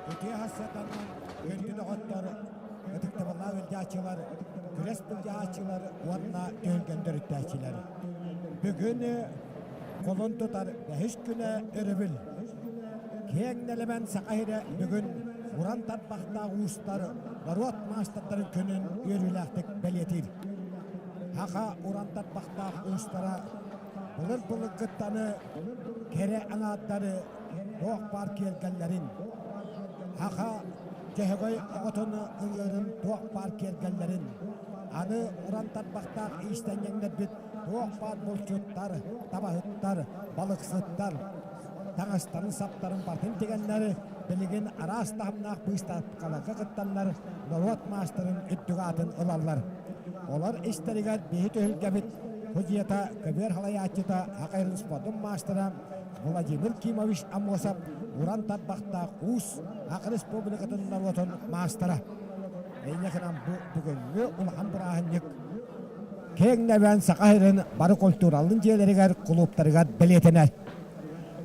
Үтүө хассатанан күндү доҕоттор, ытыктабыллаах ыалдьааччылар, күрэс былдьаһааччылар уонна түһүлгэн төрүттээччилэр. Бүгүн кулун тутар бэһис күнэ өрөбүл. Киэҥ нэлэмэн Саха сирэ бүгүн уран тарбахтаах уустар норуот маастардарын күнүн үөрүүлээхтик бэлиэтиир. Саха уран тарбахтаах уустара былыр-былыргыттаны кэрэ аҥаардары туох баар киэргэллэрин, саха дьөһөгөй оҕотун ылыырын туох баар киэргэллэрин, аны уран тарбахтаах иистэнньэҥнэрбит туох баар булчуттар, табаһыттар, балыксыттар таҥастарын-саптарын барытын тигэннэр, билигин араас таһымнаах быыстапкаларга кыттаннар норуот маастарын үрдүк аатын ылаллар. Олор истэригэр биһи түһүлгэбит судьуйата, көбүөр халайааччыта Хакайрын спордун маастара Владимир Кимович Аммосов уран тарбахтаах уус Саха Республикатын норуотун маастара. Эйиэхинэн бу бүгүҥҥү улахан бырааһынньык киэҥ нэлэмэн Саха сирин бары культуралын дьиэлэригэр, кулууптарыгар бэлиэтэнэр.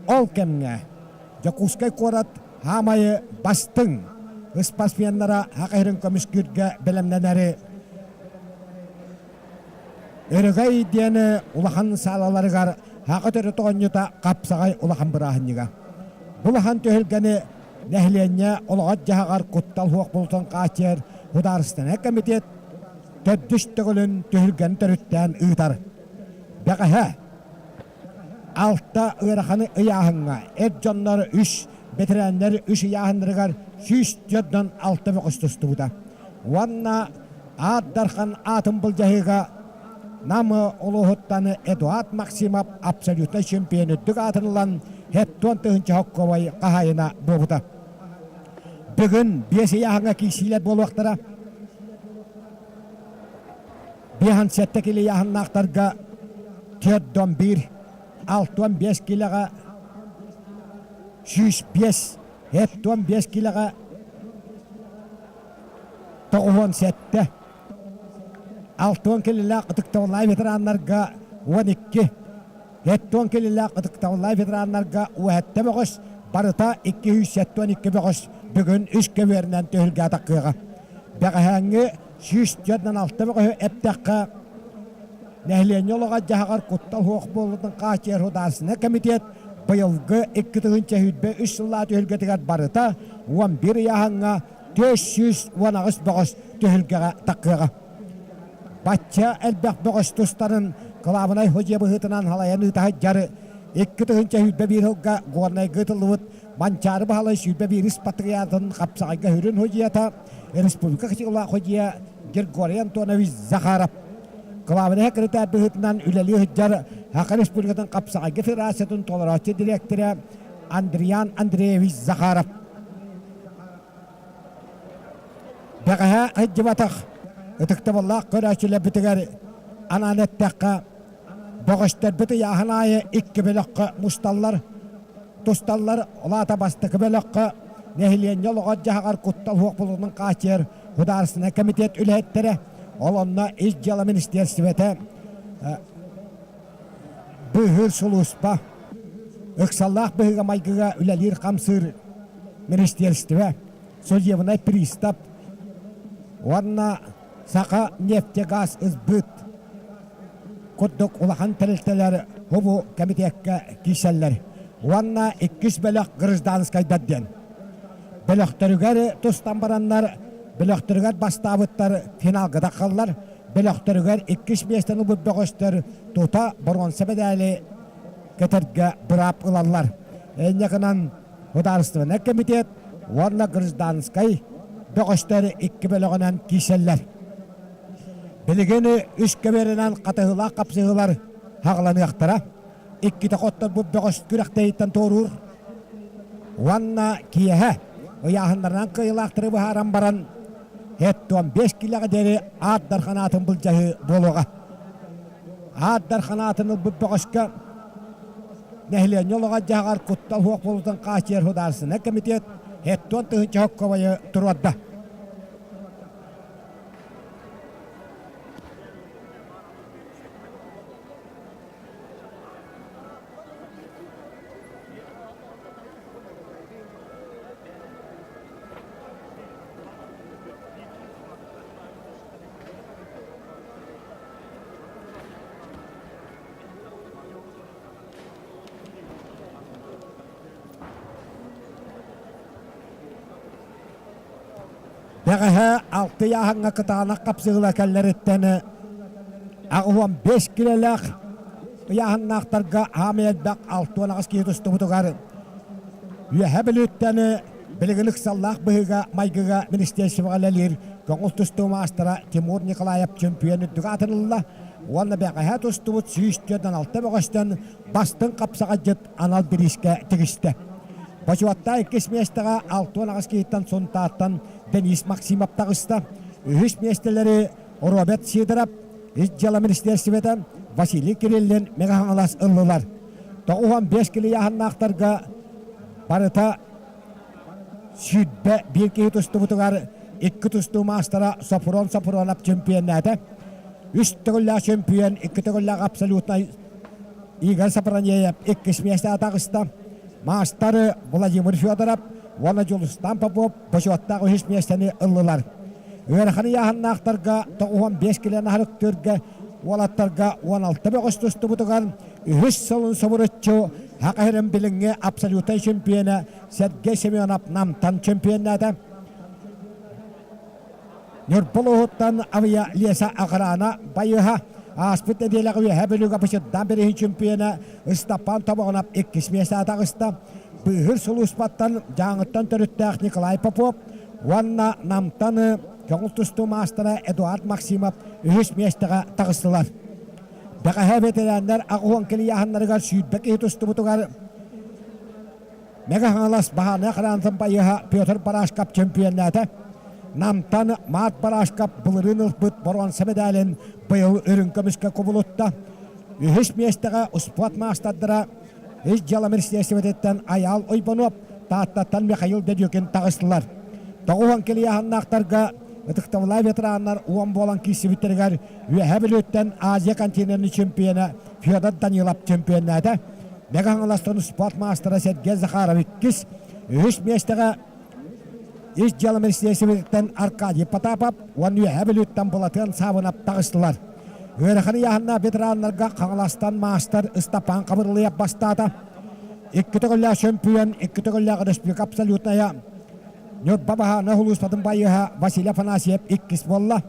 Ол кэмҥэ Дьокуускай куорат хаамайы бастыҥ спортсменнара Саха сирин көмүскүүргэ бэлэмнэнэри Өрөгөй диэн улахан саалаларыгар Саха төрүт оонньуута хапсаҕай улахан бырааһынньыга. Бу улахан түһүлгэни нэһилиэнньэ олоҕор-дьаһаҕар куттал суох буолуутун хааччыйар Судаарыстыбаннай комитет төрдүс төгүлүн түһүлгэни төрүттээн ыытар. Бэҕэһээ алта ыараханы ыйааһыҥҥа эр дьоннор үс, бэтэрээннэр үс ыйааһыннарыгар 146 бөҕөс тустубута. Уонна Аат Дархан аатын былдьаһыыга Нам улууһуттан Эдуард Максимов абсолютнай чемпион үрдүк аатын ылан 70 тыһыынча хоккобой хаһаайына буолбута. Бүгүн биэс ыйааһыҥҥа киирсиилэр буолуохтара. 57 кило ыйааһыннаахтарга 4-1, 65 килоҕа 105, 75 килоҕа 97, 60 килилээх ытыктабыллаах ветераннарга 12, 70 килилээх ытыктабыллаах ветераннарга 17 бөҕөс, барыта 272 бөҕөс бүгүн үс көбүөрүнэн түһүлгэ таххыаҕа. Бэҕэһээҥҥи 146 бөҕөһү эптэххэ, нэһилиэнньэ олоҕор-дьаһаҕар куттал суох буолуутун хааччыйар Судаарыстыбаннай комитет быйылгы 2023 сыллаах түһүлгэтигэр барыта 11 ыйааһыҥҥа 418 бөҕөс түһүлгэҕэ таххыаҕа. Бачча элбэх бөҕөс тустарын кылаабынай судьуйа быһыытынан салайан ыыта сылдьар 2021 сылга Горнайга ыытыллыбыт Манчаары Баһылай 21 патриотын хапсаҕайга сүрүн судьуйата республика кытыылаах судьуйа Григорий Антонович Захаров кылаабынай секретарь быһыытынан үлэлии сылдьар Саха Республикатын хапсаҕайга федерациятын толорооччу дириэктэрэ Андриан Андреевич Захаров Бэҕэһээ сылдьыбатах ытыктабыллаах көрөөччүлэрбитигэр анаан эттэххэ, бөҕөстөрбүт ыйааһын аайы икки бөлөххө мусталлар, тусталлар. Ол аата бастакы бөлөххө нэһилиэнньэ олоҕор-дьаһаҕар куттал суох буолуутун хааччыйар Судаарыстыбаннай комитет үлэһиттэрэ, ол онно Ис дьыала министиэристибэтэ, быыһыыр сулууспа, ыксаллаах быһыыга-майгыга үлэлиир-хамсыыр министиэристибэ, судебнай пристав уонна Саха нефтегаз сбыт курдук улахан тэрилтэлэр бу кэмитиэккэ киирсэллэр уонна иккис бөлөх гражданскайдар диэн. Бөлөхтөрүгэр тустан бараннар, бөлөхтөрүгэр бастаабыттар финалга таххаллар, бөлөхтөрүгэр иккис миэстэни ылбыт бөҕөстөр тута боруонса мэдээли кэтэргэ быраап ылаллар. Инньэ гынан Судаарыстыбаннай комитет уонна гражданскай бөҕөстөр икки бөлөҕүнэн киирсэллэр. Билигин үс көбүөрүнэн хатыһыылаах хапсыһыылар хаҕыланыахтара. Иккитэ хотторбут бөҕөс күрэхтэһииттэн туоруур уонна киэһэ ыйааһыннарынан кыайыылаахтары быһааран баран 75 киилэҕэ диэри Аат Дархан аатын былдьаһыы буолуоҕа. Аат Дархан аатын ылбыт бөҕөскө нэһилиэнньэ олоҕор-дьаһаҕар куттал суох буолуутун хааччыйар Судаарыстыбаннай комитет 70 тыһыынча соккобайы туруорда. Бэҕэһээ алты ыйааһыҥҥа кытаанах хапсыһыыла кэллэриттэн 85 килэлээх ыйааһыннаахтарга аамай элбэх 68 киһи тустубутугар Үөһээ Бүлүүттэн билигин ыксаллаах быһыыга-майгыга министерствоҕа үлэлиир көҥүл тустуу маастара Тимур Николаев чөмпүйүөн үрдүк аатын ылла уонна бэҕэһээ тустубут 146 бөҕөстөн бастыҥ хапсаҕайдьыт анал бириискэ тигистэ. Бочуоттаах иккис миэстэҕэ 68 киһиттэн Сунтаартан Денис Максимов таҕыста. Үһүс миэстэлэри Роберт Сидоров, Ис дьыала министиэристибэтэ Василий Кириллин Мэҥэ Хаҥалас ыллылар. 95 килийааһыннаахтарга барыта 21 киһи тустубутугар икки тустуу маастара Сопрун Сопрунов чемпионнаата. Үс төгүллээх чемпион, икки төгүллээх абсолютнай Игорь Сапронеев иккис миэстэҕэ таҕыста. Маастар Владимир Федоров уонна Дьулустан Попов бочуоттаах үһүс миэстэни ыллылар. Ыарахан ыйааһыннаахтарга 95 килоны аһарыктыырга уолаттарга 16 бөҕөс тустубутугар үһүс сылын субуруччу Саха сирин билиҥҥи абсолютнай чемпиона Сергей Семенов Намтан чемпионнаата. Ньурба улууһуттан Авия Леса Охрана байыһа ааспыт нэдиэлэҕэ Үөһээ Бүлүүгэ Бычырдаан бирииһин чемпиона Ыстапаан Тобоҕунап иккис миэстэҕэ таҕыста. Быыһыыр сулууспаттан Дьааҥыттан төрүттээх Николай Попов уонна Намтан көҥүл тустуу маастара Эдуард Максимов үһүс миэстэҕэ таҕыстылар. Бэҕэһээ бэтэрээннэр 80 килийааһыннарыгар 20 киһи тустубутугар Мэҥэ Хаҥалас баһаарынай хараантын байыаһа Петр Барашков чемпионнаата. Намтан Марк Барашков былырыын ылбыт боруонса медалин быйыл үрүҥ көмүскэ кубулутта. Үһүс миэстэҕэ успуорт маастардара Ис дьыала министиэристибэтиттэн Айаал Ойбонуоп, Тааттаттан Михаил Дедюкин таҕыстылар. 90 килийааһыннаахтарга ытыктабыллаах ветераннар уон буолан киирсибиттэригэр Үөһээ Бүлүүттэн Азия континенын чемпиона Федор Данилов чемпионнаата. Мэҥэ Хаҥаластан спорт маастара Сергей Захаров иккис, үһүс миэстэҕэ Ис дьыала министиэристибэтиттэн Аркадий Потапов уонна Үөһээ Бүлүүттэн Былатыан Саабынап таҕыстылар. Ыарахан ыйааһыннаах ветераннарга Хаҥаластан маастар Ыстапаан Хабырылыйап бастаата. Икки төгүллээх чөмпүйүөн, икки төгүллээх республика абсолютная Ньурба баһаарынай сулууспатын байыаһа Василий Афанасьев иккис буолла.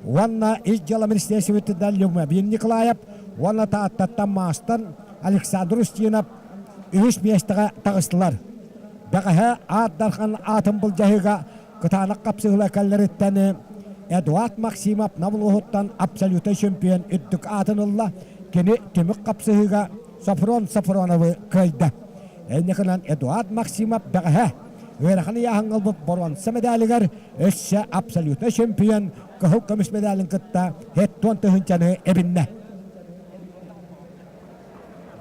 Уонна Ис дьыала министиэристибэтиттэн Любомир Николаев уонна Тааттаттан маастар Александр Устинов үһүс миэстэҕэ таҕыстылар. Бэҕэһээ Аар Дархан аатын былдьаһыыга кытаанах хапсыһыыла кэллэриттэн Эдуард Максимов Нам улууһуттан абсолютнай чемпион үрдүк аатын ылла. Кини түмүк хапсыһыыга Софрон Софроновы кыайда. Инникинэн Эдуард Максимов бэҕэһээ ыарахан ыйааһыҥҥа ылбыт боруонса медалигар өссө абсолютнай чемпион кыһыл көмүс медалин кытта 70 тыһыынчаны эбиннэ.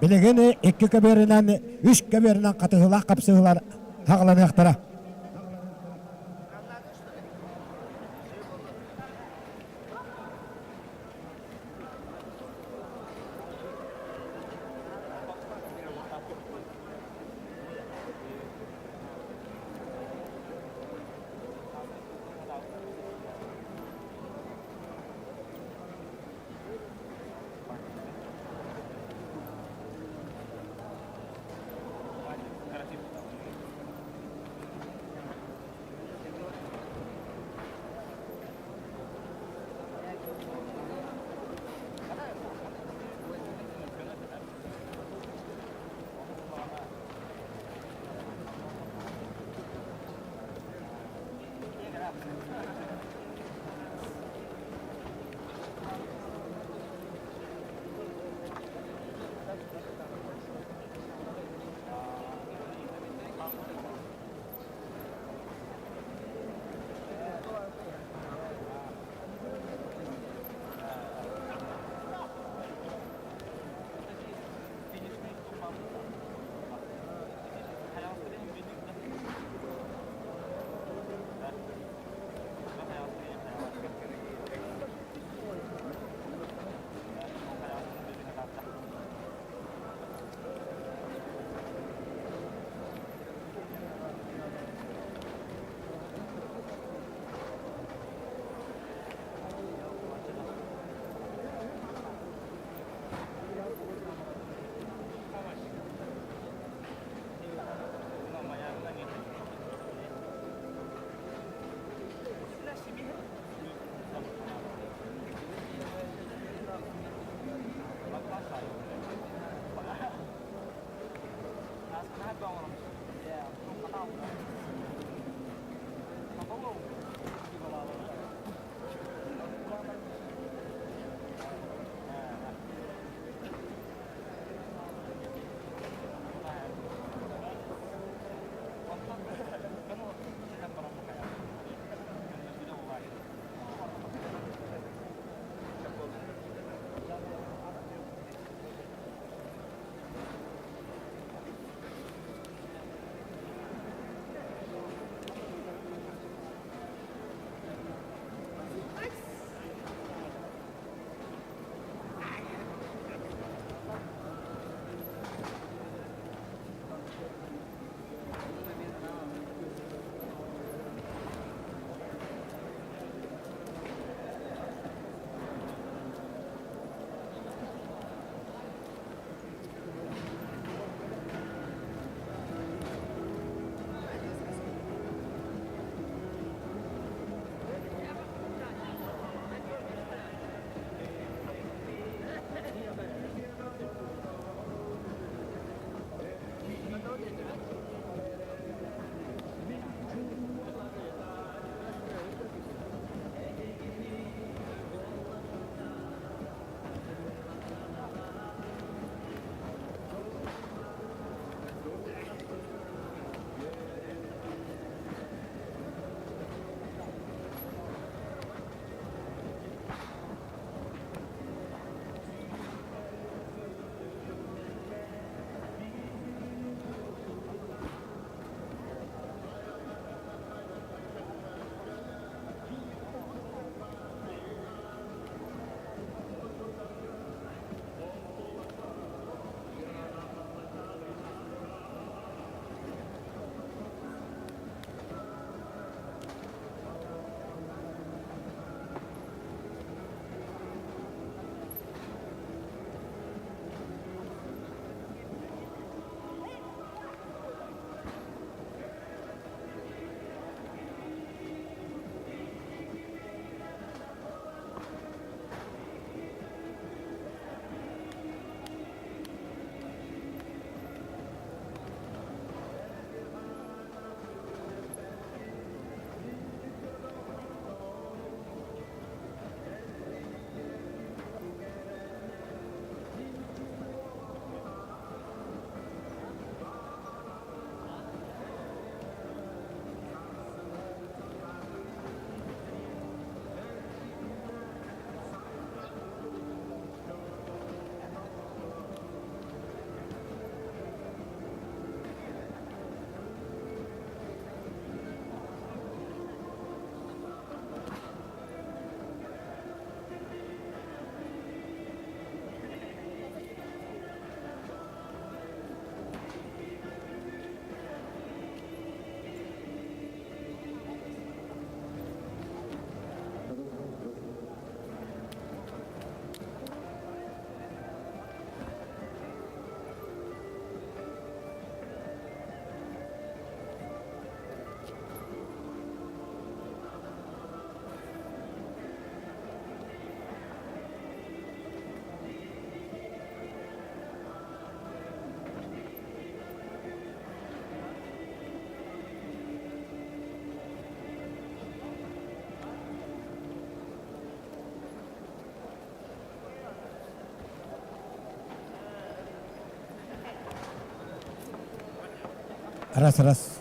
Билигин икки көбүөрүнэн, үс көбүөрүнэн хатыһыылаах хапсыһыылар хаҕаланыахтара. Раз, раз.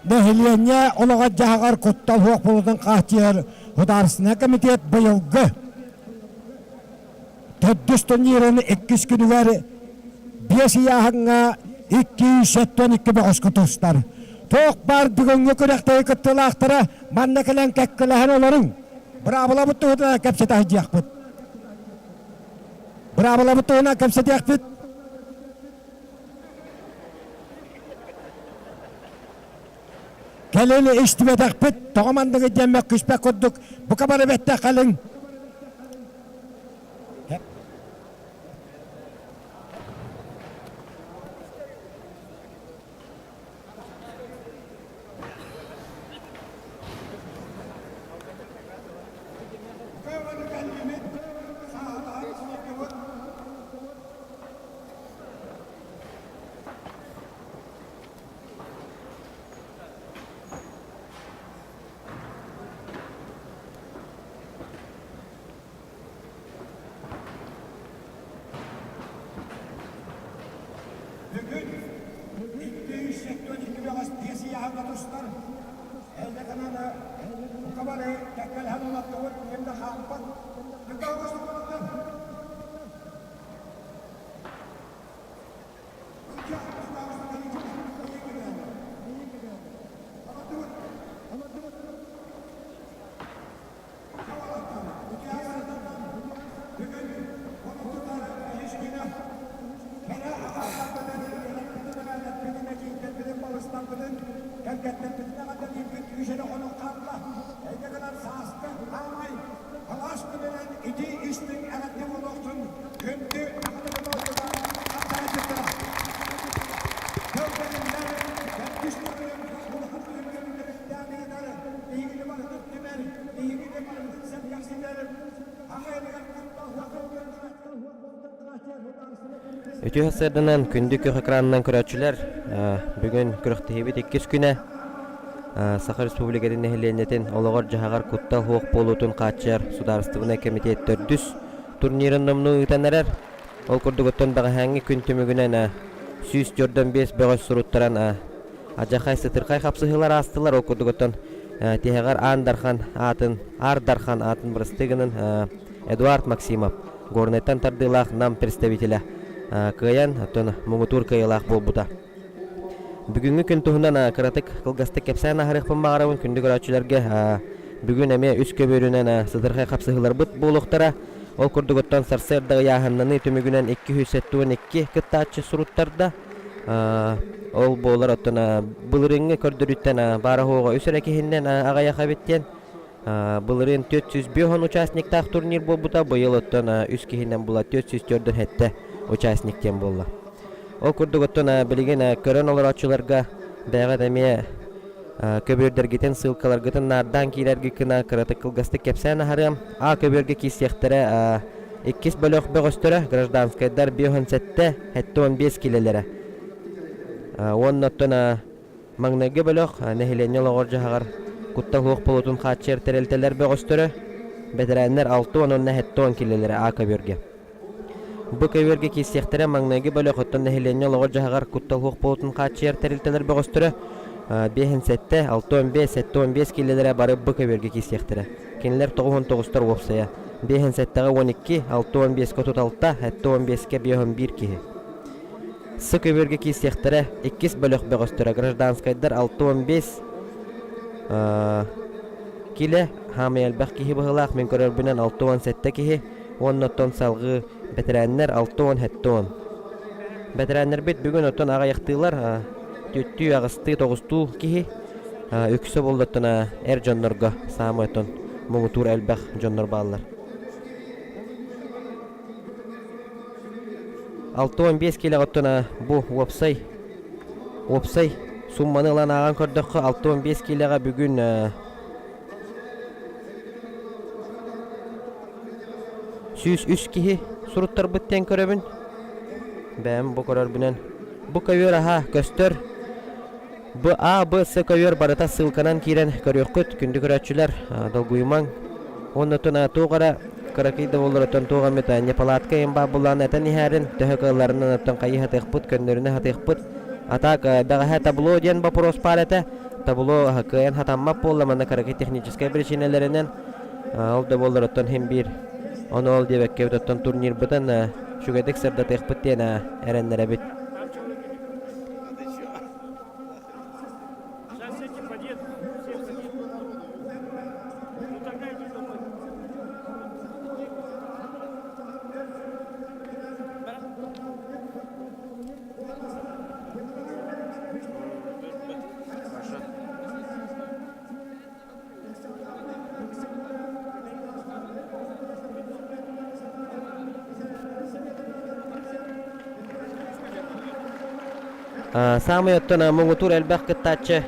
Нэһилиэнньэ олоҕор-дьаһаҕар куттал суох буолуутун хааччыйар Судаарыстыбаннай комитет быйылгы төрдүс турнирын иккис күнүгэр биэс ыйааһыҥҥа 272 бөҕөскө тустар. Туох баар бүгүҥҥү күрэхтэһии кыттыылаахтара манна кэлэн кэккэлэһэн олоруҥ. Быраабылабыт туһунан кэпсэтэ сылдьыахпыт. Быраабылабыт туһунан кэпсэтиэхпит. Кэлин истибэтэхпит, тоҕо манныгы диэн мөккүспэт курдук, бука бары бэттэх кэлиҥ. Бүгүн 272 бөҕөс биэс ыйааһыҥҥа тустар Эллэ бука бары кэккэлэһэн олордубут ким да хаалбат. Үтүө сарсыарданан күндү күөх экранынан көрөөччүлэр, бүгүн күрэхтэһиибит иккис күнэ. Саха Республикатын нэһилиэнньэтин олоҕор-дьаһаҕар куттал суох буолуутун хааччыйар судаарыстыбаннай кэмитиэт төрдүс турнирын номнуо ыытан эрэр. Ол курдук оттон бэҕэһээҥҥи күн түмүгүнэн 145 бөҕөс суруттаран адьахай сытырхай хапсыһыылар аастылар. Ол курдук оттон тиһэҕэр Аан Дархан аатын Аар Дархан аатын бырастыы гынан Эдуард Максимов Горнайтан тардыылаах Нам представителэ кыайан оттон муҥутуур кыайыылаах буолбута. Бүгүҥҥү күн туһунан кыратык кылгастык кэпсээн аһарыахпын баҕарабын күндү көрөөччүлэргэ. Бүгүн эмиэ үс көбүөрүнэн сытырхай хапсыһыыларбыт буолуохтара. Ол курдук оттон сарсыарда ыйааһыннаныы түмүгүнэн 272 кыттааччы суруттарда. Ол буолар оттон былырыыҥҥы көрдөрүүттэн баара-суоҕа үс эрэ киһиннэн аҕыйах эбит диэн. Былырыын 405 участниктаах турнир буолбута, быйыл оттон үс киһинэн була 447 участник диэн буолла. Ол курдук оттон билигин көрөн олорооччуларга бэйэҕит эмиэ көбүөрдэргитин, ссылкаларгытын наардаан киирэргит гына кыратык кылгастык кэпсээн аһарыам. А көбүөргэ киирсиэхтэрэ иккис бөлөх бөҕөстөрө гражданскайдар 57, 75 килэлэрэ. Уонна оттон Маҥнайгы бөлөх нэһилиэнньэ олоҕор-дьаһаҕар куттал суох буолуутун хааччыйар тэрилтэлэр бөҕөстөрө, бэтэрээннэр 60 уонна 70 киилэлэрэ А көбүөргэ. Бу көбүөргэ киирсиэхтэрэ маҥнайгы бөлөх оттон нэһилиэнньэ олоҕор-дьаһаҕар куттал суох буолуутун хааччыйар тэрилтэлэр бөҕөстөрө 57, 65, 75 киилэлэрэ бары бу көбүөргэ киирсиэхтэрэ. Кинилэр 99-тар уопсайа. 57-ҕэ 12, 65-кэ 36, 75-кэ 51 киһи. С көбүөргэ киирсиэхтэрэ иккис бөлөх бөҕөстөрө гражданскайдар 65 килэ хаамай элбэх киһи быһыылаах мин көрөрбүнэн 67 киһи уонна оттон салҕыы бэтэрээннэр 67 бэтэрээннэрбит бүгүн оттон аҕыйахтыылар түөртүү аҕыстыы тоҕустуу киһи үксэ буоллаттан эр дьоннорго саамай оттон муҥутуур элбэх дьоннор бааллар 65 киилэҕэ оттон бу уопсай уопсай сумманы ылан ааҕан көрдөххө 65 киилэҕэ бүгүн 103 киһи суруттарбыт диэн көрөбүн. Бэйэм бу көрөрбүнэн бу көбүөр аһа көстөр. Б А Б С көбүөр барыта ссылканан киирэн көрүөххүт, күндү көрөөччүлэр, долгуйумаҥ. Уонна оттон туох эрэ кыракый да буоллар оттон туох эмит неполадка иһин баар буоллаҕына этэн иһээрин, төһө кыалларынан оттон хайыы сатыахпыт, көннөрүнэ сатыахпыт. А так бэҕэһээ табло диэн вопрос баар этэ. Табло кыайан хатаммат буолла манна кыракый техническэй причинэлэринэн. Ол да буоллар оттон иһин биир ону ол диэбэккэбит оттон турнирбытын үчүгэйдик сырдатыахпыт диэн эрэннэрэбит. Саамай оттон муҥутуур элбэх кыттааччы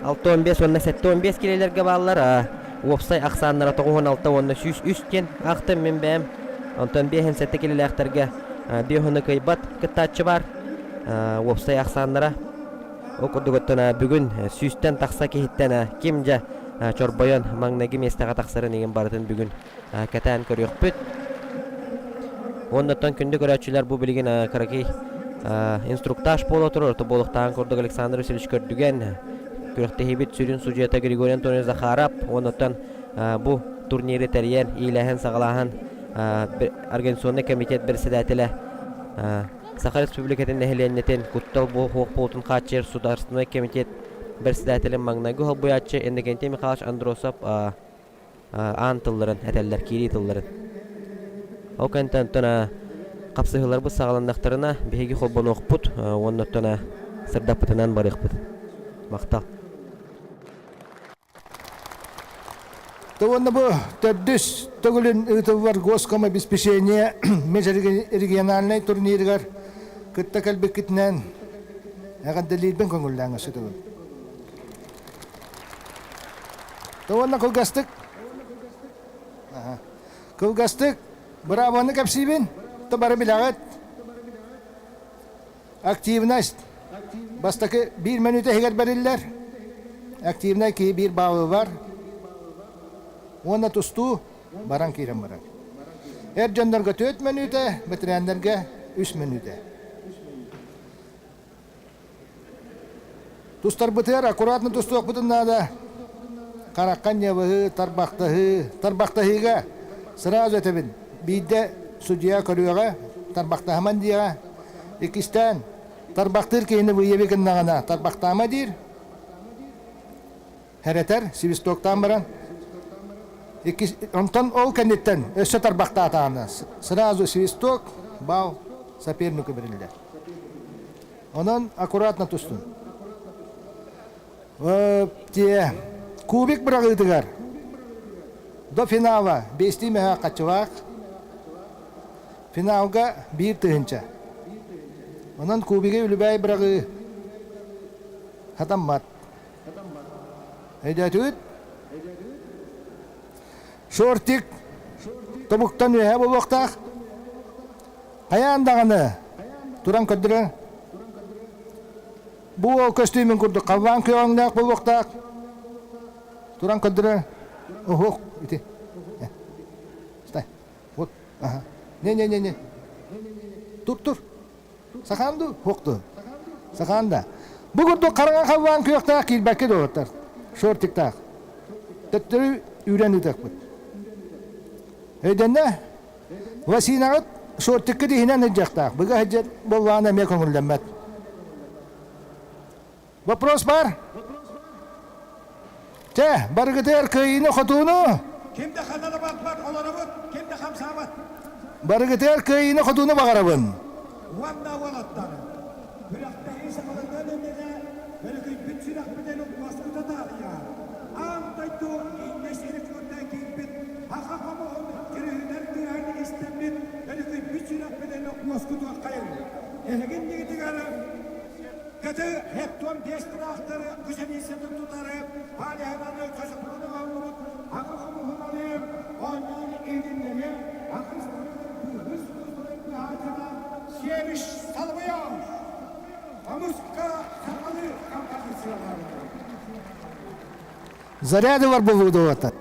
65 уонна 75 килэлэргэ бааллар. Уопсай ахсааннара 96 уонна 103 диэн аахтым мин бэйэм. Онтон 57 килэлээхтэргэ 5 уону кыайбат кыттааччы баар. Уопсай ахсааннара Ол курдук оттон бүгүн сүүстэн тахса киһиттэн ким дьэ чорбойон маҥнайгы миэстэҕэ тахсарын игин барытын бүгүн кэтээн көрүөхпүт. Уонна оттон күндү көрөөччүлэр бу билигин кыракый инструктаж буола турар. Орто буолуохтааҕын курдук Александр Васильевич Көрдүгэн, күрэхтэһиибит сүрүн судьуйата Григорий Антонович Захаров уонна оттон бу турниры тэрийэн, иилээһин-саҕалааһын организационнай комитет председателэ Саха Республикатын нэһилиэнньэтин куттал буолуутун хааччыйар Судаарыстыбаннай комитет председателин маҥнайгы солбуйааччы Иннокентий Михайлович Андросов аан тылларын этэллэр, киирии тылларын. Ол кэнниттэн оттон хапсыһыыларбыт саҕаланнахтарына биһиги холбонуохпут уонна оттон сырдаппытынан барыахпыт. Махтал. Уонна бу төрдүс төгүлүн ыытыллар госкомобеспечение межрегиональнай турнирыгар кытта кэлбиккитинэн эҕэрдэлиирбин көҥүллээҥ өссө төгүл. Уонна кылгастык кылгастык быраабаны кэпсиибин, то бары билэҕит. Активность бастакы биир мүнүүтэ иһигэр бэриллэр. Активнай киһи биир баалы бар. Уонна тустуу баран киирэн барар. Эр дьоннорго 4 мүнүүтэ, бэтэрээннэргэ 3 мүнүүтэ. Тустарбытыгар аккуратно тустуохпутун наада. Харахха ньабыһыы, тарбахтаһыы. Тарбахтаһыыга сразу этэбин, биирдэ судьуйа көрүөҕэ, тарбахтаһыман диэҕэ. Иккистээн, тарбахтыыр киһини выяви гыннаҕына, тарбахтаама диир. Хэрэтэр, свистоктаан баран. Иккис, онтон ол кэнниттэн өссө тарбахтаатаҕына, сразу свисток, бал сопернику бэриллэр. Онон аккуратно тустун. Тиэ кубик быраҕыытыгар до финала биэстии мөһөөх хаччылаах финалга 1000. Онон кубиги үлүбээй быраҕыы хатаммат. Өйдөөтүгүт? Шортик тобуктан үөһэ буолуохтаах. Хайаан даҕаны туран көрдөрөр. Бу уол көстүүмүн курдук халлаан күөҕүҥнээх буолуохтаах. Туран көрдөрөр. Оһуох ити. Стай. Вот. Ага. Не-не-не-не. Тур тур. Сахаан дуу? Хуох дуу? Сахаан да. Бу курдук хараҥа халлаан күөхтээх киирбэккэ доҕоттор. Шортиктаах. Төттөрү үүрэн ыытыахпыт. Өйдөннө? Лосинаҕыт шортиккыт иһинэн сылдьыахтаах. Быга сылдьар буоллаҕына эмиэ көҥүллэммэт. Вопрос бар? Чэ, барыгытыгар кыайыыны-хотууну! Ким да ханна да барбат, олоробут, ким да хамсаабат. Барыгытыгар кыайыыны-хотууну баҕарабын. Уонна уолаттар, күрэхтэһии саҕаланыан иннинэ өрүкүйбүт сүрэхпитин уоскута таарыйа, аан дойду Гиннес рекорда киирбит саха хомуһун дьүрүһүнэр тыаһын истэммит өрүкүйбүт сүрэхпитин уоскутуоххайыҥ. Эһиги иннигитигэр Кыты хектон биэс тыраахтары күсэнииссэтин тутары Палеһананы чочоппутун оҥорбут аҕа хомуһунаны оонньоон иһитиннэриэ аҕыс быыһыс сулууспатын быһааччыта Сиэмиш Салбыйов хомуска сахалыы композициялары Заряды бар буолуутугата.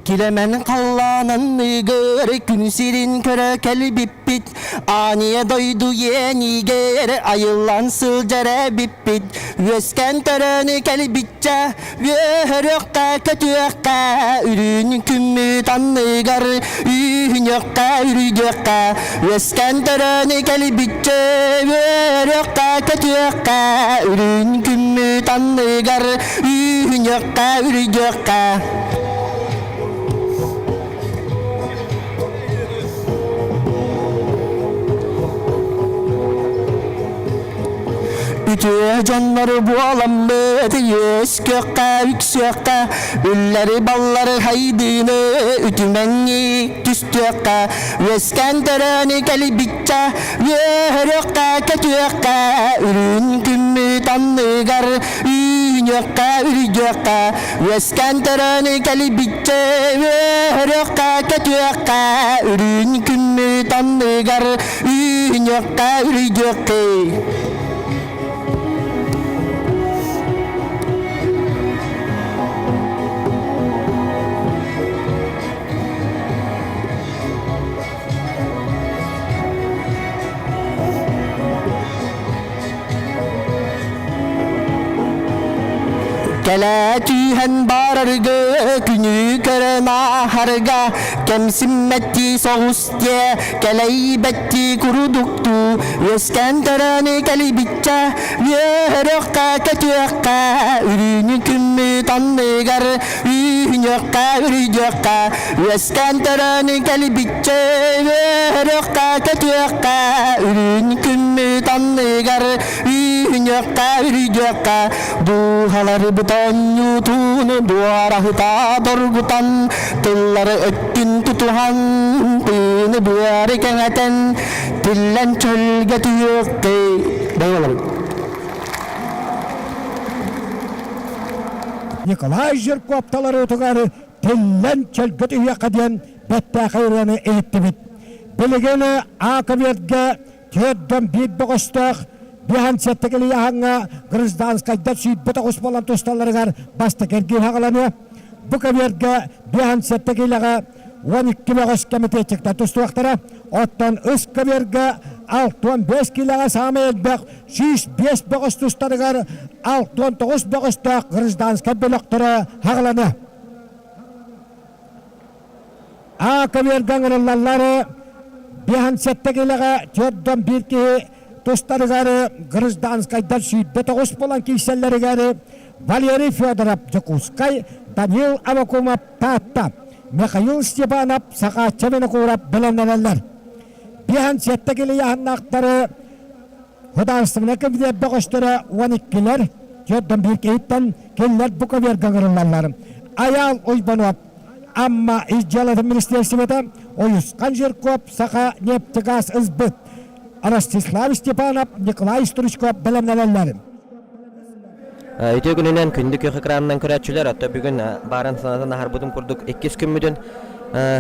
Килэмэн халлаан анныгар күн сирин көрө кэлбиппит, Ааньа дойду иэнигэр айыллан сылдьар эбиппит. Үөскэн төрөн кэлбиччэ, үөһөрүөххэ көтүөххэ, үрүн күммүт анныгар үүнүөххэ үрүйдүөххэ. Үөскэн төрөн кэлбиччэ, үөрүөххэ көтүөххэ, үрүн күммүт анныгар үүнүөххэ үрүйдүөххэ. Үтүө дьоннору буоламмыт үөскүөххэ үксүөххэ үллэри баллары хайдыыны үтүмэҥҥи түстүөххэ үөскээн төрөөнү кэлбиччэ үөһөрүөххэ көтүөххэ үрүн күммүт анныгар үүнүөххэ үрүйдүөххэ үөскээн төрөөнү кэлбиччэ үөһөрүөххэ көтүөххэ үрүн күммүт анныгар үүнүөххэ үрүйдүөххэ. Кэлэ түүһэн барарга, күнү көрөн ааһарга, кэмсиммэттии соҕус диэ, кэлэйбэттии курдуктуу, үөскээн төрөөнү кэлибиччэ, үөһөрүөххэ көтүөххэ, үрүүнү күммүт анныгар, үүнүөххэ үрүйдүөххэ, үөскээн төрөөнү кэлибиччэ, үөһөрүөххэ көтүөххэ, үрүүн күммүт анныгар, үүнүөххэ үрүйдүөххэ, дууһаларбыт оонньуутун дуораһыта доргутан, тыллары өттүн тутуһан, тыыны быары кэҥэтэн, тиллэн чөлгө түһүөххэ. Николай Жирков таларыытыгар тиллэн чөлгө түһүөххэ диэн бэртээхэй ырыаны иһиттибит. Билигин А кабиэргэ 41 бөҕөстөөх. Биһан сэттэ гражданскайдар 29 буолан тусталларыгар бастакы эргиир хаҕаланыа. Бу көбүөргэ биһан сэттэ киилэҕэ 12 бөҕөс кэмитиэтчиктэр тустуохтара. Оттон үс көбүөргэ 65 киилэҕэ саамай элбэх 105 бөҕөс тустарыгар 69 бөҕөстөөх гражданскай бөлөхтөрө хаҕаланыа. А көбүөргэ ыҥырыллаллар 57 киилэҕэ 41 киһи тустарыгар гражданскайдар 29 буолан киирсэллэригэр Валерий Федоров Дьокуускай, Данил Авакумов Таатта, Михаил Степанов Сахаачча Винокуров бэлэмнэнэллэр. 57 килийаһыннаахтары Художественнай кэмитиэт бөҕөстөрө 12-лэр, 41 киһиттэн кинилэр бу көбүөргэ ыҥырыллаллар. Айаал Уйбанов Амма ис дьыалатын министиэристибэтэ Уйусхан Жирков Саха нефтегаз СБ Ростислав Степанов Николай Стручков бэлэмнэнэллэр. Үтүө күнүнэн күндү күөх экранынан көрөөччүлэр, отто бүгүн баарын санатан аһарбытым курдук иккис күммүтүн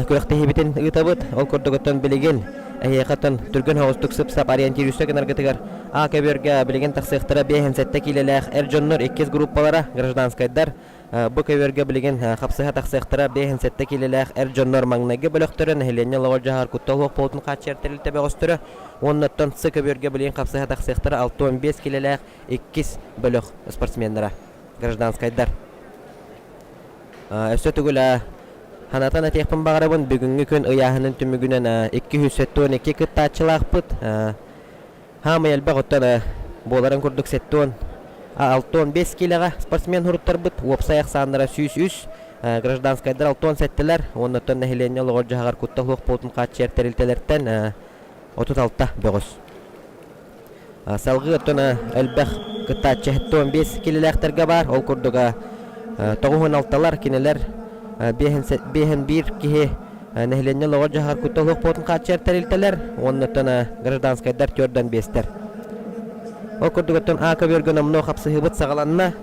күрэхтэһиибитин ыытабыт. Ол курдук оттон билигин эһиэхэ оттон түргэн соҕустук сып-сап ориентируйса гынаргытыгар А көбүөргэ билигин тахсыахтара 57 киилэлээх эр дьоннор иккис группалара гражданскайдар Бу көбүөргэ билигин хапсыһа тахсыахтара 57 киилэлээх эр дьоннор маҥнайгы бөлөхтөрө нэһилиэнньэ олоҕор-дьаһаҕар куттал суох буолуутун хааччыйар тэрилтэ бөҕөстөрө уонна оттон С көбүөргэ билигин хапсыһа тахсыахтара 65 киилэлээх иккис бөлөх спортсменнара гражданскайдар. Өссө төгүл санатан этиэхпин баҕарабын, бүгүҥҥү күн ыйааһынын түмүгүнэн 272 кыттааччылаахпыт. Хаамай элбэх оттон буоларын курдук 70 65 киилэҕэ спортсмен суруттарбыт уопсай ахсааннара 103 гражданскайдар 67-лэр уонна оттон нэһилиэнньэ олоҕор-дьаһаҕар куттал суох буолуутун хааччыйар тэрилтэлэртэн 36 бөҕөс. Салгыы оттон элбэх кыттааччы 75 киилэлээхтэргэ баар. Ол курдук 96-лар кинилэр 51 киһи нэһилиэнньэ олоҕор-дьаһаҕар куттал суох буолуутун хааччыйар тэрилтэлэр уонна оттон гражданскайдар түөрдэн биэстэр. Ол курдук оттон А көбүөргэ номнуо хапсыһыыбыт саҕаланна.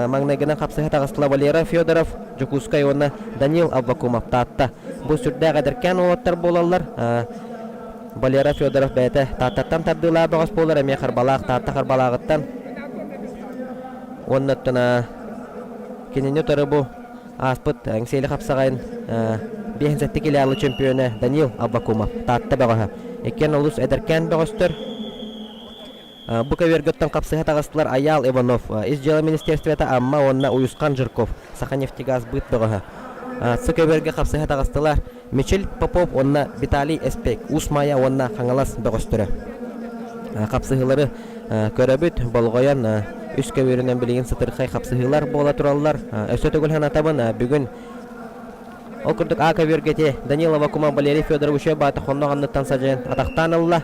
Маҥнайгынан хапсыһа таҕыстыла Валера Федоров, Дьокуускай уонна Данил Аввакумов Таатта. Бу сүрдээх эдэркээн уолаттар буолаллар. Валера Федоров бэйэтэ Тааттаттан тардыылаах бөҕөс буолар, эмиэ Харбалаах Таатта Харбалааҕыттан. Уонна оттон кинини утары бу ааспыт Эҥсиэли хапсаҕайын 57 килоалы чөмпүйүөнэ Данил Аввакумов Таатта бөҕөһө. Иккиэн олус эдэркээн бөҕөстөр. Бу көбүөргөттөн хапсыһа таҕыстылар Айаал Иванов, Ис дьыала министерствота Амма уонна Уйусхан Жирков, Саханефтегаз быыт бөҕөһө. Сы көбүөргэ хапсыһа таҕыстылар Мичил Попов уонна Виталий Эспек, Уус Маайа уонна Хаҥалас бөҕөстөрө. Хапсыһыылары көрөбүт, болҕойон үс көбүөрүнэн билигин сытырхай хапсыһыылар буола тураллар. Өссө төгүл санатабын, бүгүн ол курдук А көбүөргэ ити Данилова Кума Валерий Федорович баата хоннох анныттан садьайан атахтаан ылла.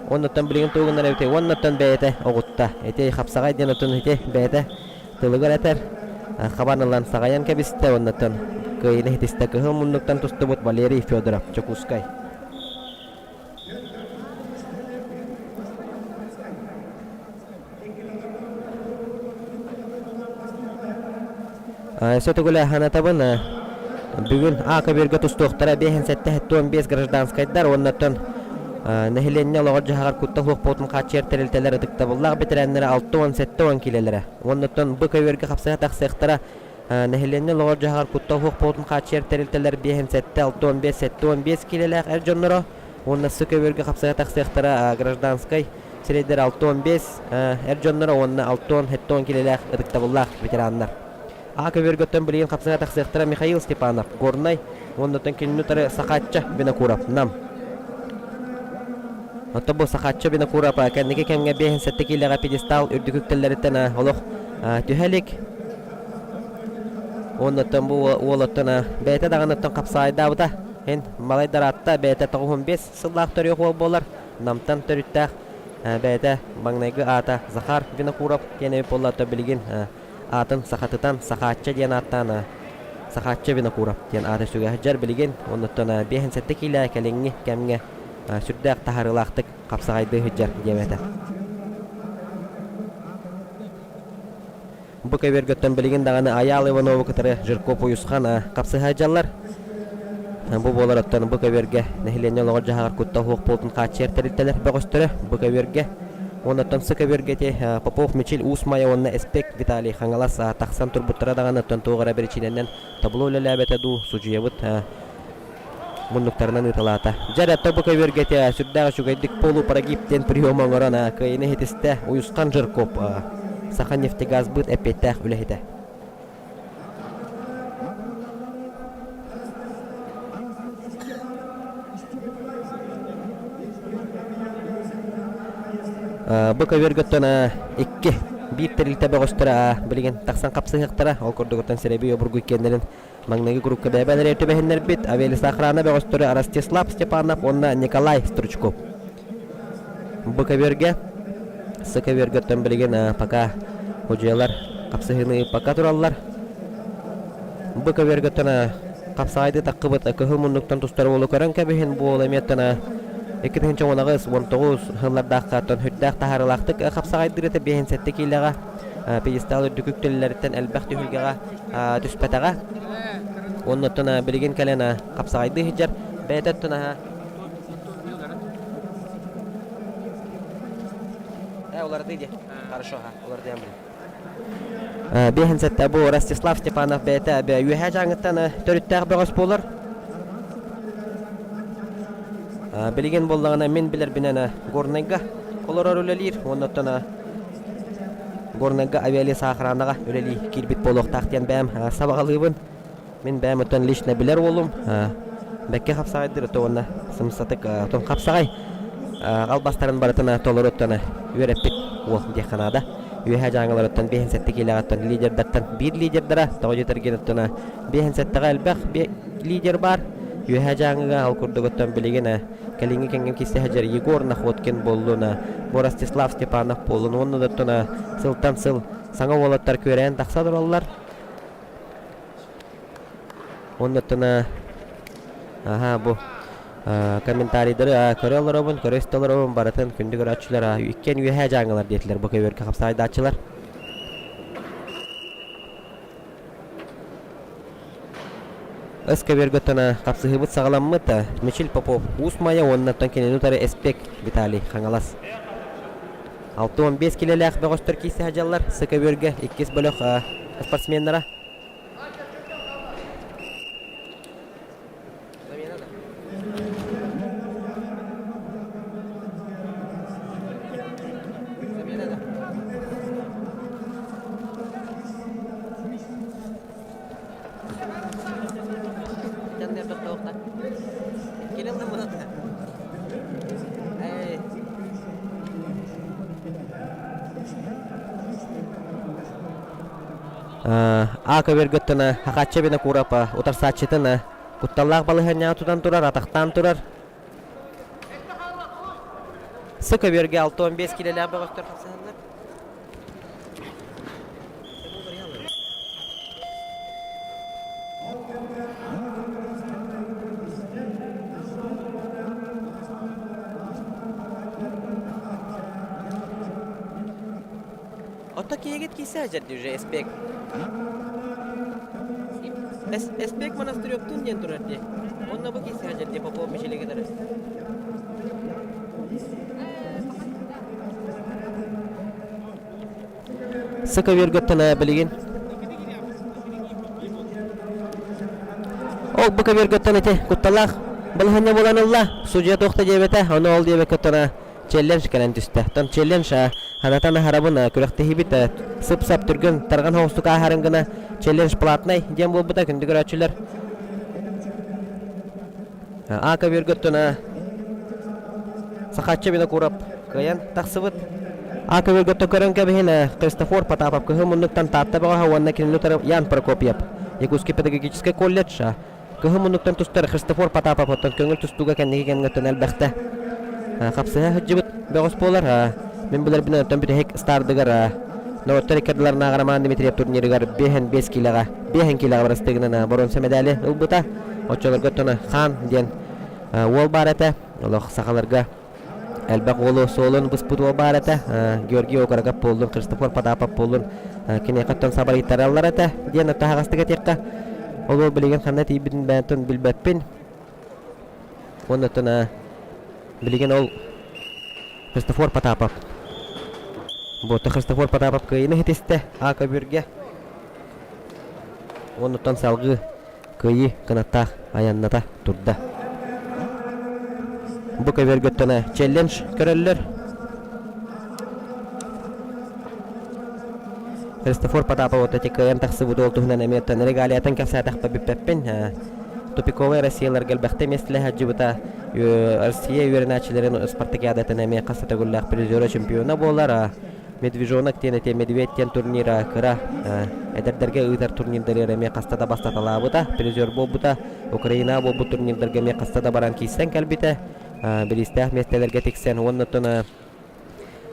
Оннуттан билигин тугуннар эбитий, оннуттан бэйэтэ оҕутта. Ити хапсаҕай диэн отун ити бэйэтэ тылыгар этэр, хабан ылан саҕайан кэбистэ, оннуттан кыайыыны ситистэ кыһыл муннуктан тустубут Валерий Федоров, Дьокуускай. Өссө төгүл санатабын, бүгүн А көбүөргэ тустуохтара 57-75 гражданскайдар уонна оттон нэһилиэнньэ олоҕор-дьаһаҕар куттал суох буолуутун хааччыйар тэрилтэлэр ытыктабыллаах бэтэрээннэрэ 60-70 киилэлэрэ. Уонна оттон Б көбүөргэ хапсыһа тахсыахтара нэһилиэнньэ олоҕор-дьаһаҕар куттал суох буолуутун хааччыйар тэрилтэлэр 57-65-75 киилэлээх эр дьонноро уонна С көбүөргэ хапсыһа тахсыахтара гражданскай сирэйдэр 65 эр дьонноро уонна 60-70 киилэлээх ытыктабыллаах ветераннар. А көбүөргөттөн билигин хапсыһа тахсыахтара Михаил Степанов, Горнай, уонна кинини утары Сахаачча Винокуров, Нам. Оттон бу Сахаачча Винокуров кэнники кэмҥэ 57 киилэҕэ пьедестал үрдүк үктэллэриттэн олох түһэ илик. Уоннаттан бу уолаттан бэйэтэ даҕаныттан хапсаайдаабыта. Эн малайдараатта бэйэтэ 95 сыллаах төрүөх уол буолар. Намтан төрүттээх бэйэтэ маҥнайгы аата Захар Винокуров диэн эбит буолла билигин аатын сахатытан Сахаачча диэн ааттаан Сахаачча Винокуров диэн ааты сүгэ сылдьар билигин оннуттан 57 киилэ кэлиҥҥи кэмҥэ сүрдээх таһаарыылаахтык хапсаҕайдыы сылдьар диэм этэ. Бу көбүөргөттөн билигин даҕаны Айаал Иванову кытары Жирков Уйусхан хапсыһа сылдьаллар. Бу буолар оттон бу көбүөргэ нэһилиэнньэ олоҕор-дьаһаҕар куттал суох буолтун хааччыйар тэрилтэлэр бөҕөстөрө бу көбүөргэ. Оннуттан Сыкабүргэти Попов Мичил Уус Майа уонна Эспек Виталий Хаҥалас тахсан турбуттара даҕаны оттон туох эрэ биричиинэнэн табло үлэлээбэтэ дуу, судьуйабыт муннуктарынан ыыталаата. Дьэ эрэ тобу көбүөргэтэ сүрдээх үчүгэйдик полупрогиб диэн прием оҥорон кыайыыны иһитистэ Уйусхан Жирков, Саха нефтегазбыт эппиэттээх үлэһитэ. Бу көбүөргөттөн икки биир тэрилтэ бөҕөстөрө билигин тахсан хапсыһыахтара. Ол курдугуттан Сэрэбий обургу иккиэннэрин маҥнайгы группа бэйэбэлэри түбэһиннэрбит Авиалесоохрана бөҕөстөрө Ростислав Степанов уонна Николай Стручков. Бу көбүөргэ С көбүөргөттөн билигин пока худьуйалар хапсыһыыны пока тураллар. Бу көбүөргөттөн хапсаҕайды таххыбыт кыһыл муннуктан тустар уолу көрөн кэбиһин буол эмиэттэн 2018 19 сыллардаахтан сүрдээх таһаарыылаахтык хапсаҕайдыыр этэ 57 киилэҕэ пьедестал үрдүк үктэллэриттэн элбэх түһүлгэҕэ түспэтэҕэ. Оннуттан билигин кэлэн хапсаҕайдыы сылдьар бэйэтэ оттон Э, уларытыы диэ. Хорошо, ха, уларытыйан билин. Биэһин сэттэ бу Ростислав Степанов бэйэтэ үөһээ дьааҥыттан төрүттээх бөҕөс буолар. Билигин буоллаҕына мин билэрбинэн Горнайга олорор үлэлиир, оннуттан Горнайга авиалесоохранаҕа үлэлии киирбит буолуохтаах диэн бэйэм сабаҕалыыбын. Мин бэйэм оттон лично билэр уолум бэккэ хапсаҕайдыр ото уонна сымсатык отон хапсаҕай албастарын барытын толору оттон үөрэппит уол диэххэ наада. Үөһээ дьааҥыларыттан 57 киилэҕиттэн лидердартан биир лидердара тоҕо диэтэргин оттон 57-ҕэ элбэх лидер баар. Үөһээ дьааҥыга ол курдук оттон билигин кэлиҥҥи кэмҥэ киирсэ сылдьар Егор Находкин буоллун, бу Ростислав Степанов буоллун уонна да оттон сылтан сыл саҥа уолаттар күөрэйэн тахса тураллар. Оннуттан аһаа бу комментарийдары көрө олоробун, көрө истэ олоробун барытын күндү көрөөччүлэр иккиэн үөһээ дьааҥылар диэтилэр бу көбүөргэ хапсаайдааччылар. Ыс көбүөргөттөн хапсыһыыбыт саҕаламмыт Мичил Попов Уус Майа уонна кинини утары Эспек Виталий Хаҥалас. 65 килэлээх бөҕөстөр киирсэ сылдьаллар Сы көбүөргэ иккис бөлөх спортсменнара. А көбүөргөттөн Хахачча Винокуров утарсааччытын кутталлаах балаһыанньаҕа тутан турар, атахтаан турар. Сы көбүөргэ 65 килэлээх бөҕөстөр хапсыһаллар. Отто киһигит кисе дьэрди уже эспек. Эспек монастырёктун диэн турар дии. Онно бу кисе дьэрди Попов Мичилигинары. Сыковергаттан билигин Ол бу көбүөргөттөн ити кутталаах балаһыанньа буолан ылла. Судьуйа туох да диэбэтэ, ону ол диэбэккэ челлендж кэлэн түстэ. Оттон челлендж ханатан аһарабын күрэхтэһиибит сып-сап түргэн тарҕан соҕустук ааһарын гына челлендж платнай диэн буолбута күндү көрөөччүлэр. А көбүөргөттөн Сахачча Винокуров кыайан тахсыбыт. А көбүөргөттөн көрөн кэбиһин Христофор Потапов кыһыл муннуктан Таатта бөҕөһө уонна кинини утары Ян Прокопьев Якутский педагогическай колледж Кыһыл муннуктан тустар Христофор Потапов оттон көҥүл тустууга кэнники кэмҥэ оттон элбэхтэ хапсыһа сылдьыбыт бөҕөс буолар. Мин билэрбинэн оттон бүтэһик стардыгар норуоттар икки ардыларынааҕы Роман Дмитриев турнирыгар 5 киилэҕэ 5 киилэҕэ барыстыгынан боруонса мэдээли ылбыта. Оччолорго оттон Хаан диэн уол баар этэ. Олох сахаларга элбэх уолу суолун быспыт уол баар этэ. Георгий Окороков буоллун, Христофор Потапов буоллун киниэхэ оттон сабарыйтараллар этэ диэн таһаҕастык этиэххэ. Ол уол билигин ханна тиийбитин бэйэтин билбэппин. Уонна оттон билигин ол Христофор Потапов. Буотта Христофор Потапов кыайыыны ситистэ А көбүөргэ. Оннуттан салгыы кыайыы кынаттаах айанната турда. Бу көбүөргөттөн челлендж көрөллөр. Христофор Потапов вот эти кыайан тахсыбыт уол туһунан эмиэ оттон регалиятын кэпсээтэхпэ бүппэппин. Тупиковай Россияларга элбэхтэ миэстэлэһэ сылдьыбыта. Россия үөрэнээччилэрин спартакиадатын эмиэ хас да төгүллээх призера чемпиона буолар. Медвежонок диэн эти Медведь диэн турнира кыра эдэрдэргэ ыытар турнирдарыгар эмиэ хаста да бастаталаабыта, призер буолбута. Украина буолбут турнирдарга эмиэ хаста да баран киирсэн кэлбитэ. Бириистээх миэстэлэргэ тиксэн уонна оттон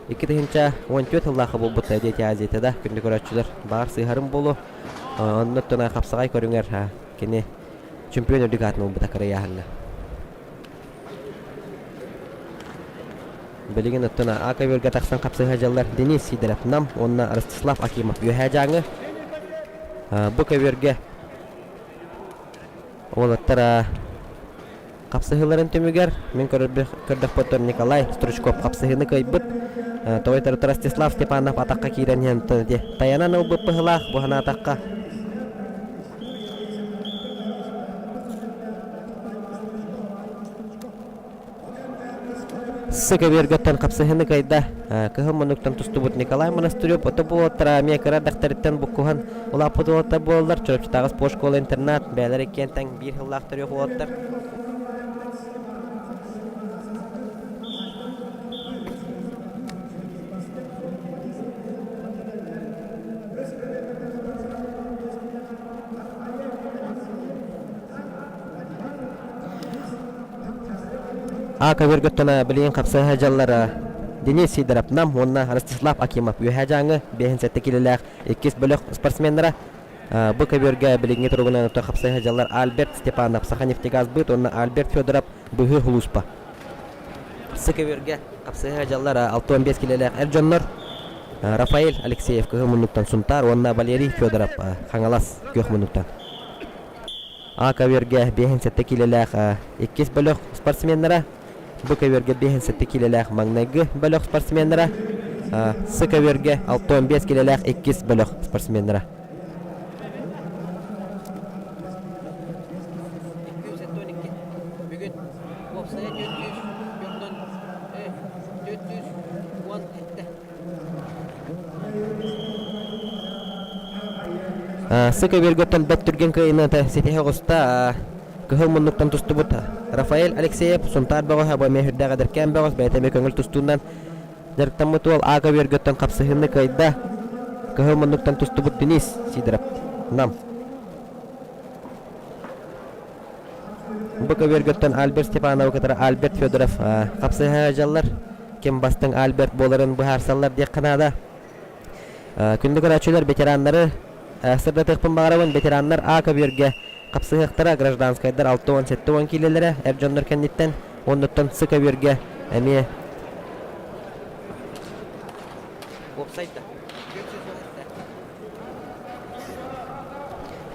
2014 сыллаахха буолбут Дети Азията да күндү көрөөччүлэр баар сыыһарым буолуо. Онно оттон хапсаҕай көрүҥэр кини чемпион үрдүк аатын ылбыта кырыйааһыҥҥа. Билигин оттон А көбүөргэ тахсан хапсыһа дьаллар Денис Сидоров Нам уонна Ростислав Акимов Үөһээ Дьааҥы. Бу көбүөргэ уолаттар хапсыһыыларын түмүгэр мин көрдөхпөттөр Николай Стручков хапсыһыыны кыайбыт. Тоҕой Ростислав Степанов атахха киирэн иһэн тайанан ылбыт быһылаах бу санаатахха Сыкөбүөргэттэн хапсыһыны кыайда. Кыһыл муннуктан тустубут Николай Монастырев ото буолаттара эмиэ кыра эрдэхтэриттэн буккуһан улааппыт уолаттар буолаллар. Чурапчытааҕы спортшкола интернат бэйэлэрэ иккиэн тэҥ биир сыллаах төрүөх уолаттар. А көбүөргөттөн билигин хапсыһа дьаллара Денис Сидоров Нам уонна Ростислав Акимов Үөһээ Дьааҥы 57 килэлээх иккис бөлөх спортсменнара. Бу көбүөргэ билиҥҥи туругунан хапсыһа дьаллар Альберт Степанов Саханефтегазбыт уонна Альберт Федоров Быһыы Хулууспа. Сы көбүөргэ хапсыһа дьаллар 65 килэлээх эр дьоннор Рафаэль Алексеев Кыһыл Муннуктан Сунтаар уонна Валерий Федоров Хаҥалас Күөх Муннуктан. А көбүөргэ 57 киилэлээх иккис бөлөх спортсменнара, Б көбүөргэ 57 киилэлээх маҥнайгы бөлөх спортсменнара, С көбүөргэ 65 киилэлээх иккис бөлөх спортсменнара. Бүгүн уопсайа 400 Сык өбүөргөттөн бэт түргэн кыайыныыта ситиһэ оҕуста. Кыһыл муннуктан тустубут Рафаэль Алексеев Сунтаар бөҕөһө бу эмиэ сүрдээх эдэркээн бөҕөс бэйэтэ эмиэ көҥүл тустуунан дьарыктаммыт уол А көбүөргөттөн хапсыһыыны кыайда. Кыһыл муннуктан тустубут Денис Сидоров Нам. Бу көбүөргөттөн Альберт Степановы кытары Альберт Федоров хапсыһа сылдьаллар. Ким бастыҥ Альберт буоларын быһаарсаллар диэххэ наада. Күндү көрөөччүлэр, ветераннары сырдатыахпын баҕарабын. Ветераннар А көбүөргэ хапсыһыахтара, гражданскайдар 60-70 киилэлэрэ эр дьоннор кэнниттэн, оннуттан С көбүөргэ эмиэ уопсайда.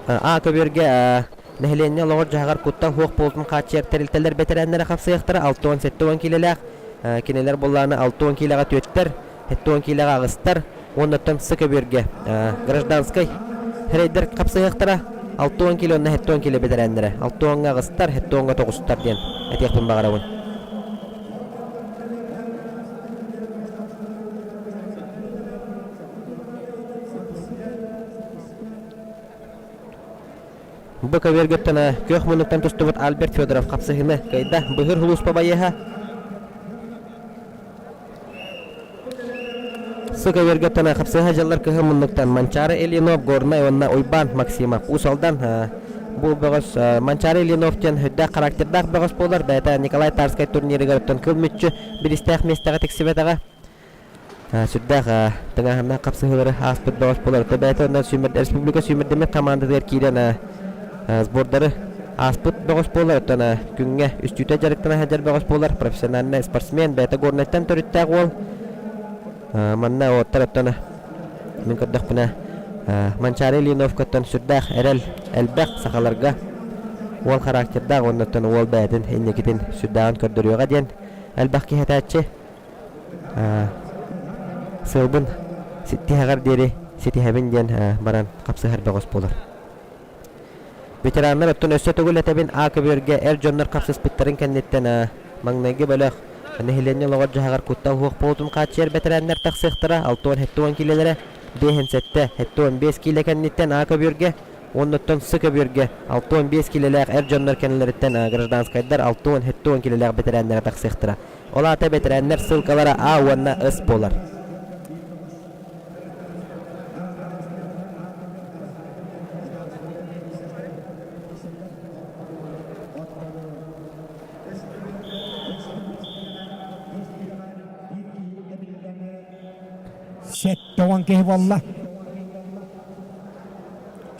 А көбүөргэ нэһилиэнньэ олоҕор-дьаһаҕар куттал суох буолтун хааччыйар тэрилтэлэр бэтэрээннэрэ хапсыахтара 60-70 киилэлээх. Кинилэр буоллаҕына 60 киилэҕэ түөттэр, 70 киилэҕэ аҕыстар уонна оттон С көбүөргэ гражданскай рейдер хапсыһыахтара 60 киилэ уонна 70 киилэ бэтэрээннэрэ 60-ҥа аҕыстар, 70-ҥа тоҕустар диэн этиэхпин баҕарабын. Бу көбүөргөттөн күөх муннуктан тустубут Альберт Федоров хапсыһыны кыайда. Быһыр Хулууспа байыаһа Сы көбүөргөттөн хапсыһа дьыллар кыһын муннуктан Манчаары Ильинов, Горнай уонна Уйбаан Максимов Уус Алдан бу бөҕөс Манчаары Ильинов диэн сүрдээх характердаах бөҕөс буолар. Бэйэтэ Николай Тарскай турнирыгар оттон кыл мүччү биристээх миэстэҕэ тиксибэтэҕэ. Сүрдээх тыҥааһыннаах хапсыһыылары ааспыт бөҕөс буолар. Бэйэтэ онно республика сүүмэрдэммит хамаандатыгар киирэн сбордары ааспыт бөҕөс буолар. Оттон күҥҥэ үстүүтэ дьарыктана сылдьар бөҕөс буолар. Профессиональный спортсмен, бэйэтэ Горнайтан төрүттээх уол. Манна уоттар оттон мин көрдөхпүнэ Манчаары Ильиновкаттан сүрдээх эрэл элбэх сахаларга уол характердаах уонна оттон уол бэйэтин инникитин сүрдээҕин көрдөрүөҕэ диэн элбэх киһи этээччи. Сыалбын. тиһэҕэр диэри ситиһэбин диэн баран хапсыһар бөҕөс буолар. Ветераннар оттон өссө төгүл этэбин А көбүөргэ эр дьоннор хапсыспыттарын кэнниттэн маҥнайгы бөлөх нэһилиэнньэ олоҕор-дьаһаҕар куттал суох буолуутун хааччыйар бэтэрээннэр тахсыахтара 67 киилэлэрэ 57 75 киилэ кэнниттэн А көбүөргэ уонна оттон С көбүөргэ 65 киилэлээх эр дьоннор кэннилэриттэн гражданскайдар 67 киилэлээх бэтэрээннэрэ тахсыахтара. Ол аата бэтэрээннэр ссылкалара А уонна С буолар. 70 киһи буолла.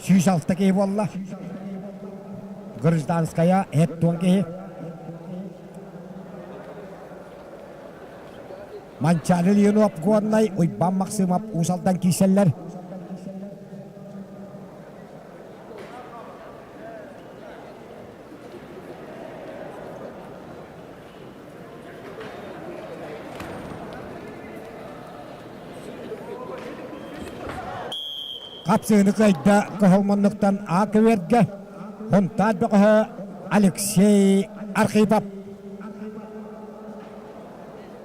106 киһи буолла. Гражданская 70 киһи. Манчаары Леонов Горнай, Уйбан Максимов Уус Алдан киирсэллэр. Хапсыыны кыайда кыһыл муннуктан А көбүөргэ Хунтаар бөҕөһө Алексей Архипов.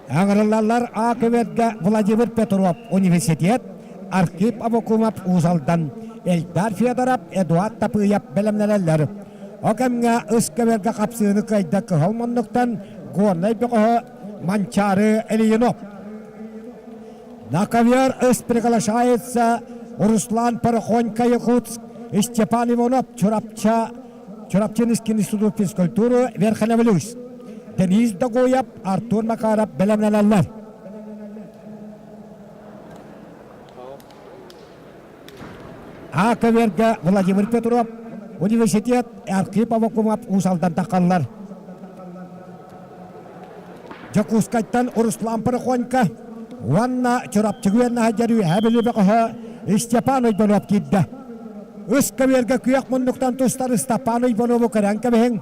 Аҥырыллаллар А көбүөргэ Владимир Петров университет, Архип Абакумов Уус Алдан, Эльдар Федоров, Эдуард Тапыев бэлэмнэнэллэр. Ол кэмҥэ ыс көбүөргэ хапсыыны кыайда кыһыл муннуктан Горнай бөҕөһө Манчаары Ильинов. На ковер ыс приглашается Руслан Порохонько Якутск и Степан Иванов Чурапча Чурапчинский институт физкультуры Верхневилюйск. Денис Догоев, Артур Макаров бэлэмнэнэллэр. А көбүөргэ Владимир Петров, университет Архип Аввакумов Уус Алдан таххаллар. Дьокуускайтан Руслан Порохонько уонна Чурапчы үөннэһэ дьэрүөһэ Бүлүү бөҕөһө Степан Уйбанов киирдэ. Үс көбүөргэ күөх муннуктан тустар Степан Уйбанову көрөн кэбиһиҥ.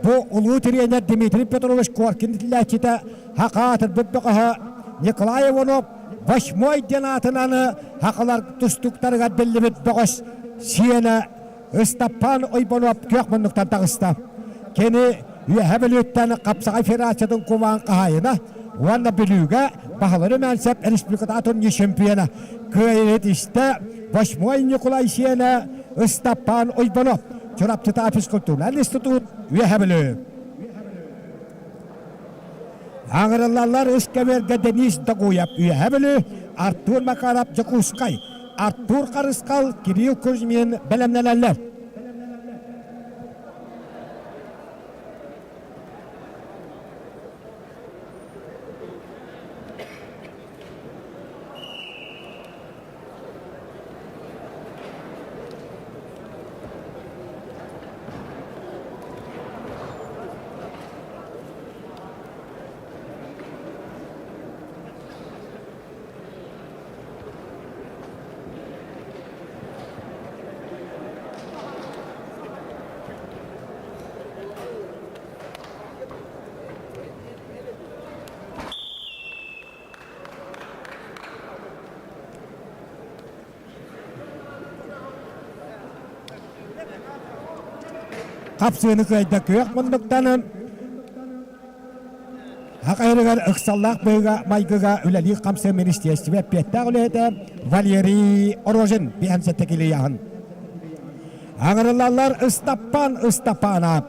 Бу улуу тириэньэр Дмитрий Петрович Коркин итиллээччитэ хакаатырбыт бөҕөһө Николай Иванов Восьмой диэн аатынан хахалар тустуктарыгар биллибит бөҕөс сиэнэ Ыстаппаан Ойбонуоп күөх муннуктан таҕыста. Кини Үөһэ Бүлүүттэн хапсаҕай федерациятын кубаан хаһаайына уонна Бүлүүгэ Баһылай Румянцев республиката турнир чемпиона кыайыыт истэ Восьмой Ньукулай сиэнэ Ыстаппаан Ойбонуоп Чурапчытаа физкультурнай институт Үөһэ Бүлүү. Аҥырыллаллар үс кэмэргэ Денис Догуев Үөһэ Бүлүү, Артур Макаров Дьокуускай, Артур Харысхал, Кирилл Кузьмин бэлэмнэнэллэр. Хапсыыны кыайда күөх муннуктанан Хахайрыгар ыксаллаах быһыыга майгыга үлэлиир хамсыы министиэстибэ эппиэттээх үлэһитэ Валерий Рожин биһэмсэтэ килийаһын. Аҥырыллаллар Ыстаппан Ыстапаана.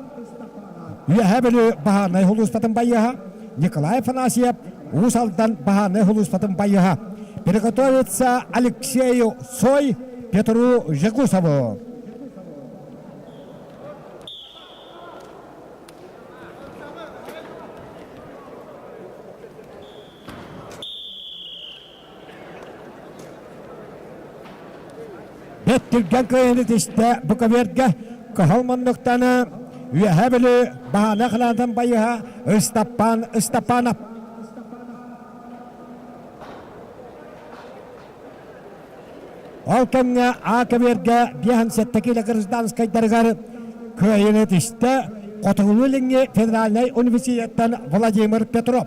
Үөһээ Бүлүү баһаарынай сулууспатын байыаһа Николай Афанасьев Уус Алдан баһаарынай сулууспатын байыаһа. Приготовиться Алексею Цой Петру Жегусову. Бэт түргэн кыайыыны тистэ бу көбүөргэ кыһыл муннуктаны Үөһээ Бүлүү баһаана халаантан байыһа Ыстаппаан Ыстапаанап. Ол кэмҥэ А көбүөргэ 57 киилэ гражданскайдарыгар кыайыыны тистэ Хотугулуу-Илиҥҥи федеральнай университеттан Владимир Петров.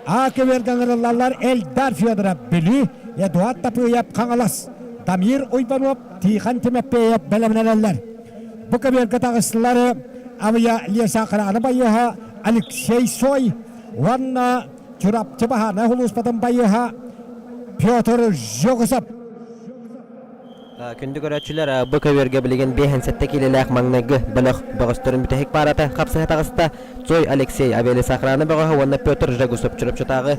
А көбүөргэ ыҥырыллаллар Эльдар Федоров Бүлүү, Эдуард Тапыев Хаҥалас, Дамир Уйбанов, Тихон Тимофеев бэлэмнэнэллэр. Бу көбүөргэ таҕыстылар Авия Леса Храны байыаһа Алексей Сой уонна Чурапчы баһаарынай сулууспатын байыаһа Петр Жогусов. Күндү көрөөччүлэр, бу көбүөргэ билигин 57 киилэлээх маҥнайгы бөлөх бөҕөстөрүн бүтэһик паарата хапсыһа таҕыста. Цой Алексей Авелис охрана бөҕөһө уонна Петр Жегусов Чурапчытааҕы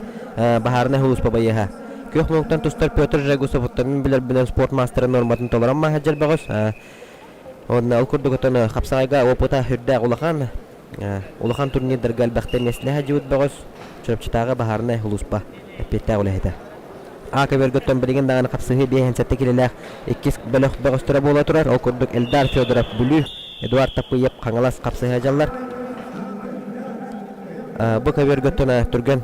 баһаарынай сулууспа байыаһа. Күөх муҥуктан тустар Петр Жегусов оттон мин билэрбинэн спорт маастарын нуорматын толорон маһаджар бөҕөс. Уонна ол курдук оттон хапсаҕайга опыта үрдээх улахан. Улахан турнирдарга элбэхтэ миэстэлэһэ дьыбыт бөҕөс Чурапчытааҕы баһаарынай сулууспа эппиэттээх үлэһитэ. А көбүөргөттөн билигин даҕаны хапсыһыы 57 килэлээх иккис бөлөх бөҕөстөрө буола турар. Ол курдук Эльдар Федоров Бүлүү, Эдуард Тапыев Хаҥалас хапсыһа дьаллар. Бу көбүөргөттөн түргэн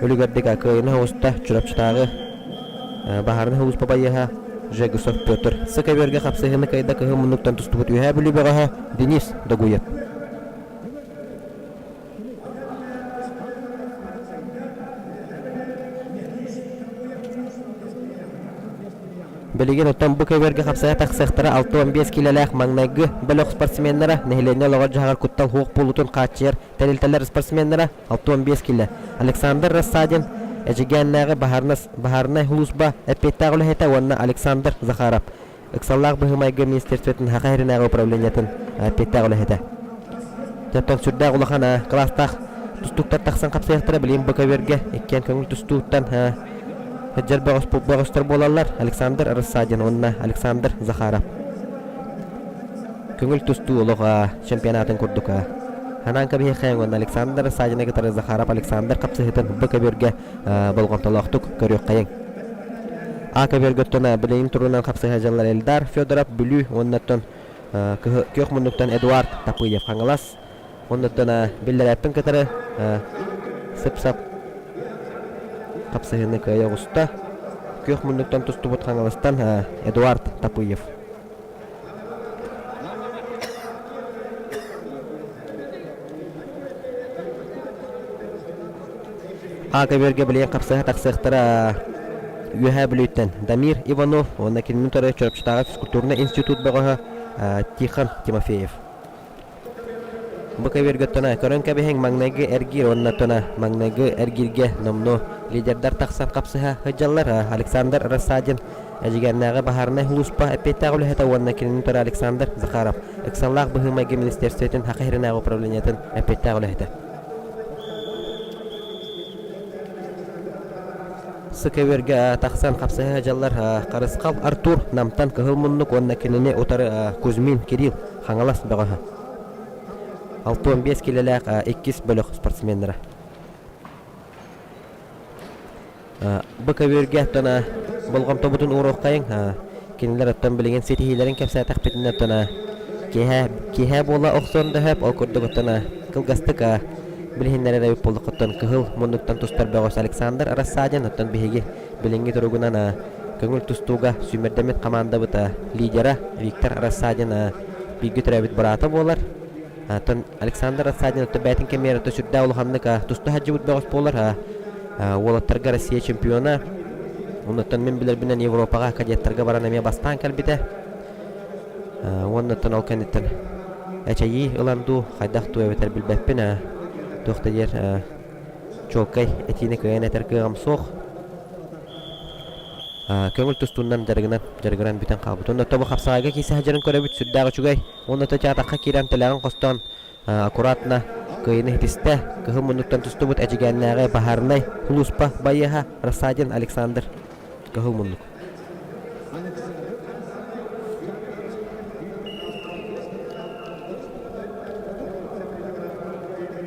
үлүгэрдик кыайыны оҕуста Чурапчытааҕы баһаарынай сулууспа байыаһа Жегусов Петр. Сы көбүөргэ хапсыһыыны кыайда кыһыл муннуктан тустубут Үөһээ Бүлүү бөҕөһө Денис Догуев. Билигин оттон бу көбүөргэ хапсайа тахсыахтара 65 киилэлээх маҥнайгы бөлөх спортсменнара, нэһилиэнньэ олоҕор-дьаһаҕар куттал суох буолуутун хааччыйар тэрилтэлэр спортсменнара 65 киилэ. Александр Рассадин, Эдьигээннээҕи баһаарынай сулууспа эппиэттээх үлэһитэ уонна Александр Захаров, Ыксаллаах быһыы-майгы министерствотын Саха сиринээҕи управлениетын эппиэттээх үлэһитэ. Оттон сүрдээх улахан кылаастаах тустууктар тахсан хапсыахтара билигин бу көбүөргэ иккиэн көҥүл тустууттан сылдьар бөҕөстөр буолаллар Александр Рассадин уонна Александр Захаров. Көҥүл тустуу олох чемпионатын курдук ханаан кэбиһиэххэйиҥ уонна Александр Рассадины кытары Захаров Александр хапсыһыытын бу көбүөргэ болҕомтолоохтук көрүөххэйиҥ. А көбүөргөттөн билигин турунан хапсыһа дьаллар Эльдар Федоров Бүлүү уоннаттан күөх муннуктан Эдуард Тапыев Хаҥалас оннуттан биллэрээппин кытары сып-сап хапсыһыыны кыайа оҕуста. Күөх муннуктан тустубут Хаҥаластан Эдуард Тапыев. А көбүөргэ билигин хапсыһа тахсыахтара Үөһээ Бүлүүттэн Дамир Иванов уонна кинини утары Чурапчытааҕы физкультурнай институт бөҕөһө Тихон Тимофеев. Бу көбүөргэ тона көрөн кэбиһиҥ маҥнайгы эргиир уонна тона маҥнайгы эргииргэ номнуо лидердар тахсан хапсыһа сылдьаллар Александр Рассадин Эдьигээннээҕи баһаарынай сулууспа эппиэттээх үлэһитэ уонна кинини утары Александр Захаров ыксаллаах быһыы-майгы министиэристибэтин Саха сиринээҕи управлениетын эппиэттээх үлэһитэ. Сыкөбүөргэ тахсан хапсыһа сылдьаллар Харысхал Артур Намтан Кыһыл Муннук уонна кинини утары Кузьмин Кирилл Хаҥалас бөҕөһө. 65 килэлээх иккис бөлөх спортсменнара. Бу көбүөргэ оттон болҕомтобутун ууруоххайыҥ. Кинилэр оттон билигин ситиһиилэрин кэпсээтэхпитинэ оттон киэһэ киэһэ буола охсон да сөп. Ол курдук оттон кылгастык билиһиннэрэр эбит буоллаххыттан кыһыл муннуктан тустар бөҕөс Александр Рассадин оттон биһиги билиҥҥи туругунан көҥүл тустууга сүүмэрдэммит хамаандабыт лидера Виктор Рассадин бииргэ төрөөбүт быраата буолар. Оттон Александр Рассадин оттон бэйэтин кэмигэр оттон сүрдээх улаханнык туста сылдьыбыт бөҕөс буолар. Уолаттарга Россия чемпиона. Оннуттан мин билэрбинэн Европаҕа кадеттарга баран эмиэ бастаан кэлбитэ. Уоннуттан ол кэнниттэн эчэйии ылан дуу, хайдах дуу эбэтэр билбэппин. Туох да диэр чуолкай этиини кыайан этэр кыаҕым суох. Көҥүл тустуунан дьарыгынан дьарыгыран бүтэн хаалбыт. Онно тобу хапсаҕайга киирсэ сылдьарын көрөбүт сүрдээх үчүгэй. Уонна театрга киирэн тэлэҕин хостоон аккуратно кыайыыны ситистэ. Кыһыл муннуктан тустубут Эдьигээннээҕи баһаарынай сулууспа байыаһа Рассадин Александр Кыһыл муннук.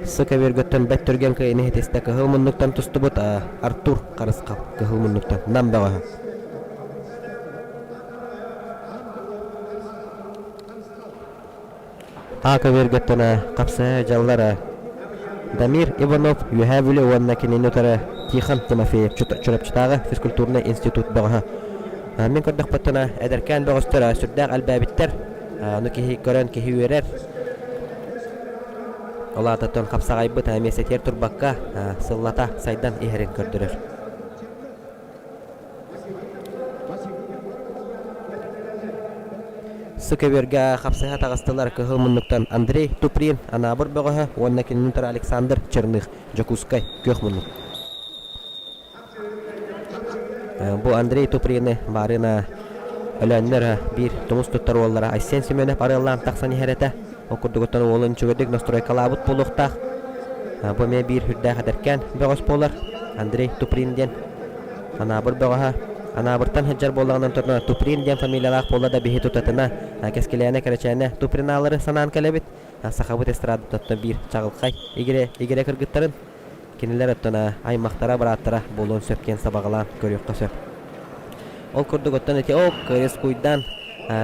Сыкөбүөргөттөн бэт түргэн кыайыыны ситистэ Кыһыл муннуктан тустубут Артур Харысхал Кыһыл муннуктан Нам бөҕөһө. А көбүөргэттэнэ хапсыһа дьаллара Дамир Иванов Үөһээ Бүлүү уонна кинини утары Тихон Тимофеев Чурапчытааҕы физкультурнай институт бөҕөһө. Мин көрдөхпүттэн эдэркээн бөҕөстөр сүрдээх элбээбиттэр. Ону киһи көрөн киһи үөрэр. Ол аатыттан хапсаҕайбыт миэстэтигэр турбакка сыллата сайдан иһэрин көрдөрөр. Сыкөбүөргэ хапсыһа таҕыстылар кыһыл муннуктан Андрей Туприн, Анаабыр бөҕөһө уонна кинини утары Александр Черных, Дьокуускай, күөх муннук. Бу Андрей Туприны баарына Өлөөннөр биир тумус туттар уоллара Айсен Семенов арыаллаан тахсан иһэр этэ. Ол курдугуттан уолун үчүгэйдик настройкалаабыт буолуохтаах. Бу эмиэ биир үрдээх эдэркээн бөҕөс буолар. Андрей Туприн диэн Анаабыр бөҕөһө. Анаабыртан сылдьар буоллаҕынан тутана Туприн диэн фамилиялаах буолла да биһи тутатына Кэскилээнэ Кэрэчээнэ Тупринаалары санаан кэлэбит. Сахабыт эстрадатыттан биир чаҕылхай игирэ игирэ кыргыттарын Кинилэр оттон аймахтара, бырааттара буолуон сөп диэн сабаҕалаан көрүөххэ сөп. Ол курдук оттон ити ол кыайыс-куйдаан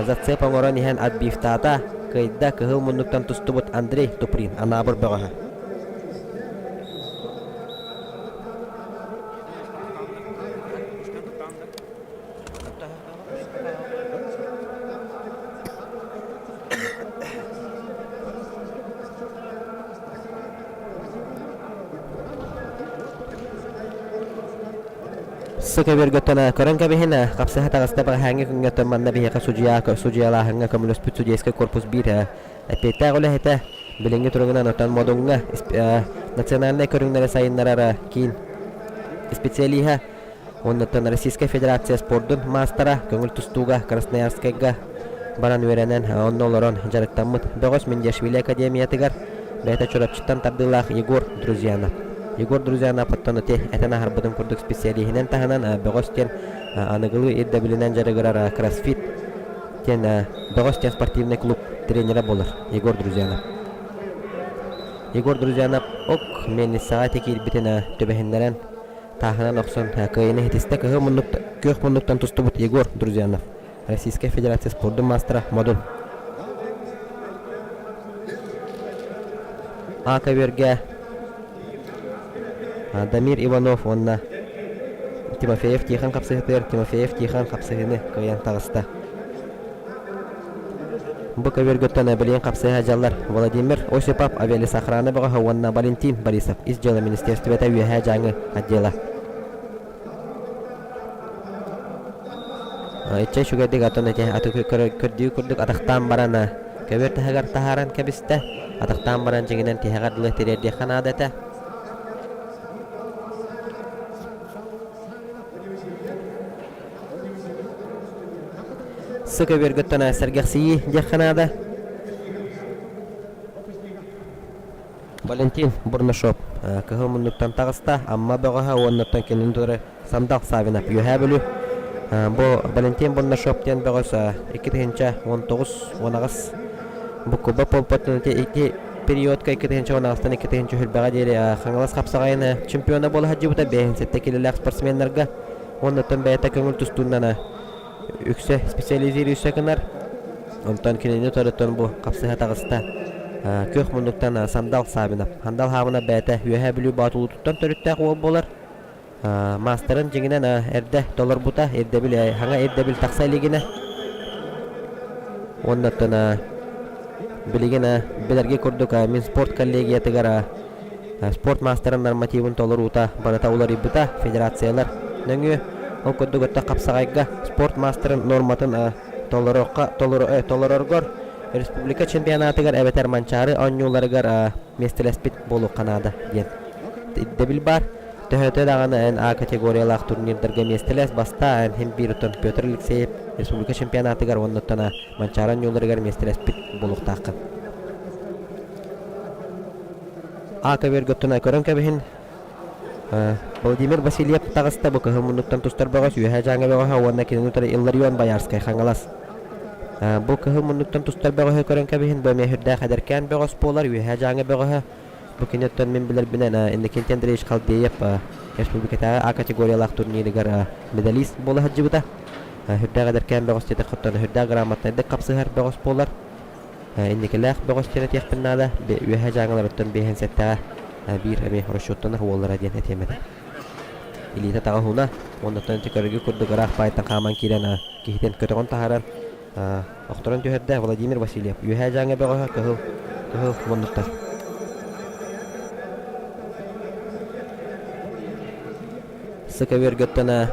зацеп оҥорон иһэн отбивтаата, кыайда кыһыл муннуктан тустубут Андрей Туприн, Анаабыр бөҕөһө. Сыкөбүөргөттөн көрөн кэбиһин, хапсыһа таҕыста бэҕэһээҥҥи күҥҥэ оттон манна биһиэхэ судьуйа судьуйалааһыҥҥа көмөлөспүт судейскай корпус биир эппиэттээх үлэһитэ билиҥҥи туругунан оттон Модуҥҥа национальнай көрүҥнэри сайыннарар киин специалиһа Оннуттан Российскай Федерация спордун маастара көҥүл тустууга Красноярскайга баран үөрэнэн, онно олорон дьарыктаммыт бөҕөс Миндиашвили академиятыгар бэйэтэ Чурапчыттан тардыылаах Егор Друзьянов. Егор Друзьянов оттон ити этэн аһарбытым курдук специалиһинэн таһынан бөҕөс диэн аныгылыы ирдэбилинэн дьарыгырар кроссфит диэн бөҕөс диэн спортивный клуб тренерэ буолар Егор Друзьянов. Егор Друзьянов ок мельницаҕа ити киирбитин түбэһиннэрэн Тааһынан охсон кыайыыны ситистэ кыһыл муннук күөх муннуктан тустубут Егор Друзьянов, Российскай Федерация спордун маастара Модун. А көбүөргэ Дамир Иванов уонна Тимофеев Тихон хапсыһытыгар Тимофеев Тихон хапсыһыыны кыайан таҕыста. Бу көбүөргөттөн билигин хапсыһа дьаллар Владимир Осипов авиалесохрана бөҕөһө уонна Валентин Борисов ис дьыала министиэристибэтэ Үөһээ Дьааҥы отдела. Иччэ үчүгэйдик атын ити аты көрдүү курдук атахтаан баран көбүөр таһыгар таһааран кэбистэ. Атахтаан баран дьиҥинэн тиһэҕэр дылы тириэрдиэххэ наада этэ. Сы көбүөргүттэн сэргэхсийии диэххэ наада. Валентин Бурнашов кыһыл муннуктан таҕыста, Амма бөҕөһө уоннаттан кинини турар Сандал Савинов Үөһээ Бүлүү. Бу Валентин Бурнашов диэн бөҕөс 2019-18 бу Куба помпатын ити периодка 2018-тан 2020-ҕэ диэри Хаҥалас хапсаҕайын чемпиона буола сылдьыбыта 57 килэлээх спортсменнарга Оннуттан бэйэтэ көҥүл тустууннана үксэ специализируйса гынар. Онтон кинини утарыттан бу хапсыһа таҕыста. Күөх муннуктан Сандал Савинов. Сандал Савинов бэйэтэ Үөһээ Бүлүү Боотулуутуттан төрүттээх уол буолар. Маастарын дьиҥинэн эрдэ толорбута, ирдэбил хаҥа ирдэбил тахса илигинэ. Оннуттан билигин билэргэ курдук Минспорт коллегиятыгар Спорт маастарын нормативын толоруута барыта уларыйбыта, федерациялар нөҥүө ол курдук өттө хапсаҕайга спорт маастарын нуорматын толороргор республика чемпионатыгар эбэтэр Манчаары оонньууларыгар миэстэлэспит буолуохха наада диэн ирдэбил баар. Төһөтө даҕаны эн А категориялаах турнирдарга миэстэлэс бастаа эн иһин биир оттон Петр Алексеев республика чемпионатыгар уонна Манчаары оонньууларыгар миэстэлэспит буолуохтааххын. А көбүөргөттөн көрөн кэбиһин. Владимир Васильев таҕыста бу кыһыл муннуктан тустар бөҕөс Үөһээ Дьааҥы бөҕөһө уонна кинини утары Илларион Боярскай Хаҥалас. Бу кыһыл муннуктан тустар бөҕөһү көрөн кэбиһин бу эмиэ сүрдээх эдэркээн бөҕөс буолар Үөһээ Дьааҥы бөҕөһө. Бу киниттэн мин билэрбинэн Иннокентий Андреевич Халдеев республикатааҕы А категориялаах турнирыгар медалист буола сылдьыбыта. Сүрдээх эдэркээн бөҕөс диэтэххэ сүрдээх грамотнайдык хапсыһар бөҕөс буолар. Инникилээх бөҕөстөр этиэхпин наада, Үөһээ Дьааҥыларыттан биэһин сэттэҕэ биир эмиэ расчеттанар уоллара диэн этиэм этэ. Илиитэ таҕа уһуна, уоннаттан ити көрөргө курдук ыраах баайтан хааман киирэн киһитин көтөҕөн таһааран охторон түһэрдэ Владимир Васильев. Үөһээ Дьааҥы бөҕөһө кыһыл, кыһыл муннуктар. Сыковергаттан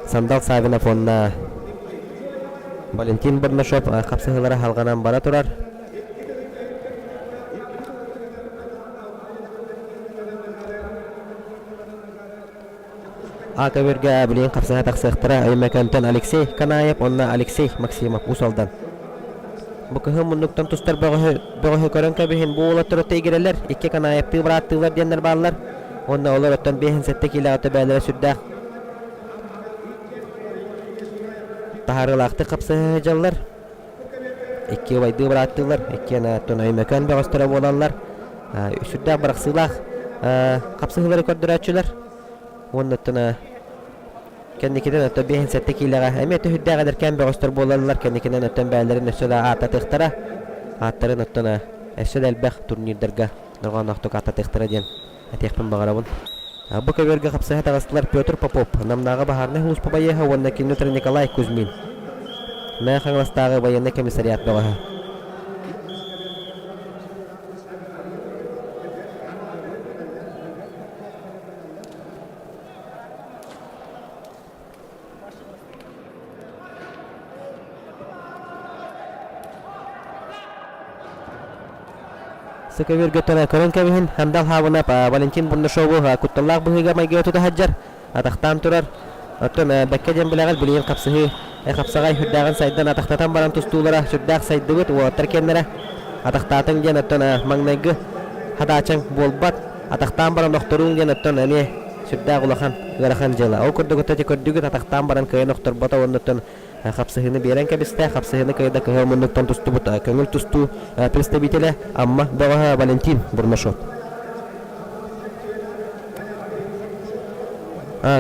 Сандал Савинов уонна Валентин Бурнашов хапсыһыылара халҕанан бара турар. А көбүргэ билигин хапсыһа тахсыахтара Өймөкөөнтөн Алексей Канаев уонна Алексей Максимов Уус Алдан. Бу кыһын муннуктан тустар бөҕөһү, бөҕөһү көрөн кэбиһин бу уолаттар өттө игирэлэр, икки Канаевтыы бырааттыылар диэннэр бааллар. Уонна олор оттон биэһин сэттэ киилэҕэ төбөөлөрө сүрдээх таһаарыылаахтык хапсыһа сылдьаллар. Икки убайдыы бырааттыылар, иккиэн оттон Өймөкөөн бөҕөстөрө буолаллар. Сүрдээх бырахсыылаах хапсыһыылары көрдөрөөччүлэр. Уонна оттон кэнникинэн оттон биэһин сэттэ киилэҕэ эмиэ түһүрдээх эдэркээн бөҕөстөр буолаллар. Кэнникинэн оттон бэйэлэрин өссө да ааттатыахтара. Ааттарын оттон өссө да элбэх турнирдарга дорҕоонноохтук ааттатыахтара диэн этиэхпин баҕарабын. Бу көбүөргэ хапсыһа таҕыстылар Петр Попов, Намнааҕы баһаарынай сулууспа байыаһа уонна киниутра Николай Кузьмин, Мэҥэ Хаҥаластааҕы военнай комиссариат бөҕөһө. Сыковиргөттөн көрөн кэбиһин, Хандал Хаабынап Валентин Бурнашову кутталлаах быһыыга-майгыга тута сылдьар, атахтаан турар. Оттон бэккэ диэн билэҕит, билигин хапсыһыы хапсаҕай сүрдээҕин сайдан атахтатан баран тустуулара сүрдээх сайдыбыт, уолаттар киэннэрэ атахтаатыҥ диэн оттон маҥнайгы хадаачаҥ буолбат, атахтаан баран охторууҥ диэн оттон эмиэ сүрдээх улахан ыарахан дьыала. Ол курдук оттон ити көрдүгүт атахтаан баран кыайан охторбото уонна оттон хапсыһыыны биэрэн кэбистэ. Хапсыһыыны кыайда кыһыл муннуктан тустубут көҥүл тустуу представителэ Амма бөҕөһө Валентин Бурнашов.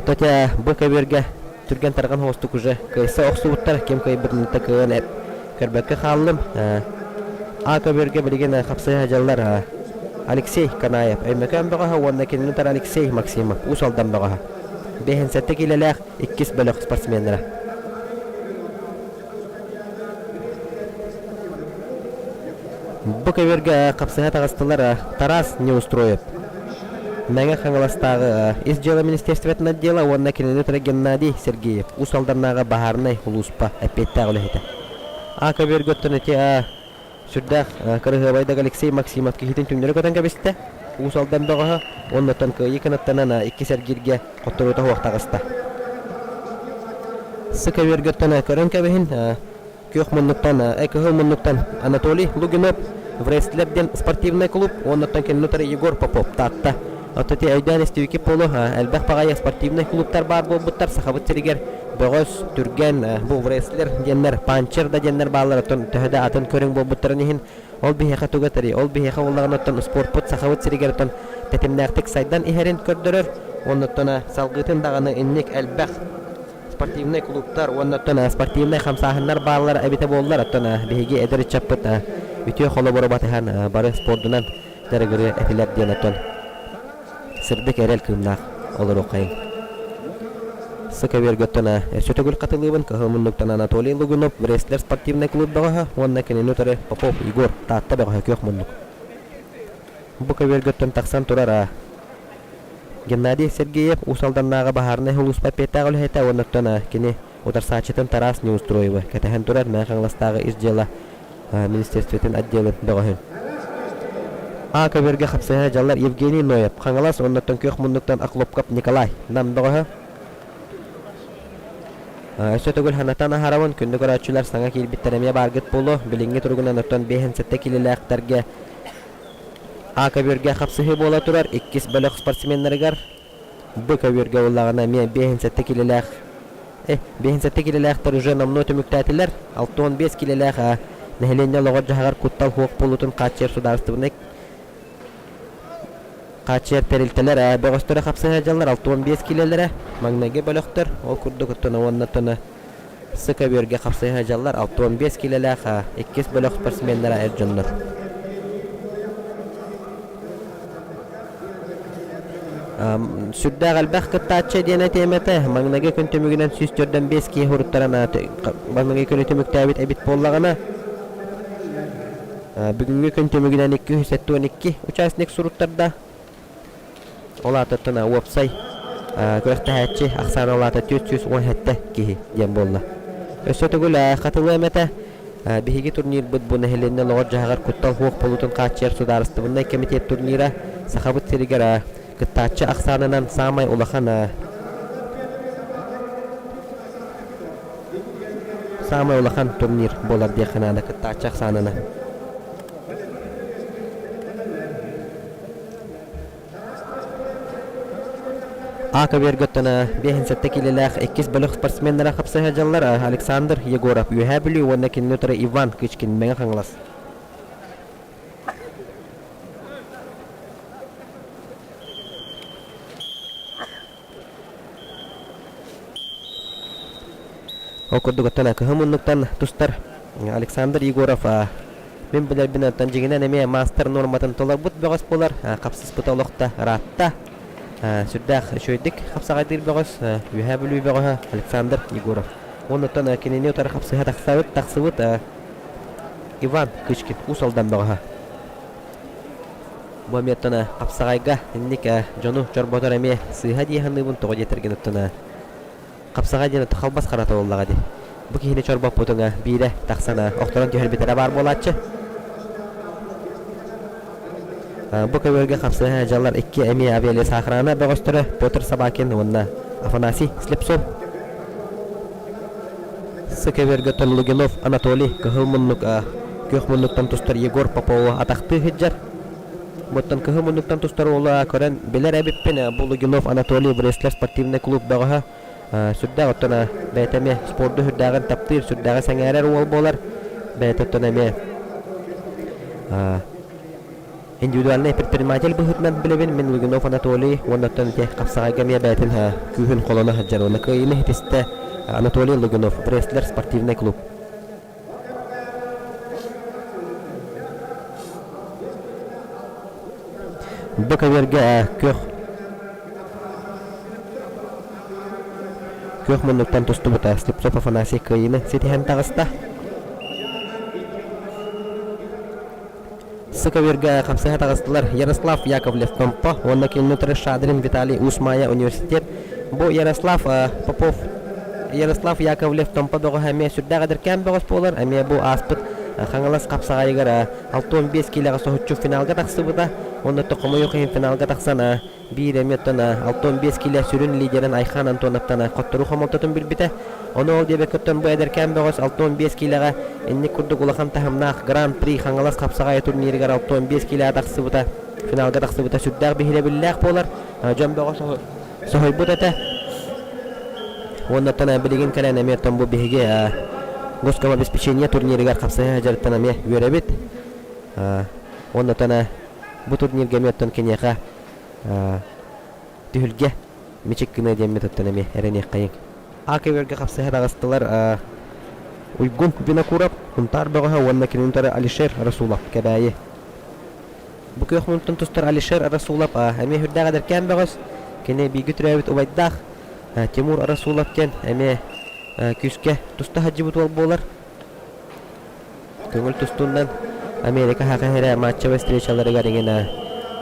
Тотя бу көбүөргэ түргэн тарҕан хоҕустук уже кыайса охсубуттар. Ким кыайбытын кыайан көрбөккө хааллым. А көбүөргэ билигин хапсыһа дьаллар Алексей Канаев Өймөкөөн бөҕөһө уонна кинини утары Алексей Максимов Уус Алдан бөҕөһө. Биэһин сэттэ киилэлээх иккис бөлөх спортсменнара. Бу көбүөргэ хапсыһа таҕыстылар Тарас Неустроев, Мэҥэ Хаҥаластааҕы Ис дьыала министерствотын отдела уонна кинини утары Геннадий Сергеев, Уус Алданнааҕы баһаарынай улууспа эппиэттээх үлэһитэ. А көбүөргэ оттон ити сүрдээх кырыһыабайдык Алексей Максимов киһитин түҥнэри көтөн кэбистэ. Уус Алдан бөҕөһө уонна оттон кыайыы кынаттанан иккис эргииргэ хотторуута суох таҕыста. Сы көбүөргөттөн көрөн кэбиһин күөх муннуктан, кыһыл муннуктан Анатолий Лугинов, Врестлер диэн спортивнай клуб, уоннаттан кинини утары Егор Попов Таатта. Оттон өйдөөн истибикки полу элбэх баҕайы спортивнай клубтар баар буолбуттар Сахабыт сиригэр бөҕөс, түргэн, бу врестлер диэннэр, панчер да диэннэр бааллар, оттон төһө да атын көрүҥ буолбуттарын иһин ол биһиэхэ тугу этэрий? Ол биһиэхэ буоллаҕына оттон спортпут Сахабыт сиригэр оттон тэтимнээхтик сайдан иһэрин көрдөрөр, уонна салгыытын даҕаны инник элбэх спортивнай клубтар уонна оттон спортивнай хамсааһыннар бааллар эбитэ буоллар, оттон биһиги эдэр ыччаппыт үтүө холобуру батыһан бары спордунан дьарыгырыа этилэр диэн оттон сырдык эрэл кыымнаах олоруоххайыҥ. Сыка оттон өссө төгүл хатылыыбын Кыһыл муннуктан Анатолий Лугунов Врестлер спортивнай клуб бөҕөһө уонна кинини утары Попов Егор Таатта бөҕөһө күөх муннук. Бу көбүөргөттөн тахсан турар Геннадий Сергеев Уус Алданнааҕы баһаарынай сулууспа эппиэттээх үлэһитэ уонна оттон кини утарсааччытын Тарас Неустроевы кэтэһэн турар Мэҥэ Хаҥаластааҕы ис дьыала министерствотын отделын бөҕөһүн. А көбүөргэ хапсыһа дьаллар Евгений Ноев, Хаҥалас уонна күөх муннуктан Охлопков Николай, Нам бөҕөһө. Өссө төгүл санатан аһарабын, күндү көрөөччүлэр саҥа киирбиттэр эмиэ бааргыт буолуо. Билиҥҥи туругунан оттон 57 киилэлээхтэргэ А көбүөргэ хапсыһыы буола турар иккис бөлөх спортсменнарыгар Б көбүөргэ буоллаҕына эмиэ 57 киилэлээх 57 киилэлээхтэр уже номнуо түмүктээтилэр. 65 киилэлээх нэһилиэнньэ олоҕор-дьаһаҕар куттал суох буолуутун хааччыйар судаарыстыбаннай хааччыйар тэрилтэлэр бөҕөстөрө хапсыһа дьаллар 65 киилэлэрэ маҥнайгы бөлөхтөр ол курдук оттон уонна оттон С көбүөргэ хапсыһа дьаллар 65 киилэлээх иккис бөлөх спортсменнара эр дьоннор. Сүрдээх элбэх кыттааччы диэн этиэм этэ. Маҥнайгы күн түмүгүнэн 145 киһи уруттаран маҥнайгы күнү түмүктээбит эбит буоллаҕына, бүгүҥҥү күн түмүгүнэн 272 участник суруттарда. Ол аатыттан уопсай күрэхтэһээччи ахсаана улаата 417 киһи диэн буолла. Өссө төгүл хатылыам этэ, биһиги турнирбыт бу нэһилиэнньэ олоҕор-дьаһаҕар куттал суох буолуутун хааччыйар судаарыстыбаннай кэмитиэт турнира Сахабыт сиригэр кыттааччы ахсаанынан саамай улахан саамай улахан турнир буолар диэххэ наада кыттааччы ахсаанынан. А көбүөргөттөн 57 киилэлээх иккис бөлөх спортсменнара хапсыһа дьаллар Александр Егоров Үөһээ Бүлүү уонна кинини утары Иван Кычкин Мэҥэ Хаҥалас. Ол курдук оттон кыһын муннуктан тустар Александр Егоров мин билэрбин оттон дьиҥинэн эмиэ маастар нуорматын толорбут бөҕөс буолар, хапсыспыта олох да ыраатта. Сүрдээх үчүгэйдик хапсаҕайдыыр бөҕөс, Үөһээ Бүлүү бөҕөһө Александр Егоров. Уонна кинини утары хапсыһа тахсыбыт, тахсыбыт Иван Кычкин Уус Алдан бөҕөһө. Бу эмиэ оттон хапсаҕайга инник дьону чорботор эмиэ сыыһа дии саныыбын, тоҕо диэтэргин оттон хапсаҕай диэн халбас харата буоллаҕа дии. Бу киһини чорбоппутуҥа биирэ тахсан охторон түһэрбитэрэ баар буолааччы. Бу көбүөргэ хапсыһа дьаллар икки эмиэ авиалесоохрана бөҕөстөрө Петр Собакин уонна Афанасий Слепцов. С көбүөргэ Тонлугинов Анатолий кыһыл муннук күөх муннуктан тустар Егор Попову атахтыы сылдьар. Буттан кыһыл муннуктан тустар уолу көрөн билэр эбиппин. Бу Лугинов Анатолий Бреслер спортивный клуб бөҕөһө сүрдээх оттон бэйэтэ эмиэ спорду сүрдээҕин таптыыр, сүрдээҕи сэҥээрэр уол буолар. Бэйэтэ оттон эмиэ индивидуальнай предприниматель быһыытынан билэбин. Мин Лугинов Анатолий уонна оттон ити хапсаҕайга эмиэ бэйэтин күүһүн холоно сылдьар уонна кыайыыны ситистэ Анатолий Лугинов, Бреслер спортивный клуб. Бу көбүөргэ күөх күөх муннуктан тустубута Слепцов Афанасий кыайыыны ситиһэн таҕыста. Сыковирга хапсыһа таҕыстылар Ярослав Яковлев Томпо уонна кинини утары Шадрин Виталий Уус Маайа университет. Бу Ярослав Попов Ярослав Яковлев Томпо бөҕөһө эмиэ сүрдээх эдэркээн бөҕөс буолар. Эмиэ бу ааспыт Хаҥалас хапсаҕайыгар 65 киилэҕэ соһуччу финалга тахсыбыта. Уонна хомойуох иһин финалга тахсан Биир эмиэ оттон 65 киилэ сүрүн лидерин Айхан Антоновтан хотторуу хомолтотун билбитэ. Ону ол диэбэккэ оттон бу эдэркээн бөҕөс 65 киилэҕэ инник курдук улахан таһымнаах Гран-при Хаҥалас хапсаҕайа турнирыгар 65 киилэҕэ тахсыбыта, финалга тахсыбыта сүрдээх биһирэбиллээх буолар. Дьон бөҕө соһуйбут этэ. Уонна оттон билигин кэлэн эмиэ оттон бу биһиги Госкомобеспечение турнирыгар хапсыһа сылдьарыттан эмиэ үөрэбит. Уонна оттон бу турнирга эмиэ оттон киниэхэ Түһүлгэ мичик гына диэммит оттон эмиэ эрэниэххэйиҥ. А көбүөргэ хапсыһа таҕыстылар Уйгун Винокуров, Сунтаар бөҕөһө уонна кинини утары Алишер Расулов, Кэбээйи. Бу күөх мунтун тустар Алишер Расулов эмиэ сүрдээх эдэркээн бөҕөс. Кини бииргэ төрөөбүт убайдаах Тимур Расулов диэн эмиэ күүскэ туста сылдьыбыт уол буолар. Көҥүл тустуунан Америка Саха сирэ матчевай встречаларыгар иҥин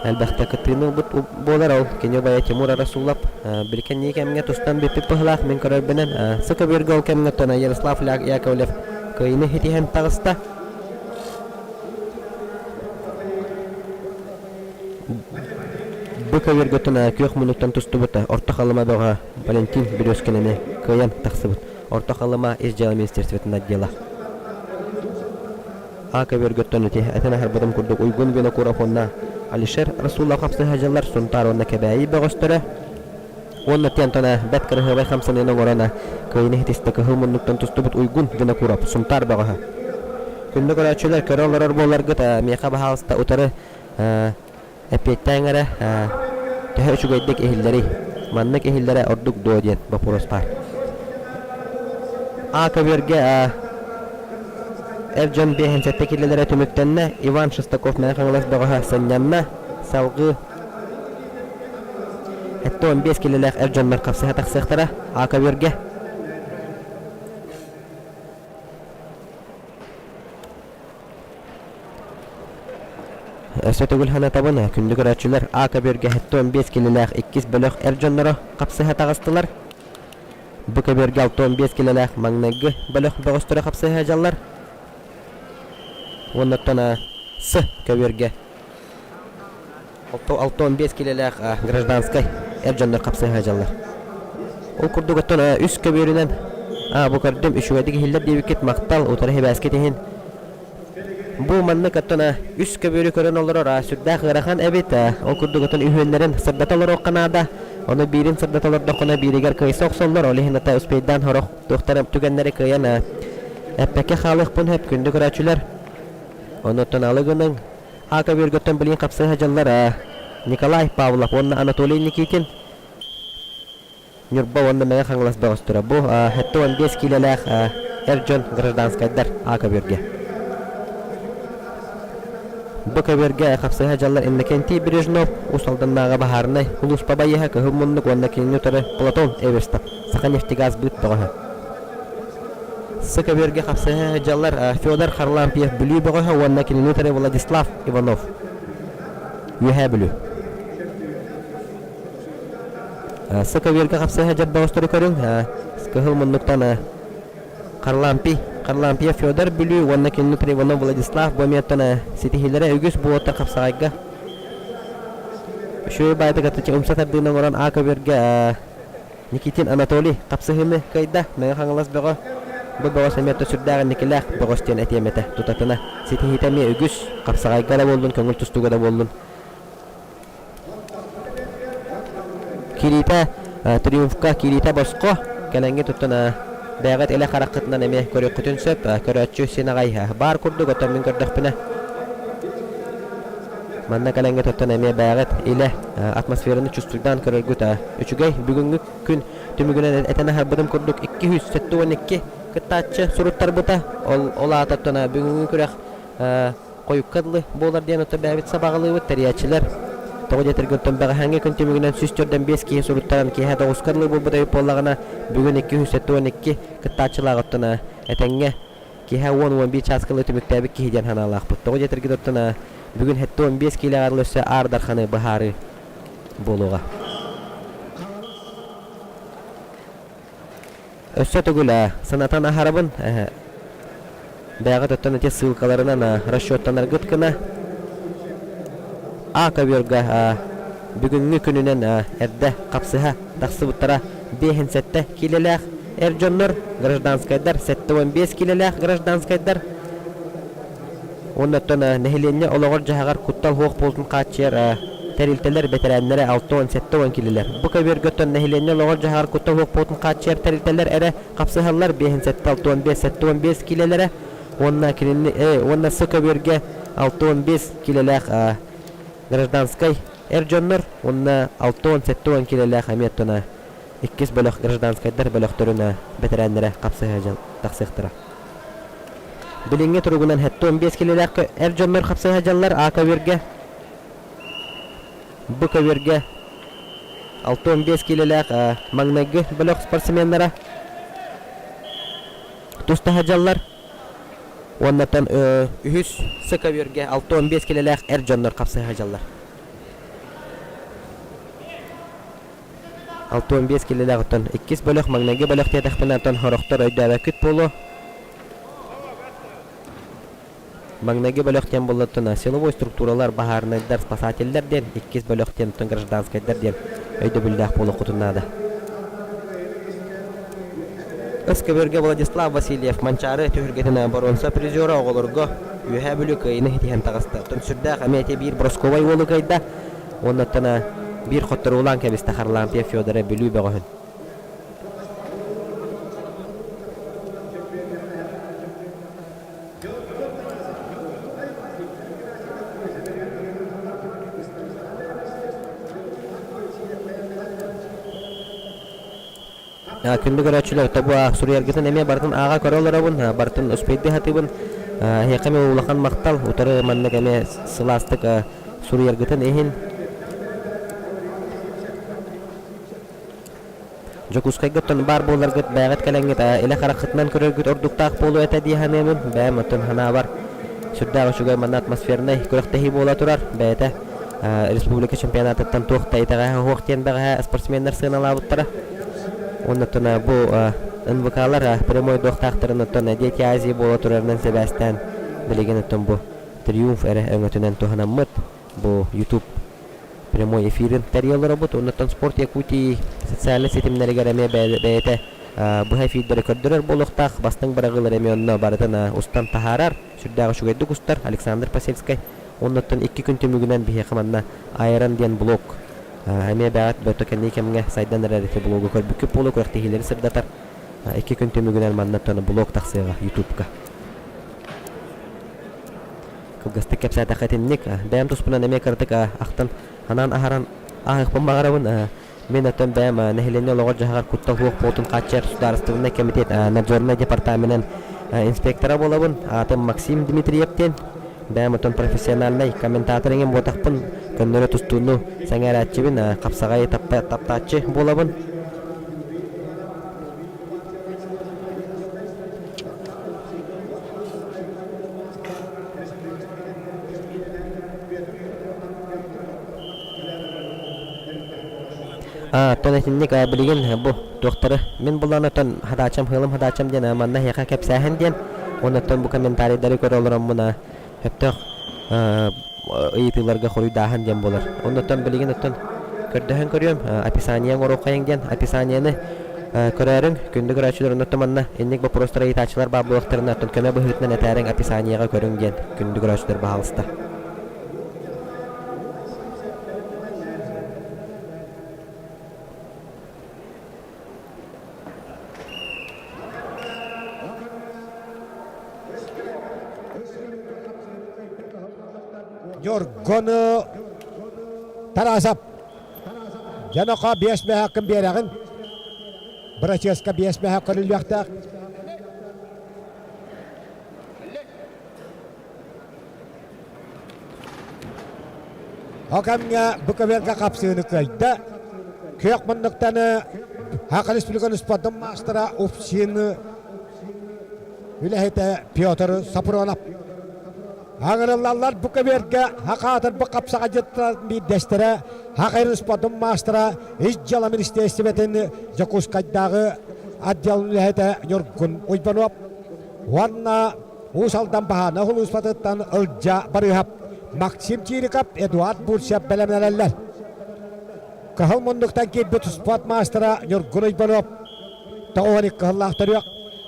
элбэхтэ кыттыыны ылбыт буолар. Ол кини убайа Тимур Арасулов биликэннии кэмҥэ тустан бүппүт быһыылаах мин көрөрбүнэн Сыкыбырга ол кэмҥэ оттон Ярослав Яковлев кыайыыны ситиһэн таҕыста. Бу көбүөргөттөн күөх муннуктан тустубут Орто Халыма бөҕө Валентин Березкин эмиэ кыайан тахсыбыт. Орто Халыма ис дьыала министерствотын отдела. А көбүөргөттөн ити этэн аһарбытым курдук Уйгун Винокуров уонна Алишер Расулов хапсыһа дьыллар Сунтаар уонна Кэбээйи бөҕөстөрө уонна Тентона бэрт кыраһыабай хамсаныыны оҥорон кыайыыны ситистэ кыһыл муннуктан тустубут Уйгун Винокуров Сунтаар бөҕөһө. Күндү көрөөччүлэр көрө олорор буоларгыт миэхэ баһаалыста утары Эппиэттээҥ эрэ, төһө үчүгэйдик иһиллэрий? Маннык иһиллэрэ ордук дуо диэн боппуруос баар. А көбүөргэ эр дьон 57 киилэлэрэ түмүктэннэ. Иван Шестаков Мэҥэ Хаҥалас бөҕөһө сынньанна. Салгыы 75 киилэлээх эр дьоннор хапсыһа тахсыахтара. А көбүөргэ. Өссө төгүл санатабын, күндү көрөөччүлэр, А көбүөргэ 75 килэлээх иккис бөлөх эр дьонноро хапсыһа таҕыстылар. Бу көбүөргэ 65 килэлээх маҥнайгы бөлөх бөҕөстөрө хапсыһа сылдьаллар. Уонна оттон С көбүөргэ 65 килэлээх гражданскай эр дьоннор хапсыһа сылдьаллар. Ол курдук оттон үс көбүөрүнэн бу көрдүм үчүгэйдик иһиллэр диэбиккит махтал утары сибээскит иһин Бу маннык оттон үс көбүөрү көрөн олорор сүрдээх ыарахан эбит. Ол курдук оттон үһүөннэрин сырдата олоруохха наада. Ону биирин сырдата олордоххуна бииригэр кыайса охсоллор. Ол иһин ата успейдаан сорох туохтары түгэннэри кыайан эппэккэ хаалыахпын сөп күндү көрөөччүлэр. Онуттан алы гыныҥ. А көбүөргөттөн билигин хапсыһа дьыллар Николай Павлов уонна Анатолий Никитин Ньурба уонна Мэҥэ Хаҥалас бөҕөстөрө. Бу 75 киилэлээх эр дьон гражданскайдар А көбүөргэ. Бу көбүөргэ хапсыһа дьаллар Иннокентий Бережнов, Уус Алданнааҕы баһаарынай улууспа байыаһа Кыһыл Муннук уонна кинини утары Платон Эверстов, Саханефтегаз быыт бөҕөһө. С көбүөргэ хапсыһа дьаллар Федор Харлампьев Бүлүү бөҕөһө уонна кинини утары Владислав Иванов, Үөһээ Бүлүү. С көбүөргэ хапсыһа дьордоҕостору көрүҥ. Кыһыл муннуктан Харлампий, Харлампия Федор Бүлүү уонна кинини Иванов Владислав бу эмиэттэн ситиһиилэрэ үгүс буолуоттар хапсаҕайга. Үчүгэй баайдык аты умса тардыыны оҥорон А көбүөргэ Никитин Анатолий хапсыһыыны кыайда. Мэҥэ Хаҥалас бөҕө бу бөҕөс эмиэ сүрдээх инникилээх бөҕөс диэн этиэм этэ. Тутатына ситиһиитэ эмиэ үгүс, хапсаҕайга да буоллун, көҥүл тустууга да буоллун. Кириитэ Триумфка киириитэ босхо, кэлэҥҥи туттан бэйэҕит илэ хараххытынан эмиэ көрүөххүтүн сөп. Көрөөччү син аҕай баар курдук, оттон мин көрдөхпүнэ манна кэлэҥҥи туттан эмиэ бэйэҕит илэ атмосфераны чувствуйдаан көрөргүт үчүгэй. Бүгүҥҥү күн түмүгүнэн этэн аһарбытым курдук 272 кыттааччы суруттарбыта. Ол, ол аата оттон бүгүҥҥү күрэх хойукка дылы буолар диэн оттон бэйэбит сабаҕалыыбыт тэрийээччилэр. Тоҕо диэтэргэ оттон бэҕэһээҥҥи күн түмүгүнэн 145 киһи суруттаран киэһэ тоҕуска дылы буолбут эбит буоллаҕына, бүгүн 272 кыттааччылаах оттон этэҥҥэ киэһэ 10-11 чааска дылы түмүктээбит киһи диэн санаалаахпыт. Тоҕо диэтэргит оттон бүгүн 75 киилэҕэ дылы өссө Аар Дарханы быһаарыы буолуоҕа. Өссө төгүл санатан аһарабын, бэйэҕит оттон ити ссылкаларынан расчеттанаргыт гына А көбүөргэ бүгүҥҥү күнүнэн эрдэ хапсыһа тахсыбыттара 57 киилэлээх эр дьоннор, гражданскайдар 75 киилэлээх гражданскайдар Уонна оттон нэһилиэнньэ олоҕор-дьаһаҕар куттал суох буолтун хааччыйар тэрилтэлэр бэтэрээннэрэ 60-70 киилэлэр. Бу көбүөргэ оттон нэһилиэнньэ олоҕор-дьаһаҕар куттал суох буолтун хааччыйар тэрилтэлэр эрэ хапсыһаллар 5 7 65 75 киилэлэрэ уонна кинини уонна С көбүөргэ 65 киилэлээх гражданскай эр дьоннор уонна 60-70 киилэлээх эмиэ оттон иккис бөлөх гражданскайдар бөлөхтөрүн бэтэрээннэрэ хапсыһа тахсыахтара. Билиҥҥи туругунан 75 киилэлээх эр дьоннор хапсыһа дьаллар А көбүөргэ, Б көбүөргэ 65 киилэлээх маҥнайгы бөлөх спортсменнара тустаһа дьаллар. Уоннаттан үһүс С көбүөргэ 65 киилэлээх эр дьоннор хапсыһа дьаллар. 65 киилэлээх оттон иккис бөлөх маҥнайгы бөлөх диэтэхпинэ оттон сорохтор өйдөөбөккүт буолуо. Маҥнайгы бөлөх диэн буоллаттан силовой структуралар, баһаарынайдар, спасателлэр диэн, иккис бөлөх диэн оттон гражданскайдар диэн өйдөбүллээх буолуоххутун наада. Ыс көбүөргэ Владислав Васильев Манчаары түһүлгэтин боруонса призера оҕолорго Үөһээ Бүлүү кыайыыны ситиһэн таҕыста. Оттон сүрдээх эмиэ ити биир бросковай уолу кыайда. Уоннаттан биир хотторуулаан кэбистэ Харлампьев Федора Бүлүү бөҕөһүн. Күндү көрөөччүлэр, тобу суруйаргытын эмиэ барытын ааҕа көрө олоробун, барытын успейдыы сатыыбын. Эһиэхэ эмиэ улахан махтал, утары маннык эмиэ сылаастык суруйаргытын иһин. Дьокуускайга оттон баар буоларгыт бэйэҕит кэлэҥҥит илэ хараххытынан көрөргүт ордуктаах буолуо этэ дии саныыбын. Бэйэм оттон санаабар. Сүрдээх үчүгэй манна атмосфернай күрэхтэһии буола турар. Бэйэтэ республика чемпионатыттан туох да итэҕэһэ суох диэн бэҕэһээ спортсменнар сыаналаабыттара. Оннуттан бу НВК-лар прямой дуохтаахтарын оттон Дети Азии буола турарынан сибээстээн билигин оттон бу Триумф эрэ өҥөтүнэн туһанаммыт бу YouTube прямой эфирин тэрийэ олоробут. Оннуттан Спорт Якутии социальнай ситимнэригэр эмиэ бэйэтэ быһа эфирдэри көрдөрөр буолуохтаах. Бастыҥ быраҕыылар эмиэ онно барытын устан таһаарар. Сүрдээх үчүгэйдик устар Александр Посельскай. Оннуттан икки күн түмүгүнэн биһиэхэ манна Айрон диэн блог эмиэ бэҕэт бөтө кэнники кэмҥэ сайдан эрэр ити блогу көрбүккүт буолуо күрэхтэһиилэри сырдатар. Икки күн түмүгүнэн манна блог тахсыаҕа Ютубка. Кылгастык кэпсээтэххэ итинник. Бэйэм туспунан эмиэ кыратык ахтан, анаан аһаран ааһыахпын баҕарабын. Мин оттон бэйэм нэһилиэнньэ олоҕор-дьаһаҕар куттал суох буолуутун хааччыйар судаарыстыбаннай кэмитиэт надзорнай департаменын инспектора буолабын. Аатым Максим Дмитриев диэн. Бэйэм оттон профессиональнай комментатор эҥин буотахпын, көннөрү тустууну сэҥээрээччибин, хапсаҕайы таптааччы буолабын. Оттон итинник билигин бу туохтары мин булан оттон хадаачам хыылым хадаачам диэн манна эһиэхэ кэпсээһин диэн уонна оттон бу комментарийдары көрө олороммун сөптөөх ыйытыыларга хоруйдааһын диэн буолар. Оннуттан билигин оттон көрдөһөн көрүөм описание оҥоруоххайыҥ диэн описаниены көрөөрүҥ күндү көрөөччүлэр оннуттан манна инник боппуруостары ыйытааччылар баар буолуохтарына оттон көмө быһыытынан этээриҥ описаниеҕа көрүҥ диэн күндү көрөөччүлэр баһаалыста. Ньургуну Тарасов дьоноко биэс мөһөөккүн биэрэҕин бырачыаска биэс мөһөөк көрүллүөхтээх Ол кэмҥэ бу көбүөргэ хапсыыны кыайда. Күөх муннуктаны Саха Республикатын спордун маастара УФСИН үлэһитэ Петр Сапронов. Аҥырыллаллар бу көбүөргэ хакаатыр бу хапсаҕайдьыттар биирдэстэрэ Саха спордун маастара ис дьыала министиэристибэтин Дьокуускайдааҕы отделын үлэһитэ Ньургун Уйбанов уонна Уус Алдан баһаана улууспатыттан Ылдьа Барыыһап, Максим Чириков, Эдуард Бурцев бэлэмнэнэллэр. Кыһыл муннуктан киирбит спорт маастара Ньургун Уйбанов 92 кыһыллаах төрүөх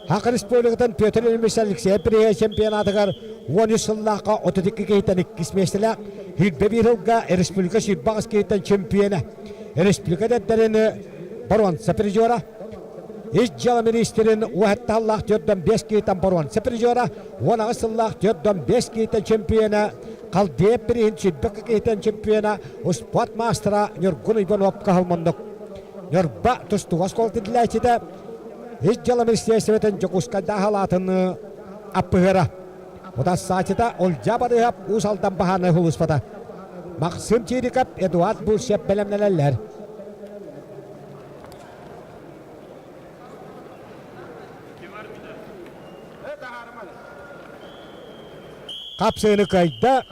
Саха Республикатын Петр Ильич Алексеев бирииһэ чемпионатыгар 13 сыллаахха 32 киһиттэн иккис миэстэлээх, 21 сылга республика 28 киһиттэн чемпиона, республика эдэрдэрин боруонса призера, Ис дьыала миниистирин уоһаттааллаах төрдөн биэс киһитэн боруонса призера, 18 сыллаах төрдөн биэс киһитэн чемпиона, Халдеев бирииһин сүүрбэ киһитэн чемпиона, успуорт маастара Ньургун Иванов Каһылмоннук. Ньурба тустууга оскуолатын иитиллээччитэ, Ис дьыала министиэристибэтин Дьокуускайдааҕы салаатын аппыһыара. Утассааччыта Ольдьа Барыһап Уус Алдан баһаарынай сулууспата. Максим Чириков, Эдуард Бурсев бэлэмнэнэллэр. Хапсыыны кыайда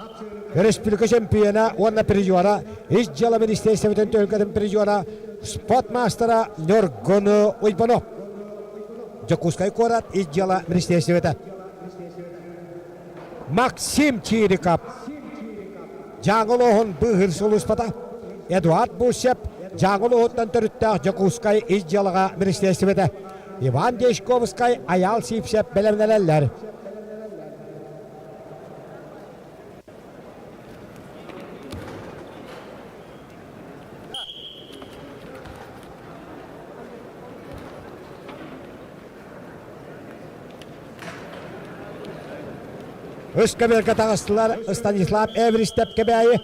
республика чемпиона уонна призера ис дьыала министиэристибэтин түһүлгэтин призера спорт маастара Ньургун Уйбанов. Дьокуускай куорат ис дьыала министиэристибэтэ. Максим Чириков Дьааҥы улууһун быыһыыр сулууспата Эдуард Бурсев Дьааҥы улууһуттан төрүттээх Дьокуускай ис дьыалаҕа министиэристибэтэ Иван Дьячковскай Айаал Сивцев бэлэмнэнэллэр. Үс көбүөргэ таҕыстылар Станислав Эверистеп Кэбээйи,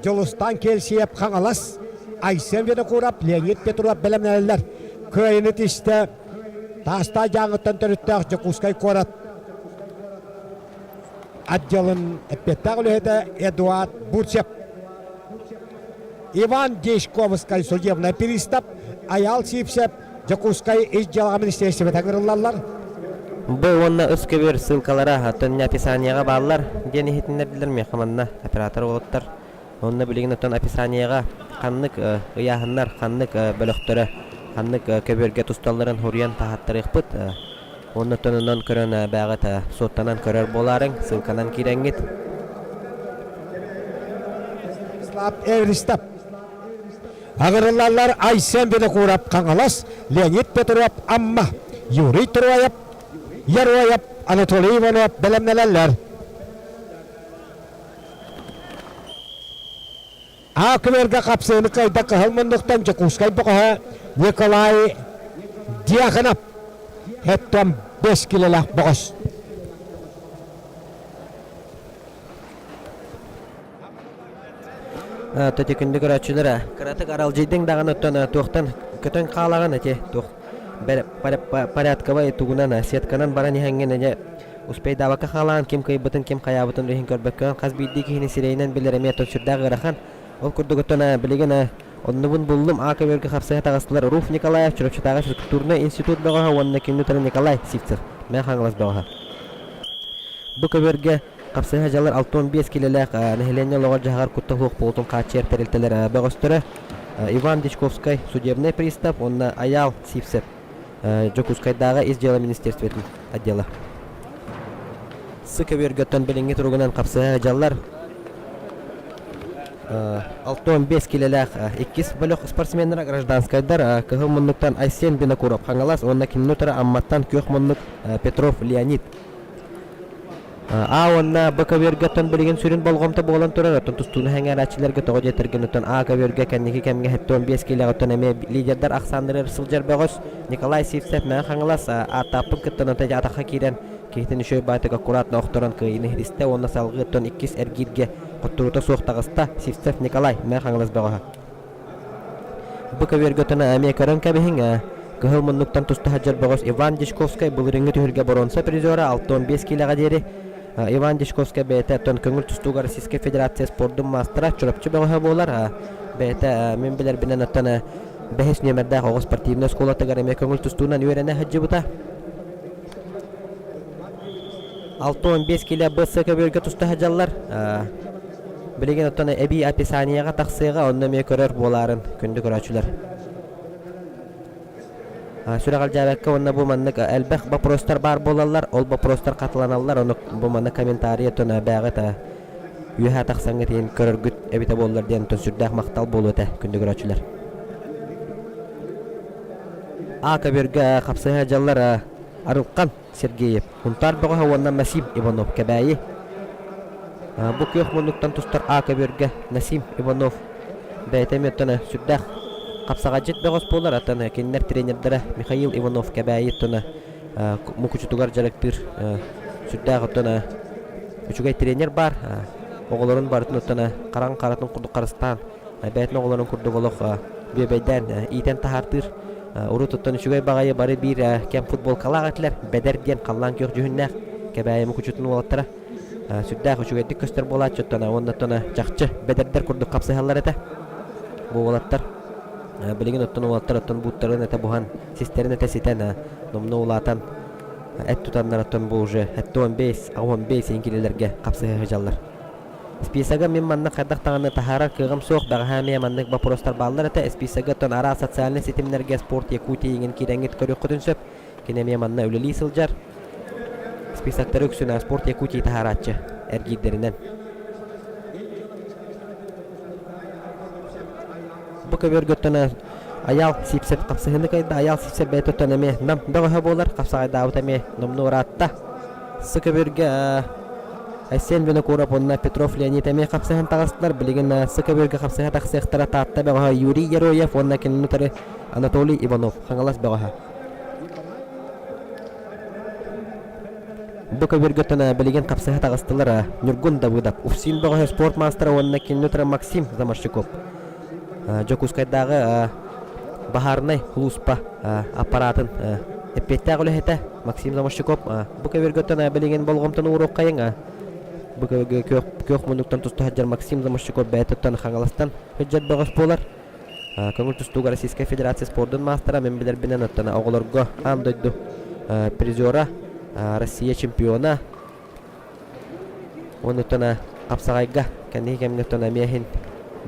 Дьулустан Кельсиев Хаҥалас, Айсен Винокуров, Леонид Петров бэлэмнэнэллэр. Кыайыны тистэ Таастаах Дьааҥыттан төрүттээх Дьокуускай куорат отделын эппиэттээх үлэһитэ Эдуард Бурцев. Иван Дьячковскай судебнай пристав, Айаал Сивцев Дьокуускай ис дьыалаҕа министиэристибэтэ ыҥырыллаллар. Б уонна Ыс көбүөр ссылкалара оттон описаниеҕа бааллар диэн иһитиннэрдилэр миэхэ манна оператор уолаттар. Онно билигин оттон описаниеҕа ханнык ыйааһыннар, ханнык бөлөхтөрө, ханнык көбүөргэ тусталларын суруйан таһааттарыахпыт. Уонна оттон онон көрөн бэҕэт суоттанан көрөр буолаарыҥ, ссылканан киирэҥҥит. Слав Эверстов Аҕырыллаллар Айсен Винокуров Хаҥалас, Леонид Петров Амма, Юрий Троев, Яроев, Анатолий Иванов бэлэмнэнэллэр. А күнэргэ хапсыыны кыайда Кыһыл муннуктан Дьокуускай бөҕөһө Николай Дьяконов хэттэн 5 килэлээх бөҕөс. Төтө күндү көрөөччүлэр кыратык аралдьыйдыҥ даҕаны оттон туохтан көтөн хаалаҕын ити туох порядковай тугунан сетканан баран иһэҥҥин эдьэ успейдаабакка хаалаан ким кыайбытын ким хайаабытын иһин көрбөккө хас биирдии киһини сирэйинэн билэр эмиэ оттон сүрдээх ыарахан ол курдук оттон билигин оннубун буллум А көбүөргэ хапсыһа таҕыстылар Руф Николаев Чурапчытааҕы физкультурнай институт бөҕөһө уонна кинини утары Николай Сивцев Мэҥэ Хаҥалас бөҕөһө бу көбүөргэ Хапсыһа дьалар 65 килэлээх нэһилиэнньэ олоҕор-дьаһаҕар куттал суох буолуутун хааччыйар тэрилтэлэр бөҕөстөрө Иван Дьячковскай, судебнай пристав уонна Айаал Сивцев, Дьокуускайдааҕы Ис дьыала министерствотын отдела. Сы көбүөргөттөн билиҥҥи туругунан хапсыһа дьаллар 65 килэлээх иккис бөлөх спортсменнара гражданскайдар Кыһыл муннуктан Айсен Винокуров Хаҥалас уонна кинини утары Амматтан Күөх муннук Петров Леонид. А уонна Б көбүөргэ оттон билигин сүрүн болҕомто буолан турар, оттон тустууну сэҥээрээччилэргэ тоҕо диэтэргин оттон А көбүөргэ кэнники кэмҥэ 75 киилэҕэ оттон эмиэ лидердар ахсааннарыгар сылдьар бөҕөс Николай Сивцев Мэҥэ Хаҥалас ааттааппын кыттан оттон атахха киирэн киһитин үчүгэй баайтык аккуратно охторон кыайыыны иһиристэ уонна салгыы оттон иккис эргииргэ хотторуута суох таҕыста Сивцев Николай Мэҥэ Хаҥалас бөҕөһө. Бу көбүөргэ тына эмиэ көрөн кэбиһиҥ ээ. Кыһыл муннуктан туста сылдьар бөҕөс Иван Дьячковскай былырыыҥҥы түһүлгэ боруонса призера 65 киилэҕэ диэри. Иван Дьячковскай бэйэтэ оттон көҥүл тустууга Российскай Федерация спордун маастара, Чурапчы бөҕөһө буолар. Бэйэтэ мин билэрбинэн оттон бэһис нүөмэрдээх оҕо спортивнай оскуолатыгар эмиэ көҥүл тустуунан үөрэнэ сылдьыбыта. 65 киилэ БС көбүөргэ туста сылдьаллар. Билигин оттон эбии описаниеҕа тахсыаҕа, онно эмиэ көрөр буолаарын күндү көрөөччүлэр. Сүрэҕэлдьээбэккэ уонна бу маннык элбэх вопростар баар буолаллар, ол вопростар хатыланаллар, ону бу маннык комментарий оттон бэйэҕит үөһэ тахсаҥҥыт иһин көрөргүт эбитэ буоллар диэн оттон сүрдээх махтал буолуо этэ күндү көрөөччүлэр. А көбүөргэ хапсыһа дьаллар Арылхан Сергеев, Һунтаар бөҕөһө уонна Насим Иванов Кэбээйи. Бу күөх муннуктан тустар А көбүөргэ Насим Иванов бэйэтэ эмиэ оттон сүрдээх хапсаҕайдьыт бөҕөс буолар, оттон кинилэр тренердэрэ Михаил Иванов Кэбээйи оттон мукучутугар дьарыктыыр сүрдээх оттон үчүгэй тренер баар. Оҕолорун барытын оттон хараҥ харатын курдук харыстаан бэйэтин оҕолорун курдук олох бүөбэйдээн иитэн таһаартыыр. Урут оттон үчүгэй баҕайы бары биир кэм футболкалаах этилэр. Бэдэр диэн халлаан күөх дьүһүннээх Кэбээйи Мукучутун уолаттара сүрдээх үчүгэйдик көстөр буолааччы оттон уонна оттон чахчы бэдэрдэр курдук хапсыһаллар этэ. Бу уолаттар билигин оттон уолаттар оттон бууттарын этэ буһан, систэрин этэ ситэн, номнуо улаатан эт тутаннар оттон бу уже 75, 85 килэлэргэ хапсыһа сылдьаллар. Списога мин маннык хайдах даҕаны таһаарар кыаҕым суох, бэҕэһээ эмиэ маннык боппуруостар бааллар этэ. Списога оттон араас социальнай ситимнэргэ Спорт Якутии иҥин киирэҥҥит көрүөххүтүн сөп. Кини эмиэ манна үлэлии сылдьар. Списоктары үксүн Спорт Якутии таһаарааччы эргиирдэринэн. Бу көбүөргөттөн Айаал Сипсеп хапсыһыыны кыайда. Айаал Сипсеп бэйэтэ оттон эмиэ нам бөҕөһө буолар. Хапсаҕайдаабыта эмиэ номнуо ыраатта. Сы көбүөргэ Айсен Винокуров уонна Петров Леонид эмиэ хапсыһан таҕыстылар. Билигин Сы көбүөргэ хапсыһа тахсыахтара Таатта бөҕөһө Юрий Яроев уонна кинини утары Анатолий Иванов, Хаҥалас бөҕөһө. Бу көбүөргэ билигин хапсыһа таҕыстылар Ньургун Давыдов, УФСИН бөҕөһө спорт маастара уонна кинини утары Максим Заморщиков. Дьокуускайдааҕы баһаарынай сулууспа аппараатын эппиэттээх үлэһитэ Максим Заморщиков бу көбүөргөттөн билигин болҕомтону ууруоххайыҥ. Бу көбүөргэ күөх муннуктан туста сылдьар Максим Заморщиков бэйэтиттэн Хаҥаластан сылдьар бөҕөс буолар. Көҥүл тустууга Российскай Федерация спордун маастара, мин билэрбинэн оттон оҕолорго аан дойду призера. Россия чемпиона. Онуттан хапсаҕайга кэнники кэмҥэ оттон эмиэ иһин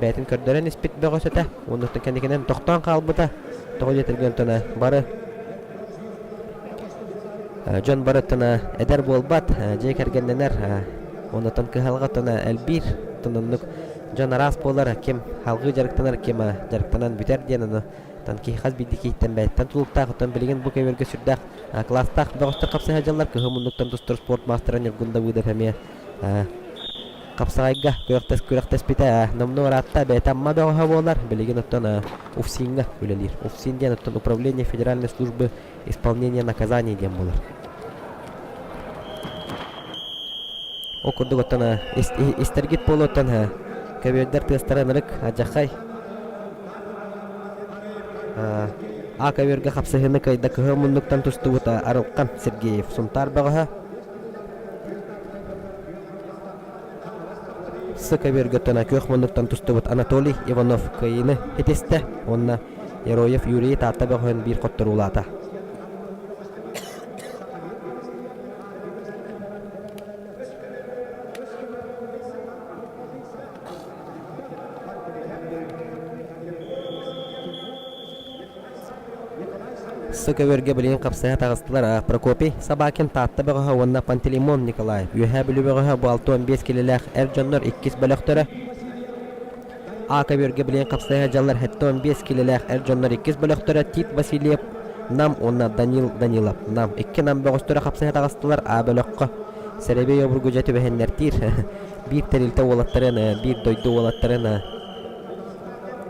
бэйэтин көрдөрөн испит бөҕөс этэ. Онуттан кэнникинэн тохтоон хаалбыта. Тоҕо диэтэргэ оттон бары дьон бары оттон эдэр буолбат, дьиэ кэргэннэнэр, онуттан кыһалҕа оттон элбиир. Оттон оннук дьон араас буолар, ким салгыы дьарыктанар, ким дьарыктанан бүтэр диэн ону оттон киһи хас биирдии киһиттэн бэйэттэн тутулуктаах. Оттон билигин бу көбүөргэ сүрдээх Кылаастаах бөҕөстөр хапсыһа дьаллар кыһыл муннуктан тустар спорт маастара Ньургун Давыдов эмиэ хапсаҕайга күрэхтэс күрэхтэспитэ номнуо ыраатта бэйэтэ Амма бөҕөһө буолар билигин оттон УФСИН-ҥа үлэлиир УФСИН диэн оттон Управление Федеральной службы исполнения наказаний диэн буолар Ол курдук оттон истэргит буолуоттан көбүөрдэр тыастара ынырык адьаххай А көбүөргэ хапсыһыыны кыайда кыһыл муннуктан тустубут Арылхан Сергеев Сунтаар бөҕөһө С көбүөргэ оттон күөх муннуктан тустубут Анатолий Иванов кыайыыны ситистэ уонна Яроев Юрий Таатта бөҕөһүн биир хотторуулаата. С көбүөргэ билигин хапсыһа таҕыстылар Прокопий Собакин Таатта бөҕөһө уонна Пантелеймон Николаев Үөһээ Бүлүү бөҕөһө бу 65 килэлээх эр дьоннор иккис бөлөхтөрө А көбүөргэ билигин хапсыһа дьаллар 75 килэлээх эр дьоннор иккис бөлөхтөрө Тит Васильев Нам уонна Данил Данилов Нам икки Нам бөҕөстөрө хапсыһа таҕыстылар А бөлөххө Сэрэбиэй обургу дьэ түбэһиннэртиир биир тэрилтэ уолаттарын биир дойду уолаттарын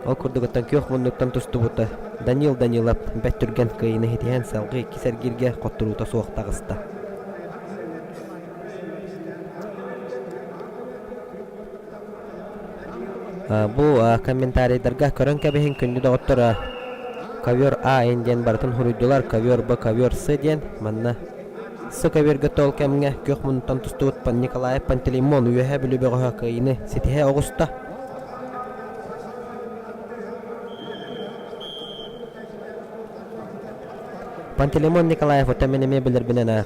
ол курдугуттан күөх муннуктан тустубута Данил Данилов бэрт түргэн кыайыыны ситиһэн салгыы иккис эргииргэ хотторуута суох таҕыста. Бу комментарийдарга көрөн кэбиһин күндү доҕоттор ковер А диэн барытын суруйдулар ковер Б ковер С диэн манна С көбүөргэ тол кэмҥэ күөх муннуттан тустубут Николаев Пантелеймон Үөһээ Бүлүү бөҕөһө кыайыыны ситиһэ оҕуста. Пантелеймон Николаев оттон мин эмиэ билэрбинэн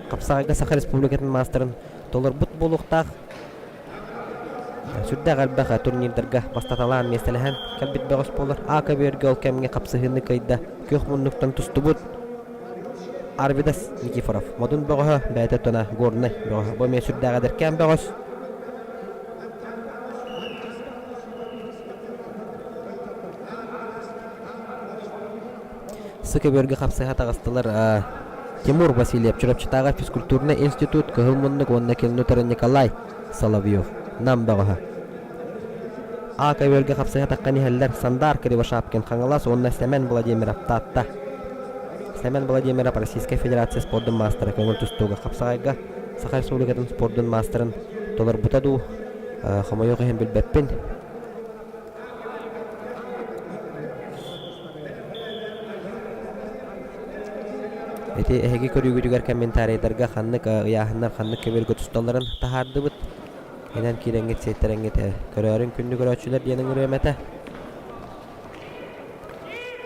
хапсаҕайга Саха Республикатын маастарын толорбут буолуохтаах. Сүрдээх элбэх турнирдарга бастаталаан миэстэлэһэн кэлбит бөҕөс буолар. А көбүөргэ ол кэмҥэ хапсыһыыны кыайда. Күөх муннуктан тустубут Арвидас Никифоров. Модун бөҕөһө, бэйэтэ тона Горнай бөҕөһө. Бу эмиэ сүрдээх эдэркээн бөҕөс. Сы көбүөргэ хапсыһа таҕыстылар Тимур Васильев, Чурапчытааҕы физкультурнай институт Кыһыл муннук уонна кинини утары Николай Соловьев, Нам бөҕөһө. А көбүөргэ хапсыһа таххан иһэллэр Сандар Кривошапкин Хаҥалас уонна Сэмэн Владимиров Таатта. Сэмэн Владимиров Российскай Федерация спордун маастара көҥүл тустууга хапсаҕайга Саха Республикатын спордун маастарын толорбута дуу, хомойуох иһин билбэппин. Ити эһиги көрүүгүтүгэр комментарийдарга ханнык ыйааһыннар ханнык көбүөргэ тусталларын таһаардыбыт. Инэн киирэҥҥит сиэттэрэҥҥит көрөөрүн күндү көрөөччүлэр диэн ыҥырыам этэ.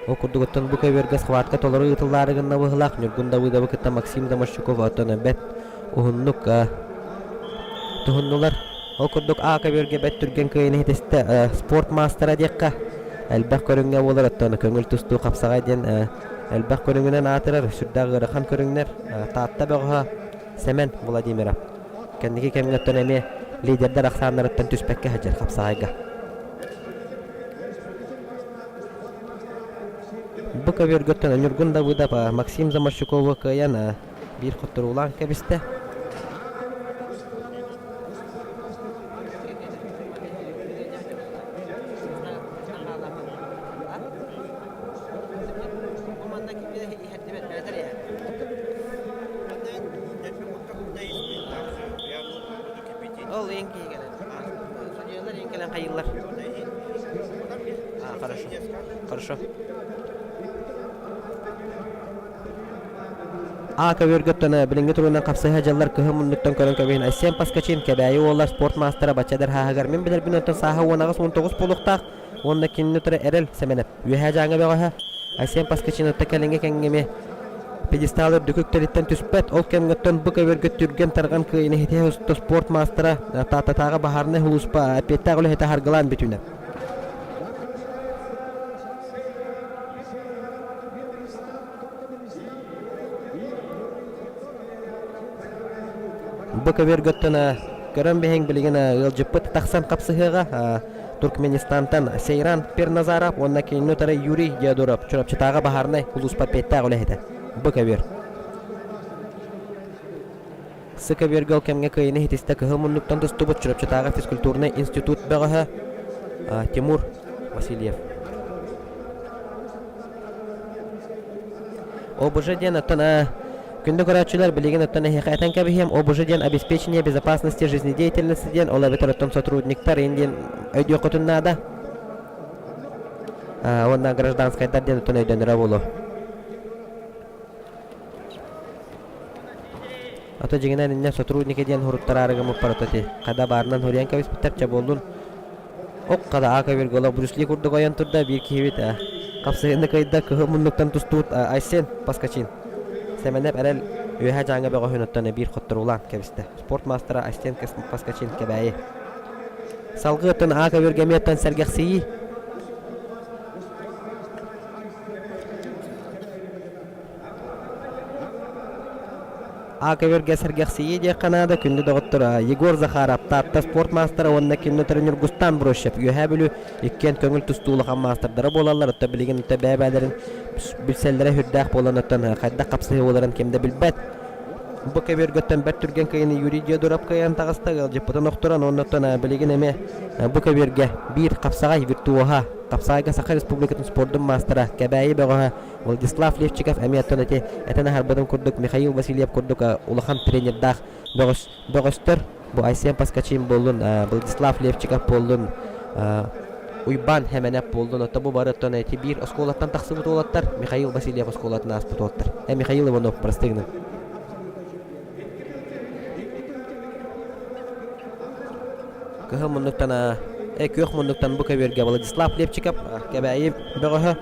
Ол курдук оттон бу көбүөргэ схватка толору ыытыллаары гынна быһыылаах Ньургун Давыдовы кытта Максим Замощуков оттон бэрт уһуннук туһуннулар. Ол курдук А көбүөргэ бэрт түргэн кыайыыны ситистэ спорт маастара диэххэ элбэх көрүҥҥэ буолар оттон көҥүл тустуу хапсаҕай диэн элбэх көрүҥүнэн аатырар сүрдээх ыарахан көрүҥнэр Таатта бөҕөһө Сэмэн Владимиров кэнники кэмҥэ оттон эмиэ лидердэр ахсааннарыттан түспэккэ сылдьар хапсаҕайга. Бу көбүөргөттөн Ньургун Давыдов Максим Заморщикову кыайан биир хотторуулаан кэбистэ. Ол ең киһи кэлэн. Судьуйалар ең кэлэн хайыыллар. А, хорошо. Хорошо. А көбүөргөттөн билиҥҥи туругунан хапсыһа дьаллар кыһын муннуктан көрөн көбүһүн Айсен Паскачин Кэбээйи уола спорт маастара бачча эдэр хааһыгар мин билэрбин оттон сааһа 18-19 буолуохтаах уонна кинини утары Эрэл Сэмэнэп Үөһээ Дьааҥы бөҕөһө Айсен Паскачин отто кэлиҥҥи кэҥҥэ эмиэ. Пьедестал үрдүк үктэлиттэн түспэт, ол кэмҥэттэн бу көбүөргэ түргэн-тарҕан кыайыыны ситиһэ уста спорт маастара Тааттатааҕы баһаарынай сулууспа эппиэттээх үлэһитэ харгылаан бүтүнэ. Бу көбүөргөттөн көрөн биһиҥ билигин ыалдьыппыт тахсан хапсыһыаҕа Туркменистантан Сейран Перназаров уонна кинини утары Юрий Диодоров Чурапчытааҕы баһаарынай улууспа эппиэттээх үлэһитэ. Бу көбүөр. Сы көбүөргэ ол кэмҥэ кыайыыны ситистэ кыһыл муннуктан тустубут Чурапчытааҕы физкультурнай институт бөҕөһө Тимур Васильев. ОБЖ диэн оттон күндү көрөөччүлэр билигин оттон эһиэхэ этэн кэбиһиэм ОБЖ диэн обеспечение безопасности жизнедеятельности диэн ол эбэтэр оттон сотрудниктар ин диэн өйдүөххүтүн наада уонна гражданскайдар диэн оттон өйдөнөрө буолуо. Ото дьиҥинэн иннэ сотрудники диэн хуруттараары гыммыппар ото ити хада баарынан хуруйан кэбиспиттэр чэ буоллун. Ок хада ака биргола Брюс Ли курдук ойон турда биир киһибит хапсыһыыны кыайда кыһыл муннуктан тустубут Айсен Паскачин. Сэмэнэп эрэл үөһэ дьааҥы бөҕөһүн оттон биир хотторуулаан кэбистэ. Спорт маастара Айсен Паскачин Кэбээйи. Салгыы оттон ака биргэмиэттэн сэргэхсийии. А көбүөргэ сэргэхсийии диэххэ наада күндү доҕоттор Егор Захаров, Таатта спорт маастара уонна кинини утары Ньургустаан Брощев, Үөһээ Бүлүү иккиэн көҥүл тустуу улахан маастардара буолаллар. Оттон билигин оттон бэйэ-бэйэлэрин билсэллэрэ сүрдээх буолан оттон хайдах хапсыһыы буоларын ким да билбэт. Бу көбүөргэттэн бэрт түргэн кыайыыны Юрий Диодоров кыайан таҕыста, ыалдьыппытын охторон уонна оттон билигин эмиэ бу көбүөргэ биир хапсаҕай виртуоһа, хапсаҕайга Саха Республикатын спордун маастара Кэбээйи бөҕөһө Владислав Левчиков эмиэ оттон ити этэн аһарбытым курдук Михаил Васильев курдук улахан тренердаах бөҕөс бөҕөстөр бу Айсен Поскачин буоллун, Владислав Левчиков буоллун, Уйбаан Хэмэнэп буоллун, оттон бу бары оттон ити биир оскуолаттан тахсыбыт уолаттар Михаил Васильев оскуолатын ааспыт уолаттар. Э Михаил Иванов прости гынан. Кыһыл муннуктан э күөх муннуктан бу көбүөргэ Владислав Левчиков Кэбээйи бөҕөһө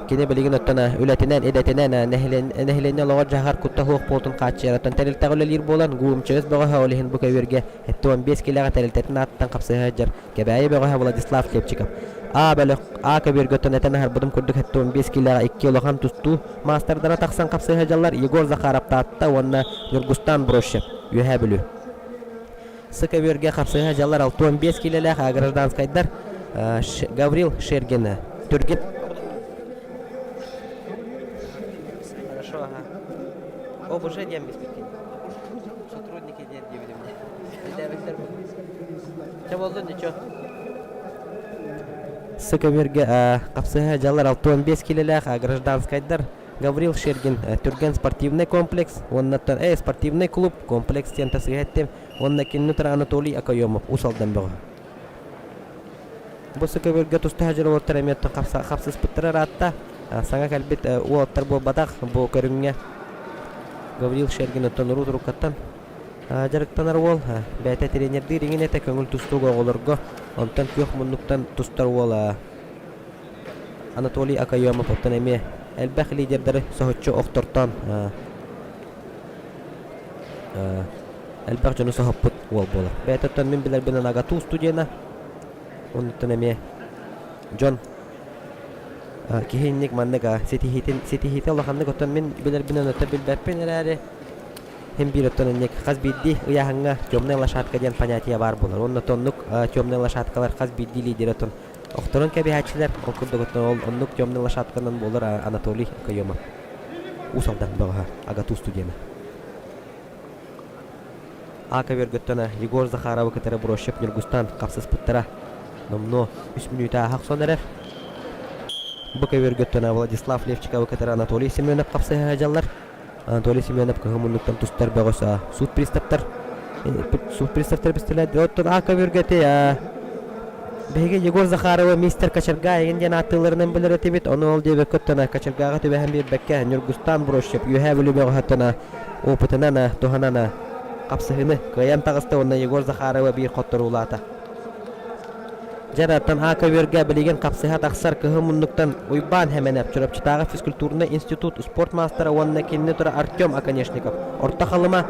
Кини билигин оттон үлэтинэн, идэтинэн нэһилиэнньэ олоҕор-дьаһаҕар куттал суох буолтун хааччыйарыттан тэрилтэҕэ үлэлиир буолан, ГУМЧС бөҕөһө ол иһин бу көбүөргэ 75 киилэҕэ тэрилтэтин ааттан хапсыһа сылдьар Кэбээйи бөҕөһө Владислав Лепчиков. А бөлөх А көбүөргэ оттон этэн аһарбытым курдук 75 киилэҕэ икки улахан тустуу маастардара тахсан хапсыһа сылдьаллар Егор Захаров Таатта уонна Ньургустаан Брощев Үөһээ Бүлүү. Сы көбүөргэ хапсыһа дьаллар 65 киилэлээх гражданскайдар Гаврил Шергин Түргэн Хорошо, ага. ОБЖ диэн биспиккин. Сотрудники диэн диэбитим. Чэ болдун ничего. Сы көбүөргэ хапсыһа дьаллар 65 киилэлээх гражданскайдар Гаврил Шергин Түргэн спортивный комплекс уонна э спортивный клуб комплекс диэн тасыһа эттим уонна кинини утары Анатолий Окоемов Уус Алдан бөҕө. Бу көбүөргэ туста сылдьар уолаттар эмиэ хапсыспыттара ыраатта. Саҥа кэлбит уолаттар буолбатах бу көрүҥҥэ Гаврил Шергин оттон урут уруккаттан дьарыктанар уол бэйэтэ тренердиир иҥин этэ көҥүл тустууга оҕолорго онтон күөх муннуктан тустар уол Анатолий Окоемов оттон эмиэ элбэх лидердэри соһуччу охтортоон элбэх дьону соһуппут уол буолар. Бэйэтэ оттон мин билэрбинэн АГАТУ студена. Оннуттан эмиэ дьон киһи инник маннык ситиһиитин ситиһиитэ улаханнык оттон мин билэрбинэн оттон билбэппин эрээри Һин биир оттон инник хас биирдии ыйааһыҥҥа темная лошадка диэн понятие баар буолар. Уонна оннук темная лошадкалар хас биирдии лидер оттон охторон кэбиһээччилэр. Ол курдук оттон ол оннук темная лошадканан буолар Анатолий Окоемов. Уус Алдан бөҕөһө АГАТУ студена. А көбүөргөттөн Егор Захаровы кытары Брощев Ньургустан хапсыспыттара. Номнуо үс мүнүүтэ ааһа охсон эрэр. Бу көбүөргөттөн Владислав Левчиковы кытары Анатолий Семенов хапсыһа сылдьаллар. Анатолий Семенов кыһыл муннуктан тустар бөҕөс суут приставтар суут приставтар бистилэр оттон а көбүргэти биһиги Егор Захарова мистер Кочерга эгин диэн ааттыыларынан билэр этибит ону ол диэбэккэ оттон Кочергаҕа түбэһэн биэрбэккэ Ньургустаан Брощев Үөһээ Бүлүү бөҕөһөттөн опытынан туһанан хапсыһыыны кыайан таҕыста уонна Егор Захарова биир хотторуулаата. Дьараттан А көбүөргэ билигин хапсыһа тахсар кыһыл муннуктан Уйбаан Хэмэнэп, Чурапчытааҕы физкультурнай институт спорт маастара уонна кинини тура Артем Оконешников. Орто Халыма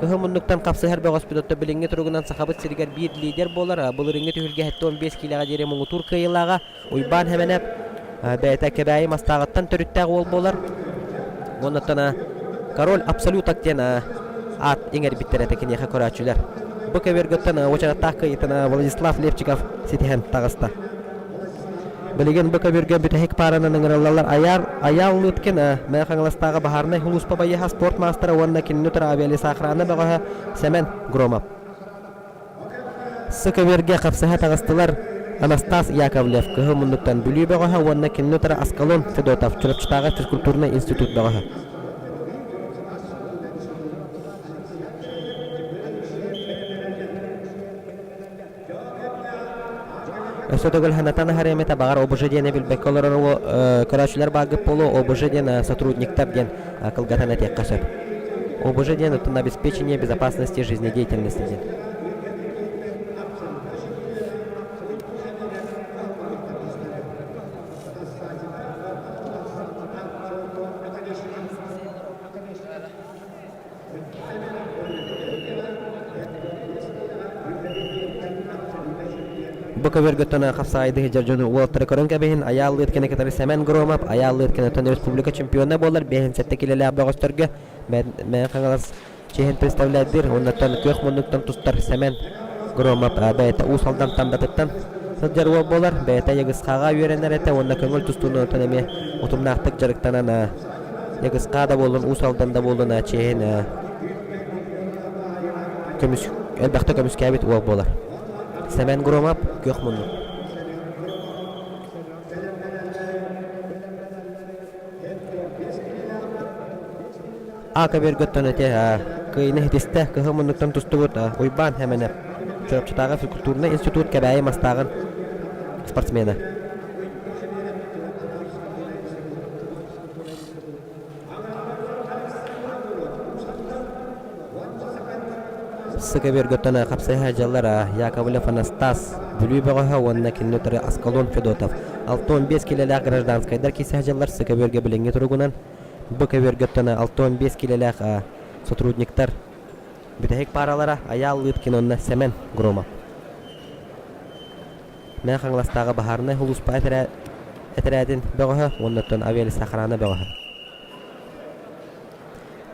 кыһыл муннуктан хапсыһар бөҕөспүт отто билиҥҥи туругунан Сахабыт сиригэр биир лидер буолар. Былырыыҥҥы түһүлгэ 75 киилэҕэ диэри муҥутуур кыайыылааҕа Уйбаан Хэмэнэп бэйэтэ Кэбээйи Мастааҕыттан төрүттээх уол буолар. Уоннаттан Король Абсолюток диэн аат иҥэрбиттэр этэ киниэхэ көрөөччүлэр. Бу көбүөргөттөн уочараттаах кыайыытын Владислав Левчиков ситиһэн таҕыста. Билигин бу көбүөргэ бүтэһик пааранан ыҥырыллаллар Айар Айаал Лыткин Мэҥэ Хаҥаластааҕы баһаарынай сулууспа байыаһа спорт маастара уонна кинини утары авиалесоохрана бөҕөһө Сэмэн Громов. С көбүөргэ хапсыһа таҕыстылар Анастас Яковлев Кыһыл муннуктан Бүлүү бөҕөһө уонна кинини утары Аскалон Федотов Чурапчытааҕы физкультурнай институт бөҕөһө. Өссө төгүл санатан аһарыам этэ, баҕар ОБЖ диэни билбэккэ олорор көрөөччүлэр бааргыт буолуо, ОБЖ диэн сотрудниктар диэн кылгатан этиэххэ сөп. ОБЖ диэн оттон обеспечение безопасности жизнедеятельности диэн. Бу көбүөргөттөн хапсаайдыы сылдьар дьону уолаттары көрөн кэбиһин, Айаал Лыткины кытары Сэмэн Громов, Айаал Лыткинаттан республика чемпиона буолар 57 килэлээх бөҕөстөргө Мэҥэ Хаҥалас чиэһин представляйдыыр, уоннаттан күөх муннуктан тустар Сэмэн Громов бэйэтэ Уус Алдан Тандатыттан сылдьар уол буолар, бэйэтэ Ягысхаҕа үөрэнэр этэ уонна көҥүл тустуунан эмиэ утумнаахтык дьарыктанан Ягысхаа да буоллун, Уус Алдан да буоллун чиэһин көмүс элбэхтэ көмүскээбит уол буолар. Сэмэн Громов, Күөх муннук. А көбүөргөттөн ити кыайыны ситистэ, кыһыл муннуктан тустубут Уйбаан Хэмэнэп, Чурапчытааҕы физкультурнай институт Кэбээйи Мастааҕын спортсмена. Сыка-Бөргөттөн хапсыһа дьаллар Яковлев Анастас, Бүлүү бөҕөһө уонна кинини утары Аскалон Федотов. 65 килэлээх гражданскайдар киирсэ дьаллар Сыка-Бөргө билиҥҥи туругунан Б көбүөргөттөн 65 килэлээх сотрудниктар бүтэһик пааралара Айаал Лыткин уонна Сэмэн Громов. Мэҥэ Хаҥаластааҕы баһаарынай сулууспа этэрээтин бөҕөһө уонна оттон авиалесоохрана бөҕөһө.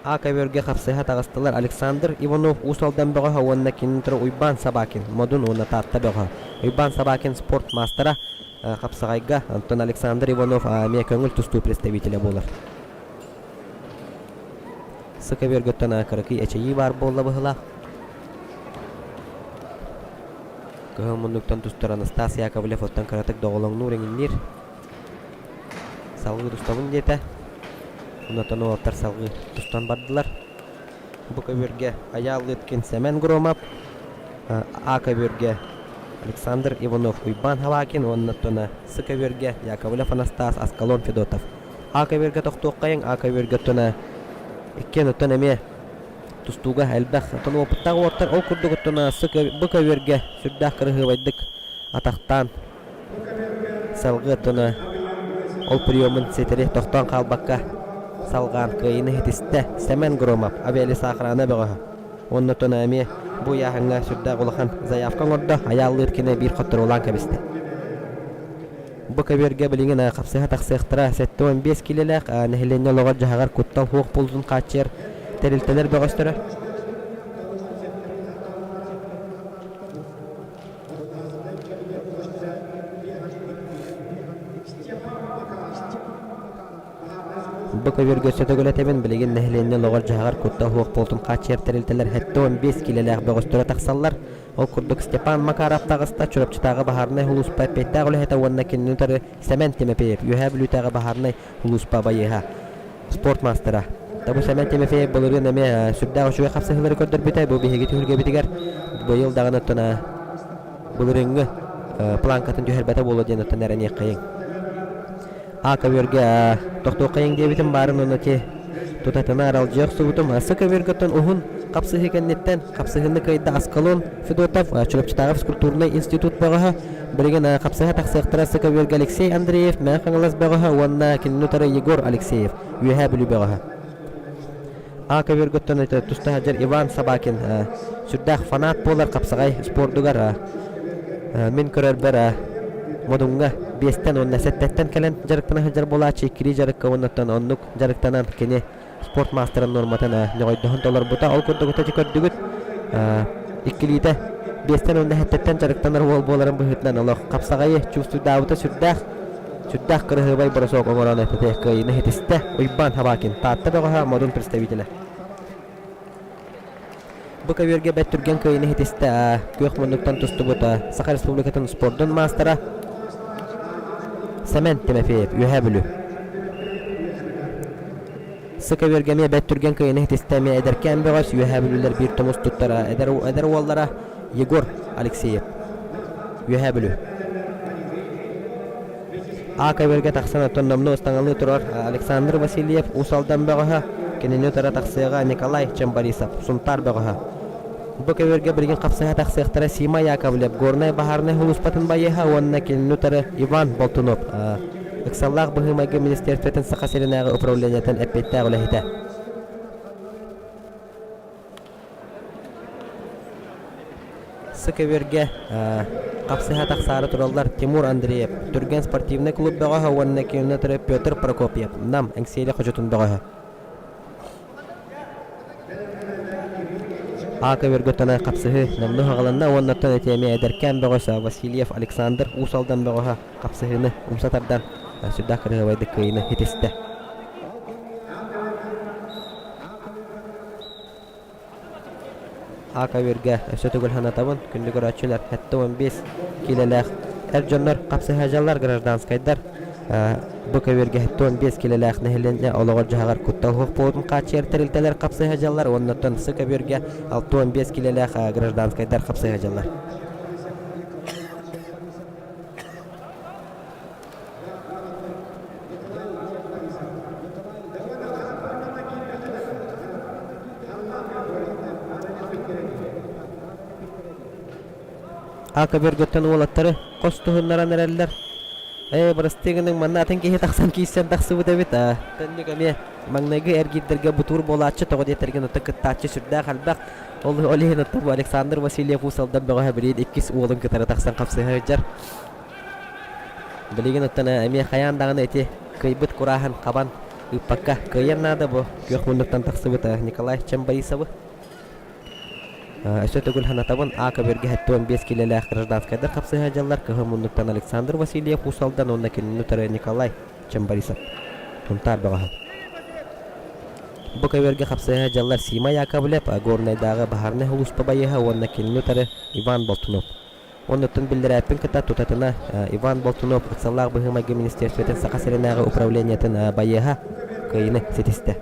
А көбүөргэ хапсыһа таҕыстылар Александр Иванов Уус Алдан бөҕөһө уонна кинини утары Уйбаан Собакин Модун уонна Таатта бөҕөһө. Уйбаан Собакин спорт маастара хапсаҕайга, онтон Александр Иванов эмиэ көҥүл тустуу представителэ буолар. С көбүөргөттөн кыракый эчэйии баар буолла быһыылаах. Кыһыл муннуктан тустар Анастас Яковлев оттон кыратык доҕолоҥнуур эҥинниир. Салгыы тустабын диэтэ. Онтон уолаттар салгыы тустан бардылар. Бу көбүөргэ Айаал Лыткин Сэмэн Громов, А көбүөргэ Александр Иванов Уйбаан Халакин уонна оттон С көбүөргэ Яковлев Анастас Аскалон Федотов. А көбүөргэ тохтуоххайыҥ, А көбүөргэ оттон иккиэн оттон эмиэ тустууга элбэх оттон уопуттаах уолаттар ол курдук оттон бу көбүөргэ сүрдээх кыраһыабайдык атахтаан салгыы оттон ол приемун ситэри тохтоон хаалбакка салҕаан кыайыыны ситистэ Сэмэн Громов авиалесоохрана бөҕөһө уонна оттон эмиэ бу ыйааһыҥҥа сүрдээх улахан заявка оҥордо айааллыыр кини биир хотторуулаан кэбистэ Бу көбүөргэ билигин хапсыһа тахсыахтара 75 киилэлээх нэһилиэнньэ олоҕор-дьаһаҕар куттал суох буолуутун хааччыйар тэрилтэлэр бөҕөстөрө. Бу көбүөргэ өссө төгүл этэбин, билигин нэһилиэнньэ олоҕор-дьаһаҕар куттал суох буолуутун хааччыйар тэрилтэлэр 75 киилэлээх бөҕөстөрө тахсаллар. Ол курдук Степан Макаров таҕыста Чурапчытааҕы баһаарынай сулууспа эппиэттээх үлэһитэ уонна кинини утары Сэмэн Тимофеев, Үөһээ Бүлүүтээҕи баһаарынай сулууспа байыаһа, спорт маастара. Бу Сэмэн Тимофеев былырыын эмиэ сүрдээх үчүгэй хапсыһыылары көрдөрбүтэ. Бу биһиги түһүлгэбитигэр быйыл даҕаны оттон былырыыҥҥы планкатын түһэрбэтэ буолуо диэн оттон эрэниэххэйиҥ. А көбүөргэ тохтуоххайыҥ диэбитим баарын уонна ти тутатына аралдьыйа охсубутум. С көбүөргэ оттон уһун. Хапсыһыы кэнниттэн хапсыһыыны кыайда Аскалон Федотов, Чурапчытааҕы физкультурнай институт бөҕөһө. Билигин хапсыһа тахсыахтара Сыка Алексей Андреев, Мэҥэ Хаҥалас бөҕөһө уонна кинини утары Егор Алексеев, Үөһээ Бүлүү бөҕөһө. А көбүөргөттөн туста сылдьар Иван Собакин сүрдээх фанат буолар хапсаҕай спордугар мин көрөрбөр Модуҥҥа биэстэн уонна сэттэттэн кэлэн дьарыктана сылдьар буолааччы иккилии дьарыкка уоннаттан оннук дьарыктанан кини спорт маастарын нуорматын ньоҕойдоһон толорбута. Ол курдук ити көрдүгүт иккилиитэ биэстэн уонна сэттэттэн дьарыктанар уол буоларын быһыытынан олох хапсаҕайы чувствуйдаабыта сүрдээх Сүрдээх кыраһыабай бросок оҥорон эппитэ кыайыыны ситистэ Уйбаан Хабакин, Таатта бөҕөһө Модун представителэ. Бу көбүөргэ бэрт түргэн кыайыыны ситистэ күөх муннуктан тустубут Саха Республикатын спордун маастара Сэмэн Тимофеев, Үөһээ Бүлүү. Сы көбүөргэ эмиэ бэрт түргэн кыайыыны ситистэ эмиэ эдэркээн бөҕөс Үөһээ Бүлүүлэр биир тумус туттара эдэр, эдэр уоллара Егор Алексеев, Үөһээ Бүлүү. А көбүөргэ тахсан оттон номнуо ыстаҥалыы турар Александр Васильев Уус Алдан бөҕөһө, кинини утары тахсыаҕа Николай Чембарисов, Сунтаар бөҕөһө. Бу көбүөргэ билигин хапсыһа тахсыахтара Сима Яковлев, Горнай баһаарынай сулууспатын байыаһа уонна кинини утары Иван Болтунов, ыксаллаах быһыы-майгы министиэристибэтин Саха сиринээҕи управлениетын эппиэттээх үлэһитэ. Сы көбүөргэ хапсыһа тахсаары тураллар Тимур Андреев, Түргэн спортивнай клуб бөҕөһө уонна кинини утары Петр Прокопьев, Нам Эҥсиэли хочотун бөҕөһө. А көбүөргэ тонай хапсыһыы номнуо хаҕыланна уонна оттон ити эмиэ эдэркээн бөҕөс Васильев Александр Уус Алдан бөҕөһө хапсыһыыны умса тардан сүрдээх кырыһыабайдык кыайыыны ситистэ. А көбүөргэ өссө төгүл санатабын, күндү көрөөччүлэр, 75 киилэлээх эр дьоннор хапсыһаадьаллар, гражданскайдар бу көбүөргэ 75 киилэлээх нэһилиэнньэ олоҕор-дьаһаҕар куттал суох буолуутун хааччыйар тэрилтэлэр хапсыһаадьаллар уонна оттон сы көбүөргэ 65 киилэлээх гражданскайдар хапсыһаадьаллар. Ака бөргөттөн уолаттары хос туһуннаран эрэллэр. Ээ, бырастыы гыныҥ, манна атын киһи тахсан киирсэн тахсыбыт эбит. Аа, төннүк эмиэ маҥнайгы эргиирдэргэ бутуур буолааччы, тоҕо диэтэргин оттон кыттааччы сүрдээх элбэх. Ол, ол иһин оттон бу Александр Васильев Уус Алдан бөҕөһө билигин иккис уолун кытары тахсан хапсыһа сылдьар. Билигин оттон эмиэ хайаан даҕаны ити кыайбыт курааһын хабан ыыппакка кыайыан наада бу күөх муннуктан тахсыбыт Николай Чемборисовы. Өссө төгүл санатабын, А көбүөргэ 75 киилэлээх гражданскайдар хапсыһа дьаллар кыһыл муннуктан Александр Васильев Уус Алдан уонна кинини утары Николай Чемборисов Сунтаар бөҕөһө. Бу көбүөргэ хапсыһа дьаллар Сима Яковлев, Горнайдааҕы баһаарынай сулууспа байыаһа уонна кинини утары Иван Болтунов. Оннуттан биллэрээппин кытта тутатына Иван Болтунов ыксаллаах быһыы-майгы министиэристибэтин Саха сиринээҕи управлениетын байыаһа кыайыыны ситистэ.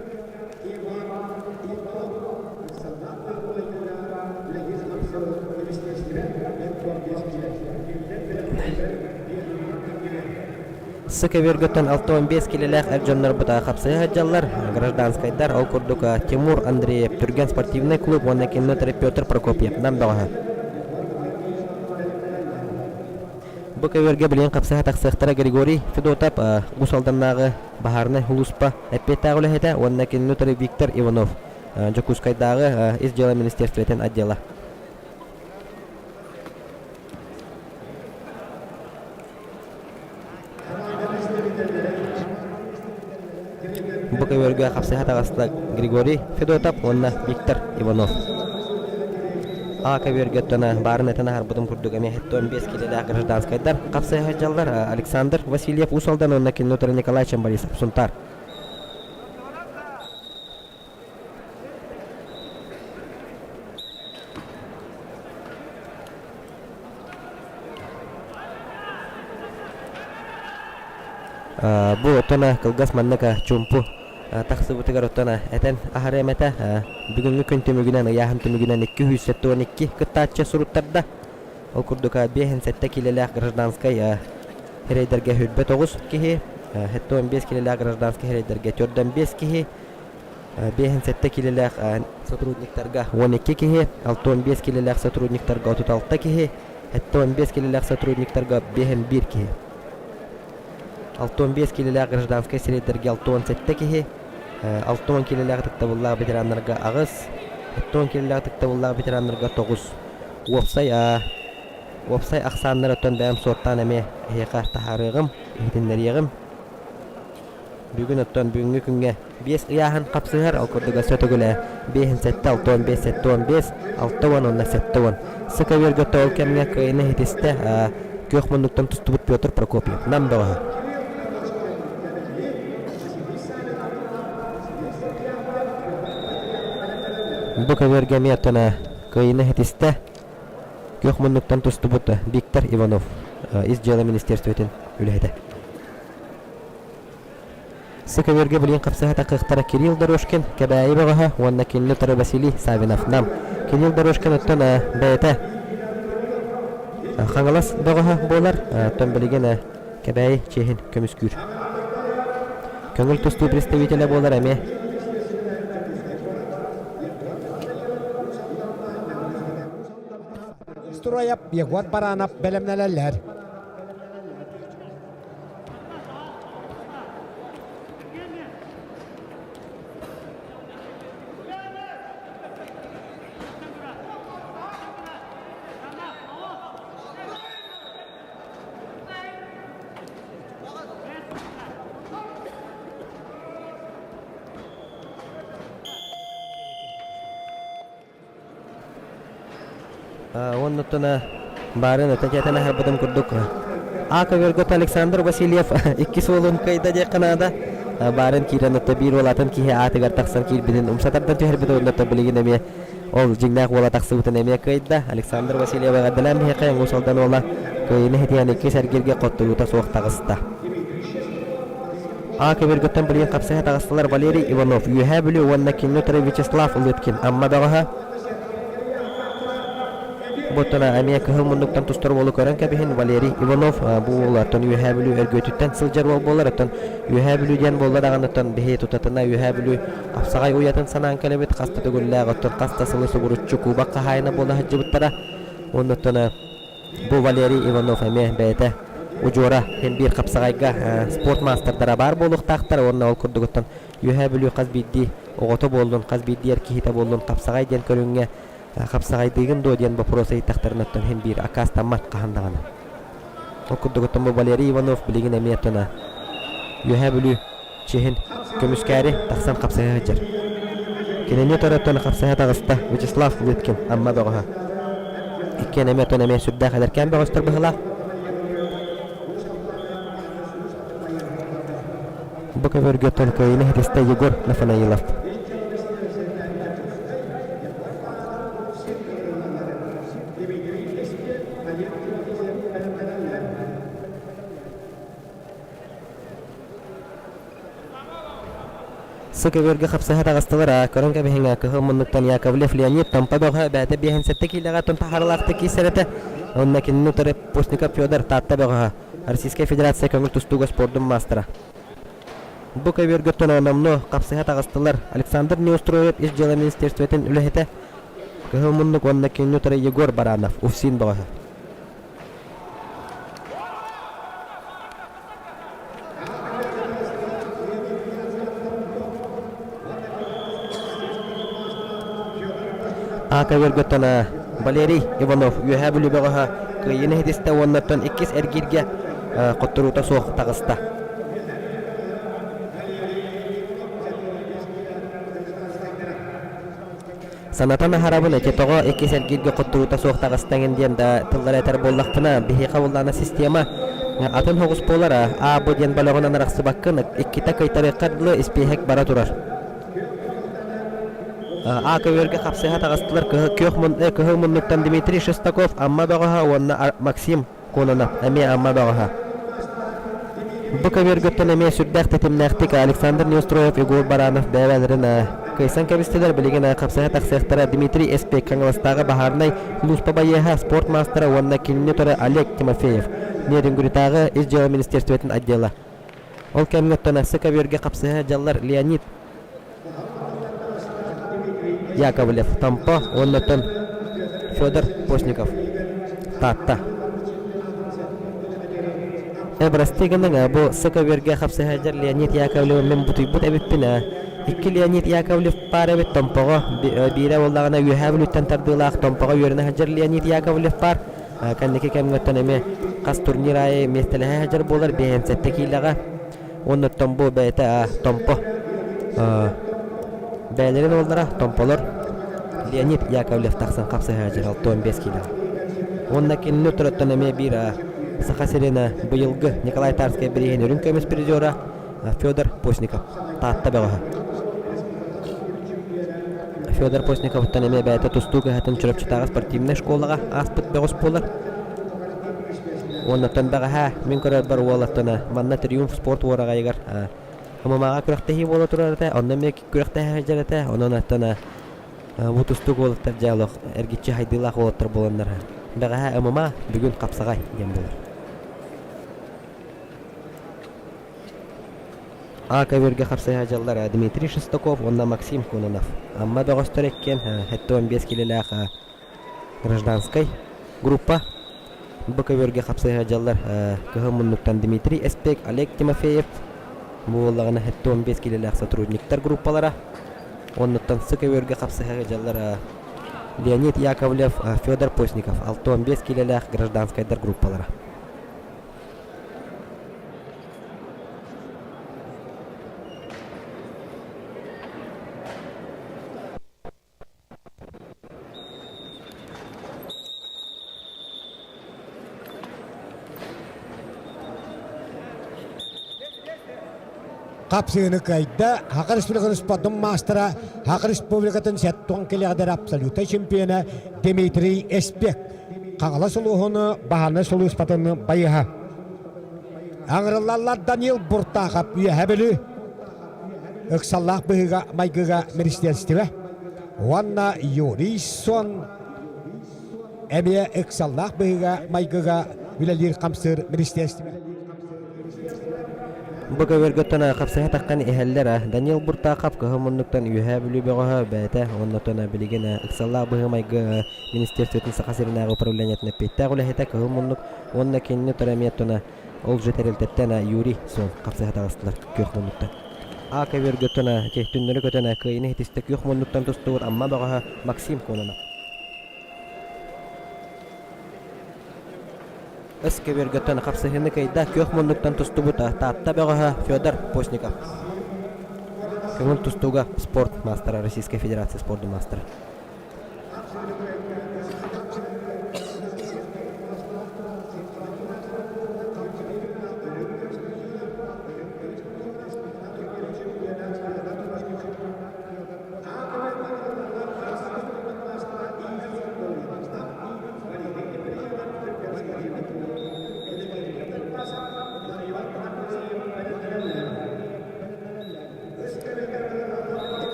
Сы көбүөргөттөн 65 килэлээх эр дьоннорбут хапсыһа сылдьаллар. Гражданскайдар, ол курдук Тимур Андреев, Түргэн спортивнай клуб уонна кинини Петр Прокопьев, Нам бөҕөһө. Бу көбүөргэ билигин хапсыһа тахсыахтара Григорий Федотов, Уус Алданнааҕы баһаарынай сулууспа эппиэттээх үлэһитэ уонна кинини утары Виктор Иванов, Дьокуускайдааҕы Ис дьыала министиэристибэтин отдела. Бу көбүөргэ хапсыһа таҕыста Григорий Федотов уонна Виктор Иванов. А көбүөргэ оттон баарын этэн аһарбытым курдук эмиэ 75 киилэлээх гражданскайдар хапсыһа сылдьаллар Александр Васильев Уус Алдан уонна кинини утары Николай Чембарисов Сунтаар. Бу оттон кылгас маннык чуумпу тахсыбытыгар оттон этэн аһарыам этэ. Бүгүҥҥү күн түмүгүнэн, ыйааһын түмүгүнэн 272 кыттааччы суруттарда. Ол курдук 57 киилэлээх гражданскай сирэйдэргэ 29 киһи, 75 киилэлээх гражданскай сирэйдэргэ 45 киһи. 57 киилэлээх сотрудниктарга 12 киһи, 65 киилэлээх сотрудниктарга 36 киһи, 75 киилэлээх сотрудниктарга 51 киһи. 65 киилэлээх гражданскай сирэйдэргэ 67 киһи, 60 киилэлээх ытыктабыллаах ветераннарга 8, 70 киилэлээх ытыктабыллаах ветераннарга 9. Уопсай уопсай ахсааннарыттан бэйэм суоттаан эмиэ эһиэхэ таһаарыаҕым, иһитиннэриэҕим. Бүгүн оттон бүгүҥҥү күҥҥэ биэс ыйааһын хапсыһар, ол курдук өссө төгүлэ биэһин сэттэ, 65, 75, 60 уонна 70. Сыка үөргөттө ол кэмҥэ кыайыны иһитистэ күөх муннуктан тустубут Петр Прокопьев Нам бөҕөһө. Бу көбүөргэ эмиэ оттон кыайыны иһитистэ күөх муннуктан тустубут Виктор Иванов Ис дьыала министерствотын үлэһитэ. Сык-көбүөргэ билигин хапсыһа таххыахтара Кирилл Дорожкин, Кэбээйи бөҕөһө уонна кинини утары Василий Саввинов Нам. Кирилл Дорожкин оттон бэйэтэ Хаҥалас бөҕөһө буолар, оттон билигин Кэбээйи чиэһин көмүскүүр. Көҥүл тустуу представителэ буолар эмиэ. Строев Егор Баранов бэлэмнэнэллэр. Уонна баарын этэ аһарбытым курдук А көбүөргөт Александр Васильев иккис уолун кыайда диэххэ наада. Баарын киирэн отто биир уол атын киһи аатыгар тахсан киирбитин умса тардан түһэрбит уонна билигин эмиэ ол дьиҥнээх уола тахсыбытын эмиэ кыайда. Александр Васильев эҕэрдэлээн биһиэхэ Уус Алдан уола кыайыыны ситиһэн иккис эргииргэ хотторуута суох таҕыста. А көбүөргөттөн билигин хапсыһа таҕыстылар Валерий Иванов, Үөһээ Бүлүү уонна кинини утары Вячеслав Лыткин, Амма бөҕөһө. Бу оттон эмиэ кыһыл муннуктан тустар уолу көрөн кэбиһин Валерий Иванов бу уол оттон Үөһээ Бүлүү Өргүөтүттэн сылдьар уол буолар. Оттон Үөһээ Бүлүү диэн буолла даҕаны оттон биһи тутатына Үөһээ Бүлүү хапсаҕай уйатын санаан кэлэбит. Хас да төгүллээх оттон хас да сылы субуруччу кубок хаһаайына буола сылдьыбыттара. Уонна оттон Бу Валерий Иванов эмиэ бэйэтэ удьуора син биир хапсаҕайга спорт маастардара баар буолуохтаахтар уонна ол курдугуттан Үөһээ Бүлүү хас биирдии оҕото буоллун, хас биирдии эр киһитэ буоллун хапсаҕай диэн көрүҥҥэ хапсаҕайдыыгын дуо диэн боппуруос ыйыттахтарына оттон син биир аккаастаммат хаһан даҕаны. Ол курдугуттан бу Валерий Иванов билигин эмиэ оттон Үөһээ Бүлүү чиэһин көмүскээри тахсан хапсыһа сылдьар. Кинини утары хапсыһа таҕыста Вячеслав Лыткин, Амма бөҕөһө. Иккиэн эмиэ оттон эмиэ сүрдээх эдэркээн бөҕөстөр быһыылаах. Бу көбүөргэ толкуйуну ситистэ Егор Нафанаилов. Сык-көбүөргэ хапсыһа таҕыстылар аа, көрөн кэбиһиҥ кыһыл муннуктан Яковлев Леонид Томпо бөҕө бэйэтэ 57 киилэҕэ тон таһаарылаахтык киирсэр этэ. Онно кинини утары Постников Федор Таатта бөҕөһө, Российскай Федерация көҥүл тустууга спордун маастара. Бу көбүөргэ номнуо хапсыһа таҕыстылар Александр Неустроев Ис дьыала министерствотын үлэһитэ, Кыһыл муннук уонна кинини утары Егор Баранов, УФСИН бөҕөһө. Аата үөргөттөн Валерий Иванов Үөһээ Бүлүү бөҕөһө кыайыыны иһитистэ уонна оттон иккис эргииргэ хотторуута суох таҕыста. Санатан аһарабын, ити тоҕо иккис эргииргэ хотторуута суох таҕыстаҥын диэн да тыллары этэр буоллахпына, биһиэхэ буоллаҕына система атын соҕус буолар, А, Б диэн бөлөҕүнэн арахсыбаккын, иккитэ кыйтарыахха дылы испииһэк бара турар. А көбүөргэ хапсыһа таҕыстылар күөх кыһыл муннуктан Дмитрий Шестаков, Амма бөҕөһө уонна Максим Кононов эмиэ Амма бөҕөһө. Бу көбүөргүттэн эмиэ сүрдээх тэтимнээхтик Александр Неустроев, Егор Баранов бэйэлэрин кыайсан кэбистилэр. Билигин хапсыһа тахсыахтара Дмитрий Эспек Хаҥаластааҕы баһаарынай сулууспа байыаһа, спорт маастара уонна кинини утары Олег Тимофеев, Нерюнгритааҕы Ис дьыала министерствотын отдела. Ол кэмҥэ оттон көбүөргэ хапсыһа дьаллар Леонид. Яковлев Томпо уонна оттон Федор Постников Таатта. Бырастыы гыныҥ, бу СК-вэргэ хапсыһа Леонид Яковлев мин бутуйбут эбиппин ээ. Икки Леонид Яковлев баар эбит Томпоҕо, биирэ буоллаҕына Үөһээ Бүлүүттэн тардыылаах Томпоҕо үөрэнэ сылдьар Леонид Яковлев баар. Кэнники кэмҥэ эмиэ хас турнир аайы миэстэлэһэ сылдьар буолар, 57 киилэҕэ. Уонна оттон бу бэйэтэ Томпо бэйэлэрин уоллара Томполор Леонид Яковлев тахсан хапсыһа сылдьар 65 киилэҕэ. Уонна кинини утарыттан эмиэ биир Саха сирин быйылгы Николай Тарскай бирииһин үрүҥ көмүс призера Федор Постников Таатта бөҕөһө. Федор Постниковтан эмиэ бэйэтэ тустуу кыһатын Чурапчытааҕы спортивнай школаҕа ааспыт бөҕөс буолар. Уоннаттан бэҕэһээ мин көрөрбөр уолаттана манна Триумф спорт уораҕайыгар ММА-ҕа күрэхтэһии буола турар этэ, онно эмиэ күрэхтэһэ сылдьар этэ, онон аттана бу тустуук уолаттар дьэ олох эргиччи хайдыылаах уолаттар буоланнар бэҕэһээ ММА бүгүн хапсаҕай диэн буолар. А көбүөргэ хапсыһа дьаллар Дмитрий Шестаков уонна Максим Кононов. Амма бөҕөстөр иккиэн 75 килэлээх гражданскай группа Бу көбүөргэ хапсыһа дьаллар кыһыл муннуктан Дмитрий Эспек, Олег Тимофеев бу буоллаҕына 75 килэлээх сотрудниктар группалара. Оннуттан сы көбүөргэ хапсыһа дьаллар Леонид Яковлев, Федор Постников 65 килэлээх гражданскайдар группалара. Хапсыыны кыайда Саха Республикатын спордун маастара, Саха Республикатын сэттон килэҕдэр абсолютнай чемпиона Дмитрий Эспек. Хаҥалас улууһун баһаарынай сулууспатын байыһа. Аҥырыллаллар Данил Буртахов Үөһэ Бүлүү ыксаллаах быһыыга-майгыга министиэристибэ уонна Юрий Сон эмиэ ыксаллаах быһыыга-майгыга үлэлиир-хамсыыр министиэристибэ. Бу көбүөргөттөн хапсыһа таххан иһэллэр Данил Буртахов кыһыл муннуктан Үөһээ Бүлүү бөҕөһө бэйэтэ уонна билигин ыксаллаах быһыы-майгы министерствотын Саха сиринээҕи управлениетын эппиэттээх үлэһитэ кыһыл муннук уонна кинини тура эмиэ Ол же тэрилтэттэн Юрий Сон хапсыһа таҕыстылар күөх муннуктан. А көбүөргөттөн түннэри көтөн кыайыны иһитистэ күөх муннуктан тустубут Амма бөҕөһө Максим Кононов. Өс көбүөргөттөн хапсыһыыны кыайда күөх муннуктан тустубут Таатта бөҕөһө Федор Постников. Көҥүл тустууга спорт маастара Российской Федерации спордун маастара.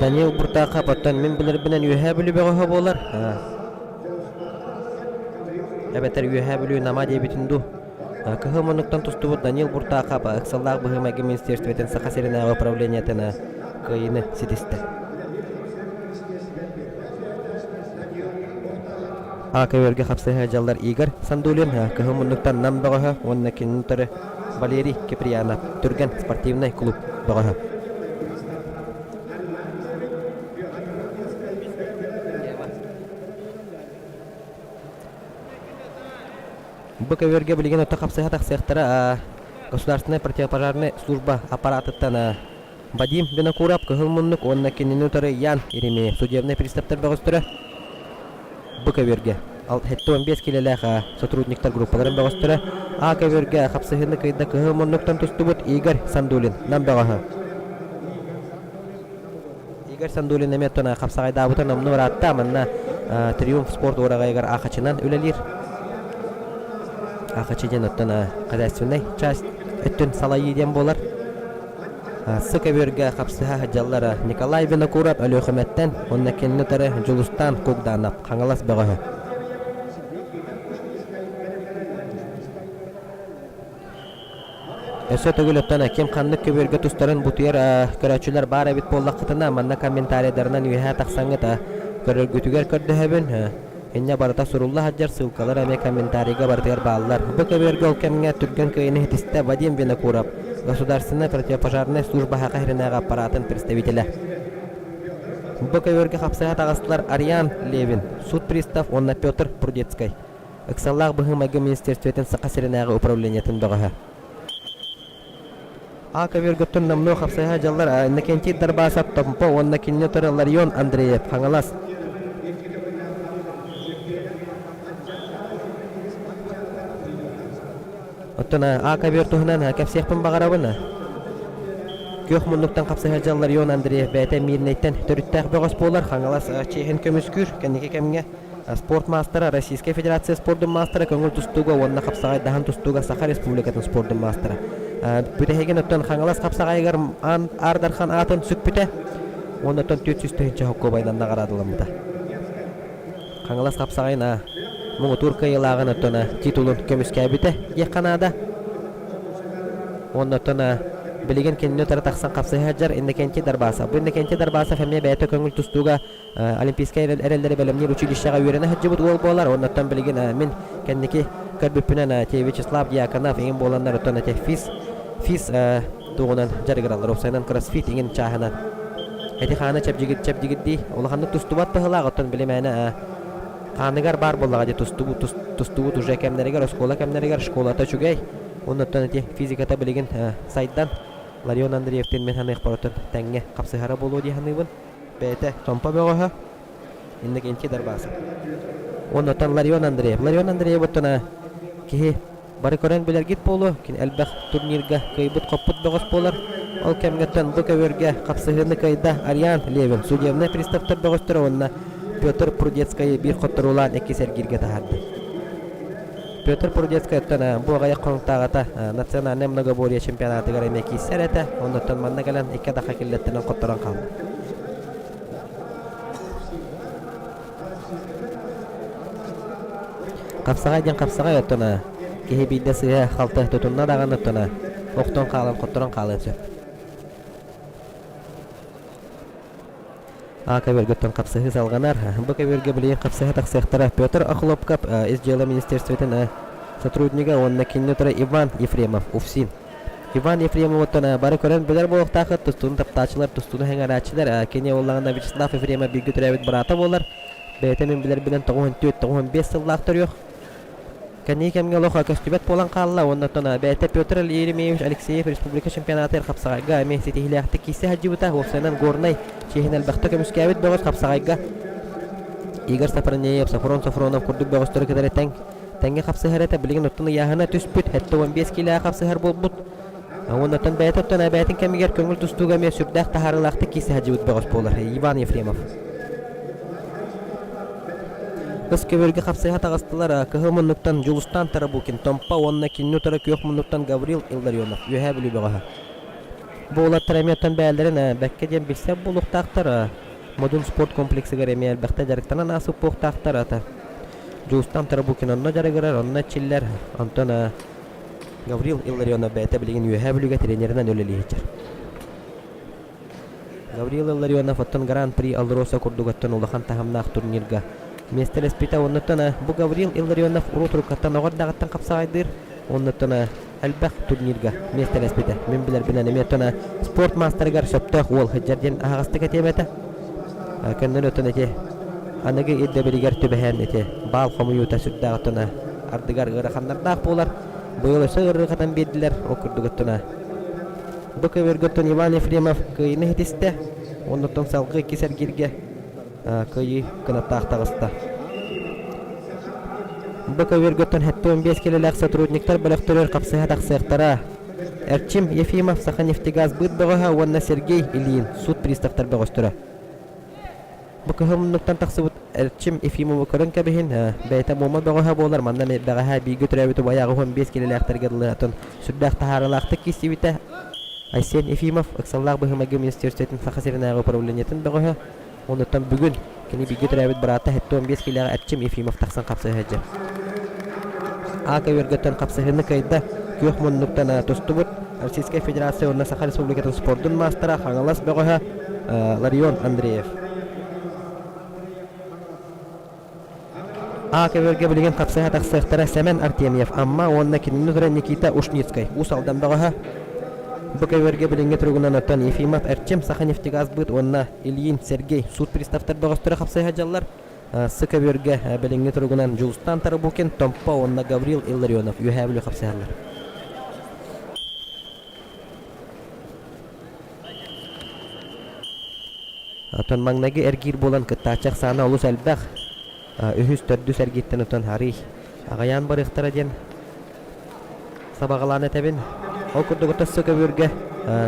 Данил Буртахов оттон мин билэрбинэн Үөһээ Бүлүү бөҕөһө буолар. Эбэтэр Үөһээ Бүлүү Нама диэбитин дуу. Кыһыл муннуктан тустубут Данил Буртахов ыксаллаах быһыы-майгы министерствотын Саха сиринээҕи управлениетын кыайыыны ситистэ. А көбүөргэ хапсыһа дьаллар Игорь Сандулин кыһыл муннуктан Нам бөҕөһө уонна кинини утары Валерий Киприянов Түргэн спортивнай клуб бөҕөһө. Бу көбүөргэ билигин ото хапсыһа тахсыахтара Государственная противопожарная служба аппаратыттан Вадим Винокуров кыһыл муннук уонна кинини утары Ян Еремеев судебнай приставтар бөҕөстөрө Б көбүөргэ 75 килэлээх сотрудниктар группаларын бөҕөстөрө А көбүөргэ хапсыһыыны кыйда кыһыл муннуктан тустубут Игорь Сандулин Нам бөҕөһө Игорь Сандулин эмиэ оттон хапсаҕайдаабыта номнуо ыраатта манна Триумф спорт уораҕайыгар аахачынан үлэлиир Аахачы диэн оттон хозяйственнай часть өттүн салайыы диэн буолар Сы көбүөргэ хапсыһа сылдьаллара Николай Винокуров Өлүөхүмэттэн уонна кинини утары Дьулустаан Кугданов Хаҥалас бөҕөһө. Өссө төгүл оттон ким ханнык көбүөргэ тустарын бутуйар көрөөччүлэр баар эбит буоллаххытына, манна комментарийдарынан үөһээ тахсаҥҥыт көрөргүтүгэр көрдөһөбүн. Инньэ барыта сурулла сылдьар ссылкалар эмиэ комментарийга барытыгар бааллар. Бу көбүөргэ ол кэмҥэ түргэн кыайыыны ситистэ Вадим Винокуров, Государственная противопожарная служба Саха сиринээҕи аппаратын представителэ. Бу көбүөргэ хапсыһа таҕыстылар Ариан Левин, суд пристав уонна Петр Прудецкай. Ыксаллаах быһыы-майгы министиэристибэтин Саха сиринээҕи управлениетын бөҕөһө. А көбүөргөттөн номнуо хапсыһа дьаллар Иннокентий Дарбасов Томпо уонна кинини утары Ларион Андреев Хаҥалас. Оттон А көбүөр туһунан кэпсиэхпин баҕарабын. Күөх муннуктан хапсыһа дьаллар Ларион Андреев бэйэтэ Мирнэйтэн төрүттээх бөҕөс буолар Хаҥалас чиэһин көмүскүүр кэнники кэмҥэ Спорт маастара, Российскай Федерация спордун маастара, көҥүл тустууга уонна хапсаҕайдаһан тустууга Саха Республикатын спордун маастара. Бүтэһигин оттон Хаҥалас хапсаҕайыгар Аар Дархан аатын сүкпүтэ уонна оттон 400 тыһыынча холкуобайынан наҕараадаламмыта. Хаҥалас хапсаҕайын муҥутуур кыайыылааҕын оттон титулун көмүскээбитэ диэххэ наада. Уонна оттон билигин кинини утары тахсан хапсыһа сылдьар Иннокентий Дарбасов. Бу Иннокентий Дарбасов эмиэ бэйэтэ көҥүл тустууга Олимпийскай эрэллэри бэлэмниир училищеҕа үөрэнэ сылдьыбыт уол буолар. Оннуттан билигин мин кэнники көрбүппүнэн те Вячеслав Дьяконов иҥин буоланнар оттон эти физ физ тугунан дьарыгыраллар. Уопсайынан кроссфит иҥин чааһынан. Эти хаана чэбдигир чэбдигирдии улаханнык тустубат быһыылаах оттон били мээнэ хааныгар баар буоллаҕа дии тустубут тустубут уже кэмнэригэр оскуола кэмнэригэр школата үчүгэй. Оннуттан ити физиката билигин сайдан Ларион Андреевтин мин саныахпар оттон тэҥҥэ хапсыһара буолуо дии саныыбын. Бэйэтэ Томпо бөҕөһө, Иннокентий Дарбасов. Уонна Ларион Андреев. Ларион Андреев оттон киһи бары көрөн билэргит буолуо, кини элбэх турнирга кыайбыт-хоппут бөҕөс буолар. Ол кэмҥэттэн бу көбүөргэ хапсыһыыны кыайда Ариан Левин, судебнай приставтар бөҕөстөрө уонна Петр Прудецкайы биир хотторуулаан иккис эргииргэ таһаарда. Петр Прудецкайттан бу аҕыйах хонуктааҕыта национальнай многоборье чемпионатыгар эмиэ киирсэр этэ. Оннуттан манна кэлэн икки атахха киллэттэрэн хотторон хаалла. Хапсаҕай диэн хапсаҕай оттон киһи биирдэ сыыһа халты тутунна даҕаны оттон охтон хаалан хотторон хаалыан сөп. А көбүөргөттөн хапсыһыы салҕанар. Бу көбүөргэ билигин хапсыһа тахсыахтара Петр Охлопков, Ис дьыала министерствотын сотруднига уонна кинини утары Иван Ефремов, УФСИН. Иван Ефремов оттон бары көрөн билэр буолуохтаахыт, тустууну таптааччылар, тустууну сэҥээрээччилэр. Кини уоллаҕына Вячеслав Ефремов бииргэ төрөөбүт быраата буолар. Бэйэтэ мин билэрбинэн 94-95 сыллаах төрүөх. Кэнники кэмҥэ олох көстүбэт буолан хаалла уонна оттон бэйэтэ Петр Еремеевич Алексеев республика чемпионатыгар хапсаҕайга эмиэ ситиһиилээхтик киирсэ сылдьыбыта. Уопсайынан Горнай чиэһин элбэхтэ көмүскээбит бөҕөс хапсаҕайга Игорь Софронеев, Софрон Софронов курдук бөҕөстөрү кытары тэҥ тэҥҥэ хапсыһар этэ. Билигин оттон ыйааһына түспүт, 75 киилэҕэ хапсыһар буолбут. Уонна оттон бэйэтэ оттон эбээтин кэмигэр көҥүл тустууга эмиэ сүрдээх таһаарыылаахтык киирсэ сылдьыбыт бөҕөс буолар Иван Ефремов. Кыс көбүөргэ хапсыһа таҕыстылар Кыһыл муннуктан Дьулустаан Тарабукин, Томпо уонна кинини утары күөх муннуктан Гаврил Илларионов, Үөһээ Бүлүү бөҕөһө. Бу уолаттар эмиэ оттон бэйэлэрин бэккэ диэн билсэр буолуохтаахтар. Модун спорт комплексыгар эмиэ элбэхтэ дьарыктанан ааспыт буолуохтаахтар. Ата Дьулустаан Тарабукин онно дьарыгырар, онно эрчиллэр. Онтон Гаврил Илларионов бэйэтэ билигин Үөһээ Бүлүүгэ тренеринэн үлэлии сылдьар. Гаврил Илларионов оттон Гран-при Алроса курдук оттон улахан таһымнаах турнирга миэстэлэспитэ. Оннуттан бу Гаврил Илларионов урут уруккаттан оҕо эрдэҕиттэн хапсаҕайдыыр. Оннуттан элбэх турнирга миэстэлэспитэ. Мин билэрбинэн эмиэ оттон спорт маастарыгар сөптөөх уол сылдьар диэн аһаҕастык этиэм этэ. Көннөрү оттон ити аныгы ирдэбилигэр түбэһэн ити баал хомуйуута сүрдээх оттон ардыгар ыараханнардаах буолар. Быйыл өссө ыарырҕатан биэрдилэр. Ол курдук оттон Бу көбүөргөттөн Иван Ефремов кыайыыны ситистэ. Оннуттан салгыы иккис эргииргэ кыайыы кынаттаах таҕыста. Бу көбүөргөттөн 75 килэлээх сотрудниктар бөлөхтөрүгэр хапсыһа тахсыахтара. Эрчим Ефимов Саханефтегаз быыт бөҕөһө уонна Сергей Ильин суут приставтар бөҕөстөрө. Бу кыһыл муннуктан тахсыбыт Эрчим Ефимовы көрөн кэбиһин, бэйэтэ Муома бөҕөһө буолар, манна бэҕэһээ бииргэ төрөөбүт убайа 85 килэлээхтэргэ дылы атын сүрдээх таһаарыылаахтык киирсибитэ. Айсен Ефимов ыксаллаах быһыы-майгы министерствотын Саха сиринээҕи управлениетын бөҕөһө. Онуттан бүгүн кини бииргэ төрөөбүт быраата 75 килэҕэ Эрчим Ефимов тахсан хапсыһа сылдьар. А көбүөргэттэн хапсыһыыны кыайда, күөх муннуктан тустубут. Российскай Федерация уонна Саха Республикатын спордун маастара Хаҥалас бөҕөһө Ларион Андреев. А көбүөргэ билигин хапсыһа тахсыахтара Сэмэн Артемьев, Амма уонна кинини туран Никита Ушницкай, Уус Алдан бөҕөһө. Бу көбүөргэ билиҥҥи туругунан оттон Ефимов Эрчим, Саханефтегазбыт уонна Ильин Сергей суут приставтар бөҕөстөрө хапсыһа дьаллар. Сы көбүөргэ билиҥҥи туругунан Дьулустан Тарабукин, Томпо уонна Гаврил Илларионов Үөһээ Бүлүү хапсыһаллар. Оттон маҥнайгы эргиир буолан кыттааччы ахсаана олус элбэх. Үһүс, төрдүс эргииртэн оттон арыый аҕыйаан барыахтара диэн сабаҕалаан этэбин. Ол курдук оттон көбүөргэ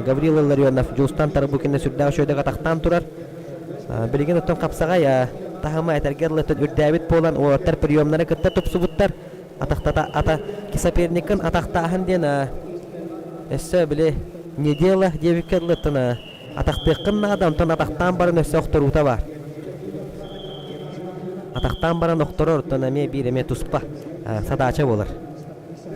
Гаврил Илларионов Дьулустан Тарабукины сүрдээх үчүгэйдик атахтаан турар. Билигин оттон хапсаҕай таһыма этэргэ дылы үрдээбит буолан уолаттар приемнары кытта тупсубуттар. Атахтата ата соперниккын атахтааһын диэн өссө били не дело диэбиккэ дылыттан Атахтыаххын наада, онтон атахтаан баран өссө охторуута баар. Атахтаан баран охторор, оттон эмиэ биир эмиэ туспа садаача буолар.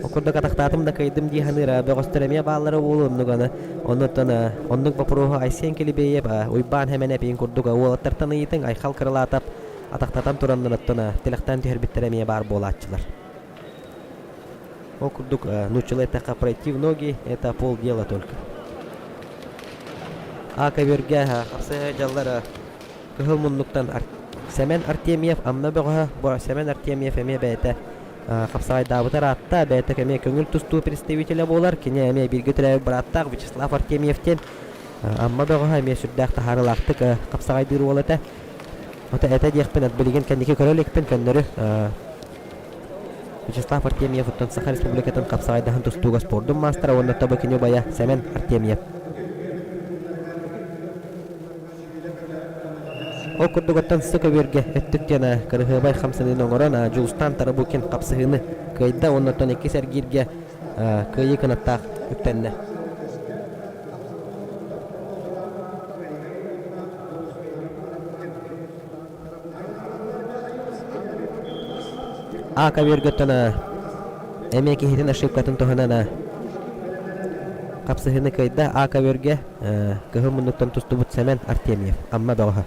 Ол курдук атахтаатым да кыайдым дии саныыр бөҕөстөр эмиэ бааллара буолуо оннук аны оннуттан оннук боппуруоһу Айсен Килибеев Уйбаан Хэмэнэп иин курдук уолаттартан ыйытыҥ Айхал Крылатов атахтатан тураннар оттон тилэхтээн түһэрбиттэрэ эмиэ баар буолааччылар. Ол курдук нууччалыы эттэххэ пройти в ноги это полдела только. А көбүөргэ хапсыһыы дьаллар кыһыл муннуктан Сэмэн Артемьев Амма бөҕөһө Сэмэн Артемьев эмиэ бэйэтэ хапсаҕайдаабыта ыраатта бэйэтэ эмиэ көҥүл тустуу представителэ буолар кини эмиэ бииргэ төрөөбүт бырааттаах Вячеслав Артемьев диэн Амма бөҕөһө эмиэ сүрдээх таһаарыылаахтык хапсаҕайдыыр уол этэ Ото этэ диэхпин билигин кэнники көрө иликпин көннөрү Вячеслав Артемьев оттон Саха Республикатын хапсаҕайдаһан тустууга спордун маастара уонна тобо кини убайа Сэмэн Артемьев. Ол курдук оттон сы көбүөргэ өттүк диэн кырыһыабай хамсаныыны оҥорон Дьулустан Тарабукин хапсыһыыны кыайда уонна оттон иккис эргииргэ кыайыы кынаттаах үктэннэ. А көбүөргөттөн эмиэ киһитин ошибкатын туһунан хапсыһыыны кыайда А көбүөргэ кыһыл муннуктан тустубут Сэмэн Артемьев Амма бөҕөһө.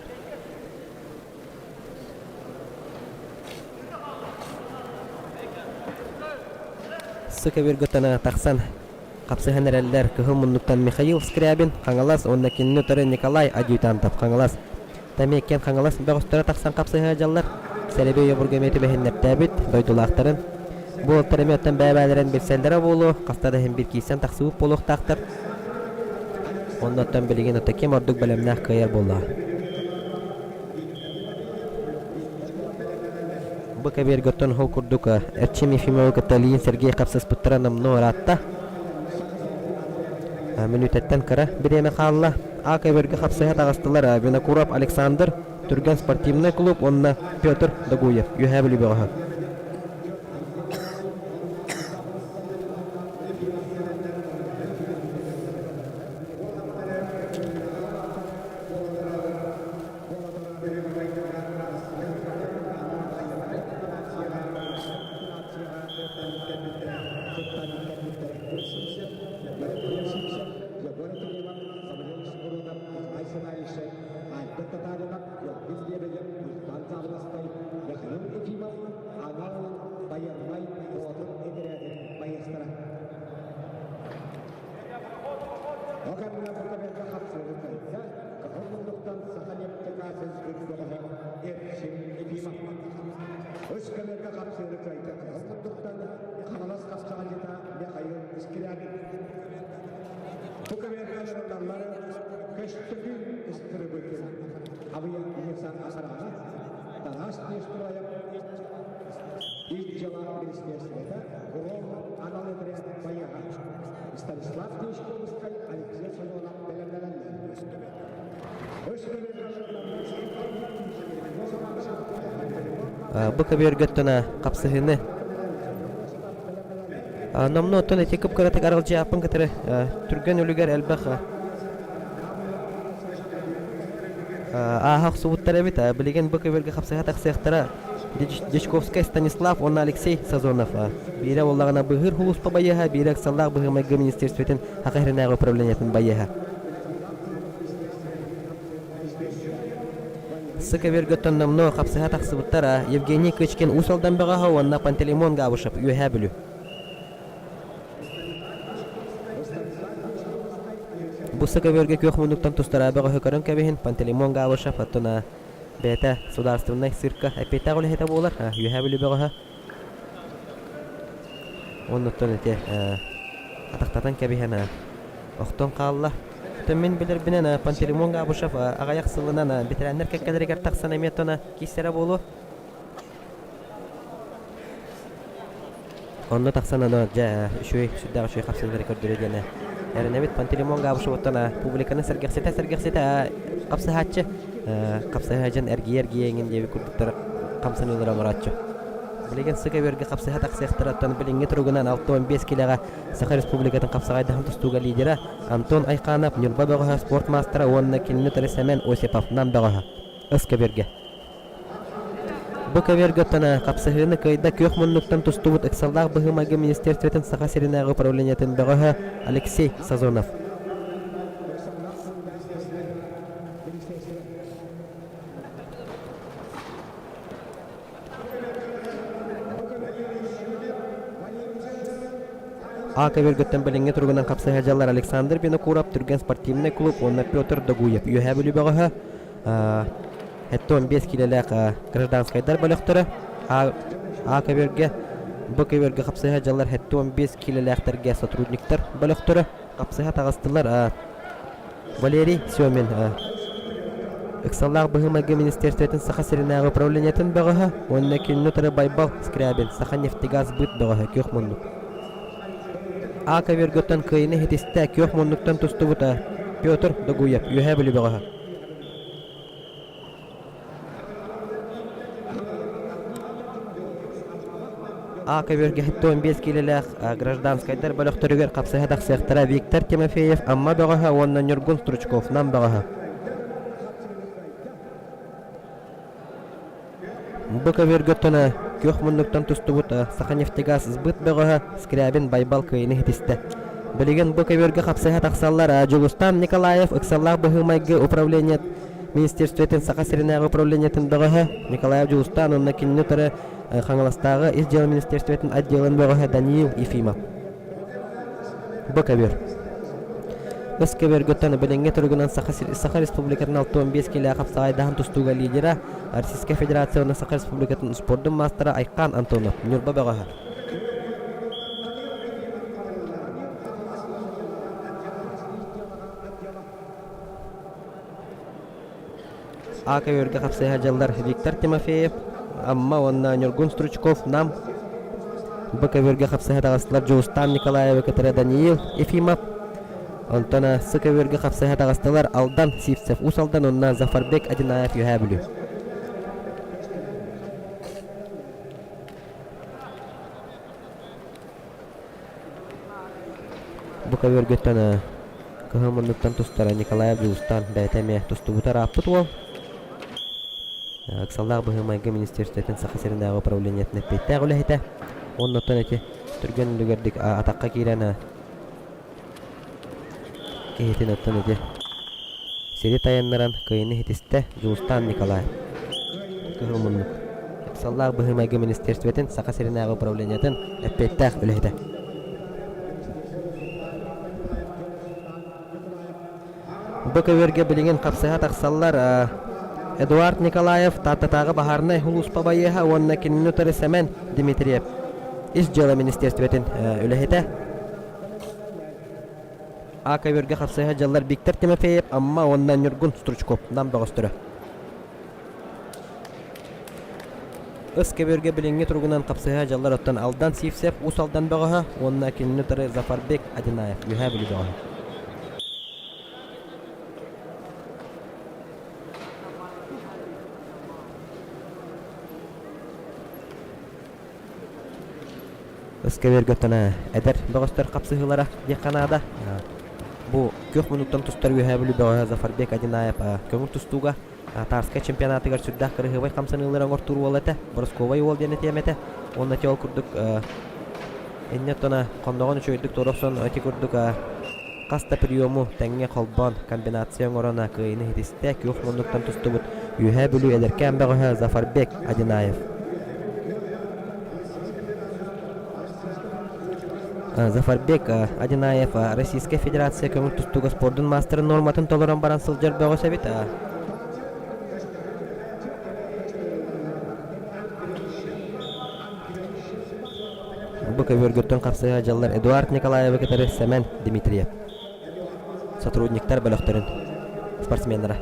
Сы көбүөргөттөн тахсан Хапсыһан эрэллэр кыһыл муннуктан Михаил Скрябин, Хаҥалас уонна кинини утары Николай Адъютантов, Хаҥалас. Тамеккен Хаҥалас бөҕөстөрө тахсан хапсыһа дьаллар. Сэрэбиэй обургу эмиэ түбэһиннэртээбит дойдулаахтарын. Бу уолаттар эмиэ оттон бэйэ-бэйэлэрин билсэллэрэ буолуо, хаста да иһин биир киирсэн тахсыбыт буолуохтаахтар. Онно оттон билигин ото ким ордук бэлэмнээх кыайар буоллаҕа. Бу кэбиэргэ оттон ол курдук Эрчим Ефимовы кытта Ильин Сергей хапсыспыттара номнуо ыраатта. Мүнүүтэттэн кыра бириэмэ хаалла. А көбүөргэ хапсыһа таҕыстылар Винокуров Александр, Түргэн спортивнай клуб уонна Петр Догуев, Үөһээ Бүлүү бөҕөһө. Бу көбүөргөттөн хапсыһыыны номнуо оттон ити кып-кыратык аралдьыйааппын кытары түргэн үлүгэр элбэх. ааһа охсубуттар эбит. Билигин бу көбүөргэ хапсыһа тахсыахтара Дьячковскай Станислав уонна Алексей Сазонов. Биирэ буоллаҕына быыһыыр сулууспа байыаһа, биирэ ыксаллаах быһыы-майгы министерствотын Саха сиринээҕи управлениетын байыаһа. Сы көбүөргөттөн номнуо хапсыһа тахсыбыттара Евгений Кычкин Уус Алдан бөҕөһө уонна Пантелеймон Габышев Үөһээ Бүлүү. Бу сы көбүөргэ күөх муннуктан тустара бөҕөһү көрөн кэбиһин Пантелеймон Габышев оттон бэйэтэ судаарыстыбаннай цирка эппиэттээх үлэһитэ буолар Үөһээ Бүлүү бөҕөһө. Оннуттан ити атахтатан кэбиһэн охтон хаалла. Оттон мин билэрбинэн Пантелеймон Габышев аҕыйах сылынан бэтэрээннэр кэккэлэригэр тахсан эмиэ оттон киирсэрэ буолуо. Онно тахсан аны дьэ үчүгэй сүрдээх үчүгэй хапсыһыылары көрдөрүө диэн эрэнэбит. Пантелеймон Габышевыттан публиканы сэргэхситэ-сэргэхситэ хапсыһааччы хапсыһа дьон эргийэ-эргийэ эҥин диэбит курдуктар хамсаныылары оҥорооччу. Билигин сыка үөргэ хапсыһа тахсыахтарыттан билиҥҥи туругунан 65 килэҕэ Саха Республикатын хапсаҕайдаһан тустууга лидера Антон Айханов, Ньурба бөҕөһө спорт маастара уонна кинини утары Сэмэн Осипов, Нам бөҕөһө. Ыс көбүөргэ. Бу көбүөргэ оттон хапсыһыыны кыайда күөх муннуктан тустубут ыксаллаах быһыы-майгы министерствотын Саха сиринээҕи управлениетын бөҕөһө Алексей Сазонов. А көбүөргүттэн билиҥҥи туругунан хапсыһа дьаллар Александр Винокуров, Түргэн спортивнай клуб уонна Петр Догуев Үөһээ Бүлүү бөҕөһө 75 киилэлээх гражданскайдар бөлөхтөрө А, А көбүөргэ, Б көбүөргэ хапсыһа дьаллар 75 киилэлээхтэргэ сотрудниктар бөлөхтөрө хапсыһа таҕыстылар. Валерий Семин Ыксаллаах быһыы-майгы министерствотын Саха сиринээҕи управлениетын бөҕөһө уонна кинини утары Байбал Скрябин Саха нефтегаз быт бөҕөһө күөх муннук. А көбүөргөттөн кыайыны иһитистэ күөх муннуктан тустубута Петр Догуев Үөһээ Бүлүү бөҕөһө. А көбүөргэ 75 киилэлээх гражданскайдар бөлөхтөрүгэр хапсыһа тахсыахтара Виктор Тимофеев Амма бөҕөһө уонна Ньургун Стручков Нам бөҕөһө. Бу көбүөргэ оттон күөх муннуктан тустубут Саханефтегаз сбыт бөҕөһө Скрябин Байбал кыайыны ситистэ. Билигин бу көбүөргэ хапсыһа тахсаллар Дьулустан Николаев ыксаллаах быһыы-майгы управление министерствотын Саха сиринээҕи управлениетын бөҕөһө Николаев Дьулустан уонна кинини утары Хаҥаластааҕы Ис дьыала министерствотын отделын бөҕөһө Даниил Ефимов. Бу көбүөр. Ыс көбүөргүттэн билиҥҥи туругунан Саха, Саха Республикатын 65 килэ хапсаҕайдаһан тустууга лидера, Российскай Федерация уонна Саха Республикатын спордун маастара Айхаан Антонов, Ньурба бөҕөһө. А көбүөргэ хапсыһа дьыллар Виктор Тимофеев, Амма уонна Ньургун Стручков, Нам. Б көбүөргэ хапсыһа таҕыстылар Дьулустаан Николаевы кытары Даниил Ефимов. Онтон С көбүөргэ хапсыһа таҕыстылар Алдан Сивцев, Уус Алдан уонна Зафарбек Одинаев Үөһээ Бүлүү. Бу көбүөргүттэн кыһыл муннуктан тустара Николаев Дьулустаан бэйэтэ эмиэ тустубута ырааппыт уол. Ыксаллаах быһыы-майгы министерствотын Саха сиринээҕи управлениетын эппиэттээх үлэһитэ. Оннуттан ити түргэн үлүгэрдик атахха киирэн киһитин оттон ити сири тайаннаран кыайыны ситистэ Дьулустаан Николаев. Кыһыл муннук. Ыксаллаах быһыы-майгы министерствотын Саха сиринээҕи управлениетын эппиэттээх үлэһитэ. Бу көбүөргэ билигин хапсыһа тахсаллар Эдуард Николаев, Тааттатааҕы баһаарынай сулууспа байыаһа уонна кинини утары Сэмэн Дмитриев, Ис дьыала министерствотын үлэһитэ. А көбүөргэ хапсыһа дьаллар Виктор Тимофеев, Амма уонна Ньургун Стручков, Нам бөҕөстөрө. Ыс көбүөргэ билиҥҥи туругунан хапсыһа дьаллар оттон Алдан Сивцев, Уус Алдан бөҕөһө уонна кинини утары Зафарбек Одинаев, Үөһээ Бүлүү бөҕөһө. Ыс көбүөргэ оттон эдэр бөҕөстөр хапсыһыылара диэххэ наада. Бу Күөх муннуктан тустар Үөһээ Бүлүү бөҕөһө Зафарбек Одинаев көҥүл тустууга Тарскай чемпионатыгар сүрдээх кыраһыабай хамсаныылары оҥортуур уол этэ. Боросковай уол диэн этиэм этэ. Уонна ити ол курдук инньэ оттон хонноҕун үчүгэйдик туора охсон ити курдук хас да приему тэҥҥэ холбоон комбинация оҥорон кыайыыны ситистэ. Күөх муннуктан тустубут Үөһээ Бүлүү эдэркээн бөҕөһө Зафарбек Одинаев. Зафарбек Одинаев Российскай Федерация көҥүл тустууга спордун маастарын нуорматын толорон баран сылдьар бөҕөс эбит. Бу көбүөргүттэн хапсыһа дьаллар Эдуард Николаевы кытары Сэмэн Дмитриев. Сотрудниктар бөлөхтөрүн спортсменнара.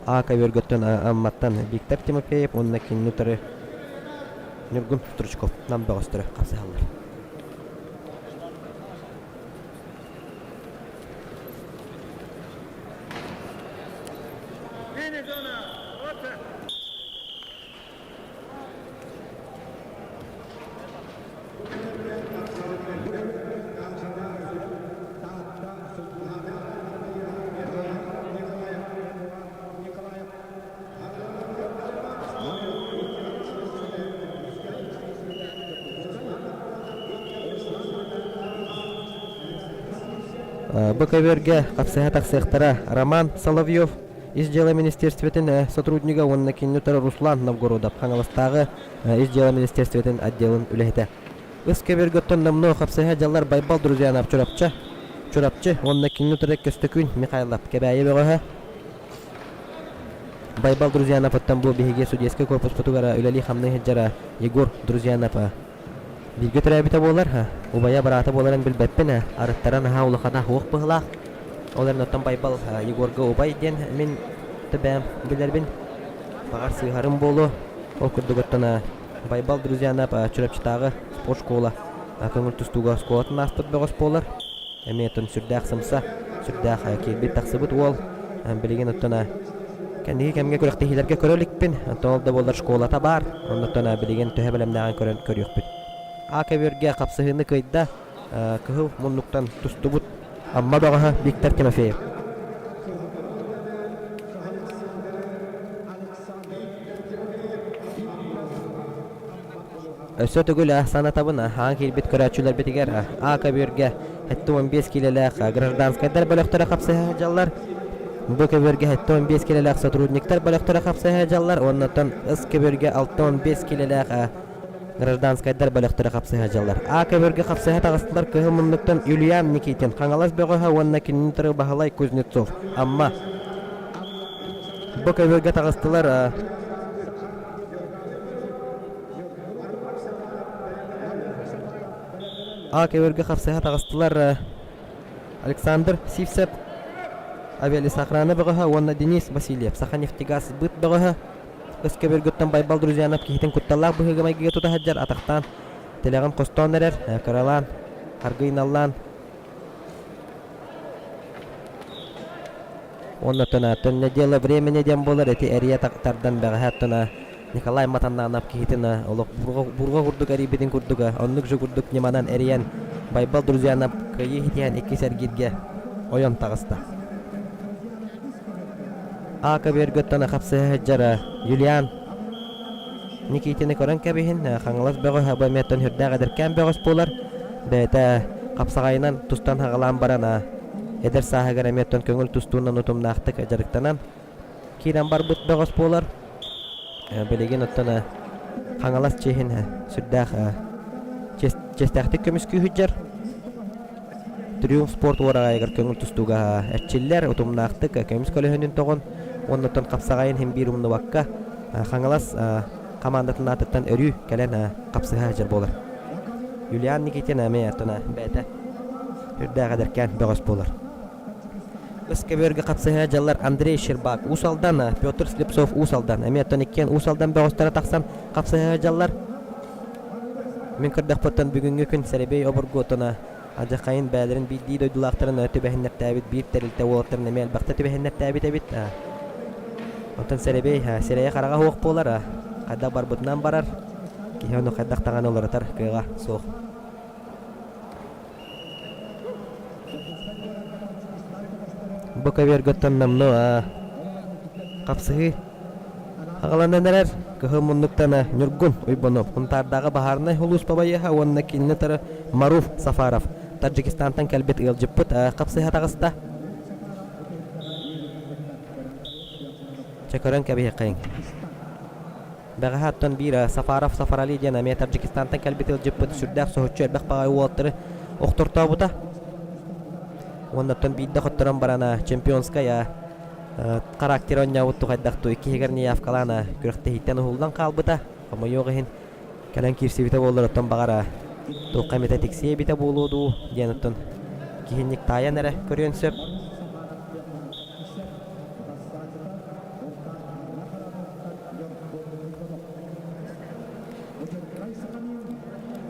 А көбүөргөттөн Амматтан Виктор Тимофеев уонна кинини утары Ньургун Стручков Нам бөҕөстөрө хапсыһаллар. Бу көбүөргэ хапсыһа тахсыахтара Роман Соловьев, Ис дьыала министерствотын сотруднига уонна кинини утары Руслан Новгородов Хаҥаластааҕы Ис дьыала министерствотын отделын үлэһитэ. Ыс көбүөргөттөн номнуо хапсыһа дьаллар Байбал Друзьянов Чурапчы, Чурапчы уонна кинини утары Көстөкүүн Михайлов Кэбээйи бөҕөһө. Байбал Друзьяновыттан бу биһиги судейскай корпуспутугар үлэлии-хамныы сылдьар Егор Друзьянов Бииргэ төрөөбүтэ буолар, убайа быраата буоларын билбэппин, арыттара наһаа улахана суох быһыылаах. Ол эрэн оттон Байбал Егорга убай диэн мин бэйэм билэрбин, баҕар сыыһарым буолуо. Ол курдук оттон Байбал Друзьянов Чурапчытааҕы спорт школа көҥүл тустууга оскуолатын ааспыт бөҕөс буолар. Эмиэ оттон сүрдээх сымса, сүрдээх киирбит-тахсыбыт уол. Билигин оттон кэнники кэмҥэ күрэхтэһиилэргэ көрө иликпин. Оттон ол да буоллар школата баар. Оннуттан билигин төһө бэлэмнээҕин көрөн көрүөхпүт. А көбүөргэ хапсыһыыны кыайда кыһыл муннуктан тустубут Амма бөҕөһө Виктор Тимофеев. Өссө төгүл санатабын, аан киирбит көрөөччүлэрбитигэр А көбүөргэ 75 киилэлээх гражданскайдар бөлөхтөрө хапсыһа сылдьаллар. Б көбүөргэ 75 киилэлээх сотрудниктар бөлөхтөрө хапсыһа сылдьаллар уонна оттон С көбүөргэ 65 киилэлээх гражданскайдар бөлөхтөрө хапсыһа сылдьаллар. А көбүөргэ хапсыһа таҕыстылар кыһыл муннуктан Юлиан Никитин, Хаҥалас бөҕөһө уонна кинини утары Баһылай Кузнецов, Амма. Б көбүөргэ таҕыстылар А көбүөргэ хапсыһа таҕыстылар Александр Сивцев, авиалесоохрана бөҕөһө уонна Денис Васильев, Саханефтегаз быт бөҕөһө. Ыс көбүөргүттэн Байбал Друзьянов киһитин кутталлаах быһыыга-майгыга тута сылдьар атахтаан, тилэҕин хостоон эрэр, кыралаан, аргыйналлаан Уонна оттон неделя времени диэн буолар ити эрийэ тардан бэҕэһээ оттон Николай Матаннанов киһитин олох бурҕа курдук эрийбитин курдуга оннук же курдук ньыманан эрийэн Байбал Друзьянов кыайыы ситиһэн иккис эргииргэ ойон таҕыста. А көбүөргөттөн хапсыһа сылдьар Юлиан Никитини көрөн кэбиһин, Хаҥалас бөҕөһө бу эмиэттэн сүрдээх эдэркээн бөҕөс буолар. Бэйэтэ хапсаҕайынан тустан хаҕалаан баран эдэр сааһыгар эмиэттэн көҥүл тустуунан утумнаахтык дьарыктанан киирэн барбыт бөҕөс буолар. Билигин оттон Хаҥалас чиэһин сүрдээх чиэстээхтик көмүскүү сылдьар. Триумф спорт уораҕайыгар көҥүл тустууга эрчиллэр, утумнаахтык көмүс көлөһүнүн тоҕон уонна оттон хапсаҕайын иһин биир умнубакка Хаҥалас хамаандатын аатыттан өрүү кэлэн хапсыһа сылдьар буолар. Юлиан Никитин эмиэ оттон бэйэтэ үрдээх эдэркээн бөҕөс буолар. Ыс көбүөргэ хапсыһа дьаллар Андрей Щербак Уус Алдан, Петр Слепцов Уус Алдан эмиэ оттон иккиэн Уус Алдан бөҕөстөрө тахсан хапсыһа дьаллар. Мин көрдөхпүттэн бүгүҥҥү күн сэрэбиэй обургу оттон Алдьархайын бэйэлэрин биирдии дойдулаахтарын түбэһиннэртээбит биир тэрилтэ уолаттарын эмиэ элбэхтэ түбэһиннэртээбит эбит. Онтон сэрэбиэй сирэйэ-хараҕа суох буолар, хайдах барбытынан барар, киһи ону хайдах даҕаны уларытар кыаҕа суох. Бу көбүөргөттөн номнуо хапсыһыы аҕаланан эрэр. Кыһыл муннуктан Ньургун Уйбанов, Сунтаардааҕы баһаарынай сулууспа байыаһа уонна кинини утары Маруф Сафаров, Таджикистантан кэлбит ыалдьыппыт хапсыһа таҕыста. Чэ көрөн кэбиһиэххэйиҥ. Бэҕэһээ оттон биир Сафаров Сафарали диэн эмиэ Таджикистантан кэлбит ыалдьыппыт сүрдээх соһуччу элбэх баҕайы уолаттары охтортообута. Уонна оттон биирдэ хотторон баран чемпионскай характер оонньообут хайдах туу иккиһигэр неявкалаан күрэхтэһииттэн уһуллан хаалбыта. Хомойуох иһин кэлэн киирсибитэ буоллар оттон баҕар туохха эмитэ тиксиэ эбитэ буолуо дуу диэн оттон киһинник таайан эрэ көрүөн сөп.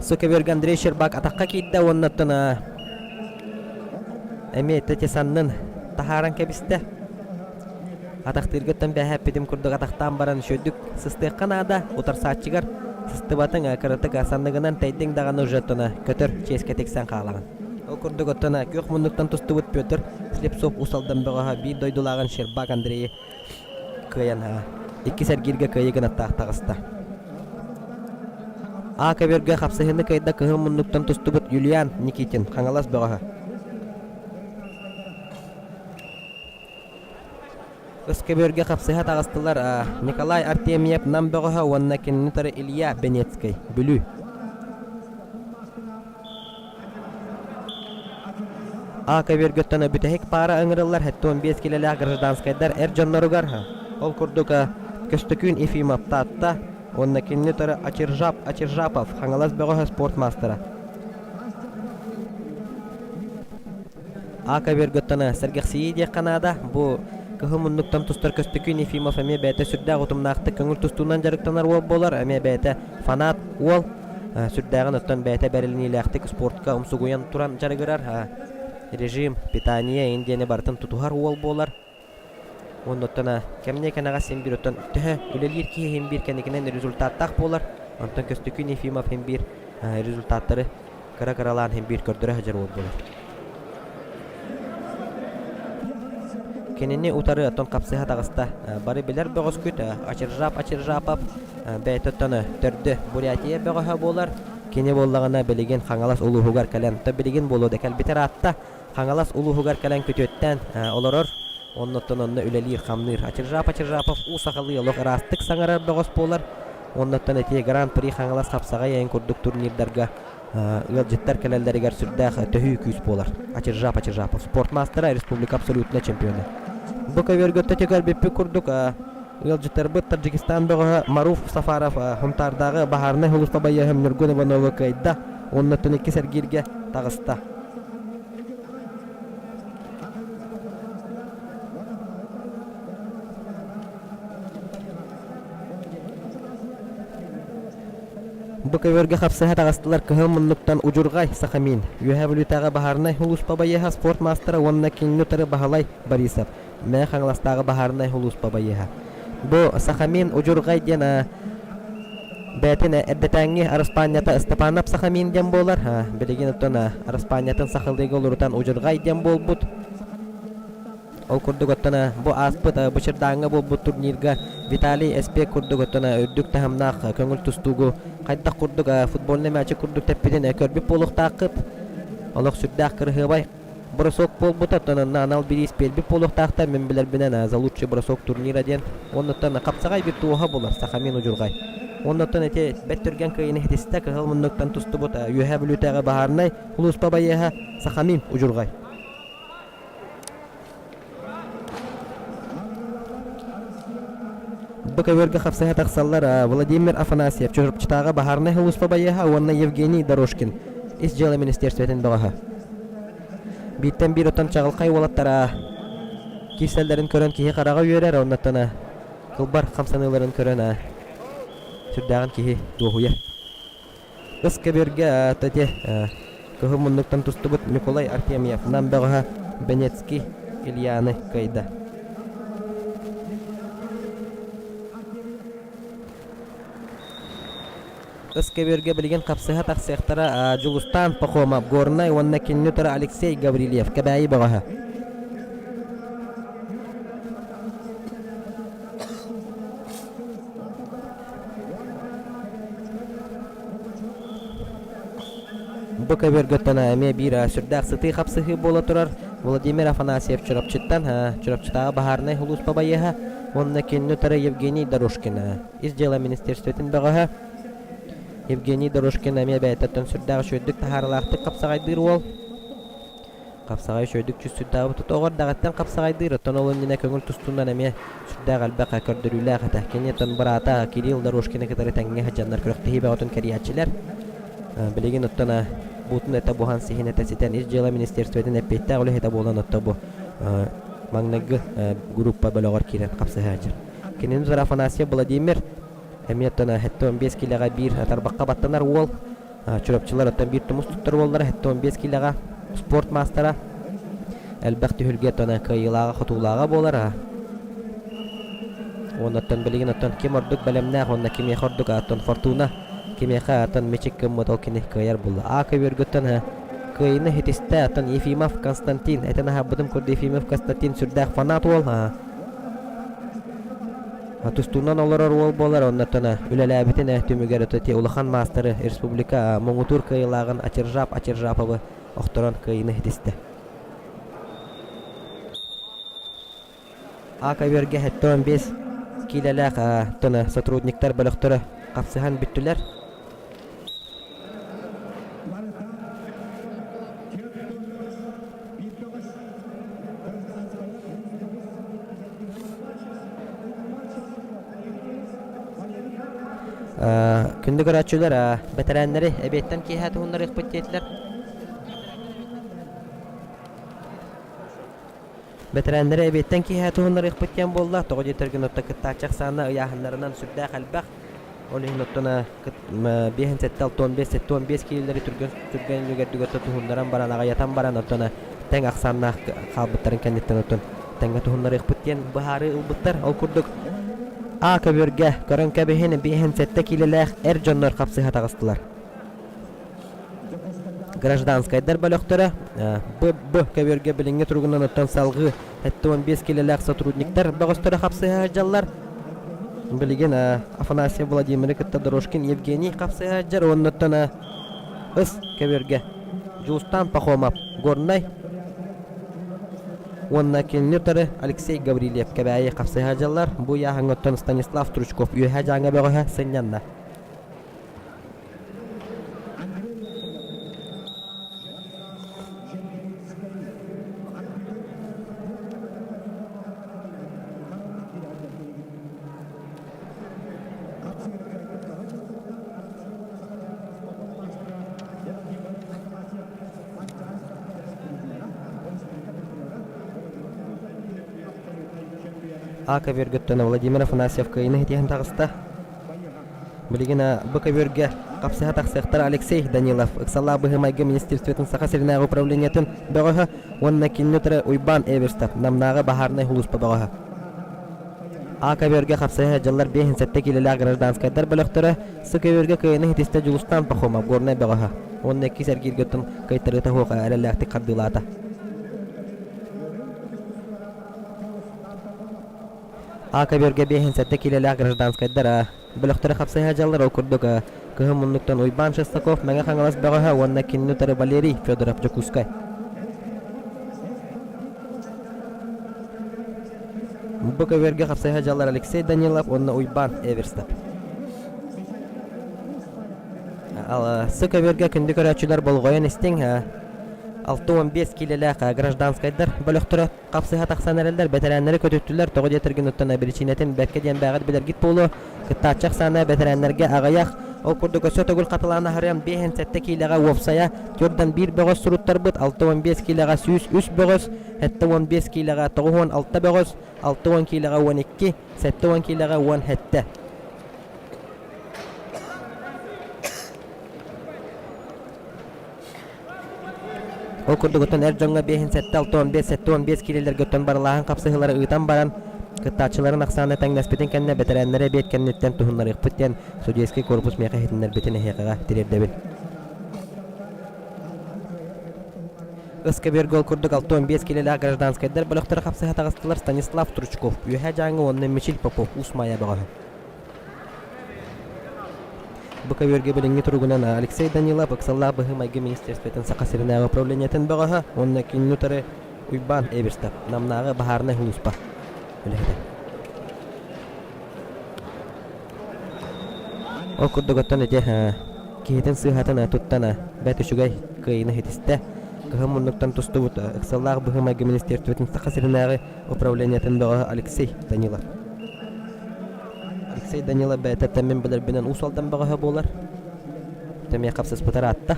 Сукаберг Андрей Щербак атахха киирдэ уонна оттон эмиэ ити саннын таһааран кэбистэ. Атахтыыргыттан бэһээппитим курдук атахтаан баран үчүгэйдик сыстыахха наада. Утарсааччыгар сыстыбатыҥ кыратык санныгынан тэйдиҥ даҕаны уже оттон көтөр чиэскэ тиксэн хаалаҕын. Ол курдук оттон күөх муннуктан тустубут Петр Слепцов Уус Алдан бөҕөһө биир дойдулааҕын Щербак Андрейы кыайан иккис эргииргэ кыайыы гынаттаах таҕыста. А көбүөргэ хапсыһыыны кыайда кыһыл муннуктан тустубут Юлиан Никитин, Хаҥалас бөҕөһө. Ыс көбүөргэ хапсыһа таҕыстылар Николай Артемьев Нам бөҕөһө уонна кинини утары Илья Бенецкэй, Бүлүү. А көбүөргөттөн бүтэһик паара ыҥырыллар 75 килэлээх гражданскайдар эр дьонноругар. Ол курдук Көстөкүүн Ефимов Таатта уонна кинини утары Ачиржап Ачиржапов Хаҥалас бөҕөһө спорт маастара. А көбүөргөттөн сэргэхсийии диэххэ наада. Бу кыһыл муннуктан тустар Көстөкүүн Ефимов эмиэ бэйэтэ сүрдээх утумнаахтык көҥүл тустуунан дьарыктанар уол буолар, эмиэ бэйэтэ фанат уол. Сүрдээҕин оттон бэйэтэ бэриллиилээхтик спортка умсугуйан туран дьарыгырар. Режим, питание иҥин диэни барытын тутуһар уол буолар. Уонна оттон кэмниэ кэнэҕэс син биир оттон төһө үлэлиир киһи иһин биир кэнникинэн результаттаах буолар. Онтон Көстөкүүн Ефимов иһин биир результаттары кыра-кыралаан иһин биир көрдөрө сылдьар уол буолар. Кинини утары оттон хапсыһа таҕыста. Бары билэр бөҕөскүт Ачиржап Ачиржапов бэйэтэ оттон төрдө Бурятия бөҕөһө буолар. Кини буоллаҕына билигин Хаҥалас улууһугар кэлэн, то билигин буолуо да кэлбитэ ыраатта. Хаҥалас улууһугар кэлэн күтүөттээн олорор. Оннуттан онно үлэлиир-хамныыр. Ачиржап Ачиржапов уу сахалыы олох ыраастык саҥарар бөҕөс буолар. Оннуттан ити Гран-при Хаҥалас хапсаҕай айан курдук турнирдарга ыалдьыттар кэлэллэригэр сүрдээх төһүү күүс буолар. Ачиржап Ачиржапов спорт маастара, республика абсолютнай чемпиона. Бу көбүөргэ өттө курдук ыалдьыттарбыт Таджикистан бөҕөһө Маруф Сафаров Хунтаардааҕы баһаарынай сулууспа байыаһа Ньургун Ивановы кыайда уонна иккис эргииргэ таҕыста. Бу көбүөргэ хапсыһа таҕыстылар кыһыл муннуктан Удьурҕай Сахамин, Үөһээ Бүлүүтээҕи баһаарынай сулууспа байыаһа спорт маастара уонна кинини утары Баһылай Борисов, Мэҥэ Хаҥаластааҕы баһаарынай сулууспа байыаһа. Бу Сахамин Удьурҕай диэн бэйэтин эрдэтээҥҥи араспаанньата Ыстапаанап Сахамин диэн буолар. Билигин оттон араспаанньатын сахалыыга уларытан Удьурҕай диэн буолбут. Ол курдук оттон бу ааспыт Бычырдааҥҥа буолбут турнирга Виталий Эспек курдук оттон үрдүк таһымнаах көҥүл тустуугу хайдах курдук футбольнай мээчик курдук тэппитин көрбүт буолуохтааххыт. Олох сүрдээх кырыһыабай бросок буолбута, оттон онно анал бириис биэрбит буолуохтаахтар, мин билэрбинэн за лучший бросок турнира диэн. Оннуттан хапсаҕай виртуоһа буолар Сахамин Удьурҕай. Оннуттан ити бэрт түргэн кыайыыны ситистэ кыһыл муннуктан тустубут Үөһээ Бүлүүтээҕи баһаарынай сулууспа байыаһа Сахамин Удьурҕай. Бу көбүөргэ хапсыһа тахсаллар Владимир Афанасьев, Чурапчытааҕы баһаарынай сулууспа байыаһа уонна Евгений Дорожкин, Ис дьыала министиэристибэтин бөҕөһө. Бииртэн биир оттон чаҕылхай уолаттара киирсэллэрин көрөн киһи хараҕа үөрэр, оннуттан кылбар хамсаныыларын көрөн сүрдээҕин киһи дуоһуйар. Ыс көбүөргэ ити кыһыл муннуктан тустубут Ньукулай Артемьев Нам бөҕөһө Бенецкий Ильяны кыайда. Ыс көбүөргэ билигин хапсыһа тахсыахтара Дьулустаан Пахомов, Горнай уонна кинини утары Алексей Гаврильев, Кэбээйи бөҕөһө. Бу көбүөргөттөн эмиэ биир сүрдээх сытыы хапсыһыы буола турар. Владимир Афанасьев Чурапчыттан, Чурапчытааҕы баһаарынай сулууспа байыаһа уонна кинини утары Евгений Дорожкин, Ис дьыала министерствотын бөҕөһө. Евгений Дорожкин эмиэ бэйэтиттэн сүрдээх үчүгэйдик таһаарыылаахтык хапсаҕайдыыр уол. Хапсаҕай үчүгэйдик түсүрдээбит оҕо эрдэҕиттэн хапсаҕайдыыр, оттон ол иннинэ көҥүл тустуунан эмиэ сүрдээх элбэх көрдөрүүлээх этэ. Кини оттон быраата Кирилл Дорожкины кытары тэҥҥэ сылдьаннар күрэхтэһии бөҕөтүн кэрийээччилэр. Билигин оттон буутун этэ буһан сиһин этэ ситэн Ис дьыала министерствотын эппиэттээх үлэһитэ буолан отто бу маҥнайгы группа бөлөҕөр киирэн хапсыһааччы. Кинини утары Афанасьев Владимир эмиэ оттон 75 киилэҕэ биир тарбахха баттанар уол. Чурапчылар оттон биир тумус туттар уоллара 75 киилэҕэ спорт маастара элбэх түһүлгэ оттон кыайыылааҕа хотуулааҕа буолар. Уонна оттон билигин оттон ким ордук бэлэмнээх уонна кимиэхэ ордук оттон Фортуна кимиэхэ оттон мичик гыммыт ол кини кыайар буолла. А көбүөргүттэн кыайыыны ситистэ оттон Ефимов Константин этэн аһарбытым курдук Ефимов Константин сүрдээх фанат уол. Тустуунан олорор уол буолар, оннуттан үлэлээбитин түмүгэр ити улахан маастары республика муҥутуур кыайыылааҕын Ачыржап Ачыржаповы охторон кыайыыны ситистэ. А көбүөргэ 75 киилэлээх тона сотрудниктар бөлөхтөрө хапсыһан бүттүлэр. Күндү көрөөччүлэр, бэтэрээннэри эбиэттэн киэһэ туһуннарыахпыт диэтилэр. Бэтэрээннэри эбиэттэн киэһэ туһуннарыахпыт диэн буолла. Тоҕо диэтэргин отто кыттааччы ахсаана ыйааһыннарынан сүрдээх элбэх. Ол иһин оттон 5 7 65 75 киилэлэри түргэн түргэн үлүгэрдик отто туһуннаран баран аҕыйатан баран оттон тэҥ ахсааннаах хаалбыттарын кэнниттэн оттон тэҥҥэ туһуннарыахпыт диэн быһаарыы ылбыттар. Ол курдук А көбүөргэ көрөн кэбиһин 5 7 киилэлээх эр дьоннор хапсыһа таҕыстылар. Гражданскайдар бөлөхтөрө Б Б көбүөргэ билиҥҥи туругунан оттон салҕыы 75 киилэлээх сотрудниктар бөҕөстөрө хапсыһа сылдьаллар. Билигин Афанасьев Владимиры кытта Дорожкин Евгений хапсыһа сылдьар уонна ыс көбүөргэ Дьулустаан Пахомов Горнай уонна кинини утары Алексей Гаврильев Кэбээйи хапсыһа сылдьаллар. Бу ыйааһыҥҥа Станислав Стручков Үөһээ Дьааҥы бөҕөһө сынньанна. А көбүөргүттэн Владимир Афанасьев кыайыыны ситиһэн таҕыста. Билигин бу көбүөргэ хапсыһа тахсыахтара Алексей Данилов, ыксаллаах быһыы-майгы министерствотын Саха сиринээҕи управлениетын бөҕөһө уонна кинини утары Уйбаан Эверстов, Намнааҕы баһаарынай сулууспа бөҕөһө. А көбүөргэ хапсыһа сылдьаллар 57 киилэлээх гражданскайдар бөлөхтөрө, С көбүөргэ кыайыыны ситистэ Дьулустаан Пахомов, Горнай бөҕөһө уонна иккис эргииргэ оттон кыайтарыыта суох эрэллээхтик хардыылаата. А көбүөргэ 57 киилэлээх гражданскайдар бөлөхтөрө хапсыһа дьаллар ол курдук кыһын муннуктан Уйбаан Шестаков Мэҥэ Хаҥалас бөҕөһө уонна кинини утары Валерий Федоров Дьокуускай. Бу көбүөргэ хапсыһа дьаллар Алексей Данилов уонна Уйбаан Эверстов. Сы көбүөргэ күндү көрөөччүлэр болҕойон истиҥ 65 киилэлээх гражданскайдар бөлөхтөрө хапсыһа тахсан эрэллэр, бэтэрээннэри көтүттүлэр, тоҕо диэтэргин оттон биричиинэтин бэркэ диэн бээҕит билэргит буолуо. Кыттааччы ахсаана бэтэрээннэргэ аҕыйах. Ол курдук өссө төгүл хатылаан аһарыам 57 киилэҕэ уопсайа 4 биир бөҕөс суруттарбыт, 65 киилэҕэ 103 бөҕөс, 75 киилэҕэ 96 бөҕөс, 60 киилэҕэ 12, 70 киилэҕэ 17. Ол курдук оттон эр дьоҥҥо 5 7 65 75 киилэлэргэ оттон барылааһын хапсыһыылары ыытан баран, кыттааччыларын ахсаана тэҥнэспитин кэннэ бэтэрээннэри эбиэт кэнниттэн туһуннарыахпыт диэн судейский корпус миэхэ иһитиннэрбитин эһиэхэҕэ тириэрдэбин. Ыскэбиэргэ ол курдук 65 киилэлээх гражданскайдар бөлөхтөрө хапсыһа таҕыстылар Станислав Стручков, Үөһээ Дьааҥы уонна Мичил Попов, Уус Маайа бөҕөһө. Бу көбүөргэ билиҥҥи туругунан Алексей Данилов ыксаллаах быһыы-майгы министерствотын Саха сиринээҕи управлениетын бөҕөһө уонна кинини утары Уйбаан Эверстов Намнааҕы баһаарынай сулууспа үлэһитэ. Ол курдук оттон ити киһитин сыыһатын туттан бэрт үчүгэй кыайыыны ситистэ. Кыһын муннуктан тустубут ыксаллаах быһыы-майгы министерствотын Саха сиринээҕи управлениетын бөҕөһө Алексей Данилов. Алексей Данилов бэйэтэ мин билэрбинэн Уус Алдан бөҕөһө буолар. Эмиэ хапсыспытар аатта.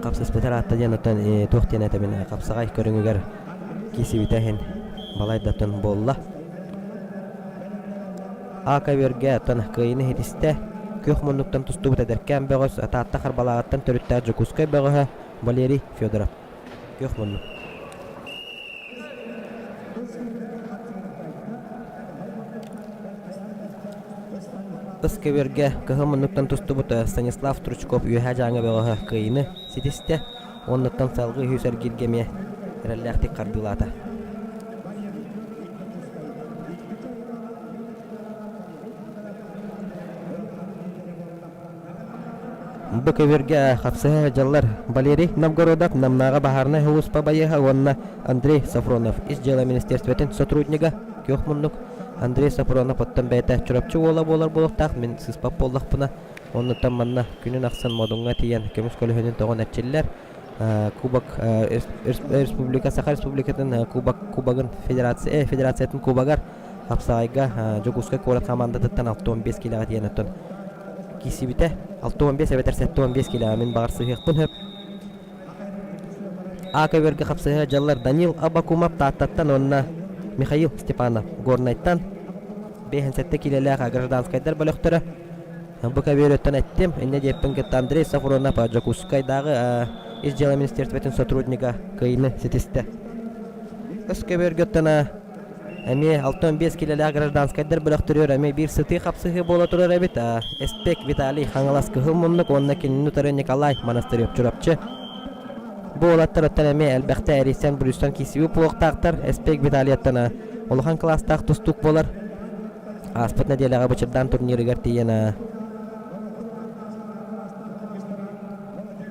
Хапсыспытар аатта диэн оттон туох диэн этэбин хапсаҕай көрүҥүгэр киирсибитэ иһин балайдаттан буолла. А көбүөргэ оттон кыайыыны ситистэ. Күөх муннуктан тустубут эдэркээн бөҕөс Таатта Харбалааҕыттан төрүттээх Дьокуускай бөҕөһө Валерий Федоров. Күөх муннук. Тыс көбүөргэ кыһыл муннуктан тустубут Станислав Стручков Үөһээ Дьааҥы бөҕөһө кыайыыны ситистэ уоннуттан салгыы үһүс эргииргэ эмиэ эрэллээхтик хардыылаата. Бу көбүөргэ хапсыһа сылдьаллар Валерий Новгородов, Намнааҕы баһаарынай сулууспа байыаһа уонна Андрей Софронов, Ис дьыала министерствотын сотруднига, күөх муннук Андрей Софронов оттон бэйэтэ Чурапчы уола буолар буолуохтаах, мин сыыспат буоллахпына, оннуттан манна күнүн ахсын Модуҥҥа тиийэн көмүс көлөһүнүн тоҕон эрчиллэр. Кубок Республика Саха Республикатын Кубок Кубогын федерация федерациятын кубогар Хапсаҕайга Дьокуускай куорат хамаандатыттан 65 киилэҕэ тиийэн оттон киирсибитэ. 65 эбэтэр 75 киилэҕэ мин баҕар сыһыахпын сөп. А көбүөргэ хапсыһа дьаллар Данил Абакумов Тааттаттан уонна Михаил Степанов Горнайтан 57 киилэлээх гражданскайдар бөлөхтөрө. Бу көбүөрүттэн эттим. Инньэ диэппин кытта Андрей Сафронов Дьокуускайдааҕы Ис дьыала министерствотын сотруднига кыайыыны ситистэ. Өс көбүөргөттөн Эмиэ 65 киилэлээх гражданскайдар бөлөхтөрүгэр эмиэ биир сытыы хапсыһыы буола турар эбит. Эспек Виталий Хаҥалас Кыһыл Муннук уонна кинини утары Николай Монастырев Чурапчы. Бу уолаттар оттон эмиэ элбэхтэ эрийсэн Брюстан киирсибит буолуохтаахтар. Эспек Виталияттан улахан кылаастаах тустуук буолар. Ааспыт нэдиэлэҕэ Бычырдаан турнирыгар тиийэн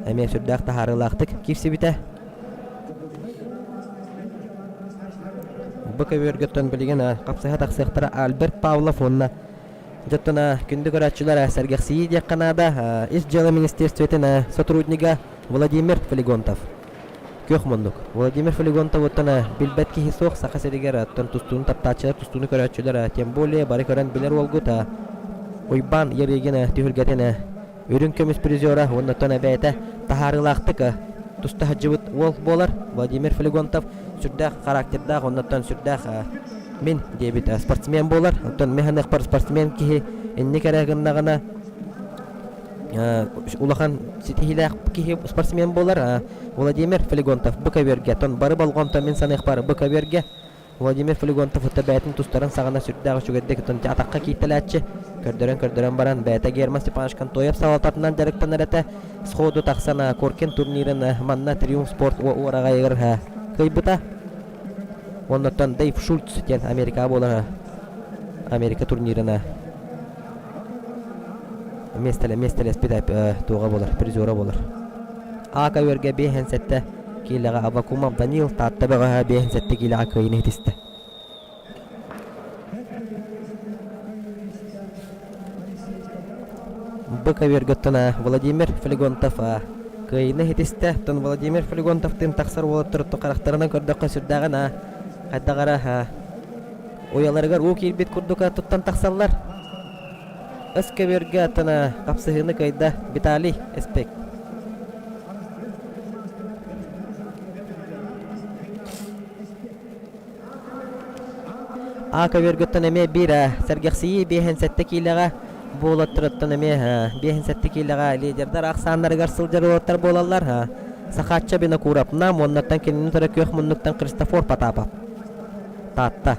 эмиэ сүрдээх таһаарыылаахтык киирсибитэ. Бу көбүөргөттөн билигин хапсыһа тахсыахтара Альберт Павлов уонна дьоттон күндү көрөөччүлэр сэргэхсийии диэххэ наада Ис дьыала министерствотын сотруднига Владимир Флегонтов. Күөх муннук. Владимир Флегонтовуттан билбэт киһи суох Саха сиригэр оттон тустууну таптааччылар, тустууну көрөөччүлэр тем более бары көрөн билэр уолгут Уйбаан Ярыгин түһүлгэтин Үрүҥ көмүс призера уонна оттон эбээтэ таһаарыылаахтык туста сылдьыбыт уол буолар Владимир Флегонтов сүрдээх характердаах оннуттан сүрдээх мин диэбит спортсмен буолар. Оттон мин саныахпар спортсмен киһи инник эрэ гыннаҕына улахан ситиһиилээх киһи спортсмен буолар. Владимир Флегонтов бу көбүөргэ, оттон бары болҕомто мин саныахпар бу көбүөргэ Владимир Флегонтов ытта бэйэтин тустарын саҕана сүрдээх үчүгэйдик тутан атахха кииртэлээччи. Көрдөрөн-көрдөрөн баран бэйэтэ Герман Степанович Контоев салалтатынан дьарыктанар этэ. Сходу тахсан Коркин турнирын манна Триумф спорт уораҕайыгар кыайбыта. Оннуттан Дэйв Шульц диэн Америкаҕа буолар Америка турнирына миэстэлэ миэстэлэспит туоҕа буолар призера буолар. А көбүөргэ 57 киилэҕэ Аввакумов Данил Таатта бөҕөһө 57 киилэҕэ кыайыыны ситистэ. Бу көбүөргөттөн Владимир Флегонтов кыайыыны ситистэ. Оттон Владимир Флегонтовтыын тахсар уолаттар харахтарынан көрдөххө сүрдээҕин хайдах эрэ уйаларыгар уу киирбит курдук туттан тахсаллар. Өс көбүөргэ аттана хапсыһыыны кыайда Виталий Эспек. А көбүөргөттөн эмиэ биир сэргэхсийии 57 киилэҕэ буолаттарыттан эмиэ 57 киилэҕэ лидердар ахсааннарыгар сылдьар уолаттар буолаллар. Сахаачча Винокуров Нам уоннаттан кинини утары күөх муннуктан Христофор Потапов. Таатта.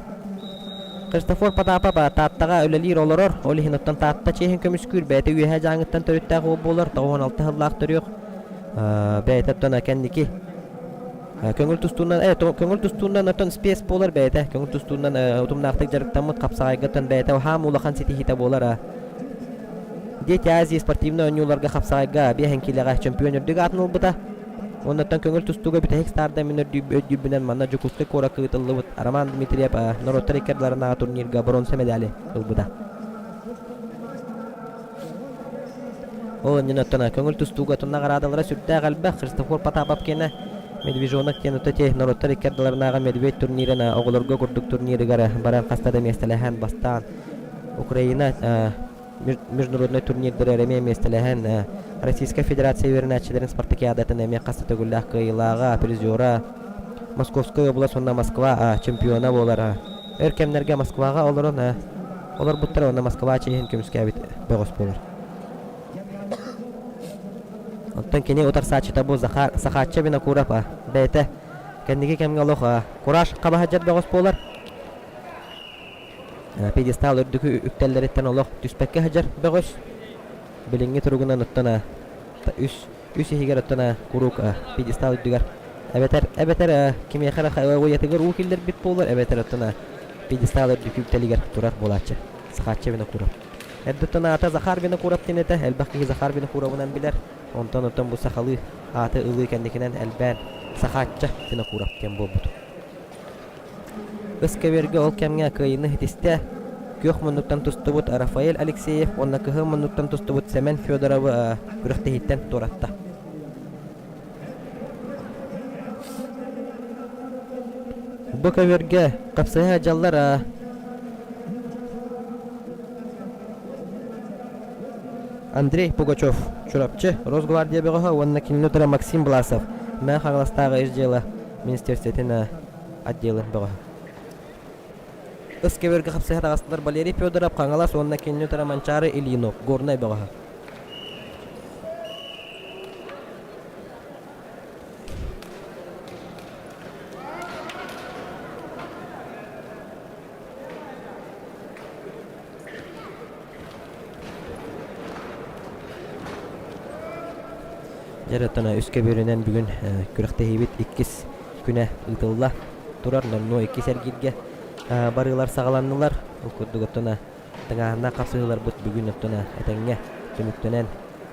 Христофор Потапов Тааттаҕа үлэлиир олорор, ол иһин оттон Таатта чиэһин көмүскүүр бэйэтэ Үөһээ Дьааҥыттан төрүттээх уол буолар, 96 сыллаах төрүөх бэйэтэ оттон кэнники. Көҥүл тустуунан э көҥүл тустуунан оттон спец буолар бэйэтэ. Көҥүл тустуунан утумнаахтык дьарыктаммыт хапсаҕайгаттан бэйэтэ хаам улахан ситиһиитэ буолар. Дети Азии спортивнай оонньууларга хапсаҕайга биэһэн киилэҕэ чөмпүйүөн үрдүк аатын ылбыта. Оннуттан көҥүл тустууга бүтэһик старда мин өйдүүрбүнэн манна Дьокуускай куоракка ыытыллыбыт Роман Дмитриев норуоттар икки ардыларынааҕы турнирга боруонса медали ылбыта. Ол иннинэ оттон көҥүл тустууга наҕараадалара сүрдээх элбэх. Христофор Потапов киэнэ Медвежонок диэн ити норуоттар икки ардыларынааҕы Медведь турнирын оҕолорго курдук турнирыгар баран хаста да миэстэлэһэн бастаан Украина международнай турнирдары эмиэ миэстэлэһэн Российскай Федерация үөрэнээччилэрин спартакиадатын эмиэ хаста төгүллээх кыайыылааҕа, призера, Московскай область уонна Москва чемпиона буолар. Өр кэмнэргэ Москваҕа олорон олорбуттара уонна Москва чиэһин көмүскээбит бөҕөс буолар. Оттон кини утарсааччыта бу Захар Сахаачча Винокуров бэйэтэ кэнники кэмҥэ олох кураж хабаһадьар бөҕөс буолар. Пьедестал үрдүкү үктэллэриттэн олох түспэккэ сылдьар бөҕөс. Билиҥҥи туругунан оттон үс үс иһигэр оттон куруук пьедестал үрдүгэр эбэтэр эбэтэр кимиэхэ эрэ уйатыгар уу киллэрбит буолар эбэтэр оттон пьедестал үрдүкү үктэлигэр турар буолааччы. Сахаачча Винокуров. Эрдэттэн аата Захар Винокуров диэн этэ. Элбэх киһи Захар Винокуровынан билэр. Онтон оттон бу сахалыы ааты ылыы кэнникинэн элбээн Сахаачча Винокуров диэн буолбут. Ыскэбиэргэ ол кэмҥэ кыайыыны ситистэ. Күөх муннуктан тустубут Рафаэль Алексеев уонна кыһыл муннуктан тустубут Сэмэн Федоровы күрэхтэһииттэн туоратта. Бу көбүөргэ хапсыһа дьаллар Андрей Пугачев, Чурапчы, Росгвардия бөҕөһө уонна кинини утары Максим Власов, Мэҥэ Хаҥаластааҕы ис дьыала министерствотын отделын бөҕөһө. Ыс көбүөргэ хапсыһа таҕыстылар Валерий Федоров, Хаҥалас уонна кинини утары Манчаары Ильинов, Горнай бөҕөһө. Дьэ, оттон үс көбүөрүнэн бүгүн күрэхтэһиибит иккис күнэ ыытылла турар. Номнуо иккис эргииргэ барыылар саҕаланнылар. Ол курдук оттон тыҥааһыннаах хапсыһыыларбыт бүгүн оттон этэҥҥэ түмүктэнэн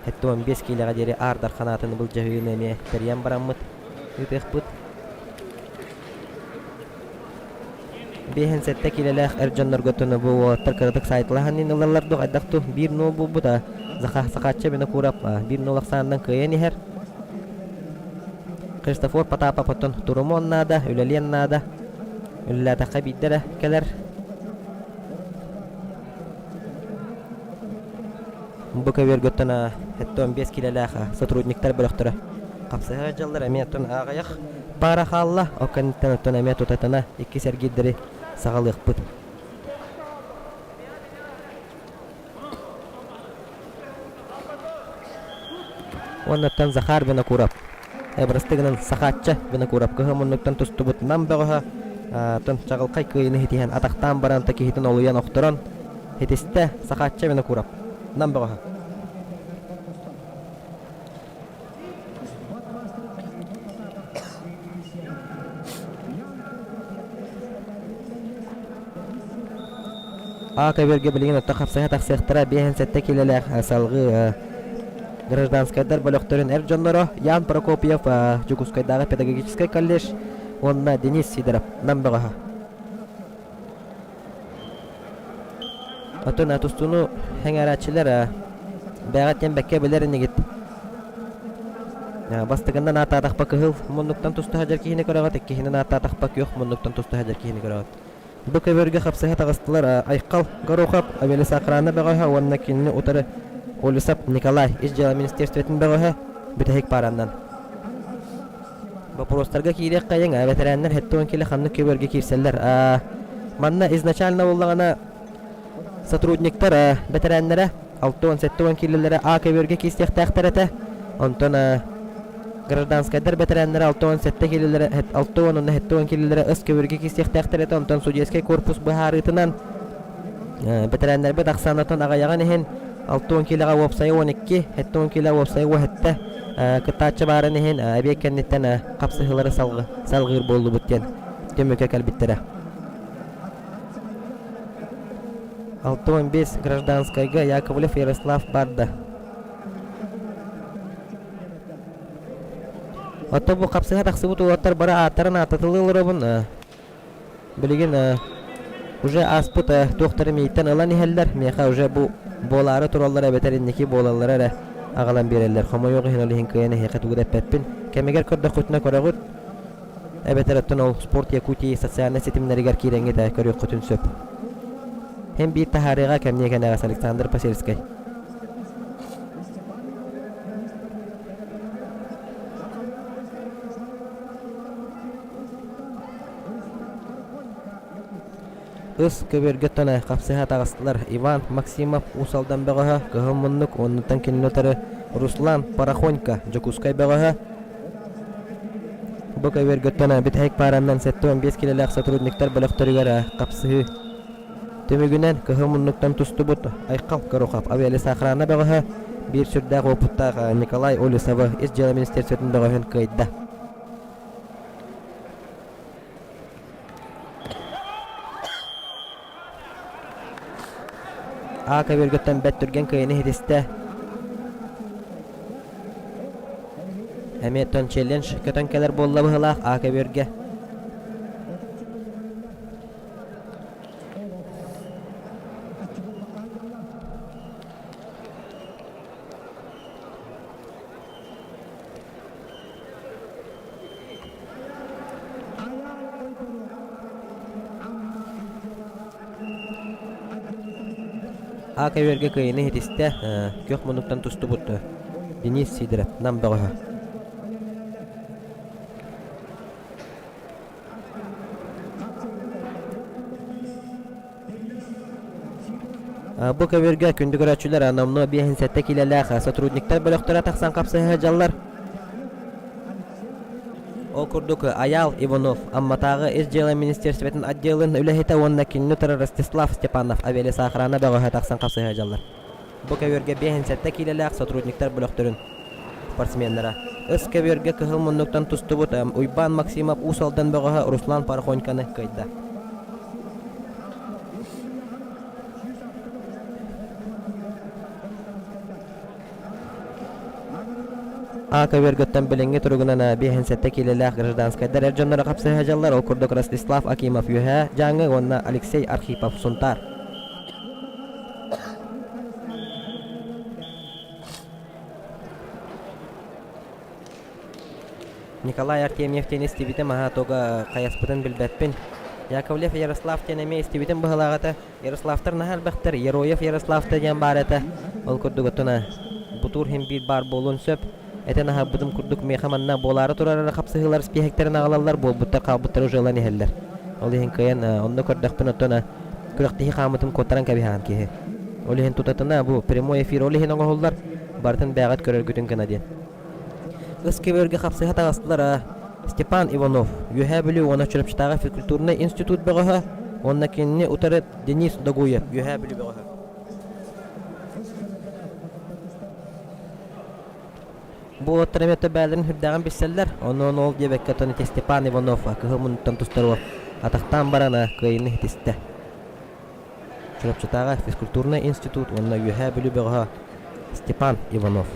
75 киилэҕэ диэри Аар Дархан аатын былдьаһыыны эмиэ тэрийэн бараммыт ыытыахпыт. 57 киилэлээх эр дьоннорго оттон бу уолаттар кыратык саайталаһан иһин ылаллар дуо хайдах дуу биир нуол буолбут а Сахаачча Винокуров биир нуол ахсаанынан кыайан иһэр. Христофор Потапов оттон турумуон наада, үлэлиэн наада. Үлэлээтэххэ биирдэ эрэ кэлэр. Бу көбүөргэ оттон 75 киилэлээх сотрудниктар бөлөхтөрө хапсыһа дьаллар эмиэ оттон аҕыйах паара хаалла. Ол кэнниттэн оттон эмиэ тутатына иккис эргиирдэри саҕалыахпыт. Уоннаттан Захар Винокуров бырастыы гынан Сахаачча Винокуров кыһыл муннуктан тустубут Нам бөҕөһө тон чаҕылхай кыайыыны ситиһэн атахтаан баран та киһитин олуйан охторон ситистэ Сахаачча Винокуров Нам бөҕөһө. А көбүөргэ билигин отто хапсыһа тахсыахтара 57 киилэлээх салгыы гражданскайдар бөлөхтөрүн эр дьонноро Ян Прокопьев Дьокуускайдааҕы педагогическай колледж уонна Денис Сидоров Нам бөҕөһө. Оттон тустууну сэҥээрээччилэр бэйэҕиттэн бэккэ билэр инигит. Бастакынан ааттаатахпа кыһыл муннуктан туста сылдьар киһини көрөҕүт, иккиһинэн ааттаатахпа күөх муннуктан туста сылдьар киһини көрөҕүт. Бу көбүөргэ хапсыһа таҕыстылар Айхал Горохов, Авелисохрана бөҕөһө уонна кинини утары Олесов Николай ис дьыала министерствотын бөҕөһө бүтэһик паараннан. Боппуруостарга киириэххэйиҥ, бэтэрээннэр 70 кило ханнык көбүөргэ киирсэллэр. Манна изначально буоллаҕына сотрудниктар бэтэрээннэрэ 60-70 киилэлэрэ А көбүөргэ киирсиэхтээхтэр этэ. Онтон гражданскайдар бэтэрээннэрэ 67 киилэлэрэ 60 уонна 70 киилэлэрэ С көбүөргэ киирсиэхтээхтэр этэ. Онтон судейскай корпус быһаарыытынан бэтэрээннэрбит ахсаанатын аҕыйаҕын иһин 60 киилэҕэ уопсайа 12, 70 киилэ уопсайа 17. кыттааччы баарын иһин эбиэт кэнниттэн хапсыһыылары салҕыыр буоллубут диэн түмүккэ кэлбиттэрэ. 65 гражданскайга Яковлев Ярослав барда. Оттон бу хапсыһа тахсыбыт уолаттар бары ааттарын ааттатылыы олоробун. Билигин уже ааспыт туохтары мииттэн ылан иһэллэр. Миэхэ уже бу буолаары тураллар эбэтэр инники буолаллара эрэ аҕалан биэрэллэр. Хомойуох иһин ол иһин кыайан эһиэхэ тугу да эппэппин. Кэмигэр көрдөххүтүнэ көрөҕүт. Эбэтэр оттон ол Спорт Якутии социальнай ситимнэригэр киирэҥҥит ээ көрүөххүтүн сөп. Һин биир таһаарыыга кэмниэ кэнэҕэс Александр Посельскай. Ыс көбүөргэ тоно хапсыһа таҕыстылар Иван Максимов Уус Алдан бөҕөһө, Кыһыл Муннук уоннуттан кинини утары Руслан Порохонько Дьокуускай бөҕөһө. Бу көбүөргэ тоно бүтэһик пааранан 75 килэлээх сотрудниктар бөлөхтөрүгэр хапсыһыы түмүгүнэн Кыһыл Муннуктан тустубут Айхал Горохов авиалесоохрана бөҕөһө биир сүрдээх уопуттаах Николай Олесовы Ис дьыала министерствотын бөҕөһүн кыайда. А көбүөргүттэн бэрт түргэн кыайыны иһитистэ. Эмиэ тон челлендж көтөн кэлэр буолла быһыылаах А көбүөргэ. А көбүөргэ кыайыыны иһитистэ, күөх муннуктан тустубут Денис Сидоров Нам бөҕөһө. Бу көбүөргэ күндү көрөөччүлэр номнуо 57 киилэлээх сотрудниктар бөлөхтөрө тахсан хапсыһа сылдьаллар. Ол курдук Айаал Иванов Амматааҕы Ис дьыала министиэристибэтин отделын үлэһитэ уонна кинини утары Ростислав Степанов авиалесоохрана бөҕөһө тахсан хапсыһа сылдьаллар. Бу көбүөргэ 57 киилэлээх сотрудниктар бөлөхтөрүн спортсменнара. Ыс көбүөргэ кыһыл муннуктан тустубут Уйбаан Максимов Уус Алдан бөҕөһө Руслан Порохоньканы кыайда. А көбүөргөттөн билиҥҥи туругунан 57 киилэлээх гражданскайдар эр дьонноро хапсыһа дьаллар, ол курдук Ростислав Акимов Үөһээ Дьааҥы уонна Алексей Архипов Сунтаар. Николай Артемьев диэн истибитим, аһа туга хайаспытын билбэппин. Яковлев Ярослав диэн эмиэ истибитим быһылаах этэ. Ярославтар наһаа элбэхтэр. Ероев Ярославта диэн баар этэ. Ол курдук оттон бутуур иһин биир баар буолуон сөп. Этэн аһарбытым курдук миэхэ манна буолаары турар эрэ хапсыһыылар испииһэктэрин аҕалаллар, буолбуттар хаалбыттар уже ылан иһэллэр. Ол иһин кыайан онно көрдөхпүн оттон күрэхтэһии хаамытын куоттаран кэбиһэҕин киһи. Ол иһин тутатына бу прямой эфир ол иһин оҥоһуллар, барытын бэйэҕит көрөргүтүн гына диэн. Ыс көбүөргэ хапсыһа таҕыстылар Степан Иванов, Үөһээ Бүлүү уонна Чурапчытааҕы физкультурнай институт бөҕөһө уонна кинини утары Денис Догуев, Үөһээ Бүлүү бөҕөһө. Бу уолаттар эмиэ бээлэрин сүрдээҕин билсэллэр. Онон ол диэбэккэ оттон ити Степан Иванов кыһыл муннуттан тустар уол атахтаан баран кыайыыны ситистэ. Чурапчытааҕы физкультурнай институт уонна Үөһээ Бүлүү бөҕөһө Степан Иванов.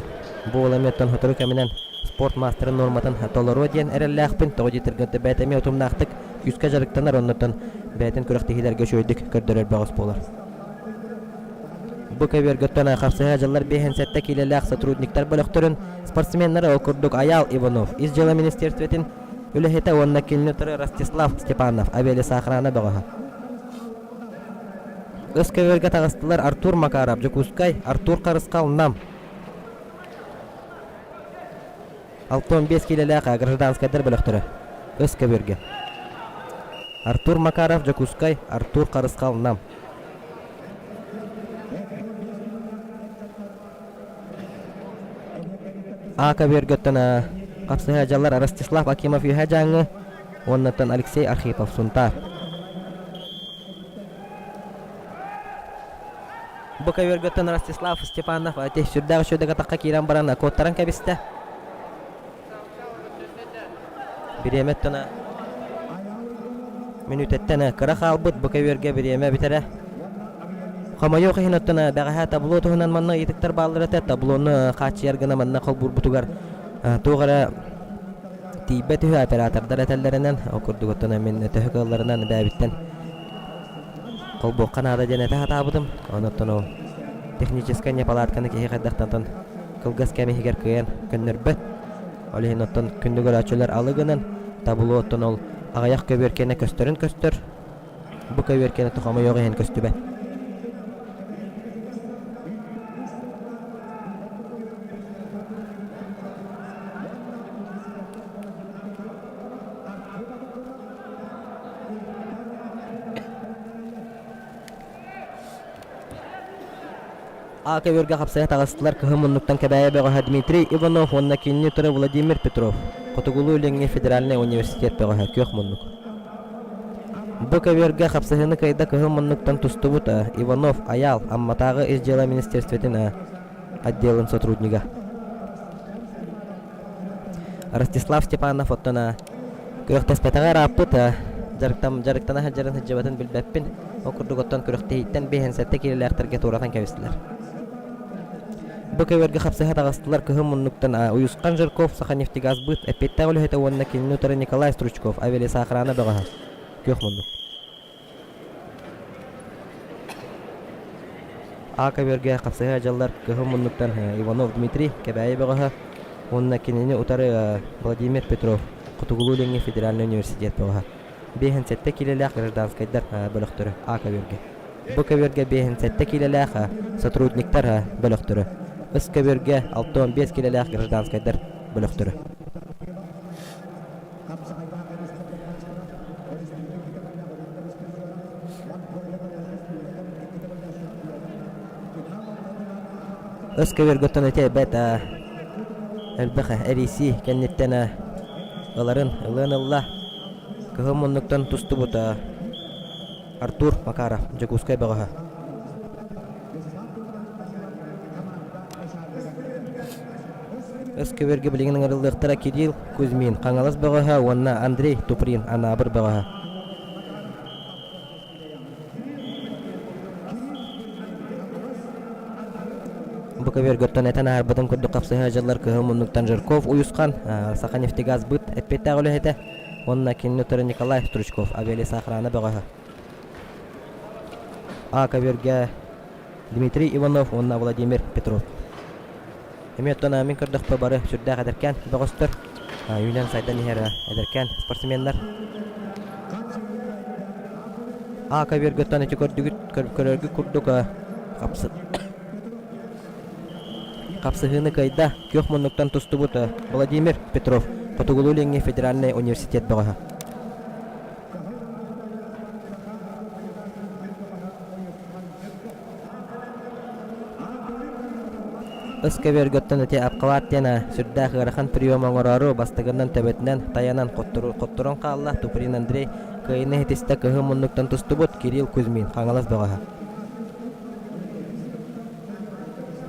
Бу уол эмиэ оттон сотору кэминэн спорт маастарын нуорматын толоруо диэн эрэллээхпин. Тоҕо диэтэргэ бэйэтэ эмиэ утумнаахтык күүскэ дьарыктанар, оннуттан бэйэтин күрэхтэһиилэргэ үчүгэйдик көрдөрөр бөҕөс буолар. Бу көбүөргөттөн хапсыһа дьыллар 57 киилэлээх сотрудниктар бөлөхтөрүн спортсменнара ол курдук Айаал Иванов, Ис дьыала министерствотын үлэһитэ уонна кинини утары Ростислав Степанов, авиалесоохрана бөҕөһө. Ыс көбүөргэ таҕыстылар Артур Макаров, Дьокуускай, Артур Харысхал, Нам. 65 киилэлээх гражданскайдар бөлөхтөрө. Ыс көбүөргэ. Артур Макаров, Дьокуускай, Артур Харысхал, Нам. А көбүөргөттөн хапсыһа дьаллар Ростислав Акимов Үөһээ Дьааҥы уоннаттан Алексей Архипов Сунтаар. Бу көбүөргөттөн Ростислав Степанов сүрдээх үчүгэйдик атахха киирэн баран куоттаран кэбистэ. Бириэмэ оттон мүнүүтэттэн кыра хаалбыт бу көбүөргэ бириэмэ бүтэрэ. Хомойуох иһин оттон бэҕэһээ табло туһунан манна ыйытыктар бааллар этэ. Таблону хааччыйар гына манна холбуурбутугар туох эрэ тиийбэт үһү оператордар этэллэринэн, ол курдук оттон мин төһө кыалларынан бэйэбиттэн холбуохха наада диэн этэ сатаабытым. Онон ол техническай неполадканы киһи хайдахтан кылгас кэм иһигэр кыайан көннөрбөт. Ол иһин оттон күндү көрөөччүлэр алы гынан табло оттон ол аҕыйах көбүөркэнэ көстөрүн көстөр. Бу көбүөркэнэ хомойуох иһин көстүбэт. А көбүөргэ хапсайа таҕыстылар кыһын муннуктан Кэбээйи бөҕөһө Дмитрий Иванов уонна кинини утары Владимир Петров, Хотугулуу-Илиҥҥи федеральнай университет бөҕөһө күөх муннук. Бу көбүөргэ хапсыһыыны кыайда кыһыл муннуктан тустубут Иванов Айаал Амматааҕы ис дьыала министерствотын отделын сотруднига. Ростислав Степанов оттон күрэхтэспэтэҕэ ырааппыт дьарыктана сылдьарын сылдьыбатын билбэппин. Ол курдук оттон күрэхтэһииттэн 57 киилэлээхтэргэ туоратан кэбистилэр. Бу көбүөргэ хапсыһа таҕыстылар кыһын муннуктан Уйусхан Жирков Саханефтегазбыт эппиэттээх үлэһитэ уонна кинини утары Николай Стручков авиалесоохрана бөҕөһө. Күөх муннук. А көбүөргэ хапсыһа дьаллар кыһыл муннуктан Иванов Дмитрий Кэбээйи бөҕөһө уонна кинини утары Владимир Петров Хотугулуу-Илиҥҥи федеральнай университет бөҕөһө. 57 киилэлээх гражданскайдар бөлөхтөрө А көбүөргэ. Бу көбүөргэ 57 киилэлээх сотрудниктар бөлөхтөрө. Ыс көбүөргэ 65 киилэлээх гражданскайдар бөлөхтөрө. Өс көбүөргөттөн ити эбэт элбэх эрийсии кэнниттэн ыларын ылыан ылла. Кыһыл муннуктан тустубут Артур Макаров, Дьокуускай бөҕөһө. Өс көбүөргэ билигин ыҥырыллыахтара Кирилл Кузьмин, Хаҥалас бөҕөһө уонна Андрей Туприн, Анаабыр бөҕөһө. Бу көбүөргөттөн этэн аарбытын курдук хапсыһа дьыллар кыһыл муннуктан Жирков Уйусхан, Саханефтегазбыт эппиэттээх үлэһитэ уонна кинини утары Николай Стручков, авиалесоохрана бөҕөһө. А көбүөргэ Дмитрий Иванов уонна Владимир Петров. Эмиэ оттон мин көрдөхпө бары сүрдээх эдэркээн бөҕөстөр, үүнэн-сайдан иһэр эдэркээн спортсменнар. А көбүөргөттөн ити көрдүгүт көрөргүт курдук хапсыһыыны кыайда күөх муннуктан тустубут Владимир Петров Хотугулуу-Илиҥҥи федеральнай университет бөҕөһө. Ыс көбүөргөттөн ити Апкалаат диэн сүрдээх ыарахан прием оҥороору бастакынан төбөтүнэн тайанан хотторон хаалла. Туприн Андрей кыайыыны иһитистэ кыһыл муннуктан тустубут Кирилл Кузьмин, Хаҥалас бөҕөһө.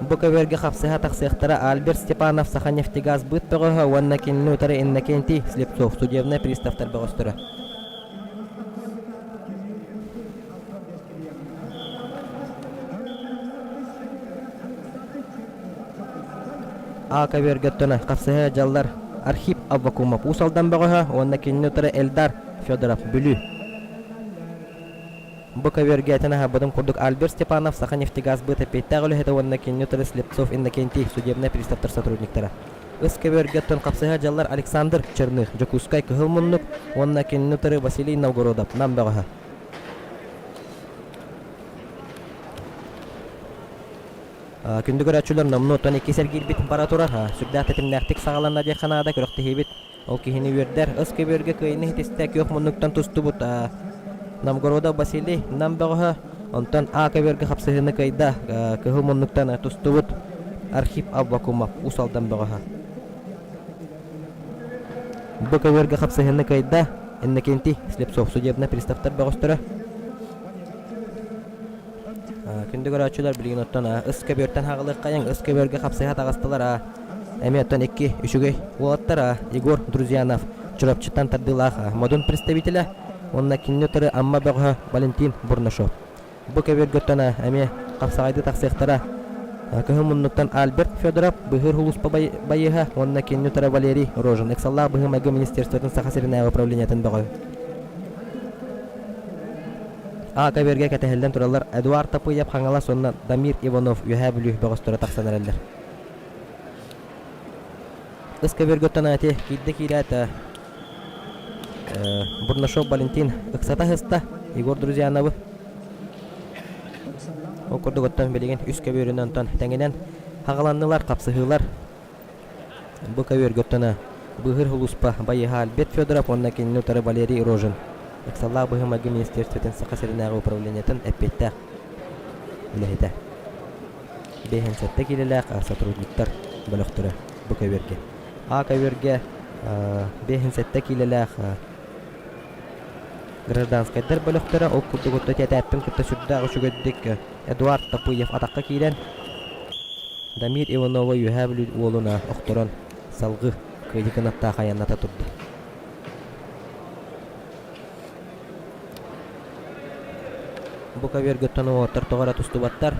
Бу көбүөргэ хапсыһа тахсыахтара Альберт Степанов Саханефтегазбыт бөҕөһө уонна кинини утары Иннокентий Слепцов судебнай приставтар бөҕөстөрө. А көбүөргэ хапсыһа дьаллар Архип Аввакумов Уус Алдан бөҕөһө уонна кинини утары Эльдар Федоров Бүлүү. Бу көбүөргэ этэн аһарбытым курдук Альберт Степанов Саханефтегазбыт эппиэттээх үлэһитэ уонна кинини утары Слепцов Иннокентий судебнай приставтар сотрудниктара. Ыс көбүөргэ хапсыһа дьаллар Александр Черных Дьокуускай Кыһыл Муннук уонна кинини утары Василий Новгородов Нам бөҕөһө. Күндү көрөөччүлэр номнуо оттон иккис эргиирбит бара турар. Сүрдээх тэтимнээхтик саҕаланна диэххэ наада күрэхтэһиибит. Ол киһини үөрдэр. Ыс көбүөргэ кыайыыны ситистэ күөх муннуктан тустубут Новгородов Василий Нам бөҕөһө. Онтон А көбүөргэ хапсыһыыны кыайда кыһыл муннуктан тустубут Архип Аввакумов Уус Алдан бөҕөһө. Бу көбүөргэ хапсыһыыны кыайда Иннокентий Слепцов судебнай приставтар бөҕөстөрө. Күндү көрөөччүлэр билигин оттон ыс көбүөртэн хаҕылыаххайыҥ, ыс көбүөргэ хапсыһа таҕыстылар. Эмиэ оттон икки үчүгэй уолаттар Егор Друзьянов. Чурапчыттан тардыылаах Модун представителэ уонна кинини утары Амма бөҕөһө Валентин Бурнашов. Бу көбүөргөттөн эмиэ хапсаҕайдыы тахсыахтара. Кыһыл муннуктан Альберт Федоров, Быһыыр улууспа байыһа уонна кинини утары Валерий Рожин, ыксаллаах быһыы-майгы министерствотын Саха сиринээҕи управлениетын бөҕө. А көбүөргэ кэтэһиллэн тураллар Эдуард Тапыев Хаҥалас уонна Дамир Иванов Үөһээ Бүлүү бөҕөстөрө тахсан эрэллэр. Ыс көбүөргөттөн ати киирдэ киирээт Бурнашов Валентин ыксата сыста Егор Друзьяновы. Ол курдук оттон билигин үс көбүөрүнэн онтон тэҥинэн хаҕаланнылар, хапсыһыылар. Бу көбүөргөттөн быыһыыр улууспа байыһа Альберт Федоров уонна кинини утары Валерий Рожин ыксаллаах быһыы-майгы министерствотын Саха сиринээҕи управлениетын эппиэттээх үлэһитэ. 57 киилэлээх сотрудниктар бөлөхтөрө бу көбүөргэ. А көбүөргэ 57 киилэлээх гражданскайдар бөлөхтөрө ол курдук отто тиэтээппин кытта сүрдээх үчүгэйдик Эдуард Тапыев атахха киирэн Дамир Иванова Үөһээ Бүлүү уолун охторон салгыы кыайыы кынаттаах айанната турда. Бу көбүөргөттөн уолаттар тоҕо эрэ тустубаттар.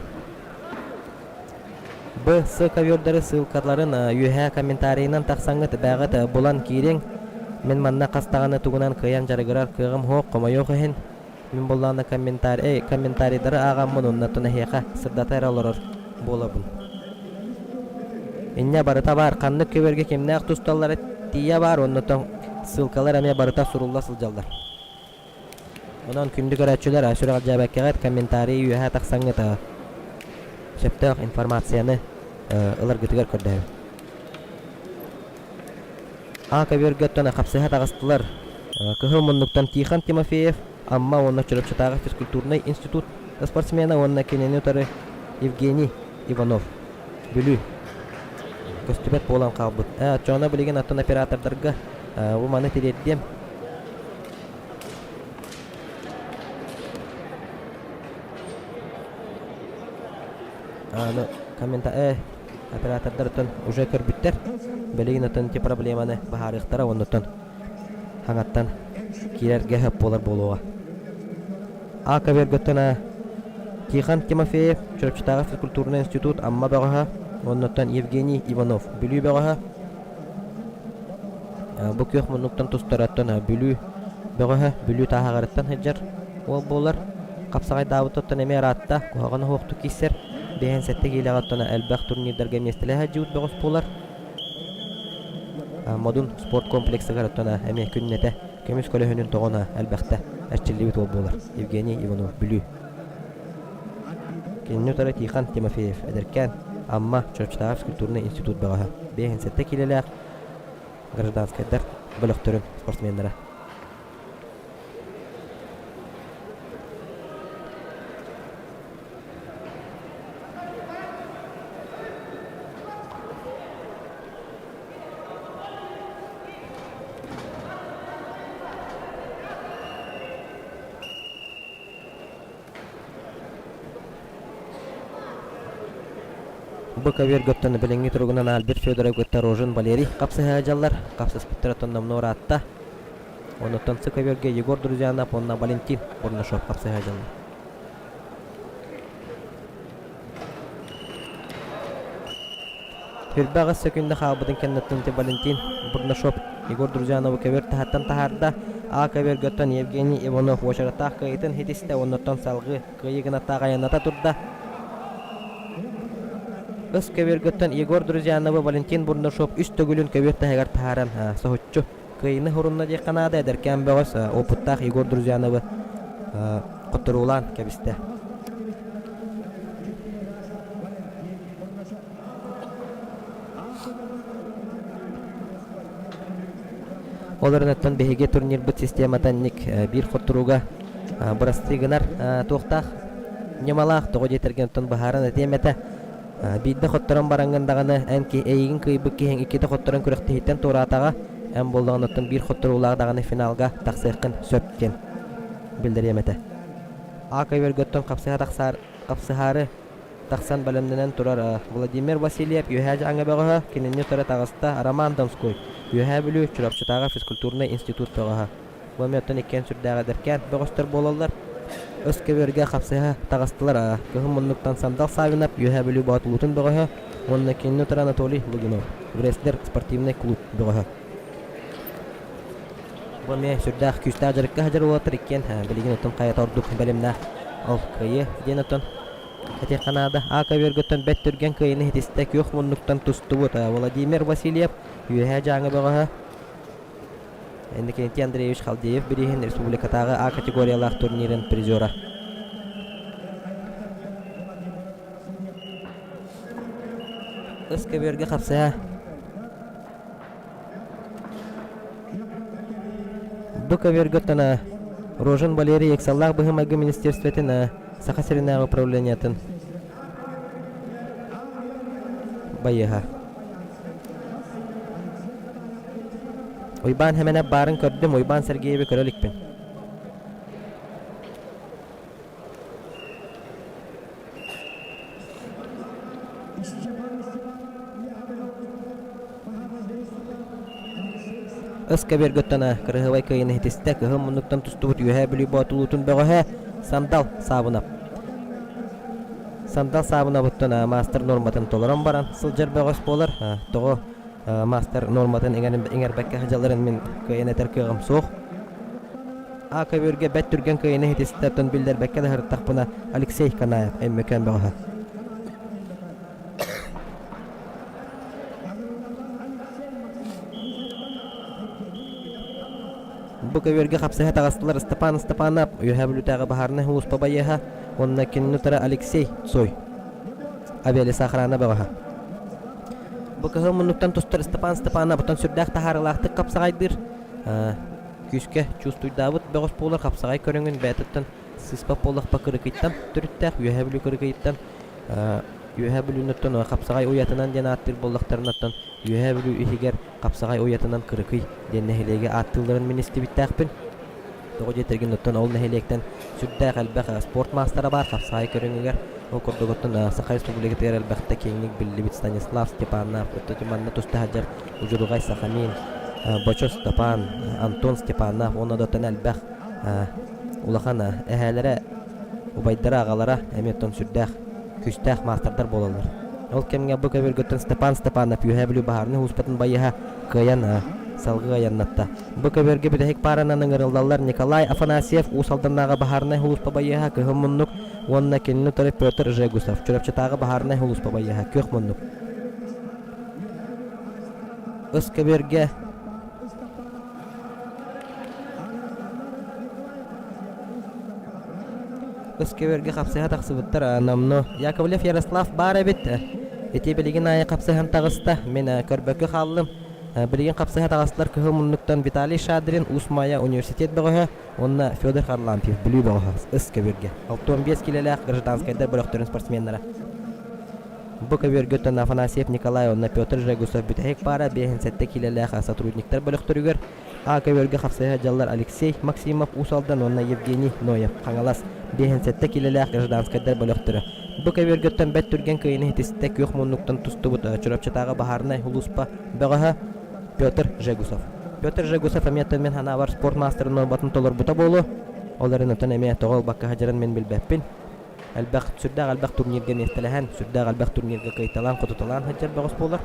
Б, С көбүөрдэри ссылкаларын үөһээ комментарийынан тахсаҥҥыт бээҕит булан киириҥ. Мин манна хас даҕаны тугунан кыайан дьарыгырар кыаҕым суох, хомойуох иһин. Мин буоллаҕына комментарий, комментарийдары ааҕаммын уонна эһиэхэ сырдата эрэ олорор буолабын. Инньэ барыта баар, ханнык көбүөргэ кимнээх тусталлара тиийэ баар уонна ссылкалар эмиэ барыта сурулла сылдьаллар. Онон күндү көрөөччүлэр сүрэҕэлдьээбэккэҕит комментарий үөһэ тахсаҥҥыт сөптөөх информацияны ыларгытыгар көрдөһөбүн. А көбүөргэ оттон хапсыһа таҕыстылар. Кыһыл муннуктан Тихон Тимофеев, Амма уонна Чурапчытааҕы физкультурнай институт спортсмена уонна кинини утары Евгений Иванов, Бүлүү. Көстүбэт буолан хаалбыт. Оччоҕуна билигин оттон оператордарга бу маны тириэрдиэм. Аны коммента оператордар оттон уже көрбүттэр. Билигин оттон ити проблеманы быһаарыахтара оннуттан хаҥаттан киирэргэ сөп буолар буолуоҕа. А көбүөргөттөн Тихон Тимофеев, Чурапчытааҕы физкультурнай институт Амма бөҕөһө, оннуттан Евгений Иванов, Бүлүү бөҕөһө. Бу күөх муннуктан тустараттан Бүлүү бөҕөһө Бүлүү тааһаҕарыттан сылдьар уол буолар. Хапсаҕайдаабыттан эмиэ ыраатта, куһаҕан оһуохтук киирсэр. 57 киилэҕэ оттон элбэх турнирдарга миэстэлэһэ сылдьыбыт бөҕөс буолар. Модун спорт комплексыгар оттон эмиэ күннэтэ көмүс көлөһүнүн тоҕон элбэхтэ эрчиллибит уол буолар. Евгений Иванов, Бүлүү. Кинини утары Тихон Тимофеев, эдэркээн Амма Чурапчытааҕы физкультурнай институт бөҕөһө, 57 киилэлээх гражданскайдар бөлөхтөрүн спортсменнара. Бу көбүөргөттөн билиҥҥи туругунан Альберт Федоров кытта Рожин Валерий хапсыһа дьаллар. Хапсыспыттара номнуо ыраатта. Онуттан сы көбүөргэ Егор Друзьянов уонна Валентин Бурнашов хапсыһа дьаллар. 28 сөкүүндэ хаалбытын кэнниттэн Валентин Бурнашов Егор Друзьяновы көбүөр таһыттан таһаарда. А көбүөргөттөн Евгений Иванов уочараттаах кыайыытын ситистэ уоннаттан салгыы кыайыы гынаттаах айанната турда. Ыс көбүөргөттөн Егор Друзьяновы Валентин Бурнашов үс төгүлүн көбүөр таһыгар таһааран соһуччу кыайыыны хорунна диэххэ наада эдэркээн бөҕөс опыттаах Егор Друзьяновы хотторуулаан кэбистэ. Ол эрэнэттэн биһиги турнирбыт системата инник биир хотторууга бырастыы гынар туохтаах ньымалаах тоҕо диэтэргин оттон быһааран этиэм этэ. Биирдэ хотторон бараҥҥын даҕаны эн эйигин кыайбыт киһиҥ иккитэ хотторон күрэхтэһииттэн туораатаҕа эн буоллаҕына оттон биир хотторуулаах даҕаны финалга тахсыаххын сөп диэн биллэриэм этэ. А көбүөргөттөн хапсыһа тахсаар хапсыһаары тахсан бэлэмнэнэн турар Владимир Васильев Үөһээ Дьааҥы бөҕөһө, кинини утары таҕыста Роман Донской. Үөһээ Бүлүү Чурапчытааҕы физкультурнай институт бөҕөһө. Бу эмиэ оттон иккиэн сүрдээх эдэркээн бөҕөстөр буолаллар. Өс көбүөргэ хапсыһа таҕыстылар. Кыһын муннуктан Сандал Саввинов Үөһээ Бүлүү Боотулуутун бөҕөһө уонна кинини утары Анатолий Лугинов, Врестлер спортивнай клуб бөҕөһө. Бу эмиэ сүрдээх күүстээх дьарыкка сылдьар уолаттар иккиэн билигин оттон хайата ордук бэлэмнээх ол кыайыы диэн оттон этиэххэ наада. А көбүөргөттөн бэт түргэн кыайыыны ситистэ күөх муннуктан тустубут Владимир Васильев Үөһээ Дьааҥы бөҕөһө Иннокентий Андреевич Халдеев бирииһин республикатааҕы А категориялаах турнирын призера. Ыс көбүөргэ хапсыһа Бу көбүөргэ Рожин Валерий ыксаллаах быһыы-майгы министерствотын Саха сиринээҕи управлениетын байыаһа. Уйбаан Хэмэнэп баарын көрдүм, Уйбаан Сергееви көрө иликпин. Ыс көбүөргөттөн кырыһыбай кыайыны ситистэ, кыһыл муннуктан тустубут Үөһээ Бүлүү Боотулуутун бөҕөһө Сандал Саабынап. Сандал Саабынабыттан маастар нуорматын толорон баран сылдьар бөҕөс буолар. Тоҕо маастар нуорматын иҥэрбэккэ сылдьалларын мин кыайан этэр кыаҕым суох. А көбүөргэ бэт түргэн кыайыны ситистэ, оттон биллэрбэккэ да сырыттахпына Алексей Канаев Өймөкөөн бөҕөһө. Бу көбүөргэ хапсыһа таҕыстылар Степан Степанов, Үөһээ Бүлүүтээҕи баһаарынай сулууспа байыаһа уонна кинини утары Алексей Цой, авиалесоохрана бөҕөһө. Бу кыһыл муннуктан тустар Степан Степанов оттон сүрдээх таһаарыылаахтык хапсаҕайдыыр. Күүскэ чуустуйдаабыт бөҕөс буолар хапсаҕай көрүҥүн бэйэтиттэн сыыспат буоллахпа кырыкыйтан төрүттээх Үөһээ Бүлүү кырыкыйыттан Үөһээ Бүлүүнүттэн хапсаҕай уйатынан диэн ааттыыр буоллахтарына Үөһээ Бүлүү иһигэр Хапсаҕай уйатынан Кырыкый диэн нэһилиэги ааттыылларын мин истибиттээхпин. Тоҕо диэтэргин оттон ол нэһилиэктэн сүрдээх элбэх спорт маастара баар хапсаҕай көрүҥүгэр. Ол курдук оттон Саха Республикатыгар элбэхтэ киэҥник биллибит Станислав Степанов, оттон манна туста сылдьар Удьурҕай Сахамин, Бочо Степан, Антон Степанов уонна да оттон элбэх улахан эһээлэрэ, убайдара, аҕалара эмиэ оттон сүрдээх күүстээх маастардар буолаллар. Ол кэмҥэ бу көбүргүттэн Степан Степанов Үөһээ Бүлүү баһаарынай ууспатын байыһа кыайан салгыы айаннатта. Бу көбүөргэ бүтэһик пааранан ыҥырыллаллар Николай Афанасьев Уус Алданнааҕы баһаарынай сулууспа байыаһа Кыһыл муннук уонна кинини утары Петр Жегусов Чурапчытааҕы баһаарынай сулууспа байыаһа Күөх муннук. Ыс көбүөргэ Өскөбөргө хапсыһа тахсыбыттар номнуо. Яковлев Ярослав баар эбит. Ити билигин аайы хапсыһан таҕыста. Мин көрбөккө хааллым. Билигин хапсыһа таҕыстылар кыһыл муннуктан Виталий Шадрин, Уус Майа университет бөҕөһө уонна Федор Харлампьев Бүлүү бөҕөһө ыс көбүөргэ. 65 килэлээх гражданскайдар бөлөхтөрүн спортсменнара. Бу көбүөргөттөн Афанасьев Николай уонна Петр Жегусов бүтэһик паара 57 килэлээх сотрудниктар бөлөхтөрүгэр А көбүөргэ хапсыһа дьаллар Алексей Максимов Уус Алдан уонна Евгений Ноев Хаҥалас 57 килэлээх гражданскайдар бөлөхтөрө. Бу көбүөргөттөн бэрт түргэн кыайыыны ситистэ күөх муннуктан тустубут Чурапчытааҕы баһаарынай сулууспа бөҕөһө Петр Жегусов. Петр Жегусов эмиэ мин санаабар спорт маастарын нуорбатын толорбута буолуо. Ол эрэн оттон эмиэ тоҕо ылбакка сылдьарын мин билбэппин. Элбэх, сүрдээх элбэх турнирга миэстэлэһэн, сүрдээх элбэх турнирга кыайталаан, хотуталаан сылдьар бөҕөс буолар.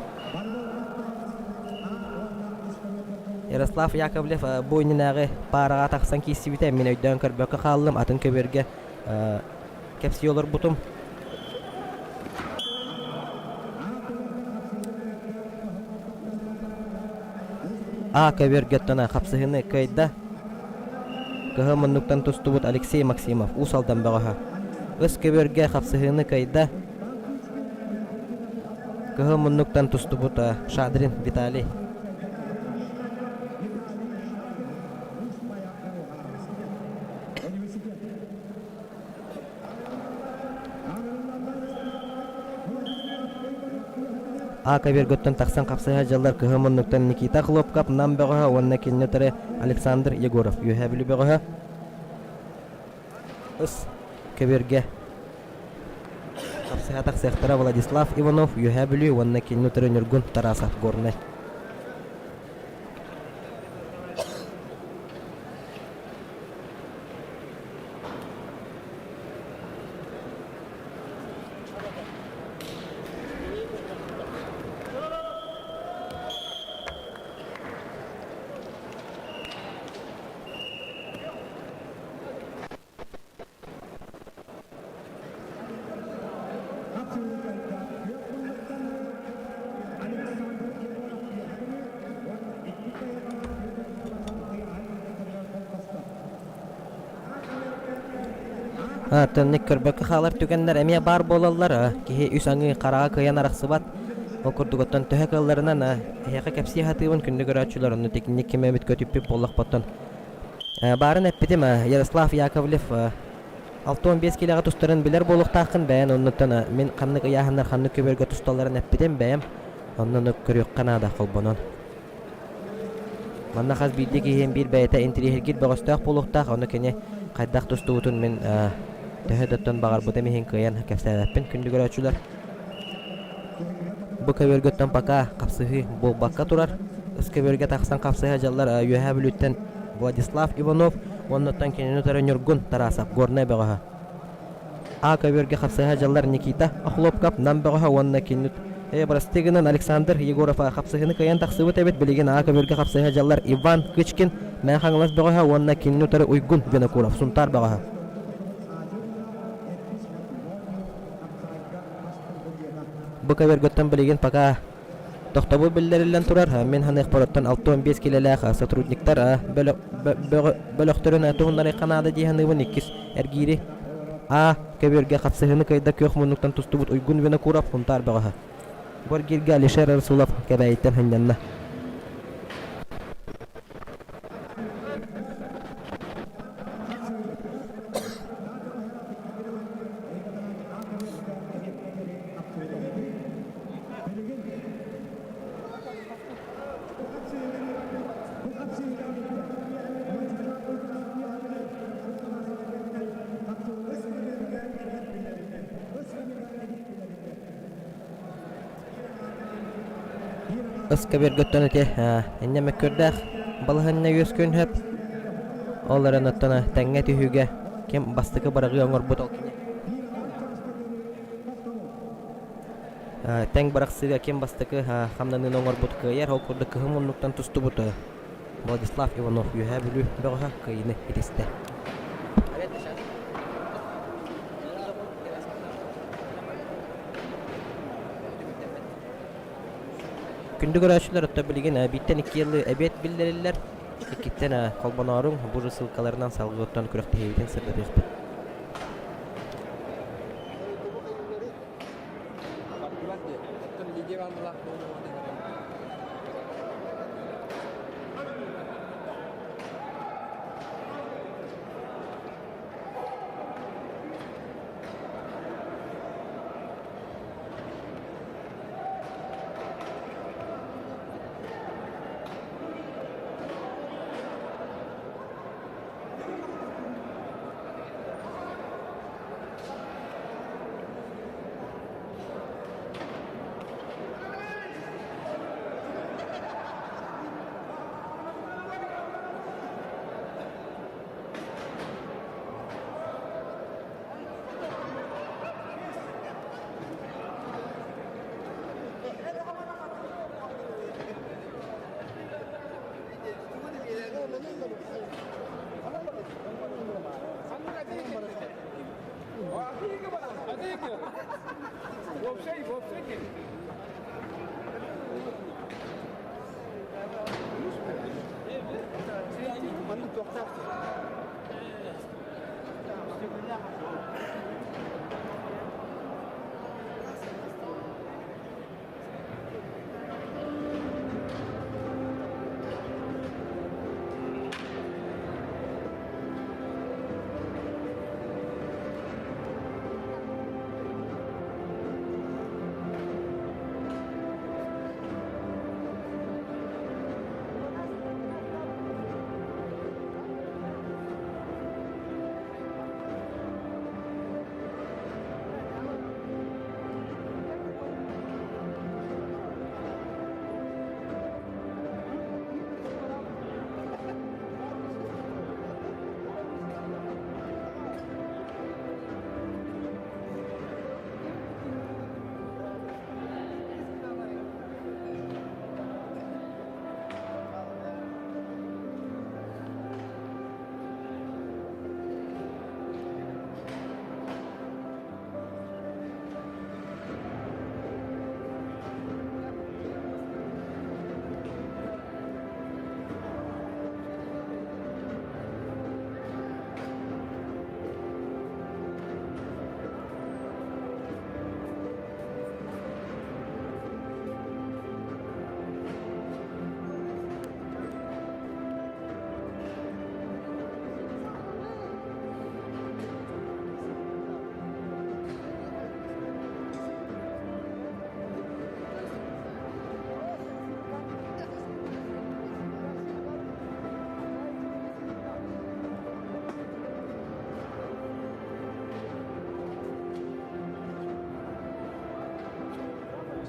Ярослав Яковлев бу иннинээҕи паараҕа тахсан киирсибитэ, мин өйдөөн көрбөккө хааллым, атын көбүөргэ кэпсии олорбутум. А көбүөргэттэн хапсыһыыны кыайда. Кыһыл муннуктан тустубут Алексей Максимов Уус Алдан бөҕөһө. Ыс көбүөргэ хапсыһыыны кыайда. Кыһыл муннуктан тустубут Шадрин Виталий. А көбүөргөттөн тахсан хапсыһа дьаллар кыһыл муннуктан Никита Хлопков Нам бөҕөһө уонна кинини утары Александр Егоров Үөһээ Бүлүү бөҕөһө Ыс көбүөргэ хапсыһа тахсыахтара Владислав Иванов Үөһээ Бүлүү уонна кинини утары Ньургун Тарасов Горнай. Төннүк көрбөккө хаалар түгэннэр эмиэ баар буолаллар. Киһи үс аҥыы хараҕа кыайан арахсыбат. Ол курдук оттон төһө кыалларынан эһиэхэ кэпсии сатыыбын күндү көрөөччүлэр онно итинник ким эмит көтүппүт буоллахпыттан баарын эппитим Ярослав Яковлев 65 киилэҕэ тустарын билэр буолуохтааххын бэйэн оннуттан мин ханнык ыйааһыннар ханнык көбүөргэ тусталларын эппитим бэйэм онно көрүөххэ наада холбонон. Манна хас биирдии киһи биир бэйэтэ интириэһиргиир бөҕөстөөх буолуохтаах, ону кини хайдах тустубутун мин төһө да оттон баҕарбытым иһин кыайан кэпсээбэппин күндү көрөөччүлэр. Бу көбүөргөттөн пока хапсыһыы буолбакка турар. Ыс көбүөргэ тахсан хапсыһа дьаллар Үөһээ Бүлүүттэн Владислав Иванов уоннаттан кинини утары Ньургун Тарасов, Горнай бөҕөһө. А көбүөргэ хапсыһа дьаллар Никита Охлопков, Нам бөҕөһө уонна кинини бырастыы гынан Александр Егоров хапсыһыыны кыайан тахсыбыт эбит. Билигин А көбүөргэ хапсыһа дьаллар Иван Кычкин, Мэҥэ Хаҥалас бөҕөһө уонна кинини утары Уйгун Винокуров, Сунтаар бөҕөһө. Бу көбүөргөттөн билигин пока тохтобул биллэриллэн турар. Мин саныахпар 65 килэлээх сотрудниктар бөлөхтөрүн туһуннарыахха наада дии саныыбын. Иккис эргиири А көбүөргэ хапсыһыыны кыайда күөх муннуктан тустубут Уйгун Винокуров Хунтаар бөҕөһө. Бу эргииргэ Алишер Расулов Кэбээйиттэн сынньанна. Ыскабыргыттан ити инньэ мөккүөрдээх балаһыанньа үөскүөн сөп. Ол эрэн оттон тэҥҥэ түһүүгэ ким бастакы быраҕыы оҥорбут ол кини. Тэҥ бырахсыыга ким бастакы хамнаныыны оҥорбут кыайар, ол курдук кыһын муннуктан тустубут Владислав Иванов Үөһээ Бүлүү бөҕөһө кыайыыны итистэ. Күндү көрөөччүлэр, оттон билигин бииртэн икки ыалы эбиэт биллэриллэр. Иккиттэн холбонооруҥ, бу ссылкаларынан салгыы оттон күрэхтэһиибитин сырдатыахпыт.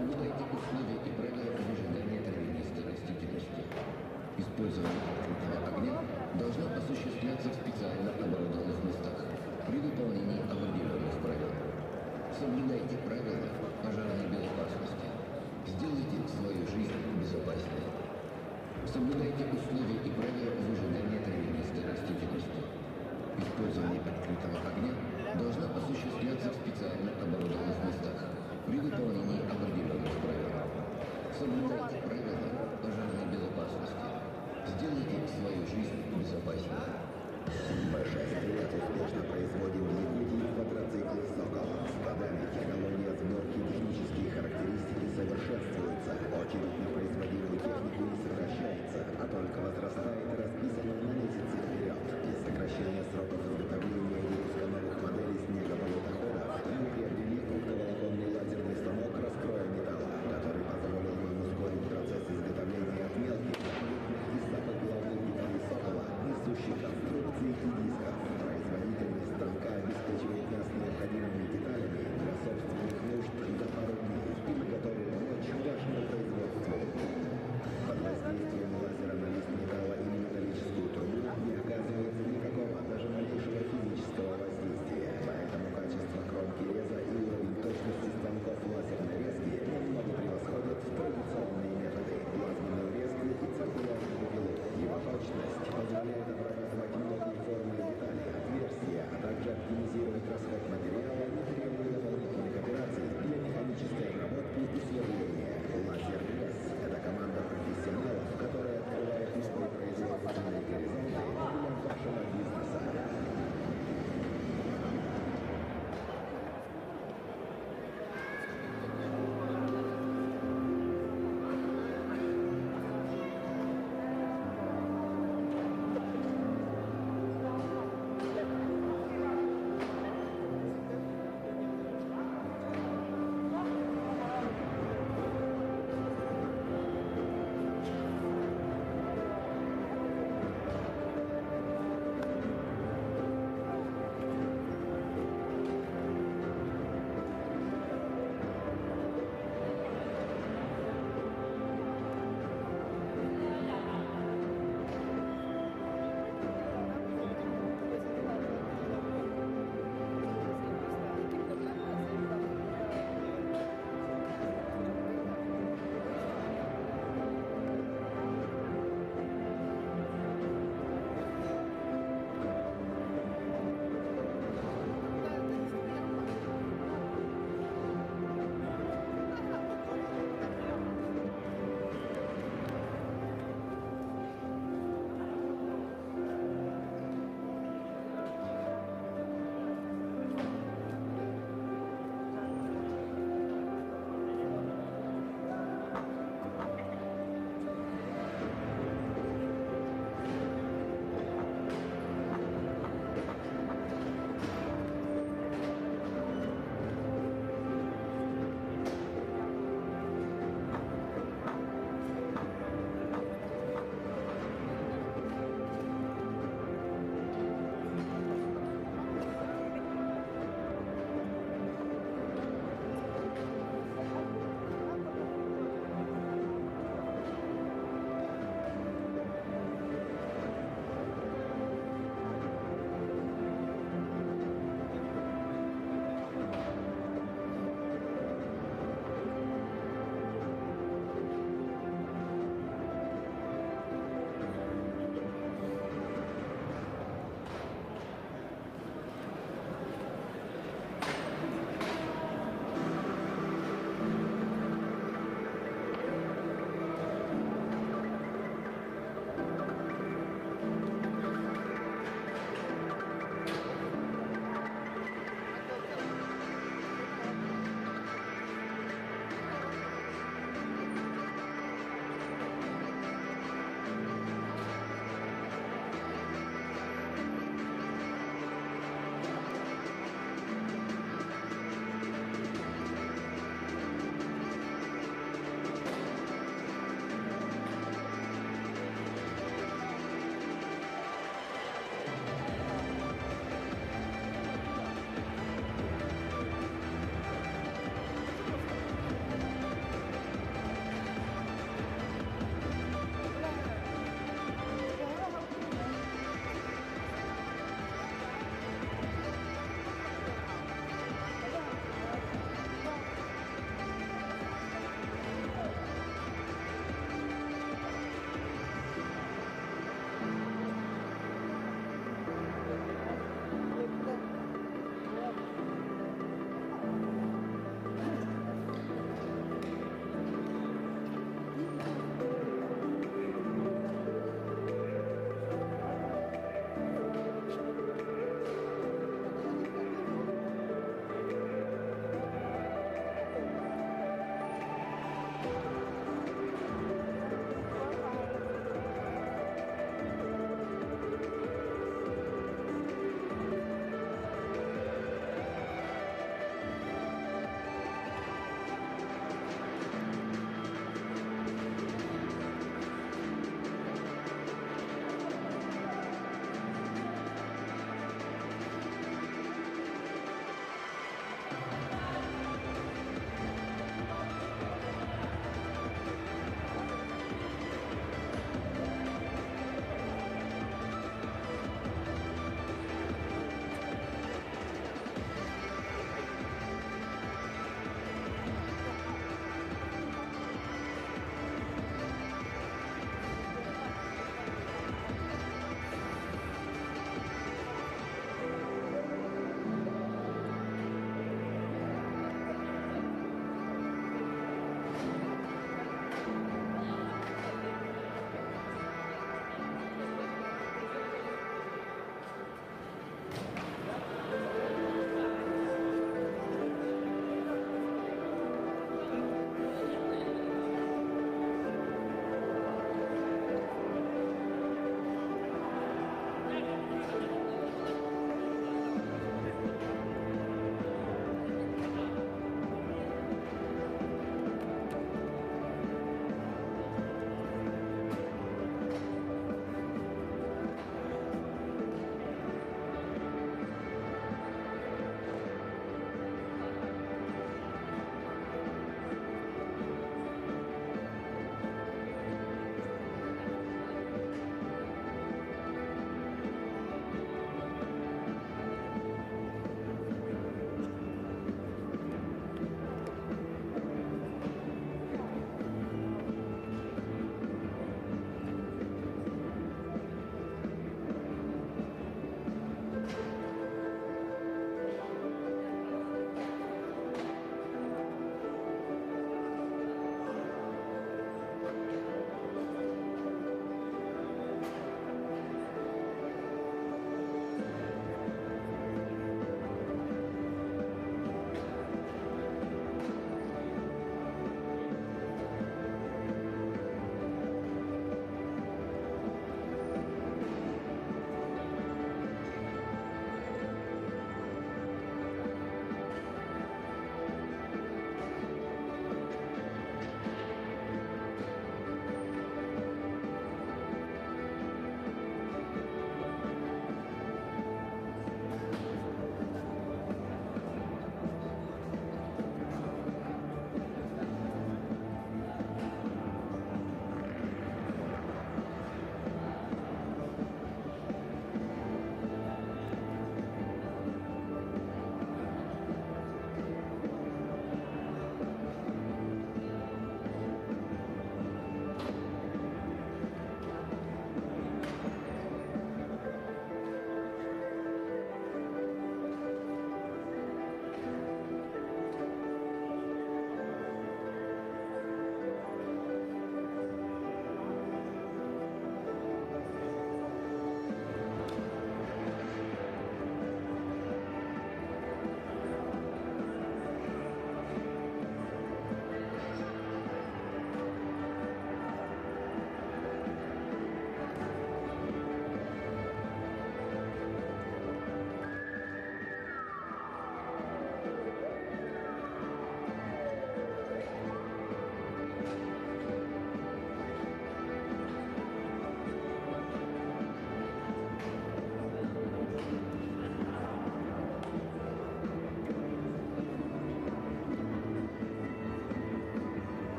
Соблюдайте условия и правила выжигания травянистой растительности. Использование открытого огня должно осуществляться в специально оборудованных местах при выполнении определенных правил. Соблюдайте правила пожарной безопасности. Сделайте свою жизнь безопаснее. Соблюдайте условия и правила выжигания травянистой растительности. Использование открытого огня должно осуществляться в специально оборудованных местах при выполнении определенных правил. Соблюдайте правила пожарной безопасности. Сделайте свою жизнь безопаснее. Мы 6 лет успешно производим в Якутии квадроциклы «Сокол». С годами технология сборки и технические характеристики совершенствуются. Очередь на производимую технику не сокращается, а только возрастает и расписана на месяцы вперед. Для сокращения сроков изготовления и выпуска новых моделей снегополотоходов мы приобрели оптоволоконный лазерный станок «Раскроя металла», который позволил нам ускорить процесс изготовления от мелких до крупных и самых главных деталей «Сокола», несущих конструкций и дисков. Производительность станка обеспечивает нас необходимыми деталями для собственных нужд за пару дней, и мы готовы помочь вашему производству. Под воздействием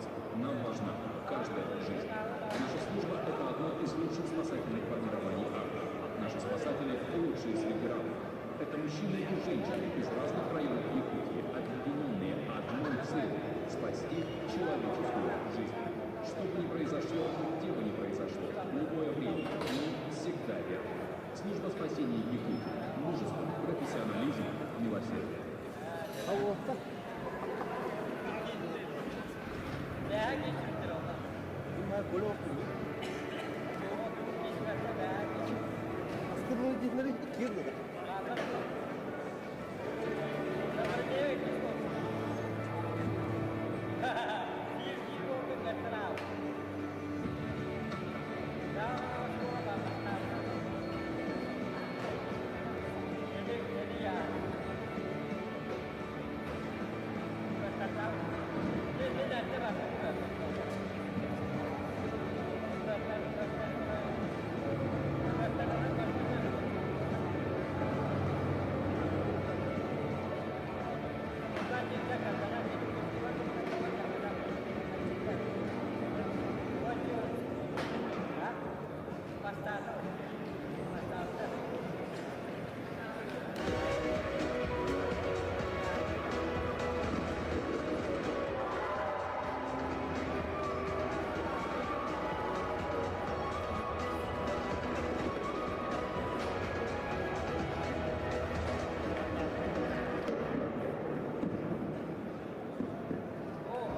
ситуаций. Нам важна каждая жизнь. Наша служба – это одно из лучших спасательных формирований армии. Наши спасатели – лучшие из ветеранов. Это мужчины и женщины из разных районов Якутии, объединенные одной целью – спасти человеческую жизнь. Что бы ни произошло, где бы ни произошло, в любое время, мы всегда рядом. Служба спасения Якутии. Мужество, профессионализм, милосердие.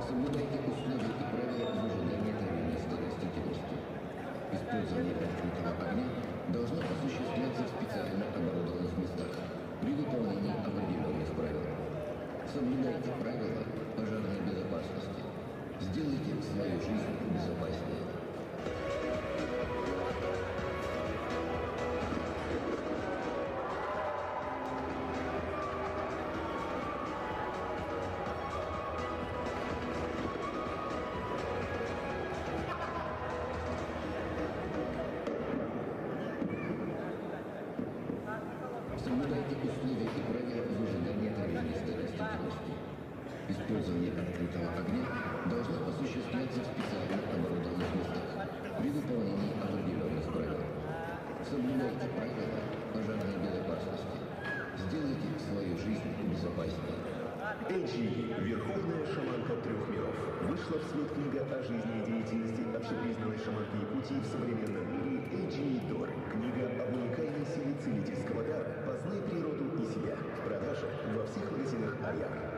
Соблюдайте условия и правила выжигания травянистой растительности. Использование открытого огня должно осуществляться в специально оборудованных местах при выполнении определенных правил. Соблюдайте правила пожарной безопасности. Сделайте свою жизнь безопаснее. Соблюдайте условия и правила выжигания травянистой растительности. Использование открытого огня должно осуществляться в специально оборудованных местах при выполнении определенных правил. Соблюдайте правила пожарной безопасности. Сделайте свою жизнь безопаснее. Эйджи, верховная шаманка трех миров. Вышла в свет книга о жизни и деятельности общепризнанной шаманки Якутии в современном мире Эйджи Дор. Книга об уникальной силе целительского дара. Познай природу и себя. В продаже во всех магазинах Аяр.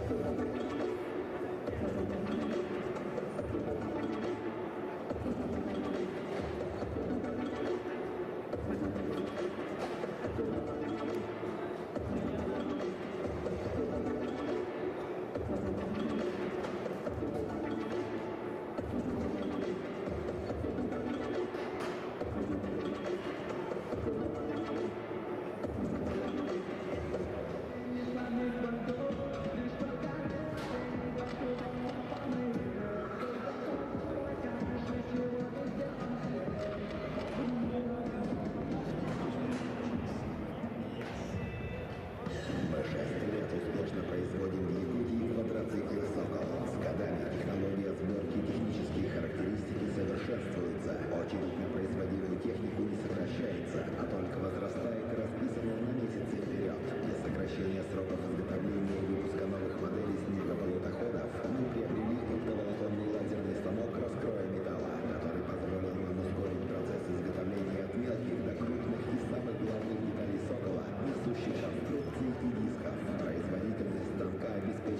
Мы 6 лет успешно производим в Якутии квадроциклы «Сокол». С годами технология сборки и технические характеристики совершенствуются. Очередь на производимую технику не сокращается, а только возрастает и расписана на месяцы вперед. Для сокращения сроков изготовления и выпуска новых моделей снегополутоходов мы приобрели оптоволоконный лазерный станок «Раскроя металла», который позволил нам ускорить процесс изготовления от мелких до крупных и самых главных деталей «Сокола», несущих конструкций и дисков. Производительность станка обеспечивает.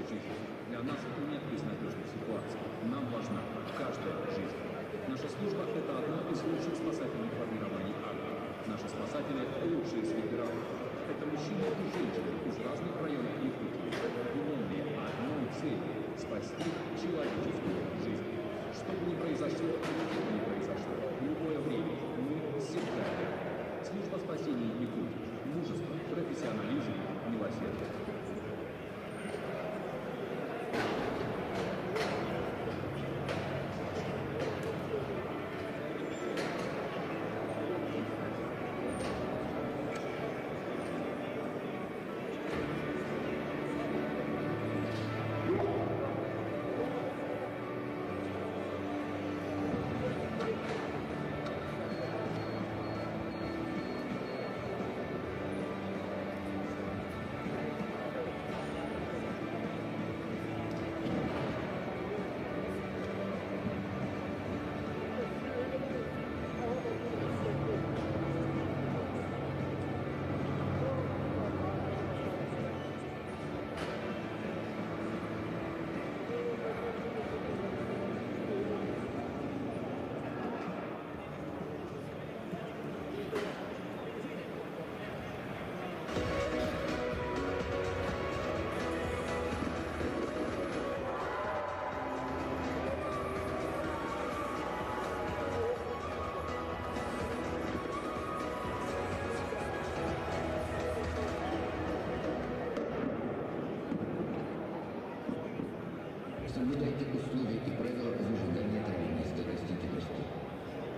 жизнь. Для нас нет безнадежных ситуаций. Нам важна каждая жизнь. Наша служба – это одно из лучших спасательных формирований армии. Наши спасатели – лучшие среди равных. Это мужчины и женщины из разных районов Якутии, объединенные одной целью – спасти человеческую жизнь. Что бы ни произошло и где бы ни произошло, в любое время мы всегда рядом. Служба спасения Якутии. Мужество, профессионализм, милосердие. Соблюдайте условия и правила выжигания травянистой растительности.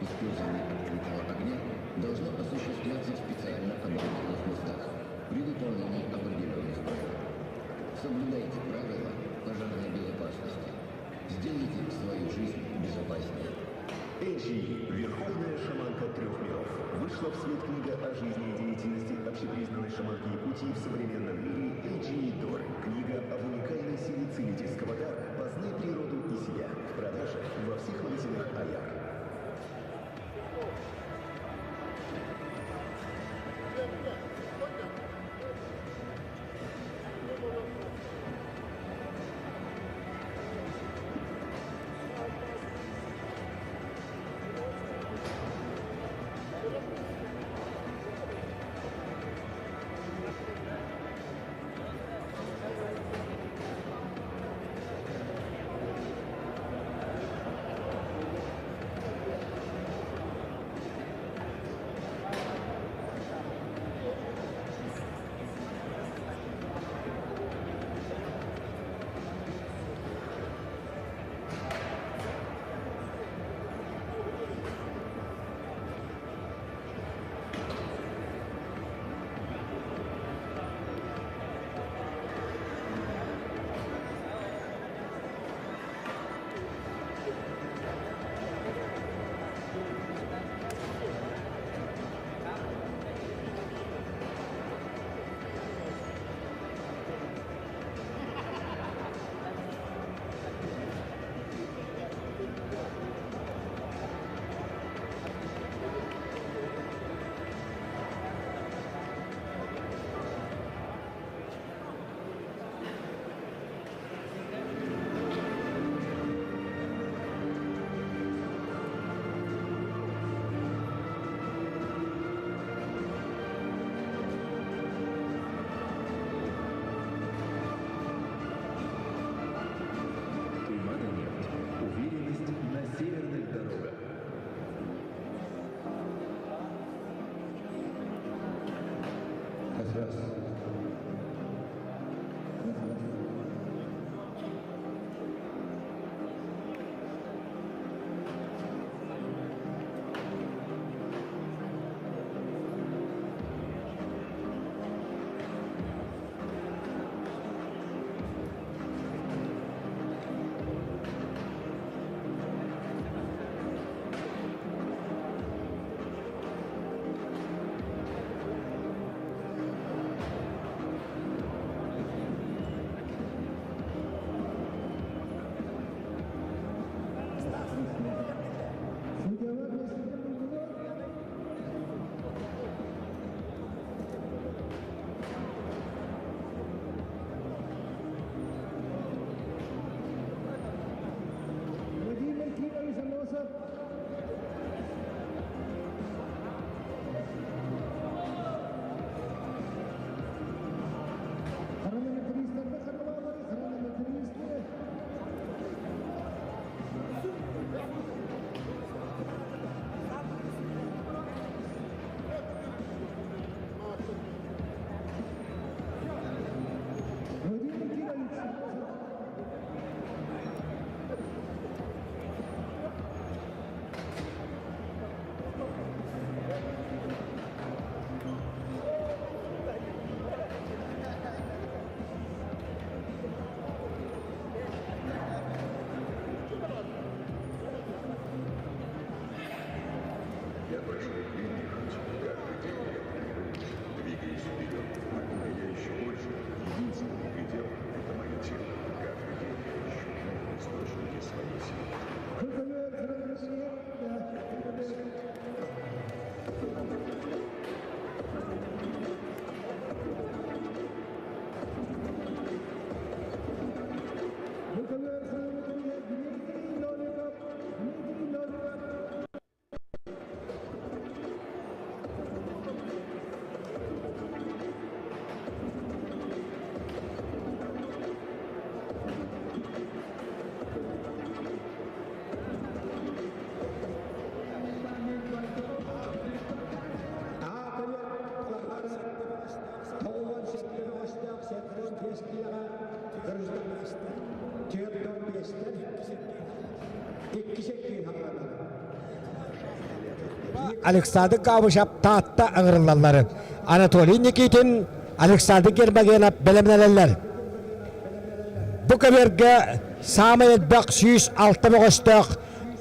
Использование открытого огня должно осуществляться в специально оборудованных местах при выполнении определенных правил. Соблюдайте правила пожарной безопасности. Сделайте свою жизнь безопаснее. Эджи, верховная шаманка трех миров. Вышла в свет книга о жизни и деятельности общепризнанной шаманки Якутии в современном мире Эджи Дор. Книга об уникальной силе целительского дара. Познай природу и себя. В продаже во всех магазинах Аяр. Туймада-нефть. Уверенность на северных дорогах. Раз. Александр Гавышев Таатта ыҥырыллаллар. Анатолий Никитин, Александр Гермогенов бэлэмнэнэллэр. Бу көбүөргэ саамай элбэх 106 бөҕөстөөх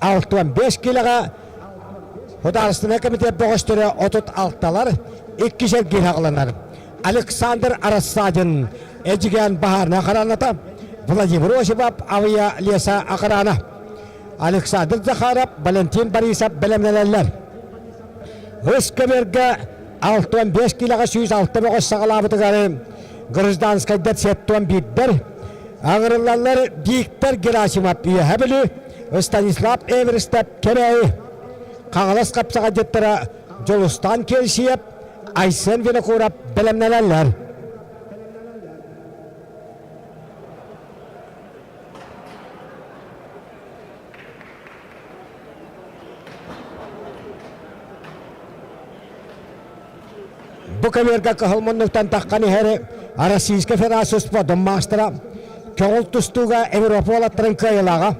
65 килэҕэ Художественнай комитет бөҕөстөрө 36-лар, иккис эргиир аҕаланар. Александр Рассадин Эдьигээн баһаарына охраната, Владимир Осипов Авиа леса охрана, Александр Захаров, Валентин Борисов бэлэмнэнэллэр. Үс көбүөргэ 65 киилэҕэ 106 бөҕөс саҕалаабытыгар гражданскайдар 71-дэр, аҥырыллаллар Виктор Герасимов Үөһэ Бүлүү, Станислав Эверстов Кэбээйи, Хаҥалас хапсаҕайдьыттара Дьулустаан Кельсиев, Айсен Винокуров бэлэмнэнэллэр. Бу көбүөргэ кыһыл муннуктан таххан иһэр Российскай Федерация спордун маастара, көҕүл тустууга Европа уолаттарын кыайыылааҕа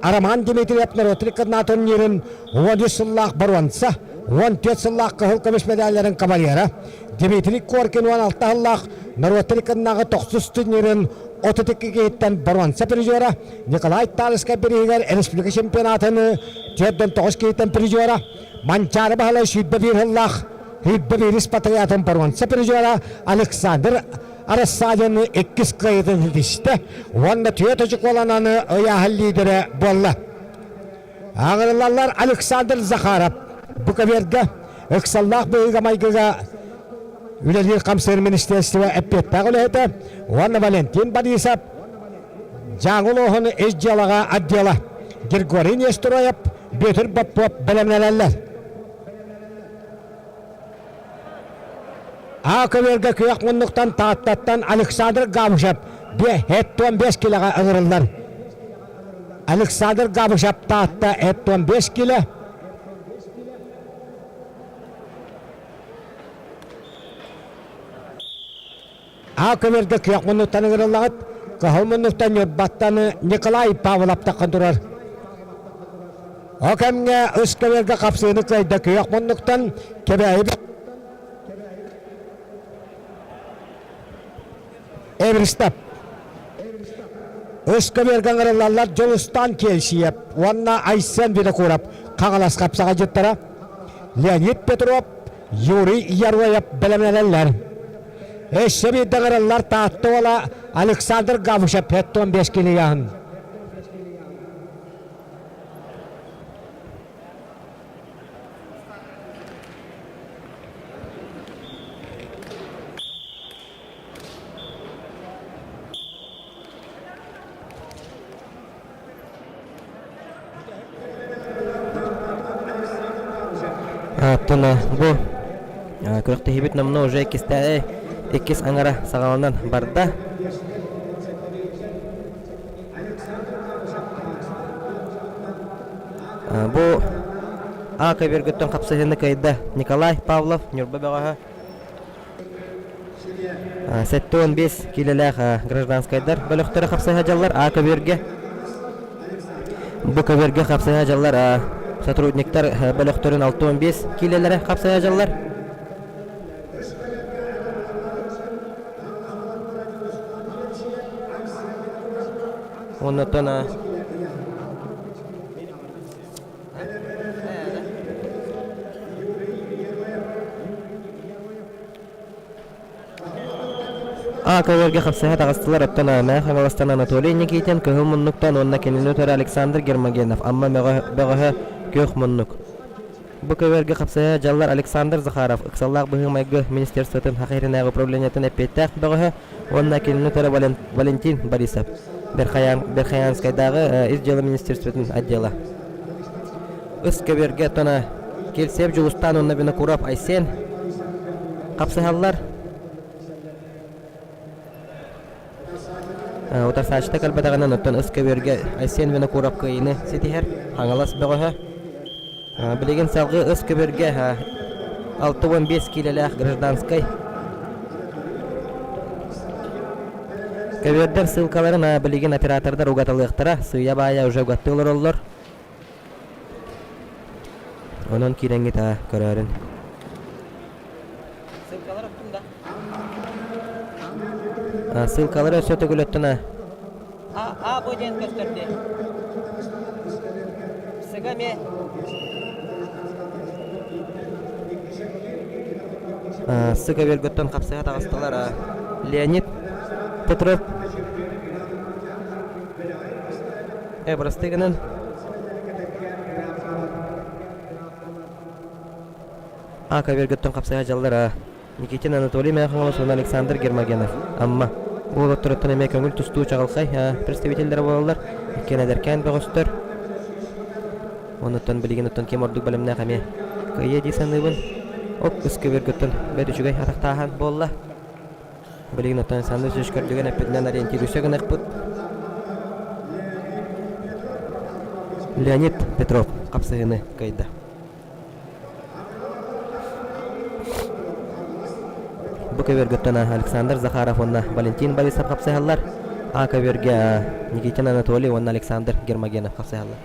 Роман Дмитриев норуот рекорднаах турнирын 13 сыллаах боруонса, 14 сыллаах кыһыл көмүс медалларын кавалера, Дмитрий Коркин 16 сыллаах норуот рекорднааҕы тохсус турнирын 32 киһиттэн боруонса призера, Николай Талыскай бирииһигэр республика чемпионатын 49 киһиттэн призера, Манчаары Баһылай 21 сыллаах 21 патриотын боруонса призера Александр Рассадин иккис кыайыытын ситистэ уонна түөрт очукуоланан ыйааһын лидерэ буолла. Аҕырыллаллар Александр Захаров бу көбүөргэ ыксаллаах быһыыга-майгыга үлэлиир хамсыыр министерство эппиэттээх үлэһитэ уонна Валентин Борисов Дьааҥы улууһун ис дьыалаҕа отдела Григорий Нестроев, Бүөтүр Боппуоп бэлэмнэнэллэр. А көбүөргэ күөх муннуктан Тааттаттан Александр Габышев 75 килэҕэ ыҥырыллар. Александр Габышев Таатта 75 килэ. А көбүөргэ күөх муннуктан ыҥырыллаҕыт. Кыһыл муннуктан Ньурбаттан Николай Павлов таххан турар. О кэмҥэ үс көбүөргэ хапсыыны кыайда күөх муннуктан Кэбээйи Эверстов. Үс көбүөргэ ыҥырыллаллар Дьулустан Кельсиев уонна Айсен Винокуров Хаҥалас хапсаҕайдьыттара Леонид Петров, Юрий Яроев бэлэмнэнэллэр. Өссө биирдэ ыҥырыллар Таатта уола Александр Гавушев 75 килограмм. Оттон бу күрэхтэһиибит номнуо уже иккистээх иккис аҥара саҕаланан барда. Бу А көбүөргүттэн хапсыһыыны кыайда Николай Павлов, Ньурба бөҕөһө. 75 киилэлээх гражданскайдар бөлөхтөрө хапсыһа дьаллар А көбүөргэ. Бу көбүөргэ хапсыһа дьаллар сотрудниктар бөлөхтөрүн 65 киилэлэрэ хапсыһа дьаллар. Оннуттан А көбүөргэ хапсыһа таҕыстылар оттон Мэҥэ Хаҥаластан Анатолий Никитин Кыһыл муннуктан уонна кинини утары Александр Гермогенов Амма бөҕөһө Күөх муннук. Бу көбүөргэ хапсыһа дьаллар Александр Захаров ыксаллаах быһыы-майгы министерствотын Саха сиринээҕи управлениетын эппиэттээх бөҕөһө уонна кинини утары Валентин Борисов Верхоянскайдааҕы ис дьыала министерствотын отдела. Ыс көбүөргэ тона Кельцев Дьулустаан уонна Винокуров Айсен хапсыһаллар. Утарсааччыта кэлбэтэҕинэн оттон ыс көбүөргэ Айсен Винокуров кыайыыны ситиһэр Хаҥалас бөҕөһө. Билигин салгыы ыс көбүөргэ 65 киилэлээх гражданскай көбүөрдэр ссылкаларын билигин оператордар угаталыахтара, сыыйа-баайа уже угаттыы олороллор. Онон киирэҥҥит аа көрөөрүн. Ссылкалар оттум да? Ссылкалары өссө төгүл өттүн а. А, А, Б диэн көстөр дии. Сыга эмиэ. Сыга бөлгөттөн хапсыһа таҕыстылар. Леонид Петров э бырастыы гынан А көбүөргөттөн хапсыһа дьаллар Никитин Анатолий Мэхаҥалас уонна Александр Гермогенов Амма уолаттарыттан эмиэ көҥүл тустуу чаҕылхай представителлэрэ буолаллар. Иккиэн эдэркээн бөҕөстөр. Онуттан билигин оттон ким ордук бэлэмнээх эмиэ кыайыа дии саныыбын. Оп ыс көбүөргөттөн бэрт үчүгэй атахтааһан буолла. Билигин оттон Александр Васильевич көрдүгэн эппитинэн ориентируйся гыныахпыт. Леонид Петров хапсыһыыны кыайда. Бу көбүөргөттөн Александр Захаров уонна Валентин Борисов хапсыһаллар. А көбүөргэ Никитин Анатолий уонна Александр Гермогенов хапсыһаллар.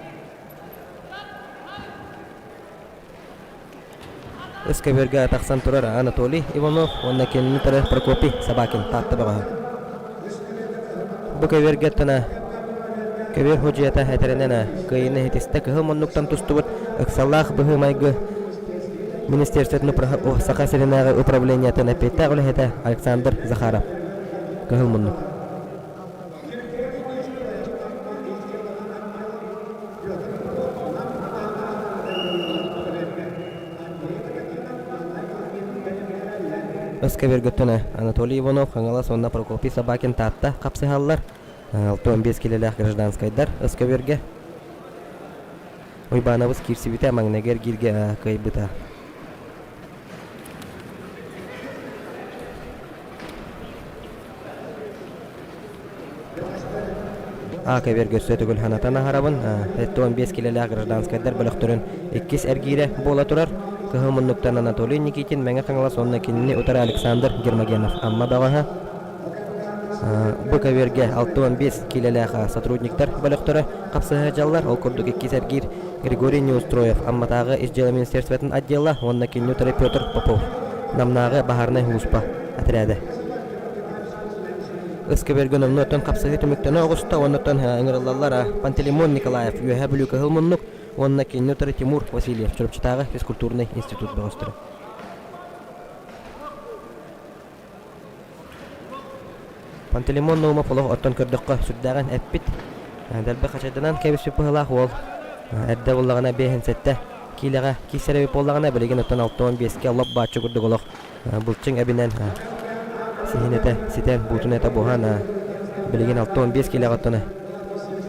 Өс көбүөргэ тахсан турар Анатолий Иванов уонна кинини утары Прокопий Собакин Таатта бөҕөһө. Бу көбүөргэ тына көбүөр ходьуйата этэринэн кыайыыны иһитистэ кыһыл муннуктан тустубут ыксаллаах быһыы-майгы министерствотын Саха сиринээҕи управлениетын эппиэттээх үлэһитэ Александр Захаров. Кыһыл муннук. Өскөбөргөттөн Анатолий Иванов, Хаҥалас уонна Прокопий Собакин Таатта хапсыһаллар. 65 килэлээх гражданскайдар Өскөбөргө. Уйбаанабыс киирсибитэ маҥнайгы эргииргэ кыайбыта. А көбүөргэ өссө төгүл санатан аһарабын. 75 килэлээх гражданскайдар бөлөхтөрүн иккис эргиирэ буола турар. Кыһыл муннуктан Анатолий Никитин, Мэҥэ Хаҥалас уонна кинини утары Александр Гермогенов Амма бөҕөһө. Бу көбүөргэ 65 килэлээх сотрудниктар бөлөхтөрө хапсыһа дьаллар. Ол курдук иккис эргиир Григорий Неустроев Амматааҕы ис дьыала министерствотын отдела уонна кинини утары Петр Попов Намнааҕы баһаарынай сулууспа отряда. Ыс көбүөргэ номнуо оттон хапсыһыы түмүктэнэ оҕуста уонна оттон ыҥырыллаллар Пантелеймон Николаев Үөһээ Бүлүү Кыһыл Муннук уонна кинини утары Тимур Васильев Чурапчытааҕы физкультурнай институт бөҕөстөрө. Пантелеймон Наумов олох оттон көрдөххө сүрдээҕин эппит. Дэлби хачайданан кэбиспит быһыылаах уол эрдэ буллаҕына биэһин сэттэ киилэҕэ киирсэр эбит буоллаҕына билигин оттон 65-кэ лоп бааччы курдук олох былчыҥ эбинэн сиһин этэ ситэн буутун этэ буһан билигин 65 киилэҕэ оттон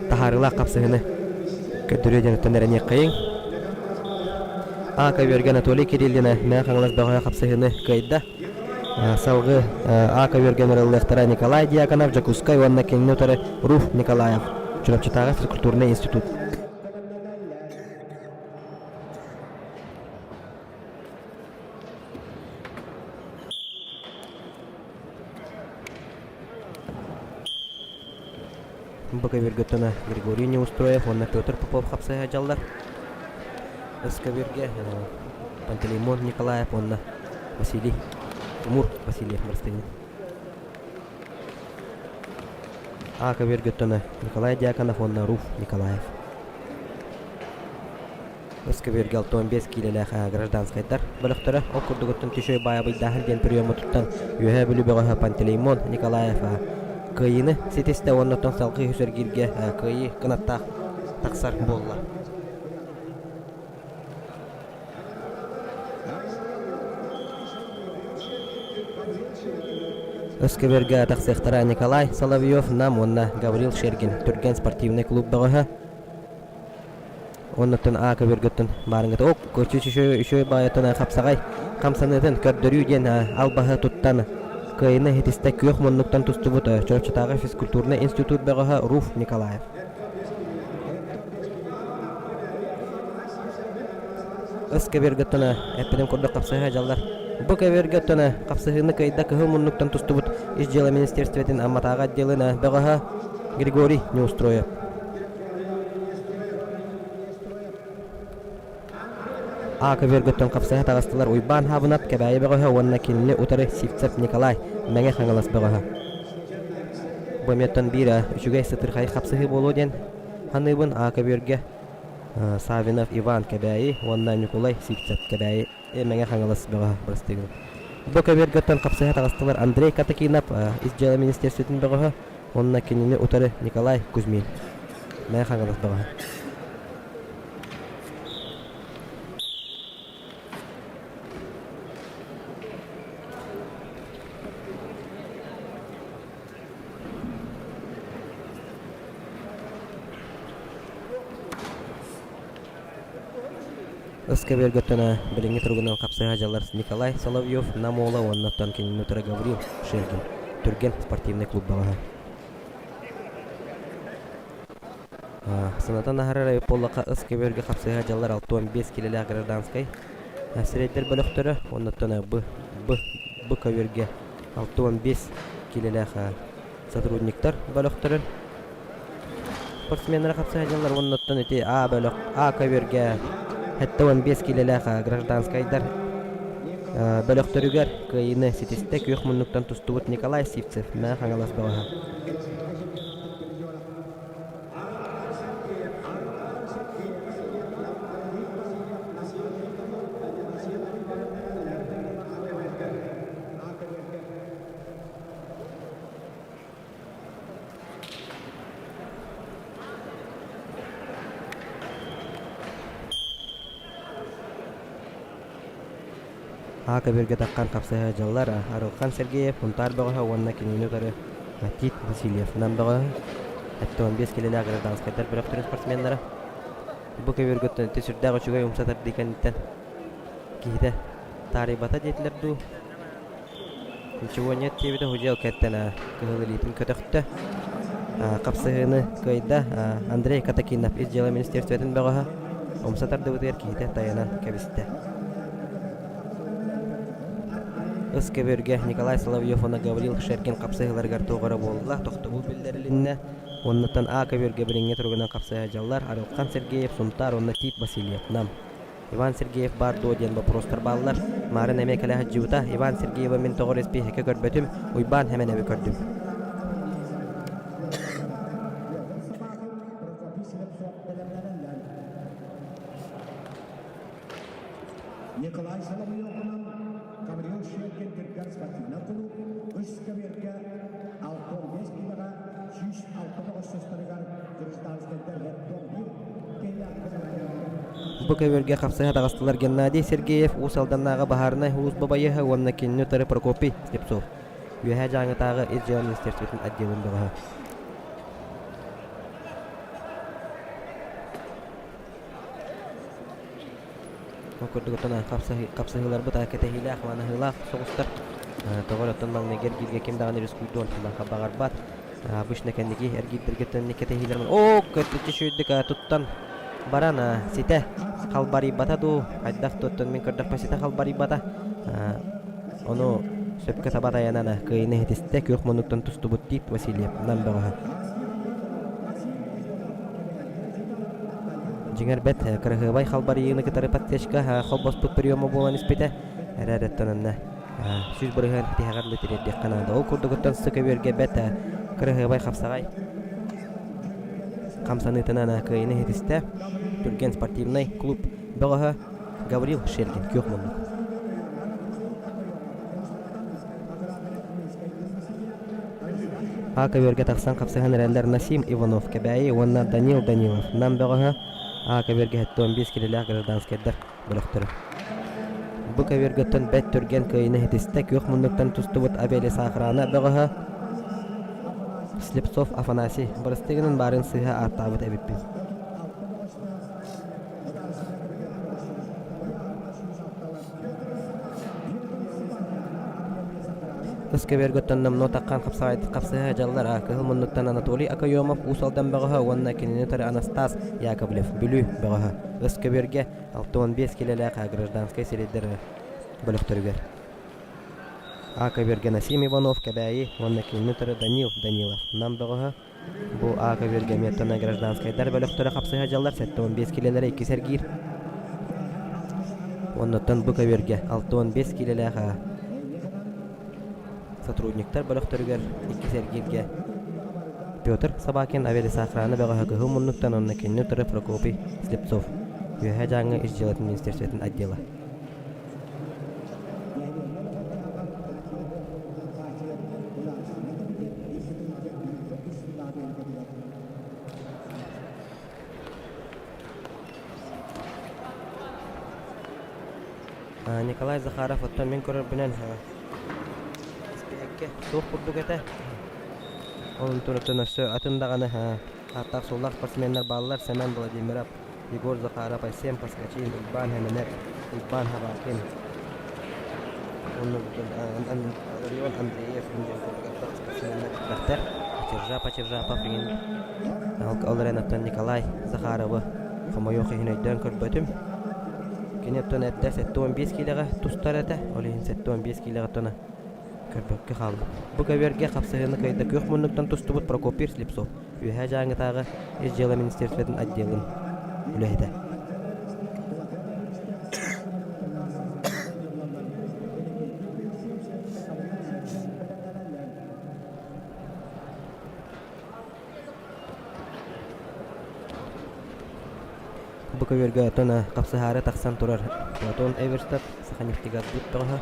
таһаарыылаах хапсыһыны көрдөрүө диэн оттон эрэниэххэйиҥ. А көбүөргэ Анатолий Кириллина Мэҥэ Хаҥалас бөҕөһө хапсыһыыны кыайда. Салгыы А көбүөргэ ыҥырыллыахтара Николай Дьяконов, Дьокуускай уонна кинини утары Руф Николаев, Чурапчытааҕы физкультурнай институт. Бу көбүөргэ Григорий Неустроев уонна Петр Попов хапсыһа дьаллар. Өс көбүөргэ Пантелеймон Николаев уонна Василий Тимур Васильев бырастыгын. А көбүөргэ Николай Дьяконов уонна Руф Николаев. Өскөбүөргэ 65 киилэлээх гражданскайдар бөлөхтөрө ол курдугуттан Түшөй баайабыйдааһын диэн приему туттан Үөһээ Бүлүү бөҕөһө Пантелеймон Николаев кыайыыны ситистэ уонна оттон салгыы үһүс эргииргэ кыайыы кынаттаах тахсар буолла. Өскөбүөргэ тахсыахтара Николай Соловьев, Нам уонна Гаврил Шергин Түргэн спортивнай клуб бөҕөһө Оннуттан аа көбүөргөттөн баарыҥҥыта ок үчүгэй үчүгэй баайыттан хапсаҕай хамсаныытын көрдөрүү диэн албаһы туттан кыайыны иһитистэ күөх муннуктан тустубут Чурапчытааҕы физкультурнай институт бөҕөһө Руф Николаев. Ыс көбүөргөттөн эппитим курдук хапсыһа дьаллар. Бу көбүөргөттөн хапсыһыыны кыайда кыһыл муннуктан тустубут Ис дьыала министерствотын Амматааҕы отделын бөҕөһө Григорий Неустроев. А көбүөргөттөн хапсыһа таҕыстылар Уйбаан Хаабынап Кэбээйи бөҕөһө уонна кинини утары Сивцев Николай Мэҥэ Хаҥалас бөҕөһө. Бу эмиэттэн биир үчүгэй сытырхай хапсыһыы буолуо диэн саныыбын А көбүөргэ Савинов Иван Кэбээйи уонна Ньукулай Сивцев Кэбээйи Мэҥэ Хаҥалас бөҕөһө бырастыы гын. Бу көбүөргөттөн хапсыһа таҕыстылар Андрей Катакинов Ис дьыала министиэристибэтин бөҕөһө уонна кинини утары Николай Кузьмин Мэҥэ Хаҥалас бөҕөһө. Ыскэбиэргэттэн билиҥҥи туругунан хапсыһа дьаллар Николай Соловьев, Нам уола уонна оттон кинини утары Гаврил Шергин, Түргэн спортивнай клуб бөҕөһө. Санатан аһарар эбит буоллахха, ыс көбүөргэ хапсыһа дьаллар 65 киилэлээх гражданскай сирэйдэр бөлөхтөрө, оннуттан Б, Б, Б көбүөргэ 65 киилэлээх сотрудниктар бөлөхтөрүн спортсменнара хапсыһа дьаллар уоннуттан ити А бөлөх А көбүөргэ 75 киилэлээх гражданскайдар бөлөхтөрүгэр кыайыыны ситистэ күөх муннуктан тустубут Николай Сивцев Мэҥэ Хаҥалас бөҕөһө. А көбүөргэ таххан хапсыһа дьаллар Арылхан Сергеев Сунтаар бөҕөһө уонна кинини утары Тит Васильев Нам бөҕөһө 75 килэлээх гражданскайдар бөлөхтөрүн спортсменнара бу көбүөргөттөн ити сүрдээх үчүгэй умса тардыы кэнниттэн киһитэ таарыйбата диэтилэр дуу Ничего нет диэбитэ Худьел кэттэн кыһыл илиитин көтөхтө. Хапсыһыыны кыайда Андрей Катакинов ис дьыала министерствотын бөҕөһө умса тардыбытыгар киһитэ тайанан кэбистэ. Ыс көбүөргэ Николай Соловьев уонна Гаврил Шергин хапсыһыыларыгар туох эрэ буолла, тохтобул биллэрилиннэ. Оннуттан А көбүөргэ билиҥҥи туругунан хапсыһа дьаллар Арылхан Сергеев, Сунтаар уонна Тит Васильев, Нам. Иван Сергеев баар дуо диэн боппуруостар бааллар. Маарын эмиэ кэлэ сылдьыбыта. Иван Сергеевы мин тоҕо испииһэккэ көрбөтүм, Уйбаан Хэмэнэби көрдүм. Николай Соловьевынан Гаврил Шергин түргэн спортивнай кулууп үс көбүөргэ 65 килоҕа 169 састарыгар гражданскайдар 71 Бу көбүөргэ хапсыһа таҕыстылар Геннадий Сергеев, Уус Алданнааҕы баһаарынай улуус бабайыһа уонна кинини утары Прокопий Слепцов. Үөһээ Дьааҥытааҕы ис дьыала министерствотын отделын бөҕөһө. Ол курдук оттон хапсыһыыларбыт кэтэһиилээх, манаһыылаах соҕустар. Тоҕо эрэ оттон маҥнайгы эргииргэ ким даҕаны рискуйдуон баҕарбат. Обычно кэнники эргиирдэргэ төннүк кэтэһиилэр оо көттүччү сүүрдүк туттан баран ситэ халбарыйбата дуу хайдах туттан мин көрдөхпө ситэ халбарыйбата ону сөпкө таба тайанан кыайыыны иһитистэ күөх муннуктан тустубут Тит Васильев Нам бөҕөһө Дьиҥэр бэт кыраһыабай халбарыйыыны кытары подтечка холбоспут приема буолан испитэ эрээрэттэн онно 100% тиһэҕэр да тириэрдиэххэ наада. Ол курдугуттан сы көбүөргэ бэт кыраһыабай хапсаҕай хамсаныытынан кыайыыны иһитистэ. Түргэн спортивнай клуб бөҕөһө Гаврил Шергин күөх муннук. А көбүөргэ тахсан хапсыһан эрэллэр Насим Иванов Кэбээйи уонна Данил Данилов Нам бөҕөһө А көбүөргэ 75 килэлээх гражданскайдар бөлөхтөрө. Бу көбүөргөттөн бэт түргэн кыайыыны ситистэ күөх муннуктан тустубут Абели Саахарана бөҕөһө Слепцов Афанасий бырастыы баарын сыыһа ааттаабыт эбиппин. Тыс көбүөргөттөн номнуо таххан хапсаҕайдык хапсыһа дьаллар Кыһыл муннуктан Анатолий Окоемов Уус Алдан бөҕөһө уонна кинини утары Анастас Яковлев Бүлүү бөҕөһө. Ыс көбүөргэ 65 килэлээх гражданскай сирэйдэр бөлөхтөрүгэр. А көбүөргэ Насим Иванов Кэбээйи уонна кинини утары Данил Данилов Нам бөҕөһө Бу А көбүөргэ эмиэ гражданскайдар бөлөхтөрө хапсыһа дьаллар 75 килэлэрэ иккис эргиир. Оннуттан бу көбүөргэ 65 киилэлээх сотрудниктар бөлөхтөрүгэр иккис эргииргэ Петр Собакин авиалесоохрана бөҕөһө кыһыл муннуктан уонна кинини утары Прокопий Слепцов Үөһээ Дьааҥы ис дьыалатын министерствотын отдела. Николай Захаров оттон мин көрөрбүнэн испииһэккэ суох курдук этэ. Ол туруттан өссө атын даҕаны ааттаах-суоллаах спортсменнар бааллар Семен Владимиров, Егор Захаров, Айсен Поскачин, Уйбаан Хэмэнэп, Уйбаан Хабакин, Родион Андреев диэн курдук элбэх спортсменнар элбэхтэр. Чержапа Чержапов иҥин ол эрэн оттон Николай Захаровы хомойуох иһин өйдөөн көрбөтүм. Кини оттон эрдэ 75 киилэҕэ тустар этэ, ол иһин 75 киилэҕэ оттон көрбөккө хааллым. Бу көбүөргэ хапсыһыыны кыайда күөх муннуктан тустубут Прокопий Слепцов, Үөһээ Дьааҥытааҕы Ис дьыала министерствотын отделын үлэһитэ. Бу көбүөргэ оттон хапсыһаары тахсан турар Платон Эверстов Саханефтегазбыт бөҕөһө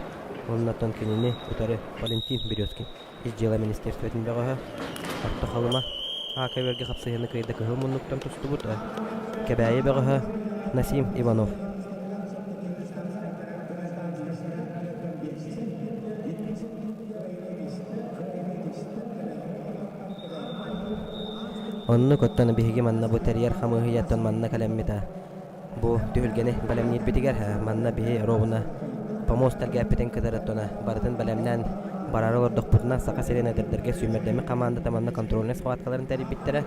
уонна оттон кинини утары Валентин Березкин Ис дьыала министерствотын бөҕөһө Орто Халыма А көбүөргэ хапсыһыыны кыайда кыһыл муннуктан тустубут Кэбээйи бөҕөһө Насим Иванов. Оннук оттон биһиги манна бу тэрийэр хамыыһыйаттан манна кэлэммит бу түһүлгэни бэлэмниирбитигэр манна биһи ровно помост тэлгээппитин кытары оттон барытын бэлэмнээн бараары олордохпутуна Саха сирин эдэрдэргэ сүүмэрдэммит хамаандата манна контрольнай схваткаларын тэрийбиттэрэ.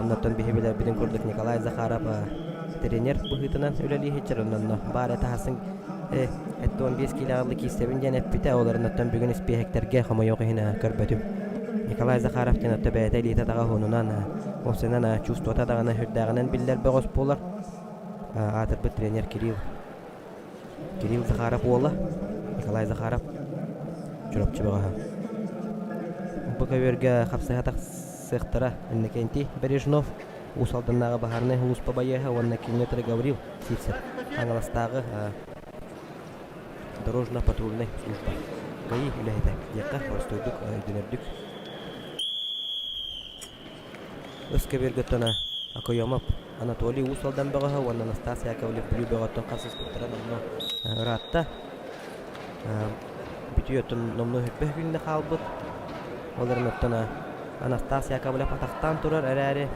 Оннуттан биһи билэрбитин курдук Николай Захаров тренер быһыытынан үлэлии сылдьар онно баар этэ хасын 75 киилэҕэ киирсэбин диэн эппитэ, ол эрэн бүгүн испиэһэктэргэ хомойуох иһин көрбөтүм. Николай Захаров диэн отто бэйэтэ илиитэ-атаҕа уһунунан, уопсайынан чувствота даҕаны сүрдээҕинэн биллэр бөҕөс буолар. Аатырбыт тренер Кирилл Кирилл Захаров уола Николай Захаров Чурапчы бөҕөһө. Бу көбүөргэ хапсыһа тахсыахтара Иннокентий Бережнов, Уус Алданнааҕы баһаарынай сулууспа байыаһа уонна киниотр Гаврил Сивцев Хаҥаластааҕы дорожно-патрульнай служба ГАИ үлэһитэ диэххэ боростуойдук өйдөнөрдүк Өс көбүөргэ Окоемов Анатолий Уус Алдан бөҕөһө уонна Анастас Яковлев Бүлүү бөҕөттөн харсыспыттара номнуо ыраатта. Бүтүү оттон номнуо хүрбэх күннэ хаалбыт. Ол эрэн оттон Анастас Яковлев атахтаан турар эрээри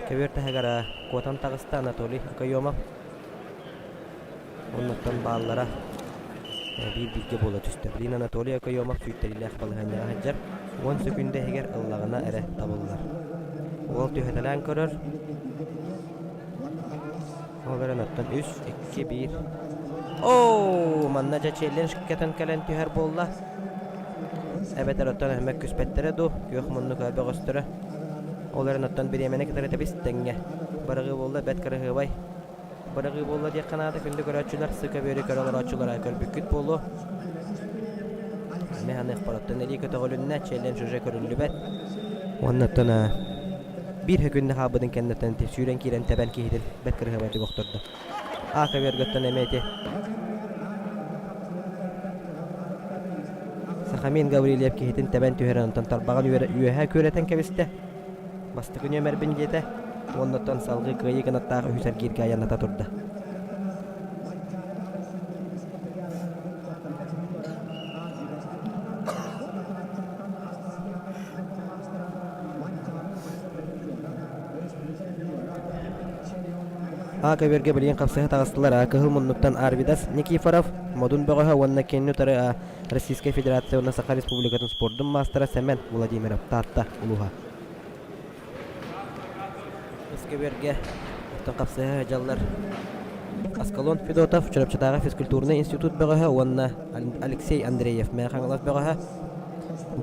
көбүөр таһыгар куотан таҕыста Анатолий Окоемов. Оннуттан бааллара биир бииргэ буола түстэ. Билигин Анатолий Окоемов сүүйтэриилээх балаһыанньаҕа сылдьар. Уон сөкүүндэ иһигэр ыллаҕына эрэ табыллар. Уол түһэтэлээн көрөр. Ол эрэн оттон үс, икки, биир. Оо, манна дьэ челлендж кэтэн кэлэн түһэр буолла. Эбэтэр оттон өһмөк күспэттэрэ дуу, күөх муннук бөҕөстөрө. Ол эрэн оттон бириэмэни кытары тэбис тэҥҥэ. Барыгыы буолла бэрт кыраһыабай. Быраҕыы буолла диэххэ наада күндү көрөөччүлэр, сыка бүөрү көрө олорооччулара көрбүккүт буолуо. Эмиэ ханыахпар оттон илии көтөҕүлүннэ, челлендж уже көрүллүбэт. Уонна оттон биир күннэ хаалбытын кэнниттэн сүүрэн киирэн тэбэн киһитин бэрт кырыһабайдык охтордо. А көбүөргөттөн эмиэ ити Сахамин Гаврильев киһитин тэбэн түһэрэн онтон тарбаҕын үөһэ күөрэтэн кэбистэ. Бастакы нүөмэрбин диэтэ уонна оттон салгыы кыайыы кынаттаах үһүс эргииргэ айанната турда. А көбүөргэ билигин хапсыһа таҕыстылар А кыһыл муннуктан Арвидас Никифоров, Модун бөҕөһө уонна кинини утары А Российскай Федерация уонна Саха Республикатын спордун маастара Сэмэн Владимиров Таатта улууһа. Өскөбүөргэ оттон хапсыһа сылдьаллар Аскалон Федотов, Чурапчытааҕы физкультурнай институт бөҕөһө уонна Алексей Андреев Мэҥэ Хаҥалас бөҕөһө.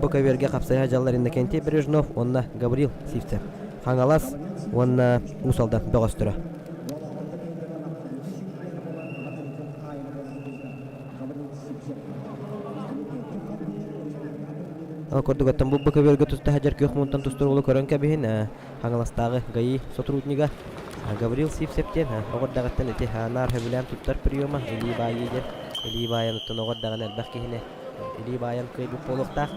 Бу көбүөргэ хапсыһа сылдьаллар Иннокентий Бережнов уонна Гаврил Сивцев, Хаҥалас уонна Уус Алдан бөҕөстөрө. Ол курдук оттон бу көбүөргэ туста сылдьар күөх муунтан тустар уолу көрөн кэбиһин Хаҥаластааҕы ГАИ сотруднига Гаврил Сивцев диэн оҕо эрдэҕиттэн ити наар сөбүлээн туттар приема илии баайыы диэн илии баайан оттон оҕо эрдэҕинэ элбэх киһини илии баайан кыайбыт буолуохтаах.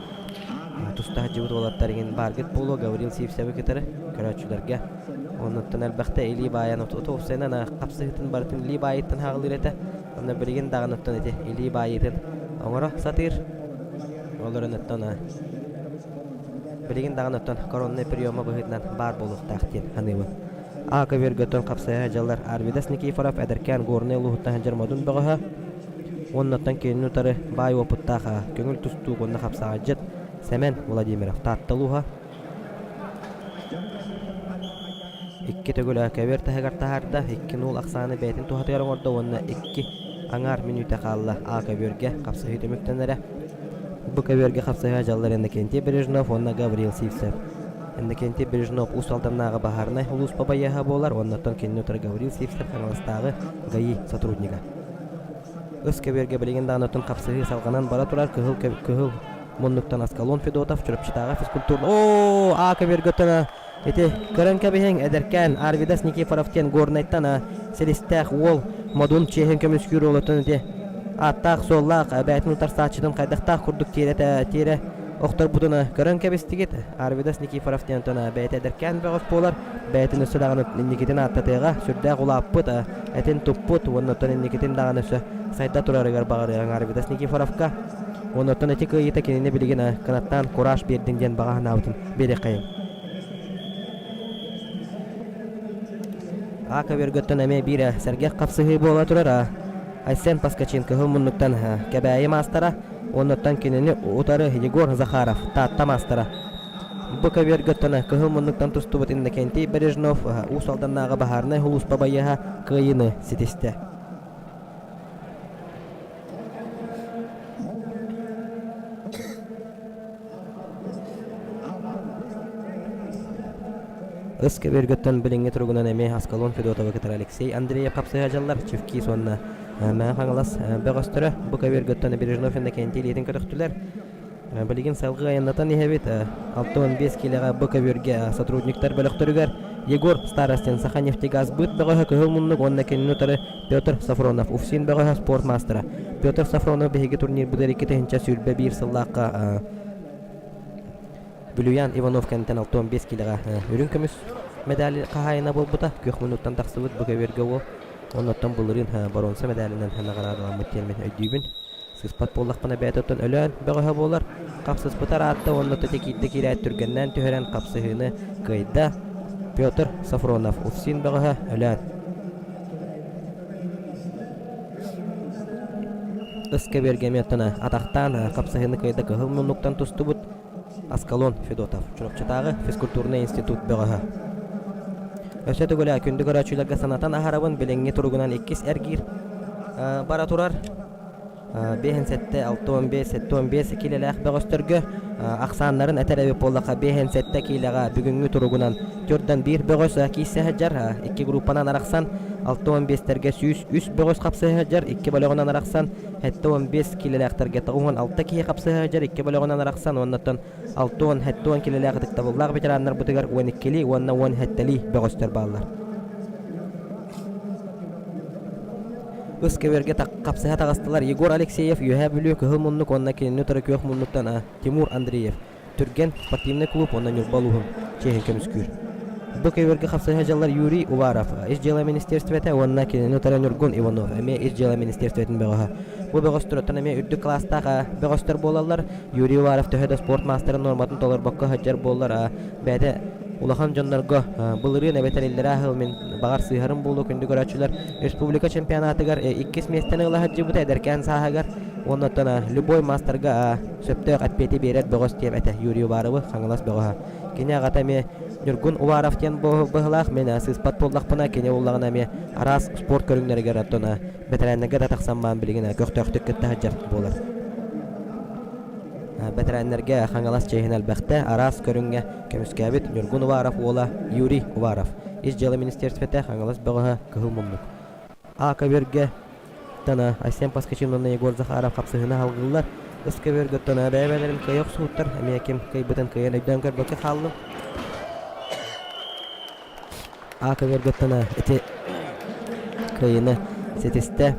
Туста сылдьыбыт уолаттар иҥин бааргыт буолуо Гаврил Сивцевы кытары көрөөччүлэргэ. Оннуттан элбэхтэ илии баайан оту уопсайынан хапсыһыытын барытын илии баайыттан хаалыыр этэ. Онно билигин даҕаны оттон ити илии баайыытын оҥоро сатыыр. Ол эрэн оттон билигин даҕаны оттон коронный приема быһыытынан баар буолуохтаах диэн саныыбын. А көбүөргэ оттон хапсыһа сылдьаллар Арвидас Никифоров эдэркээн Горнай улууһуттан сылдьар модун бөҕөһө уонна оттон кинини утары баай уопуттаах көҥүл тустуук уонна хапсаҕайдьыт Сэмэн Владимиров Таатта улууһа Икки төгүл көбүөр таһыгар таһаарда, 2-0 ахсааны бэйэтин туһатыгар оҥордо уонна икки аҥаар мүнүүтэ хаалла А көбүөргэ хапсыһыы түмүктэнэрэ. Бу көбүөргэ хапсыһыы дьаллар Иннокентий Бережнов уонна Гаврил Сивцев. Иннокентий Бережнов Уус Алданнааҕы баһаарынай улууспа байыаһа буолар уонна оттон кинини утары Гаврил Сивцев Хаҥаластааҕы ГАИ сотруднига. Ыс көбүөргэ билигин даҕаны оттон хапсыһыы салҕанан бара турар кыһыл кыһыл муннуктан Аскалон Федотов Чурапчытааҕы физкультурный Оо, А көбүөргэ оттон Ити көрөн кэбиһиҥ, эдэркээн Арвидас Никифоров диэн Горнайтан силистээх уол модун чиэһин көмүскүүр уолуттан ити ааттаах-суоллаах бэйэтин утарсааччытын хайдахтаах курдук тиэрэ тиэрэ охторбутун көрөн кэбистигит. Арвидас Никифоров диэн онтон бэйэтэ эдэркээн бөҕөс буолар, бэйэтин өссө даҕаны инникитин ааттатыаҕа, сүрдээх улааппыт, этин туппут уонна оттон инникитин даҕаны өссө сайда турарыгар баҕарыаҕыҥ Арвидас Никифоровка. Уонна оттон ити кыайыыта кинини билигин кынаттаан кураж биэрдин диэн баҕа санаабытын биэриэххэйиҥ. А көбүөргөттөн эмиэ биир сэргэх хапсыһыы буола турар. Айсен Поскачин кыһыл муннуктан Кэбээйи маастара, уоннуттан кинини утары Егор Захаров, Таатта маастара. Бу көбүөргөттөн кыһыл муннуктан тустубут Иннокентий Бережнов Уус Алданнааҕы баһаарынай сулууспа байыаһа кыайыыны ситистэ. Ыс көбүөргөттөн билиҥҥи туругунан эмиэ Аскалон Федотовы кытары Алексей Андреев хапсыһа дьаллар, Чевкис уонна Мэҥэ Хаҥалас бөҕөстөрө бу көбүөргөттөн Бережнов Иннокентий илиитин көтөхтүлэр. Билигин салгыы айаннатан иһэбит. 65 киилэҕэ бу көбүөргэ сотрудниктар бөлөхтөрүгэр Егор Старостин Саханефтегазбыт бөҕөһө Кыһыл муннук уонна кинини утары Петр Сафронов УФСИН бөҕөһө спорт маастара. Петр Сафронов биһиги турнирбытыгар 2021 сыллаахха Бүлүйан Иванов кэнниттэн 65 киилэҕэ үрүҥ көмүс медали хаһаайына буолбута. Күөх муннуктан тахсыбыт бу көбүөргэ уол. Оннуттан былырыын боруонса медалынан наҕараадаламмыт диэн мин өйдүүбүн. Сыспат буоллахпына бэйэтэ оттон өлөөн бөҕөһө буолар. Хапсыспыта ыраатта уонна тете киирдэ киирээт түргэннээн түһэрэн хапсыһыыны кыайда. Петр Сафронов УФСИН бөҕөһө өлөөн. Ыс кэбиэргэ эмиэ оттон атахтаан хапсыһыыны кыайда кыһыл муннуктан тустубут Аскалон Федотов, Чурапчытааҕы физкультурнай институт бөҕөһө. Өссө төгүл күндү көрөөччүлэргэ санатан аһарабын билиҥҥи туругунан иккис эргиир бара турар. 57, 65, 75 киилэлээх бөҕөстөргө ахсааннарын этэр эбит буоллахха 57 киилэҕэ бүгүҥҥү туругунан төрдөн биир бөҕөс киирсэ сылдьар, икки группанан арахсан 65-тэргэ 103 бөҕөс хапсыһа сылдьар, икки бөлөҕүнэн арахсан 75 киилэлээхтэргэ 96 киһи хапсыһа сылдьар, икки бөлөҕүнэн арахсан уоннаттан 60-70 киилэлээх ытыктабыллаах ветераннарбытыгар 12-лии уонна 17-лии бөҕөстөр бааллар. Ыс көбүөргэ хапсыһа таҕыстылар Егор Алексеев, Үөһээ Бүлүү Кыһыл Муннук уонна кинини утары Күөх Муннуктан Тимур Андреев, Түргэн спортивнай клуб уонна Ньурба улууһун чиэһин көмүскүүр. Бу көбүөргэ хапсыһа дьаллар Юрий Уваров, Ис дьыала министерствета уонна кинини утары Ньургун Иванов, эмиэ Ис дьыала министерствотын бөҕөһө. Бу бөҕөстөр эмиэ үрдүк кылаастаах бөҕөстөр буолаллар. Юрий Уваров төһө да спорт маастарын нуорматын толорбокко сылдьар буоллар, бэйэтэ улахан дьоннорго былырыын эбэтэр иллэрээ сыл мин баҕар сыыһарым буолуо күндү көрөөччүлэр республика чемпионатыгар иккис миэстэни ыла сылдьыбыта эдэркээн сааһыгар уонна оттон любой маастарга сөптөөх эппиэти биэрэр бөҕөс диэм этэ Юрий Уваровы Хаҥалас бөҕөһө кини аҕата эмиэ Ньургун Уваров диэн быһылаах мин сыыспат буоллахпына кини уллаҕына эмиэ араас спорт көрүҥнэригэр оттон бэтэрээннэргэ да тахсан баан билигин көхтөөхтүк кытта сылдьар буолар Бэтэрээннэргэ Хаҥалас чиэһин элбэхтэ араас көрүҥҥэ көмүскээбит Ньургун Уваров уола Юрий Уваров, Ис дьыала министерствотэ Хаҥалас бөҕөһө Кыһыл Муннук. А көбүөргэ Тана Айсен Поскачин уонна Егор Захаров хапсыһыыны салгыыллар. Ыс көбүөргөттөн бэйэ-бэйэлэрин кыайа охсубуттар, эмиэ ким кыайбытын кыайан өйдөөн көрбөккө хааллым. А көбүөргөттөн ити кыайыыны ситистэ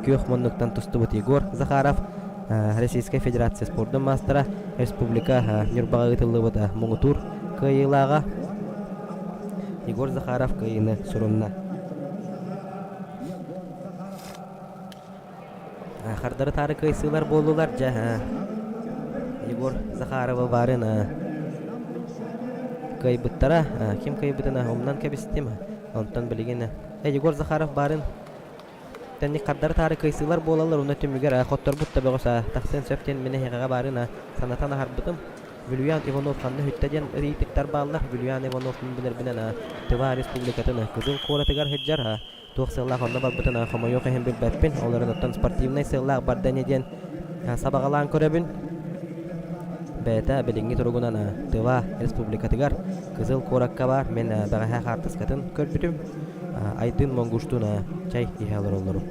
күөх муннуктан тустубут Егор Захаров, Российскай Федерация спордун маастара, республика Ньурбаҕа ыытыллыбыт муҥутуур кыайыылааҕа Егор Захаров кыайыыны сурунна. Хардары-таары кыайсыылар буоллулар дьэ Егор Захарова баарын кыайбыттара. Ким кыайбытын умнан кэбистим. Онтон билигин Егор Захаров баарын тэнник хардары-таары кыайсыылар буолаллар. Уна түмүгэр хотторбут да бөҕөс тахсыан сөп диэн мин эһиэхэҕэ баарын санатан аһарбытым. Вильян Иванов ханна сүттэ диэн ыйытыктар бааллар. Вильян Иванов мин билэрбинэн Тыва Республикатын Кызыл куоратыгар сылдьар. Туох сыаллаах онно барбытын хомойуох иһин билбэппин. Ол эрэн оттон спортивнай сыаллаах барда ини диэн сабаҕалаан көрөбүн. Бэйэтэ билиҥҥи туругунан Тыва Республикатыгар Кызыл куоракка баар. Мин бэҕэһээ хаартыскатын көрбүтүм. Айдын Монгуштуун чай иһэ олороллору.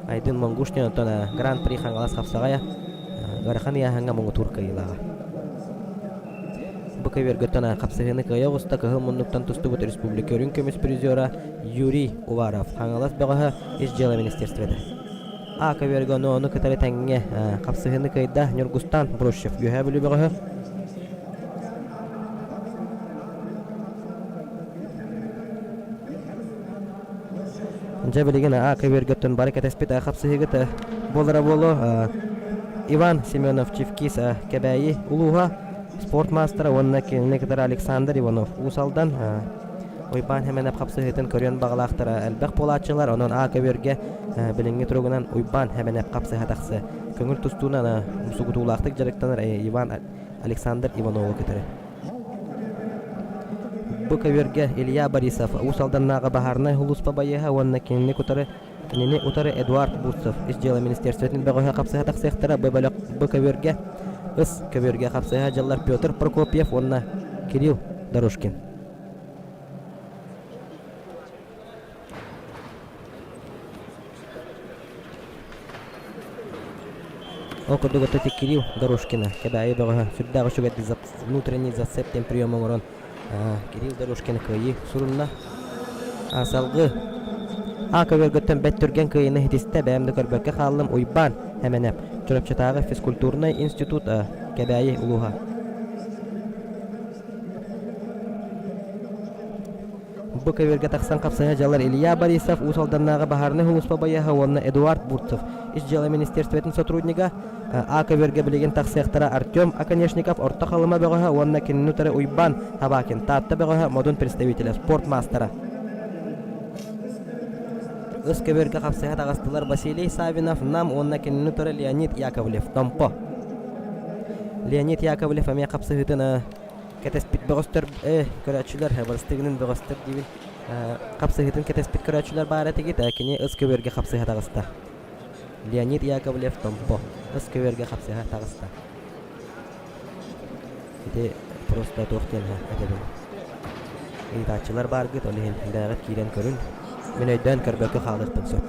Айдын Монгуш диэн оттон Гран-при Хаҥалас хапсаҕайа ыарахан ыйааһыҥҥа муҥутуур кыайыылааҕа. Бу көбүөргөттөн хапсыһыыны кыайа оҕуста кыһыл муннуктан тустубут республика үрүҥ көмүс призера Юрий Уваров, Хаҥалас бөҕөһө Ис дьыала министерствота. А көбүөргэ ону ону кытары тэҥҥэ хапсыһыыны кыайда Ньургустан Брущев, Үөһээ Бүлүү бөҕөһө. Дьэ билигин А көбүөргөттөн бары кэтэспит хапсыһыыгыт буолара буолуо. Иван Семенов Чивкис Кэбээйи улууһа спорт маастара уонна кинини кытары Александр Иванов Уус Алдан Уйбаан Хэмэнэп хапсыһыытын көрүөн баҕалаахтара элбэх буолааччылар. Онон А көбүөргэ билиҥҥи туругунан Уйбаан Хэмэнэп хапсыһа тахсыа. Көҥүл тустуунан умсугутуулаахтык дьарыктанар Иван Александр Иванову кытары. Бу көбүөргэ Илья Борисов Уус Алданнааҕы баһаарынай сулууспа байыаһа уонна кинини кутары кинини утары Эдуард Бурцев Ис дьыала министерствотын бөҕөһө хапсыһа тахсыахтара. Бу бөлөх бу көбүөргэ ыс көбүөргэ хапсыһа дьыллар Петр Прокопьев уонна Кирилл Дорожкин. Ол курдук ити Кирилл Дорожкина Кэбээйи бөҕөһө сүрдээх үчүгэйдик внутренний зацеп диэн прием оҥорон Кирилл Дорожкин кыайыы сурунна. Салгыы А көбүөргөттөн бэт түргэн кыайыыны ситистэ, бэйэм да көрбөккө хааллым Уйбаан Эмэнэп, Чурапчытааҕы физкультурнай институт Кэбээйи улууһа. Бу көбүөргэ тахсан хапсыһа дьалар Илья Борисов, Уус Алданнааҕы баһаарынай сулууспа байыаһа уонна Эдуард Бурцев, Ис дьыала министерствотын сотруднига, А көбүөргэ билигин тахсыахтара Артем Оконешников, Орто Халыма бөҕөһө уонна кинини утары Уйбаан Табакин, Таатта бөҕөһө, Модун представителэ, спорт маастара. Ыс көбүөргэ хапсыһа таҕыстылар Василий Савинов, Нам уонна кинини утары Леонид Яковлев, Томпо. Леонид Яковлев эмиэ хапсыһыытын кэтэспит бөҕөстөр э көрөөччүлэр барыстыгынан бөҕөстөр диибин хапсыһыытын кэтэспит көрөөччүлэр баар этигит кини ыс көбүөргэ хапсыһа таҕыста Леонид Яковлев Томпо ыс көбүөргэ хапсыһа таҕыста ити просто туох диэн этэбин ыйытааччылар бааргыт ол иһин бэйэҕит киирэн көрүн мин өйдөөн көрбөккө хаалыахпын сөп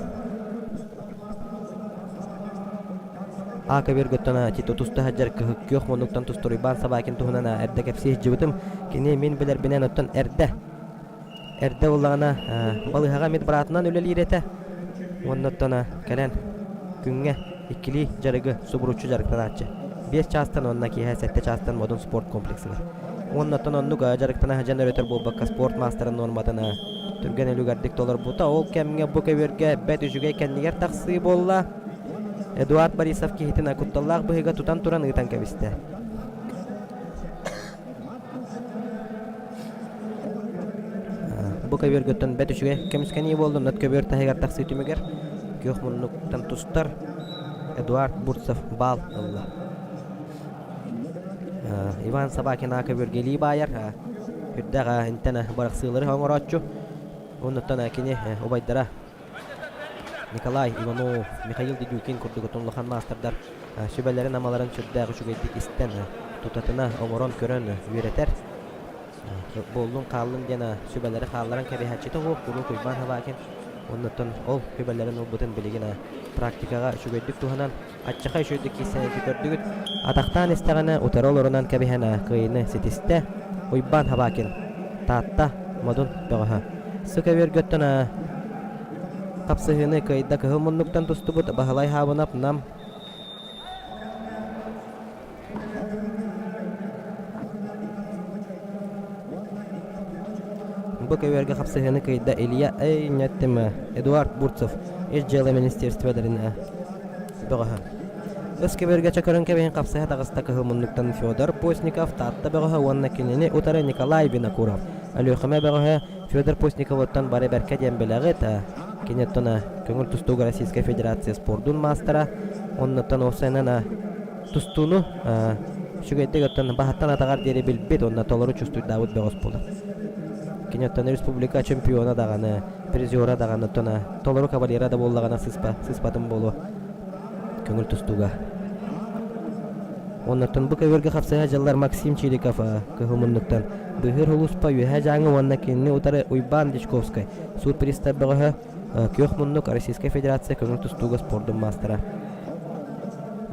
А көбүөргөттөн Тито туста сылдьар күөх муннуктан тустар Уйбаан Собакин туһунан эрдэ кэпсии сылдьыбытым. Кини мин билэрбинэн оттон эрдэ эрдэ буоллаҕына балыыһаҕа медбратынан үлэлиир этэ. Уонна оттон кэлэн күҥҥэ иккилии дьарыгы субуруччу дьарыктанааччы. 5 чаастан уонна киэһэ 7 чаастан Модун спорт комплексыгар. Уонна оттон оннук дьарыктана сылдьан өрөтөр буолбакка спорт маастарын нуорматын түргэн үлүгэрдик толорбута. Ол кэмҥэ бу көбүөргэ бэт үчүгэй кэннигэр тахсыы буолла. Эдуард Борисов киһитин кутталлаах быһыыга тутан туран ыытан кэбистэ. Бу көбүөргөттөн бэт үчүгэй көмүскэнии буолла. Нот көбүөр таһыгар тахсыы түмүгэр күөх муннуктан тустар Эдуард Бурцев баал ылла. Иван Собакин көбүөргэ илии баайар. Үрдээх интэн бырахсыылары оҥорооччу. Оннуттан кини убайдара Николай Иванов, Михаил Дедюкин курдук улахан маастардар сүбэлэрин-амаларын сүрдээх үчүгэйдик истэн, тутатына оҥорон көрөн үөрэтэр. Буоллун-хааллын диэн сүбэлэри хаалларан кэбиһээччитэ суох, куруук Уйбаан Собакин. Оннуттан ол сүбэлэрин ылбытын билигин практикаҕа үчүгэйдик туһанан, аччаха үчүгэйдик киирсэн көрдүгүт. Атахтаан истэҕинэ утары олорунан кэбиһэн кыайыыны ситистэ. Уйбаан Хабакин, Таатта, Модун бөҕөһө. Сыкөбүөргөттөн хапсыһыыны кыайда кыһыл муннуктан тустубут Баһылай Хаабынап Нам Бу көбүөргэ хапсыһыыны кыайда Илья Эйнеттиме, Эдуард Бурцев, Ис дьыала министерстволарын бөҕөһө. Өс көбүөргэ чөкөрөн кэбиһин хапсыһа таҕыста кыһыл муннуктан Федор Постников, Таатта бөҕөһө уонна кинини утары Николай Винокуров. Өлүөхүмэ бөҕөһө Федор Постниковыттан бары бэркэ диэн билэҕит. Кини оттон көҥүл тустууга Российскай Федерация спордун маастара. Оннуттан уопсайынан тустууну үчүгэйдик оттон баһыттан атаҕар диэри билбит уонна толору чувствуйдаабыт бөҕөс буолар. Кини оттон республика чемпиона даҕаны, призера даҕаны оттон толору кавалера да буоллаҕына сыспа, сыспатын буолуо көҥүл тустууга. Оннуттан бу көбүөргэ хапсыһа дьыллар Максим Чириков кыһыл муннуктан Быыһыыр улууспа Үөһээ Дьааҥы уонна кинини утары Уйбаан Дьячковскай суут пристав бөҕөһө Күөх муннук Российскай Федерация көҥүл тустууга спордун маастара.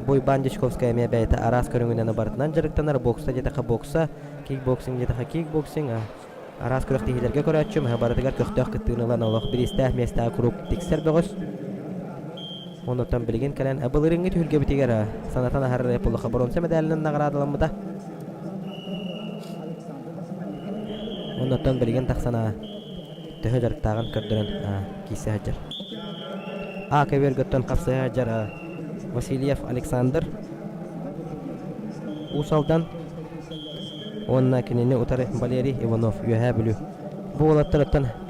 Бу Уйбаан Дьячковскай эмиэ бэйэтэ араас көрүҥүнэн барытынан дьарыктанар бокса диэтэхэ бокса, кикбоксинг диэтэхэ кикбоксинг, араас күрэхтэһиилэргэ көрөөччүм, барытыгар көхтөөх кыттыыны ылан олох бириистээх миэстэҕэ куруук тиксэр бөҕөс. Оннуттан билигин кэлэн былырыыҥҥы түһүлгэбитигэр санатан аһарар Пулаха боруонса мэдээлинэн наҕараадаламмыта. Оннуттан билигин тахсан төһө дьарыктааҕын көрдөрөн киирсэ сылдьар. А көбүөргөттөн хапсыһа сылдьар Васильев Александр Уус Алдан уонна кинини утары Валерий Иванов Үөһээ Бүлүү. Бу уолаттар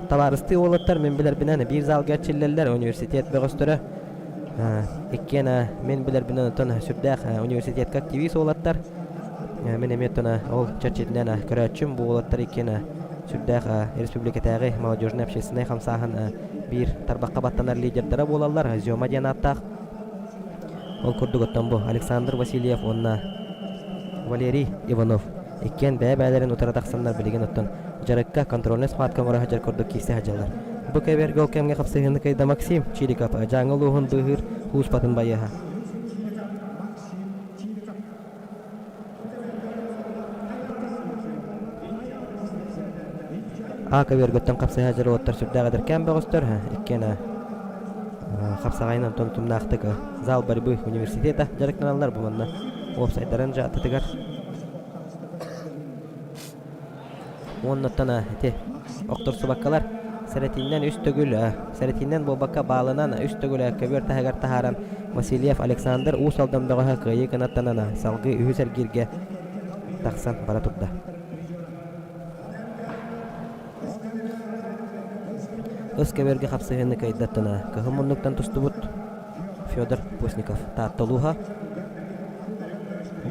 табаарыстыы уолаттар мин билэрбинэн биир залга эрчиллэллэр университет бөҕөстөрө. Иккиэн мин билэрбинэн оттон сүрдээх университетка активист уолаттар. Мин эмиэ оттон ол чэрчитинэн көрөөччүм бу уолаттар иккиэн сүрдээх республикатааҕы молодежнай общественнай хамсааһын биир тарбахха баттанар лидердара буолаллар Зема диэн ааттаах. Ол курдук оттон бу Александр Васильев уонна Валерий Иванов иккиэн бэйэ-бэйэлэрин утары тахсаннар билигин оттон дьарыкка контрольнай схватка оҥоро сылдьар курдук киирсэ сылдьаллар. Бу кэбиэргэ ол кэмҥэ хапсыһыыны кыайда Максим Чириков Дьааҥы улууһун быыһыыр кууспатын байыаһа. А көбүөргөттөн хапсыһа дьоруоттар сүрдээх эдэркээн бөҕөстөр иккиэн хапсаҕайын онтон тумнаахтык зал борьбы университета дьарыктаналлар бу манна уопсайдарын дьаатытыгар Уоннаттан ити охторсубаккалар сэрэтиинэн үс төгүл сэрэтиинэн буолбакка баалынан үс төгүл көбүөр таһыгар таһааран Васильев Александр Уус Алдан бөҕөһө кыайыы кынаттанан салгыы үһүс эргииргэ тахсан бара турда. Ыс көбүөргэ хапсыһыыны кыайдаттана кыһыл муннуктан тустубут Федор Постников Таатта улууһа.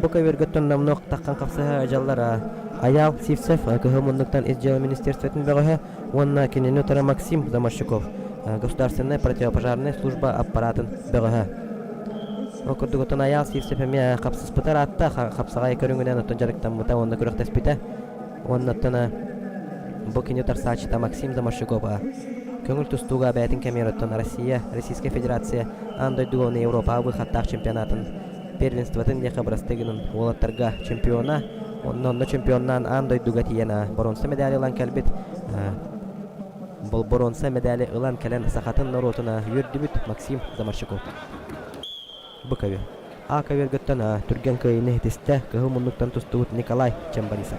Бу көбүөргөттөн номнуо таххан хапсыһа дьаллара Айаал Сивцев кыһыл муннуктан ис дьыала министерствотын бөҕөһө уонна кинини утары Максим Заморщиков государственная противопожарная служба аппаратын бөҕөһө. Ол курдук оттон Айаал Сивцев эмиэ хапсыспыта ыраатта, хапсаҕай көрүҥүнэн оттон дьарыктаммыта уонна күрэхтэспитэ. Уонна оттон бу кини утарсааччыта Максим Заморщиков көҥүл тустууга бэйэтин кэмигэр оттон Россия, Российская Федерация аан дойдуга уонна Европаҕа быыхаттаах чемпионатын первенствотын диэххэ бырастыы гынан уолаттарга чемпиона, онно онно чемпионнаан аан дойдуга тиийэн боруонса медали ылан кэлбит. Боруонса медали ылан кэлэн сахатын норуотун үөрдүбүт Максим Заморщиков. Бу көбү. А көбүөргөттөн түргэн кыайыыны ситистэ кыһыл муннуктан тустубут Николай Чембарисов.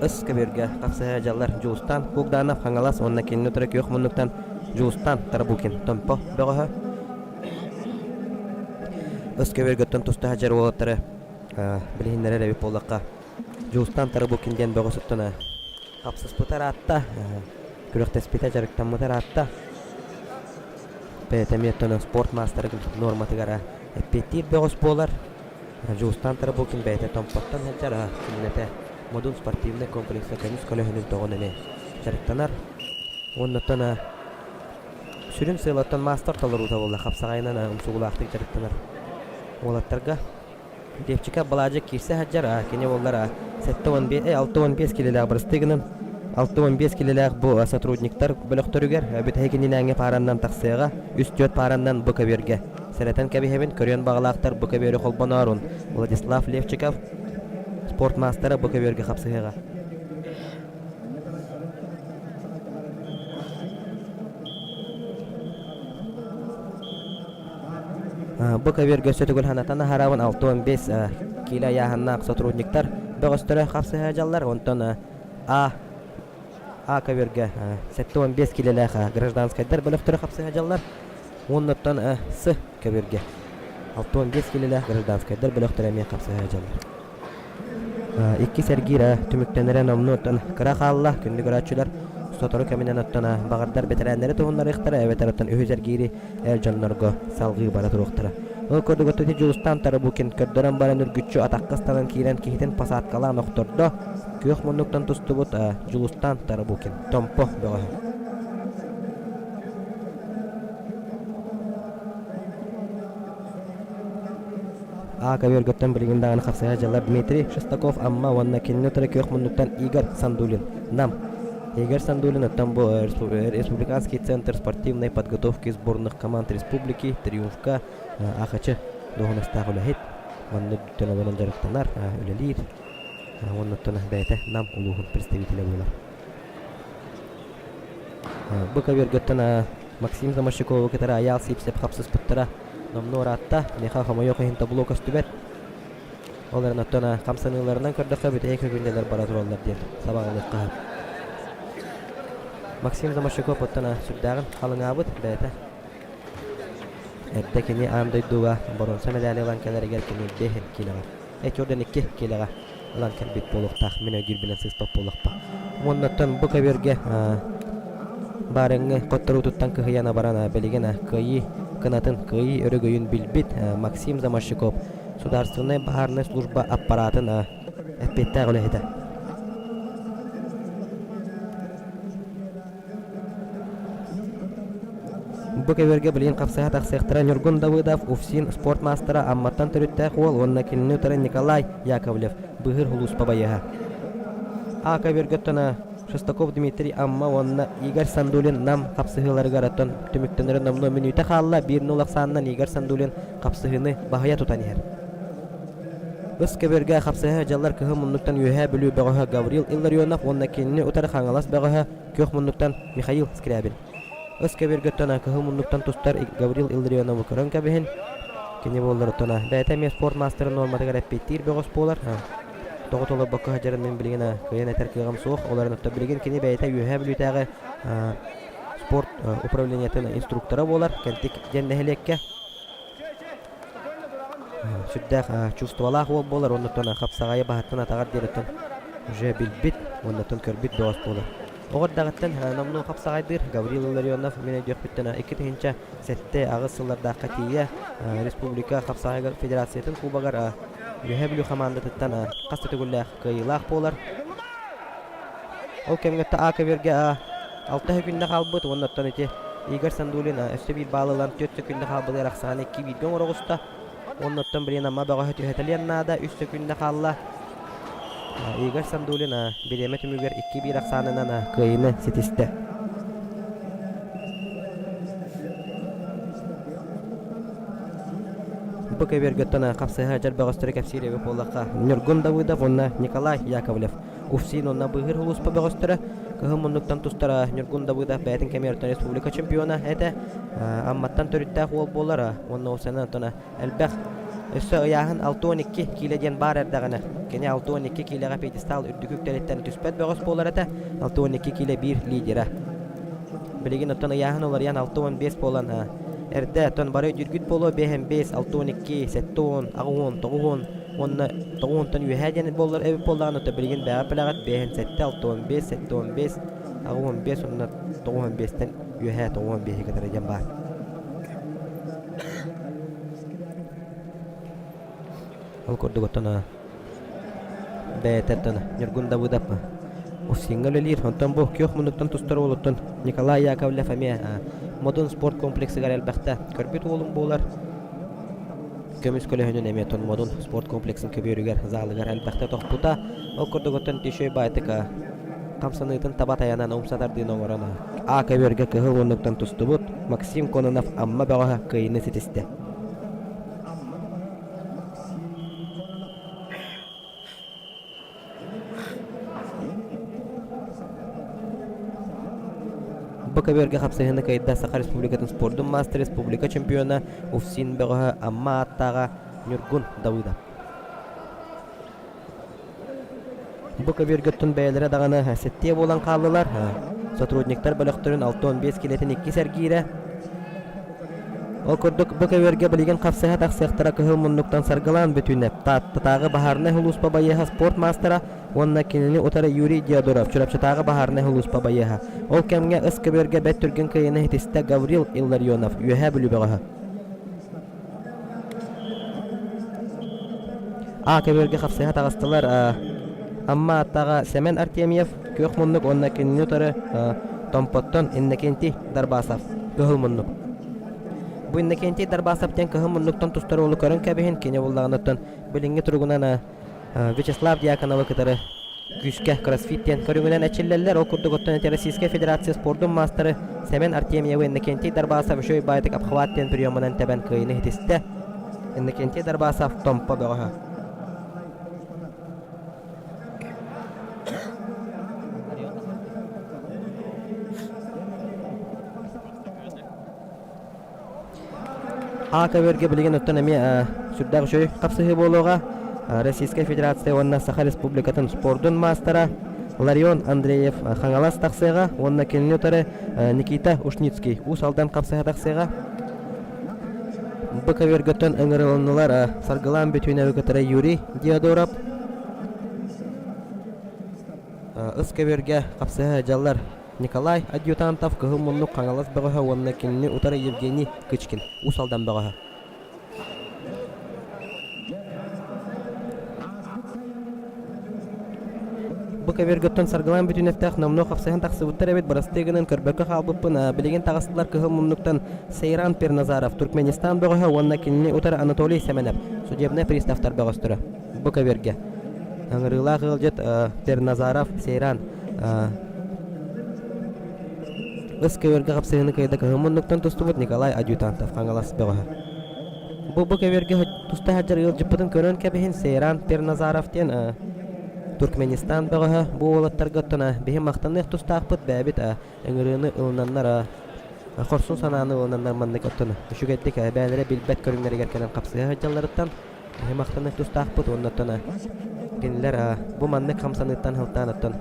Ыс көбүөргэ хапсыһа дьаллар Дьулустан Кугданов Хаҥалас уонна кинини утары күөх муннуктан Дьулустан Тарабукин Томпо бөҕөһө. Ыс көбүөргөттөн туста сылдьар уолаттары билиһиннэрэр эбит буоллахха Дьулустан Тарабукин диэн бөҕөс оттон хапсыспыта ыраатта, күрэхтэспитэ, дьарыктаммыта ыраатта. Бэйэтэ эмиэ оттон спорт маастарын нуорматыгар эппиэттиир бөҕөс буолар. Дьулустан Тарабукин бэйэтэ Томпоттон сылдьар, күннэтэ Модун спортивнай комплекска көмүс көлөһүнүн тоҕон эмиэ дьарыктанар. Уонна оттон сүрүн сыалаттан маастар толоруута буолла хапсаҕайынан умсугулаахтык дьарыктанар уолаттарга. Левчиков Балаадьык киирсэ сылдьар, кини буоллар 75, 65 килэлээх бырастыы гынан 65 килэлээх бу сотрудниктар бөлөхтөрүгэр бүтэһик иннинээҥҥи паараннан тахсыаҕа, үс-түөрт паараннан бу көбүөргэ. Сэрэтэн кэбиһэбин, көрүөн баҕалаахтар бу көбүөрү холбоноорун. Владислав Левчиков спорт маастара бу көбүөргэ хапсыһыаҕа. Бу көбүөргэ өссө төгүл санатан аһарабын 65 киилэ ыйааһыннаах сотрудниктар бөҕөстөрө хапсыһа дьаллар, онтон А А көбүөргэ 75 киилэлээх гражданскайдар бөлөхтөрө хапсыһа дьаллар, уоннаттан С көбүөргэ 65 киилэлээх гражданскайдар бөлөхтөрө эмиэ хапсыһа дьаллар. Иккис эргиир түмүктэнэрэ номнуо оттон кыра хаалла. Күндү көрөөччүлэр, сотору кэминэн оттон баҕардар бэтэрээннэри туһуннарыахтара эбэтэр оттон үһүс эргиири эр дьоннорго салҕыы бара туруохтара. Ол курдук оттон ити Дьулустаан Тарабукин көрдөрөн баран үргүччү атахха ыстанан киирэн киһитин посадкалаан охтордо. Күөх муннуктан тустубут Дьулустаан Тарабукин Томпо бөҕөһө. А көбүөргөттөн билигин даҕаны хапсыһар дьаллар Дмитрий Шестаков Амма уонна кинини утары күөх муннуктан Игорь Сандулин Нам. Игорь Сандулин оттон бу Республиканский центр спортивной подготовки сборных команд республики Триумфка АХЧ дуоһунастаах үлэһит. Манна бүттэн олорон дьарыктанар, үлэлиир. Уонна оттон бэйэтэ Нам улууһун представителэ буолар. Бу көбүөргөттөн Максим Замощакову кытары Айаал Сивцев хапсыспыттара номнуо ыраатта. Миэхэ хомойуох иһин табло көстүбэт. Ол эрэн оттон хамсаныыларынан көрдөххө бүтэһик күннэлэр бара тураллар диэн сабаҕалыахха сөп. Максим Замощаков оттон сүрдээҕин халыҥаабыт бэйэтэ. Эрдэ кини аан дойдуга боруонса мэдээли ылан кэлэригэр кини биэһин киилэҕэ Эти икки киилэҕэ ылан кэлбит буолуохтаах. Мин өйдүүрбүнэн сыыспат буоллахпа. Уоннаттан бу көбүөргэ баарыҥҥы хотторуутуттан кыһыйан абаран билигин кыайыы кынатын, кыайыы өрөгөйүн билбит Максим Заморщиков Судаарственнай баһаарынай служба аппараатын эппиэттээх үлэһитэ. Бу көбүөргэ билигин хапсыһа тахсыахтара Ньургун Давыдов, УФСИН спорт маастара Амматтан төрүттээх уол уонна кинини утары Николай Яковлев, быыһыыр сулууспа байыаһа. А көбүөргэ оттон Шестаков Дмитрий Амма уонна Игорь Сандулин Нам хапсыһыыларыгар оттон түмүктэнэрэ номнуо мүнүүтэ хаалла, 1-0 ахсаанынан Игорь Сандулин хапсыһыыны баһыйа тутан иһэр. Ыс көбүөргэ хапсыһа дьаллар кыһыл муннуктан Үөһээ Бүлүү бөҕөһө Гаврил Илларионов уонна кинини утары Хаҥалас бөҕөһө Күөх муннуктан Михаил Скрябин. Ыс көбүөргөттөн кыһыл муннуктан тустар Гаврил Илларионову көрөн кэбиһин. Кини буоллар оттон бэйэтэ эмиэ спорт маастарын нуорматыгар эппиэттиир бөҕөс буолар. Тоҕо толорбокко сылдьарын мин билигин кыайан этэр кыаҕым суох. Ол эрэн оттон билигин кини бэйэтэ Үөһээ Бүлүүтээҕи спорт управлениетын инструктора буолар. Кэнтик диэн нэһилиэккэ Сүрдээх чувстволаах уол буолар уонна хапсаҕайы баһыттан атаҕар диэриттэн уже билбит уоннаттан көрбүт бөҕөс буолар. Оҕо эрдэҕиттэн номнуо хапсаҕайдыыр Гаврил Илларионов мин өйдүөхпүттэн 2007-8 сыллардаахха тиийэ республика хапсаҕайыгар федерациятын кубогар Үөһээ Бүлүү хамаандатыттан хас да төгүллээх кыайыылаах буолар. Ол кэмҥэ А көбүөргэ алта күннэ хаалбыт уонна оттон ити Игорь Сандулин өссө биир баал ылан түөрт сөкүүндэ хаалбытыгар ахсааны икки бииргэ оҥоро оҕуста. Уонна оттон билигин Амма бөҕөһө түһэтэлиэн наада үс сөкүүндэ хаалла. Игорь Сандулин бириэмэ түмүгэр 2-1 ахсаанынан кыайыыны ситистэ. Бу көбүөргөттөн хапсыһа дьар бөҕөстөрү кэпсиир эбит буоллахха Ньургун Давыдов уонна Николай Яковлев УФСИН уонна Быыһыыр сулууспа бөҕөстөрө кыһын муннуктан тустара Ньургун Давыдов бэйэтин кэмигэр республика чемпиона этэ. Амматтан төрүттээх уол буолар уонна уопсайынан оттон элбэх өссө ыйааһын 62 киилэ диэн баар эрдэҕинэ кини 62 киилэҕэ пьедестал үрдүкү үктэлиттэн түспэт бөҕөс буолар этэ. 62 киилэ биир лидера. Билигин оттон ыйааһын уларыйан 65 буолан эрдэ оттон бары өйдүүргүт буолуо 55, 62, 70, 80, 90 уонна тоҕуһунтан үөһээ диэн буоллар эбит буоллаҕына то билигин бэҕэ пилэҕит биэһин сэттэ 65 75 85 уонна 95-тэн үөһээ 95-и кытары диэн баар. Ол курдук оттон бэйэтэ оттон Ньургун Давыдов Усиҥҥа үлэлиир. Онтон бу күөх муннуктан тустар уолуттан Николай Яковлев эмиэ Модун спорт комплексыгар элбэхтэ көрбүт уолум буолар. көмүс көлөһүнүн эмиэ Тонмодун спорт комплексын көбүөрүгэр залыгар элбэхтэ тохпута. Ол курдук оттон Тишой баайтык хамсаныытын таба тайанан умса тардыыны оҥорон А көбүөргэ кыһыл муннуктан тустубут Максим Кононов Амма бөҕөһө кыайыыны ситистэ. Бу көбүөргэ хапсыһыыны кыайда Саха Республикатын спордун маастар республика чемпиона УФСИН бөҕөһө Амма ааттааҕа Ньургун Давыдов. Бу көбүөргэ оттон бэйэлэрэ даҕаны сэттиэ буолан хааллылар. Сотрудниктар бөлөхтөрүн 65 килэтин иккис эргиирэ. Ол курдук, бу көбүөргэ билигин хапсыһа тахсыахтара кыһыл муннуктан саргылаан бүтүнэ Тааттатааҕы баһаарынай сулууспа байыаһа спорт маастара уонна кинини утары Юрий Диодоров, Чурапчытааҕы баһаарынай сулууспа байыаһа. Ол кэмҥэ ыс көбүөргэ бэрт түргэн кыайыыны ситистэ Гаврил Илларионов, Үөһээ Бүлүү бөҕөһө. А көбүөргэ хапсыһа таҕыстылар Амма ааттааҕа Сэмэн Артемьев, Күөх муннук уонна кинини утары Томпоттон Иннокентий Дарбасов, Кыһыл муннук. Бу Иннокентий Дарбасов диэн кыһыл муннуктан тустар уолу көрөн кэбиһин, кини буллаҕыныттан билиҥҥи туругунан Вячеслав Дьяконовы кытары күүскэ кроссфит диэн көрүҥүнэн эрчиллэллэр. Ол курдук оттон ити Российскай Федерация спордун маастары Сэмэн Артемьевы Иннокентий Дарбасов үчүгэй баайдык обхват диэн приемунан тэбэн кыайыыны ситистэ. Иннокентий Дарбасов Томпо бөҕөһө. А көбүөргэ билигин оттон эмиэ сүрдээх үчүгэй хапсыһыы буолуоҕа. Российскай Федерация уонна Саха Республикатын спордун маастара Ларион Андреев Хаҥалас тахсыаҕа уонна кинини утары Никита Ушницкий Уус Алдан хапсыһа тахсыаҕа. Бу көбүөргөттөн ыҥырылыннылар Саргылаан Бүтүүнэби кытары Юрий Диодоров. Ыс көбүөргэ хапсыһа сылдьаллар Николай Адъютантов, Кыһыл Муннук Хаҥалас бөҕөһө уонна кинини утары Евгений Кычкин, Уус Алдан бөҕөһө. Бу көбүөргөттөн Саргылаан Бүтүнэвтээх номнуо хапсыһан тахсыбыттар эбит, бырастыы гынан көрбөккө хаалбыппын. Билигин таҕыстылар Кыһыл Муннуктан Сейран Перназаров, Туркменистан бөҕөһө уонна кинини утары Анатолий Сэмэнэп, судебнай приставтар бөҕөстөрө. Бу көбүөргэ ыҥырыылаах ыалдьыт Перназаров Сейран Ыс көбүөргэ хапсыһыыны кыайда кыһын муннуктан тустубут Николай Адъютантов Хаҥалас бөҕөһө. Бу бу көбүөргэ туста сылдьар ыалдьыппытын көрөн кэбиһин Сейран Перназаров диэн Туркменистан бөҕөһө бу уолаттарга оттон биһи махтаныах тустаахпыт бэйэбит ыҥырыыны ылынаннар хорсун санааны ылынаннар маннык оттон үчүгэйдик бэйэлэрэ билбэт көрүҥнэригэр кэлэн хапсыһа сылдьалларыттан Киһи махтаныах тустаахпыт уонна оттон кинилэр бу маннык хамсаныыттан сылтаан оттон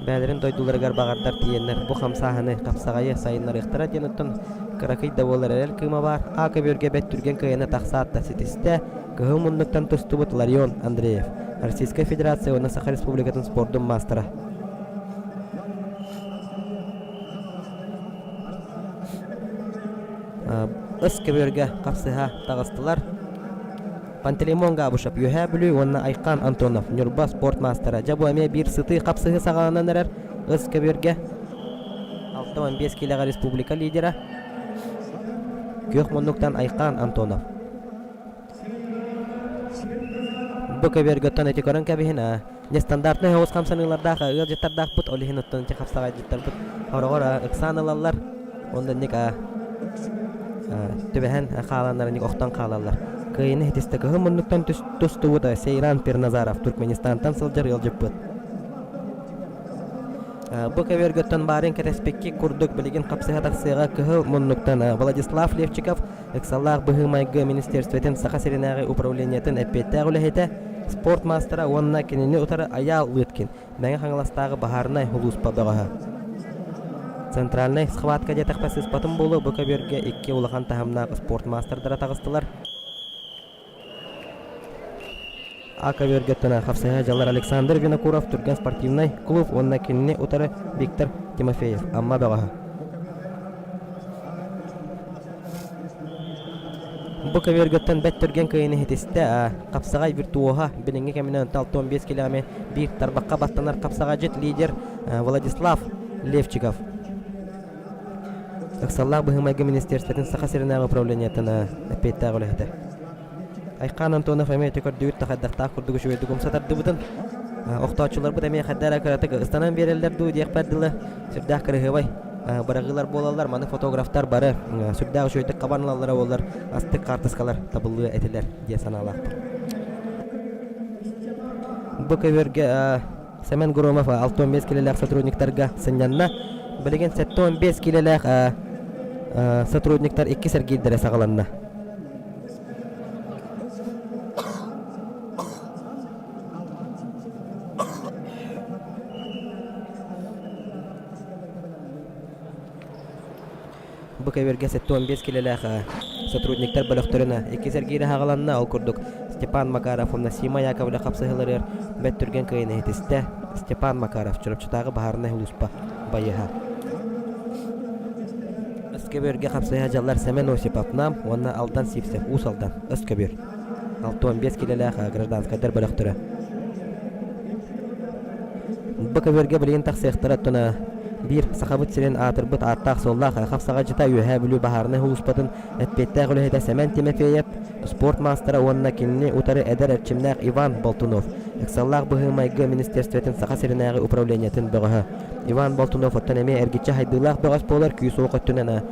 бэйэлэрин дойдуларыгар баҕардар тиийэннэр бу хамсааһыны, хапсаҕайы сайыннарыахтара диэн оттон кыракый да буолар эрэл кыыма баар. А көбүөргэ бэрт түргэн кыайыыны тахсаат да ситистэ. Кыһыл муннуктан тустубут Ларион Андреев, Российскай Федерация уонна Саха Республикатын спордун маастара. Ыс көбүөргэ хапсыһа таҕыстылар. Пантелеймон Габышев, Үөһээ Бүлүү уонна Айхан Антонов, Ньурба спорт маастара. Дьэ бу эмиэ биир сытыы хапсыһыы саҕаланан эрэр ыс көбүөргэ 65 киилэҕэ республика лидера Күөх муннуктан Айхан Антонов. Бу көбүөргэ оттон ити көрөн кэбиһин нестандартнай соҕус хамсаныылардаах ыалдьыттардаахпыт, ол иһин оттон ити хапсаҕайдьыттарбыт хороҕор ыксаан ылаллар, уонна инник түбэһэн хааланнар инник охтон хаалаллар. Кыайыыны ситистэ кыһыл муннуктан тустубут Сейран Пирназаров Туркменистантан сылдьар ыалдьыппыт. Бу көбүөргөттөн баарын кэтэспикки курдук билигин хапсыһа тахсыаҕа кыһыл муннуктан Владислав Левчиков Ыксаллаах быһыы-майгы министерствотын Саха сиринээҕи управлениетын эппиэттээх үлэһитэ, спорт маастара уонна кинини утары Айаал Лыткин, Мэҥэ Хаҥаластааҕы баһаарынай сулууспа бөҕөһө. Центральнай схватка диэтэхпэ сыыспатым буолуо, бу көбүөргэ икки улахан таһымнаах спорт маастардара таҕыстылар. А көбүөргэттэн хапсыһа дьаллар Александр Винокуров Түргэн спортивнай клуб уонна кинини утары Виктор Тимофеев Амма бөҕөһө. Бу көбүөргэттэн бэт түргэн кыайыыны ситистэ хапсаҕай виртуоһа билиҥҥи кэминэн 65 килэми биир тарбахха баттанар хапсаҕайдьыт лидер Владислав Левчиков. Ыксаллаах быһыы-майгы министерствотын Саха сиринээҕи управлениетын эппиэттээх үлэһитэ. Айхаан Антонов эмиэ ити көрдүгүт да хайдахтаах курдук үчүгэйдик умса тардыбытын. Охтооччуларбыт эмиэ хайда эрэ кыратык ыстанан биэрэллэр дуу диэхпэр дылы сүрдээх кырыһыабай быраҕыылар буолаллар. Маны фотографтар бары сүрдээх үчүгэйдик хабан ылаллара буоллар астык хаартыскалар табыллыа этилэр диэн санаалаахпын. Бу көбүөргэ Семен Громов 65 килэлээх сотрудниктарга сынньанна. Билигин 75 килэлээх сотрудниктар иккис эргиирдэрэ саҕаланна. Бу көбүөргэ 75 килэлээх сотрудниктар бөлөхтөрүн иккис эргиирэ аҕаланна. Ол курдук Степан Макаров уонна Сима Яковлев хапсыһыыларыгар бэрт түргэн кыайыыны иһитистэ. Степан Макаров Чурапчытааҕы баһаарынай улууспа байыһа. Өс көбүөргэ хапсыһа дьаллар Сэмэн Осипов Нам уонна Алдан Сивцев Уус Алдан Өс көбүөр. 65 килэлээх гражданскайдар бөлөхтөрө. Бу көбүөргэ билигин тахсыахтара оттон биир Сахабыт сирин аатырбыт ааттаах-суоллаах хапсаҕайдьыта Үөһээ Бүлүү баһаарынай сулууспатын эппиэттээх үлэһитэ Сэмэн Тимофеев, спорт маастара уонна кинини утары эдэр эрчимнээх Иван Болтунов, ыксаллаах быһыы-майгы министерствотын Саха сиринээҕи управлениетын бөҕөһө. Иван Болтунов оттон эмиэ эргиччи хайдыылаах бөҕөс буолар күүс-уох өттүнэн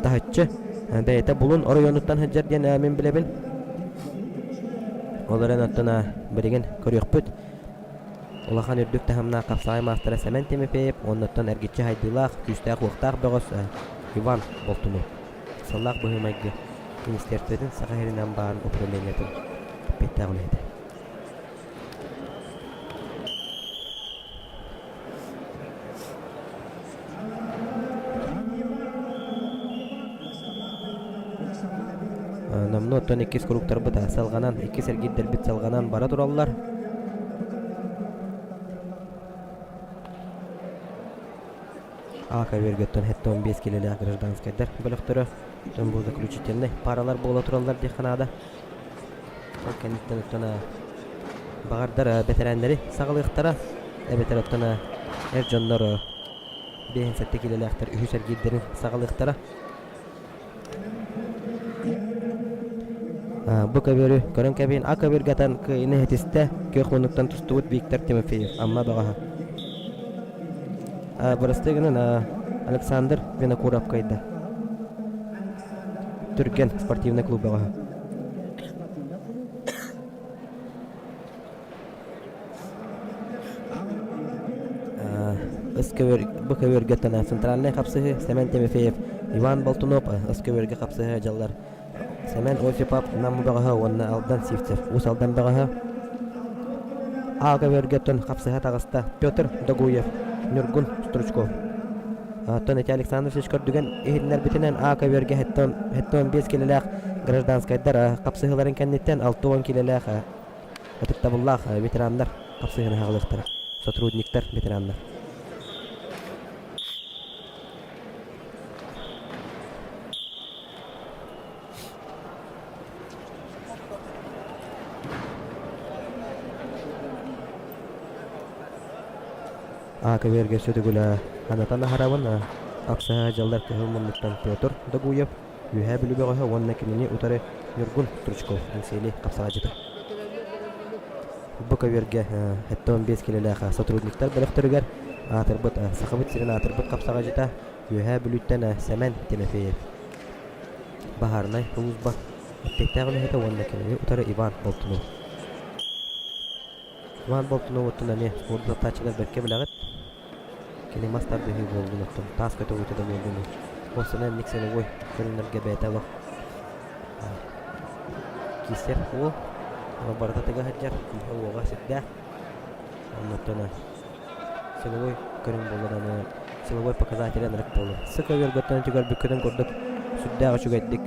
таһыччы бэйэтэ Булун оройуонуттан сылдьар диэн мин билэбин. Ол эрэн оттон билигин көрүөхпүт. Улахан үрдүк таһымнаах хапсаҕай маастара Сэмэн Тимофеев уоннаттан эргиччи хайдыылаах, күүстээх-уохтаах бөҕөс Иван Болтунов. Ыксаллаах быһыы-майгы министерствотын Саха сиринэн баарын управлениетын эппиэттээх үлэһитэ. Номнуо оттон иккис кругтарбыт салҕанан, иккис эргиирдэрбит салҕанан бара тураллар. А көбүөргөттөн 75 килэлээх гражданскайдар бөлөхтөрө оттон бу заключительнай паралар буола тураллар диэххэ наада. Ол кэнниттэн оттон баҕардар бэтэрээннэри саҕалыахтара эбэтэр оттон эр дьоннор 57 килэлээхтэр үһүс эргиирдэрин саҕалыахтара. Бу көбүөрү көрөн кэбиһин А көбүөргэ атан кыайыыны иһитистэ күөх муннуктан тустубут Виктор Тимофеев Амма бөҕөһө. Бырастыы гынан Александр Винокуров кыайда. Түргэн спортивный клуб бөҕөһө. Ыс көбүөр, бу көбүөргэ центральнай хапсыһыы Сэмэн Тимофеев, Иван Болтунов ыс көбүөргэ хапсыһыы дьаллар Сэмэн Осипов Нам бөҕөһө уонна Алдан Сивцев Уус Алдан бөҕөһө А көбүөргэ хапсыһа таҕыста Петр Догуев, Ньургун Стручков. Оттон ити Александр Васильевич көрдүгэн иһитиннэрбитинэн А көбүөргэ 75 килэлээх гражданскайдар хапсыһыыларын кэнниттэн 60 килэлээх ытыктабыллаах ветераннар хапсыһыыны аҕалыахтара. Сотрудниктар, ветераннар. А көбүөргэ сүтүгүлэ анатан аһарабын Апсаһа дьаллар кыһыл муннуктан Петр Догуев Үөһээ Бүлүү бөҕөһө уонна кинини утары Ньургун Стручков Эҥсиэли хапсаҕайдьыта. Бу көбүөргэ 75 килэлээх сотрудниктар бөлөхтөрүгэр аатырбыт Сахабыт сирин аатырбыт хапсаҕайдьыта Үөһээ Бүлүүттэн Сэмэн Тимофеев баһаарынай сулууспа эппиэттээх үлэһитэ уонна кинини утары Иван Болтунов. Иван Болтунов оттон эмиэ спорду таптааччылар бэркэ билэҕит. Кини мас тардыһыы буоллун оттон таас көтөҕүүтэ да буоллун уопсайынан инник силовой көрүҥнэргэ бэйэтэ олох киирсэр уол барыта тыга сылдьар күүһэ-уоҕа сүрдээх оннуттан силовой көрүҥ буолла даҕаны силовой показатель ынырык буолуо сыка үөргөттөн үтүгэрбиккитин курдук сүрдээх үчүгэйдик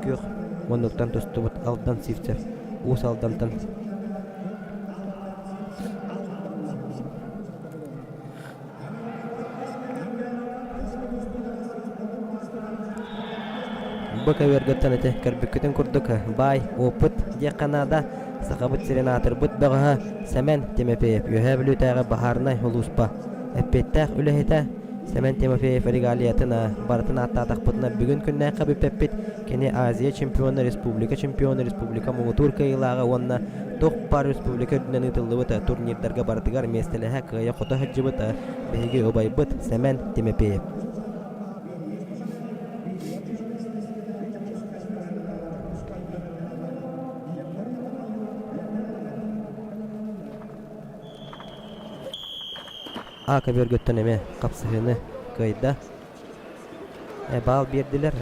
күөх муннуктан тустубут Алдан Сивцев Уус Алдантан Бу көбүөргүттэн ити көрбүккүтүн курдук баай опыт диэххэ наада. Сахабыт сирин аатырбыт бөҕөһө Сэмэн Тимофеев Үөһээ Бүлүүтээҕи баһаарынай улууспа эппиэттээх үлэһитэ. Сэмэн Тимофеев регалиятын барытын ааттаатахпытына бүгүн күннээххэ бүппэппит. Кини Азия чемпиона, республика чемпиона, республика муҥутуур кыайыылааҕа уонна туох баар республика үрдүнэн ыытыллыбыт турнирдарга барытыгар миэстэлэһэ кыайа-хото сылдьыбыт биһиги убайбыт Сэмэн Тимофеев. А көбүөргүттэн эмиэ хапсыһыыны кыайда. Баал биэрдилэр.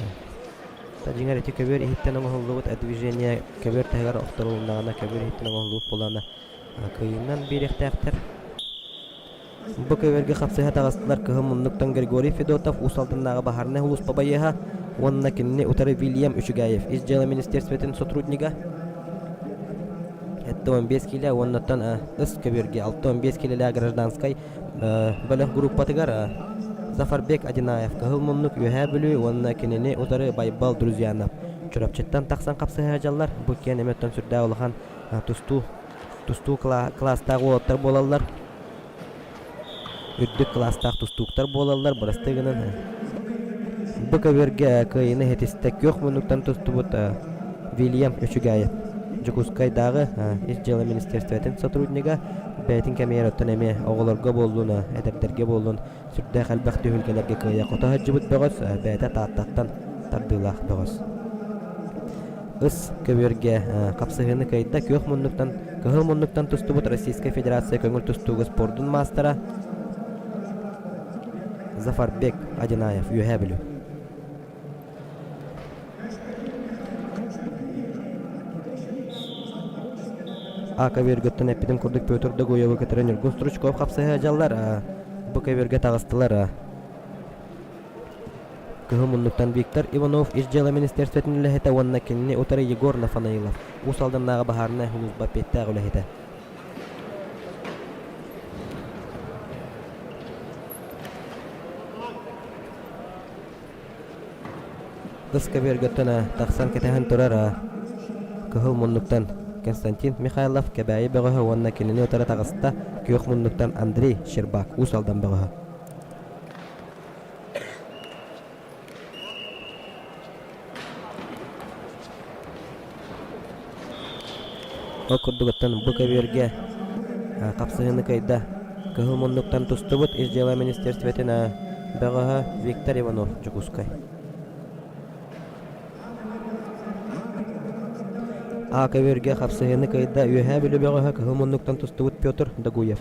Дьиҥэр ити көбүөр иһиттэн оҥоһуллубут движение көбүөр таһыгар охторулуннаҕына көбүөр иһиттэн оҥоһуллубут буоллаҕына кыайыынан биэриэхтээхтэр. Бу көбүөргэ хапсыһа таҕыстылар кыһыл муннуктан Григорий Федотов Уус Алданнааҕы баһаарынай сулууспа байыаһа уонна кинини утары Вильям Үчүгэев Ис дьыала министерствотын сотруднига 75 киилэ уоннаттан ыс көбүөргэ 65 киилэлээх гражданскай бөлөх группатыгар Зафарбек Одинаев Кыһыл муннук Үөһээ Бүлүү уонна кинини утары Байбал Друзьянов Чурапчыттан тахсан хапсыһа сылдьаллар. Бу киэн эмэттэн сүрдээх улахан тустуу тустуу кылаастаах уолаттар буолаллар. Үрдүк кылаастаах тустууктар буолаллар, бырастыы гынан бу көбүөргэ кыайыыны иһитистэ күөх муннуктан тустубут Вильям Үчүгэйэп Дьокуускайдааҕы Ис дьыала министерствотын сотруднига бэйэтин кэмигэр оттон эмиэ оҕолорго буоллун, эдэрдэргэ буоллун сүрдээх элбэх түһүлгэлэргэ кыайа-хото сылдьыбыт бөҕөс, бэйэтэ Тааттаттан тардыылаах бөҕөс. Ыс көбүөргэ хапсыһыыны кыайда күөх муннуктан кыһыл муннуктан тустубут Российскай Федерация көҥүл тустууга спордун маастара Зафарбек Одинаев Үөһээ Бүлүү. А көбүөргөттөн эппитим курдук Петр Догуевы кытары Ньургун Стручков хапсыһа дьаллар. Бу көбүөргэ таҕыстылар. Кыһыл муннуктан Виктор Иванов Ис дьыала министерствотын үлэһитэ уонна кинини утары Егор Нафанаилов, Уус Алданнааҕы баһаарынай сулууспа эппиэттээх үлэһитэ. Кыс көбүөргөттөн тахсан кэтэһэн турар кыһыл муннуктан Константин Михайлов Кэбээйи бөҕөһө уонна кинини утары таҕыста күөх муннуктан Андрей Щербак Уус Алдан бөҕөһө. Ол курдугуттан бу көбүөргэ хапсыһыыны кыайда Кыһыл муннуктан тустубут Ис дьыала министерствотын бөҕөһө Виктор Иванов Дьокуускай. А көбүөргэ хапсыһыыны кыайда Үөһээ Бүлүү бөҕөһө Кыһыл муннуктан тустубут Петр Догуев.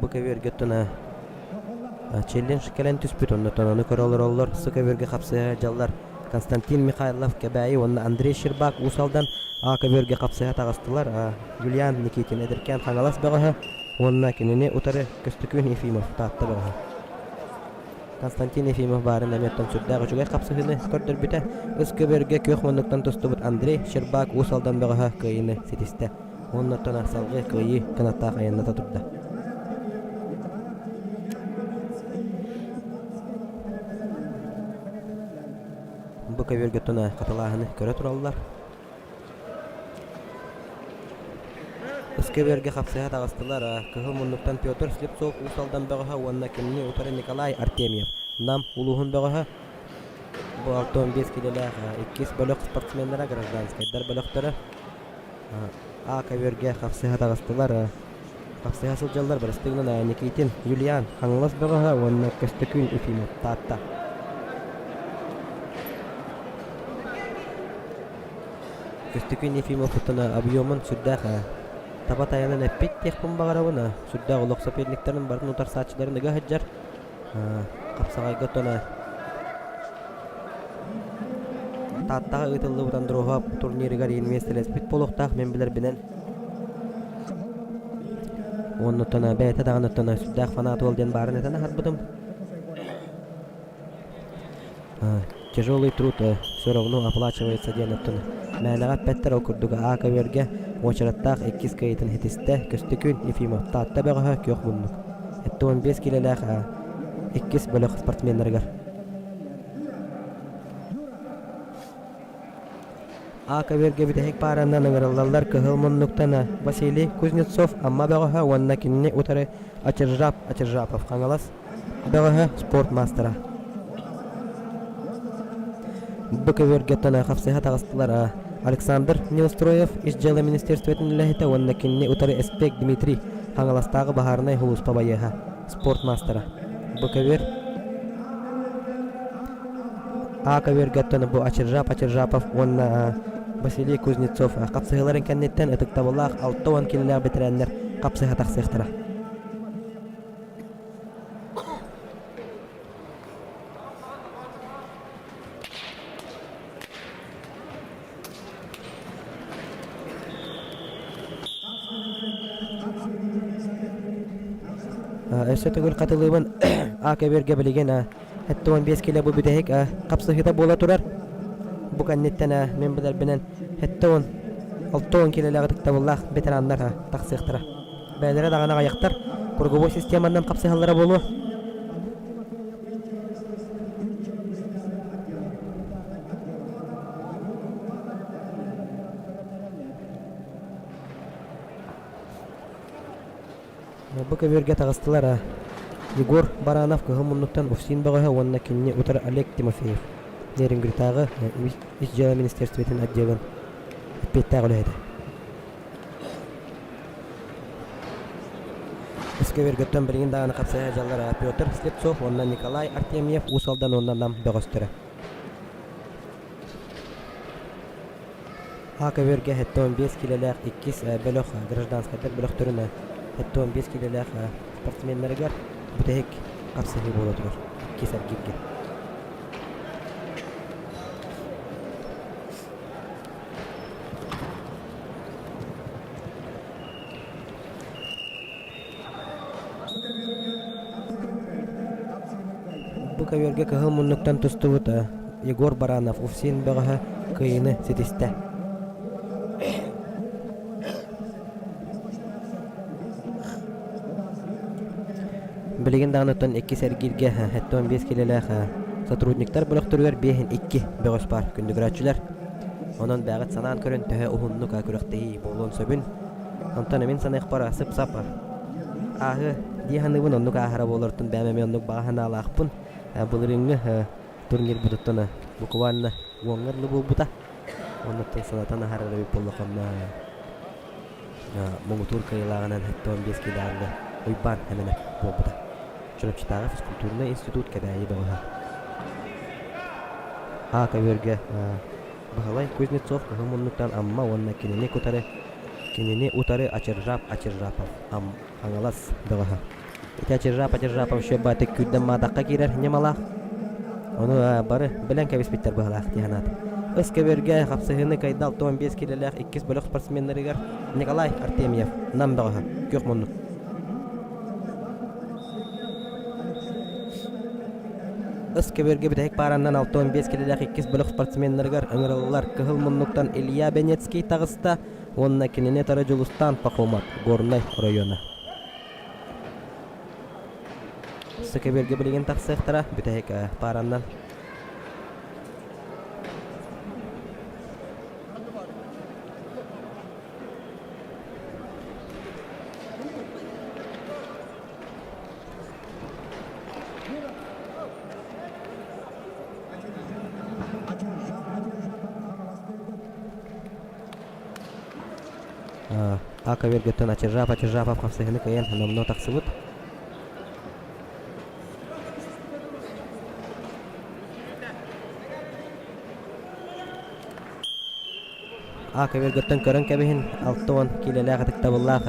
Бу көбүөргэ туна челлендж кэлэн түспүт, оннотон ону көрө олороллор, сы көбүөргэ хапсыһа дьаллар Константин Михайлов Кэбээйи уонна Андрей Щербак Уус Алдан А көбүөргэ хапсыһа таҕыстылар. Юлиан Никитин эдэркээн Хаҥалас бөҕөһө уонна кинини утары Көстөкүүн Ефимов Таатта бөҕөһө. Константин Ефимов баарын эмиэттэн сүрдээх үчүгэй хапсыһыыны көрдөрбүтэ. Ыс көбүөргэ күөх муннуктан тустубут Андрей Щербак Уус Алдан бөҕөһө кыайыыны ситистэ. Уоннаттан салгыы кыайыы кынаттаах айанната турда. Бу көбүөргэ туна хатылааһыны көрө тураллар. Ыскэбиэргэ хапсыһа таҕыстылар Кыһыл муннуктан Петр Слепцов Уус Алдан бөҕөһө уонна кинини утары Николай Артемьев Нам улууһун бөҕөһө бу 65 киилэлээх иккис бөлөх спортсменнара гражданскайдар бөлөхтөрө А көбүөргэ хапсыһа таҕыстылар хапсыһа сылдьаллар бырастыгынан Никитин Юлиан Хаҥалас бөҕөһө уонна Көстөкүүн Ефимов Таатта Көстөкүүн Ефимов оттон объемун сүрдээх таба тайанан эппит диэхпин баҕарабын. Сүрдээх олох соперниктарын барын утарсааччыларын ыга сылдьар. Хапсаҕайга оттон Тааттаҕа ыытыллыбыт Андроһов турнирыгар инвестилэспит буолуохтаах мин билэрбинэн. Уонна оттон бэйэтэ даҕаны оттон сүрдээх фанат уол диэн баарын этэн аһарбытым. Тяжелый труд все равно оплачивается диэн оттон мээнэҕэ эппэттэр ол курдук А көбүөргэ уочараттаах иккис кыайыытын ситистэ Көстөкүүн Ефимов Таатта бөҕөһө күөх муннук 75 киилэлээх иккис бөлөх спортсменнарыгар. А көбүөргэ бүтэһик пааранан ыҥырыллаллар кыһыл муннуктан Василий Кузнецов Амма бөҕөһө уонна кинини утары Ачыржап Ачыржапов Хаҥалас бөҕөһө спорт маастара. Бу көбүөргэ хапсыһа таҕыстылар Александр Неустроев Ис дьыала министерствотын үлэһитэ уонна кинини утары Эспек Дмитрий Хаҥаластааҕы баһаарынай сулууспа байыаһа, спорт маастара. Бу көбүөр А көбүөргэттэн бу Ачыржап Ачыржапов уонна Василий Кузнецов хапсыһыыларын кэнниттэн ытыктабыллаах 60 киилэлээх бэтэрээннэр хапсыһа тахсыахтара. Өссө төгүл хатылыыбын А көбүөргэ билигин 75 кило бу бүтэһик хапсыһыыта буола турар. Бу кэнниттэн мин билэрбинэн 70 60 килолээх ытыктабыллаах ветераннар тахсыахтара. Бэйэлэрэ даҕаны аҕыйахтар круговой системанан хапсыһаллара буолуо. Бу көбүөргэ таҕыстылар Егор Баранов кыһыл муннуктан Устин бөҕөһө уонна кинини утары Олег Тимофеев Нерюнгритааҕы Ис дьыала министерствотын отделын эппиэттээх үлэһитэ. Өскөбөргөттөн билигин даҕаны хапсыһа дьаллара Петр Слепцов уонна Николай Артемьев Уус Алдан уонна Нам бөҕөстөрө. А көбүөргэ 75 килэлээх иккис бөлөх гражданскайдар бөлөхтөрүн 75 килэлээх спортсменнарыгар бүтэһик хапсыһыы буола турар иккис эргииргэ. Бу көбүөргэ кыһыл муннуктан тустубут Егор Баранов УФСИН бөҕөһө кыайыыны ситистэ. Билигин даҕаныттан иккис эргииргэ 75 килэлээх сотрудниктар бөлөхтөрүгэр биэһин икки бөҕөс баар күндүгүрээччилэр. Онон бэҕэт санаан көрөн төһө уһуннук күрэхтэһии буолуон сөбүн Онтон мин саныахпар сып-сап ааһы дии саныыбын оннук ааһара буолартын бэйэм эмиэ оннук баҕа санаалаахпын. Былырыыҥҥы турнирбытыттан буквально уоҥҥа дылы буолбута. Оннуттан санатан аһарар эбит буоллаххына муҥутуур кыайыылааҕынан 75 килоҕа Уйбаан Эмэнэп буолбута. Чурапчытааҕы физкультурнай институт Кэбээйи бөҕөһө. А көбүөргэ Баһылай Кузнецов кыһыл муннуктан Амма уонна кинини кутары кинини утары Ачыржап Ачыржапов Ам Хаҥалас бөҕөһө. Ити Ачыржап Ачыржапов Щербатык күүрдэн маадахха киирэр ньымалаах. Ону бары билэн кэбиспиттэр быһалаах дии санаатым. Ыс көбүөргэ хапсыһыыны кыайда 65 килэлээх иккис бөлөх спортсменнарыгар Николай Артемьев Нам бөҕөһө күөх муннук. Ыс көбүөргэ бүтэһик паараннан 65 килэлээх иккис бөлөх спортсменнарыгар ыҥырыллар кыһыл муннуктан Илья Бенецкий таҕыста уонна кинини утары Дьулустаан Пахомов, Горнай оройуона. Көбүөргэ билигин тахсыахтара бүтэһик паараннан. А көбүөргөттөн Ачыржап Ачыржапов хапсыһыны кыайан номнуо тахсыбыт. А көбүөргөттөн көрөн кэбиһин 60 киилэлээх ытыктабыллаах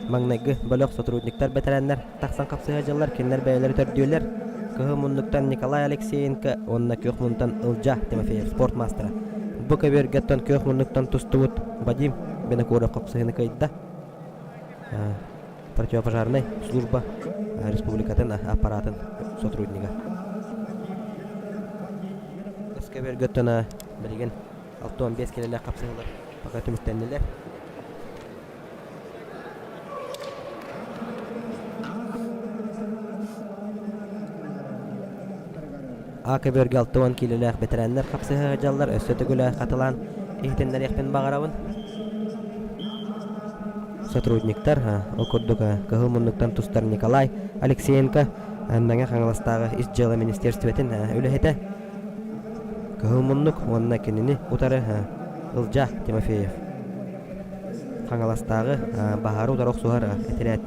маҥнайгы бөлөх сотрудниктар бэтэрээннэр тахсан хапсыһа дьыллар кинилэр бэйэлэри төрдүөлэр кыһыл муннуктан Николай Алексеенко уонна күөх муннуктан Ылдьа Тимофеев спорт маастара. Бу көбүөргэттэн күөх муннуктан тустубут Вадим Винокуров хапсыһыны кыайда. Противопожарнай служба республикатын аппаратын сотруднига. Көбүөргөттөн билигин 65 килэлээх хапсыһыылар пока түмүктэннилэр. А көбүөргэ 60 киилэлээх бэтэрээннэр хапсыһа сылдьаллар, өссө төгүл хатылаан. иһитиннэриэхпин баҕарабын. Сотрудниктар, ол курдук кыһыл муннуктан тустар Николай Алексеенко, Мэҥэ Хаҥаластааҕы Ис дьыала министиэристибэтин үлэһитэ, Кыһыл муннук уонна кинини утары Ылдьаа Тимофеев. Хаҥаластааҕы баһаары утары охсуһар этэрээт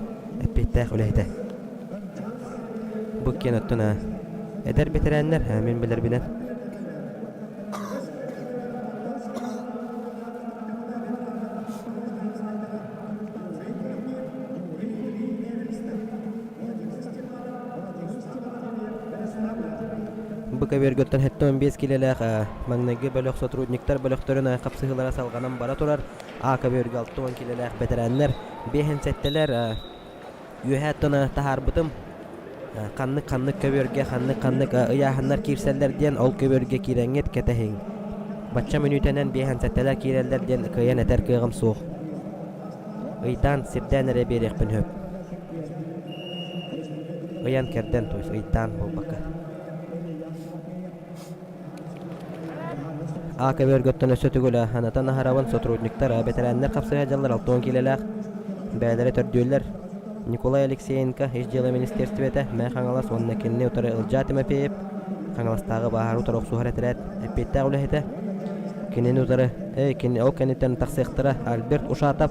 эппиэттээх үлэһитэ. Бу киэн оттон эдэр бэтэрээннэр мин билэрбинэн Бу көбүөргөттөн 75 килэлээх маҥнайгы бөлөх сотрудниктар бөлөхтөрүн хапсыһыылара салҕанан бара турар. А көбүөргэ 60 килэлээх бэтэрээннэр биэһин сэттэлэр үөһээ тона таһаарбытым. Ханнык-ханнык көбүөргэ ханнык-ханнык ыйааһыннар киирсэллэр диэн ол көбүөргэ киирэҥҥит кэтэһиҥ. Бачча мүнүүтэнэн биэһин сэттэлэр киирэллэр диэн кыайан этэр кыаҕым суох. Ыйдаан, сирдээн эрэ биэриэхпин сөп. Ыйан кэрдэн, то есть ыйдаан буолбакка. А көбүөргөттөн өссө төгүл анатан аһарабын сотрудниктар, бэтэрээннэр хапсыһа дьаллар 60 киилэлээх бэйэлэрэ төрдүөллэр. Николай Алексеенко Ис дьыала министиэристибэтэ Мэ Хаҥалас уонна кинини утары Ылдьаа Тимофеев Хаҥаластааҕы бааһары утары охсуһар этэрээт эппиэттээх үлэһитэ. Кинини утары кини ол кэнниттэн тахсыахтара Альберт Ушатов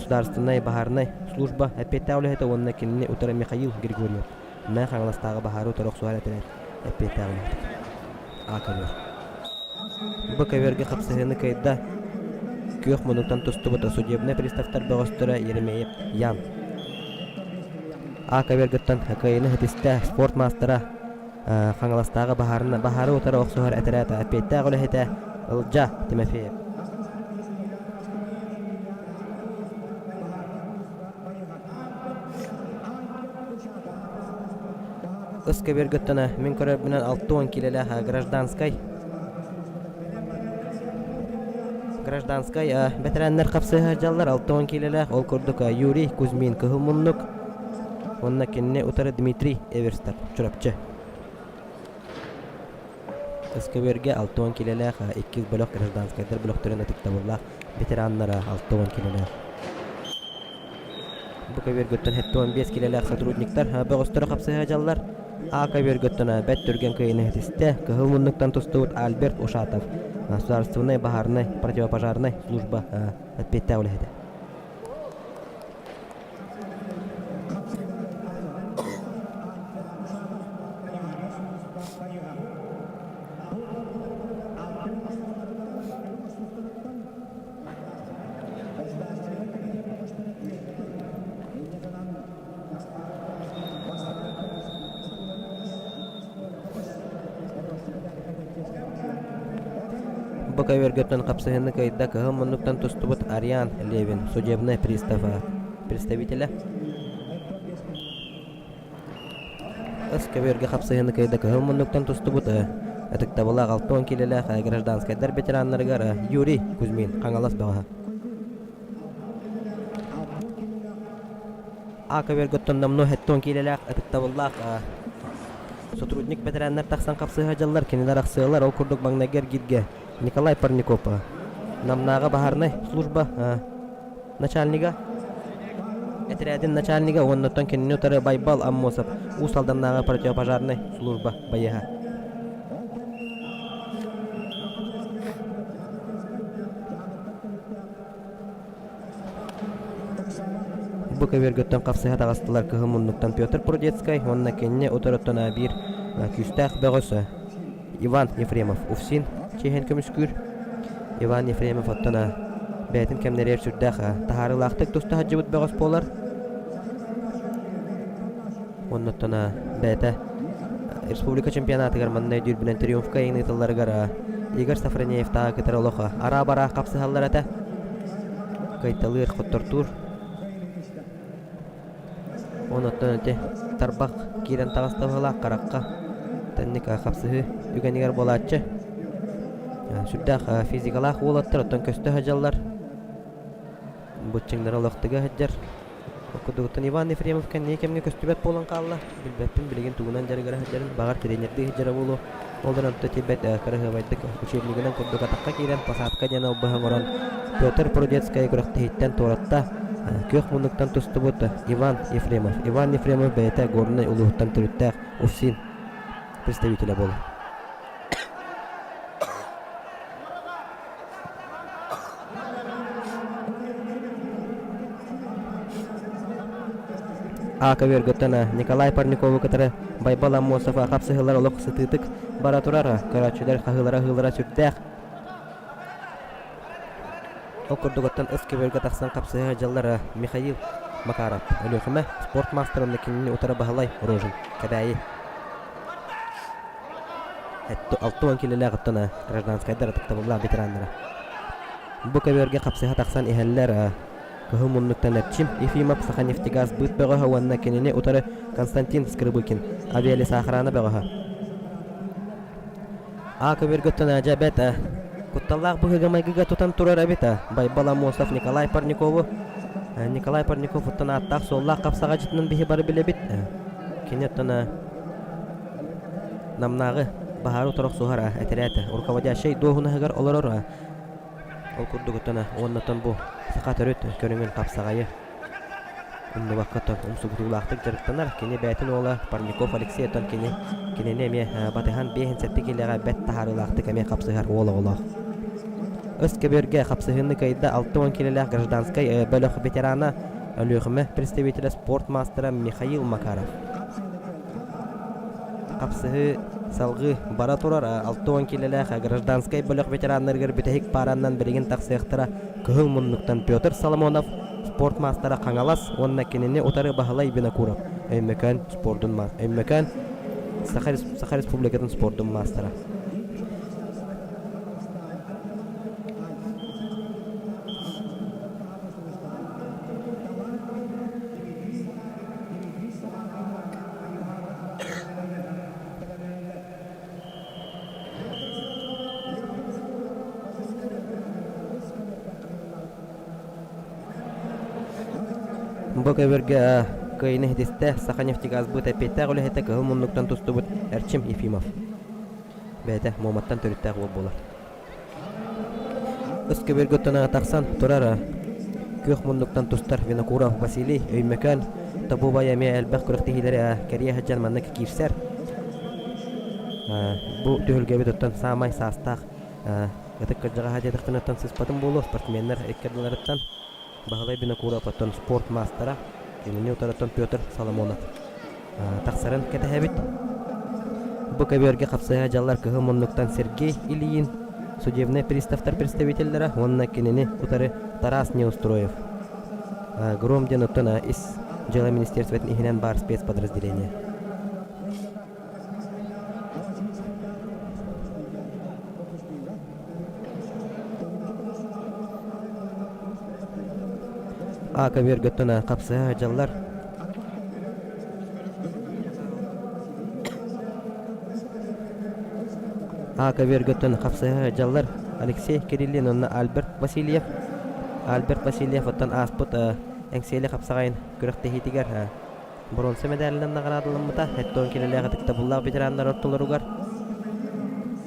судаарыстыбаннай баһаарынай служба эппиэттээх үлэһитэ уонна кинини утары Михаил Григорьев Мэ Хаҥаластааҕы баһаары утары охсуһар этэрээт эппиэттээх үлэһитэ. А көбүөр. Бу көбүөргэ хапсыһыыны кыайда күөх муннуктан тустубут судебнай приставтар бөҕөстөрө Еремеев Ян. А көбүөргүттэн кыайыыны ситистэ спорт маастара Хаҥаластааҕы баһаарына баһаары утары охсуһар этэрээт эппиэттээх үлэһитэ Ылдьа Тимофеев. Ыс көбүөргүттэн мин көрөрбүнэн 60 киилэлээх гражданскай гражданскай бэтэрээннэр хапсыһа сылдьаллар 60 киилэлээх ол курдук Юрий Кузьмин Кыһыл Муннук уонна кинини утары Дмитрий Эверстов Чурапчы Өскөбүөргэ 60 киилэлээх иккис бөлөх гражданскайдар бөлөхтөрүн ытыктабыллаах ветераннара 60 киилэлээх. Бу көбүөргөттөн 75 киилэлээх сотрудниктар бөҕөстөрө хапсыһа дьаллар. А көбүөргөттөн бэт түргэн кыайыыны ситистэ. Кыһыл муннуктан тустубут Альберт Ушатов, государственнай баһаарынай противопожарнай служба эппиэттээх үлэһитэ. Бу көбүөргөттөн хапсыһыыны кыайда кыһыл муннуктан тустубут Ариан Левин, судебный пристав представителэ. Ыс көбүөргэ хапсыһыыны кыайда кыһыл муннуктан тустубут ытыктабылаах 60 киилэлээх гражданскайдар ветераннарыгар Юрий Кузьмин, Хаҥалас бөҕөһө. А көбүөргөттөн номнуо 70 киилэлээх ытыктабыллаах сотрудник бэтэрээннэр тахсан хапсыһа дьаллар, кинилэр ахсыалар, ол курдук маҥнайгы эргииргэ Николай Парников Намнааҕы баһаарынай служба начальнига, этэрээтин начальнига уонна оттон кинини утары Байбал Аммосов Уус Алданнааҕы противопожарнай служба байыаһа. Бу көбүөргөттөн хапсыһа таҕыстылар кыһыл муннуктан Петр Прудецкай уонна кинини утарыттан биир күүстээх бөҕөс Иван Ефремов УФСИН чиэһин көмүскүүр. Иван Ефремов оттон бэйэтин кэмнэригэр сүрдээх таһаарыылаахтык туста сылдьыбыт бөҕөс буолар. Оннуттан бэйэтэ республика чемпионатыгар манна өйдүүрбүнэн триумфка иҥ ыытылларыгар Игорь Софронеевтааҕы кытары олох араа-бараа хапсыһаллар этэ. Кыайталыыр, хоттортуур. Онуттан ити тарбах киирэн таҕыста быһыылаах харахха тэнник хапсыһыы үгэнигэр буолааччы. Сүрдээх физикалаах уолаттар оттон көстө сылдьаллар. Быччыҥнара олохтуга сылдьар. Кудугуттан Иван Ефремов кэнники кэмҥэ көстүбэт буолан хаалла. Билбэппин билигин тугунан дьарыгыра сылдьарын, баҕар тренердии сылдьара буолуо. Ол эрэн онто тиийбэт кыраһыабайдык учебнигынан курдук атахха киирэн посадка диэн албаһы оҥорон Петр Прудецкай күрэхтэһииттэн туоратта. Күөх муннуктан тустубут Иван Ефремов. Иван Ефремов бэйэтэ Горнай улууһуттан төрүттээх УФСИН представителэ буолар. А көбүөргүттэн Николай Парникову кытары Байбал Аммосов хапсыһыылар олох сытыытык бара турар. Көрөөччүлэр хаһыылара-хаһыылара сүрдээх. Ол курдук оттон ыс көбүөргэ тахсан хапсыһа дьаллар Михаил Макаров, Өлүөхүмэ спорт маастарын кинини утары Баһылай Рожин, Кэбээйи. 60 килэлээх оттон гражданскайдар ытыктабыллаах ветераннара. Бу көбүөргэ хапсыһа тахсан иһэллэр Кыһыл муннуктан Эрчим Ефимов Саханефтегаз быт бөҕөһө уонна кинини утары Константин Скрыбыкин авиалесоохрана бөҕөһө. А көбүөргэ оттон дьэ бэт кутталлаах быһыыга-майгыга тутан турар эбит Байбал Аммосов Николай Парникову Николай Парников оттон ааттаах-суоллаах хапсаҕайдьытынан биһи бары билэбит. Кини оттон Намнааҕы баһаары утары охсуһар этэрээт руководящай дуоһунаһыгар олорор. Ол курдук оттон уоннаттан бу саха төрүт көрүҥүн хапсаҕайы умнубакка оттон умсугутуулаахтык дьарыктанар. Кини бэйэтин уола Парников Алексей оттон кини кинини эмиэ батыһан 57 киилэҕэ бэрт таһаарыылаахтык эмиэ хапсыһар уол оҕолоох. Өс көбүөргэ хапсыһыыны кыайда 60 киилэлээх гражданскай бөлөх ветерана Өлүөхүмэ представителэ спорт маастара Михаил Макаров. Хапсыһыы салгыы бара турар 60 киилэлээх гражданскай бөлөх ветераннарыгар бүтэһик паараннан билигин тахсыахтара Кыһыл муннуктан Петр Соломонов, спорт маастара Хаҥалас уонна кинини утары Баһылай Винокуров, Өймөкөөн спордун Өймөкөөн Саха, Саха Республикатын спордун маастара. Бу көбүргэ кыайыны иһитистэ Саханефтегазбыт эппиэттээх үлэһитэ кыһыл муннуктан тустубут Эрчим Ефимов. Бэйэтэ Муоматтан төрүттээх уол буолар. Ыс көбүөргэ оттон тахсан турар күөх муннуктан тустар Винокуров Василий Өймөкөөн Тобубай эмиэ элбэх күрэхтэһиилэри кэрийэ сылдьан маннык киирсэр. Бу түһүлгэбит оттон саамай саастаах ытык кырдьаҕаһа диэтэхпинэ оттон сыыспатым буолуо спортсменнар икки ардыларыттан Баһылай Винокуров оттон спорт маастара, кинини утарыттан Петр Соломонов тахсарын кэтэһэбит. Бу көбүөргэ хапсыһа дьаллар кыһыл муннуктан Сергей Ильин, судебнай приставтар представителлэрэ уонна кинини утары Тарас Неустроев. Гром диэн оттон ис дьыала министерствотын иһинэн баар спецподразделение. А көбүөргөттөн хапсыһа сылдьаллар. А көбүөргөттөн хапсыһа сылдьаллар Алексей Кириллин уонна Альберт Васильев. Альберт Васильев оттон ааспыт Эҥсиэли хапсаҕайын күрэхтэһиитигэр Боруонса мэдээлинэн наҕараадаламмыта, эттон килэлээх ытыктабыллаах ветераннар ортолоругар.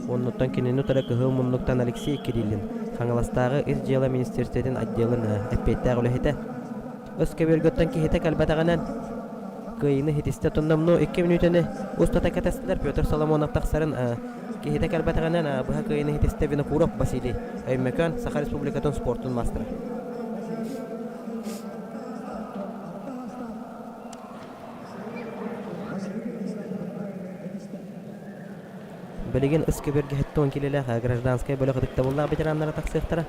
Оннуттан кинини утары Кыһыл муннуктан Алексей Кириллин, Хаҥаластааҕы Ис дьыала министиэристибэтин отделын эппиэттээх үлэһитэ. Өс көбүөргөттөн киһитэ кэлбэтэҕинэн, кыайыыны ситистэ тонномнуо 2 мүнүүтэни устата кэтэстилэр Петр Соломонов тахсарын киһитэ кэлбэтэҕинэн быһа кыайыыны ситистэ Винокуров Василий, Өймөкөөн Саха Республикатын спортун маастара. Билигин ыс көбүөргэ 70 килэлээх гражданскай бөлөх ытыктабыллаах ветераннара тахсыахтара.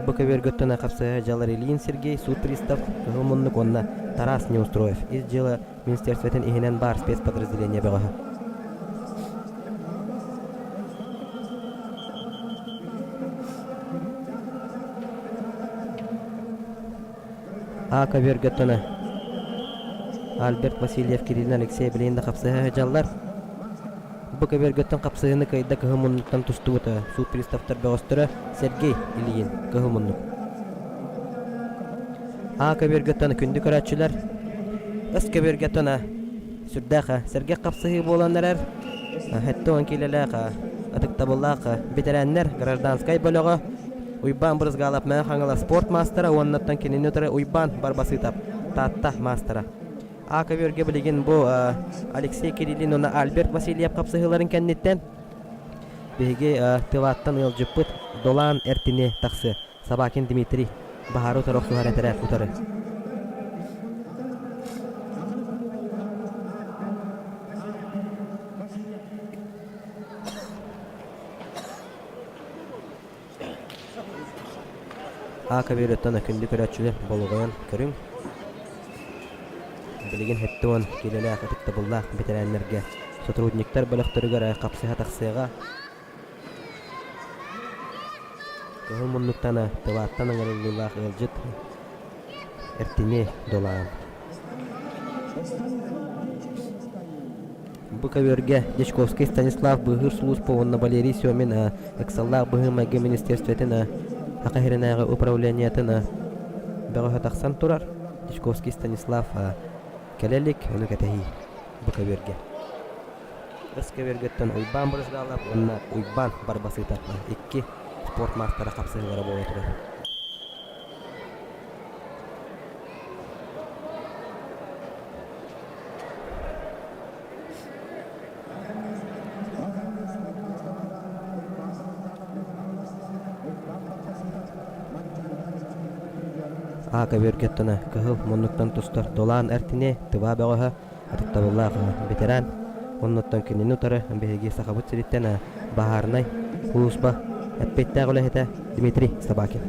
Бу көбүөргөттөн хапсыһа дьалар Ильин Сергей, суд пристав, Кыһыл муннук уонна Тарас Неустроев ис дьыала министерствотын иһинэн баар спецподразделение бөҕөһө. А көбүөргөттөнө Альберт Васильев, Кириллин Алексей билигин да хапсыһа сылдьаллар. Бу көбүөргөттөн хапсыһыыны кыайда кыһыл муннуктан тустубута суут приставтар бөҕөстөрө Сергей Ильин, кыһыл муннук. А көбүөргөттөн күндү көрөөччүлэр, С көбүөргөттөн А. Сүрдээх сэргэх хапсыһыы буолан эрэр. 70 киилэлээх ытыктабыллаах бэтэрээннэр гражданскай бөлөҕө Уйбаан Брызгалов Мэҥэ Хаҥалас спорт маастара уоннаттан кинини утары Уйбаан Барбасытов Таатта маастара. А көбүөргэ билигин бу Алексей Кириллин уонна Альберт Васильев хапсыһыыларын кэнниттэн биһиги Тываттан ыалдьыппыт Долаан Эртини тахсыа. Собакин Дмитрий баһаары утары охсуһар этэрээт утары. А көбүөрүттэн күндү көрөөччүлэр болҕойон көрүҥ. Билигин 70 киилэлээх ытыктабыллаах бэтэрээннэргэ сотрудниктар бөлөхтөрүгэр хапсыһа тахсыаҕа. Кыһыл муннуктан тылааттан ыҥырыллыылаах ыалдьыт Эртини долаан. Бу көбүөргэ Дьячковский Станислав быыһыыр сулууспа уонна Валерий Семин ыксаллаах быһыы-майгы министиэристибэтин Саха сиринээҕи управлениетын бөҕөһө тахсан турар. Дьячковский Станислав кэлэ илик, ону кэтэһии бу көбүөргэ. Өскөбөргөттөн Уйбаан Брызгалов уонна Уйбаан Барбасытов икки спорт маастара хапсыһыылара буола турар. А көбүөргэттэн кыһыл муннуктан тустар Долаан Эртини Тыва бөҕөһө ытыктабыллаах ветеран. Оннуттан кинини утары биһиги Сахабыт сириттэн баһаарынай сулууспа эппиэттээх үлэһитэ Дмитрий Собакин.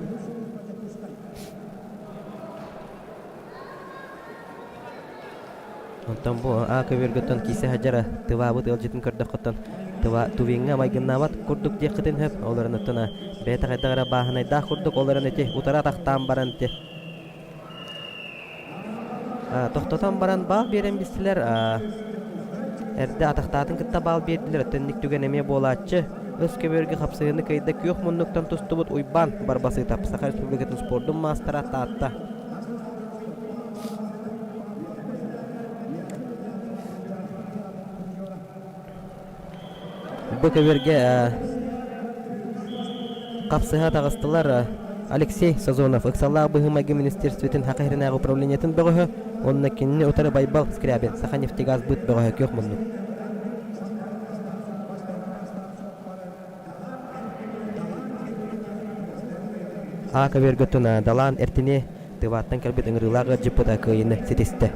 Онтон бу А көбүөргөттөн киисэ сылдьара тываабыт ыалдьытын көрдөххөттөн тыва тувиҥҥа майгыннаабат курдук диэххитин сөп. Ол эрэн оттон бэйэтэ хайдах эрэ бааһынайдаах курдук ол эрэн ити утары атахтаан баран ити Тохтотон баран баал биэрэн бистилэр. Эрдэ атахтаатын кытта баал биэрдилэр. Өттөннүк түгэн эмиэ буолааччы. Өс көбүөргэ хапсыһыыны кыайда күөх муннуктан тустубут Уйбаан Барбасытов, Саха Республикатын спордун маастара Таатта. Бу көбүөргэ хапсыһа таҕыстылар Алексей Сазонов, ыксаллаах быһыы-майгы министерствотын Саха сиринээҕи управлениетын бөҕөһө уонна кинини утары Байбал Скрябин, Саханефтегазбыт бөҕөһө күөх муннук. А көбүөргөттөн Далаан Эртини Тываттан кэлбит ыҥырыылаах ыалдьыппыта кыайыыны ситистэ.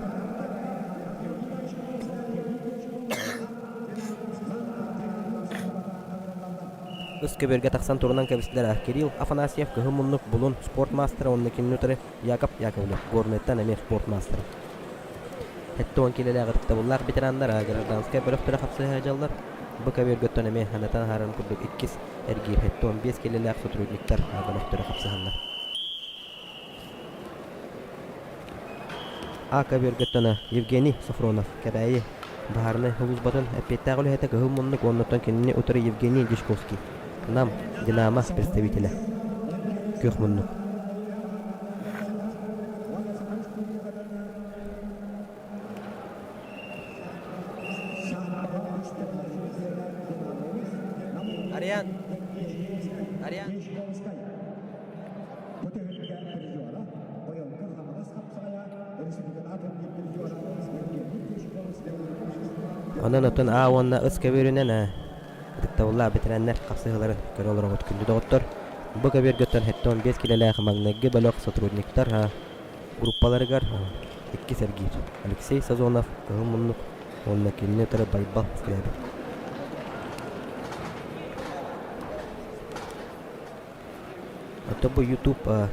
Ыс көбүөргэ тахсан турунан кэбистилэр Кирилл Афанасьев кыһыл муннук Булун спорт маастара уонна кинини утары Яков Яковлев Горнайтан эмиэ спорт маастара. 70 киилэлээх ытыктабыллаах ветераннар гражданскай бөлөхтөрө хапсыһа сылдьаллар. Бу көбүөргөттөн эмиэ санатан аһарарын курдук иккис эргиир 75 киилэлээх сотрудниктар бөлөхтөрө хапсыһаллар. А көбүөргөттөн Евгений Софронов Кэбээйи баһаарынай сулууспатын эппиэттээх үлэһитэ Кыһыл муннук уоннаттан кинини утары Евгений Дьячковский Нам Динамо представителэ Күөх муннук Ариан Ариан Онон оттон А уонна Ыс көбүөрүнэн ытыктабыллаах бэтэрээннэр хапсыһыыларын көрө олороҕут күндү доҕоттор. Бу көбүөргөттөн 75 килэлээх маҥнайгы бөлөх сотрудниктар группаларыгар иккис эргиир Алексей Сазонов, Кыһыл муннук уонна кинини утары Байбал Скрябин. Оттон бу YouTube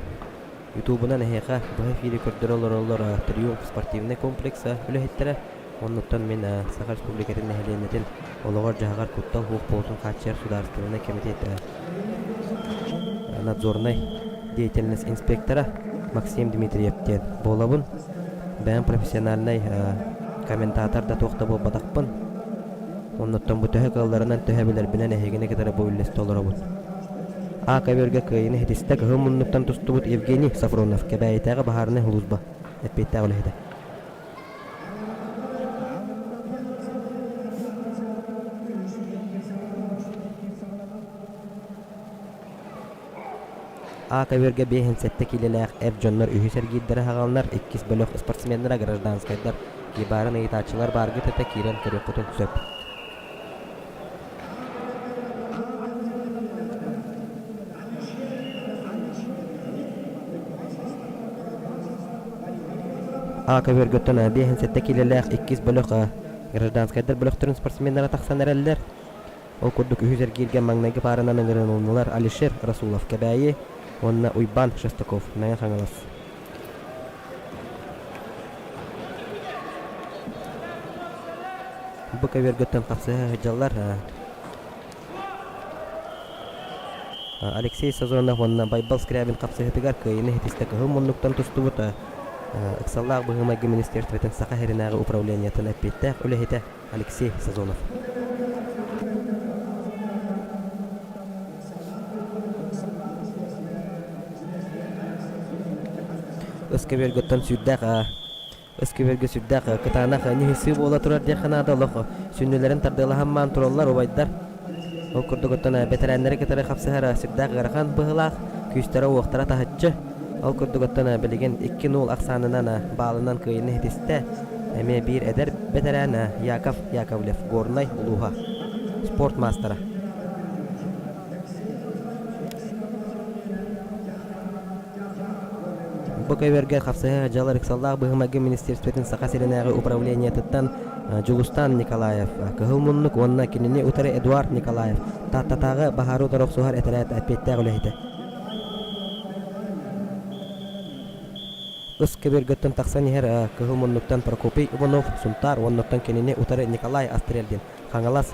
Ютубунан эһиэхэ быһа эфири көрдөрө олороллор Триумф спортивнай комплекса үлэһиттэрэ. Оннуттан мин Саха Республикатын нэһилиэнньэтин олоҕор-дьаһаҕар куттал суох буолуутун хааччыйар судаарыстыбаннай кэмитиэт надзорнай деятельность инспектора Максим Дмитриев диэн буолабын. Бэйэм профессиональнай комментатор да туох да буолбатахпын. Оннуттан бу төһө кыалларынан төһө билэрбинэн эһигини кытары бу үллэстэ олоробут. А көбүөргэ кыайыыны ситистэ кыһыл муннуктан тустубут Евгений Софронов Кэбээйитээҕи баһаарынай сулууспа эппиэттээх үлэһитэ. А көбүөргэ 57 киилэлээх эр дьоннор үһүс эргиирдэрэ аһаҕаланар, иккис бөлөх спортсменнара гражданскайдар кибаарын ыйытааччылар бааргыт этэ киирэн көрүөххүтүн сөп. А көбүөргөттөн 57 киилэлээх иккис бөлөх гражданскайдар бөлөхтөрүн спортсменнара тахсан эрэллэр. Ол курдук үһүс эргииргэ маҥнайгы пааранан ыҥырылыннылар Алишер Расулов Кэбээйи уонна Уйбаан Шестаков Мэҥэ Хаҥалас. Бу көбүөргөттөн хапсыһа сылдьаллар Алексей Сазонов уонна Байбал Скрябин хапсыһыытыгар кыайыыны ситистэ кыһыл муннуктан тустубут ыксаллаах быһыы-майгы министерствотын Саха сиринээҕи управлениетын эппиэттээх үлэһитэ Алексей Сазонов. Ыскэбиэргөттөн сүрдээх Ыскэбиэргэ сүрдээх кытаанах ньыһысыы буола турар диэххэ наада олох сүнньүлэрин тардыалаһан маан тураллар убайдар. Ол курдук оттон бэтэрээннэри кытары хапсыһар сүрдээх ыарахан быһыылаах, күүстэрэ-уохтара таһыччы. Ол курдук оттон билигин 2-0 ахсаанынан баалынан кыайыыны ситистэ. Эмиэ биир эдэр бэтэрээн Яков Яковлев, Горнай улууһа, спорт маастара. Бу көбүөргэ хапсыһыы дьыала ыксаллаах быһыы-майгы министерствотын Саха сиринээҕи управлениетыттан Дьулустаан Николаев, Кыһыл Муннук уонна кинини утары Эдуард Николаев, Тааттатааҕы баһаары утары охсуһар этэрээт эппиэттээх үлэһитэ. Ыс көбүөргөттөн тахсан иһэр Кыһыл Муннуктан Прокопий Иванов, Сунтаар уоннаттан кинини утары Николай Астрельдин, Хаҥалас,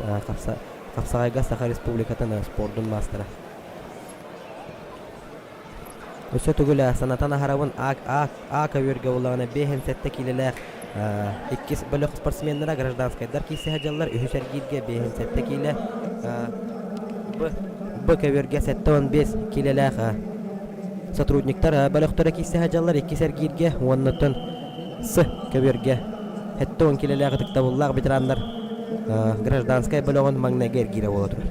Хапсаҕайга Саха Республикатын спордун маастара. Өссө төгүл санатан аһарабын А, А, А көбүөргэ буоллаҕына 57 киилэлээх иккис бөлөх спортсменнара гражданскайдар киирсэ сылдьаллар, үһүс эргииргэ 57 киилэ, Б, Б көбүөргэ 75 киилэлээх сотрудниктар бөлөхтөрө киирсэ сылдьаллар иккис эргииргэ уонна С көбүөргэ 70 киилэлээх ытыктабыллаах ветераннар гражданскай бөлөҕүн маҥнайгы эргиирэ буола турар.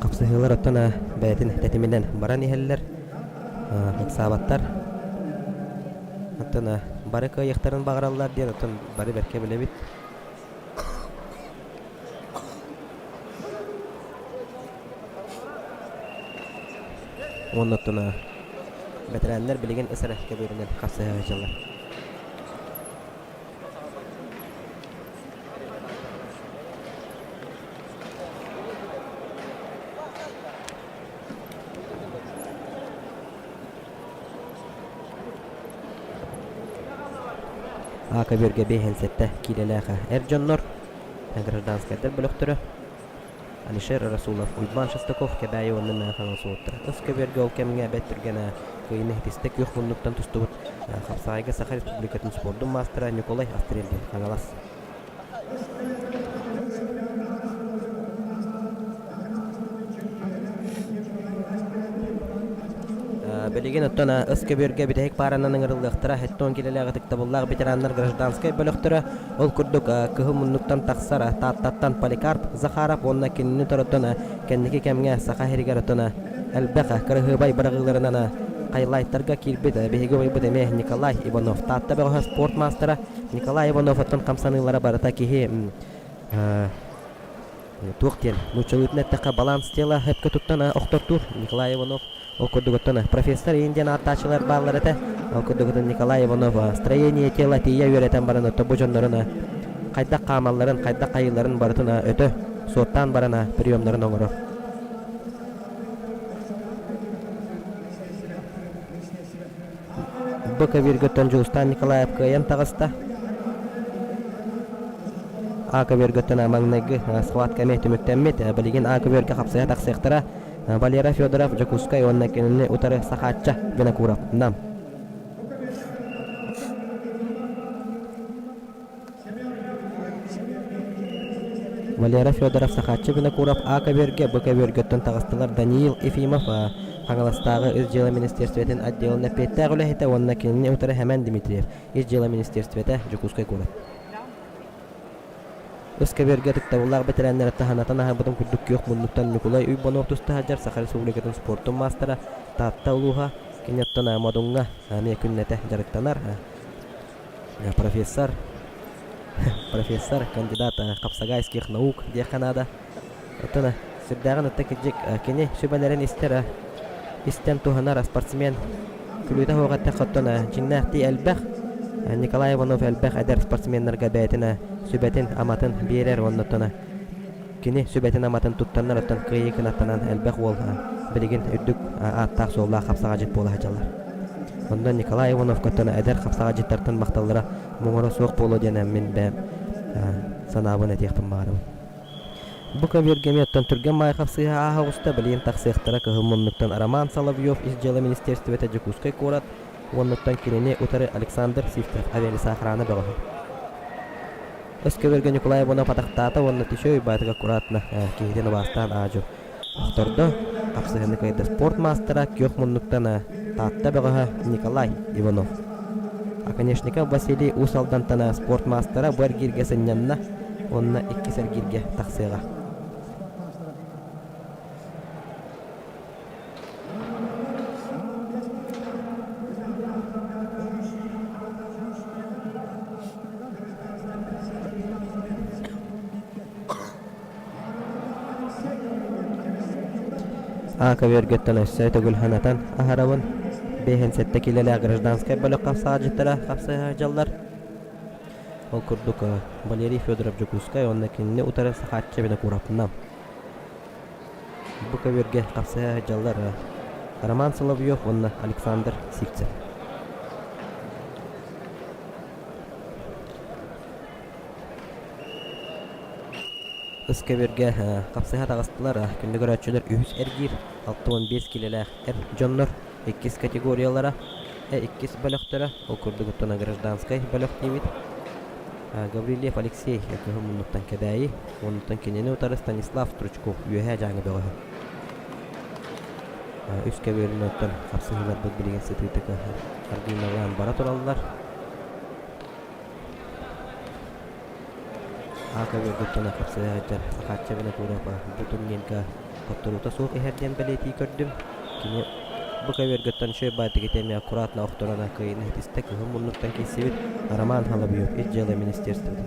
Хапсыһыылар оттон бэйэтин тэтиминэн баран иһэллэр, ыксаабаттар. Оттон бары кыайыахтарын баҕараллар диэн оттон бары бэркэ билэбит. Уонна оттон бэтэрээннэр билигин ыс эрэ көбүөрүнэн хапсыһа сылдьаллар. А көбүөргэ 57 киилэлээх эр дьоннор, гражданскайдар бөлөхтөрө Алишер Расулов, Уйбаан Шестаков Кэбээйи уонна Мэҥэ Хаҥалас уолаттара. Ыс көбүөргэ ол кэмҥэ бэрт түргэн кыайыыны ситистэ күөх муннуктан тустубут Хапсаҕайга Саха Республикатын спордун маастара Николай Астрельдин Хаҥалас. Билигин оттон ыс көбүөргэ бүтэһик пааранан ыҥырыллыахтара. 70 киилэлээх ытыктабыллаах ветераннар гражданскай бөлөхтөрө Ол курдук, кыһыл муннуктан тахсар Тааттаттан Поликарп Захаров уонна кинини торотон кэнники кэмҥэ Саха сиригэр оттон элбэх кыраһыабай быраҕыыларынан хайлайтарга киирбит биһиги убайбыт эмиэ Николай Иванов. Таатта бөҕөһө спорт маастара Николай Иванов оттон хамсаныылара барыта киһи туох диэн нууччалыытын эттэххэ баланс тела сөпкө туттан охтортуур Николай Иванов Ол курдук оттон профессор иин диэн ааттааччылар бааллар этэ. Ол курдук Николай Иванов строение тела тиийэ үөрэтэн баран отто бу дьоннорун хайдах хаамалларын, хайдах хайыыларын барытын өтө суоттаан баран приемнарын оҥорор. Бу көбүөргөттөн Дьулустаан Николаев кыайан таҕыста. А көбүөргөттөн маҥнайгы схватка эмиэ түмүктэммит. Билигин А көбүөргэ хапсыһа тахсыахтара. Валера Федоров Дьокуускай уонна кинини утары Сахаачча Винокуров Нам. Валера Федоров Сахаачча Винокуров А көбүөргэ, Б көбүөргэттэн таҕыстылар Даниил Ефимов. Хаҥаластааҕы Ис дьыала министиэристибэтин отделын эппиэттээх үлэһитэ уонна кинини утары Хэмэн Дмитриев, Ис дьыала министиэристибэтэ, Дьокуускай куорат. Ыс көбүөргэ ытыктабыллаах бэтэрээннэри таһынатан аһарбытын курдук күөх муннуктан Ньукулай Уйбанов туста сылдьар Саха Республикатын спортун маастара, Таатта улууһа, кини оттон Модуҥҥа эмиэ күннэтэ дьарыктанар. Профессор, профессор, кандидат хапсагайских наук диэххэ наада. Оттон сүрдээҕин ытта кырдьык кини сүбэлэрин истэр, истэн туһанар спортсмен күлүүтэ суох эттэххэ оттон дьиҥнээхтии элбэх Николай Иванов элбэх эдэр спортсменнарга бэйэтин сүбэтин-аматын биэрэр уонна оттон кини сүбэтин-аматын туттаннар оттон кыайыы кынаттанан элбэх уол билигин үрдүк ааттаах-суоллаах хапсаҕадьыт буола сылдьаллар. Онно Николай Ивановка оттон эдэр хапсаҕадьыттартан махталлара муҥура суох буолуо диэн мин бэйэм санаабын этиэхпин баҕарабын. Бу көбүөргэ эмиэ оттон түргэн Маайхов сыыһа ааһа оҕуста, билигин тахсыахтара кыһыл муннуктан Роман Соловьев ис дьыала министиэристибэтэ Дьокуускай куорат уоннуттан кинини утары Александр Сивцев авиалесоохрана бөҕөһө. Өс көбүөргэ Ньукулай Иванов атахтаата уонна Түшө Уйбаатыга аккуратно киһитин убаастаан аадьу охтордо. Хапсыһыны кыайда спорт маастара күөх муннуктан Таатта бөҕөһө Николай Иванов. Оконешников Василий Уус Алдантан спорт маастара бу эргииргэ сынньанна уонна иккис эргииргэ тахсыаҕа. А көбүөргэттэн өссө төгүл санатан аһарабын. 57 киилэлээх гражданскай бөлөх хапсаҕадьыттара хапсыһа сылдьаллар. Ол курдук Валерий Федоров Дьокуускай уонна кинини утары Сахааччы Винокуровна. Бу көбүөргэ хапсыһа сылдьаллар Роман Соловьев уонна Александр Сивцев. Ыс көбүөргэ хапсыһа таҕыстылар. Күндү көрөөччүлэр үһүс эргиир 65 киилэлээх эр дьоннор иккис категориялара, иккис бөлөхтөрө, ол курдук оттон гражданскай бөлөх диибит. Гаврильев Алексей кыһыл муннуктан Кэбээйи, оннуттан кинини утары Станислав Стручков Үөһээ Дьааҥы бөҕөһө. Үс көбүөрүн оттон хапсыһыыларбыт билигин сытыытык аргыыналаан бара тураллар. Аата үөргүттэн хапсыһа сылдьар Сахаачча Винокуров бу турнирга хотторуута суох иһэр диэн бэлиэтии көрдүм. Кини бу көбүөргүттэн үчүгэй баайдык эмиэ аккуратно охторон кыайыыны ситистэ кыһын муннуктан киирсибит Роман Соловьев ис дьыала министерствота.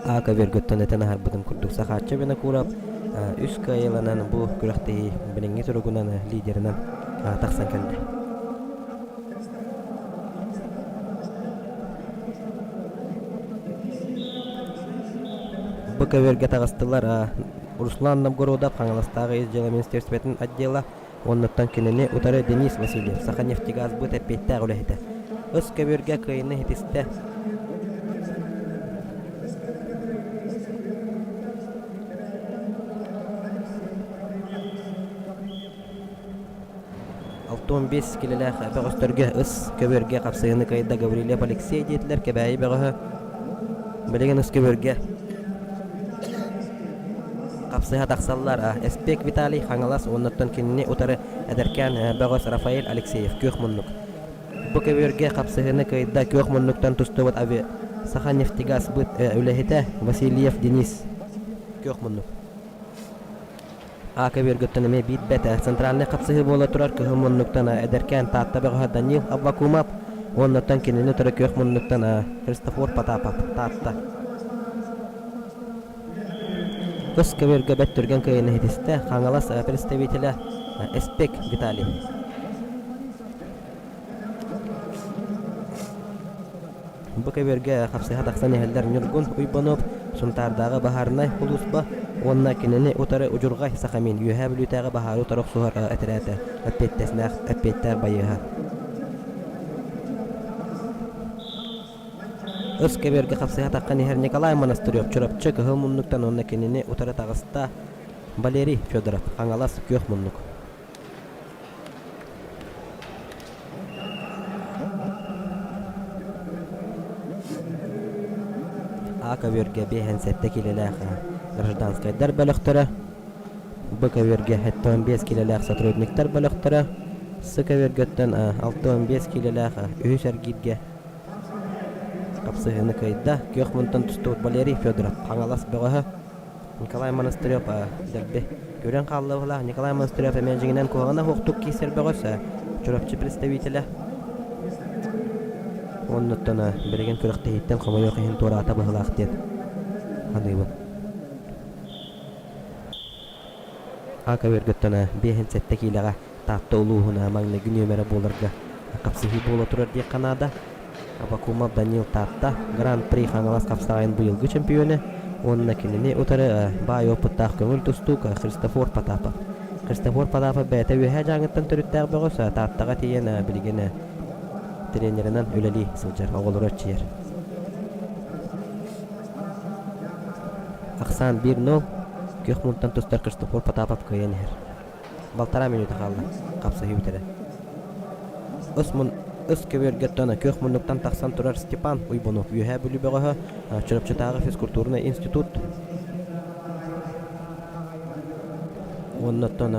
Ака Вергөттөн этэн аһарбытым курдук Сахаачча Винокуров үс кыайыыланан бу күрэхтэһии билиҥҥи туругунан лидеринэн тахсан кэллэ. Бу көбүөргэ таҕыстылар Руслан Новгородов Хаҥаластааҕы ис дьыала министерствотын отдела уоннуттан кинини утары Денис Васильев Саханефтегазбыт эппиэттээх үлэһитэ. Ыс көбүөргэ кыайыыны ситистэ. 65 килэлээх бөҕөстөргө ыс көбүөргэ хапсыһыыны кыайда Гаврильев Алексей диэтилэр Кэбээйи бөҕөһө. Билигин ыс көбүөргэ хапсыһа тахсаллар Эспек Виталий Хаҥалас уоннаттан кинини утары эдэркээн бөҕөс Рафаэль Алексеев күөх муннук. Бу көбүөргэ хапсыһыыны кыайда күөх муннуктан тустубут ави Саханефтегаз быт үлэһитэ Васильев Денис күөх муннук. А көбүөргүттэн эмиэ биирбэт центральнай хапсыһыы буола турар кыһыл муннуктан эдэркээн Таатта бөҕөһө Данил Аввакумов уоннаттан кинини утары күөх муннуктан Христофор Потапов Таатта. Кыс көбүөргэ бэрт түргэн кыайыыны ситистэ Хаҥалас представителэ Эспек Виталий. Бу көбүөргэ хапсыһа тахсан иһэллэр Ньургун Уйбанов, Сунтаардааҕы баһаарынай сулууспа уонна кинини утары Удьурҕай Сахамин Үөһээ Бүлүүтээҕи баһаары утары охсуһар этэрээтэ эппиэттэстээх эппиэттээх байыаһа. Ыс көбүөргэ хапсыһа таххан иһэр Николай Монастырев Чурапчы Кыһыл Муннуктан уонна кинини утары таҕыста Валерий Федоров Хаҥалас Күөх Муннук. көбүөргэ 57 киилэлээх гражданскайдар бөлөхтөрө, Б көбүөргэ 75 киилэлээх сотрудниктар бөлөхтөрө, С көбүөргэттэн 65 киилэлээх үһүс эргииргэ хапсыһыыны кыайда. Күөх мунтан тустубут Валерий Федоров Хаҥалас бөҕөһө Николай Монастырев дэлби көрөн хаалла Николай Монастырев эмиэ дьиҥинэн куһаҕана суохтук киирсэр бөҕөс Чурапчы представителэ. Оннуттан билигин күрэхтэһииттэн хомойуох иһин туораата быһыылаах диэн саныыбын. А көбүөргүттэн 57 киилэҕэ Таатта улууһун маҥнайгы нүөмэрэ буоларга хапсыһыы буола турар диэххэ наада. Абакумов Данил Таатта Гран-при Хаҥалас хапсаҕайын быйылгы чемпиона уонна кинини утары баай опыттаах көҥүл тустуук Христофор Потапов. Христофор Потапов бэйэтэ Үөһээ Дьааҥыттан төрүттээх бөҕөс Тааттаҕа тиийэн билигин тренеринэн үлэлии сылдьар, оҕолору эрчийэр. Ахсаан 1-0 күөх мунтан тустар Христофор Потапов кыайан иһэр. Балтараа мүнүүтэ хаалла, хапсыһыы бүтэрэ. Ыс, мун, ыс көбүөргэттэн күөх муннуктан тахсан турар Степан Уйбунов Үөһээ Бүлүү бөҕөһө, Чурапчытааҕы физкультурнай институт уоннаттан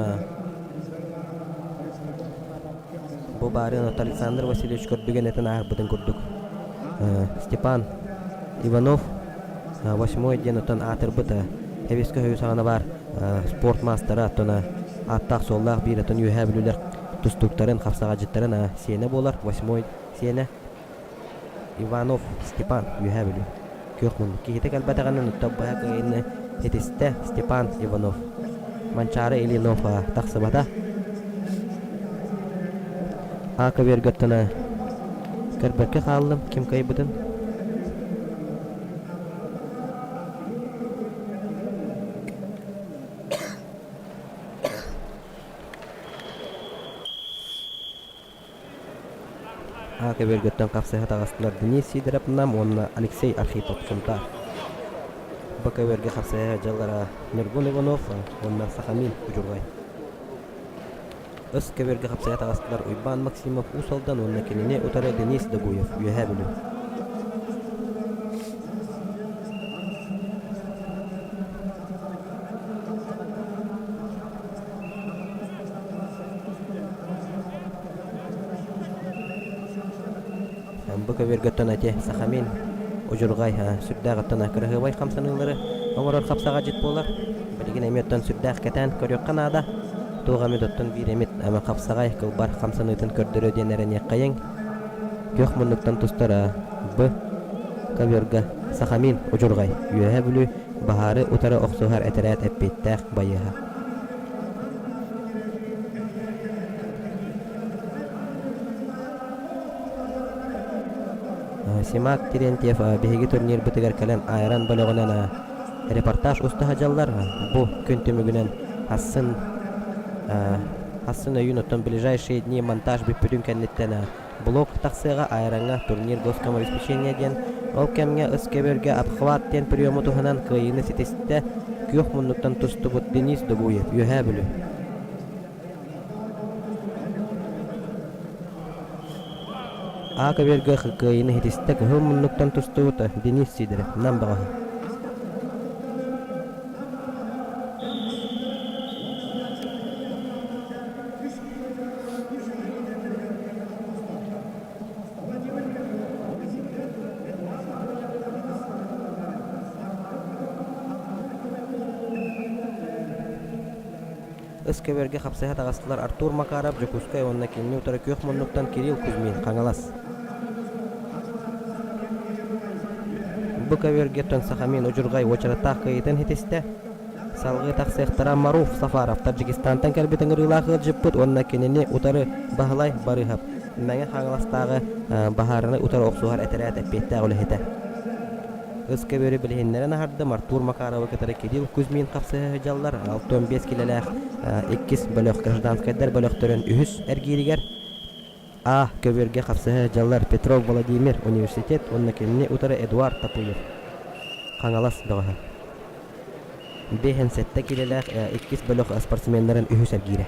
бу баарыан Александр Васильевич көрдүгэн этэн ааһарбытын курдук Степан Иванов восьмой диэн оттон аатырбыт Эбискэ өйү саҕана баар спорт маастара оттон ааттаах-суоллаах биир оттон Үөһээ Бүлүүлэр тустууктарын, хапсаҕайдьыттарын сиэнэ буолар восьмой сиэнэ Иванов Степан Үөһээ Бүлүү күөх муннук киһитэ кэлбэтэҕинэн оттон быһа кыайыыны ситистэ Степан Иванов Манчаары Ильинов тахсыбата А көбүөргэ оттон көрбөккө хааллым ким кыайбытын А көбүөргөттөн хапсыһа таҕыстылар Денис Сидоров Нам уонна Алексей Архипов Сунтаар. Б көбүөргэ хапсыһа дьаллара Ньургун Иванов уонна Сахамин Удьурҕай. Өс көбүөргэ хапсыһа таҕыстылар Уйбаан Максимов Уус Алдан уонна кинини утары Денис Догуев Үөһээ Бүлүү. Бу көбүөргөттөн ати Сахамин удьурҕай сүрдээх оттон кыраһыабай хамсаныылары оҥорор хапсаҕадьыт буолар. Билигин эмиэ оттон сүрдээх кэтээн көрүөххэ наада. Туох эмит оттон биир эмит ама хапсаҕай кылбар хамсаныытын көрдөрүө диэн эрэниэххэйиҥ. Күөх муннуктан тустар Б ковёрга Сахамин удьурҕай Үөһээ Бүлүү баһаары утары охсуһар этэрээт эппиэттээх байыаһа. Симак Терентьев биһиги турнирбытыгар кэлэн айран бөлөҕүнэн репортаж уста сылдьаллар. Бу күн түмүгүнэн Хассын Хассын өйүүн оттон ближайшие дни монтаж бүппүтүн кэнниттэн блок тахсыаҕа айраҥҥа турнир госкомобеспечения диэн ол кэмҥэ ыс көбүөргэ обхват диэн приему туһанан кыайыыны ситистэ күөх муннуктан тустубут Денис Дугуев Үөһээ Бүлүү. А көбүөргэ кыайыыны ситистэ кыһыл муннуктан тустубут Денис Сидоров Нам бөҕөһө. Ыс көбүөргэ хапсыһа таҕыстылар Артур Макаров, Дьокуускай уонна кинини утары күөх муннуктан Кирилл Кузьмин, Хаҥалас. Бу көбүөргэ Сахамин удьурҕай уочараттаах кыайыытын ситистэ. Салгыы тахсыахтара Маруф Сафаров Таджикистантан кэлбит ыҥырыылаах ыалдьыппыт уонна кинини утары Баһылай Барыыһап, Мэҥэ Хаҥаластааҕы баһаарынай утары охсуһар этэрээт эппиэттээх үлэһитэ. Ыс көбүөрү билиһиннэрэн аһардым Артур Макаровы кытары Кирилл Кузьмин хапсыһа сылдьаллар. 65 килэлээх иккис бөлөх гражданскайдар бөлөхтөрүн үһүс эргииригэр А көбүөргэ хапсыһа сылдьаллар Петров Владимир университет уонна кинини утары Эдуард Тапуев Хаҥалас бөҕөһө. 57 килэлээх иккис бөлөх спортсменнарын үһүс эргиирэ.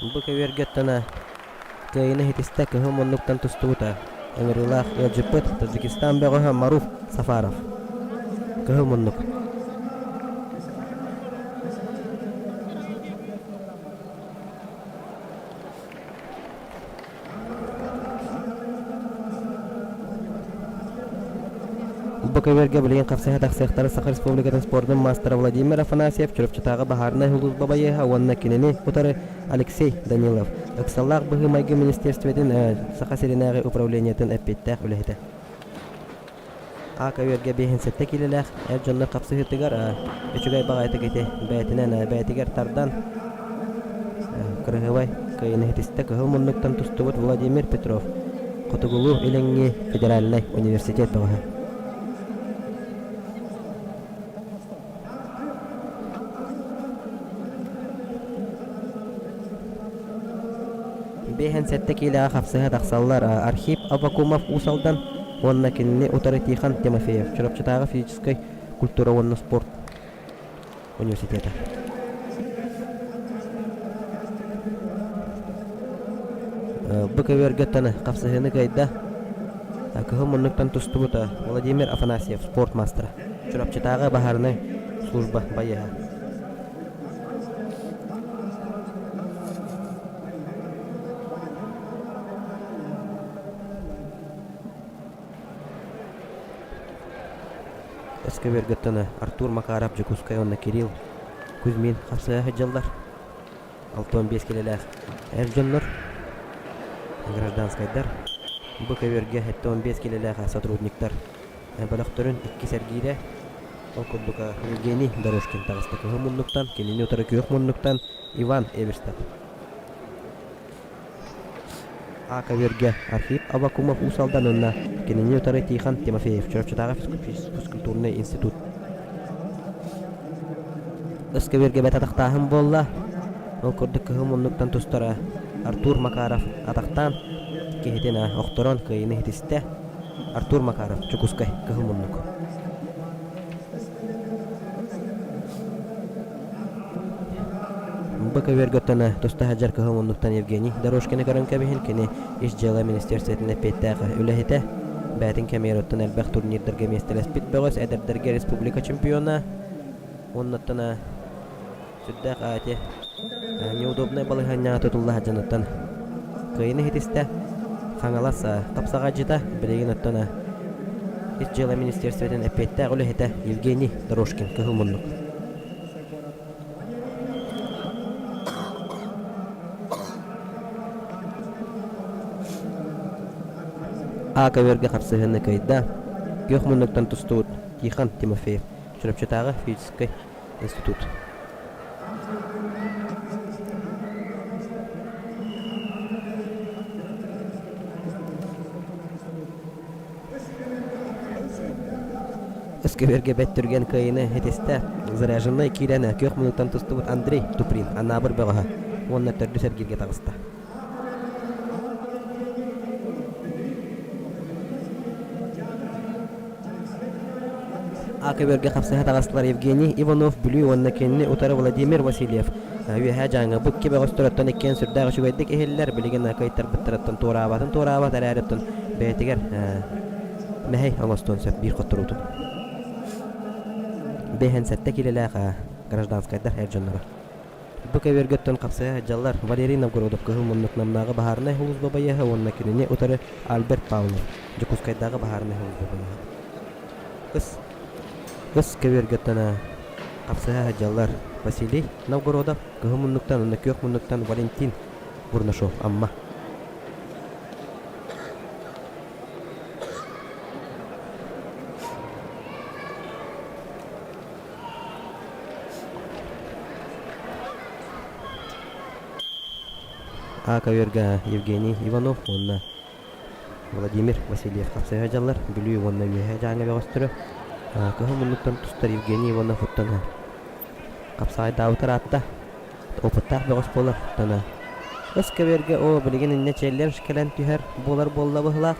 Бу көбүөргэ оттон кыайыыны ситистэ кыһыл муннуктан тустубута ыҥырыылаах ыалдьыппыт Таджикистан бөҕөһө Маруф Сафаров. Кыһыл муннук. Бу көбүөргэ билигин хапсыһа тахсыахтара Саха Республикатын спордун маастара Владимир Афанасьев, Чурапчытааҕы баһаарынай сулууспа байыаһа уонна кинини утары Алексей Данилов, ыксаллаах быһыы-майгы министиэристибэтин Саха сиринээҕи управлениетын эппиэттээх үлэһитэ. А көбүөргэ 57 киилэлээх эр дьоннор хапсыһыытыгар үчүгэй баҕайытык ити бэйэтинэн бэйэтигэр тардан кырыһыбай кыайыыны ситистэ кыһыл муннуктан тустубут Владимир Петров Хотугулуу-Илиҥҥи федеральнай университет бөҕөһө. 57 киилэҕэ хапсыһа тахсаллар Архип Аввакумов Уус Алдан уонна кинини утары Тихон Тимофеев Чурапчытааҕы физическэй культура уонна спорт университета. Бу көбүөргэ хапсыһыыны кыайда кыһыл муннуктан тустубут Владимир Афанасьев спорт маастара. Чурапчытааҕы баһаарынай служба байыаһа. Өскөбүөргөттөн Артур Макаров Дьокуускай уонна Кирилл Кузьмин хапсыһа сылдьаллар. 65 килэлээх эр дьоннор, гражданскайдар. Бу көбүөргэ 75 килэлээх сотрудниктар бөлөхтөрүн иккис эргиирэ. Ол курдук Евгений Дорожкин таҕыста кыһыл муннуктан, кинини утары күөх муннуктан Иван Эверстов. А көбүөргэ Архип Аввакумов Уус Алдан уонна кинини утары Тихон Тимофеев Чурапчытааҕы физкультурнай институт. Өс көбүөргэ бэт атахтааһын буолла. Ол курдук кыһыл муннуктан тустара Артур Макаров атахтаан киһитин охторон кыайыыны ситистэ. Артур Макаров, Дьокуускай, Кыһыл муннук. Бу көбүөргөттөн туста сылдьар Кыһыл муннуктан Евгений Дорожкины көрөн кэбиһин, кини ис дьыала министерствотын эппиэттээх үлэһитэ. Бээтин кэмигэр оттон элбэх турнирдарга миэстэлэспит бөҕөс, эдэрдэргэ республика чемпиона. Уоннаттан Сүрдээх ити неудобнай балаһыанньаҕа тутулла сылдьаныттан кыайыыны ситистэ. Хаҥалас хапсаҕайдьыта билигин оттон Ис дьыала министерствотын эппиэттээх үлэһитэ Евгений Дорожкин кыһыл муннук. А көбүөргэ хапсыһыыны кыайда. Күөх муннуктан тустубут Тихон Тимофеев Чурапчытааҕы физическэй институт. Өскөбүөргэ бэт түргэн кыайыыны ситистэ. Заряженнай киирэн күөх муннуктан тустубут Андрей Туприн Анаабыр бөҕөһө уонна төрдүс эргииргэ таҕыста. А көбүөргэ хапсыһа таҕыстылар Евгений Иванов Бүлүү уонна кинини утары Владимир Васильев Үөһээ Дьааҥы бу икки бөҕөстөрөттөн иккиэн сүрдээх үчүгэйдик иһиллэр билигин кыайтарбыттарыттан туораабатын туораабат эрээриттэн бэйэтигэр мэһэй оҥостуон сөп биир хотторуутун. 57 киилэлээх гражданскайдар эр дьонноро. Бу көбүөргэ хапсыһа сылдьаллар Валерий Новгородов Кыһыл Муннук Намнааҕы баһаарынай сулууспа байыаһа уонна кинини утары Альберт Павлов Дьокуускайдааҕы баһаарынай сулууспа байыаһа. Ыс Ыс көбүөргэ хапсыһа сылдьаллар Василий Новгородов Кыһыл Муннуктан уонна Күөх Муннуктан Валентин Бурнашов Амма. А көбүөргэ Евгений Иванов уонна Владимир Васильев хапсыһа дьаллар Бүлүү уонна Үөһээ Дьааҥы бөҕөстөрө. Кыһыл муннуктан тустар Евгений Иванов оттон хапсаҕайдаабыт ыраатта. Опыттаах бөҕөс буолар. Оттон ыс көбүөргэ оо билигин иннэ челлендж кэлэн түһэр буолар буолла быһылаах.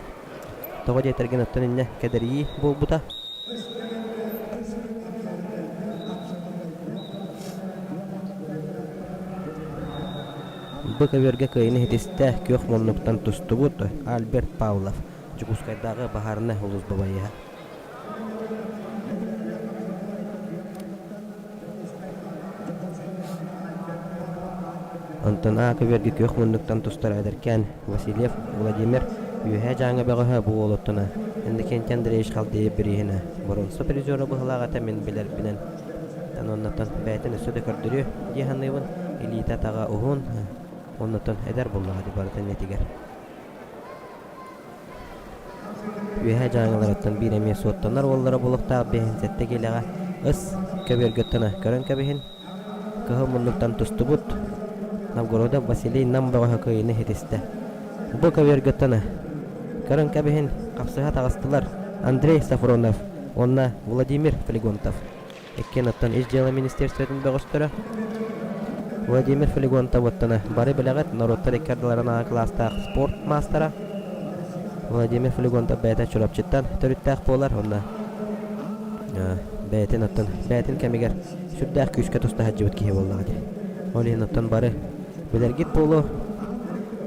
Тоҕо диэтэргин оттон иннэ кэдэрийии буолбута. Бу көбүөргэ кыайыыны ситистэ күөх муннуктан тустубут Альберт Павлов, Дьокуускайдааҕы баһаарынай сулууспа байыаһа. Онтон А көбүөргэ күөх муннуктан тустар эдэркээн Васильев Владимир Үөһээ Дьааҥы бөҕөһө бу уолуттана Иннокентий Андреевич Халдеев бирииһинэ боруонса призера быһыылаах этэ мин билэрбинэн. Оннуттан бэйэтин өссө да көрдөрүө дии саныыбын. Илиитэ-атаҕа уһун, оннуттан эдэр буоллаҕа дии барыта иннитигэр. Үөһээ Дьааҥыларыттан биир эмиэ суоттанар уоллара буолуохтаах 57 киилэҕэ ыс көбүөргэ көрөн кэбиһин. Кыһыл муннуктан тустубут Новгородов Василий Нам бөҕөһө кыайыыны ситистэ. Бу көбүөргэ көрөн кэбиһин хапсыһа таҕыстылар Андрей Сафронов уонна Владимир Флегонтов. Иккиэн оттон Ис дьыала министиэристибэтин бөҕөстөрө Владимир Флегонтов оттон бары билэҕит норуоттар икки ардыларынааҕы кылаастаах спорт маастара Владимир Флегонтов бэйэтэ Чурапчыттан төрүттээх буолар уонна бэйэтин оттон бэйэтин кэмигэр сүрдээх күүскэ туста сылдьыбыт киһи буоллаҕа дии. Ол иһин оттон бары билэргит буолуо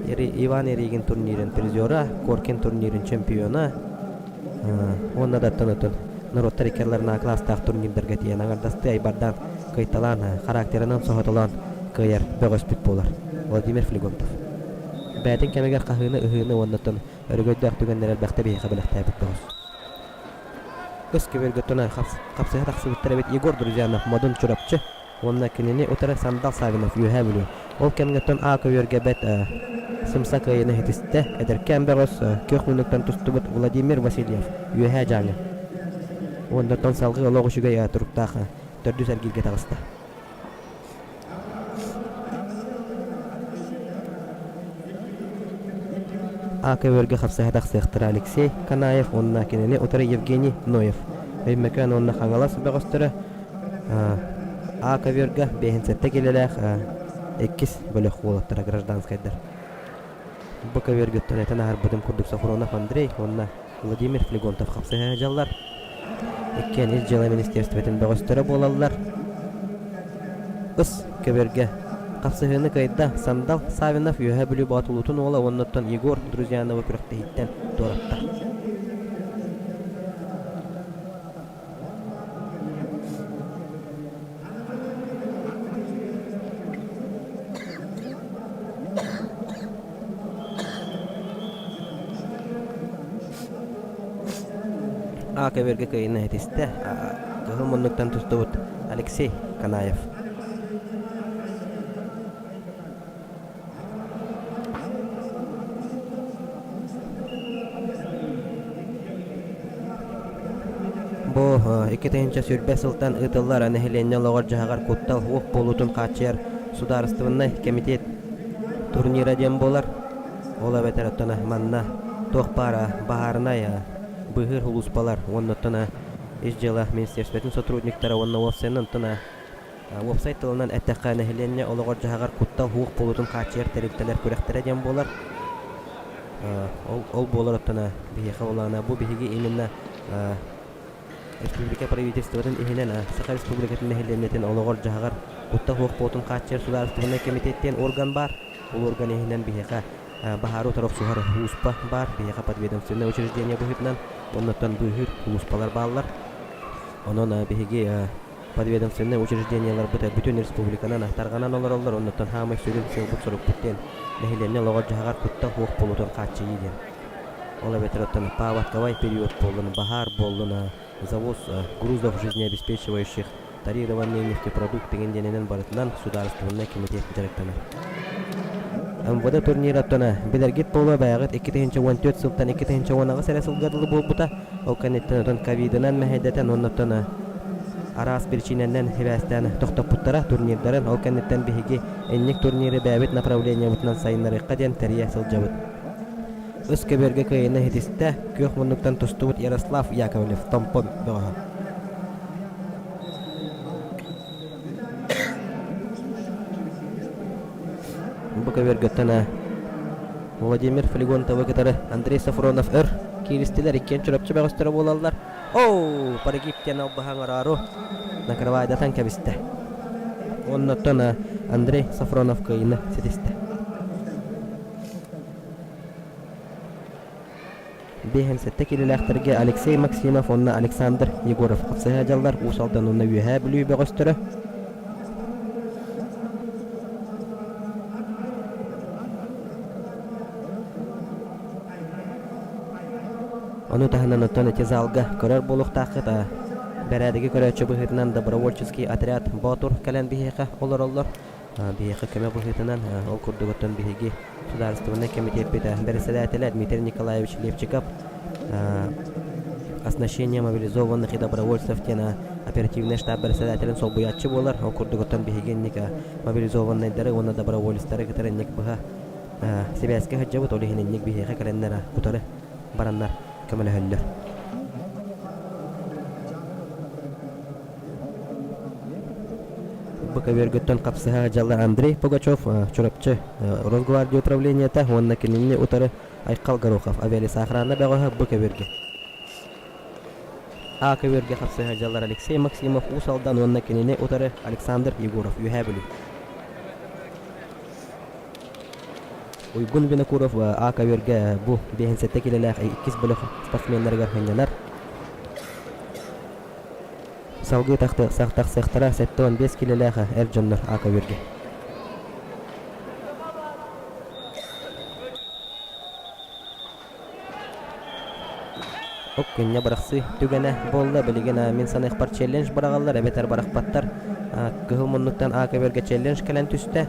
Иван Ярыгин турнирын призера, Коркин турнирын чемпиона уонна да оттон оттон норуоттар икки ардыларынааҕы кылаастаах турнирдарга тиийэн аҥардастыы айбардаан кыайталаан характерынан соһуталаан кыайар бөҕөспүт буолар Владимир Флегонтов. Бэйэтин кэмигэр хаһыыны, ыһыыны уонна оттон өрөгөйдөөх түгэннэри элбэхтэ биһиэхэ бэлэхтээбит бөҕөс. Ыс көбүөргэ оттон хапсыһа тахсыбыттар эбит Егор Друзьянов Модун Чурапчы уонна кинини утары Сандал Савинов Үөһээ Бүлүү. Ол кэмҥэ оттон А көбүөргэ бэт сымса кыайыыны ситистэ. Эдэркээн бөҕөс күөх муннуктан тустубут Владимир Васильев Үөһээ Дьааҥы. Уонна оттон салгыы олох үчүгэй туруктаах төрдүс эргииргэ таҕыста. А көбүөргэ хапсыһа тахсыахтара Алексей Канаев уонна кинини утары Евгений Ноев. Өймөкөөн уонна Хаҥалас бөҕөстөрө А көбүөргэ 57 киилэлээх иккис бөлөх уолаттара гражданскайдар. Бу көбүөргүттэн этэн аһарбытым курдук Софронов Андрей уонна Владимир Флегонтов хапсыһа сылдьаллар. Иккиэн Ис дьыала министиэристибэтин бөҕөстөрө буолаллар. Ыс көбүөргэ хапсыһыыны кыайда Сандал Савинов Үөһээ Бүлүү Боотулуутун уола уонна оттон Егор Друзьяновы күрэхтэһииттэн туоратта. А көбүөргэ кыайыыны ситистэ. Кыһыл муннуктан тустубут Алексей Канаев. Бу 2020 сылтан ыытыллар нэһилиэнньэ олоҕор-дьаһаҕар куттал суох буолуутун хааччыйар судаарыстыбаннай кэмитиэт турнира диэн буолар. Ол эбэтэр оттон манна туох баар баһаарынай быыһыыр сулууспалар уонна оттон Ис дьыала министерствотын сотрудниктара уонна уопсайынан оттон Уопсай тылынан эттэххэ, нэһилиэнньэ олоҕор-дьаһаҕар куттал суох буолуутун хааччыйар тэрилтэлэр күрэхтэрэ диэн буолар. Ол, ол буолар оттон биһиэхэ улаана бу биһиги именно республика правительствотын иһинэн Саха Республикатын нэһилиэнньэтин олоҕор-дьаһаҕар куттал суох буолуутун хааччыйар судаарыстыбаннай кэмитиэт диэн орган баар. Ол орган иһинэн биһиэхэ баһаары утары охсуһар ууспа баар, биһиэхэ подведомственное учреждение быһыытынан оннуттан быыһыыр улууспалар бааллар. Онон биһиги подведомственнай учреждениеларбыт бүтүн республиканан тарҕанан олороллор, оннуттан хаамай сүрүн сыалбыт-сорукпут диэн нэһилиэнньэ олоҕор-дьаһаҕар куттал суох буолуутун хааччыйыы диэн. Ол эбэтэр оттон паводковай период буоллун, баһаар буоллун, завоз грузов жизнеобеспечивающих тарированные нефтепродукт деген диэнинэн барытынан судаарыстыбаннай кэмитиэт дьарыктанар. МВД турнира оттон билэргит буолуо бэйэҕит 2014 сылтан 2018 эрэ сылга дылы буолбута. Ол кэнниттэн отон ковидынан мэһэйдэтэн уонна оттон араас биричиинэнэн сибээстээн тохтоппуттара турнирдарын. Ол кэнниттэн биһиги инник турниры бэйэбит направлениебытынан сайыннарыахха диэн тэрийэ сылдьабыт. Ыс көбүөргэ кыайыыны ситистэ, күөх муннуктан тустубут Ярослав Яковлев Томпо бөҕөһө. Бу көбүөргэттэн Владимир Флегонтовы кытары Андрей Сафронов өр кииристилэр, иккиэн Чурапчы бөҕөстөрө буолаллар. Оу, прогиб диэн албаһа оҥороору накрывайдатан кэбистэ. Оннуттан Андрей Сафронов кыайыыны ситистэ. 57 киилэлээхтэргэ Алексей Максимов уонна Александр Егоров хапсыһа дьаллар Уус Алдан уонна Үөһээ Бүлүү бөҕөстөрө. Ону таһынан оттон ити залга көрөр буолуохтааххыт бэрээдэги көрөөччү быһыытынан добровольческий отряд Боотур кэлэн биһиэхэ олороллор. Биһиэхэ көмө быһыытынан ол курдук оттон биһиги судаарыстыбаннай кэмитиэппит бэрэссэдээтэлэ Дмитрий Николаевич Левчиков оснащение мобилизованных и добровольцев диэн оперативнай штаб бэрэссэдээтэлин солбуйааччы буолар. Ол курдук оттон биһиги инник мобилизованнайдары уонна доброволецтары кытары инник быһа сибээскэ сылдьабыт, ол иһин инник биһиэхэ кэлэннэр утары бараннар көмөлөһөллөр. Бу көбүөргүттэн хапсыһа дьалла Андрей Пугачев, Чурапчы Росгвардия управлениета уонна кинини утары Айхал Горохов авиалесоохрана бөҕөһө бу көбүөргэ. А көбүөргэ хапсыһа дьаллар Алексей Максимов Уус Алдан уонна кинини утары Александр Егоров Үөһээ Бүлүү. Уйгун Винокуров А көбүөргэ бу 57 килэлээх иккис бөлөх спортсменнарыгар сынньанар. Салгыы тахсыахтара 75 килэлээх эр дьоннор А көбүөргэ. Оп күннэ бырахсыы түгэнэ буолла. Билигин мин саныахпар челлендж быраҕаллар эбэтэр бырахпаттар. Кыһыл муннуктан А көбүөргэ челлендж кэлэн түстэ.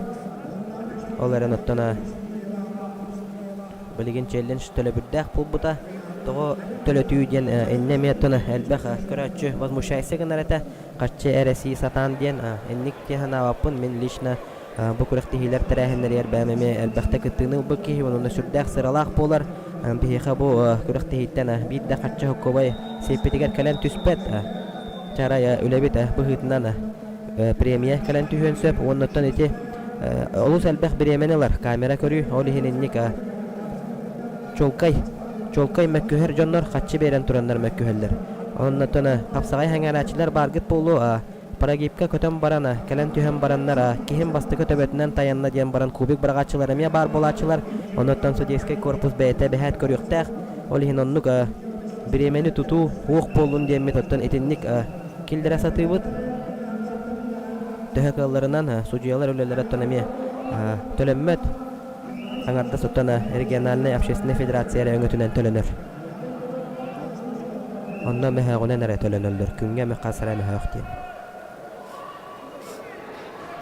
Ол эрэн оттон билигин челлендж төлөбүрдээх буолбута. Тоҕо төлөтүү диэн иннэ эмиэ оттон элбэх көрөөччү возмущайся гынар этэ. Хаччы эрэ сии сатаан диэн инник дии санаабаппын. Мин лично Бу күрэхтэһиилэр тэрээһиннэригэр бэйэм эмиэ элбэхтэ кыттыыны ылбыт киһи уонна сүрдээх сыралаах буолар. Биһиэхэ бу күрэхтэһииттэн биир да харчы сокуобай сиэппитигэр кэлэн түспэт. Чарай үлэбит быһыытынан премия кэлэн түһүөн сөп. Уонна ити олус элбэх бириэмэни ылар камера көрүү. Ол иһин инник чуолкай чуолкай мөккүһэр дьоннор хаччы биэрэн тураннар мөккүһэллэр. Оннотон хапсаҕай сэҥээрээччилэр бааргыт буолуо. Прогибка көтөн баран, кэлэн түһэн бараннар, киһим бастакы төбөтүнэн тайанна диэн баран кубик быраҕааччылар эмиэ баар буолааччылар. Онуттан судейскай корпус бэйэтэ бэһээт көрүөхтээх. Ол иһин оннук бириэмэни тутуу уох буоллун диэммит оттон итинник киллэрэ сатыыбыт. Төһө кыалларынан судьуйалар үлэлэрэ оттон эмиэ төлөммөт. Аҥардас оттон региональнай общественнай федерация эрэ өҥөтүнэн төлөнөр. Онно мөһөөҕүнэн эрэ төлөнөллөр, күҥҥэ эмэ хас эрэ мөһөөх диэн.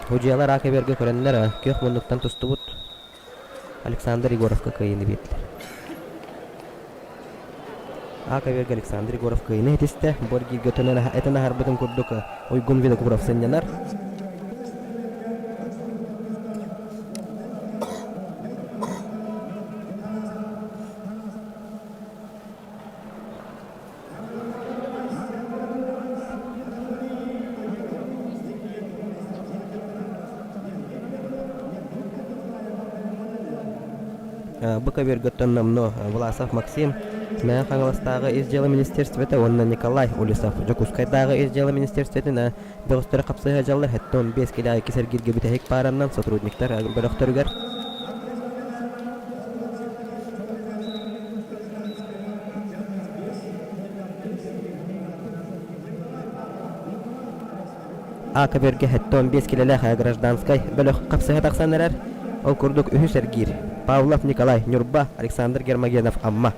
Судьуйалар аакаберга көрөннөр күөх муннуктан тустубут Александр Егоровка кыайыыны биэрдилэр. Аакаберга Александр Егоров кыайыыны ситистэ. Бу эргииргэ этэн аһарбытын курдук Уйгун Винокуров сынньанар. Бу көбүөргөттөн номнуо Власов Максим, Мэҥэ Хаҥаластааҕы Ис дьыала министерствота уонна Николай Улисов Дьокуускайдааҕы Ис дьыала министерствотын бөҕөстөрө хапсыһа дьаллар 75 килэ иккис эргииргэ бүтэһик паараннан сотрудниктар бөлөхтөрүгэр А көбүөргэ 75 килэлээх гражданскай бөлөх хапсыһа тахсан эрэр. Ол курдук үһүс эргиир Павлов Николай Ньурба, Александр Гермогенов Амма.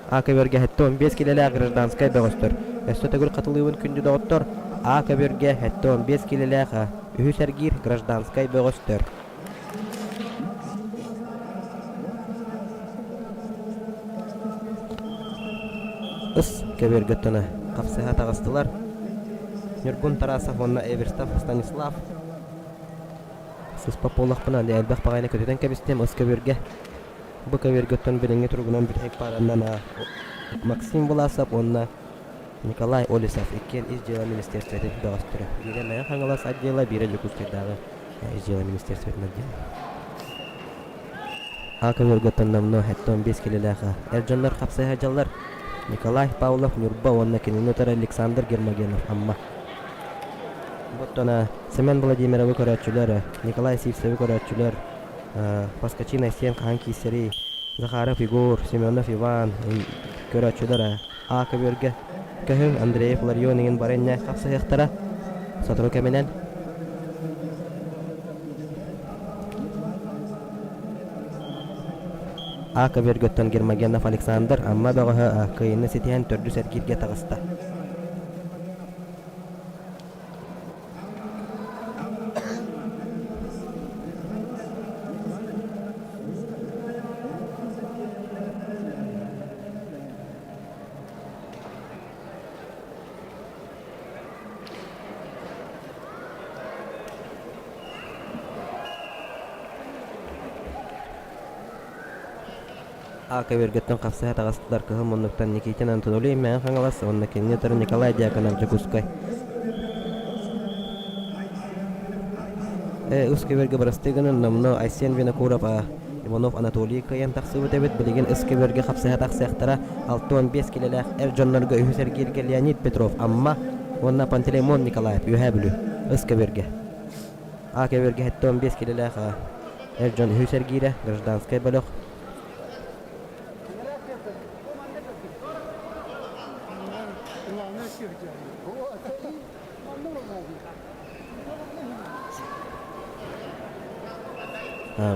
А көбүөргэ 75 килэлээх гражданскай бөҕөстөр. Өссө төгүл хатылыыбын күндү доҕоттор. А көбүөргэ 75 килэлээх үһүс эргиир гражданскай бөҕөстөр. Ыс көбүөргэ тына хапсыһа таҕыстылар. Ньургун Тарасов уонна Эверстов Станислав сыспап буоллахпына элбэх баҕайыны көтүтэн кэбистим ыс көбүөргэ. Бу көбүөргөттөн билиҥҥи туругунан бүтэһик паараннан Максим Власов уонна Николай Олесов иккиэн Ис дьыала министерствотын бөҕөстөрө. Биирэ Мэҥэ Хаҥалас отдела, биирэ Дьокуускайдааҕы Ис дьыала министерствотын отдела. А көбүөргөттөн номнуо 75 килэлээх эр дьоннор хапсыһа дьаллар Николай Павлов Ньурба уонна кинини утары Александр Гермогенов Амма. Оттон Семен Владимировы көрөөччүлэр, Николай Сивцеви көрөөччүлэр Поскачин Айсен хаһан киирсэрий? Захаров Егор, Семенов Иван. Көрөөччүлэр А көбүөргэ көһүҥ Андреев Ларион иҥин бары иннэ хапсыһыахтара. Сотору кэминэн А көбүөргөттөн Гермогенов Александр Амма бөҕөһө кыайыыны ситиһэн төрдүс эргииргэ таҕыста. А көбүөргэттэн хапсыһа таҕыстылар кыһыл муннуктан Никитин Анатолий Мэҥэ Хаҥалас уонна кинини утары Николай Дьяконов Дьокуускай. Үс көбүөргэ бырастыы гынан номнуо Айсен Винокуров Иванов Анатолий кыайан тахсыбыт эбит. Билигин үс көбүөргэ хапсыһа тахсыахтара 65 килэлээх эр дьоннорго үһүс эргииргэ Леонид Петров Амма уонна Пантелеймон Николаев Үөһээ Бүлүү үс көбүөргэ. А көбүөргэ 75 килэлээх эр дьон үһүс эргиирэ гражданскай бөлөх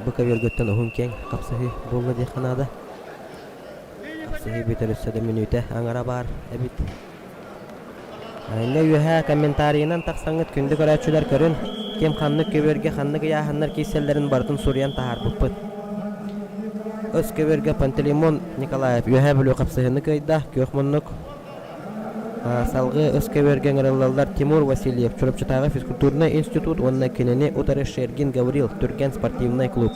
Бу көбүөргүттэн уһун киэҥ хапсыһыы буолла диэххэ наада. Хапсыһыы бүтэр өссө да мүнүүтэ аҥара баар эбит. Иннэ үөһээ комментарийынан тахсаҥҥыт күндү көрөөччүлэр көрүн, ким ханнык көбүөргэ ханнык ыйааһыннар киирсэллэрин барытын суруйан таһаарбыппыт. Өс көбүөргэ Пантелеймон Николаев Үөһээ Бүлүү хапсыһыыны кыайда, күөх муннук. Салгыы өс көбүөргэ ыҥырыллаллар Тимур Васильев, Чурапчытааҕы физкультурнай институт уонна кинини утары Шергин Гаврил, Түргэн спортивнай клуб.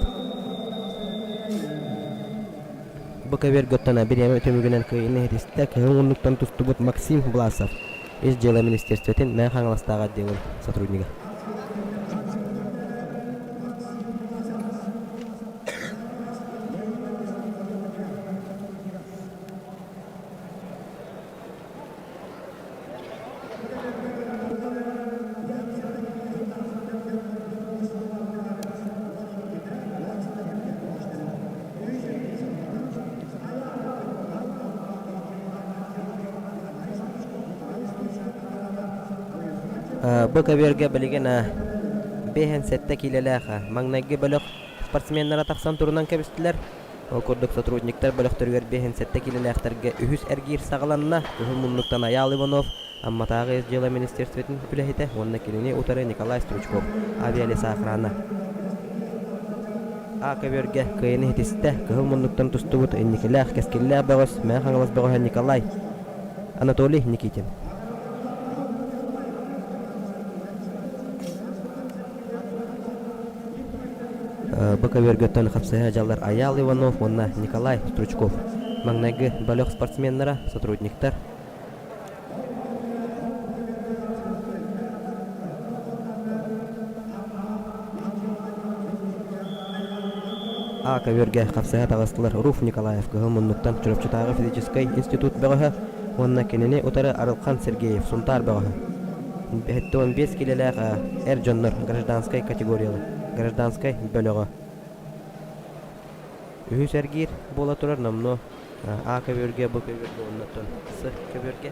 Бу көбүөргэ бириэмэ түмүгүнэн кыайыыны иһитистэ кыһыл муннуктан тустубут Максим Власов, Ис дьыала министерствотын Мэҥэ Хаҥаластааҕы отделын сотруднига. Бу көбүөргэ билигин 57 киилэлээх маҥнайгы бөлөх спортсменнара тахсан турунан кэбистилэр. Ол курдук сотрудниктар бөлөхтөрүгэр 57 киилэлээхтэргэ үһүс эргиир саҕаланна. Кыһыл муннуктан Айаал Иванов, Амматааҕы Ис дьыала министерствотын үлэһитэ уонна кинини утары Николай Стручков, авиалесоохрана. А көбүөргэ кыайыны ситистэ, кыһыл муннуктан тустубут инникилээх, кэскиллээх бөҕөс Мэҥэ Хаҥалас бөҕөһө Николай Анатолий Никитин. Бу көбүөргөттөн хапсыһа дьаллар Айаал Иванов уонна Николай Стручков. Маҥнайгы бөлөх спортсменнара, сотрудниктар. А көбүөргэ хапсыһа таҕыстылар Руф Николаев кыһыл муннуктан Чурапчытааҕы физическэй институт бөҕөһө уонна кинини утары Арылхан Сергеев Сунтаар бөҕөһө. 75 киилэлээх эр дьоннор гражданскай категориялар гражданскай бөлөҕө. Үһүс эргиир буола турар номнуо А көбүөргэ, Б көбүөргэ уонна С көбүөргэ.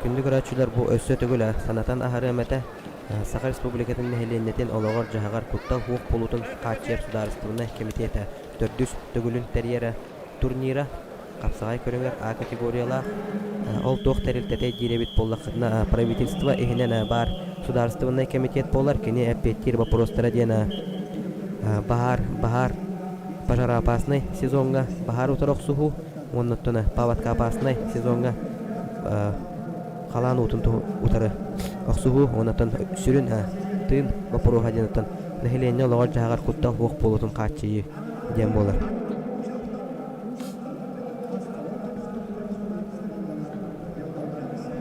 Күндү көрөөччүлэр, бу өссө төгүл санатан аһарыам этэ. Саха Республикатын нэһилиэнньэтин олоҕор-дьаһаҕар куттал суох буолуутун хааччыйар судаарыстыбаннай кэмитиэтэ төрдүс төгүлүн тэрийэрэ турнира хапсаҕай көрүҥэр А категориялаах. Ол туох тэрилтэтэй диир эбит буоллаххытына, правительство иһинэн баар судаарыстыбаннай кэмитиэт буолар. Кини эппиэттиир боппуруостара диэн баһаар, баһаар пожароопасный сезоҥҥа баһаар утары охсуһуу уонна оттон паводкоопасный сезоҥҥа халаан уутун утары охсуһуу уонна оттон сүрүн тыын боппуруоһа диэн оттон нэһилиэнньэ олоҕор-дьаһаҕар куттал суох буолуутун хааччыйыы диэн буолар.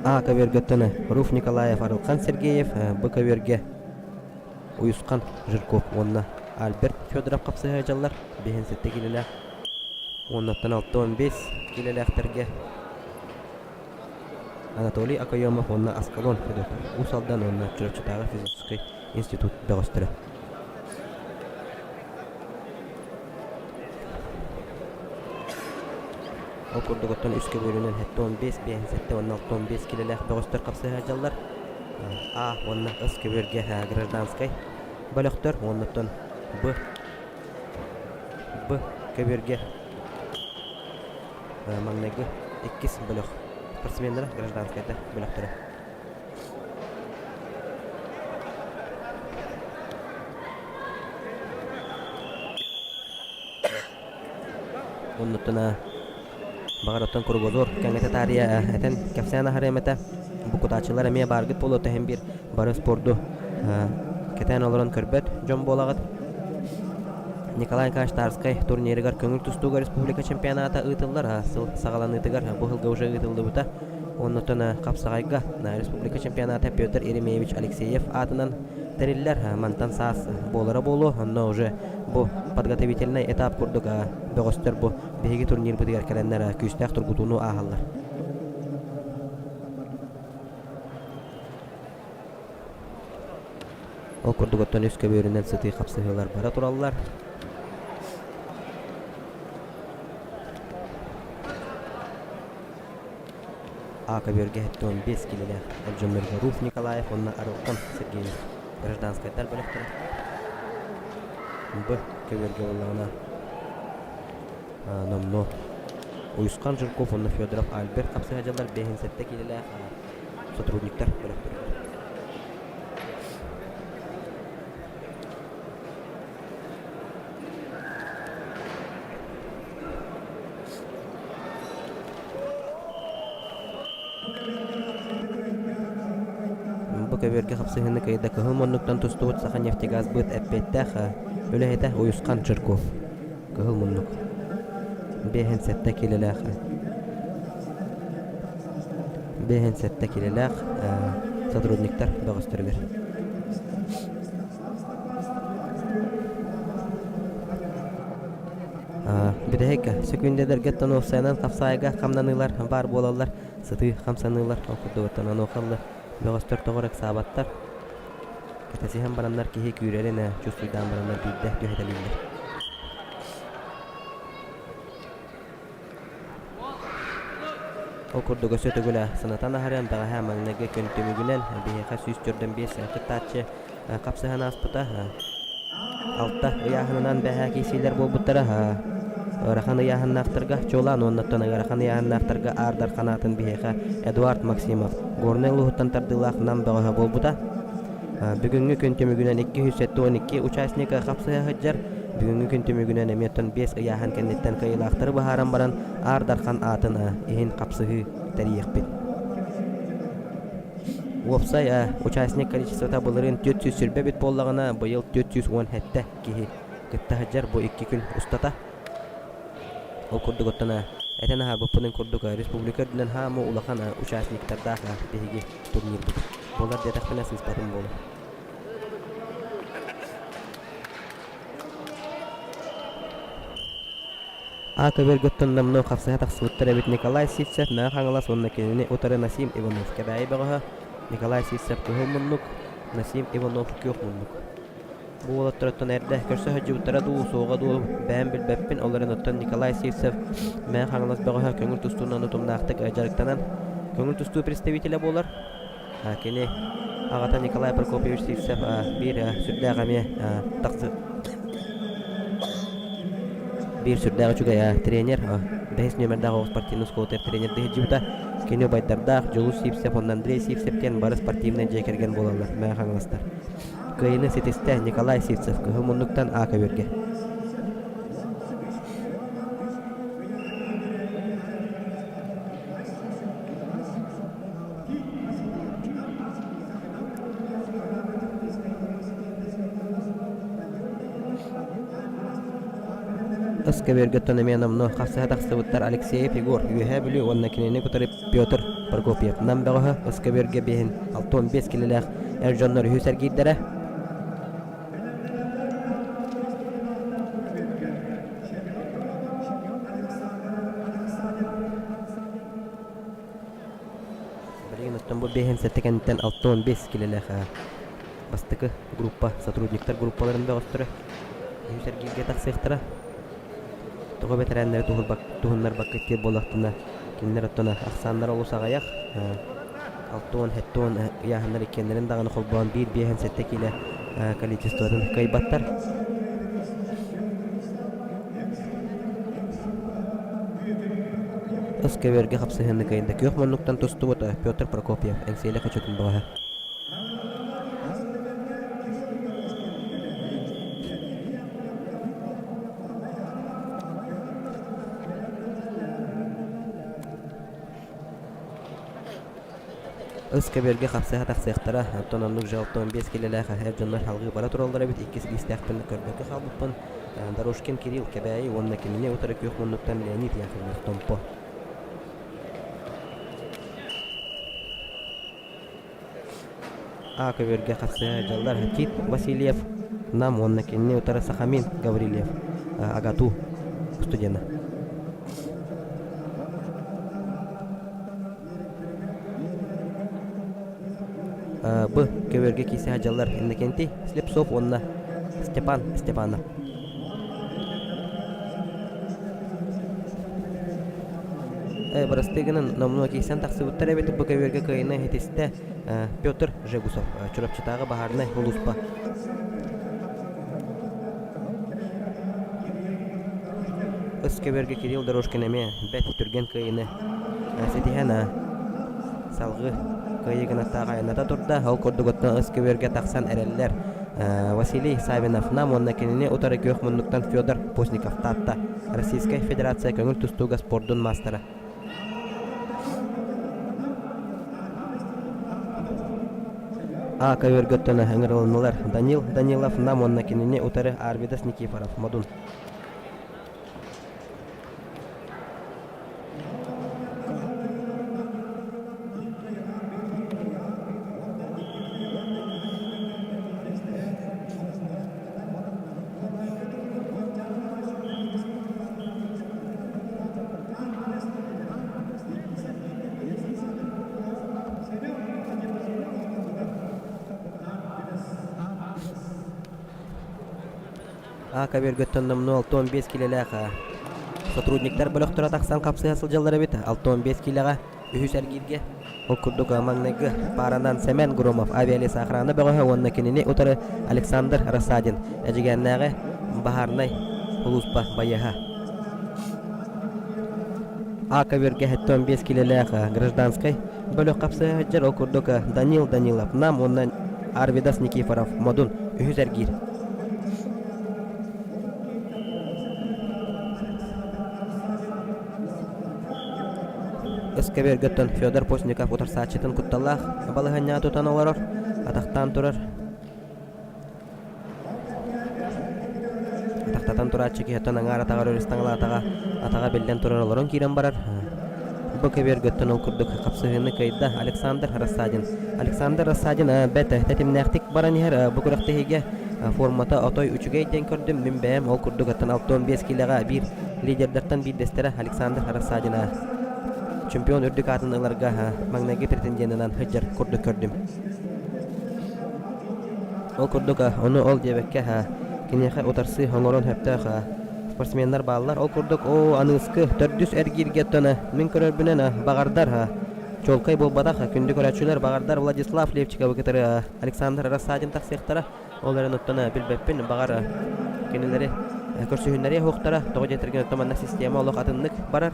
А көбүөргэттэн Руф Николаев, Арылхан Сергеев, Б көбүөргэ Уйусхан Жирков уонна Альберт Федоров хапсыһа дьаллар 57 киилэлээх уоннаттан 65 киилэлээхтэргэ Анатолий Окоемов уонна Аскалон Федотов Уус Алдан уонна Чурапчытааҕы физическэй институт бөҕөстөрө. Ол курдук оттон үс көбүөрүнэн 75, 57 уонна 65 килэлээх бөҕөстөр хапсыһа сылдьаллар. А уонна С көбүөргэ гражданскай бөлөхтөр уонна оттон Б Б көбүөргэ маҥнайгы иккис бөлөх спортсменнара гражданскайдар бөлөхтөрө. Оннуттан баҕар оттон кругозор кэҥэтэ таарыйа этэн кэпсээн аһарыам этэ. Бу кутааччылар эмиэ бааргыт буолуо тэһин биир бары спорду кэтээн олорон көрбөт дьон буолаҕыт. Николай Николаевич Тарскай турнирыгар көҥүл тустууга республика чемпионата ыытыллар. Сыл саҕаланыытыгар бу сылга уже ыытыллыбыта. Оннуттан хапсаҕайга республика чемпионата Петр Еремеевич Алексеев аатынан тэриллэр. Мантан саас буолара буолуо. Онно уже бу подготовительнай этап курдук бөҕөстөр бу биһиги турнирбытыгар кэлэннэр күүстээх тургутууну ааһаллар. Ол курдук оттон үс көбүөрүнэн сытыы хапсыһыылар бара тураллар. А көбүөргэ 75 килэлээх эр дьоннорго Руф Николаев уонна Арылхан Сергеев гражданскайдар бөлөхтөрө. Б көбүөргэ буоллаҕына номнуо Уйусхан Жирков уонна Федоров Альберт хапсыһа дьаллар 57 килэлээх сотрудниктар бөлөхтөрүгэр. Бу көбүөргэ хапсыһыыны кыайда кыһыл муннуктан тустубут Саханефтегазбыт эппиэттээх үлэһитэ Уйусхан Жирков. Кыһыл муннук. 57 килэлээх 57 килэлээх сотрудниктар бөҕөстөрүгэр. Бүтэһик сөкүүндэлэргэ тонуопсайынан хапсаайга хамнаныылар баар буолаллар, сытыы хамсаныылар ол курдугуттан онуохаллы бөҕөстөр тоҕо ыксаабаттар. Кэтэсиһэн бараннар киһи күүрэрин чувствуйдаан бараннар биирдэ түһэтэлииллэр. Ол курдук өссө төгүл санатан аһарыам бэҕэһээ маҥнайгы күн түмүгүнэн биһиэхэ 145 кыттааччы хапсыһан ааспыта. Алта ыйааһынынан бэҕэһээ киирсиилэр буолбуттара. Ыарахан ыйааһыннаахтарга чуолаан уоннаттан ыарахан ыйааһыннаахтарга Аар Дархан аатын биһиэхэ Эдуард Максимов Горнай улууһуттан тардыылаах Нам бөҕөһө буолбута. Бүгүҥҥү күн түмүгүнэн 272 участник хапсыһа сылдьар. Бүгүҥҥү күн түмүгүнэн эмиэ оттон биэс ыйааһын кэнниттэн кыайыылаахтары быһааран баран Аар Дархан аатын иһин хапсыһыы тэрийиэхпит. Уопсай участник количествота былырыын 420 эбит буоллаҕына, быйыл 417 киһи кытта сылдьар бу икки күн устата. Ол курдук оттон этэн аһарбыппын курдук республика үрдүнэн хаамы улахан участниктардаах биһиги турнирбыт буолар диэтэхпинэ сыыспатым буолуо. А көбүөргөттөн номнуо хапсыһа тахсыбыттар эбит Николай Сивцев Мэҥэ Хаҥалас уонна кинини утары Насим Иванов Кэбээйи бөҕөһө, Николай Сивцев кыһыл муннук, Насим Иванов күөх муннук. Бу уолаттар оттон эрдэ көрсө сылдьыбыттара дуу, суоҕа дуу бэйэм билбэппин, ол эрэн оттон Николай Сивцев Мэҥэ Хаҥалас бөҕөһө көҥүл тустуунан утумнаахтык дьарыктанан көҥүл тустуу представителэ буолар. Кини аҕата Николай Прокопьевич Сивцев биир сүрдээх эмиэ тахсы биир сүрдээх үчүгэй тренер, бэһис нүөмэрдээх оҕо спортивнай оскуолатыгар тренердии сылдьыбыта. Кини убайдардаах Дьулус Сивцев уонна Андрей Сивцев диэн бары спортивнай дьиэ кэргэн буолаллар, Мэҥэ Хаҥаластар. Кыайыыны ситистэ Николай Сивцев кыһыл муннуктан А көбүөргэ. Тас көбүөргэ эмиэ номнуо хасыһа тахсыбыттар Алексеев Егор, Үөһээ Бүлүү уонна кинини кытары Петр Прокопьев Нам бөҕөһө ыс көбүөргэ биэһин 65 килэлээх эр дьоннор үһүс эргиирдэрэ. Билигин оттон бу биэһин сэттэ кэнниттэн 65 килэлээх бастакы группа сотрудниктар группаларын бөҕөстөрө үһүс эргииргэ тахсыахтара. Тоҕо бэтэрээннэри туһуннарбаккыт диир буоллахтарына, кинилэр оттон ахсааннара олус аҕыйах. 60, 70 ыйааһыннар иккиэннэрин даҕаны холбоон биир биэһин сэттэ киилэ количествотын кыайбаттар. Ыс көбүөргэ хапсыһыыны кыайда күөх муннуктан тустубут Петр Прокопьев Эҥсиэли хочотун бөҕөһө. Ыс көбүөргэ хапсыһа тахсыахтара, оттон оннук жалобтан биэс киилэлээх эр дьоннор салгыы бара тураллар эбит, иккис илиистээхпин көрбөккө хаалбыппын. Дорожкин Кирилл Кэбээйи уонна кинини утары күөх муннуктан Леонид Яковлев Томпо. А көбүөргэ хапсыһа дьаллар Тит Васильев Нам уонна кинини утары Сахамин Гаврильев АГАТУ студена. Б көбүөргэ киирсэ дьаллар Иннокентий Слепцов уонна Степан Степанов. Бырастыы гынан номнуо киирсэн тахсыбыттар эбит бу көбүөргэ кыайыыны ситистэ Петр Жегусов, Чурапчытааҕы баһаарынай сулууспа. Ыс көбүөргэ Кирилл Дорожкин эмиэ бэрт түргэн кыайыыны ситиһэн салгыы кыайыы гынаттаах айанната турда. Ол курдук оттон ыс көбүөргэ тахсан эрэллэр Василий Савинов Нам уонна кинини утары күөх муннуктан Федор Постников Таатта Российскай Федерация көҥүл тустууга спордун маастара. А көбүөргөттөн ыҥырылыннылар Данил Данилов Нам уонна кинини утары Арвидас Никифоров Модун. А көбүөргөттөн номнуо 65 киилэлээх сотрудниктар бөлөхтөрө тахсан хапсыһа сылдьаллар эбит. 65 киилэҕэ үһүс эргииргэ Ол курдук маҥнайгы пааранан Сэмэн Громов авиалесоохрана бөҕөһө уонна кинини утары Александр Рассадин Эдьигээннээҕи баһаарынай сулууспа байыаһа. А көбүөргэ 75 киилэлээх гражданскай бөлөх хапсыһа сылдьар. Ол курдук Данил Данилов Нам уонна Арвидас Никифоров Модун үһүс эргиир. Өскөбүөргөттөн Федор Постников утарсааччытын кутталлаах балаһыанньаҕа тутан олорор, атахтаан турар. Атахтатан турааччы киһиттэн аҥаар атаҕар өрүс таҥалаатаҕа атаҕа биллэн турар олорон киирэн барар. Бу көбүөргөттөн ол курдук хапсыһыыны кыайда Александр Рассадин. Александр Рассадин бэрт тэтимнээхтик баран иһэр бу күрэхтэһиигэ формата отой үчүгэй диэн көрдүм. Мин бэйэм ол курдук аттан 65 киилэҕэ биир лидердартан биирдэстэрэ Александр Рассадина чемпион үрдүк аатын ыларга маҥнайгы претенденынан сылдьар курдук көрдүм. Ол курдук ону ол диэбэккэ киниэхэ утарсыы оҥорон сөптөөх спортсменнар бааллар. Ол курдук оо аныыскы төрдүс эргииргэ оттон мин көрөрбүнэн баҕардар чуолкай буолбатах күндү көрөөччүлэр баҕардар Владислав Левчиковы кытары Александр Рассадин тахсыахтара. Ол эрэн оттон билбэппин, баҕар кинилэри көрсүһүннэриэ суохтара. Тоҕо диэтэргин оттон манна система олох атыннык барар.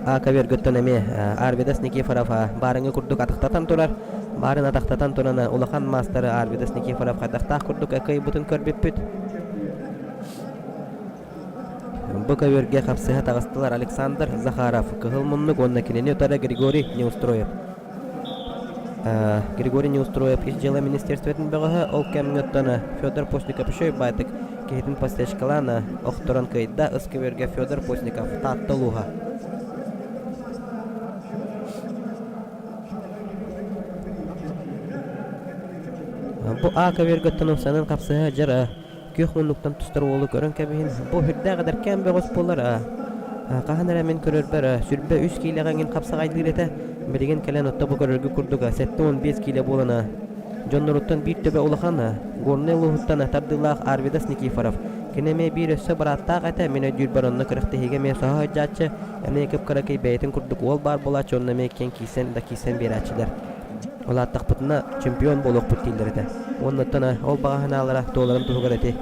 А көбүөргүттэн эмиэ Арвидас Никифоров баарыҥы курдук атахтатан турар. Баарын атахтатан туран улахан маастары Арвидас Никифоров хайдахтаах курдук кыайбытын көрбүппүт. Бу көбүөргэ хапсыһа таҕыстылар Александр Захаров, Кыһыл Муннук уонна кинини утары Григорий Неустроев. Григорий Неустроев ис дьыала министерствотын бөҕөһө ол кэмҥэ оттон Федор Постников үчүгэй баайтык киһитин подсечкалаан охторон кыайда ыс көбүөргэ Федор Постников Таатта улууһа. Бу А көбүөргэ оттон умсанан хапсыһа дьар Күөх муннуктан тустар уолу көрөн кэбиһин, бу сүрдээх эдэркээн бөҕөс буолар аа. Хаһан эрэ мин көрөрбөр сүрбэ үс киилэҕэ эҥин хапсаҕайдыыр этэ. Билигин кэлэн отто бу көрөргө курдук 75 киилэ буолан. Дьонноруттан биир төбө улахан, Горнай улууһуттан тардыылаах Арвидас Никифоров. Кини эмиэ биир өссө бырааттаах этэ, мин өйдүүрбэр онно күрэхтэһиигэ эмиэ соһо сылдьааччы, эмиэ кып-кыракый бэйэтин курдук уол баар буолааччы уонна эмиэ киэҥ киирсэн да киирсэн биэрээччилэр. Улааттахпытына чемпион буолуохпут дииллэр этэ. Уонна оттон ол баҕа санаалара туоларын туһугар ити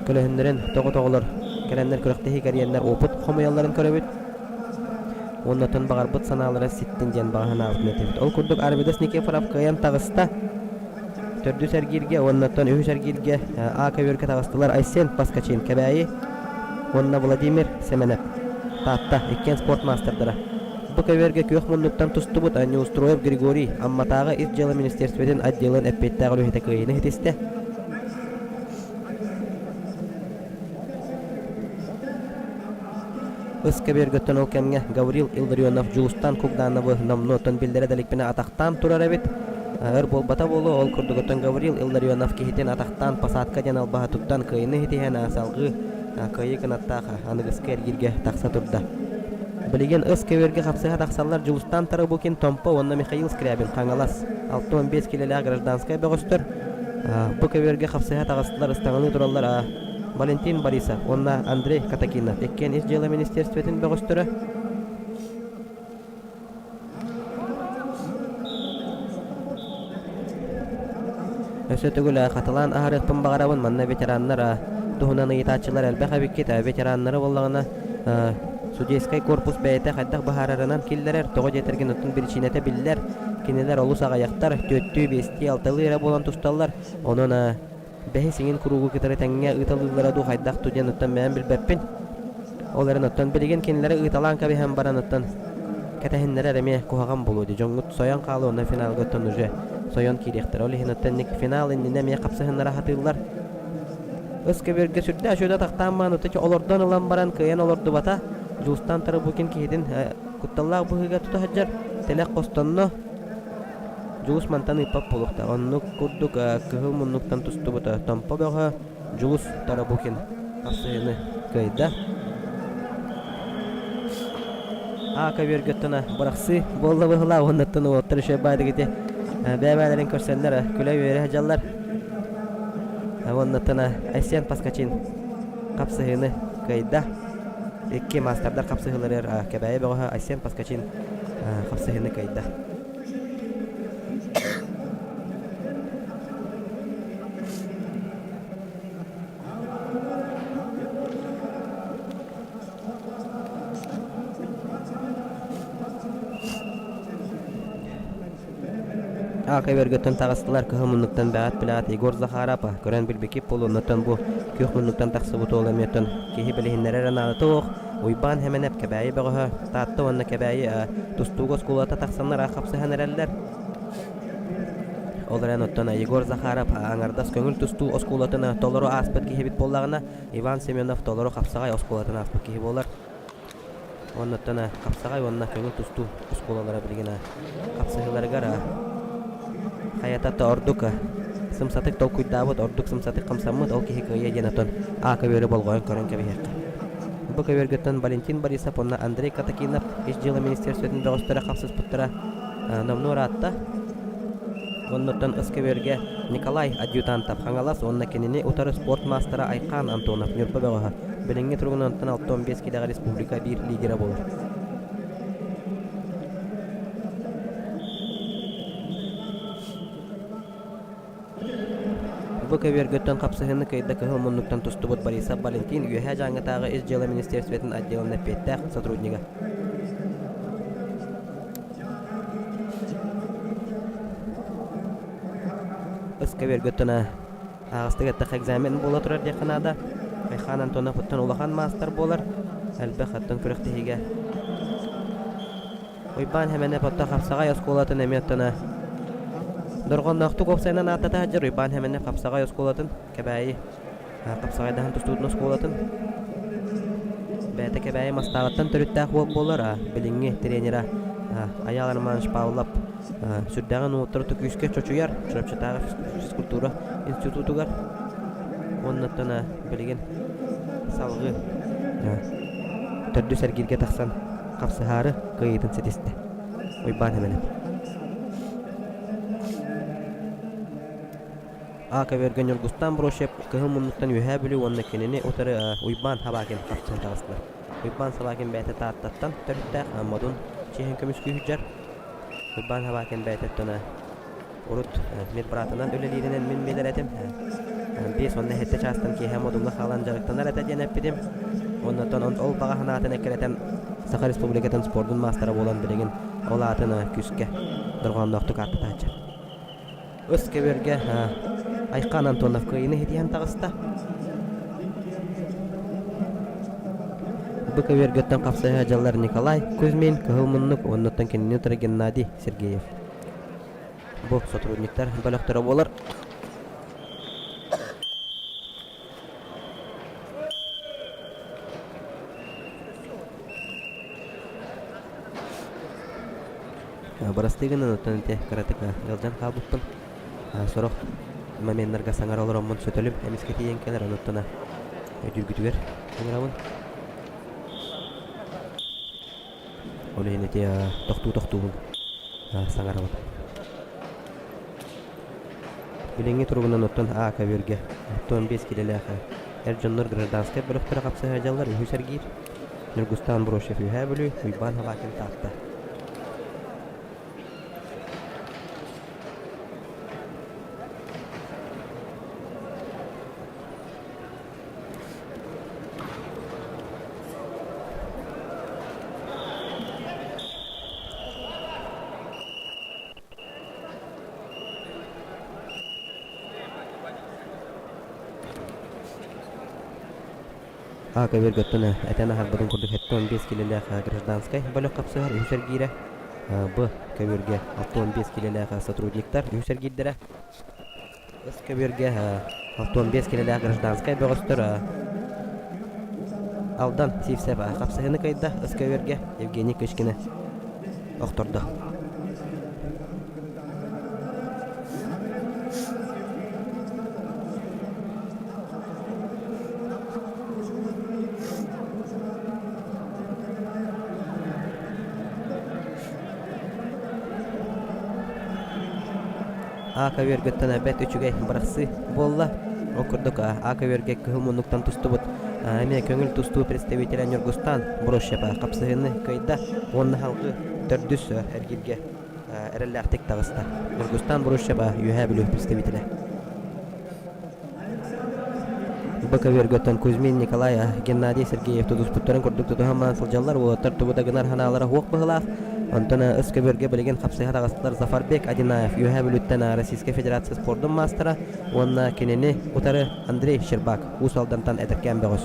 көлөһүннэрин тоҕо-тоҕолор кэлэннэр күрэхтэһии кэрийэннэр опыт хомуйалларын көрөбүт. Уонна оттон баҕарбыт санаалара ситтин диэн баҕа санаабытын этэбит. Ол курдук Арвидас Никифоров кыайан таҕыста. Төрдүс эргииргэ уонна оттон үһүс эргииргэ А көбүөргэ таҕыстылар Айсен Паскачин Кэбээйи уонна Владимир Сэмэнэп Таатта иккиэн спорт маастардара. Бу көбүөргэ күөх муннуктан тустубут Неустроев Григорий Амматааҕы Ис дьыала министиэристибэтин отделын эппиэттээх үлэһитэ кыайыыны ситистэ. Ыс көбүөргөттөн ол кэмҥэ Гаврил Илларионов Дьулустан Кугдановы номнуоттан биллэрэ да иликпинэ атахтаан турар эбит. Өр буолбата буолуо, ол курдугуттан Гаврил Илларионов киһитин атахтаан посадка диэн албаһы туттан кыайыыны ситиһэн салҕыы кыайыы кынаттаах аныгыскы эргииргэ тахса турда. Билигин ыс көбүөргэ хапсыһа тахсаллар Дьулустан Тарабукин, Томпо уонна Михаил Скрябин, Хаҥалас, 65 килэлээх гражданскай бөҕөстөр. Бу көбүөргэ хапсыһа таҕыстылар, ыстаҥалыы тураллар Валентин Борисов уонна Андрей Катакинов иккиэн Ис дьыала министиэристибэтин бөҕөстөрө. Өссө төгүл хатылаан аһарыахпын баҕарабын. Манна ветераннар туһунан ыйытааччылар элбэх эбиккит. Ветераннары буоллаҕына судейскай корпус бэйэтэ хайдах быһаарарынан киллэрэр. Тоҕо диэтэргин оттон биричиинэтэ биллэр. Кинилэр олус аҕыйахтар, түөртүү, биэстии, алталыы эрэ буолан тусталлар. Онон Бэһис иҥин куруугу кытары тэҥҥэ ыыталыыллара дуу хайдах дуу диэн оттон бэйэм билбэппин. Ол эрэн оттон билигин кинилэри ыыталаан кэбиһэн баран оттон кэтэһиннэрэр эмиэ куһаҕан буолуо дии. Дьоҥҥут сойон хаалыа уонна финалга оттон уже сойон киириэхтэрэ. Ол иһин оттон финал иннинэ эмиэ хапсыһыннара сатыыллар. Ыс көбүөргэ сүрдээх үчүгэй атахтаан маан ытыч олордон ылан баран кыайан олордубата. Дьулустан Тарабукин киһитин кутталлаах быһыыга тута сылдьар. Тэлэх хостонно. Дьулус мантан ыыппат буолуохтаах. Оннук курдук кыһыл муннуктан тустубута Томпо бөҕө Дьулус Тарабукин хапсыһыыны кыайда. А көбүөргөттөн бырахсыы буолла быһылаа уоннаттан уолаттар үчүгэй баайдык ити бэйэ-бэйэлэрин көрсөннөр күлэ-үөрэ сылдьаллар. Уоннаттан Айсен Паскачин хапсыһыыны кыайда. Икки маастардар хапсыһыыларыгар Кэбээйи бөҕөһө Айсен Паскачин хапсыһыыны кыайда. Аакай өргөттөн таҕыстылар кыһыл муннуктан бэҕэт билэҕит Егор Захаров көрөн билбиккит буолуо оннуттан бу күөх муннуктан тахсыбыт уол эмиэ киһи билиһиннэрэр анаата суох Уйбаан Хэмэнэп Кэбээйи бөҕөһө Таатта уонна Кэбээйи тустууга оскуолата тахсаннар хапсыһан эрэллэр. Ол эрэн оттон Егор Захаров аҥардас көҥүл тустуу оскуолатын толору ааспыт киһибит буоллаҕына, Иван Семенов толору хапсаҕай оскуолатын ааспыт киһи буолар. Уоннаттан хапсаҕай уонна көҥүл тустуу оскуолалара билигин хапсыһыыларыгар хайата ордук сымсатык толкуйдаабыт, ордук сымсатык хамсаммыт ол киһи кыайыа диэн отон А көбүөрү болҕойон көрөн кэбиһиэххэ. Бу көбүөргөттөн Валентин Борисов уонна Андрей Катакинов Ис дьыала министиэристибэтин бөҕөстөрө хапсыспыттара номнуо ыраатта. Оннуттан ыс көбүөргэ Николай Адъютантов Хаҥалас уонна кинини утары спорт маастара Айхаан Антонов Ньурба бөҕөһө билиҥҥи туругунан 65 килэҕэ республика биир лидерэ буолар. Бу көбүөргөттөн хапсыһыыны кыайда кыһыл муннуктан тустубут Борисов Валентин Үөһээ Дьааҥытааҕы Ис дьыала министиэристибэтин отделын эппиэттээх сотруднига. Ыс көбүөргөттөн аҕыстык эттэххэ экзамен буола турар диэххэ наада. Айхаан Антонов оттон улахан маастар буолар. Элбэх оттон күрэхтэһиигэ Уйбаан Хэмэнэп отто Хапсаҕай оскуолатын эмиэ оттоно дорҕоонноохтук уопсайынан ааттата сылдьар Уйбаан Хэмэнэп Хапсаҕай оскуолатын Кэбээйи Хапсаҕайдаһан тустуутун оскуолатын бэйэтэ Кэбээйи Мастааҕыттан төрүттээх уол буолар билиҥҥи тренера Айаал Романович Павлов сүрдээҕин уолаттары күүскэ чочуйар Чурапчытааҕы физкультура институтугар уоннаттан билигин салҕыы төрдүс эргииргэ тахсан хапсыһаары кыайыытын ситистэ. Уйбаан Хэмэнэп. А көбүөргэ Ньургустаан Брощев кыһыл муннуктан Үөһээ Бүлүү уонна кинини утары Уйбаан Собакин хапсан таҕыстылар. Уйбаан Собакин бэйэтэ Тааттаттан төрүттээх Модун чиэһин көмүскүү сылдьар. Уйбаан Собакин бэйэтэ урут медбратынан үлэлииринэн мин билэр этим. 57 чаастан киэһэ Модуҥҥа хаалан дьарыктанар этэ диэн эппитим. Оннуттан ол баҕа санаатын эккирэтэн Саха Республикатын спордун маастара буолан билигин ол аатын күүскэ дорҕоонноохтук ааттатааччы. Ыс көбүөргэ Айхан Антонов кыайыыны ситиһэн таҕыста. Бу көбүөргэттэн хапсыһа дьаллар Николай Кузьмин, Кыһыл Муннук уоннуттан кинини утары Геннадий Сергеев. Бу сотрудниктар бөлөхтөрө буолар. Бырастыы гынан оттон ити кыратык ыалдьан хаалбыппын. Сорох моменнарга саҥара олороммун сөтөлүм эмискэ тиийэн кэлэр, онуттан өйдүүргүтүгэр ыҥырабын. Ол иһин ити тохтуу-тохтуубун саҥарабын. Билиҥҥи туругунан оттон А көбүөргэ 65 киилэлээх эр дьоннор гражданскай бөлөхтөрө хапса сылдьаллар үһүс эргиир. Ньургустаан Брощев Үөһээ Бүлүү, Уйбаан Хабакин Таатта. А көбүөргөттөн этэн аһарбытын курдук 75 киилэлээх гражданскай бөлөх хапсыһар үһүс эргиирэ. Б көбүөргэ 65 киилэлээх сотрудниктар үһүс эргиирдэрэ. С көбүөргэ 65 киилэлээх гражданскай бөҕөстөр Алдан Сивцев хапсыһыыны кыайда. С көбүөргэ Евгений Кычкины охтордо. А көбүөргүттэн бэрт үчүгэй бырахсыы буолла. Ол курдук А көбүөргэ кыһыл муннуктан тустубут эмиэ көҥүл тустуу представителэ Ньургустаан Брощев хапсыһыыны кыайда уонна салгыы төрдүс эргииргэ эрэллээхтик таҕыста. Ньургустаан Брощев Үөһээ Бүлүү представителэ. Бу көбүөргөттөн Кузьмин Николай, Геннадий Сергеев тутуспуттарын курдук тутуһан сылдьаллар, уолаттар тугу да гынар санаалара суох быһыылаах. Онтон ыс көбүөргэ билигин хапсыһа таҕыстылар Зафарбек Одинаев, Үөһээ Бүлүүттэн Российскай Федерация спордун маастара уонна кинини утары Андрей Щербак, Уус Алдантан эдэркээн бөҕөс.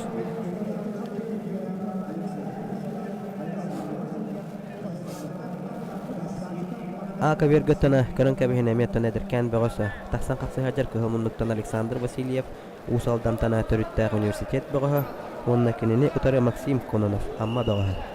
А көбүөргөттөн көрөн кэбиһин эмиэ оттон эдэркээн бөҕөс тахсан хапсыһа кыһыл муннуктан Александр Васильев Уус Алдантан төрүттээх университет бөҕөһө уонна кинини утары Максим Кононов Амма бөҕөһө.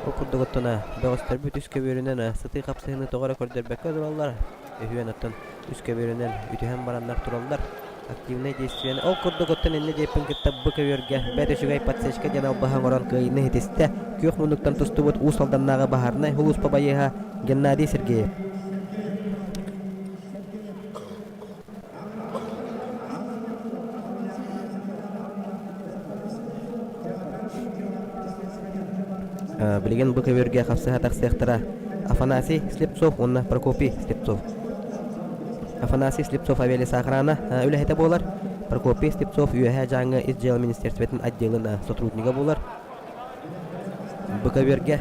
Ол курдук оттон бөҕөстөрбүт үс көбүөрүнэн сытыы хапсыһыыны тоҕо эрэ көрдөрбөккө тураллар. Үһүөн оттон үс көбүөрүнэн үтүһэн бараннар тураллар. Активнай действиени ол курдук оттон иннэ диэппин кытта бу көбүөргэ бэрт үчүгэй подсечка диэн албаһы оҥорон кыайыыны ситистэ. Күөх муннуктан тустубут Уус Алданнааҕы баһаарынай сулууспа байыаһа Геннадий Сергеев. Билигин бу көбүөргэ хапсыһа тахсыахтара Афанасий Слепцов уонна Прокопий Слепцов. Афанасий Слепцов авиалесоохрана үлэһитэ буолар. Прокопий Слепцов Үөһээ Дьааҥы ис дьыала министерствотын отделын сотруднига буолар. Бу көбүөргэ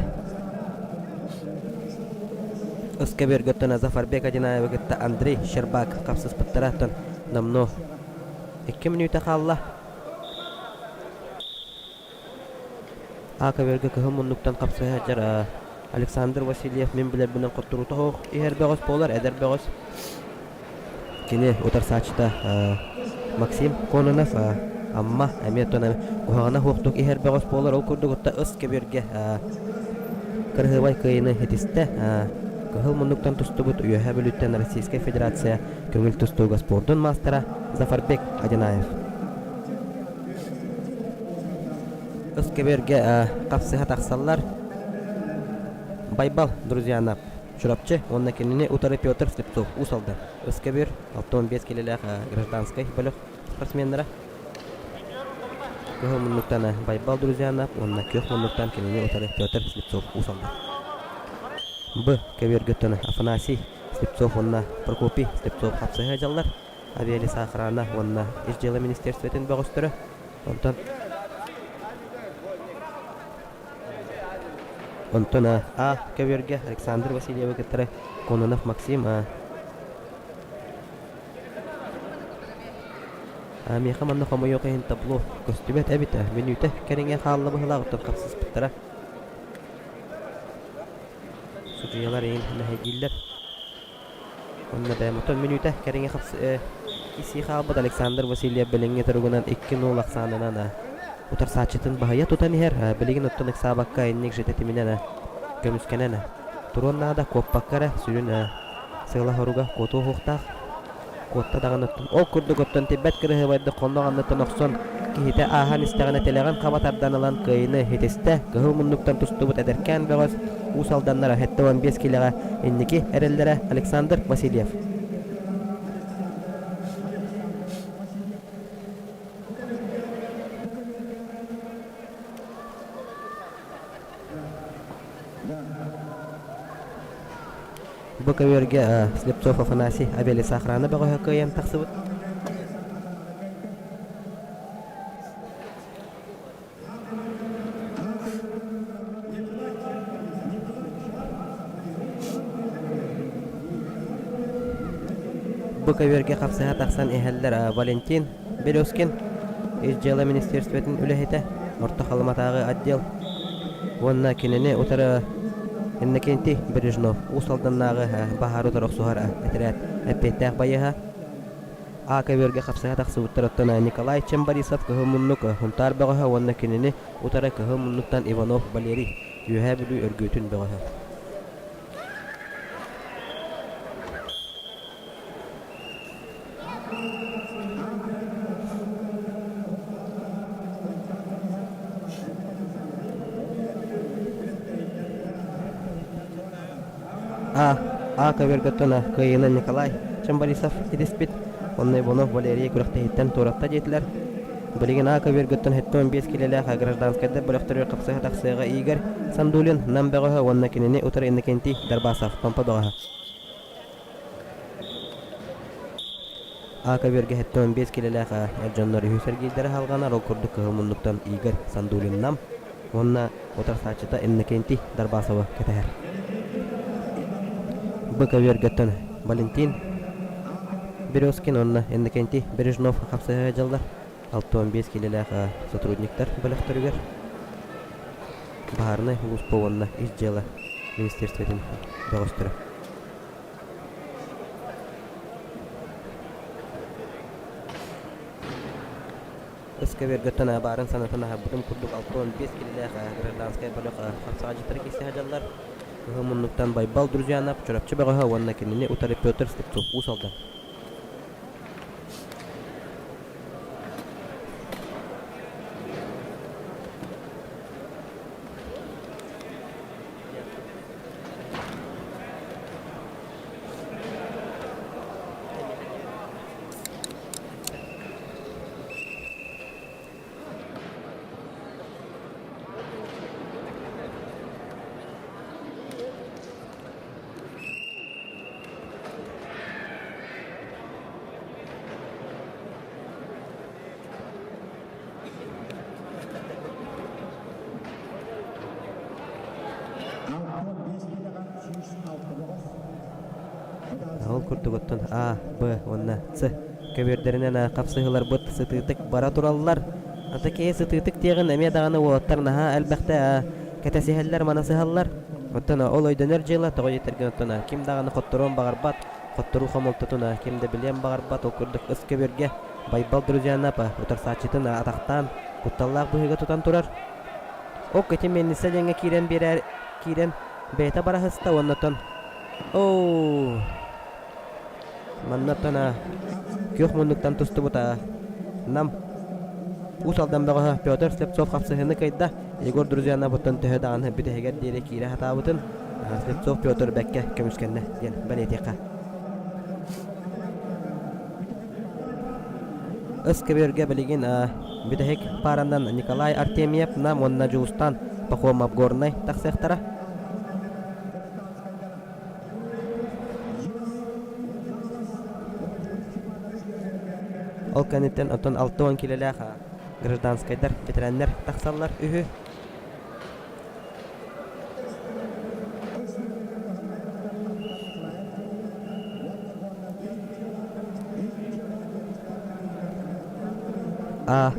Ыс көбүөргөттөн Зафарбек Одинаевы кытта Андрей Щербак хапсыспыттара оттон номнуо 2 мүнүүтэ хаалла. А көбүөргэ кыһыл муннуктан хапсыһа сылдьар Александр Васильев мин билэрбинэн хотторуута суох иһэр бөҕөс буолар, эдэр бөҕөс. Кини утарсааччыта. Максим Кононов Амма эмиэ оттон куһаҕана суохтук иһэр бөҕөс буолар. Ол курдук отто ыс көбүөргэ кырыһыбай кыайыыны ситистэ. Кыһыл муннуктан тустубут Үөһээ Бүлүүттэн Российскай Федерация көҥүл тустууга спордун маастара Зафарбек Одинаев. Ыс көбүөргэ хапсыһа тахсаллар. Байбал Друзьянов Чурапчы уонна кинини утары Петр Слепцов Уус Алдан Ыс көбүөр 65 килэлээх гражданскай бөлөх спортсменнара Кыһыл муннуктан Байбал Друзьянов уонна күөх муннуктан кинини утары Петр Слепцов Уус Алдан. Б. Көбүөргөттөн Афанасий Слепцов уонна Прокопий Слепцов хапсыһа дьаллар. Авиалесоохрана уонна Ис дьыала министерствотын бөҕөстөрө. Онтон Онтон А. Көбүөргэ Александр Васильевы кытары Кононов Максим Миэхэ манна хомойуох иһин табло көстүбэт эбит. Мүнүүтэ кэриҥэ хаалла быһыылаах оттон хапсыспыттара. Судьуйалар иһин мэһэйдииллэр. Онно бэйэм оттон мүнүүтэ кэриҥэ хапс исии хаалбыт Александр Васильев билиҥҥи туругунан 2-0 ахсаанынан утарсааччытын баһыйа тутан иһэр. Билигин оттон ыксаабакка инник житэтиминэн көмүскэнэн туруон наада куоппакка эрэ сүрүн сыала-соруга куотуо суохтаах. Куотта даҕаны оттон ол курдук оттон тиббэт кырыһыбайдык хоннох анныттан охсон киһитэ ааһан истэҕинэ тилэҕин хаба тардан ылан кыайыыны ситистэ. Кыһыл муннуктан тустубут эдэркээн бөҕөс Уус Алданнара 75 киилэҕэ инники эрэллэрэ Александр Васильев. Бу көбүөргэ Слепцов Афанасий авиалесоохрана бөҕөһө кыайан тахсыбыт. Бу көбүөргэ хапсыһа тахсан иһэллэр Валентин Березкин, Ис дьыала министерствотын үлэһитэ, Орто Халыматааҕы отдел уонна кинини утары Иннокентий Бережнов Уус Алданнааҕы баһаары утары охсуһар этэрээт эппиэттээх байыаһа. А көбүөргэ хапсыһа тахсыбыттар оттон Николай Чемборисов Кыһыл Муннук Сунтаар бөҕөһө уонна кинини утары Кыһыл Муннуктан Иванов Валерий Үөһээ Бүлүү Өргүөтүн бөҕөһө. А. А. Көбөргөттөн кыайыыны Николай Чемборисов ситиспит. Онно Иванов Валерий күрэхтэһииттэн туоратта диэтилэр. Билигин А. Көбөргөттөн 75 килэлээх гражданскайдар бөлөхтөрүгэр хапсыһа тахсыаҕа Игорь Сандулин Нам бөҕөһө уонна кинини утары Иннокентий Дарбасов Томпо бөҕөһө. А көбүөргэ 75 килэлээх эр дьоннор үһүс эргиирдэрэ салҕанар, ол курдук кыһыл муннуктан Игорь Сандулин Нам уонна утарсааччыта Иннокентий Дарбасовы кэтэһэр. Б көбүөргэттэн Валентин Березкин уонна Иннокентий Бережнов хапсыһа дьаллар. 65 килэлээх сотрудниктар бөлөхтөрүгэр Баһаарынай сулууспа уонна Ис дьыала министерствотын бөҕөстөрө. Өскөбүөргөттөн баарын санатан аһарбытым курдук 65 килэлээх гражданскай бөлөх хапсаҕайдьыттара киирсэ сылдьаллар. Кыһыл муннуктан Байбал Друзьянов, Чурапчы бөҕөһө уонна кинини утары Петр Слепцов Уус Алдан. Ол курдук оттон А, Б уонна С көбүөрдэринэн хапсыһыыларбыт сытыытык бара тураллар. Ата киһи сытыытык диэҕин эмиэ даҕаны уолаттар наһаа элбэхтэ кэтэсиһэллэр, манасыһаллар. Оттон ол өйдөнөр дьыала тоҕо диэтэргин оттон ким даҕаны хотторуон баҕарбат, хотторуу хомолтотун ким да билиэн баҕарбат. Ол курдук ыс көбүөргэ. Байбал Друзьянап утарсааччытын атахтаан кутталлаах быһыыга тутан турар. Ок ити миэнниссэ диэҥҥэ киирэн биэрээр киирэн бэйэтэ бараһыста уонна оттон оо манна оттон күөх муннуктан тустубута Нам Уус Алдан бөҕөһө Петр Слепцов хапсыһыыны кыайда. Егор Друзьянабыттан төһө даҕаны бүтэһигэр диэри киирэ сатаабытын Слепцов Петр бэккэ көмүскэннэ диэн бэлиэтиэххэ. Ыс көбүөргэ билигин бүтэһик пааранан Николай Артемьев Нам уонна Дьулустан Пахомов Горнай тахсыахтара. Ол кэнниттэн оттон 60 килэлээх гражданскайдар, ветераннар тахсаллар үһү. А.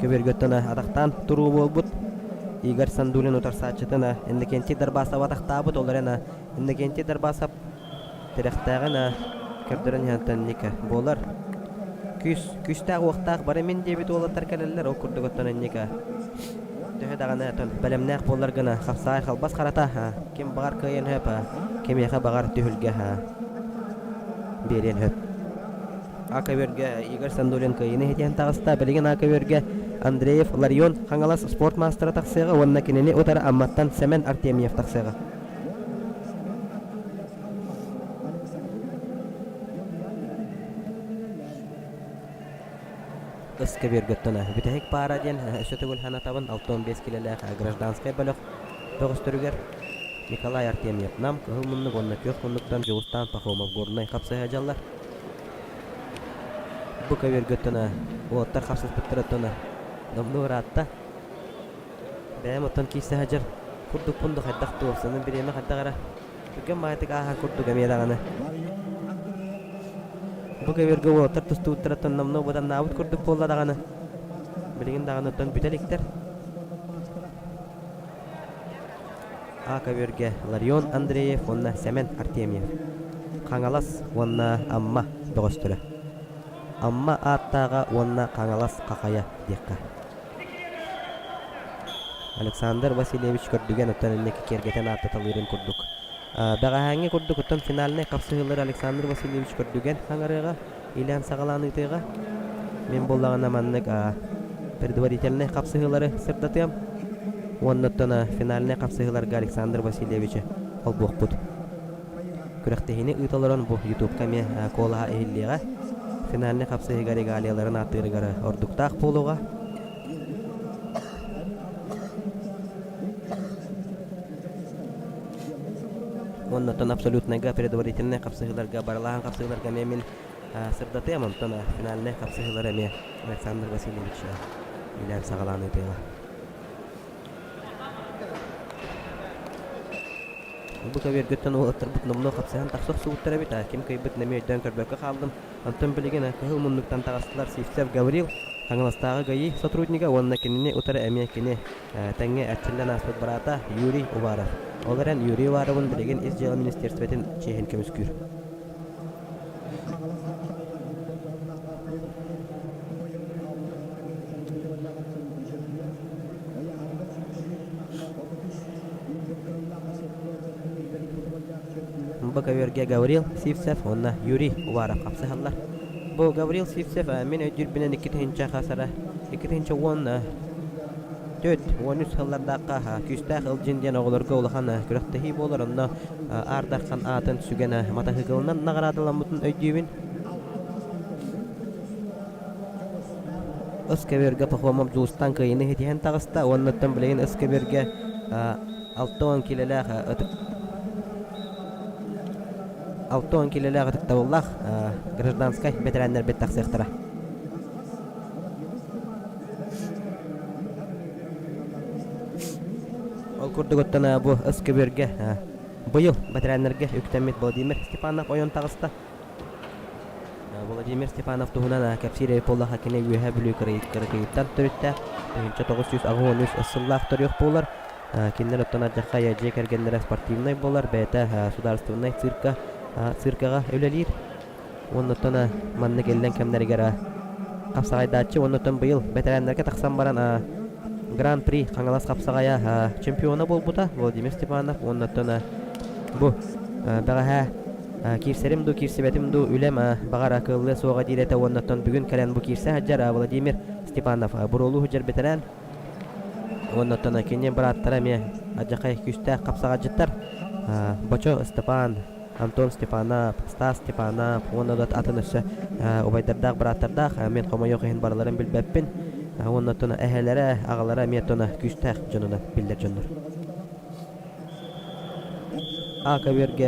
Көбүөргөттөн атахтаан туруу буолбут. Игорь Сандулин утарсааччытын Иннокентий Дарбасов атахтаабыт, ол эрэн Иннокентий Дарбасов тирэхтээҕин көрдөрөн иһэн Ника буолар. Күүс, күүстээх-уохтаах бары мин диэбит уолаттар кэлэллэр, ол курдук оттон Ника төһө даҕаны оттон бэлэмнээх буоллар гына хапсаҕай халбас харата ким баҕар кыайан сөп, кимиэхэ баҕар түһүлгэ биэриэн сөп. А көбүөргэ Игорь Сандулин кыайыыны иһитиһэн таҕыста. Билигин А көбүөргэ Андреев Ларион Хаҥалас спорт маастара тахсыаҕа уонна кинини утары Амматтан Сэмэн Артемьев тахсыаҕа. Ыс көбүөргөттөн бүтэһик паара диэн өссө төгүл санатабын 65 килэлээх гражданскай бөлөх бөҕөстөрүгэр Николай Артемьев Нам Кыһыл муннук уонна Күөх муннуктан Дьулустаан Пахомов Горнай хапсыһа дьаллар. Бу көбүөргөттөн уолаттар хапсыспыттарыттан номнуо ыраатта. Бэйэм оттон киирсэ сылдьар курдукпун да хайдах туорсанын бириэмэ хайдах эрэ түргэн баҕайытык ааһар курдук эмиэ даҕаны. Бу көбүөргэ уолаттар тустубуттарыттан номнуо быданнаабыт курдук буолла даҕаны. Билигин даҕаны оттон бүтэ иликтэр. А көбүөргэ Ларион Андреев уонна Сэмэн Артемьев. Хаҥалас уонна Амма бөҕөстөрө. Амма ааттааҕа уонна Хаҥалас хахайа диэххэ. Александр Васильевич көрдүгэн оттон инники киэргэтэн ааттаталыырын курдук. Бэҕэһээҥҥи курдук оттон финальнай хапсыһыылары Александр Васильевич көрдүгэн хаҥарыаҕа, илээн саҕалаан ыытыаҕа. Мин буоллаҕына маннык предварительнай хапсыһыылары сырдатыам. Уонна оттон финальнай хапсыһыыларга Александр Васильевичы холбуохпут. Күрэхтэһиини ыыта олорон бу Ютубка эмиэ куолаһа иһиллиэҕэ. Финальнай хапсыһыыга регалияларын ааттыырыгар ордуктаах буолуоҕа. Уонна оттон абсолютнайга предварительнай хапсыһыыларга барылаһан хапсыһыыларга эмиэ мин сырдатыам, онтон финальнай хапсыһыылары эмиэ Александр Васильевич илээн саҕалаан ыытыаҕа. Бу көбүөргүттэн уолаттарбыт номнуо хапсыһан тахса охсубуттар эбит, ким кыайбытын эмиэ өйдөөн көрбөккө хааллым. Онтон билигин кыһыл муннуктан таҕыстылар Сивцев Гаврил, Хаҥаластааҕы ГАИ сотруднига уонна кинини утары эмиэ кини тэҥҥэ эрчиллэн ааспыт быраата Юрий Уваров. Ол эрэн Юрий Уваровын билигин Ис дьыала министиэристибэтин чиэһин көмүскүүр. Бу көбүөргэ Гаврил Сивцев уонна Юрий Уваров хапсыһаллар. Бу Гаврил Сивцев мин өйдүүрбүнэн 2000 хасара 2010 4-13 сыллардаахха күүстээх Ылдьын диэн оҕолорго улахан күрэхтэһии буолар. Онно Аар Дархан аатын сүгэн матаһыыкылынан наҕараадаламмытын өйдүүбүн. Ыс көбүөргэ Пахомов Дьулустаан кыайыыны ситиһэн таҕыста уонна оттон билигин ыс көбүөргэ 60 килэлээх ытык 60 килэлээх ытыктабыллаах гражданскай бэтэрээннэрбит тахсыахтара. Ол курдук оттон бу ыс көбүөргэ быйыл бэтэрээннэргэ үктэммит Владимир Степанов ойон таҕыста. Владимир Степанов туһунан кэпсиир эбит буоллахха, кини Үөһээ Бүлүү кыракыйыттан төрүттээх, 1983 сыллаах төрүөх буолар. Кинилэр оттон алдьархай дьиэ кэргэннэрэ спортивнай буолар, бэйэтэ судаарыстыбаннай цирка, циркаҕа үлэлиир. Уонна оттон маннык иллэҥ кэмнэригэр. хапсаҕайдааччы уонна оттон быйыл бэтэрээннэргэ тахсан баран Гран-при Хаҥалас хапсаҕайа чемпиона буолбута Владимир Степанов уонна оттон бу бэҕэһээ киирсэрим дуу киирсибэтим дуу үлэм баҕар кыаллыа суоҕа диир этэ уонна оттон бүгүн кэлэн бу киирсэ сылдьар Владимир Степанов буруолуу сылдьар бэтэрээн уонна оттон кини бырааттара эмиэ адьахай күүстээх хапсаҕайдьыттар Бочо Степан Антон Степанов, Стас Степанов уонна да атын өссө убайдардаах бырааттардаах мин хомойуох иһин барыларын билбэппин уонна оттон эһэлэрэ аҕалара эмиэ оттон күүстээх дьонунан биллэр дьоннор. А көбүөргэ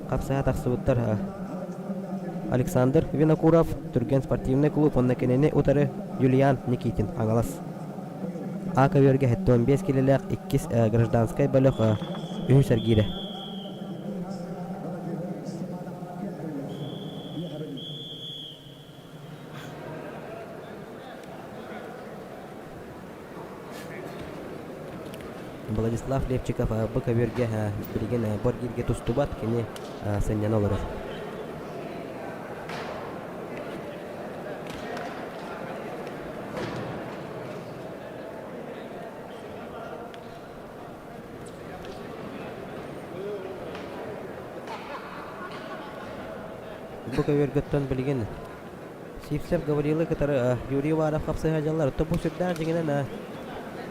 хапсыһа тахсыбыттар Александр Винокуров, Түргэн спортивнай клуб уонна кинини утары Юлиан Никитин Хаҥалас. А көбүөргэ 75 килэлээх иккис гражданскай бөлөх үһүс эргиирэ. Владислав Левчиков бу көбүөргэ билигин бу эргииргэ тустубат, кини сынньана олорор. Бу көбүөргөттөн билигин Сивцев Гаврилы кытары Юрий Уваров хапсыһа дьаллар. Оттон бу сүрдээх дьиҥинэн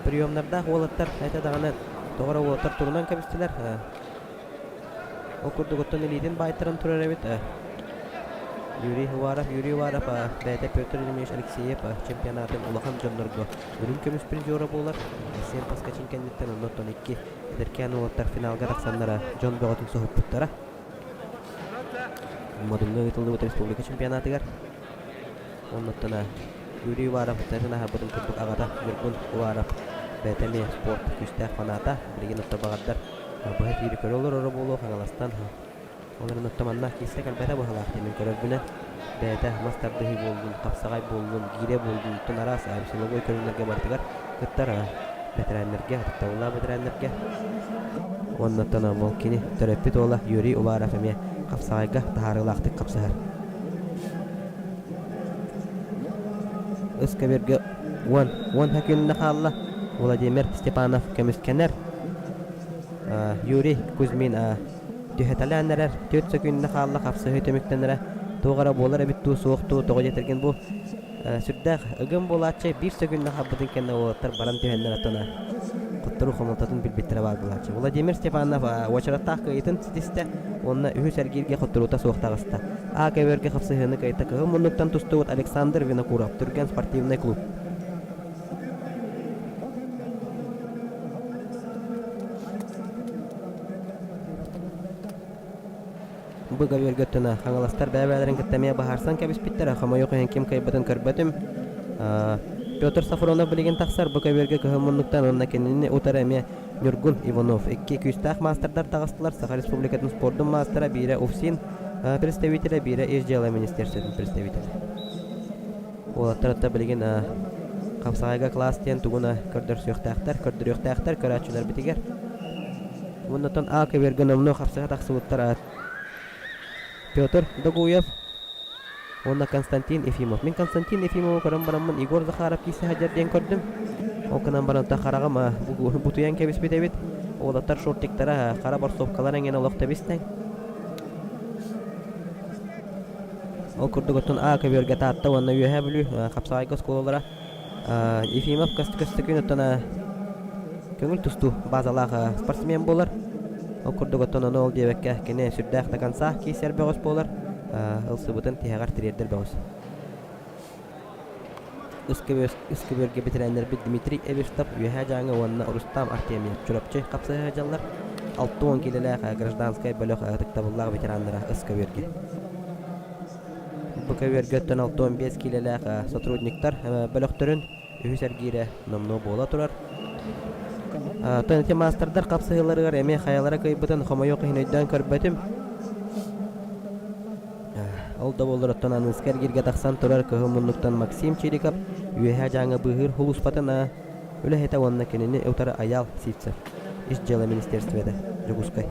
приемнардаах уолаттар этэ даҕаны тоҕо эрэ уолаттар турунан кэбистилэр. Ол курдук оттон илиитин баайтаран турар эбит. Юрий Уваров, Юрий Уваров бэйэтэ Петр Ильич Алексеев чемпионатын улахан дьоннорго үрүҥ көмүс призера буолар. Айсен Поскачин кэнниттэн онно оттон икки эдэркээн уолаттар финалга тахсаннара дьон бөҕөтүн соһуппуттара. Модуҥҥа ыытыллыбыт республика чемпионатыгар оннуттан Юрий Уваров устатын аһарбытын курдук аҕата Ньургун Уваров бэйэтэ эмиэ спорт күүстээх фаната билигин отто баҕардар быһа эфири көрө олороро буолуо Хаҥаластан ол эрэн отто манна киирсэ кэлбэтэ быһалаах диэн мин көрөрбүнэн бэйэтэ мас тардыһыы буоллун хапсаҕай буоллун гиирэ буоллун оттон араас силовой көрүҥнэргэ барытыгар кыттар бэтэрээннэргэ, ытыктабыллаах бэтэрээннэргэ уонна оттон ол кини төрөппүт уола Юрий Уваров эмиэ хапсаҕайга таһаарыылаахтык хапсыһар. Ыскабирга уон уон күннэ хаалла Владимир Степанов көмүскэнэр. Юрий Кузьмин түһэтэлээн эрэр түөрт сөкүүндэ хаалла хапсыһыы түмүктэнэрэ туох эрэ буолар эбит дуу суох дуу тоҕо диэтэргин бу Сүрдээх ыгым буолааччы биир сөкүүндэ хаалбытын кэннэ уолаттар баран түһэннэр оттон хотторуу хомолтотун билбиттэрэ баар буолааччы. Владимир Степанов уочараттаах кыайыытын ситистэ уонна үһүс эргииргэ хотторуута суох таҕыста. А көбүөргэ хапсыһыыны кыайта кыһыл муннуктан тустубут Александр Винокуров, Түргэн спортивнай клуб. Бу көбүөргэ өттүнэ хаҥаластар бэйэ-бэйэлэрин кытта эмиэ быһаарсан кэбиспиттэрэ, хомойуох иһин ким кыайбытын көрбөтүм. Петр Сафронов билигин тахсар бу көбүөргэ кыһыл муннуктан уонна кинини утары эмиэ Ньургун Иванов. Икки күүстээх маастардар таҕыстылар. Саха Республикатын спордун маастара биирэ УФСИН представителэ, биирэ Ис дьыала министерствотын представителэ. Уолаттар отто билигин хапсаҕайга класс диэн тугун көрдөрсүөхтээхтэр, көрдөрүөхтээхтэр көрөөччүлэрбитигэр. Уоннаттан А көбүөргэ номнуо хапсыһа тахсыбыттар Петр Догуев уонна Константин Ефимов. Мин Константин Ефимовы көрөн бараммын Егор Захаров киирсэ сылдьар диэн көрдүм. Ол гынан баран хараҕым бутуйан кэбиспит эбит. Уолаттар шортиктара хара борсуопкалар эҥин олох тэбис-тэҥ. Ол курдук оттон А көбүөргэ Таатта уонна Үөһээ Бүлүү хапсаҕайга оскуолалара Ефимов Көстөкүүн оттон көҥүл тустуу базалаах спортсмен буолар. Ол курдук оттон ону ол диэбэккэ кини сүрдээх до конца киирсэр бөҕөс буолар. Ылсыбытын тиһэҕэр тириэрдэр бөҕөс. Үскүбүөргэ бэтэрээннэрбит Дмитрий Эверстов, Үөһээ Дьааҥы уонна Рустам Артемьев Чурапчы хапсыһа сылдьаллар. 60 киилэлээх гражданскай бөлөх ытыктабыллаах ветераннара Ыскабүөргэ. Бу көбүөргэ оттон 65 киилэлээх сотрудниктар бөлөхтөрүн үһүс эргиирэ номнуо буола турар. Оттон ити маастардар хапсыһыыларыгар эмиэ хайалара кыайбытын хомойуох иһин өйдөөн көрбөтүм. Ол да буоллар оттон аныыска эргииргэ тахсан турар кыһыл муннуктан Максим Чириков Үөһээ Дьааҥы быыһыыр сулууспатын үлэһитэ уонна кинини утары Айаал Сивцев, Ис дьыала министиэристибэтэ, Дьокуускай.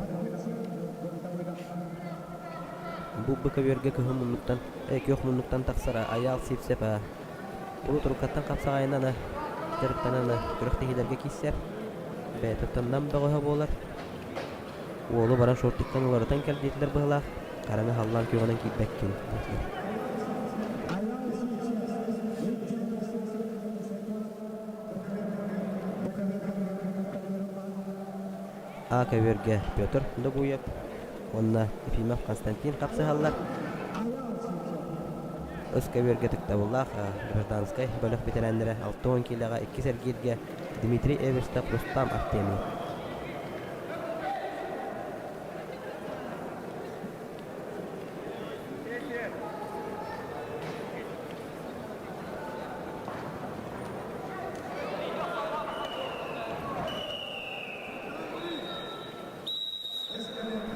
Бу бу көбүөргэ кыһыл муннуктан, э, күөх муннуктан тахсар Айаал Сивцев урут уруккаттан хапсаҕайынан дьарыктанан күрэхтэһиилэргэ киирсэр. Бэйэтиттэн нам бөҕөһө буолар. Уолу баран шортиктан уларытан кэл диэтилэр быһыылаах. Хараҥа халлаан күөҕүнэн киирбэккин диэтилэр. А көбүөргэ Петр Догуев уонна Ефимов Константин хапсыһаллар. Ыс көбүөргэ ытыктабыллаах гражданскай бөлөх бэтэрээннэрэ 60 киилэҕэ иккис эргииргэ Дмитрий Эверстов, Рустам Артемьев.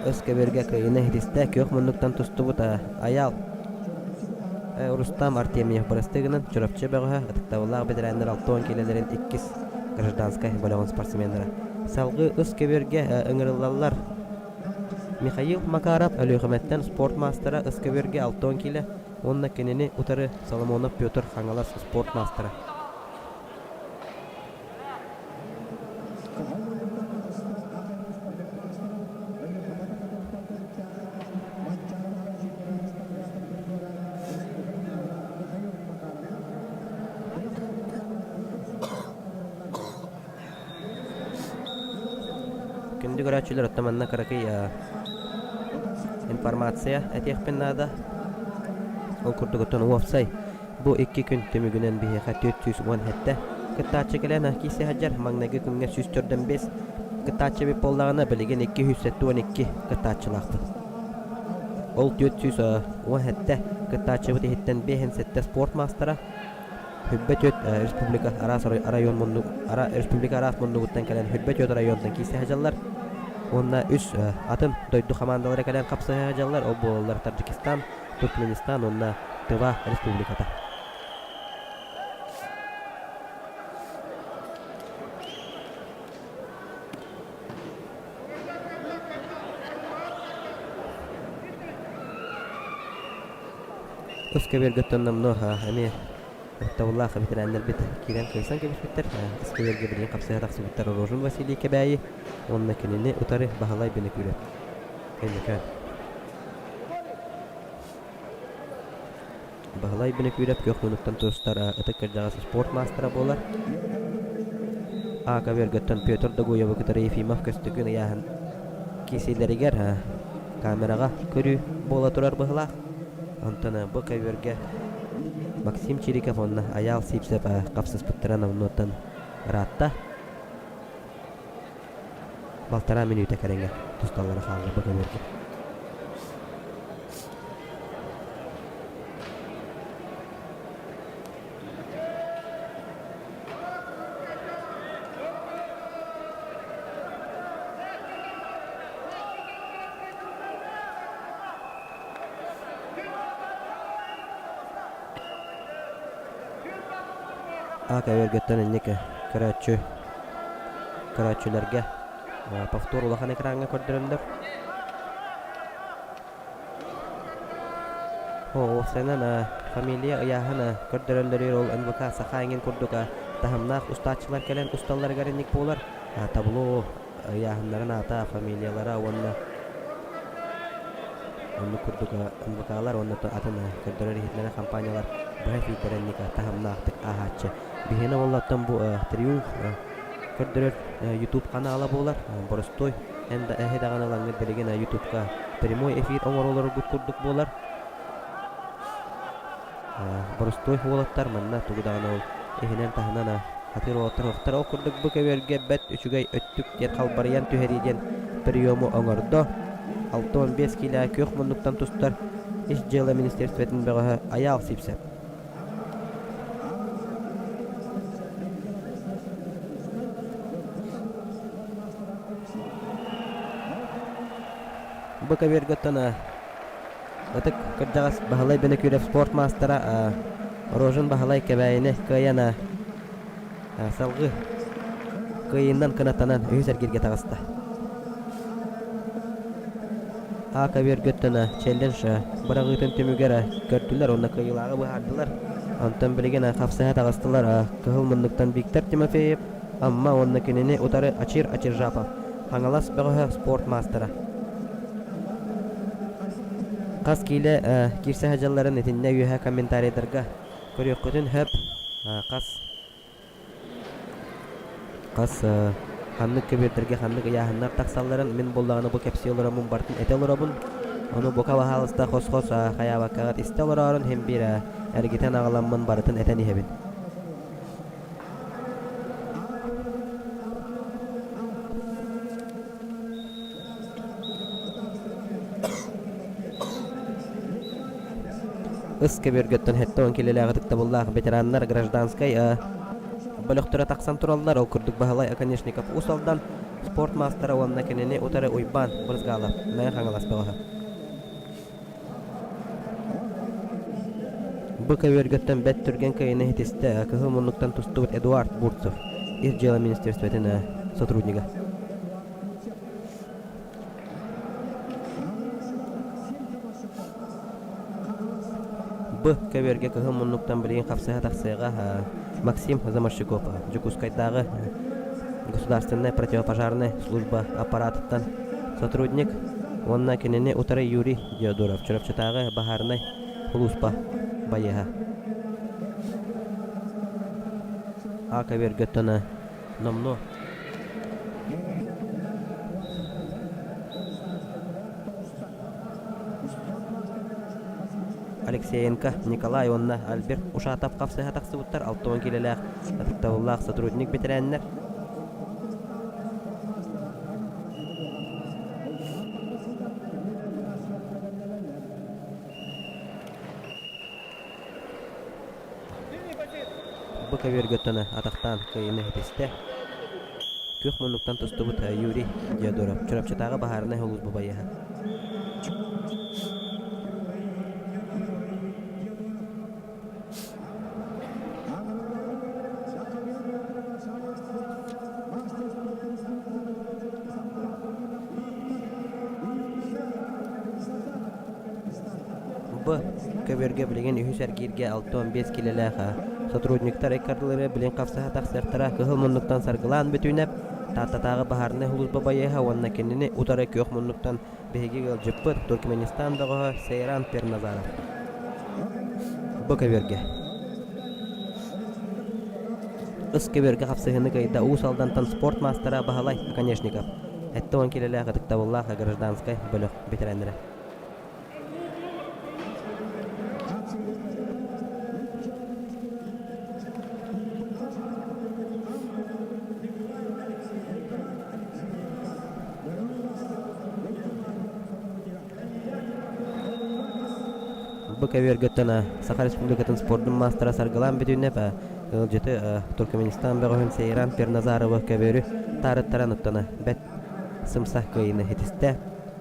Өс көбүөргэ кыайыыны иһитистэ күөх муннуктан тустубут Айаал Рустам Артемьев бырастыы гынан Чурапчы бөҕөһө ытыктабыллаах бэтэрээннэр 60 киилэлэрин иккис гражданскай бөлөҕүн спортсменнара. Салгыы ыс көбүөргэ ыҥырыллаллар. Михаил Макаров Өлүөхүмэттэн спорт маастара ыс көбүөргэ 60 киилэ уонна кинини утары Соломонов Петр Хаҥалас спорт маастара. Күндү көрөөччүлэр, оттон манна кыракый информация этиэхпин наада. Ол курдук оттон уопсай Бу икки күн түмүгүнэн биһиэхэ 417 кыттааччы кэлэн киирсэ сылдьар. Маҥнайгы күҥҥэ 145 кыттааччы эбит буоллаҕына, билигин 272 кыттааччылаахпыт. Ол 417 кыттааччыбыт иһиттэн 57 спорт маастара, Хүрбэ түөрт республика араас район муннук республика араас муннугуттан кэлэн Хүрбэ түөрт районтан киирсэ сылдьаллар. Уонна үс атын дойду хамаандалара кэлэн хапсыһа сылдьаллар. Ол буолаллар Таджикистан, Туркменистан уонна Тыва Республиката. Ыс көбүөргөттөн номнуо эмиэ ытыктабыллаах ветераннарбыт киирэн кыайсан кэбиспиттэр. Ыс көбүөргэ билигин хапсыһа тахсыбыттар Рожин Василий Кэбээйи уонна кинини утары Баһылай Бенекүров. Өймөкөөн. Баһылай Бүнүкүүрэп күөх муннуктан тустар ытык кырдьаҕас спорт маастара буолар. Ака Өргөттөн Петр Догуевы кытары Ефимов Көстөкүүн ыйааһын киирсиилэригэр камераҕа көрүү буола турар быһыылаах. Онтон бу көбүөргэ Максим Чириков уонна Айаал Сивцев хапсыспыттара номнуоттан ыраатта. Балтараа мүнүүтэ кэриҥэ тусталлара хаалла бу көбүөргэ. Аак эбэргэттэн инник көрөөччү көрөөччүлэргэ повтор улахан экраҥҥа көрдөрөллөр. Уопсайынан фамилия ыйааһын көрдөрөллөрүгэр ол НВК Саха эҥин курдук таһымнаах устааччылар кэлэн усталларыгар инник буолар. Табло ыйааһыннарын аата, фамилиялара уонна оннук курдук НВК-лар уонна атын көрдөрөр-иһитиннэрэр компаниялар быһа эфирдэрэ инник таһымнаахтык ааһааччы. Биһиэнэ уоллартан бу Триумф көрдөрөр YouTube ханаала буолар. Боростуой эн да эһи даҕаны ылаҥҥыт билигин YouTube-ка прямой эфир оҥоролоргут курдук буолар. Боростуой уолаттар манна тугу даҕаны ол иһинэн-таһынан атыыр уолаттар уохтар. Ол курдук бу көбүөргэ бэрт үчүгэй өттүк диэн халбарыйан түһэрии диэн приему оҥордо. 65 киилэ күөх муннуктан тустар Ис дьыала министерствотын бөҕөһө Айаал Сивцев. Бу көбүөргөттөн ытык кырдьаҕас Баһылай Бенекүров спорт маастара Рожин Баһылай Кэбээйини кыайан салгыы кыайыынан кынаттанан үһүс эргииргэ таҕыста. А көбүөргөттөн челлендж быраҕыытын түмүгэр көрдүлэр уонна кыайыылааҕы быһаардылар. Онтон билигин хапсыһа таҕыстылар кыһыл муннуктан Виктор Тимофеев, Амма уонна кинини утары Ачир Ачиржапов, Хаҥалас бөҕөһө спорт маастара. Хас киилэ киирсэ сылдьалларын итиннэ үөһэ комментарийдарга көрүөххүтүн сөп. Хас Хас ханнык көбүөрдэргэ ханнык ыйааһыннар тахсалларын мин буоллаҕына бу кэпсии олороммун барытын этэ олоробун. Ону бука баһаалыста хос-хос хайаабаккаҕыт истэ олороорун иһин биир эргитэн аҕаламмын барытын этэн иһэбин. Ыс көбүөргэттэн 70 килэлээх ытыктабыллаах ветераннар гражданскай бөлөхтөрө тахсан тураллар. Ол курдук Баһылай Оконешников Уус Алдан спорт маастара уонна кинини утары Уйбаан Брызгалов Мэҥэ Хаҥалас бөҕөһө. Бу көбүөргэттэн бэрт түргэн кыайыыны ситистэ кыһыл муннуктан тустубут Эдуард Бурцев, Ис дьыала министерствотын сотруднига. Б көбүөргэ кыһыл муннуктан билигин хапсыһа тахсыаҕа Максим Заморщиков Дьокуускайдааҕы государственнай противопожарнай служба аппаратыттан сотрудник уонна кинини утары Юрий Диодоров Чурапчытааҕы баһаарынай сулууспа байыаһа. А көбүөргэ номнуо Алексеенко Николай уонна Альберт Ушатов хапсыһа тахсыбыттар 60 киилэлээх ытыктабыллаах сотрудник бэтэрээннэр. Бу көбүөргөттөн атахтаан кыайыыны ситистэ. Күөх муннуктан тустубут Юрий Диодоров, Чурапчытааҕы баһаарынай сулууспа байыаһа. Б. Көбүөргэ билигин үһүс эргииргэ 65 киилэлээх сотрудниктар ыккардылары билин хапсыһа тахсыахтара кыһыл муннуктан саргылаан бүтүүнэп Тааттатааҕы баһаарынай сулууспа байыаһа уонна кинини утары күөх муннуктан биһиги ыалдьыппыт Туркменистан бөҕөһө Сейран Перназаров. Бу көбүөргэ. Ыс көбүөргэ хапсыһыыны кыайда Уус Алдантан спорт маастара Баһылай Оконешников. 70 киилэлээх ытыктабыллаах гражданскай бөлөх бэтэрээннэрэ. Бу көбүөргөттөн Саха Республикатын спордун маастара Саргылаан Бүтүннэп ыалдьыты Туркменистан бөҕөһүн Сейран Перназарова көбүөрү таарыттаран оттона бэт сымса кыайыыны ситистэ.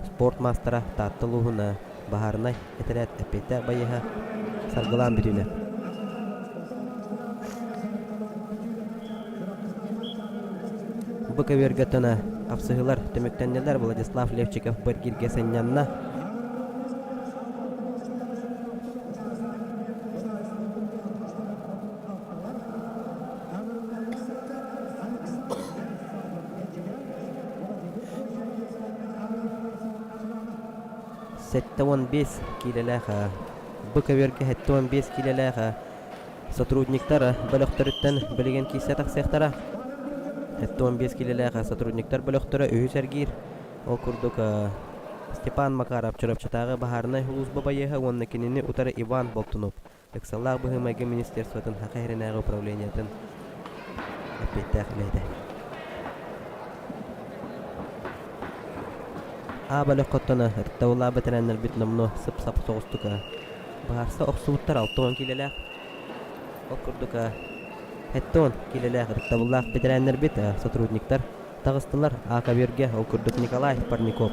Спорт маастара Таатта улууһун баһаарынай этэрээт эппиэттээх байыаһа Саргылаан Бүтүнэп. Бу көбүөргэ тына хапсыһыылар түмүктэннилэр. Владислав Левчиков быргиргэ сынньанна. 75 киилэлээх бу көбүөргэ 75 киилэлээх сотрудниктар бөлөхтөрүттэн билигин киирсэ тахсыахтара. 75 киилэлээх сотрудниктар бөлөхтөрө үһүс эргиир. Ол курдук Степан Макаров Чурапчытааҕы баһаарынай сулууспа байыаһа уонна кинини утары Иван Болтунов Ыксаллаах быһыы-майгы министерствотын Саха сиринээҕи управлениетын эппиэттээх үлэһитэ. А бөлөх хотоно ытыктабыллаах бэтэрээннэрбит номнуо сып-сап соҕустук быһаарса охсубуттар 60 киилэлээх. Ол курдук 70 киилэлээх ытыктабыллаах бэтэрээннэрбит сотрудниктар таҕыстылар Аакабиргэ ол курдук Николай Парников,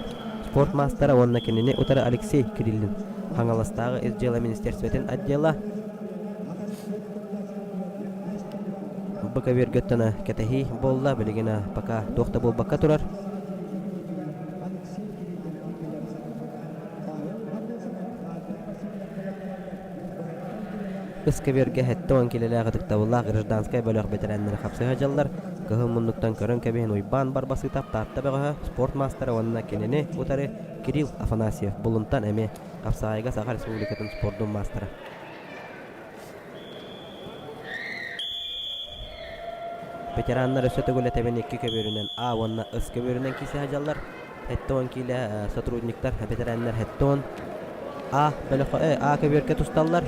спорт маастара уонна кинини утары Алексей Кириллин, Хаҥаластааҕы ис дьыала министерствотын отдела Бу көбүөргөттөн кэтэһии буолла, билигин пока туох да буолбакка турар. Ыскэбиэргэ 70 киилэлээх ытыктабыллаах гражданскай бөлөх бэтэрээннэрэ хапсыһа дьаллар. Кыһыл муннуктан көрөн кэбиһин Уйбаан Барбасыытап Таатта бөҕөһө, спорт маастара уонна кинини утары Кирилл Афанасьев Булунтан эмиэ хапсаҕайга Саха Республикатын спордун маастара. Ветераннар өссө төгүл этэбин икки көбүөрүнэн А уонна С көбүөрүнэн киирсэ сылдьаллар. 70 киилэ сотрудниктар, бэтэрээннэр 70 А бөлөххө А көбүөргэ тусталлар.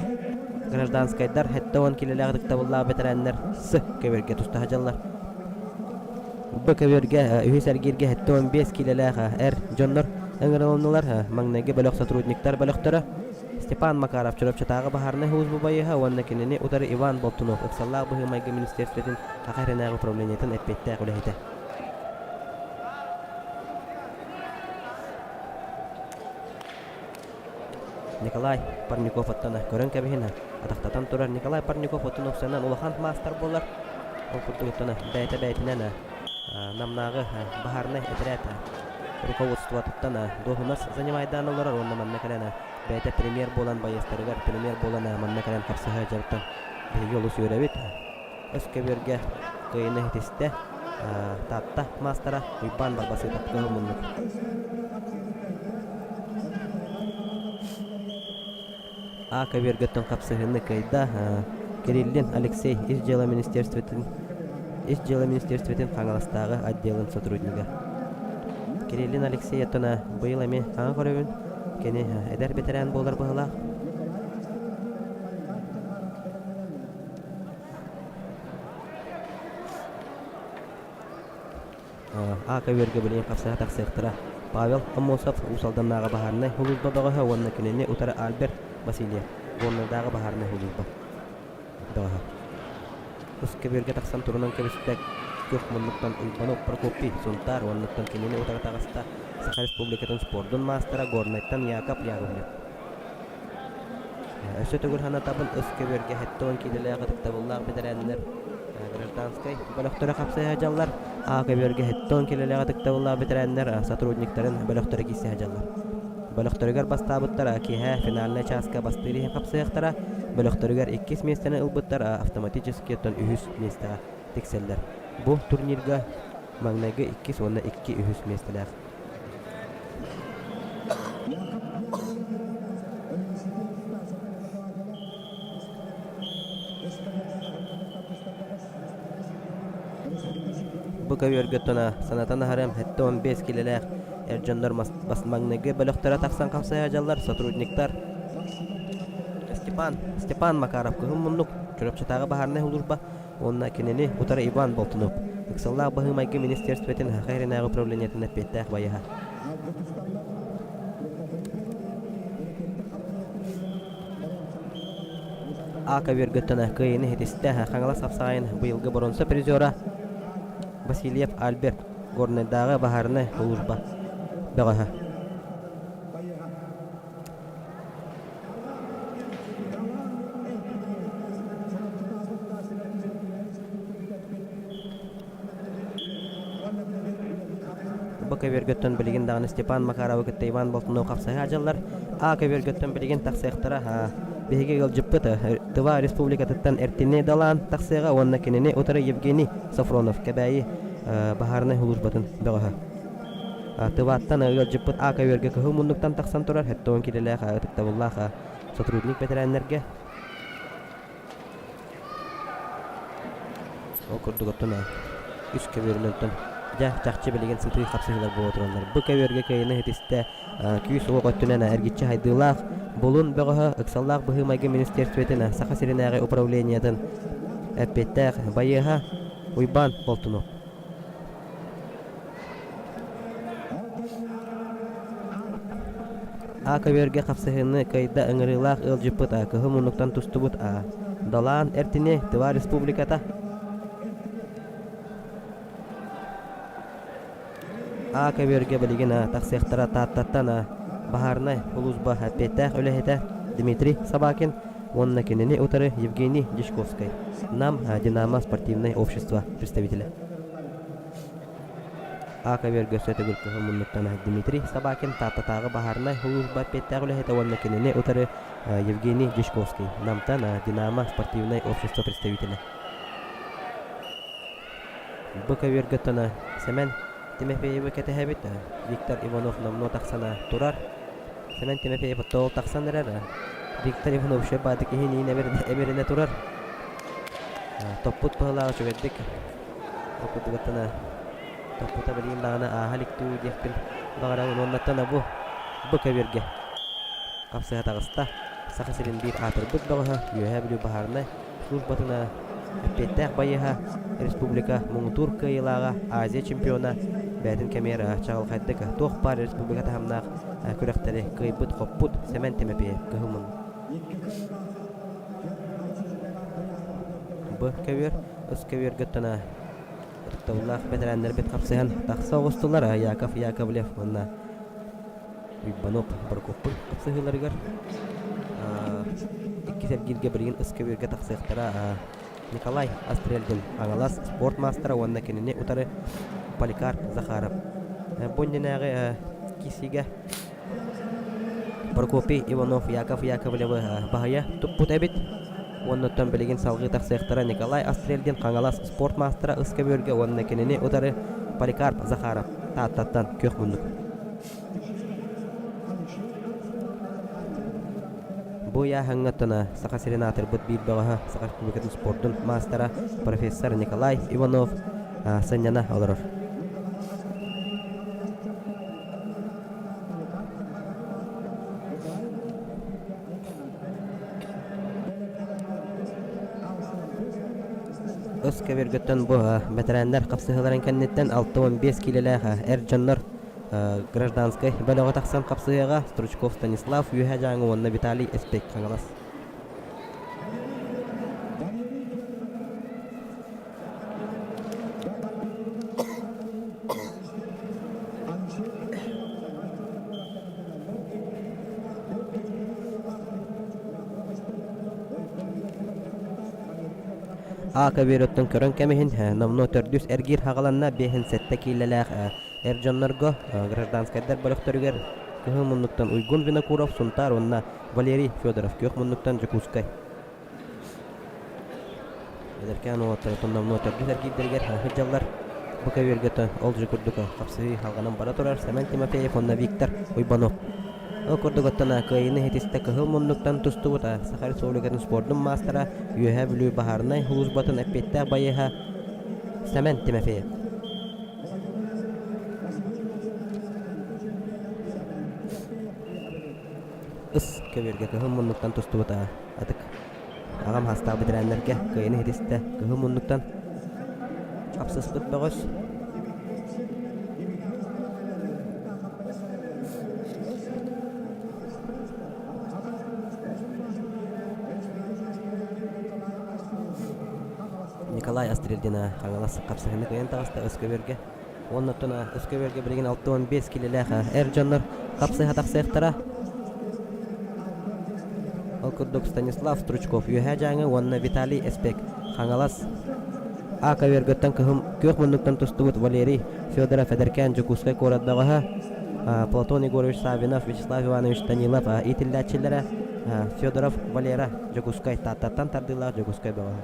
Гражданскайдар 70 киилэлээх ытыктабыллаах бэтэрээннэр С көбүөргэ туста сылдьаллар. Б көбүөргэ үһүс эргииргэ 75 киилэлээх эр дьоннор ыҥырылыннылар. Маҥнайгы бөлөх сотрудниктар бөлөхтөрө Степан Макаров Чурапчытааҕы баһаарынай сулууспа байыаһа уонна кинини утары Иван Болтунов ыксаллаах быһыы-майгы министиэристибэтин Саха сиринээҕи управлениетын эппиэттээх үлэһитэ. Николай Парников оттон көрөн кэбиһин атахтатан турар Николай Парников оттон уксанан улахан маастар буолар. Ол курдук оттон бэйэтэ бэйэтинэн Намнааҕы баһаарынай этэрээт руководствотыттан дуоһунас занимайдаан олорор уонна манна кэлэн бэйэтэ премьер буолан байыастарыгар премьер буолан манна кэлэн хапсыһа дьарыктан биһиги олус үөрэбит. Өскөбүөргэ кыайыыны ситистэ Таатта маастара Уйбаан Барбасыытап кыһыл муннук. А көбүөргөттөн хапсыһыыны кыайда Кириллин Алексей Ис дьыала министерствотын Ис дьыала министерствотын Хаҥаластааҕы отделын сотруднига. Кириллин Алексей оттон быйыл эмиэ хаҥа көрөбүн. Кини эдэр бэтэрээн буолар быһыылаах. А көбүөргэ билигин хапсыһа тахсыахтара. Павел Аммосов Уус Алданнааҕы баһаарынай сулууспа бөҕөһө уонна кинини утары Альберт Васильев Горнайдааҕы баһаарынай сулууспа бөҕөһө. Ус көбүөргэ тахсан турунан кэбистэ күөх муннуктан Уйбанов Прокопий Сунтаар уоннуттан кинини утары таҕыста Саха Республикатын спордун маастара Горнайтан Яков Яковлев. Өссө төгүл санатабын, ыс көбүөргэ 70 киилэлээх ытыктабыллаах бэтэрээннэр гражданскай бөлөхтөрө хапсыһа сылдьаллар. А көбүөргэ 70 киилэлээх ытыктабыллаах бэтэрээннэр сотрудниктарын бөлөхтөрө киирсэ сылдьаллар. Бөлөхтөрүгэр бастаабыттар киэһэ финальнай чааска бастыыр иһин хапсыһыахтара. Бөлөхтөрүгэр иккис миэстэни ылбыттар автоматически оттон үһүс миэстэҕэ тиксэллэр. Бу турнирга маҥнайгы иккис уонна икки үһүс миэстэлээх. Бу көбүөргэ туна санатан аһарыам 75 килэлээх эр дьоннор маҥнайгы бөлөхтөрө тахсан хапсайа дьаллар сотрудниктар Степан Степан Макаров кыһыл муннук Чурапчытааҕы баһаарынай сулууспа уонна кинини утары Иван Болтунов, ыксаллаах быһыы-майгы министиэристибэтин Саха сиринээҕи управлениетын эппиэттээх байыһа. А көбүөргөттөн кыайыыны ситистэ Хаҥалас хапсаҕайын быйылгы боруонса призера Васильев Альберт, Горнайдааҕы баһаарынай сулууспа бөҕөһө. Бу көбүөргөттөн билигин даҕаны Степан Макаровы кытта Иван Болтунов хапсыһа дьаллар. А көбүөргөттөн билигин тахсыахтара. Биһиги ыалдьыппыт Тыва Республикатыттан Эртини далаан тахсыаҕа уонна кинини утары Евгений Софронов Кэбээйи баһаарынай сулууспатын бөҕөһө. Тываттан ыалдьыппыт А көбүөргэ кыһыл муннуктан тахсан турар 70 киилэлээх ытыктабыллаах сотрудник бэтэрээннэргэ Ол курдук оттон үс көбүөрүнэн дьэ чахчы билигин сытыы хапсыһыылар буола тураллар. Бу көбүөргэ кыайыыны ситистэ күүс-уох өттүнэн эргиччи хайдыылаах Булун бөҕөһө ыксаллаах быһыы-майгы министиэристибэтин Саха сиринээҕи управлениетын эппиэттээх байыаһа Уйбаан Болтунов. А көбүөргэ хапсыһыыны кыайда ыҥырыылаах ыалдьыппыт кыһыл муннуктан тустубут Далаан Эртини Тыва Республиката А көбүөргэ билигин тахсыахтара Тааттаттан баһаарынай сулууспа эппиэттээх үлэһитэ Дмитрий Собакин уонна кинини утары Евгений Дьячковскай, Нам Динамо спортивнай общество представителэ. А көбүөргэ өссө төгүл кыһыл муннуктан Дмитрий Собакин Тааттатааҕы баһаарынай сулууспа эппиэттээх үлэһитэ уонна кинини утары Евгений Дьячковский, Намтан Динамо спортивнай общество представителэ. Бу көбүөргэ тона Сэмэн Тимофеевы кэтэһэбит. Виктор Иванов номнуо тахсан турар. Сэмэн Тимофеев оттоол тахсан эрэр. Виктор Иванов баадык иһин эмиринэ турар. Топпут быһылаах үчүгэйдик. Ол курдугаттана топпута билигин даҕаны ааһа илик дуу диэхпин баҕарабын. Уоннаттан бу бу көбүөргэ хапсыһа таҕыста. Саха сирин биир аатырбыт бөҕөһө Үөһээ Бүлүү баһаарынай службатына эппиэттээх байыаһа, республика муҥутуур кыайыылааҕа, Азия чемпиона бэйэтин кэмигэр чаҕылхайдык туох баар республика таһымнаах күрэхтэри кыайбыт-хоппут Сэмэн Тимэпиэйэп кыһыл муннук. Бу көбүөр ыс көбүөргэ оттон ытыктабыллаах бэтэрээннэрбит хапсыһан тахса оҕустулар Яков Яковлев уонна Уйбанов Прокоппун хапсыһыыларыгар иккис эргииргэ билигин ыс көбүөргэ тахсыахтара Николай Астрельдин Хаҥалас спорт маастара уонна кинини утары Поликарп Захаров. Бу иннинээҕи киирсиигэ Прокопий Иванов Яков Яковлевы баһыйа туппут эбит. Уонна оттон билигин салҕыы тахсыахтара Николай Астрельдин Хаҥалас спорт маастара ыс көбүөргэ уонна кинини утары Поликарп Захаров Тааттаттан күөх муннук. Бу ыйааһыҥҥа оттон Саха сирин аатырбыт биир бөҕөһө Саха Республикатын спордун маастара профессор Николай Иванов сынньана олорор. Ыс көбүөргүттэн бу бэтэрээннэр хапсыһыыларын кэнниттэн 65 киилэлээх эр дьоннор гражданскай бөлөҕө тахсан хапсыһыаҕа Стручков Станислав, Үөһээ Дьааҥы уонна Виталий Эспек Хаҥалас. А көбүөрүттэн көрөн кэмиһин номнуо төрдүс эргиир хаҕаланна биэһин сэттэ киилэлээх эр дьоннорго гражданскайдар бөлөхтөрүгэр Кыһыл муннуктан Уйгун Винокуров, Сунтаар уонна Валерий Федоров Күөх муннуктан Дьокуускай. Эдэркээн уолаттар номнуо төрдүс эргиирдэригэр сылдьаллар. Бу көбүөргэ ол же курдук хапсыһыы халҕанан бара турар Сэмэн Тимофеев уонна Виктор Уйбанов. Ол курдук оттон кыайыыны ситистэ кыһыл муннуктан тустубут Саха Республикатын спордун маастара, Үөһээ Бүлүү баһаарынай сулууспатын эппиэттээх байыаһа Сэмэн Тимофеев. Ыс көбүөргэ кыһыл муннуктан тустубут атык аҕам саастаах бэтэрээннэргэ кыайыны ситистэ кыһыл муннуктан хапсыспыт бөҕөс Николай Астрельдина Хаҥалас хапсыһыыны кыайан таҕыста ыс көбүөргэ. Уонна оттон ыс көбүөргэ билигин 65 киилэлээх эр дьоннор хапсыһа тахсыахтара. Ол курдук Станислав Стручков Үөһээ Дьааҥы уонна Виталий Эспек Хаҥалас А көбүөргөттөн кыһым күөх муннуктан тустубут Валерий Федоров эдэркээн Дьокуускай куорат бөҕөһө Платон Егорович Саввинов, Вячеслав Иванович Данилов иитиллээччилэрэ Федоров Валера Дьокуускай Тааттаттан тардыылаах Дьокуускай бөҕөһө.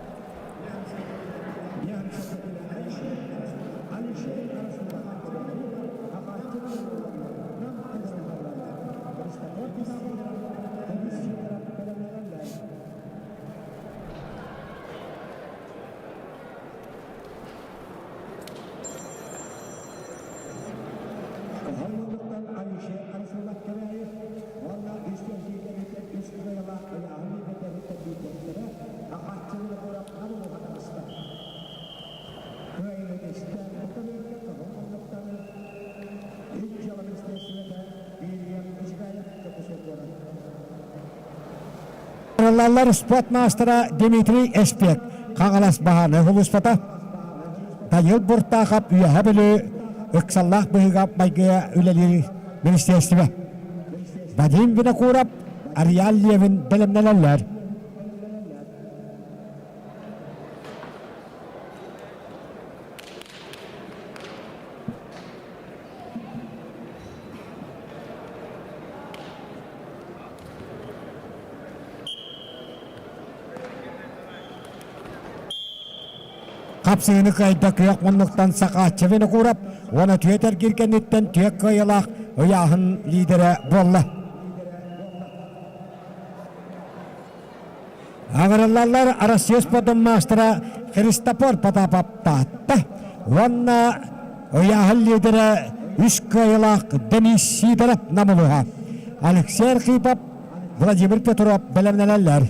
Ылаллар спорт маастара Дмитрий Эспек Хаҥалас баһааны сулууспата Данил Буртахов Үөһэ Бүлүү ыксаллаах быһыыга майгыга үлэлиир министиэристибэ Вадим Винокуров Ариал Левин бэлэмнэнэллэр. Хапсыһыыны кыайда күөх муннуктан Сахааччы Винокуров уонна түөт эргиир кэнниттэн түөк кыайыылаах ыйааһын лидерэ буолла. Аҕырыллаллар Россия спордун маастара Христофор Потапов Таатта уонна ыйааһын лидерэ үс кыайыылаах Денис Сидоров Намылыһа, Алексей Архипов, Владимир Петров бэлэмнэнэллэр.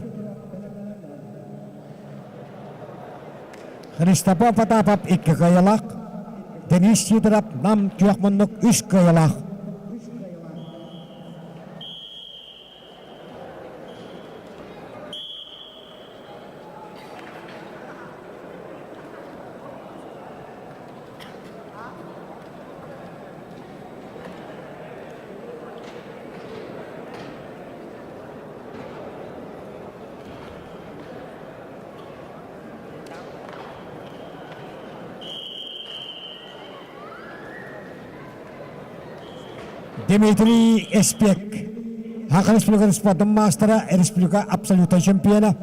Христофор Потапов икки кыайыылаах, Денис Сидоров Нам күөх муннук үс кыайыылаах. Дмитрий Эспек, Саха Республикатын спордун маастара, республика абсолютнай чемпиона.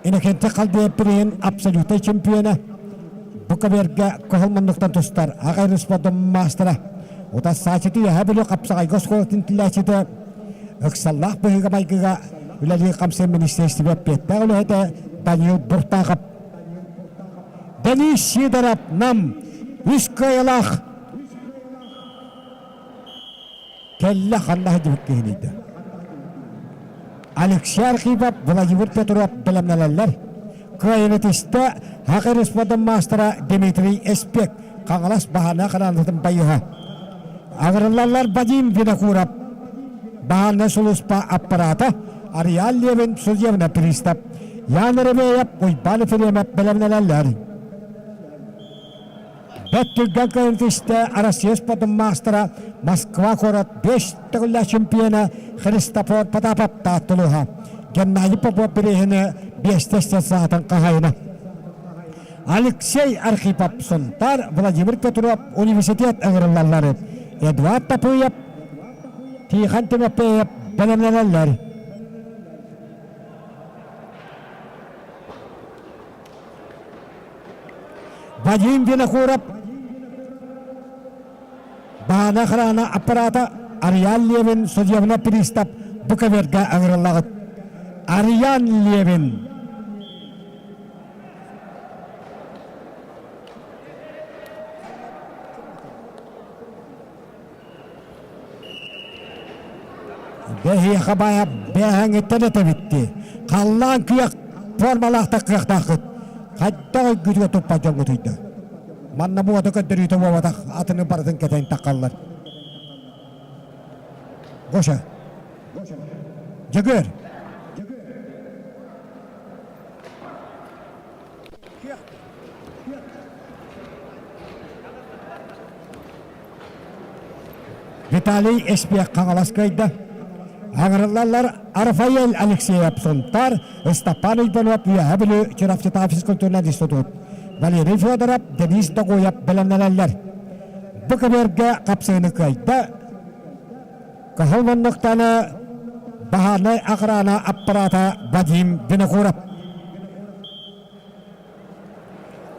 Иннокентий Халдеев билигин абсолютнай чемпиона. Бу каберга кыһыл муннуктан тустар Аҕай спордун маастара. Утассааччыты үөһэ Бүлүү хапсаҕайга оскуолатын тиллээччитэ ыксаллаах быһыыга-майгыга үлэлиир хамсыыр министиэристибэ эппиэттээх үлэһитэ Данил Буртахов. Денис Сидоров Нам үс кыайылаах кэллэ ханна сылдьыбыт киһиний да. Алексей Архипов, Владимир Петров бэлэмнэнэллэр. Кыайынытыста Саха Республикатын маастара Дмитрий Эспек Хаҥалас баһаана хараанатын байыһа. Аҕырыллаллар Вадим Винокуров, баһаарынай сулууспа аппарата, Ариал Левин судебный пристав, Ян Ребеев, Уйбаан Ефремов бэлэмнэнэллэр. Бэрт түргэн кыайын түстэ Россия спордун маастара Москва куорат 5 төгүллээх чемпиона Христофор Потапов Тааттулуһа. Геннадий Попов бирииһини биэстэ саатын хаһайына. Алексей Архипов Сунтар, Владимир Петров университет ыҥырыллаллар. Эдуард Тапыев, Тихон Тимофеев бэлэмнэнэллэр. Вадим Винокуров Баана охрана аппарата Ариан Левин судебный пристав Буковерга ыҥырыллаҕыт. Ариан Левин Бэһиэхэ баайа бээһэҥҥиттэн этэбитти. Халлаан күөх формалаахтар кыахтааххыт. Хайдах өйгүтүгэр туппат дьоҥҥутуйда. Манна буота көрдөрүүтэ буолбатах, атыны барытын кэтэн таххаллар. Гоша. Дьөгүөр. Виталий Эспиэх Хаҥалас кыайда. Аҥырыллаллар Рафаэль Алексеев Сунтаар, Ыстапаан Уйбанов Үөһээ Бүлүү Чурапчытааҕы физкультурнай институт, Валерий Федоров, Денис Догуев бэлэмнэнэллэр. Бу көбүөргэ хапсыыны кыайда. Кыһыл муннуктаны баһаарнай охрана аппарата Вадим Винокуров.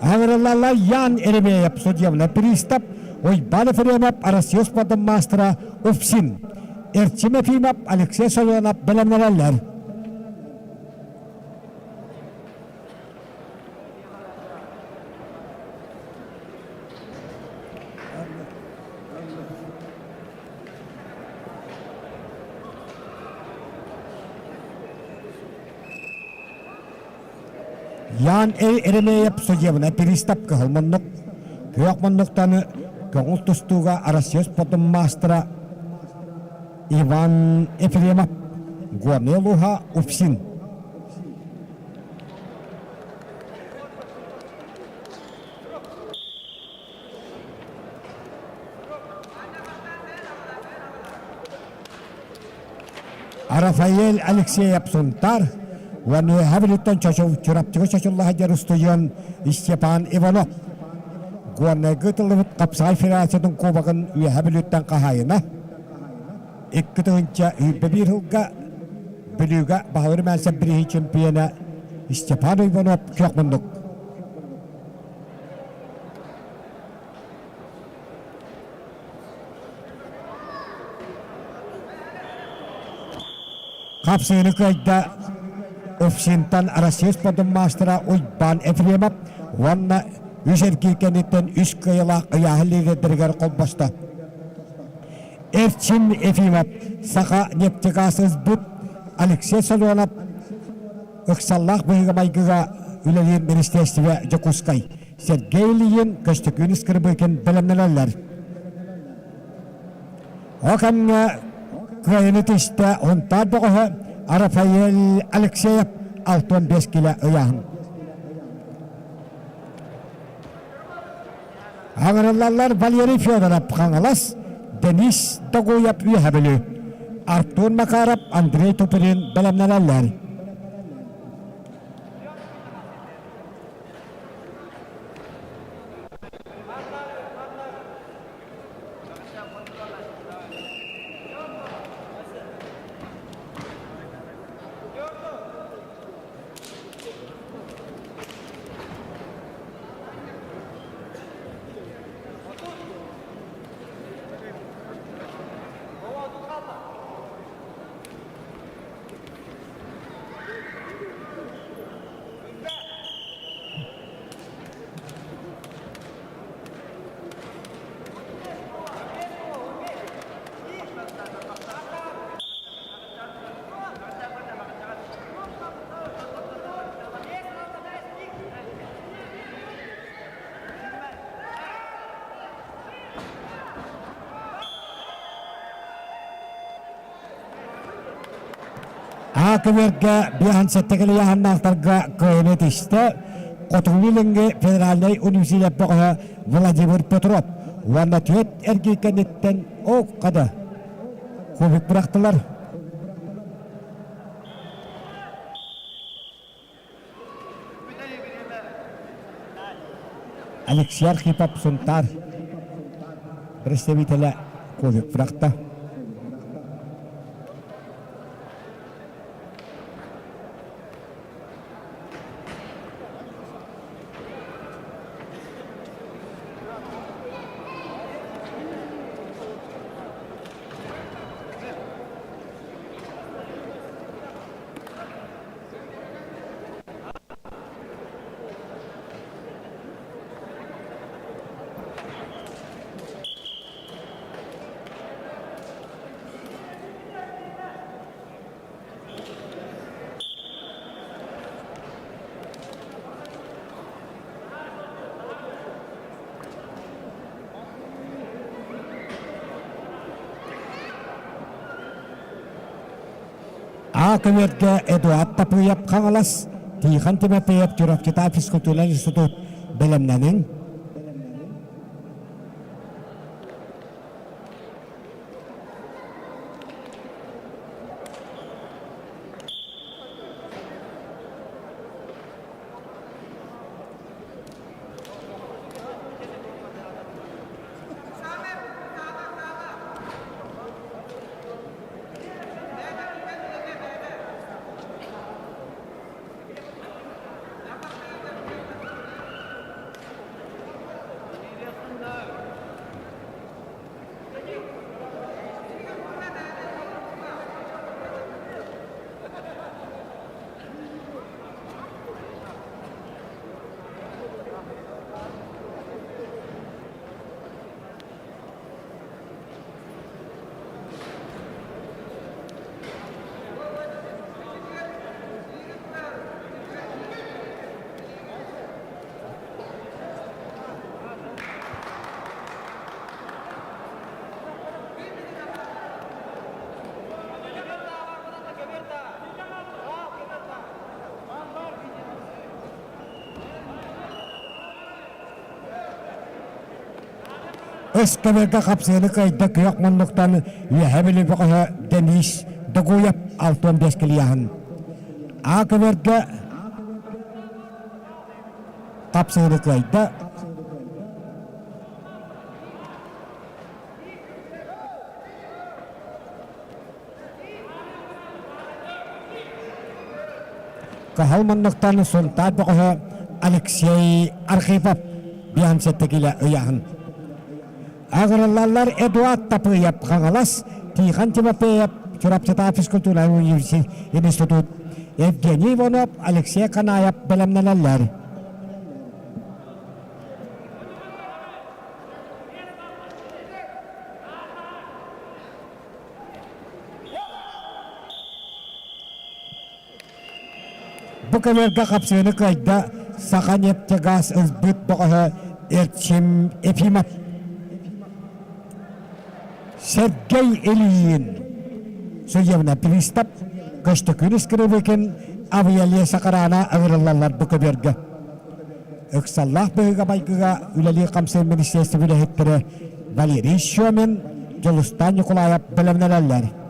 Аҥырыллаллар Ян Еремеев судебный пристав, Уйбаан Ефремов Россия спордун маастара Уфсин, Эрчим Ефимов, Алексей Савонов бэлэмнэнэллэр. Ян Еремеев судебнай пристав кыһыл муннук, күөх муннуктаны көҥүл тустууга Россия спордун маастара Иван Ефремов, Горнай улууһа Уфсин. Рафаэль Алексеев Сунтаар уонна Үөһээ Бүлүүттэн Чурапчыга чочулла сылдьар устудьуон Степан Иванов Горнайга ыытыллыбыт хапсаҕай федерациятын кубогын Үөһээ Бүлүүттэн хаһаайына 2021 сылга Бүлүүгэ баһылыыр Мээсэп бирииһин чемпиона. Степан Иванов күөх муннук. Хапсыыны кыайда Уфсинтан Россия спордун маастара Уйбаан Ефремов уонна үс эргиир кэнниттэн үс кыайыылаах ыйааһын лидердэригэр холбосто. Эрчим Ефимов Саха нефтегаз ылбыт Алексей Солонов ыксаллаах быһыыга-майгыга үлэлиир министиэристибэ Дьокуускай Сергей Ильин Көстөкүүн Скрыбыкин бэлэмнэнэллэр. Ол кэмҥэ кыайыны түстэ Һунтаар бөҕөһө Рафаэль Алексеев 65 килэ ыйааһын. Аҥырыллаллар Валерий Федоров Хаҥалас, Денис Догуев Үөһэ Бүлүү, Артур Макаров, Андрей Туприн бэлэмнэнэллэр. Аакыбырга биэһэн сэттэ ыйааһыннаахтарга кыайыны тистэ Хотугу Илиҥҥи федеральнай университет бөҕөһө Владимир Петров уонна түөрт эргий кэнниттэн ооккада кубик бырахтылар. Алексей Архипов Сунтаар представителэ кубик бырахта. А көмөргө Эдуард Тапыев Хаҥалас, Тихон Тимофеев Чурапчытаа физкультурнай институт бэлэмнэниҥ. Өскөбөргө хапсыыны кыайда күөх муннуктан Үөһэ Бүлүү бөҕөһө Денис Догуев 65 килияһын. А көбөргө хапсыыны кыайда Кыһыл муннуктан Сунтаар бөҕөһө Алексей Архипов биһан сэттэ ыйааһын. Аҕырыллаллар Эдуард Тапыев Хаҥалас, Тихон Тимофеев Чурапчытаа физкультурнай институт, Евгений Иванов, Алексей Канаев бэлэмнэнэллэр. Бу көбүөргэ хапсыыны кыайда Саханефтегаз ылбыт бөҕөһө Эрчим Ефимов. Сергей Ильин судебный пристав Көстөкүүн Скрыбыкин авиалеса хараана ыҥырыллаллар бу көбүөргэ. Ыксаллаах быһыыга-майгыга үлэлии-хамсыыр министиэристибэ үлэһиттэрэ Валерий Шемин, Дьулустаан Ньукулаайап бэлэмнэнэллэр.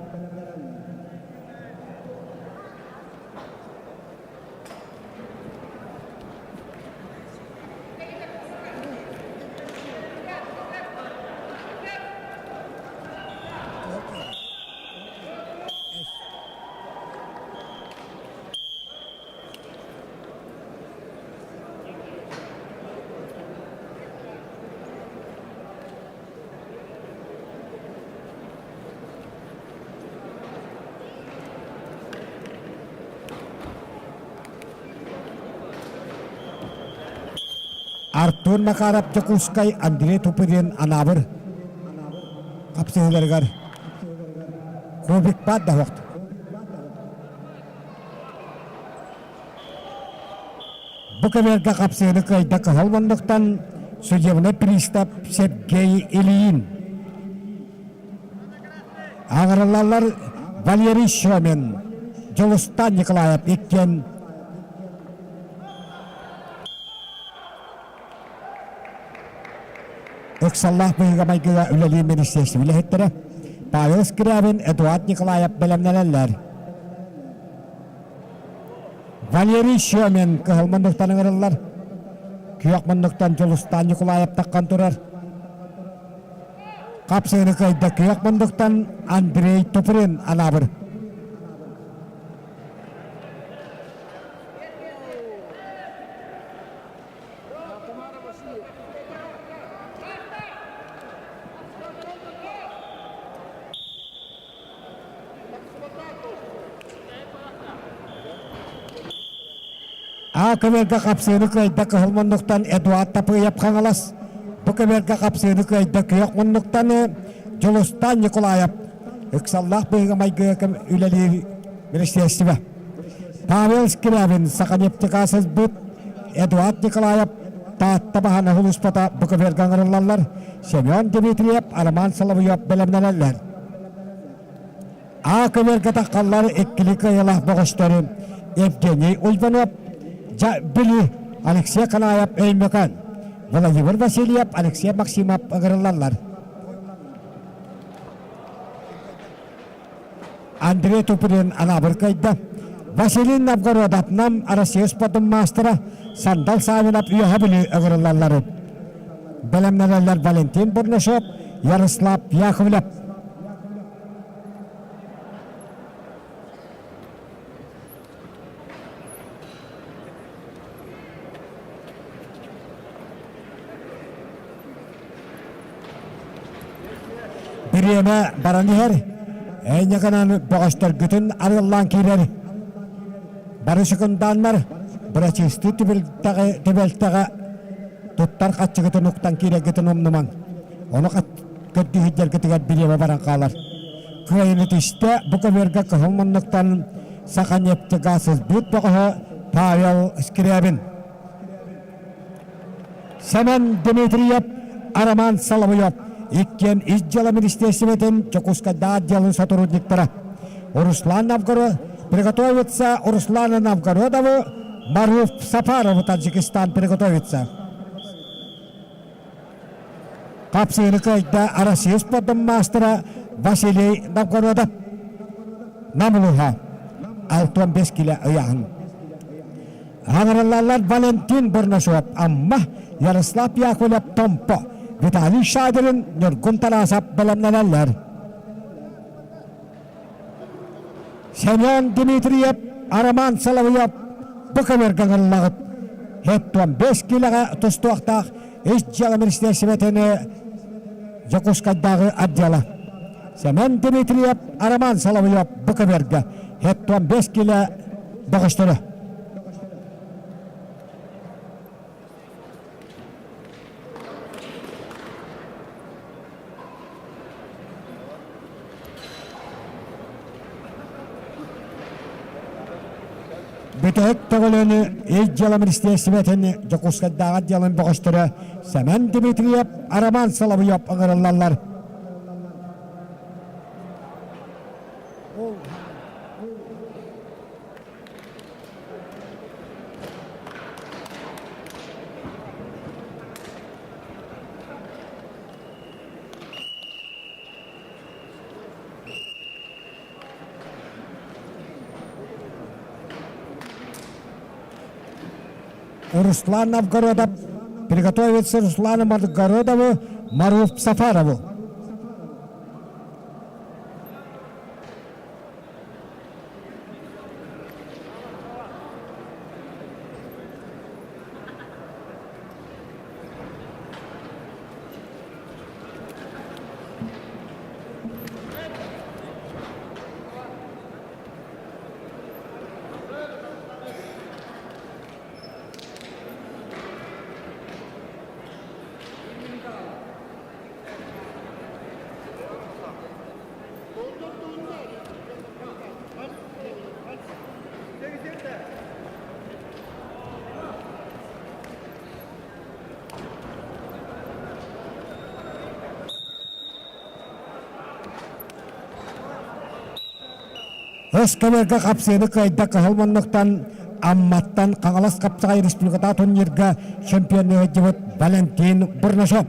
Артур Макаров Дьокуускай Андрей Тупырин Анаабыр хапсыһыыларыгар кубик баар да суох. Бу көбүөргэ хапсыһыыны кыайда Кыһыл муннуктан судебный пристав Сергей Ильин. Аҕырыллаллар Валерий Шемин, Дьулустан Николаев иккиэн ыксаллаах быһыыга-майгыга үлэлиир министиэристибэ үлэһиттэрэ Павел Скрябин, Эдуард Николаев бэлэмнэнэллэр. Валерий Шемин кыһыл муннуктан ыҥырыллар. Күөх муннуктан Дьулустаан Ньукулаев таххан турар. Хапсыыны кыайда күөх муннуктан Андрей Туприн анаабыр. А көбүөргэ хапсыыны кыайда кыһыл муннуктан Эдуард Тапыев Хаҥалас. Бу көбүөргэ хапсыыны кыайда күөх муннуктан Дьулустаан Николаев. Ыксаллаах быһыыга-майгыга үлэлиир министиэристибэ. Павел Скрябин Саханефтегаз ылбыт Эдуард Николаев Таатта баһана улууспата бу көбүөргэ ыҥырыллаллар. Семен Дмитриев, Роман Соловьев бэлэмнэнэллэр. А көбүөргэ таххаллар иккили кыайыылаах бөҕөстөрү Евгений Ульванов, Били, Алексей Канаев Өймөкөөн, Владимир Васильев, Алексей Максимов ыҥырыллаллар. Андрей Туприн Анаабыр кыайда. Василий Новгородов Нам Россия спордун маастара Сандал Савинов Үөһэ Бүлүү ыҥырыллаллар. Бэлэмнэнэллэр Валентин Бурнашов, Ярослав Яковлев. Бириэмэ баран иһэр, эйньэкэнэн бөҕөстөргүтүн арыаллаан киирэр. Бары секундааннар бырачыыстыы түбэлтэҕэ туттар хаччыгытын уктан киирэргитин умнумаҥ. Ону көрдүү сылдьаргытыгар бириэмэ баран хаалар. Кыайыны түстэ бу көбүөргэ кыһыл муннуктан Саханефтегаз ылбыт бөҕөһө Павел Скрябин. Сэмэн Дмитриев, Роман Соловьев иккиэн ис дьыала министиэристибэтин Дьокуускайдааҕы отделын сотрудниктара. Руслан Новгород приготовится Руслану Новгородову, Маруф Сафарову Таджикистан приготовится. Хапсыыны кыайда Россия спордун маастара Василий Новгородов. Намылыха 65 кило ыйааһын. Аҥарыллаллар Валентин Бурнашов Амма, Ярослав Яковлев Томпо, Виталий Шадрин, Ньургун Тарасов бэлэмнэнэллэр. Семен Дмитриев, Роман Соловьев. бу көмөргө ыҥырыллаҕыт. Хеттон 5 киилэҕэ тустуохтаах Ис дьыала министиэристибэтин Дьокуускайдааҕы отдела. Сэмэн Дмитриев, Роман Соловьев бу көбүөргэ хеттон 5 киилэ бөҕөстөрө. Бүтэһик төгүлүн Ил дьыала министиэристибэтин Дьокуускайдааҕы отделын бөҕөстөрө Сэмэн Дмитриев, Роман Соловьев ыҥырыллаллар. Руслан Новгородов приготовится Руслану Новгородову, Маруф Сафарову. Өскөмөргө хапсыыны кыайда кыһыл муннуктан Амматтан Хаҥалас Хапсаҕай республиката турнирга чемпионныы сылдьыбыт Валентин Бурнашов.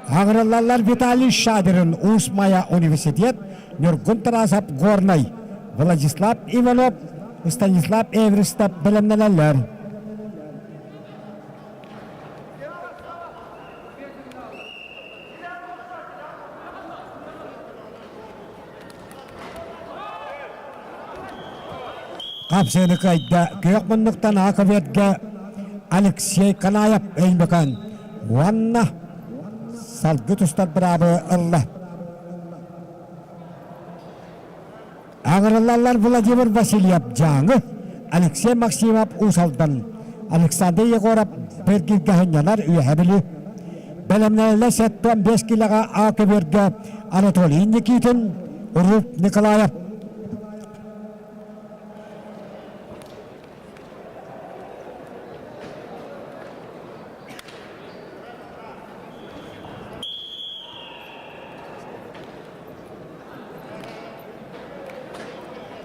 Аҕырыллаллар Виталий Шадрин Уус Майа университет, Ньургун Тарасов Горнай, Владислав Иванов, Станислав Эверстов бэлэмнэнэллэр. Хапсыаны кыайда күөх муннуктан Аковетга Алексей Канаев Өймөкөөн уонна салгы тустар быраабы ылла. Аҕырыллаллар Владимир Васильев Дьааҥы, Алексей Максимов Уус Алдан, Александр Егоров Бэргиргэ сынньанар Үөһэ Бүлүү. Бэлэмнэнэллэр 75 килоҕа А көбүөргэ Анатолий Никитин, Руп Николаев.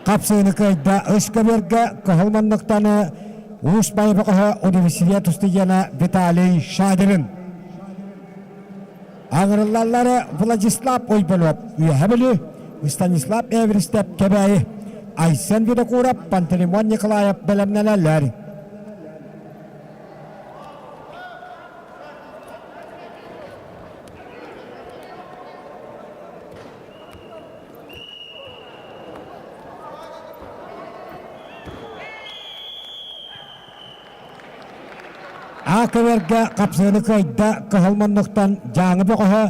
Хапсыыны кыайда үс көбүөргэ кыһыл муннуктаны Уус Байбакаһа университет устудьуона Виталий Шадрин. Аҕырыллаллары Владислав Ойбонов Үөһэ Бүлүү, Станислав Эверстеп Кэбээйи, Айсен Винокуров, Пантелеймон Николаев бэлэмнэнэллэр. А-көбөргө хапсыыны кыайда кыһыл муннуктан Дьааҥы бөҕөһө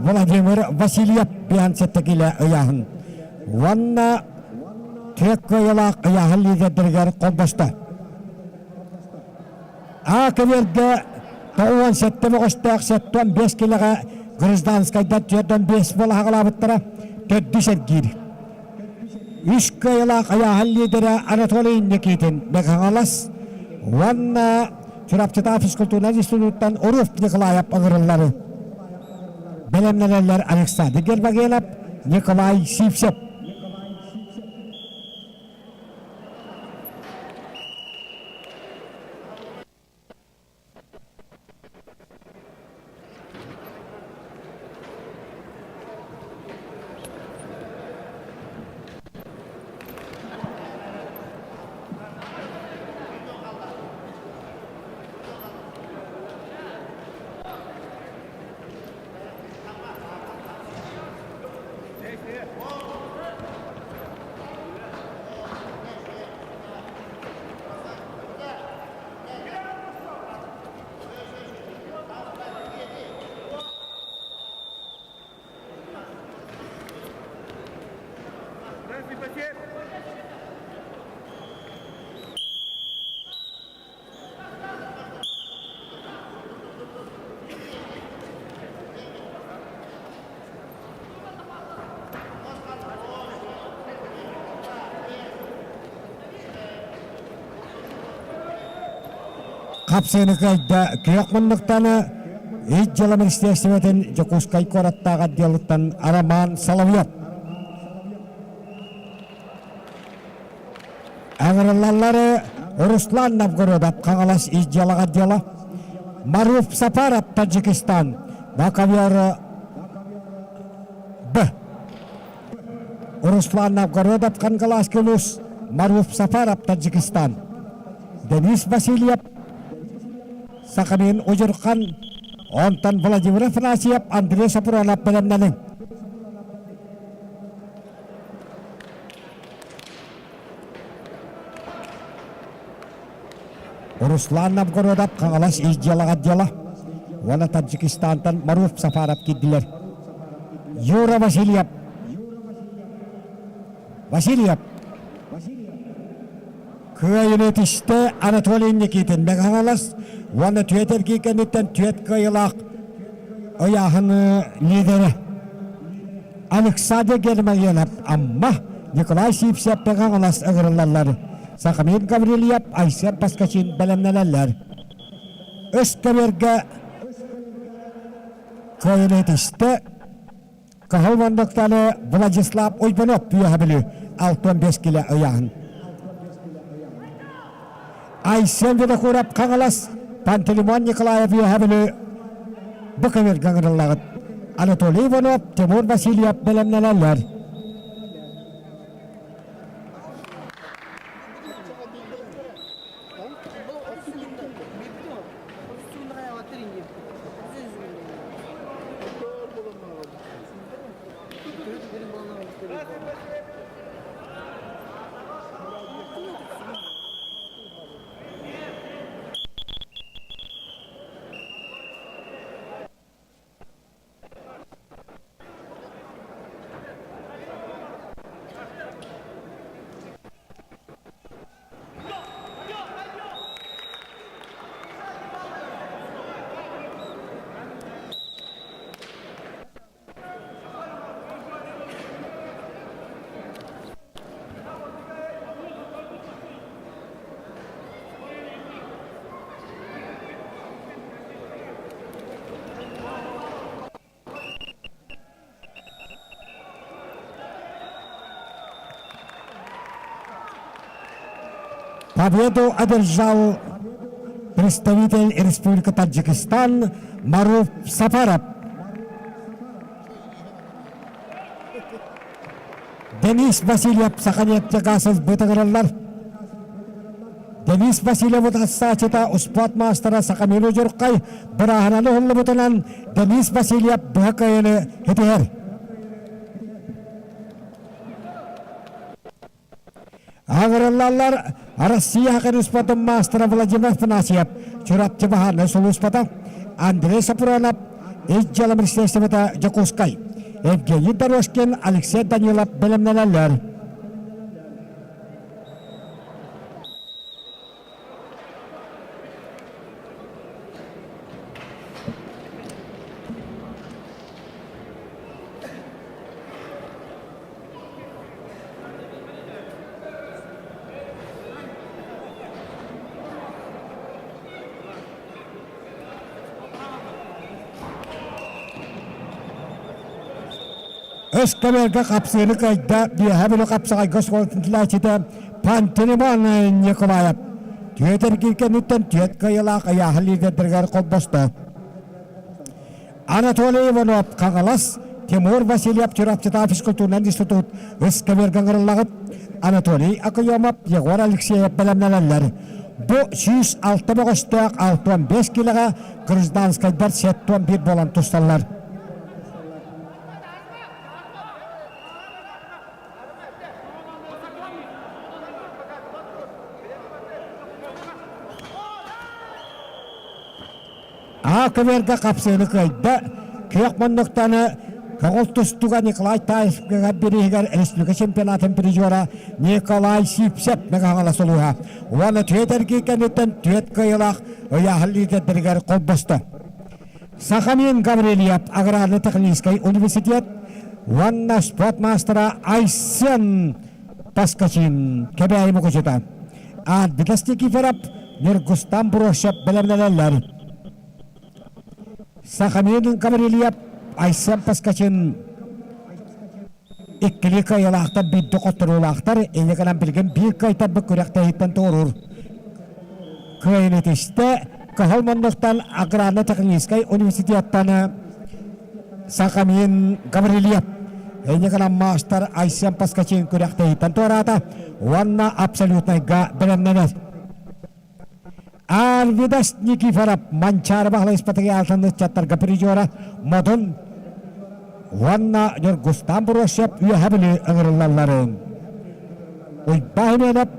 Владимир Васильев биһан сэттэ киилэ ыйааһын уонна түөрт кыайыылаах ыйааһын лидердэригэр холбосто. А-көбүөргэ 97 бөҕөстөөх 75 килэҕэ гражданскайдар 45 буола хаҕалаабыттара төрдүс эргиир. Үс кыайыылаах айааһын лидерэ Анатолий Никитин Мэҥэ-Хаҥалас уонна Чурапчытаах физкультурнай институттан Руф Николаев ыҥырыллары. Бэлэмнэнэллэр Александр Гермогенов, Николай Сивцев. Хапсыаны кыайда күөх муннуктаны Ис дьыала министиэристибэтин Дьокуускай куораттааҕы отделыттан Роман Соловьев. Ыҥырыллаллары Руслан Новгородов Хаҥалас ис дьыалаҕа отдела, Маруф Сапаров Таджикистан, Бакавер Б. Руслан Новгородов Кангаласский улуус, Маруф Сафаров Таджикистан, Денис Васильев Сахамин Удьурхан, онтон Владимир Афанасьев, Андрей Сапронов бэлэмнэниҥ. Руслан Новгородов Хаҥалас ис дьыалаҕа отдела уонна Таджикистантан Маруф Сафаров киирдилэр. Юра Васильев Васильев Кыайыны түстэ Анатолий Никитин Мэҥэ Хаҥалас уонна түөт эргии кэнниттэн түөт кыайыылаах ыйааһын лидерэ Александр Гермогенов Амма, Николай Сивцев Мэҥэ Хаҥалас ыҥырыллаллар. Сахамин Гаврильев, Айсен Поскачин бэлэмнэнэллэр. Өс көбүөргэ кыайыны түстэ Кыһыл муннуктаны Владислав Уйбанов Үөһэ Бүлүү 65 килэ ыйааһын. Айсен Винокуров Хаҥалас, Пантелеймон Николаев Үөһэ Бүлүү бу көбүөргэ ыҥырыллаҕыт. Анатолий Иванов, Тимур Васильев бэлэмнэнэллэр. Победу одержал представитель Республики Таджикистан Маруф Сафаров. Денис Васильев Саханефтегазов бытыгыраллар. Денис Васильев утарсааччыта успуорт маастара Сахамин Удьурхай бырааһынаны уһуллубутунан Денис Васильев быһа кыайыыны ситиһэр. Аҕырыллаллар Россия хакын маастара Владимир Афанасьев, Чурапчы баһаарынай сулууспата, Андрей Сапронов, Ис дьыала министерствота Дьокуускай, Евгений Дорожкин, Алексей Данилов бэлэмнэнэллэр. Өскөбөргө хапсыыны кыайда Үөһээ Бүлүү хапсаҕайга оскуолатын түлээччитэ Пантелеймон Николаев. Түөт эргиир кэнниттэн түөт кыайыылаах ыйааһын лидердэригэр холбосто. Анатолий Иванов Хаҥалас, Тимур Васильев Чурапчытаа физкультурнай институт ыскэбиэргэ ыҥырыллаҕыт, Анатолий Акуемов, Егор Алексеев бэлэмнэнэллэр. Бу 106 бөҕөстөөх 65 килэҕэ гражданскайдар 71 буолан тусталлар. Аа көбүөргэ хапсыыны кыайда, күөх муннуктаны Көҕүл тустууга Николай Таевка бирииһигэр республика чемпионатын призера Николай Сивцев Мэҥэ улууһа уонна түөрт эргии кэнниттэн түөрт кыайыылаах ыйааһын лидердэригэр холбосто. Сахамин Гаврильев аграрно-техническай университет уонна спорт маастара Айсен Поскачин Кэбээйи мукучута. Арбитас Никифоров, Ньургустан Брощев бэлэмнэнэллэр. Сахамин Гаврильев, Айсен Поскачин иккилии кыайыылаахтар биирдэ хотторуулаахтар инньэ гынан билигин биир кыайтарбыт күрэхтэһииттэн туоруур кыайан этистэ Кыһыл муннуктан аграрно-техническай университеттан Сахамин Гаврильев инньэ гынан маастар Айсен Поскачин күрэхтэһииттэн туораата уонна абсолютнайга бэлэмнэнэр. Арвидас Никифоров Манчаары Баһылай Спартакиадатын ыччаттарга призера Модун уонна Ньургустан Бросев Үөһэ Бүлүү ыҥырыллалларын Уйбаа Хименов,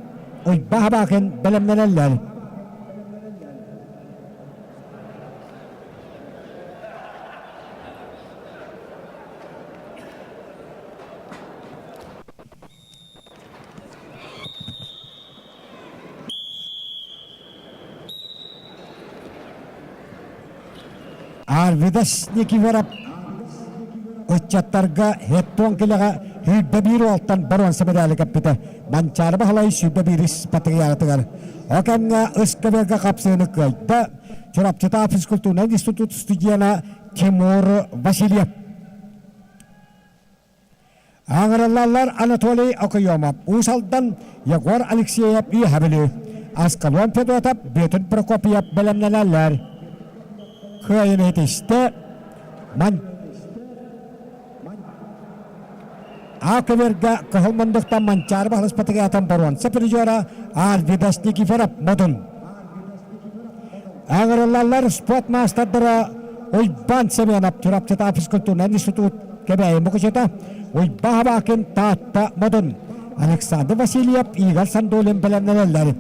Уйбаа Хабакин бэлэмнэнэллэр. Арвидас Никифоров ыччаттарга хеттон килэҕэ 101 уолтан боруонса медали кэппитэ. Манчаары Баһылай 101 патриархатыгар. О кэмҥэ СКВ-га хапсыыны кыайда Чурапчытаа физкультурнай институт студена Тимур Васильев. Аҥырыллаллар Анатолий Окоемов, Уус Алдан, Егор Алексеев, Үөһэ Бүлүү, Аскалон Федотов, Бүөтүр Прокопьев бэлэмнэнэллэр. Кыайыны ситистэ Ман А көбүөргэ Кыһыл Мундуктан Манчаары баһылыспатыгар боруонса призера Арвидас Никифоров Модун. Аҥырыллаллар спорт маастардара Уйбаан Семенов Чурапчытаа физкультурнай институт Кэбээйи Мукучута, Уйбаа Хабаакин Таатта Модун, Александр Васильев Игорь Сандулин бэлэмнэнэллэр.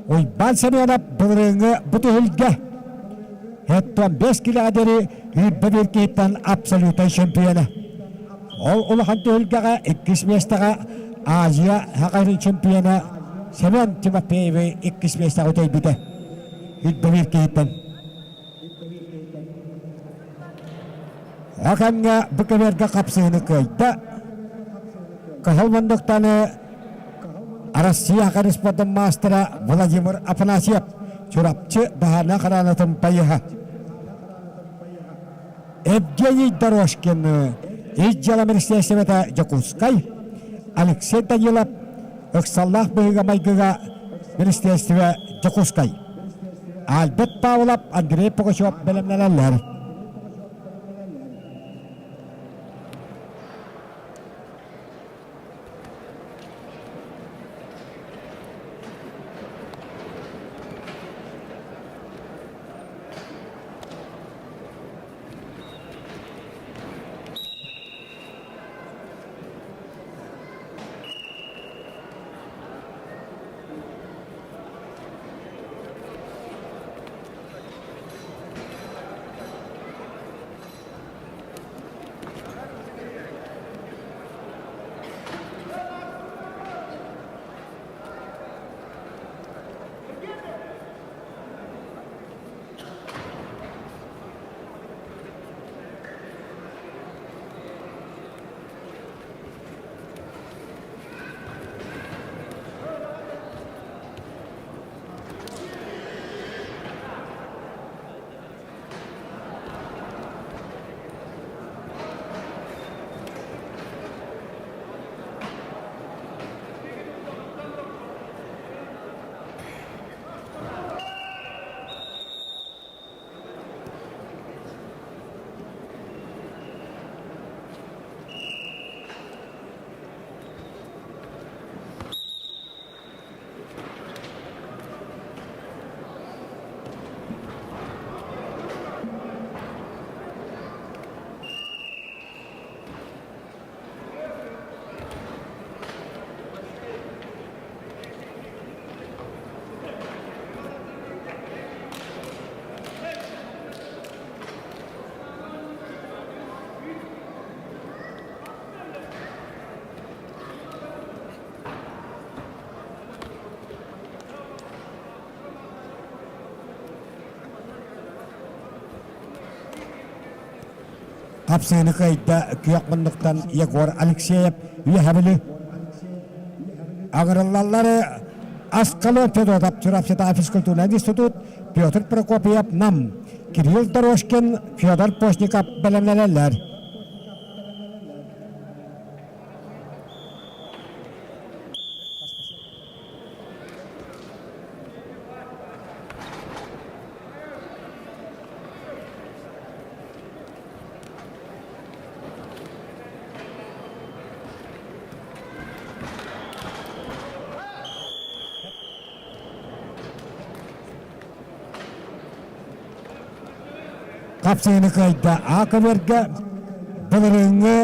Уйбаан Семенов былырыыҥҥы бу түһүлгэ Хэттон 5 килоҕа диэри үүрбэ биир киһиттэн абсолютнай чемпиона. Ол улахан түһүлгэҕэ иккис миэстэҕэ Азия Хакайрын чемпиона Семен Тимофеевы иккис миэстэҕэ үтэйбитэ. Үрдэбиир киһиттэн. Акаҥҥа бу кэмэргэ хапсыһыны кыайда. Кыһыл мундуктаны Россия корреспондент маастара Владимир Афанасьев Чурапчы баһаарнай хараанатын байыһа. Евгений Дорожкин Ис дьыала министиэристибэтэ Дьокуускай, Алексей Данилов Ыксаллаах быһыыга-майгыга министиэристибэ Дьокуускай, Альберт Павлов, Андрей Пугачев бэлэмнэнэллэр. Хапсыыны кыайда күөх муннуктан Егор Алексеев Үөһэ Аҕырыллаллары Аскалон Федотов Чурапчытааҕы физкультурнай институт Петр Прокопьев Нам Кирилл Дорожкин Федор Постников бэлэмнэнэллэр. Хапсыыны кыайда А-көбүөргэ былырыыҥҥы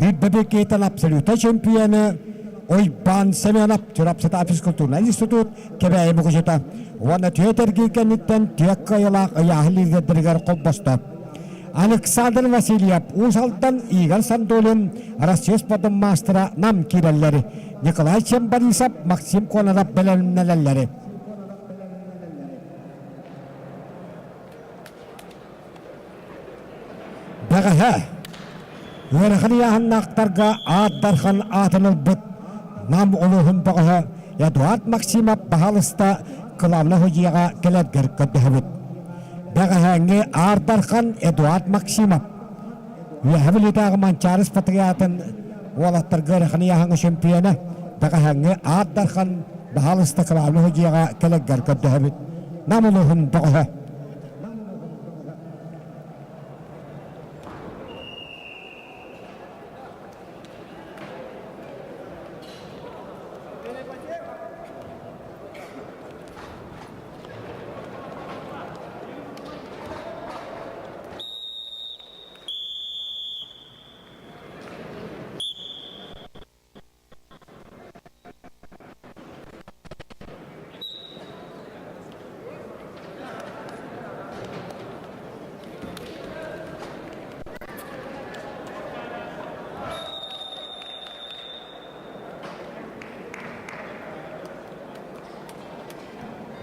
Үрбэбикиитэн абсолютнай чемпионы Уйбаан Семенов Чурапчытааҕы физкультурнай институт Кэбээйи мукучута уонна түөрт эргиир кэнниттэн түөрт кыайыылаах ыйааһын лидердэригэр холбосто. Александр Васильев Уус Алдан, Игорь Сандулин Россия спордун маастара Нам киирэллэр. Николай Чембарисов, Максим Кононов бэлэмнэнэллэр. Бэҕэһээ ыарахан ыйааһыннаахтарга Аат Дархан аатын ылбыт Нам улууһун бөҕөһө Эдуард Максимов баһаалыста кылаабына судьуйаҕа кэлэргэр көрдөһөбүт. Бэҕэһээҥҥи Аар Дархан Эдуард Максимов Үөһэ Бүлүүтээҕи Манчаары спартакиадатын уолаттарга ыарахан ыйааһыҥҥа чемпиона бэҕэһээҥҥи Аар Дархан баһаалыста кылаабына судьуйаҕа кэлэргэр көрдөһөбүт. Нам улууһун бөҕөһө.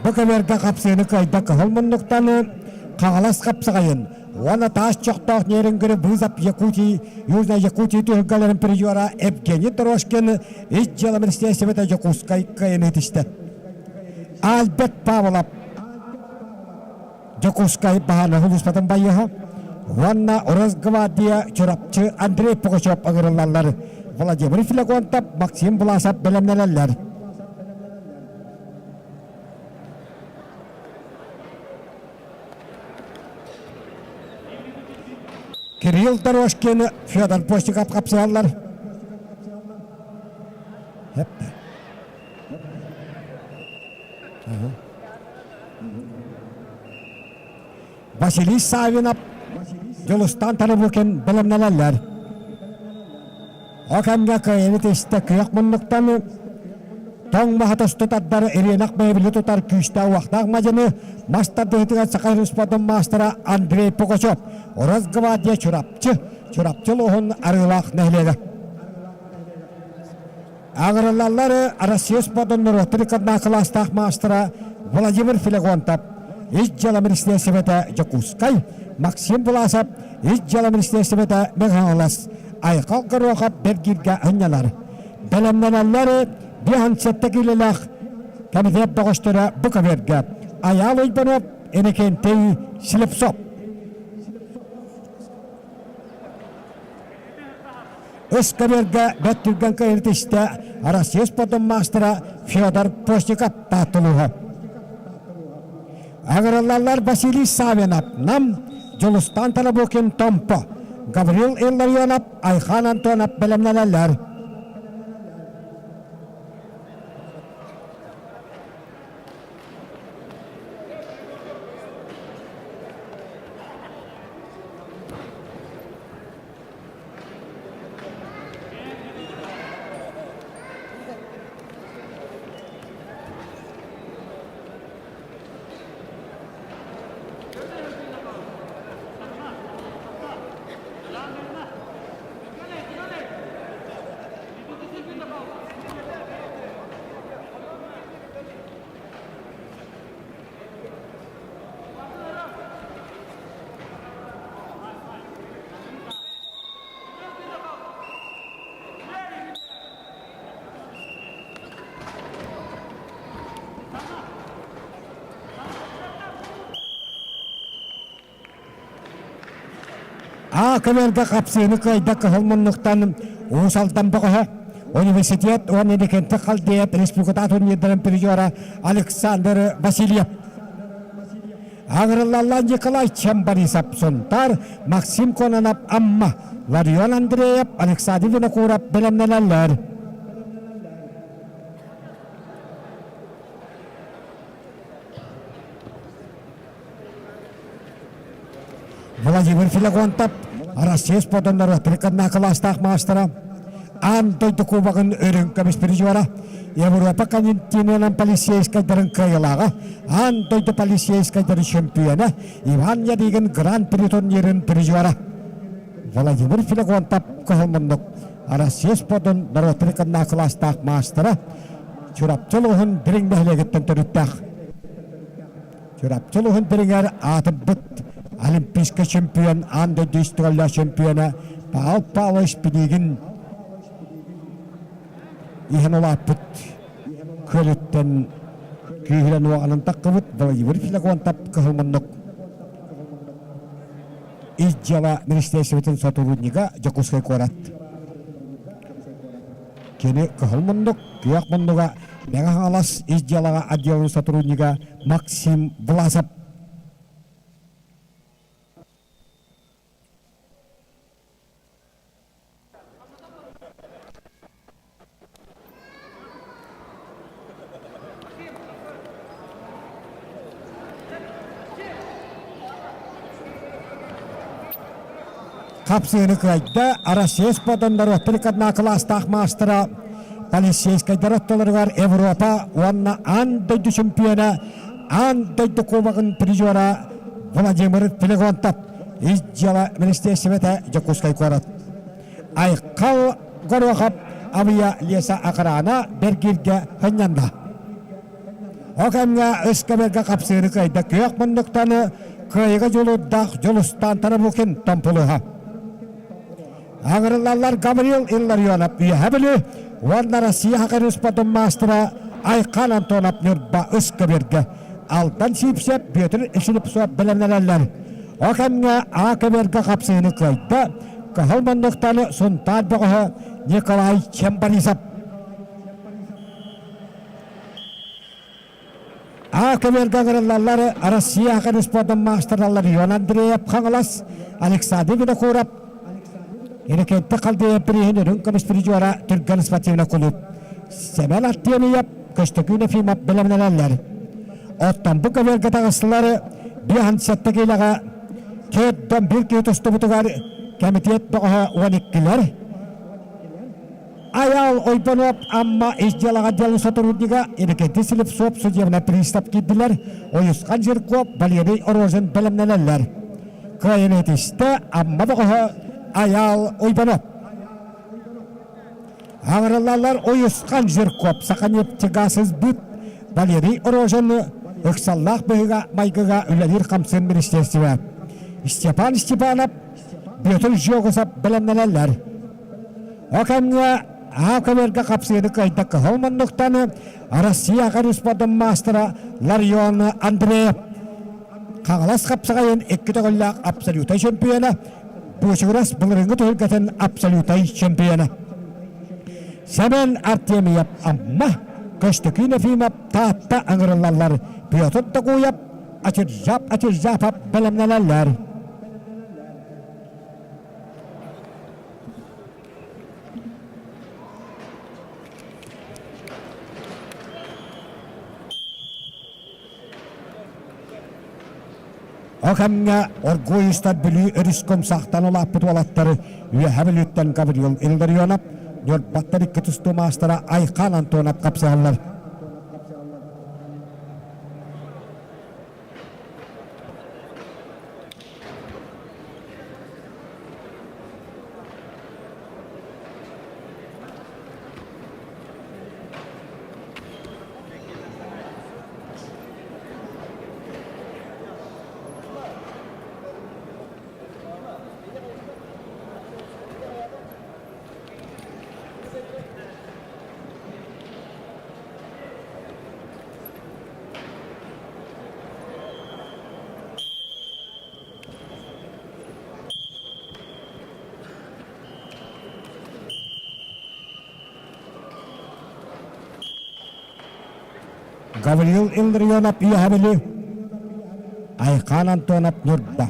Бу кэмэргэ хапсыыны кыайда кыһыл муннуктан Хаҥалас хапсаҕайын уонна таас чохтоох Нерюнгри вызов Якутии Южной Якутии түһүлгэлэрин призера Евгений Трошкин ис дьыала министиэристибэтэ Дьокуускай кыайан этистэ. Альберт Павлов Дьокуускай баһаарынай сулууспатын байыаһа уонна Росгвардия Чурапчы Андрей Пугачев ыҥырыллаллар. Владимир Флегонтов, Максим Власов бэлэмнэнэллэр. Кирилл Дорожкины Федор Постников хапсыһаллар. Василий Савинов Дьулустан Тарабукин бэлэмнэнэллэр. О кэмҥэ кыайыны тистэ кыах муннуктан тоҥ маһа тосту тардар ириэнэх бэйэбили тутар күүстээх уохтаах мадьыны мас тардыһытыгар Саха Республикатын маастара Андрей Пугачев Росгвардия Чурапчы Чурапчы улууһун Арыылаах нэһилиэгэ. Аҕырыллаллар Россия спордун норуоттар иккардынан кылаастаах маастара Владимир Филегонтов, Ис дьыала министиэристибэтэ Дьокуускай, Максим Власов, Ис дьыала министиэристибэтэ Мэҥэ Айхал Горохов бэргииргэ ынньалар. Бэлэмнэнэллэр 57 киилэлээх комитет бөҕөстөрө бу көбүөргэ Айаал Уйбанов, Иннокентий Слепцов. Эскоберга бэрт түргэн кыайыытистэ Россия спордун маастара Федор Постников тааттылыыһа. Агырыллаллар Василий Савинов, Нам, Дьулустан Тарабукин, Томпо, Гаврил Илларионов, Айхан Антонов бэлэмнэнэллэр. А көмөргө хапсыыны кыайда кыһыл муннуктан Уус Алдан бөҕөһө, университет уонна Инникинти Халдеев республиката турнирдарын призера Александр Васильев. Аҥырыллаллан Николай Чемборисов Сунтар, Максим Кононов Амма, Ларион Андреев, Александр Винокуров бэлэмнэнэллэр. Владимир Филогонтов Россия спордун норуоттарын кылаастаах маастара, аан дойду кубогын үрүҥ көмүс призера, Европа континенын полицейскайдарын кыайыылааҕа, аан дойду полицейскайдарын чемпиона Иван Ядыгин Гран-при турнирын призера. Владимир Филогонтов кыһыл Россия спордун норуоттарын кылаастаах маастара, Чурапчы улууһун Дириҥ нэһилиэгиттэн төрүттээх. Чурапчы улууһун дириҥэр аатырбыт олимпийскай чемпион, аан дойду үстүгэллээх чемпиона Павел Павлович Пинигин иһэн улааппыт күөлүттэн күүһүрэн уоҕанан таххыбыт Владимир Филогонтов кыһыл муннук Ис дьыала министерствотын сотруднига Дьокуускай куорат. Кини кыһыл муннук, күөх муннуга Мэҥэ Хаҥалас ис дьыалаҕа отделын сотруднига Максим Власов. Хапсыыны кыайда Россия спордун норуоттар иккардына кылаастаах маастара полицейскайдар ортолоругар Европа уонна аан дойду чемпиона, аан дойду кубогын призера Владимир Флегонтов Ис дьыала министиэристибэтэ Дьокуускай куорат. Айхал Горохов Авиа Леса охрана Бергиргэ хынньанна. Ол кэмҥэ ыскабырга хапсыыры кыайда күөх муннуктаны кыайыга дьулуурдаах Дьулустаан Тарабукин томпулуһа. Аҥырыллаллар Гаврил Илларионов Үөһэ Бүлүү уонна Россия хакырыспатын маастара Айхан Антонов Ньурба ыскабырга Алдан Сиипсэп Бүөтүр Слепцов бэлэмнэнэллэр. Ол кэмҥэ А көбүөргэ хапсыыны кыайда Кыһыл муннуктаны Сунтаар бөҕөһө Николай Чемборисов. А көбүөргэ ыҥырыллаллар Россия Хакын спордун маастаралар Ион Андреев Хаҥалас, Александр Винокуров, Иннокентий Халдеев бирииһин үрүҥ көмүс призера Түргэн спортивный клуб Сэмэн Артемьев, Көстөкүүн Ефимов бэлэмнэнэллэр. Оттон бу көбүөргэ таҕыстылар 57 киилэҕэ төрт биир киһи тустубутугар кэмитиэт бөҕөһө 12-лэр Айаал Ойбонов Амма ис дьыалаҕа отделын сотруднига Иннокентий Слепцов судебнай пристав киирдилэр, Уйусхан Жирков, Валерий Рожин бэлэмнэнэллэр. Кыайан этистэ Амма бөҕөһө Айаал Ойбонов. Аҥырыллаллар Уйусхан Жирков, Саханефтегазсбыт Валерий Рожин ыксаллаах быһыыга-майгыга үлэлиир хамсыыр министиэристибэ. Степан Степанов, Петр Жогусов бэлэмнэнэллэр. Ол кэмҥэ аа көбүөргэ хапсыыны кыайда кыһыл муннуктан Россия спордун маастара Ларион Андреев Хаҥалас хапсаҕайын икки төгүллээх абсолютнай чемпиона, Буучугурас былырыыҥҥы түһүлгэтин абсолютнай чемпиона. Сэмэн Артемьев Амма, Көстөкүүн Ефимов Таатта ыҥырыллаллар, Петр Догуев Ачыржап Ачыржапов бэлэмнэнэллэр. Ол кэмҥэ оргууй устар Бүлүү өрүскэ умсаахтан улааппыт уолаттары Үөһээ Бүлүүттэн Гаврил Илларионов, Ньурбаттан икки тустуу маастара Айхан Антонов хапсыһаллар. Гаврил Илларионов Үөһэ Айхан Антонов Ньурба.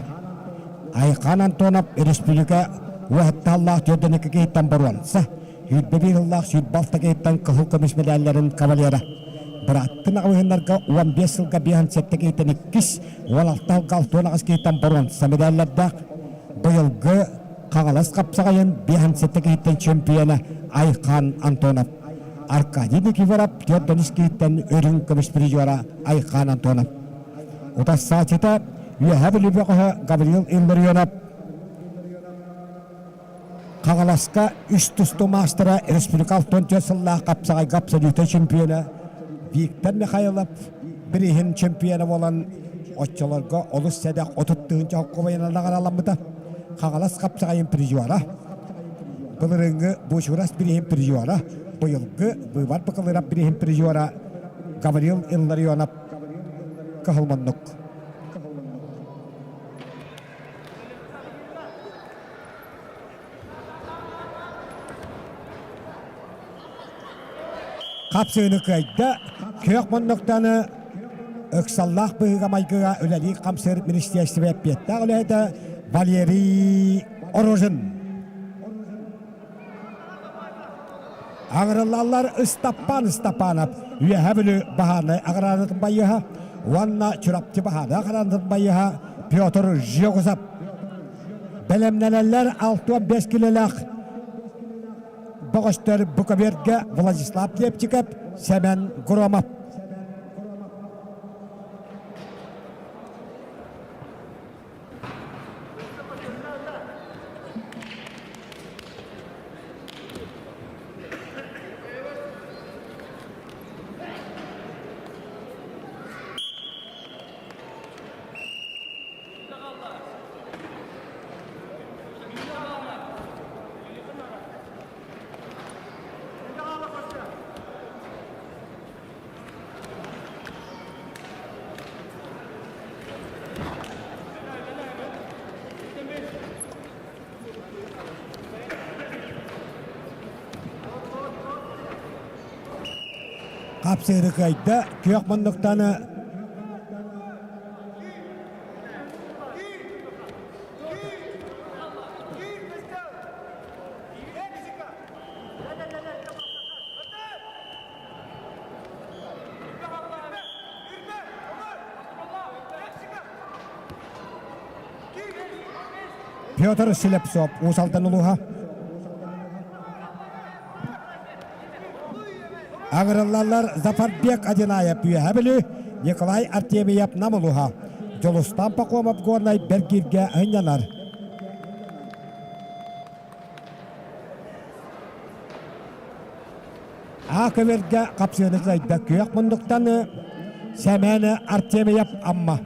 Айхан Антонов республика уоһаттааллаах түөрдэники киһиттэн боруонса, 21 сыллаах 26 киһиттэн кыһыл көмүс медалларын кавалера. Бырааттын аҕабыһыннарга 15 сылга 57 киһиттэн иккис, 16 сылга 68 киһиттэн боруонса медаллардаах. Быйылгы Хаҥалас хапсаҕайын 57 киһиттэн чемпиона Айхан Антонов. Аркадий Никифоров 43 киһиттэн үрүҥ көмүс призера Айхан Антонов. Утарсааччыта Үөһээ Бүлүү бөҕөһө Гаврил Илларионов Хаҥаласка үс тустуу маастара республика 64 сыллаах хапсаҕайга абсолютнай чемпиона Виктор Михайлов бирииһин чемпиона буолан оччолорго олус сэдэх 30 тыһыынча холкуобайынан наҕарааламмыта. Хаҥалас хапсаҕайын призера, былырыыҥҥы Бучурас бирииһин призера, быйылгы Быыбар Быкылырап бирииһин призера Гаврил Илларионов кыһыл муннук. Хапсыыны кыайда, күөх муннуктаны ыксаллаах быһыыга-майгыга үлэлиир-хамсыыр министиэристибэ эппиэттээх үлэһитэ Валерий Орожин. Аҥырыллаллар Ыстаппаан Ыстапаанап Үөһээ Бүлүү баһаарынай аҕыраанатын байыаһа уонна Чурапчы баһаарынай аҕыраанатын байыаһа Петр Жегусов. Бэлэмнэнэллэр 65 килэлээх бөҕөстөр Буковергэ Владислав Лепчиков, Сэмэн Громов. Хапсыыры кыайда, күөх муннуктаны Петр Слепцов, Уус Алдан улууһа. Аҥырыллаллар Зафарбек Одинаев Үөһэ Бүлүү, Николай Артемьев Нам улууһа, Дьулустан Пахомов Горнай Бэргииргэ ынньанар. А көбөргө хапсыыны кыайда күөх муннуктан Сэмэн Артемьев Амма.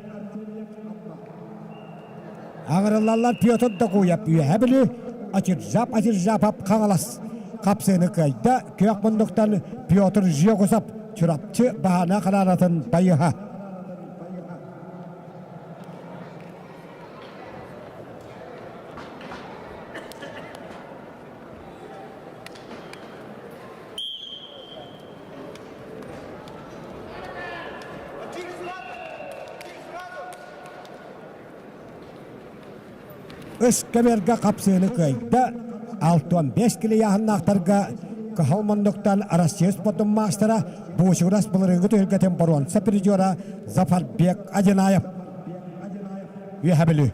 Аҥырыллаллар Петр Докуев Үөһэ Бүлүү, Ачиржап Ачиржапов Хаҥалас хапсыыны кыайда күөх муннуктан Петр Жегусов Чурапчы баһаана хараанатын байыһа. Өскөбөргө хапсыыны кыайда, 65 килийааһыннаахтарга кыһыл муннуктан Россия спордун маастара Буучугурас былырыыҥҥы түһүлгэтин боруонса призера Зафарбек Одинаев. Үөһэ Бүлүү.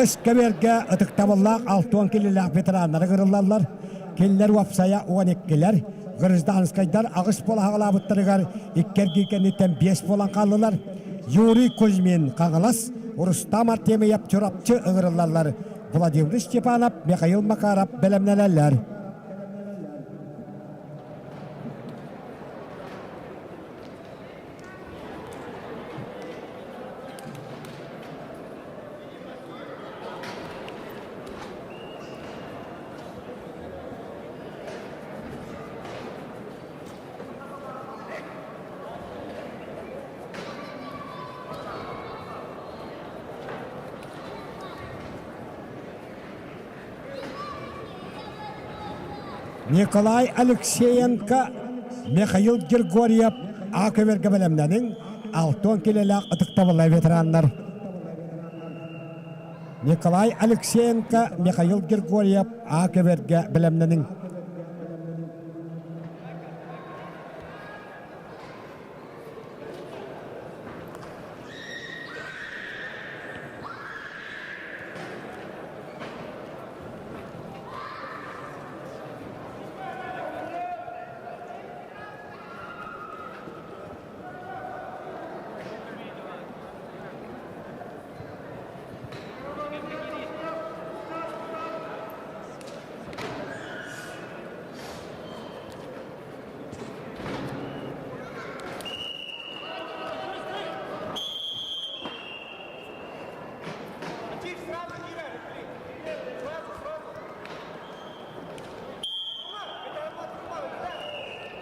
Өскөбүөргэ ытыктабыллаах 60 килилээх ветераннары кырыллаллар. Кинилэр уопсайа 12-лэр, гражданскайдар аҕыс буола хаҕалаабыттарыгар икки эргии кэнниттэн биэс буолан хааллылар. Юрий Кузьмин Хаҥалас, Рустам Артемьев Чурапчы ыҥырыллаллар. Владимир Степанов, Михаил Макаров бэлэмнэнэллэр. Николай Алексеенко, Михаил Григорьев А көбөргө бэлэмнэниҥ, алтон килэлээх ытыктабыллай ветераннар. Николай Алексеенко, Михаил Григорьев А көбөргө бэлэмнэниҥ.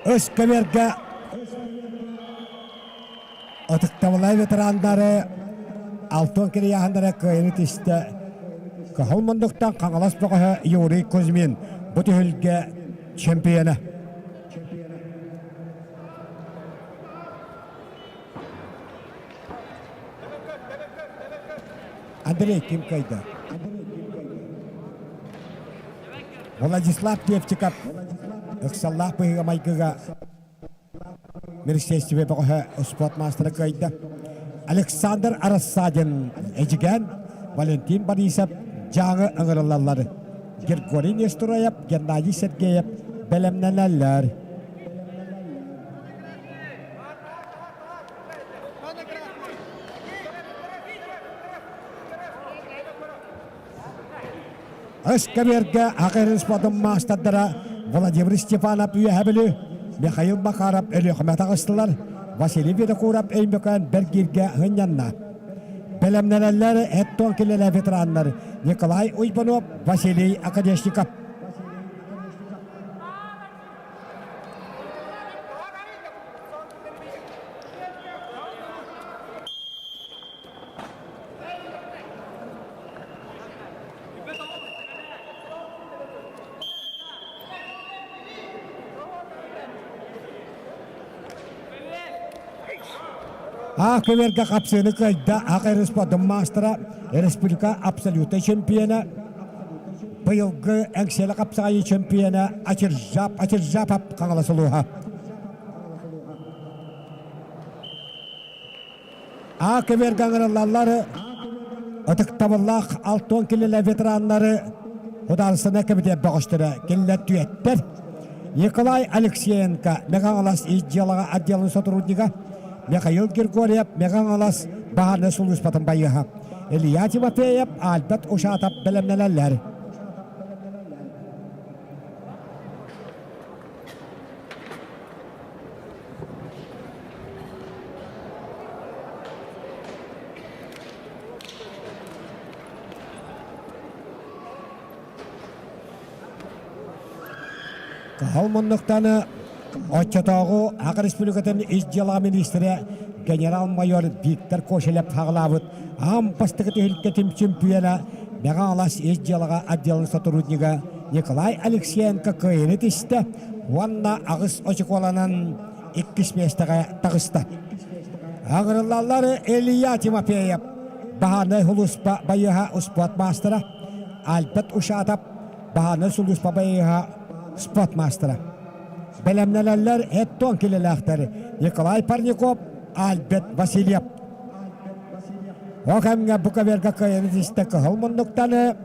Өскөбөргө ытыктабылай ветераннары Алтон Кирияхандара кыайыны тистэ. Кыһыл мундуктан Хаҥалас бөҕөһө Юрий Кузьмин бу түһүлгэ чемпиона. Андрей ким кыайда? Владислав Певчиков ыксаллаах быһыыга-майгыга Министерство бөҕөһө спорт маастара кыайда. Александр Рассадин Эдьигээн, Валентин Борисов Дьааҥы ыҥырыллаллар. Григорий Нестороев, Геннадий Сергеев бэлэмнэнэллэр. Өскөбүөргэ Аҕа спортун маастардара Владимир Степанов Үөһэ Бүлүү, Михаил Макаров Өлүөхүмэ таҕыстылар, Василий Винокуров Өймөкөөн Бэргииргэ сынньанна. Бэлэмнэнэллэр эт-туон килэлэ ветераннар Николай Уйбанов, Василий Акадешников. А көбүөргэ хапсыыны кыайда Ак Респодун маастара, республика абсолютнай чемпиона, быйылгы Эҥсиэли хапсаҕайыы чемпиона Ачиржап Ачиржапов Хаҥалас улууһа. А көбүөргэ ыҥырыллаллар ытыктабыллаах алтон килэлэ ветераннары Худаарыстана кэмитиэт бөҕөстөрө кинилэр түөттэр Николай Алексеенко Мэҥэ-Хаҥалас ис дьыалаҕа отделын сотруднига Михаил Григорьев Мэҥэ-Хаҥалас баһаарынай сулууспатын байыаһа Илья Тимофеев Альберт Ушатов бэлэмнэнэллэр. Кыһыл муннуктаны оччотооҕу Саха Республикатын ис дьыалаҕа министрэ генерал-майор Виктор Кошелев хаҕылаабыт аан бастакы түһүлгэтин чемпиона Мэҥэ-Хаҥалас ис дьыалаҕа отделын сотруднига Николай Алексеенко кыайыыны тистэ уонна аҕыс очукуоланан иккис миэстэҕэ таҕыста. Аҕырыллаллар Илья Тимофеев, баһаарынай сулууспа байыаһа успуорт маастара, Альберт Ушатов, баһаарынай сулууспа байыаһа спорт маастара. Бэлэмнэнэллэр эттон килэлээхтэр Николай Парников, Альберт Васильев. Ол кэмҥэ бу көбүөргэ кыайан истэ кыһыл муннуктаны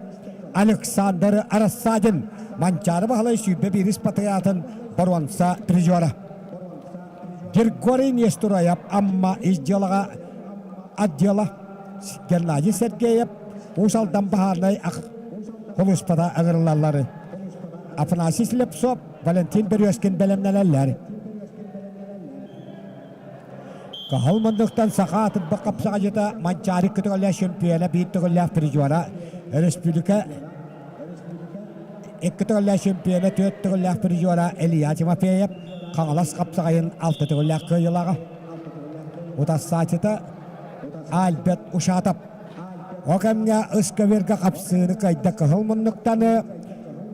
Александр Рассадин Манчаары Баһылай 21 патриотын боруонса призера. Григорий Нестураев Амма ис дьыалаҕа отдела Геннадий Сергеев Уус Алдан баһаарынай сулууспата ыҥырыллаллар. Афанасий Слепцов, Валентин Березкин бэлэмнэнэллэр. Кыһыл муннуктан саха атырбах хапсаҕайдьыта Манчаары көтөҕөлөөх чемпиона биир төгүллээх призера, республика икки төгүллээх чемпиона, түөрт төгүллээх призера Илья Тимофеев, Хаҥалас хапсаҕайын алта төгүллээх кыайыылааҕа. Утарсааччыта Альберт Ушатов. Ол кэмҥэ ыскаверга хапсыыны кыайда кыһыл муннуктаны.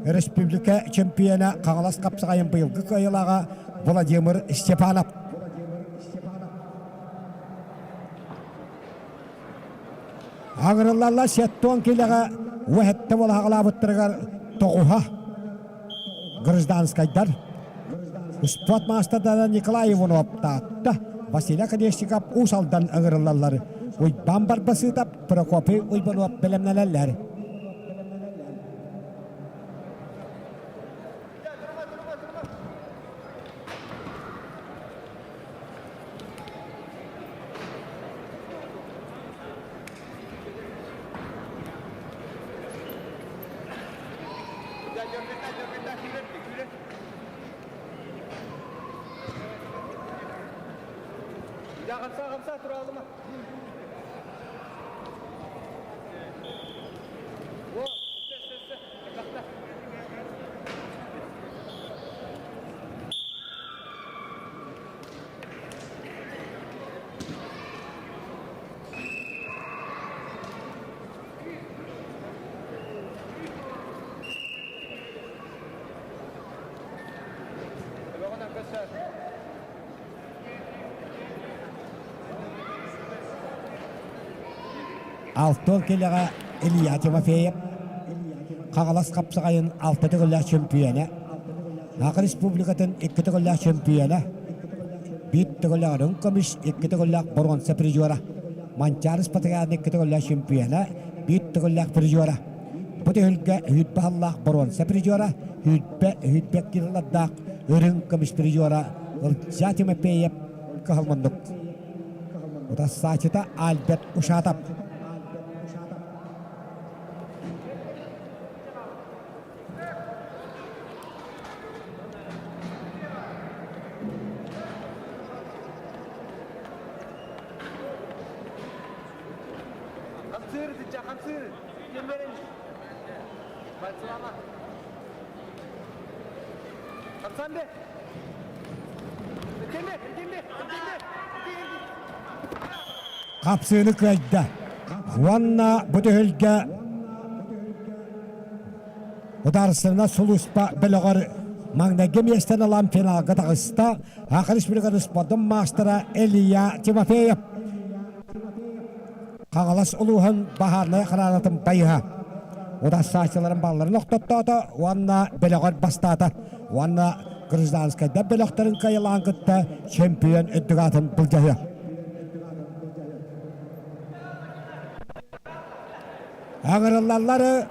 республика чемпиона Хаҥалас хапсаҕайын быйылгы кыайыылааҕа Владимир Степанов. Аҥырыллалла сеттон килэҕэ уэһэттэ буолаһаҕалаабыттарыгар тоҕуһа гражданскайдар спорт маастардара Николай Иванов Таатта, Василий Оконешников Уус Алдан ыҥырыллаллар. Уйбаан Барбасыытап, Прокопий Уйбанов бэлэмнэнэллэр. Алтон килэҕэ Илья Тимофеев, Хаҥалас хапсаҕайын алта төгүллээх чөмпүйүөнэ, Саха Республикатын икки төгүллээх чөмпүйүөнэ, биир төгүллээх үрүҥ көмүс, икки төгүллээх боруонса призера, Манчаары Спартакиадатын икки төгүллээх чөмпүйүөнэ, биир төгүллээх призера. Бу түһүлгэ 120 сыллаах боруонса призера, 120 килолардаах үрүҥ көмүс призера Ылдьаа Тимофеев кыһыл муннук. Утассаачыта Альберт Ушатов. Хапсыыны кыайда. Уонна бу түһүлгэ Ударственная сулууспа бөлөҕөр маҥнайгы миэстэни ылан финалга таҕыста Саха Республикатын спордун маастара Илья Тимофеев. Хаҥалас улууһун баһаарынай хараанатын байыһа. Удассааччыларын балларын охтоттоото уонна бөлөҕөр бастаата. Уонна гражданскайдар бөлөхтөрүн кыайылаан кытта чемпион үрдүк аатын былдьаһыа. Аҥырыллаллары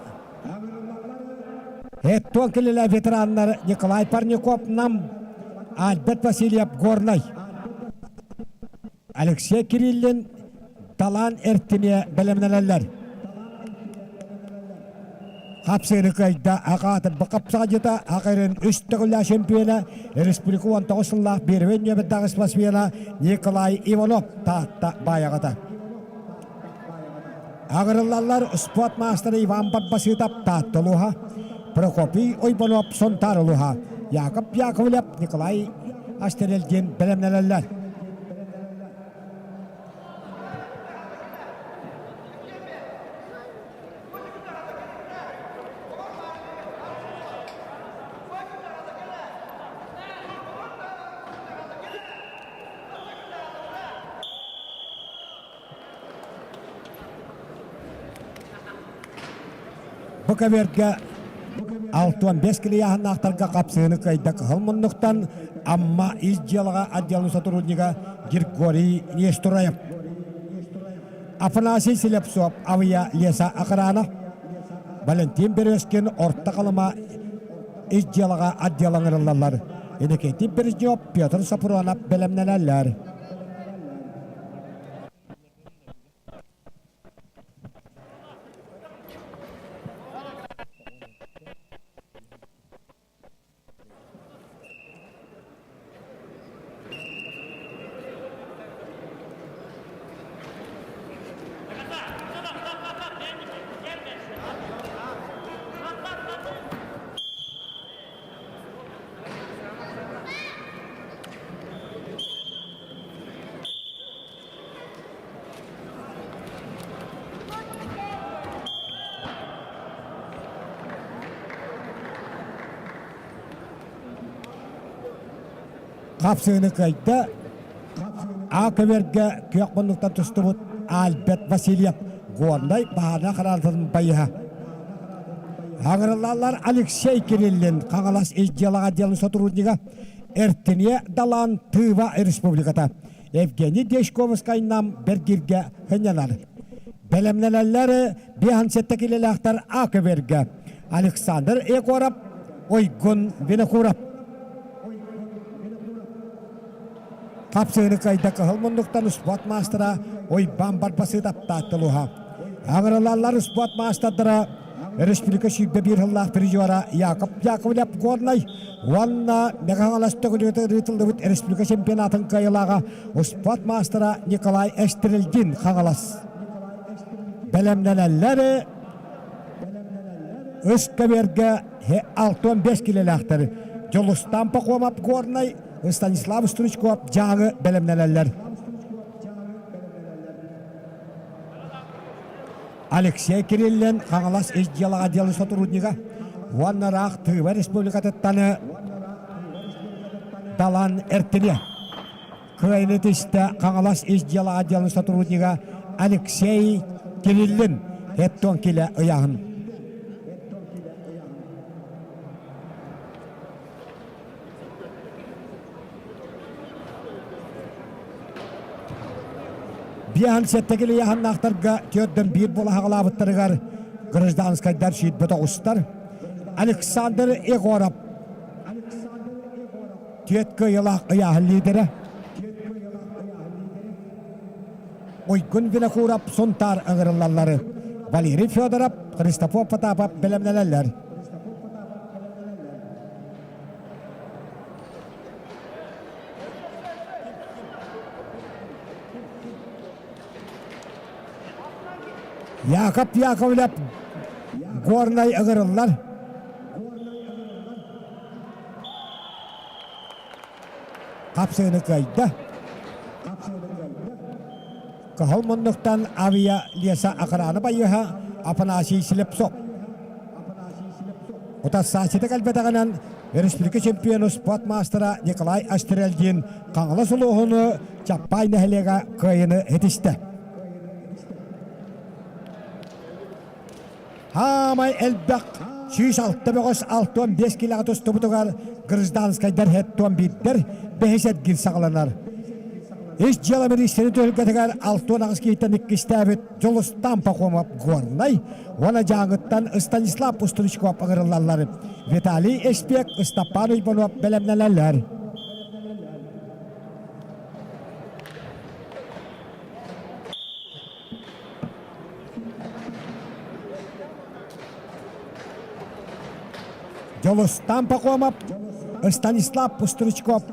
Эттуон килилэ ветераннар Николай Парников Нам, Альберт Васильев Горнай, Алексей Кириллин Талаан Эртине бэлэмнэнэллэр. Хапсыыры кыайда аҕаатын бу хапсаҕадьыта аҕырын үс төгүллээх чемпиона республика 19 сыллаах первый нүөмэрдээх спортсмена Николай Иванов Таатта баайаҕата. Аҕырыллаллар спорт маастара Иван Барбасытов Таатта улууһа, Прокопий Ойбонов Сунтаар улууһа, Яков Яковлев Николай Астерельдин бэлэмнэнэллэр. Бу кэбиэргэ 65 килийааһыннаахтарга хапсыыны кыайда кыһыл муннуктан Амма ис дьыалаҕа отделын сотруднига Григорий Нестураев. Афанасий Слепцов авиа леса охрана, Валентин Березкин Орто Халыма ис дьыалаҕа отдел ыҥырыллаллар. Иннокентий Березнев, Петр Сапронов бэлэмнэнэллэр. Хапсыыны кыайда. А көбүөргэ күөх муннуктан тустубут Альберт Васильев Горнай баһаарына хараартын байыһа. Аҥырыллаллар Алексей Кириллин Хаҥалас ис дьыалаҕа отделын сотруднига Эртиниэ Далан Тыва Республиката Евгений Дешковскай Нам Бэргиргэ сынньанар. Бэлэмнэнэллэр 57 килэлээхтэр А көбүөргэ Александр Егоров, Ойгун Винокуров. Хапсыыны кыайда кыһыл муннуктан спорт маастара Уйбаан Барбасыт аптааттылуһа. Аҥырылаллар спорт маастардара республика 121 сыллаах призера Яков Яковлев Горнай уонна Мэҥэ-Хаҥалас төгүлүгэр ыытыллыбыт республика чемпионатын кыайыылааҕа спорт маастара Николай Эстрельдин Хаҥалас. Бэлэмнэнэллэр Үс көбүөргэ 65 килэлээхтэр Дьулустан Пахомов Горнай, Станислав Стручков Дьааҥы бэлэмнэнэллэр. Алексей Кириллин Хаҥалас ис дьыалаҕа отделын сотруднига уонна ыраах Тыва Республикатыттан Далан Эртине. Кыайыны түстэ Хаҥалас ис дьыала отделын сотруднига Алексей Кириллин Эттон килэ ыйааһын. Биэһэн сэттэ килэ ыйааһыннаахтарга түөрдэн биир буола хаҕалаабыттарыгар гражданскайдар сүүрбэ тоҕустар Александр Егоров Түөрт кыайыылаах ыйааһын лидерэ Уйгун Винокуров Сунтаар ыҥырыллаллары Валерий Федоров, Христофор Потапов бэлэмнэнэллэр. Яков Яковлев Горнай ыҥырыллар. Хапсыыны кыайда. Кыһыл муннуктан авиа леса охрана байыһа Афанасий Слепцов. Утарсааччыта кэлбэтэҕинэн республика чемпиону спорт маастара Николай Астрельдин Хаҥалас улууһуну Чаппай нэһилиэгэ кыайыны ситистэ. Хаамай элбэх 106 бөҕөс 65 килэҕэ тустубутугар гражданскайдар хэттуон биирдэр бэһис эргин саҕаланар. Ис дьыала миниистирин түһүлгэтигэр 68 киһиттэн иккистээбит Дьулустан Пахомов Горнай уонна Дьааҥыттан Станислав Пустуничков ыҥырыллаллар. Виталий Эспек, Ыстаппаан Уйбанов бэлэмнэнэллэр. Дьулустан Пахомов, Станислав Пустрычков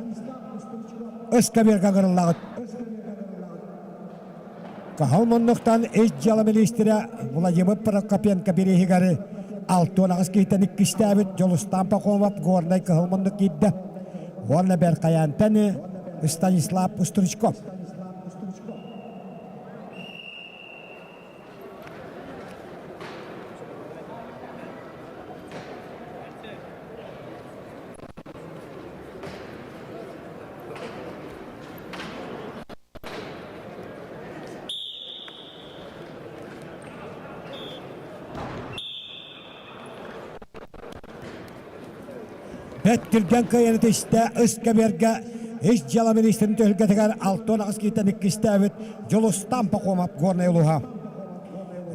ыскамыарга ыҥырыллаҕыт. Кыһыл муннуктан ис дьыала миниистирэ Владимир Прокопенко бирииһигэр 68 киһиттэн иккистээбит Дьулустан Пахомов Горнай кыһыл муннук киирдэ. Уонна Беркаянтан Станислав Пустрычков. Бэт түргэн кыайан түстэ үс көбүөргэ ис дьыала миниистирин түһүлгэтигэр 68 киһиттэн иккистээбит Дьулустан Пахомов Горнай улууһа.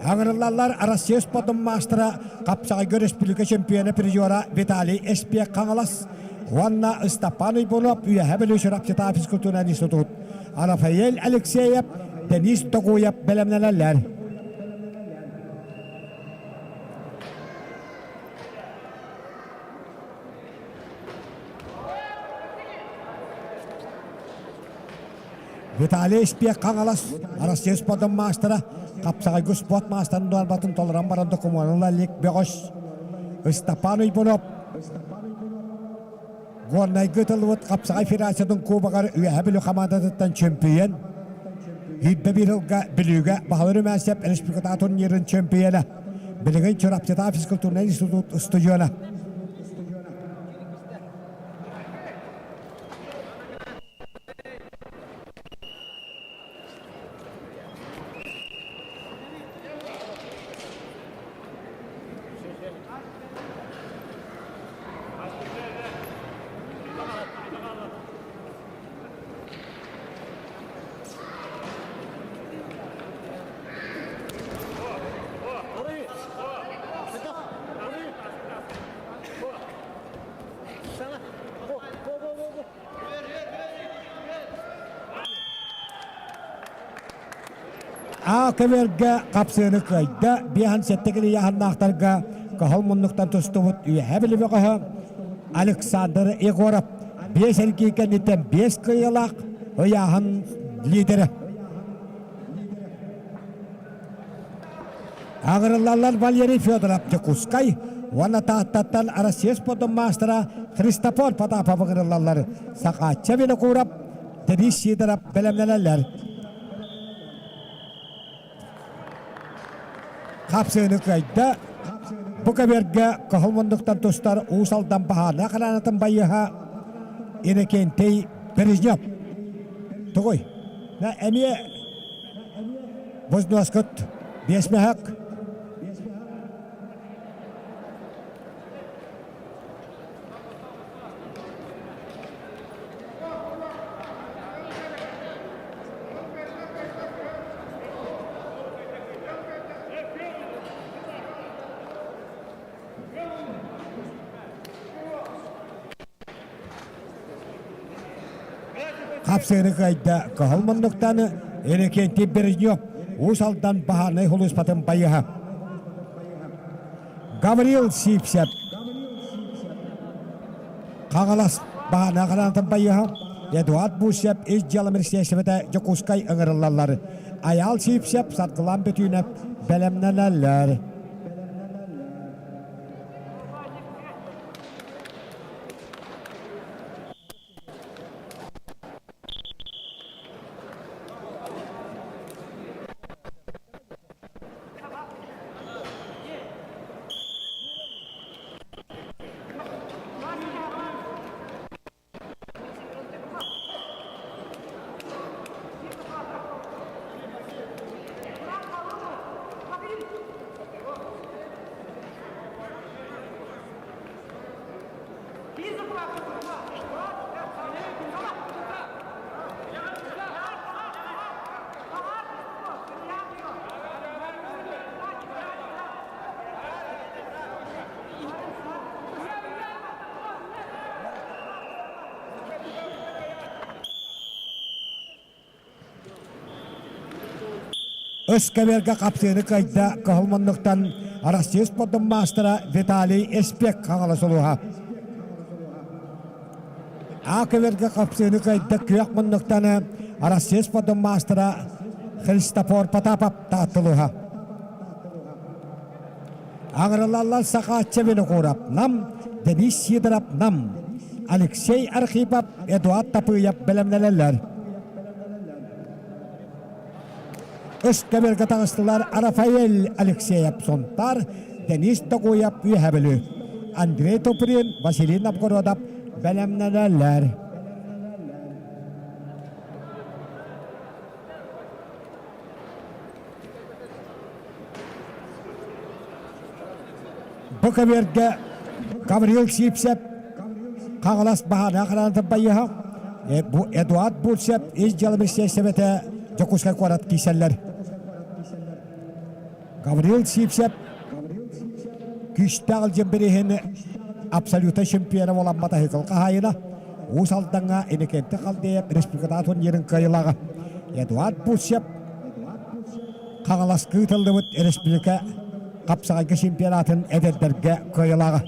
Аҥырыллаллар Россия спордун маастара, хапсаҕайга өрөспүүбүлүкэ чемпиона призера Виталий Эспиэк Хаҥалас уонна Ыстапаан Уйбунов Үөһээ Бүлүү Чурапчытаа физкультурнай институт Рафаэль Алексеев, Денис Тогуев бэлэмнэнэллэр. Виталий Испиэк Хаҥалас Россия спордун маастара, хапсаҕайга спорт маастарын дуорбатын толорон баран докумуонун ыла илик бөҕөс Ыстапаан Уйбунов Горнайга ытыллыбыт хапсаҕай федерациятын кубогар Үөһээ Бүлүү хамаандатыттан чөмпүйүөн, 21 сылга Бүлүүгэ Баһылай Румянцев республикатааҕы турнирын чөмпүйүөнэ, билигин Чурапчытааҕы физкультурнай институт устудьуона. А көбүөргэ хапсыыны кыайда, биэһэн сэттэ килийааһыннаахтарга кыһыл муннуктан тустубут Үөһээ Бүлүү бөҕөһө Александр Егоров биэс эргии кэнниттэн биэс кыайыылаах ыйааһын лидерэ. Аҕырыллаллар Валерий Федоров Дьокуускай уонна Тааттаттан Россия спордун маастара Христофор Потапов ыҥырыллаллар. Сахаачча Винокуров, Денис Сидоров бэлэмнэнэллэр. Хапсыыны кыайда. Бу көбүөргэ кыһыл муннуктан тустар Уус Алдан баһаарынай хараанатын байыаһа Иннокентий Бережнев. Тугуй? Эмиэ Бузноскут биэс мөһөк. Хапсыыны кыайда кыһыл муннуктан Иннокентий Бережнев Уус Алдан баһаарынай сулууспатын байыһа. Гаврил Сивцев Хаҥалас баһаарынай хараанатын байыһа. Эдуард Бусев ис дьыала министиэристибэтэ Дьокуускай ыҥырыллаллар. Айаал Сивцев Саргылан Бөтүүнэп бэлэмнэнэллэр. Өскөбүөргэ хапсыыны кыайда кыһыл муннуктан Россия спордун маастара Виталий Эспек Хаҥалас улууһа. А көбүөргэ хапсыыны кыайда күөх муннуктан Россия спордун маастара Христофор Потапов Таатта улууһа. Аҥырылаллар Сахаачча Винокуров Нам, Денис Сидоров Нам, Алексей Архипов, Эдуард Тапыев бэлэмнэнэллэр. Үс көбүөргэ таҕыстылар Рафаэль Алексеев Сунтаар, Денис Токуев Үөһээ Бүлүү, Андрей Туприн, Василий Новгородов бэлэмнэнэллэр. Бу көбүөргэ Гаврил Сивцев Хаҥалас баһаарынай хараанатын байыаһа, Эдуард Бурцев ис дьыала министиэристибэтэ Дьокуускай куорат киирсэллэр. Гаврил Сивцев күүстээх илдьин бирииһин абсолютнай чемпиона буолан матаһыыкыл хаһаайына, Уус Алдаҥҥа Иннокентий Халдеев республикатааҕы турнирын кыайыылааҕа. Эдуард Бурцев Хаҥаласка ыытыллыбыт республика хапсаҕайга чемпионатын эдэрдэргэ кыайыылааҕа.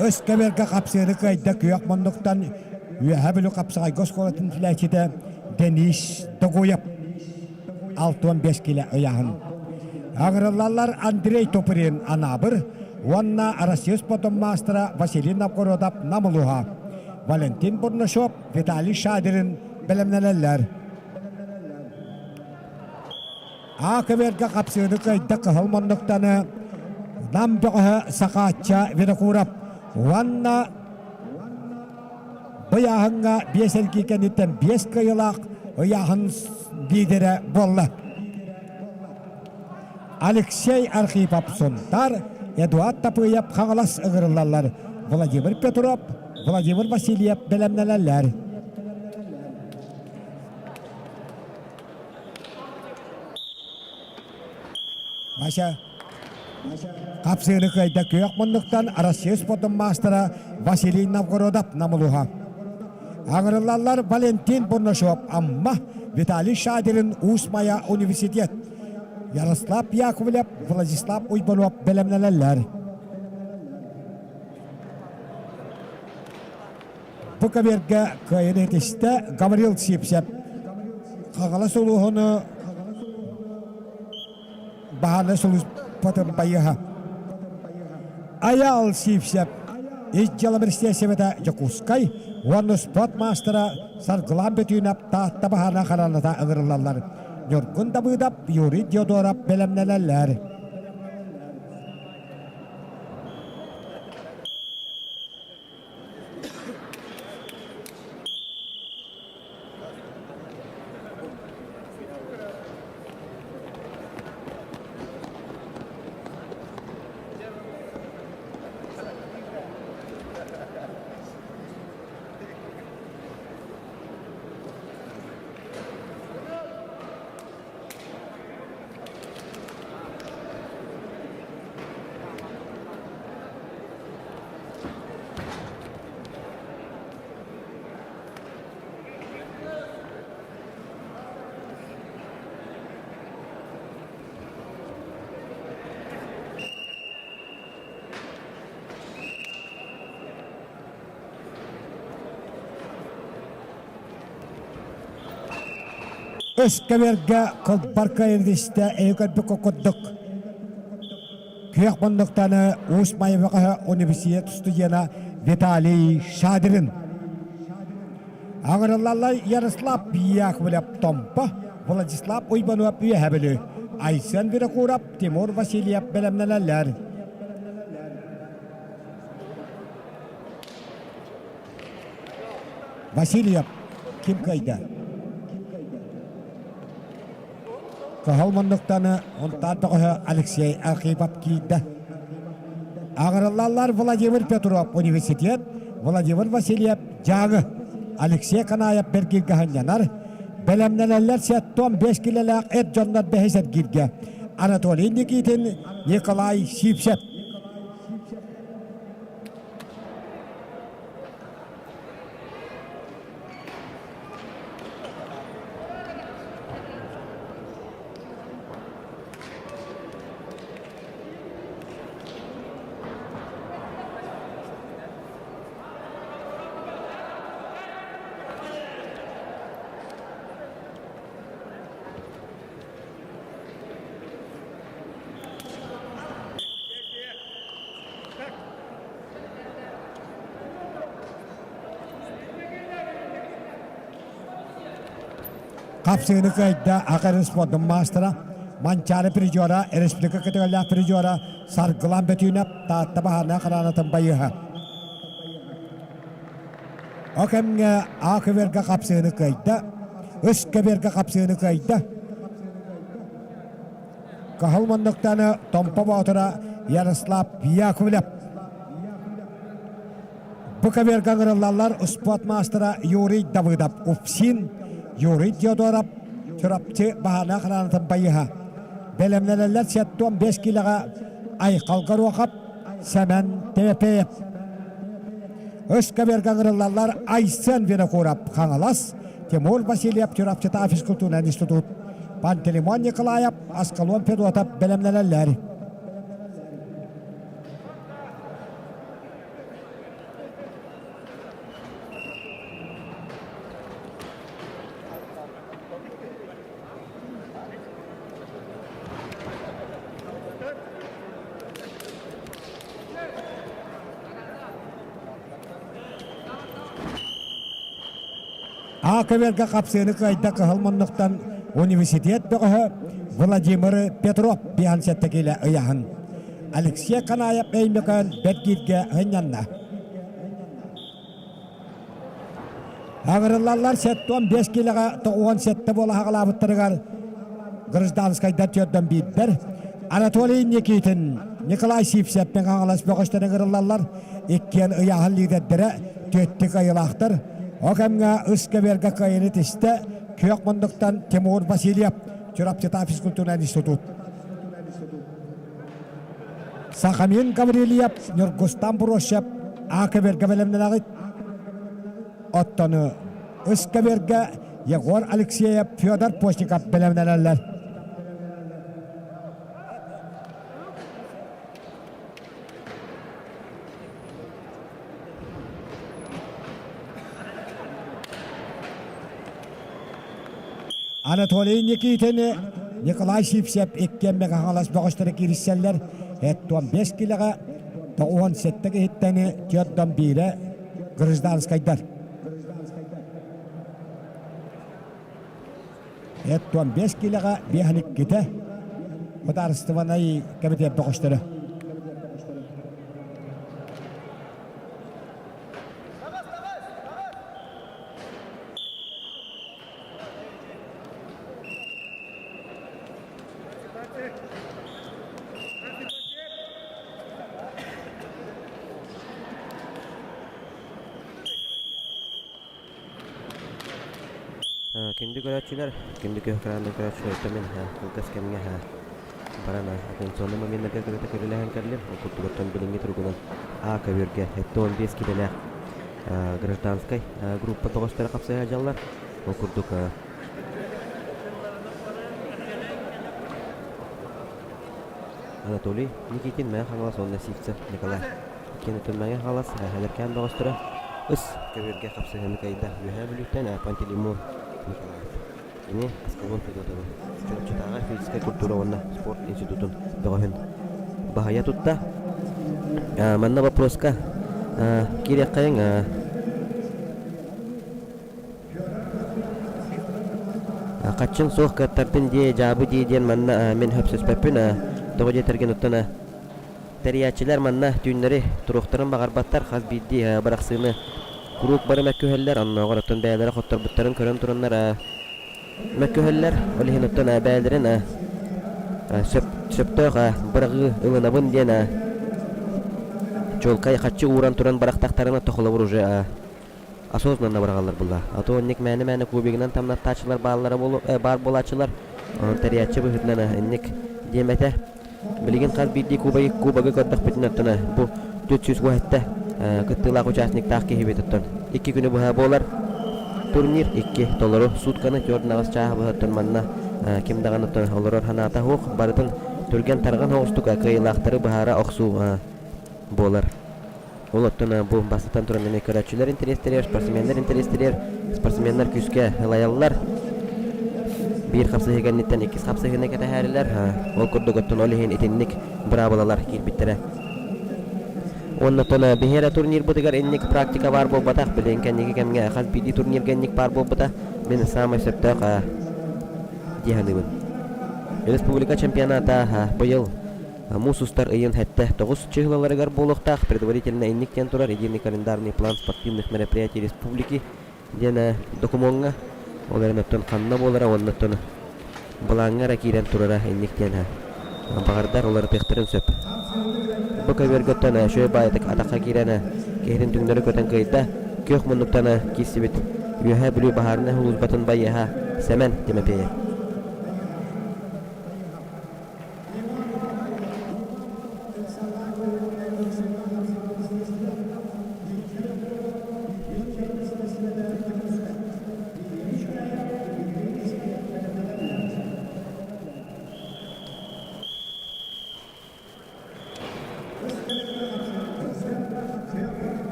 Өс кэбэргэ хапсыаны кыайда күөх муннуктан. Үөһээ Бүлүү хапсаҕайга оскуолатын иитиллээччитэ Денис Догуев 65 килэ ыйааһын. Аҕырыллаллар Андрей Топырин Анаабыр уонна Россия спортун маастара Василий Новгородов Нам улууһа, Валентин Бурнашов, Виталий Шадрин бэлэмнэнэллэр. А көбүөргэ хапсыыны кыайда кыһыл муннуктаны Нам бөҕөһө Сахаачча Винокуров уонна Ыйааһыҥҥа биэс эргии кэнниттэн биэс кыайыылаах ыйааһын лидерэ буолла. Алексей Архипов Сунтар, Эдуард Тапыев Хаҥалас ыҥырыллаллар. Владимир Петров, Владимир Васильев бэлэмнэнэллэр. Вася Хапсыыны кыайда күөх муннуктан Россия спордун маастара Василий Новгородов намылуһа. Аҥырыллаллар Валентин Бурнашов Амма, Виталий Шадерин Уус Майа университет, Ярослав Яковлев, Владислав Уйбанов бэлэмнэнэллэр. Бу каберга кыайыны итистэ Гаврил Сипсев. Хаҥалас улууһуну Баһааны сулуспатын байыһа. Айаал Сивцев ис дьыала министиэристибэтэ Дьокуускай уонна спорт маастара Саргылаан Бөтүүнэп Таатта баһаана хараната ыҥырыллаллар. Ньургун Дабыыдап, Юрий Диодоров бэлэмнэнэллэр. Өскөбөргө кылбар кыайырдыста өйү көрбүккэ курдук Күөх муннуктаны Уус Майабаҕаһа университет студена Виталий Шадрин. Аҥырыллаллар Ярослав Яковлев Томпо, Владислав Уйбанов Үөһэ Бүлүү, Айсен Винокуров, Тимур Васильев бэлэмнэнэллэр. Васильев ким кыайда? Кыһыл муннуктаны Унтаар бөҕөһө Алексей Архипов киирдэ. Аҕырыллаллар Владимир Петров университет, Владимир Васильев Дьааҥы, Алексей Канаев бэргииргэ сынньанар, бэлэмнэнэллэр сеттон 5 килэлээх эр дьоннор бэһис эргииргэ Анатолий Никитин, Николай Сивцев. Хапсыыны кыайда Аха спордун маастара, Манчаары призера, республика кытыгаллаах призера Саргылан Бөтүүнэп Таатта баһаарынай хараанатын байыһа. О кэмҥэ А көбүөргэ хапсыыны кыайда, Үс көбүөргэ хапсыыны кыайда. Кыһыл муннуктаны Томпо Боотура Ярослав Яковлев. Бу көбүөргэ ыҥырыллаллар спорт маастара Юрий Давыдов Упсин, Юрий Диодоров Чурапчы баһаана хараанатын байыһа. Бэлэмнэнэллэр 75 киилэҕэ Айхал Горохов, Сэмэн Тэпеев. Үс көбүөргэ ыҥырыллаллар Айсен Винокуров Хаҥалас, Тимур Васильев Чурапчытаа физкультурнай институт, Пантелеймон Николаев, Аскалон Федотов бэлэмнэнэллэр. А көбүөргэ хапсыыны кыайда кыһыл муннуктан университет бөҕөһө Владимир Петров биһан сэттэ киилэ ыйаһын. Алексей Канаев Өймөкөөн бэргииргэ сынньанна. Аҕырыллаллар 75 киилэҕэ 97 буола хаҕалаабыттарыгар гражданскайдар түөрдэн биирдэр. Анатолий Никитин, Николай Сивцевпин Хаҥалас бөҕөстөрө ыҥырыллаллар. Иккиэн ыйааһын лиидэрдэрэ түөттүк айылаахтар. Ол кэмҥэ ыс көбүөргэ кыайыыны тистэ күөх муннуктан Тимур Васильев, Чурапчытаа физкультурнай институт. Сахамин Гаврильев, Ньургустан Бросев А көбүөргэ бэлэмнэнэҕит. Оттону ыс көбүөргэ Егор Алексеев, Федор Постников бэлэмнэнэллэр. Анатолий Никитини, Николай Сивцев иккиэн Мэҥэ-Хаҥалас бөҕөстөрө киирсэллэр. 75 килэҕэ 97 киһиттэни түөртэн биирэ гражданскайдар. 75 килэҕэ биэһэн иккитэ Судаарыстыбаннай кэмитиэт бөҕөстөрө. Күндү көрөөччүлэр, күндү күөх экранынан көрөөччүлэр, өттө мин кылгас кэмҥэ баран атенционный моменнарга кытта көрүлэһэн кэллим. Ол курдук билиҥҥи туругунан А көбүөргэ 75 килэлээх гражданскай группа бөҕөстөрө хапсыһа дьаллар. Ол курдук Анатолий Никитин, Мэҥэ Хаҥалас уонна Сивцев Николай Иккиэн Мэҥэ Хаҥалас Эһэлэркээн бөҕөстөрө ыс көбүөргэ хапсыһыыны кыайда. Үөһээ Бүлүүттэн Пантелеймон Николаев. Кини Аскалон Федотовы Чурапчытааҕы физическэй культура уонна спорт институтун бөҕөһүн баһыйа тутта. Манна боппуруоска киириэххэйиҥ. Хаччын суох кыаттардын дии, дьаабы дии диэн манна мин хөпсөспөппүн. Тоҕо диэтэргин оттон тэрийээччилэр манна түүннэри туруохтарын баҕарбаттар, хас биирдии бырахсыыны куруук бары мөккүһэллэр, оннооҕор оттон бэйэлэрэ хотторбуттарын көрөн тураннар мөккүһэллэр. Ол иһин оттон бэйэлэрин сөп сөптөөх быраҕыы ылынабын диэн чуолкай хаччы ууран туран бырахтахтарына холобур уже осознанно быраҕаллар буолла. А то инник мээнэ-мээнэ кубигынан тамнаттааччылар бааллара буолу баар буолааччылар. Онон тэрийээччи быһыытынан инник диэм этэ. Билигин хас биирдии кубогы кубогы көрдөхпүтүнэ оттон бу 407 кыттыылаах участниктаах киһибит оттон икки күнү быһа буолар турнир икки толору сутканы түөрт аҕыс чааһы быһа оттон манна ким даҕаны оттон олорор санаата суох барытын түргэн тарҕан соҕустук кыайыылаахтары быһаара охсуу буолар. Ол оттон бу бастатан туран эмиэ көрөөччүлэр интэриэстэригэр, спортсменнар интэриэстэригэр, спортсменнар күүскэ ылайаллар. Биир хапсыһыы кэнниттэн иккис хапсыһыыны кэтэһээрилэр. Ол курдук оттон ол иһин итинник быраабылалар киирбиттэрэ. Уонна оттон биһи эрэ турнирбытыгар инник практика баар буолбатах. Билигин кэнники кэмҥэ хас биирдии турнирга инник баар буолбута. Мин саамай сөптөөх дии саныыбын. Республика чемпионата быйыл Муус устар ыйын сэттэ тоҕус чыһылаларыгар буолуохтаах предварительно инник диэн турар единый календарный план спортивных мероприятий республики диэн докумуоҥҥа ол эрэн оттон ханна буолара уонна оттон былааҥҥа эрэ киирэн турара инник диэн баҕардар уларытыахтарын сөп. Бу көбүөргэ оттон үчүгэй баайытык атахха киирэн киһитин түҥнэри көтөн кыайда. Күөх муннуктан киирсибит Үөһээ Бүлүү баһаарынай сулууспатын байыаһа Сэмэн Тимофеев.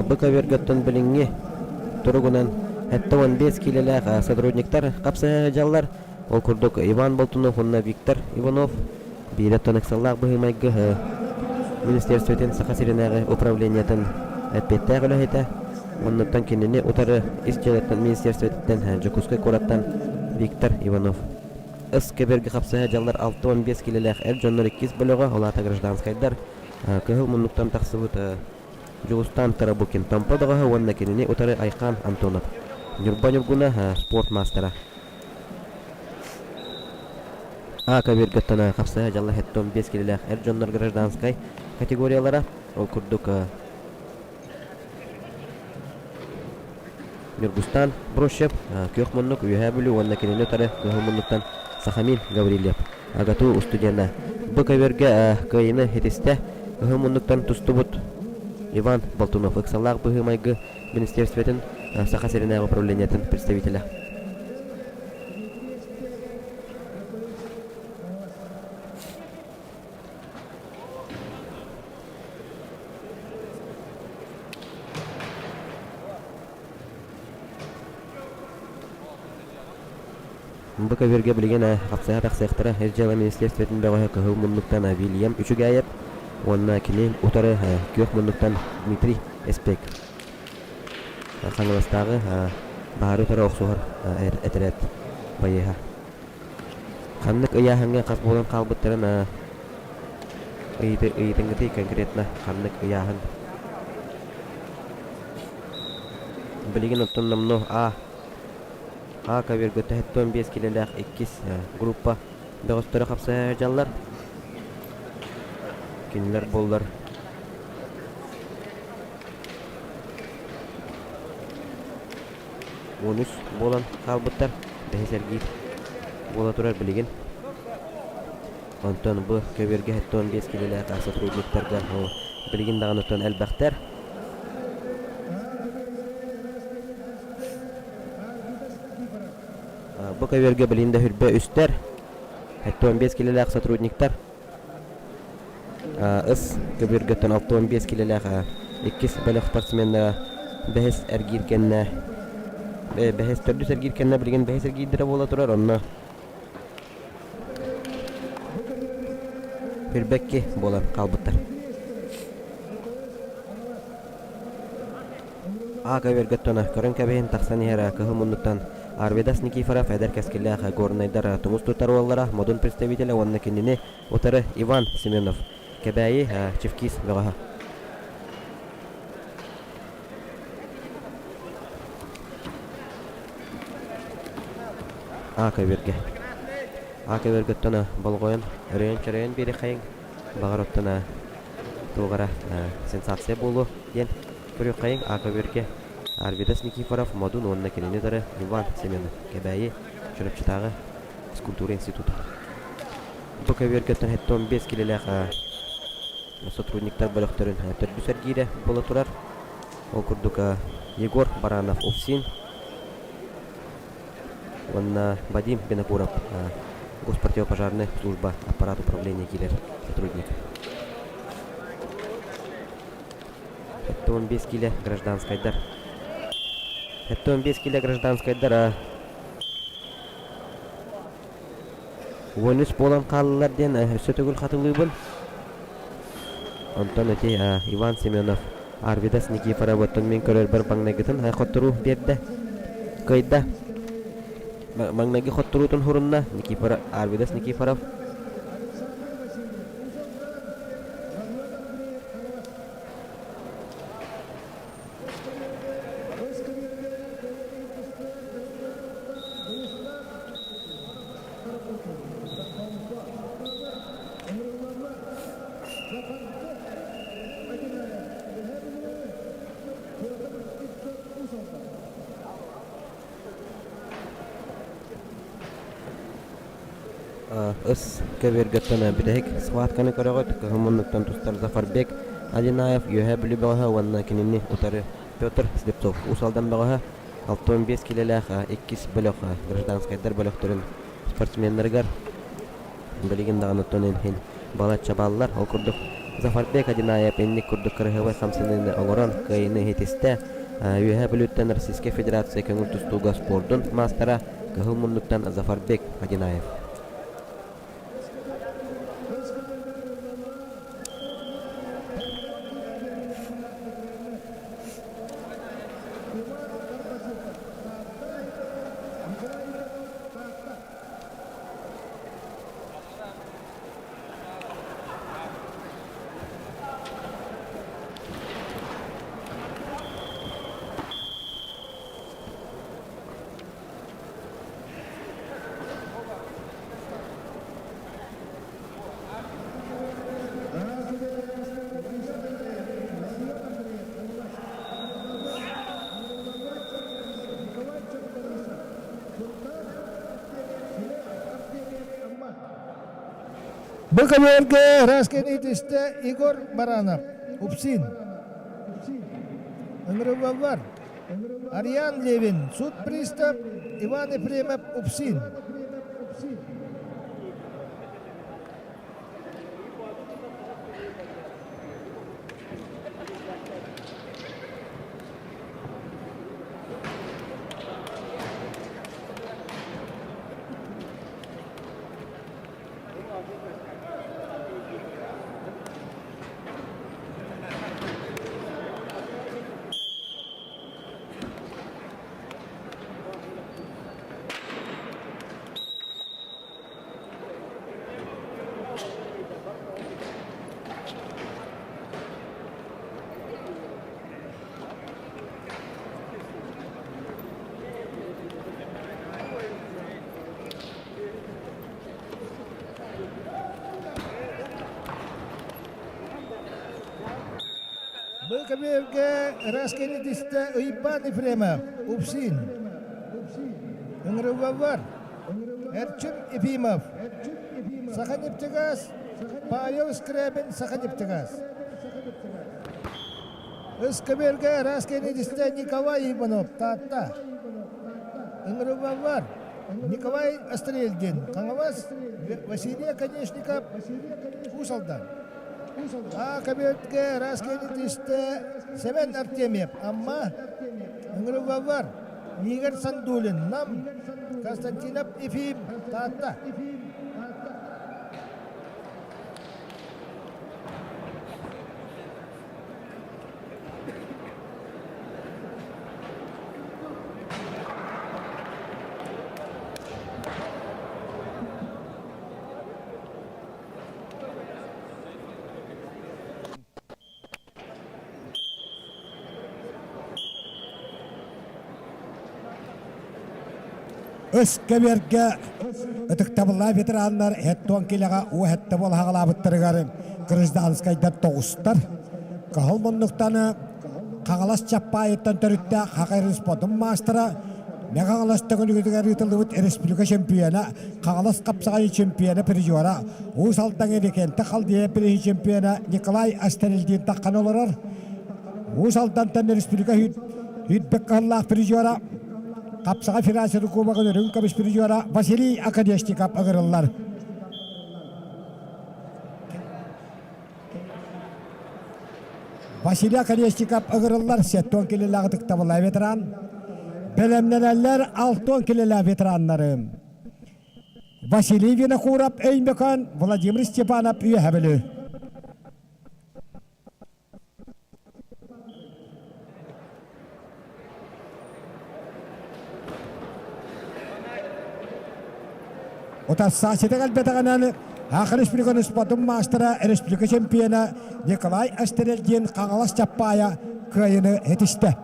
Бу көбүөргэттэн билиҥҥи туругунан 75 киилэлээх сотрудниктар хапсыһа сылдьаллар. Ол курдук Иван Болтунов уонна Виктор Иванов биирэ оттон ыксаллаах быһыы-майгы. министиэристибэтин Саха сиринээҕи управлениетын эппиэттээх үлэһитэ. Оннуттан кинини утары Ис дьыалатын министиэристибэтиттэн Дьокуускай куораттан Виктор Иванов. Ыс кэбиргэ хапсыһа дьаллар 65 килэлээх эр дьоннор иккис бөлөҕө, ол аата гражданскайдар, кыһыл муннуктан тахсыбыт Дьулустаан Тарабукин Томпо бөҕөһө уонна кинини утары Айхаан Антонов, Ньурба Ньургуна спорт маастара. А көбүөргэттэн хапсыһа дьалла 75 килэлээх эр дьоннор гражданскай категориялара, ол курдук Ньургустаан Брущев күөх муннук Үөһээ Бүлүү уонна кинини утары кыһыл муннуктан Сахамин Гаврильев АГАТУ устудьуона бу көбүөргэ кыайыыны ситистэ. Кыһыл муннуктан тустубут Иван Болтунов ыксаллаах быһыы-майгы министерствотын Саха сиринээҕи управлениетын представителэ. Бу көбүөргэ билигин хапсыһа тахсыахтара Ис дьыала министерствотын бөҕөһө Кыһыл муннуктан Вильям Үчүгээйэп уонна кини утары Күөх муннуктан Дмитрий Эспек Хаҥаластааҕы баһаары утары охсуһар этэрээт байыаһа. Ханнык ыйааһыҥҥа хас буолан хаалбыттарын ыйытыҥҥытый конкретно ханнык ыйааһын? Билигин оттон номнуо А А көбүөргэ 45 килэлээх иккис группа бөҕөстөрө хапсыһа сылдьаллар. Кинилэр буоллар 13 буолан хаалбыттар. Бэһис эргиир буола турар билигин. Онтон бу көбүөргэ 75 килэлээх сотрудниктарга билигин даҕаны оттон элбэхтэр. Бу көбүөргэ билигин да хүрбэ үстэр. 75 килэлээх сотрудниктар. Ыс көбүөргэттэн 65 килэлээх иккис бөлөх спортсменнара бэһис эргиир кэннэ бэһис төрдүс эргиир кэннэ билигин бэһис эргиирдэрэ буола турар онно Хүрбэкки буолан хаалбыттар. А көбүөргэттэн көрөн кэбиһин тахсан иһэр кыһыл муннуктан Арвидас Никифоров эдэр кэскиллээх горнайдар тумус тутар уоллара модун представителэ уонна кинини утары Иван Семенов Кэбээйи Чевкиз бөҕөһө. А көбүөргэ. А көбүөргэттэн болҕойон, өрөйөн-чөрөйөн биэриэххэйиҥ. Баҕар оттон туох эрэ сенсация буолуо диэн көрүөххэйиҥ. А көбүөргэ Арвидас Никифоров, Модун уонна кинини утары Иван Семенов, Кэбээйи, Чурапчытааҕы физкультура института. Бу көбүөргэттэн 75 килэлээх сотрудниктар бөлөхтөрүн төрдүс эргиирэ буола турар. Ол курдук Егор Баранов УФСИН уонна Вадим Винокуров Госпротивопожарная служба аппарат управления киирэр сотрудник. 75 киле гражданскайдар. 75 киле гражданскайдар 13 буолан хааллылар диэн өссө төгүл хатылыыбын. Онтон ити Иван Семенов Арвидас Никифоровыттан мин көрөрбөр маҥнайгытын хотторуу биэрдэ. Кыайда. Маҥнайгы хотторуутун хурунна Никифор Арвидас Никифоров. Ыс көбүөргэттэн бүтэһик схватканы көрөҕүт. Кыһыл муннуктан тустар Зафарбек Адинаев Үөһээ Бүлүү бөҕөһө уонна кинини утары Петр Слепцов Уус Алдан бөҕөһө 65 килэлээх иккис бөлөх гражданскайдар бөлөхтөрүн спортсменнарыгар билигин даҕаны оттон иһин балачча бааллар. Ол курдук Зафарбек Адинаев инник курдук кыраһыабай хамсаныыны оҥорон кыайыыны ситистэ. Үөһээ Бүлүүттэн Российскай Федерация көҥүл тустууга спордун маастара Кыһыл муннуктан Зафарбек Бу көбүөргэ Раскин итистэ Егор Баранов, Упсин. Ыҥырыллаллар. Ариан Левин, суд пристав Иван Ефремов, Упсин. Бу көбүөргэ ыраас кэннитистэ Ыйбаан Ефремов, Упсин, Ыҥырыллаллар, Эрчим Ефимов, Саханефтегаз, Павел Скрябин, Саханефтегаз. Ыскэбиэргэ ыраас кэннитистэ Николай Иванов, Таатта. Ыҥырыллаллар, Николай Острельдин, Хаҥалас, Василий Оконешников, Уус Алдан. А кабинетке ыраас кэннитистэ Сэмэн Артемьев, Амма, Ыҥырыллаллар, Игорь Сандулин, Нам, Константинов Ефим, Таатта. Өскөбүөргэ ытыктабыллаах ветераннар һэттуон килэҕэ уу һэттэ буола хаҕалаабыттарыгар гражданскайдар тоҕустар. Кыһыл муннуктан Хаҥалас Чаппаайыттан төрүттээх Хака спортун маастара Мэҥэ Хаҥалас Төҥүлүгүтүгэр ыытыллыбыт республика чемпиона, Хаҥалас хапсаҕайы чемпиона призера, Уус Алдан Эрикэнтэ Халдея приһи чемпиона Николай Астерильдин таххан олорор. Уус Алдантан республика үрдүк кыһыллаах призера, Хапсаҕай федерация кубогын үрүҥ көмүс призера Василий Оконешников ыҥырыллар. Василий Оконешников ыҥырыллар 70 килэлээх ытыктабыллаах ветеран. Бэлэмнэнэллэр 60 килэлээх ветераннары. Василий Винокуров Өймөкөөн, Владимир Степанов Үөһэ Бүлүү. Утарсааччыта кэлбэтэҕинэн Саха Республикатын спордун маастара, республика чемпиона Николай Астерельдин Хаҥалас Чаппаайа кыайыыны ситистэ.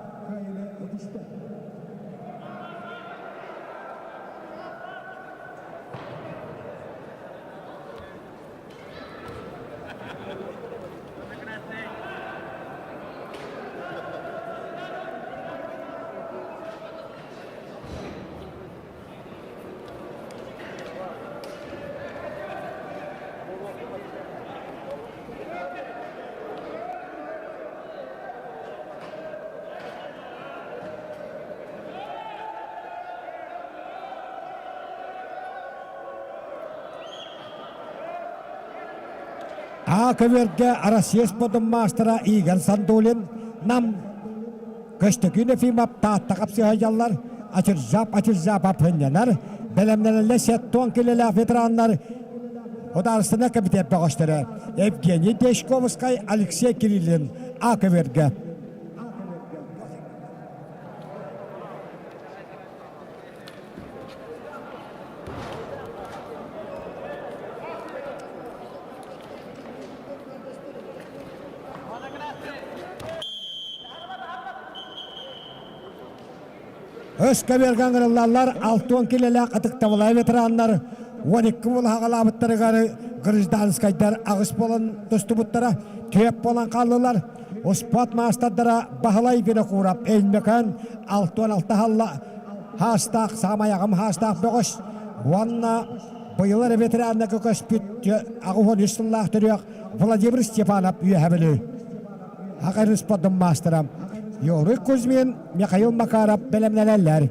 А көбүөргэ Россия спордун маастара Игорь Сандулин Нам Көстөкүүн Ефимов Таатта хапсыһайаллар, Ачыржап Ачыржапов хынньанар, бэлэмнэнэллэр сеттон килэлээх ветераннар Художественнай комитет бөҕөстөрө Евгений Дешковскай, Алексей Кириллин А көбүөргэ. Өскөбүөргэ ыҥырыллаллар 60 килэлээх ытыктабылай ветераннар 12 буолаһаҕалаабыттарыгар гражданскайдар аҕыс буолан тустубуттара, түөп буолан хааллылар. Успуот маастардара Баһылай Винокуров Өймөкөөн 66 халла хаастаах саамай аҕам хаастаах бөҕөс уонна быйыл эрэ ветераннарга көспүт 83 сыллаах төрүөх Владимир Степанов Үөһэ Бүлүү. Аҕа спордун маастара Юрий Кузьмин, Михаил Макаров бэлэмнэнэллэр.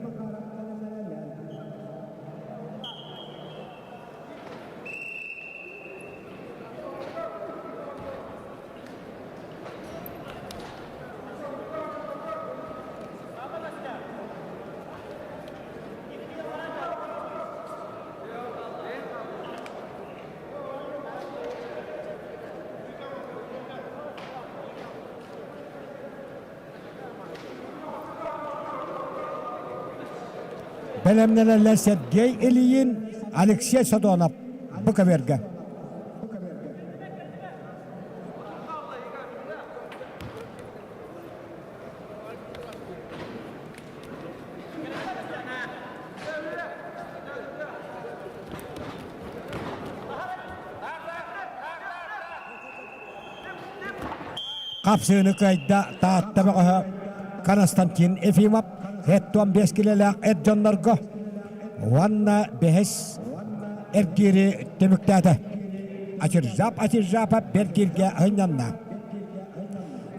Бэлэмнэнэллэр Сергей Ильин, Алексей Содонов бу көбүөргэ. Хапсыыны кыайда Таатта бөҕөһө Константин Ефимов 75 килэлээх эр дьоннорго уонна бэһис эргиири түмүктээтэ. Ачыржап Ачыржапов бэргииргэ ынньанна.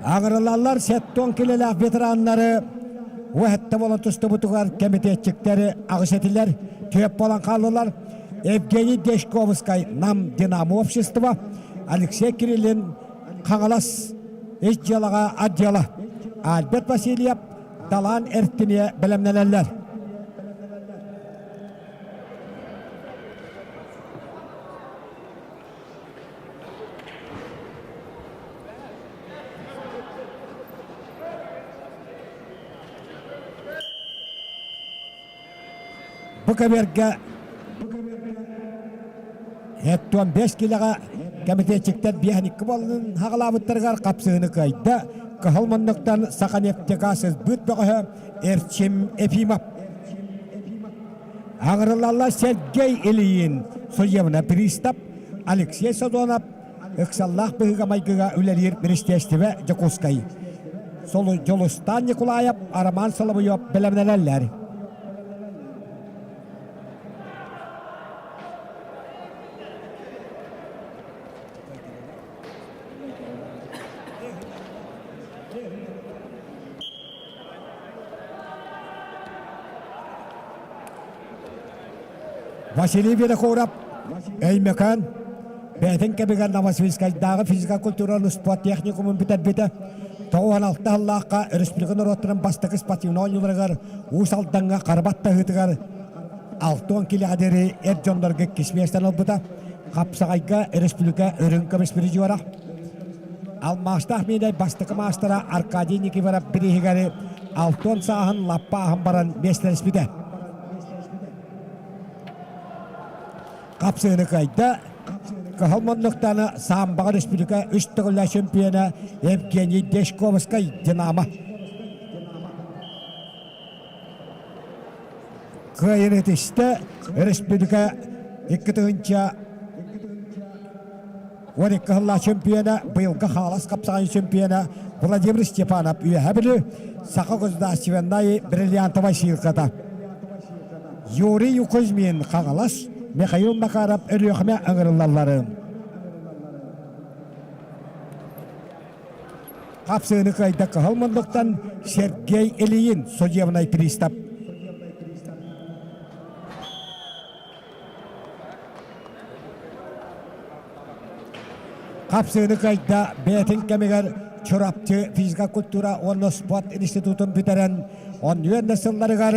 Аҕырылаллар 70 килэлээх ветераннары уһэтте буолан тустубутугар кэмитиэтчиктэри аҕыс этилэр, түөп буолан хааллылар. Евгений Дешковскай Нам Динамо общество, Алексей Кириллин Хаҥалас ис дьыалаҕа отдела, Альберт Васильев Далаан Эртиниэ бэлэмнэнэллэр. Бу кэмэргэ 75 килэҕэ кэмитиэтчиктэр биэһэникки буолан хаҕалаабыттарыгар хапсыһыны кыайда. Кыһыл муннуктан Саханефтегаз сызбыт бөҕөһө Эрчим Ефимов. Аҕырылалла Сергей Ильин, судебный пристав Алексей Содонов ыксаллаах быһыыга-майгыга үлэлиир министиэристибэ Дьокуускай. Дьулустаан Николаев, Роман Соловьев бэлэмнэнэллэр. Василий Винокуров Өймөкөөн бэйэтин кэмигэр Новосибирскайдааҕы физико-культураны спорт техникумун бүтэрбитэ. 96 сыллаахха республика норуоттарын бастакы спортивнай оонньууларыгар Уус Алдаҥҥа Харбат таһыытыгар 60 килэҕэ диэри эр дьоннорго иккис миэстэни ылбыта. Хапсаҕайга республика үрүҥ көмүс призера. Алмаастаах миинэй бастакы маастара Аркадий Никифоров бирииһигэр 60 сааһын лаппа ааһан баран миэстэлэспитэ. Хапсыыны кыайда. Кыһыл муннуктаны Самбаҕа республика үс төгүллээх чемпиона Евгений Дешковскай «Динамо». Кыайын этистэ республика 2012 сыллаах чемпиона, быйылгы Хаҥалас хапсаҕайын чемпиона Владимир Степанов Үөһээ Бүлүү Саха государственнай бриллиантовай сыылката. Юрий Кузьмин Хаҥалас, Михаил Макаров Өлүөхүмэ ыҥырыллалларын. Хапсыыны кыайда Кыһыл муннуктан Сергей Ильин судебный пристав. Хапсыыны кыайда бэйэтин кэмигэр Чурапчы физика культура уонна спорт институтун бүтэрэн, оннуөн сылларыгар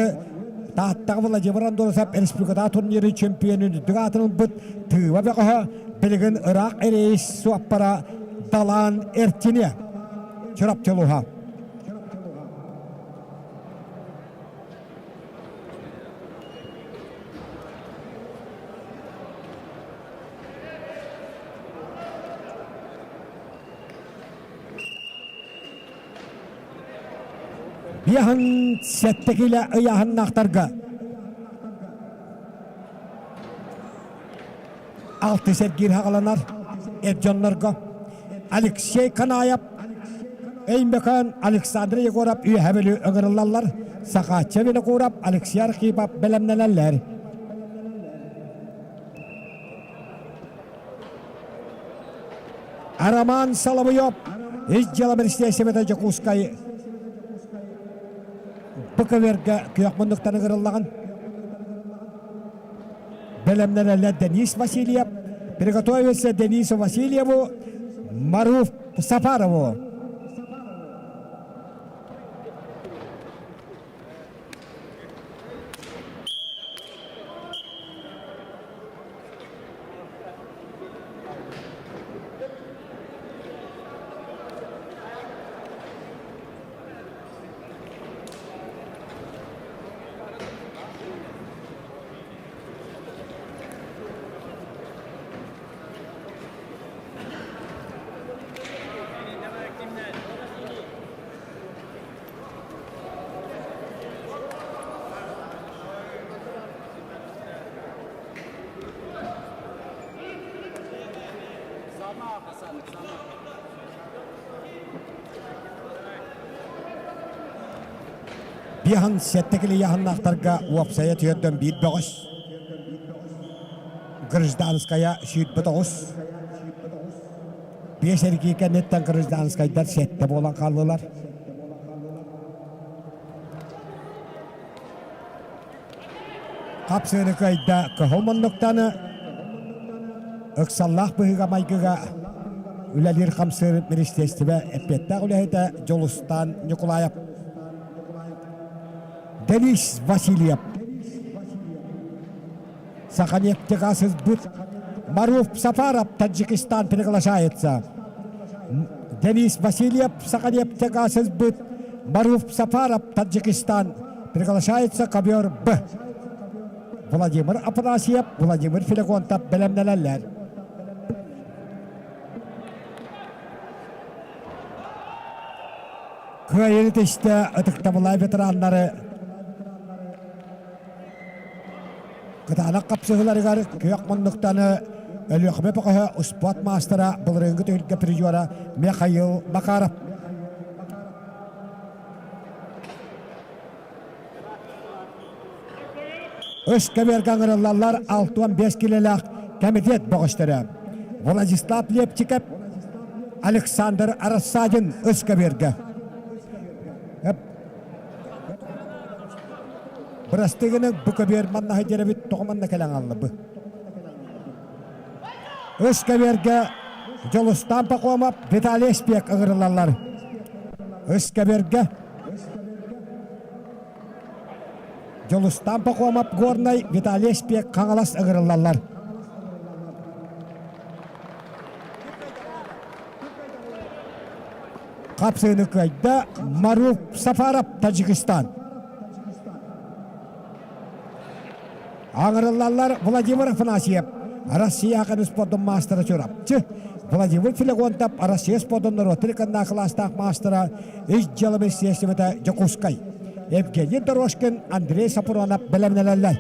Тааттаҕа Владимир Андросов республикатааҕы турнирын чемпионун үрдүк аатын ылбыт Тыыба бөҕөһө билигин ыраах рейс суоппара Далаан Эртине Чурапчы улууһа. 57 киилэ ыйааһыннаахтарга Алтыс эргиир хаҕаланар эр дьоннорго Алексей Канаев, Өймөкөөн Александр Егоров Үөһээ Бүлүү ыҥырыллаллар, Сахаачча Винокуров, Алексей Архипов бэлэмнэнэллэр. Роман Соловьев, Ис дьыала министиэристибэтэ Дьокуускай БКВРга күөх муннуктан ыҥырыллаҕын. Бэлэмнэнэллэр Денис Васильев, приготовился Денису Васильеву, Маруф Сафарову. Биһан сэттэ килийаһыннаахтарга уопсайа түөрдөн биир бөҕөс, гражданская 29. Биэс эргии кэнниттэн гражданскайдар сэттэ буолан хааллылар. Хапсыыны кыайда кыһыл муннуктаны ыксаллаах быһыыга-майгыга үлэлиир хамсыыр министиэристибэ эппиэттээх үлэһитэ Дьулустаан Ньукулаев. Денис Васильев Саханефтегазсбыт Маруф Сафаров Таджикистан приглашается. Денис Васильев Саханефтегазсбыт Маруф Сафаров Таджикистан приглашается ковер Б. Владимир Афанасьев, Владимир Филегонтов бэлэмнэнэллэр. Кыайыы түстэ ытыктабыллаах ветераннары Кытаанах хапсыһыыларыгар күөх муннуктаны Өлүөхүмэ бөҕөһө успуорт маастара былырыыҥҥы түһүлгэ призера Михаил Макаров. Үс көбүөргэ ыҥырыллаллар 65 килэлээх комитет бөҕөстөрө. Владислав Лепчиков, Александр Рассадин үс көбүөргэ. Бырастыы гыныҥ, бу көбүөр манна сылдьар эбит, тоҕо манна кэлэн хаалла бу? Үс көбүөргэ Дьулустаан Пахомов, Виталий Спек ыҥырыллаллар. Үс көбүөргэ Дьулустаан Пахомов Горнай, Виталий Спек Хаҥалас ыҥырыллаллар. Хапсыыны кыайда Маруф Сафаров, Таджикистан. Аҥырыллаллар Владимир Афанасьев, Россия Академия спордун маастара Чурапчы, Владимир Филегонтов, Россия спордун норуоттар кылаастаах маастара, ис дьыала министиэристибэтэ Дьокуускай. Евгений Дорожкин, Андрей Сапронов бэлэмнэнэллэр.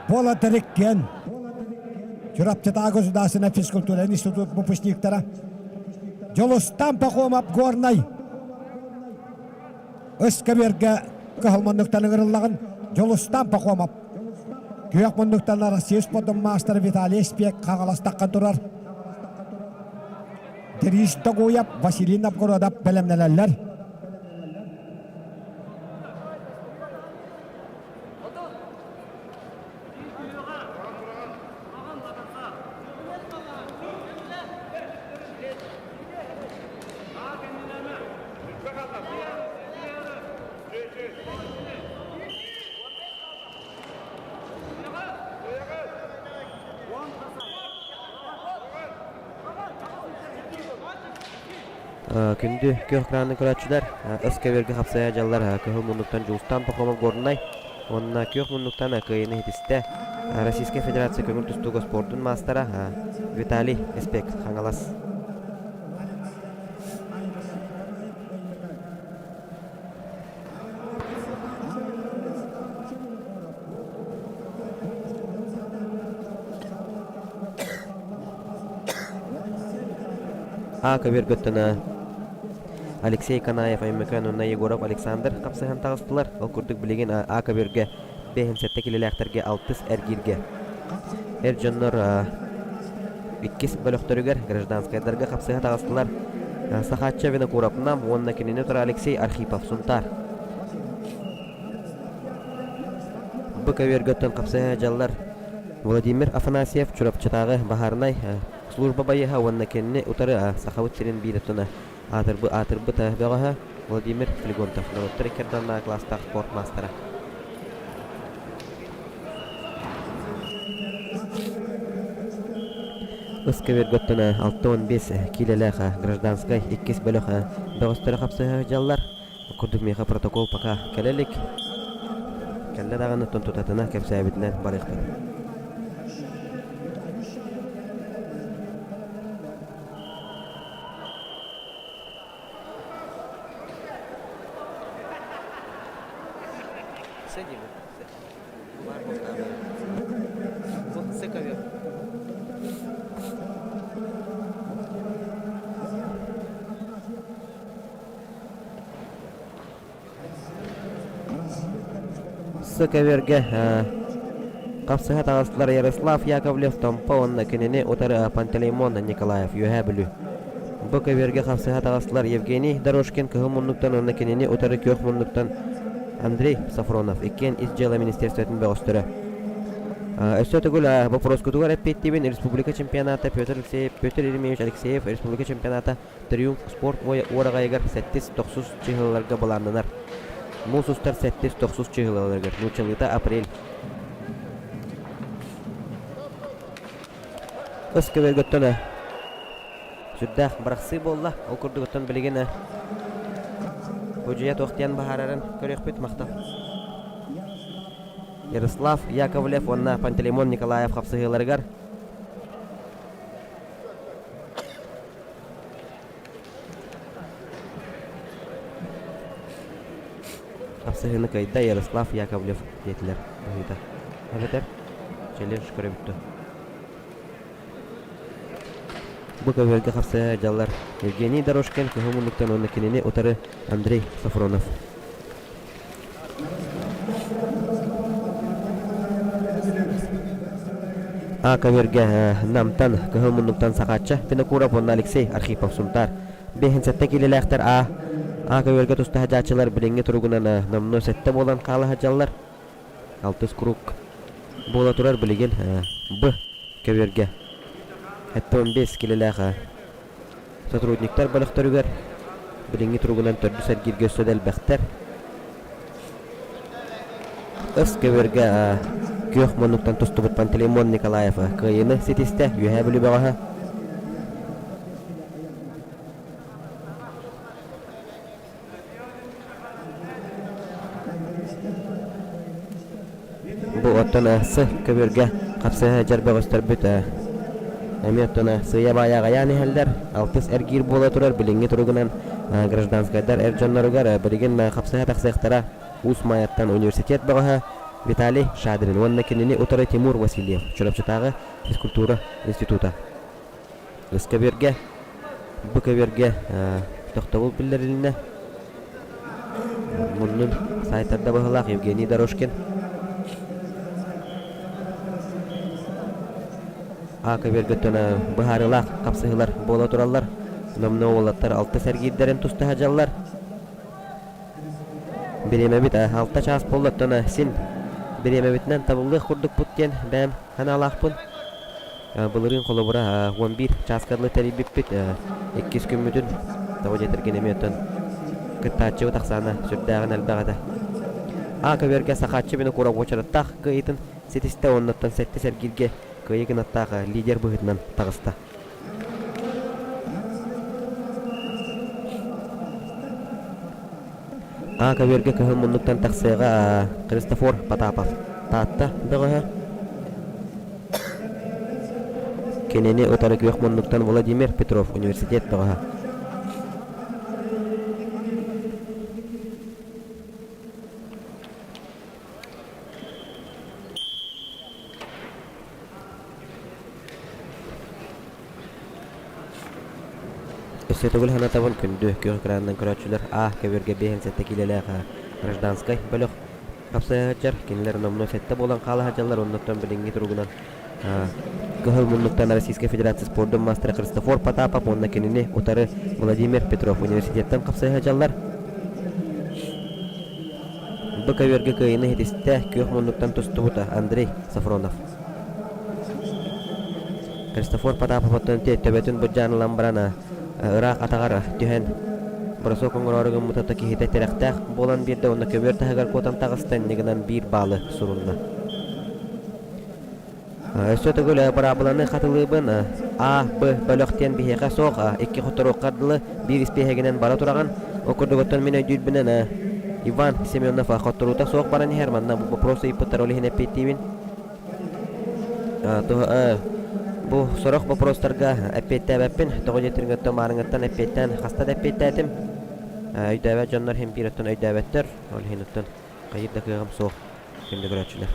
Буолатар иккиэн Чурапчытааҕы государственнай физкультура институт выпускниктара Дьулустан Пахомов Горнай Ыскэбиэргэ кыһыл муннуктан ыҥырыллаҕын Дьулустан Пахомов Күөх муннуктан Россия спордун маастара Виталий Спек хаҥаластахха турар Денис Тогуев, Василий Новгородов бэлэмнэнэллэр. Күндү күөх экраны көрөөччүлэр, ыс көбүөргэ хапсайа дьаллар кыһыл муннуктан Дьулустаан Пахомов Горнай уонна күөх муннуктан кыайыыны иһитистэ Российскай Федерация көҥүл тустууга спордун маастара Виталий Эспек Хаҥалас. А көбүөргөттөн Алексей Канаев, Өймөкөөн уонна Егоров Александр хапсыһан таҕыстылар. Ол курдук билигин А көбүөргэ 57 килэлээхтэргэ алтыс эргииргэ эр дьоннор иккис бөлөхтөрүгэр гражданскайдарга хапсыһа таҕыстылар. Сахаачча Винокуров Нам уонна кинини утары Алексей Архипов Сунтаар. Бу көбүөргөттөн хапсыһа дьаллар Владимир Афанасьев Чурапчытааҕы баһаарынай служба байыаһа уонна кинини утары Сахабыт сирин биир өттүнэ аатырбы аатырбыт бөҕөһө Владимир Флегонтов норуоттар икки класстаах спорт маастара. Ыс көбүөргөттөн 65 киилэлээх гражданскай иккис бөлөх бөҕөстөрө хапсыһа сылдьаллар. Курдук миэхэ протокол пока кэлэ илик. Кэллэ даҕаны тутатына кэпсээбитинэн барыахпыт. Сыкавергэ хапсыһа таҕыстылар Ярослав Яковлев Томпо уонна кинини утары Пантелеймон Николаев Үөһээ Бүлүү. Бу көбүөргэ хапсыһа таҕыстылар Евгений Дорожкин кыһыл муннуктан уонна кинини утары күөх муннуктан Андрей Сафронов иккиэн Ис дьыала министерствотын бөҕөстөрө. Өссө төгүл боппуруоскутугар эппиэттиибин республика чемпионата Петр Алексеев, Петр Еремеевич Алексеев республика чемпионата Триумф спорт уораҕайыгар сэттис-тохсус чыһылаларга былааннанар. Муус устар сэттис-тохсус чыһылаларыгар нууччалыыта апрель. Ыс көбөлгөттөн сүрдээх бырахсыы буолла. Ол курдугуттан билигин Удьуйа туох диэн баһаарарын көрүөхпүт махтал. Ярослав Яковлев уонна Пантелеймон Николаев хапсыһыыларыгар Хапсыһыыны кыайда Ярослав Яковлев диэтилэр быһыыта. Эбэтэр челлендж көрөбүт дуо? Бу көбүөргэ хапсыһа дьаллар Евгений Дорожкин кыһыл муннуктан уонна кинини утары Андрей Сафронов. А көбүөргэ Намтан кыһыл муннуктан Сахаачча Винокуров уонна Алексей Архипов Сунтаар. 57 киилэлээхтэр А А көбүөргэ туста садьааччылар билиҥҥи туругунан номнуо сэттэ буолан хаала сылдьаллар. Алтыс круг буола турар билигин Б көбүөргэ 75 килэлээх Сотрудниктар бөлөхтөрүгэр билиҥҥи туругунан төрдүс эргииргэ өссө да элбэхтэр. Ыс көбүөргэ күөх муннуктан тустубут Пантелеймон Николаев кыайыыны ситистэ Үөһээ Бүлүү бөҕөһө. Бу оттон с көбүөргэ хапсыһа сылдьар бөҕөстөрбүт эмиэ оттон сыыйа-баайа аҕайаан иһэллэр. Алтыс эргиир буола турар билиҥҥи туругунан гражданскайдар эр дьонноругар билигин хапсыһа тахсыахтара Уус Маайаттан университет бөҕөһө Виталий Шадрин уонна кинини утары Тимур Васильев Чурапчытааҕы физкультура института. Ыс көбүөргэ, бу көбүөргэ тохтобул биллэрилиннэ. Муннун сайтарда быһылаах Евгений Дорожкин. А көбүөргөттөн быһаарыылаах хапсыһыылар буола тураллар. Номнуо уолаттар алта сэргиирдэрин туста сылдьаллар. Бириэмэбит алта чаас буолла, оттон син бириэмэбитинэн табыллыах курдукпут диэн бэйэм санаалаахпын. Былырыын холобура 11 чааска дылы тэрийбиппит. Иккис күммүтүн тоҕо диэтэргин эмиэ оттон кыттааччыбыт ахсаана сүрдээҕин элбэх этэ. А көбүөргэ Сахааччы Винокуров уочараттаах кыайыытын ситистэ уонна оттон сэттис эргииргэ кыайыы кынаттаах лидер быһыытынан таҕыста. А көбүөргэ кыһыл муннуктан тахсыаҕа Христофор Потапов Таатта бөҕөһө. Кинини утары күөх муннуктан Владимир Петров университет бөҕөһө. Өссө төгүл санатабын күндү күөх экранынан көрөөччүлэр А көбүөргэ 57 киилэлээх гражданскай бөлөх хапсыһа сылдьар. Кинилэр номнуо сэттэ буолан хаала сылдьаллар. Оннуттан билиҥҥи туругунан Кыһыл муннуктан Российскай Федерация спордун маастара Христофор Потапов уонна кинини утары Владимир Петров университеттан хапсыһа сылдьаллар. Бу көбүөргэ кыайыыны ситистэ күөх муннуктан тустубута Андрей Сафронов. Христофор Потапов оттон төбөтүн былдьаан ылан баран ыраах атаҕар түһэн бросок оҥороору гыммыта киһитэ тирэхтээх буолан биэрдэ уонна көбүөр таһыгар куотан таҕыста инньэ гынан биир баалы сурунна. Өссө төгүл быраабыланы хатылыыбын. А, Б бөлөх диэн биһиэхэ суох. Икки хоторуохха дылы биир испииһэгинэн бара тураҕын. Ол курдук оттон мин өйдүүрбүнэн Иван Семенов хотторуута суох баран иһэр. Манна бу вопрос ыйыппыттар ол иһин эппиэттиибин. Бу сорох вопростарга эппиэттээбэппин. Тоҕо диэтириҥ оттон маарыҥҥыттан эппиэттээн хаста да эппиэттээтим. Өйдөөбөт дьоннор иһин биир оттон өйдөөбөттөр. Ол иһин оттон хайыыр да кыаҕым суох. Күндү көрөөччүлэр.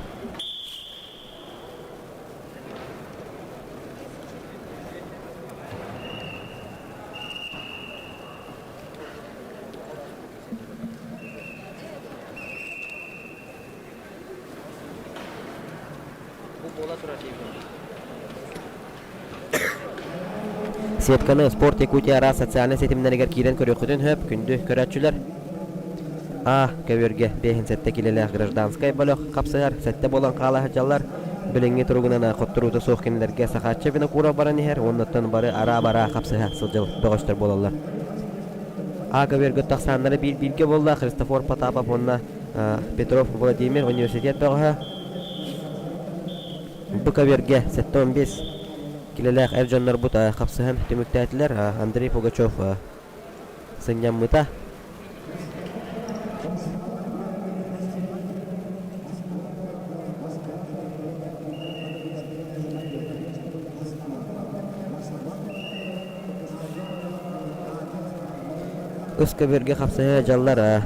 Сетканы Спорт Якутия араас социальнай ситимнэригэр киирэн көрүөххүтүн сөп, күндү көрөөччүлэр. А. Көбүөргэ 57 килэлээх гражданскай бөлөх хапсыһар, сэттэ буолан хаала сылдьаллар. Билиҥҥи туругунан хотторуута суох кинилэргэ Сахааччы Винокуров баран иһэр, уоннаттан бары араа-бараа хапсыһа сылдьал бөҕөстөр буолаллар. А. Көбүөргэ тахсааннара биир-бииргэ буолла Христофор Потапов уонна Петров Владимир университет бөҕөһө. Бу көбүөргэ 75 килэлээх эр дьоннорбут хапсыһан түмүктээтилэр. Андрей Пугачев сынньаммыта. Ыс көбүөргэ хапсыһыы дьаллар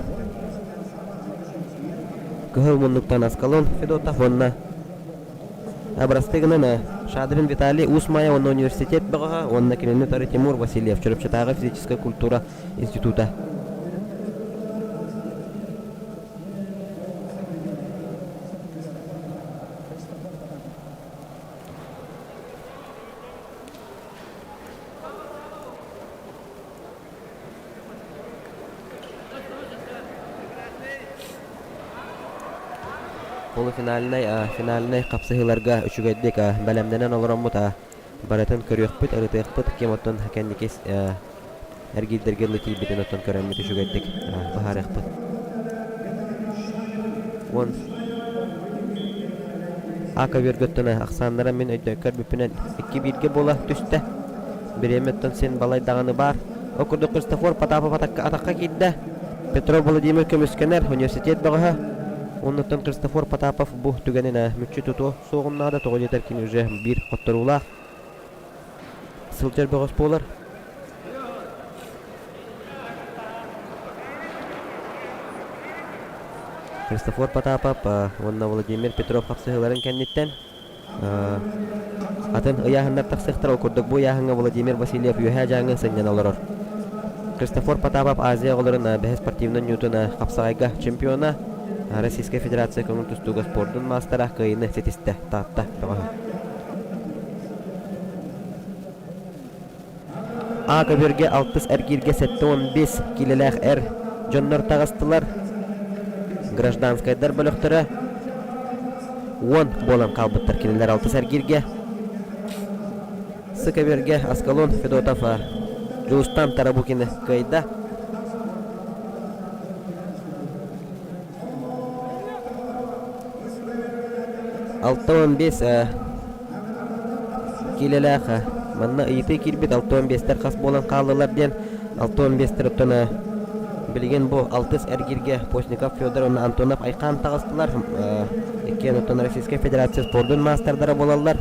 Кыһыл муннуктан Аскалон Федотов уонна Бырастыы гынан Шадрин Виталий Уус Майа уонна университет бөҕөһө уонна кинини утары Тимур Васильев Чурапчытааҕы физическэй культура института. Полуфинальнай, финальнай хапсыһыыларга үчүгэйдик бэлэмнэнэн олороммут барытын көрүөхпүт, ырытыахпыт, ким оттон кэнники эргиирдэргэ ылы тиийбитин оттон көрөммүт үчүгэйдик быһаарыахпыт. Уон А көбүөргөттөн ахсааннара мин өйдөөн көрбүппүнэн икки бииргэ буола түстэ. Бириэмэ оттон син балай даҕаны баар. Ол курдук Христофор Потапов атахха киирдэ. Петров Владимир көмүскэнэр, университет бөҕөһө. Оннуттан Христофор Потапов бу түгэнин мүччү тутуо суоҕун наада, тоҕо диэтэр кини уже биир хотторуулаах сылдьар бөҕөс буолар. Христофор Потапов уонна Владимир Петров хапсыһыыларын кэнниттэн Атын ыйааһыннар тахсыахтара, ол курдук бу ыйааһыҥҥа Владимир Васильев Үөһээ Дьааҥы сынньана олорор. Христофор Потапов Азия оҕолорун бэһис спортивнай ньуутун хапсаҕайга чемпиона, Российскай Федерация көҥүл тустууга спордун маастара кыайыыны ситистэ Таатта бөҕөһө. А көбүөргэ алтыс эргииргэ 75 киилэлээх эр дьоннор таҕыстылар. Гражданскайдар бөлөхтөрө уон буолан хаалбыттар кинилэр алтыс эргииргэ. Сы көбүөргэ Аскалон Федотов Дьулустан Тарабукины кыайда. 65 киилэлээх манна ыйытыы киирбит 65-тэр хас буолан хааллылар диэн 65-тэр оттон билигин бу алтыс эргииргэ Постников Федор уонна Антонов Айхаан таҕыстылар иккиэн оттон Российскай Федерация спордун маастардара буолаллар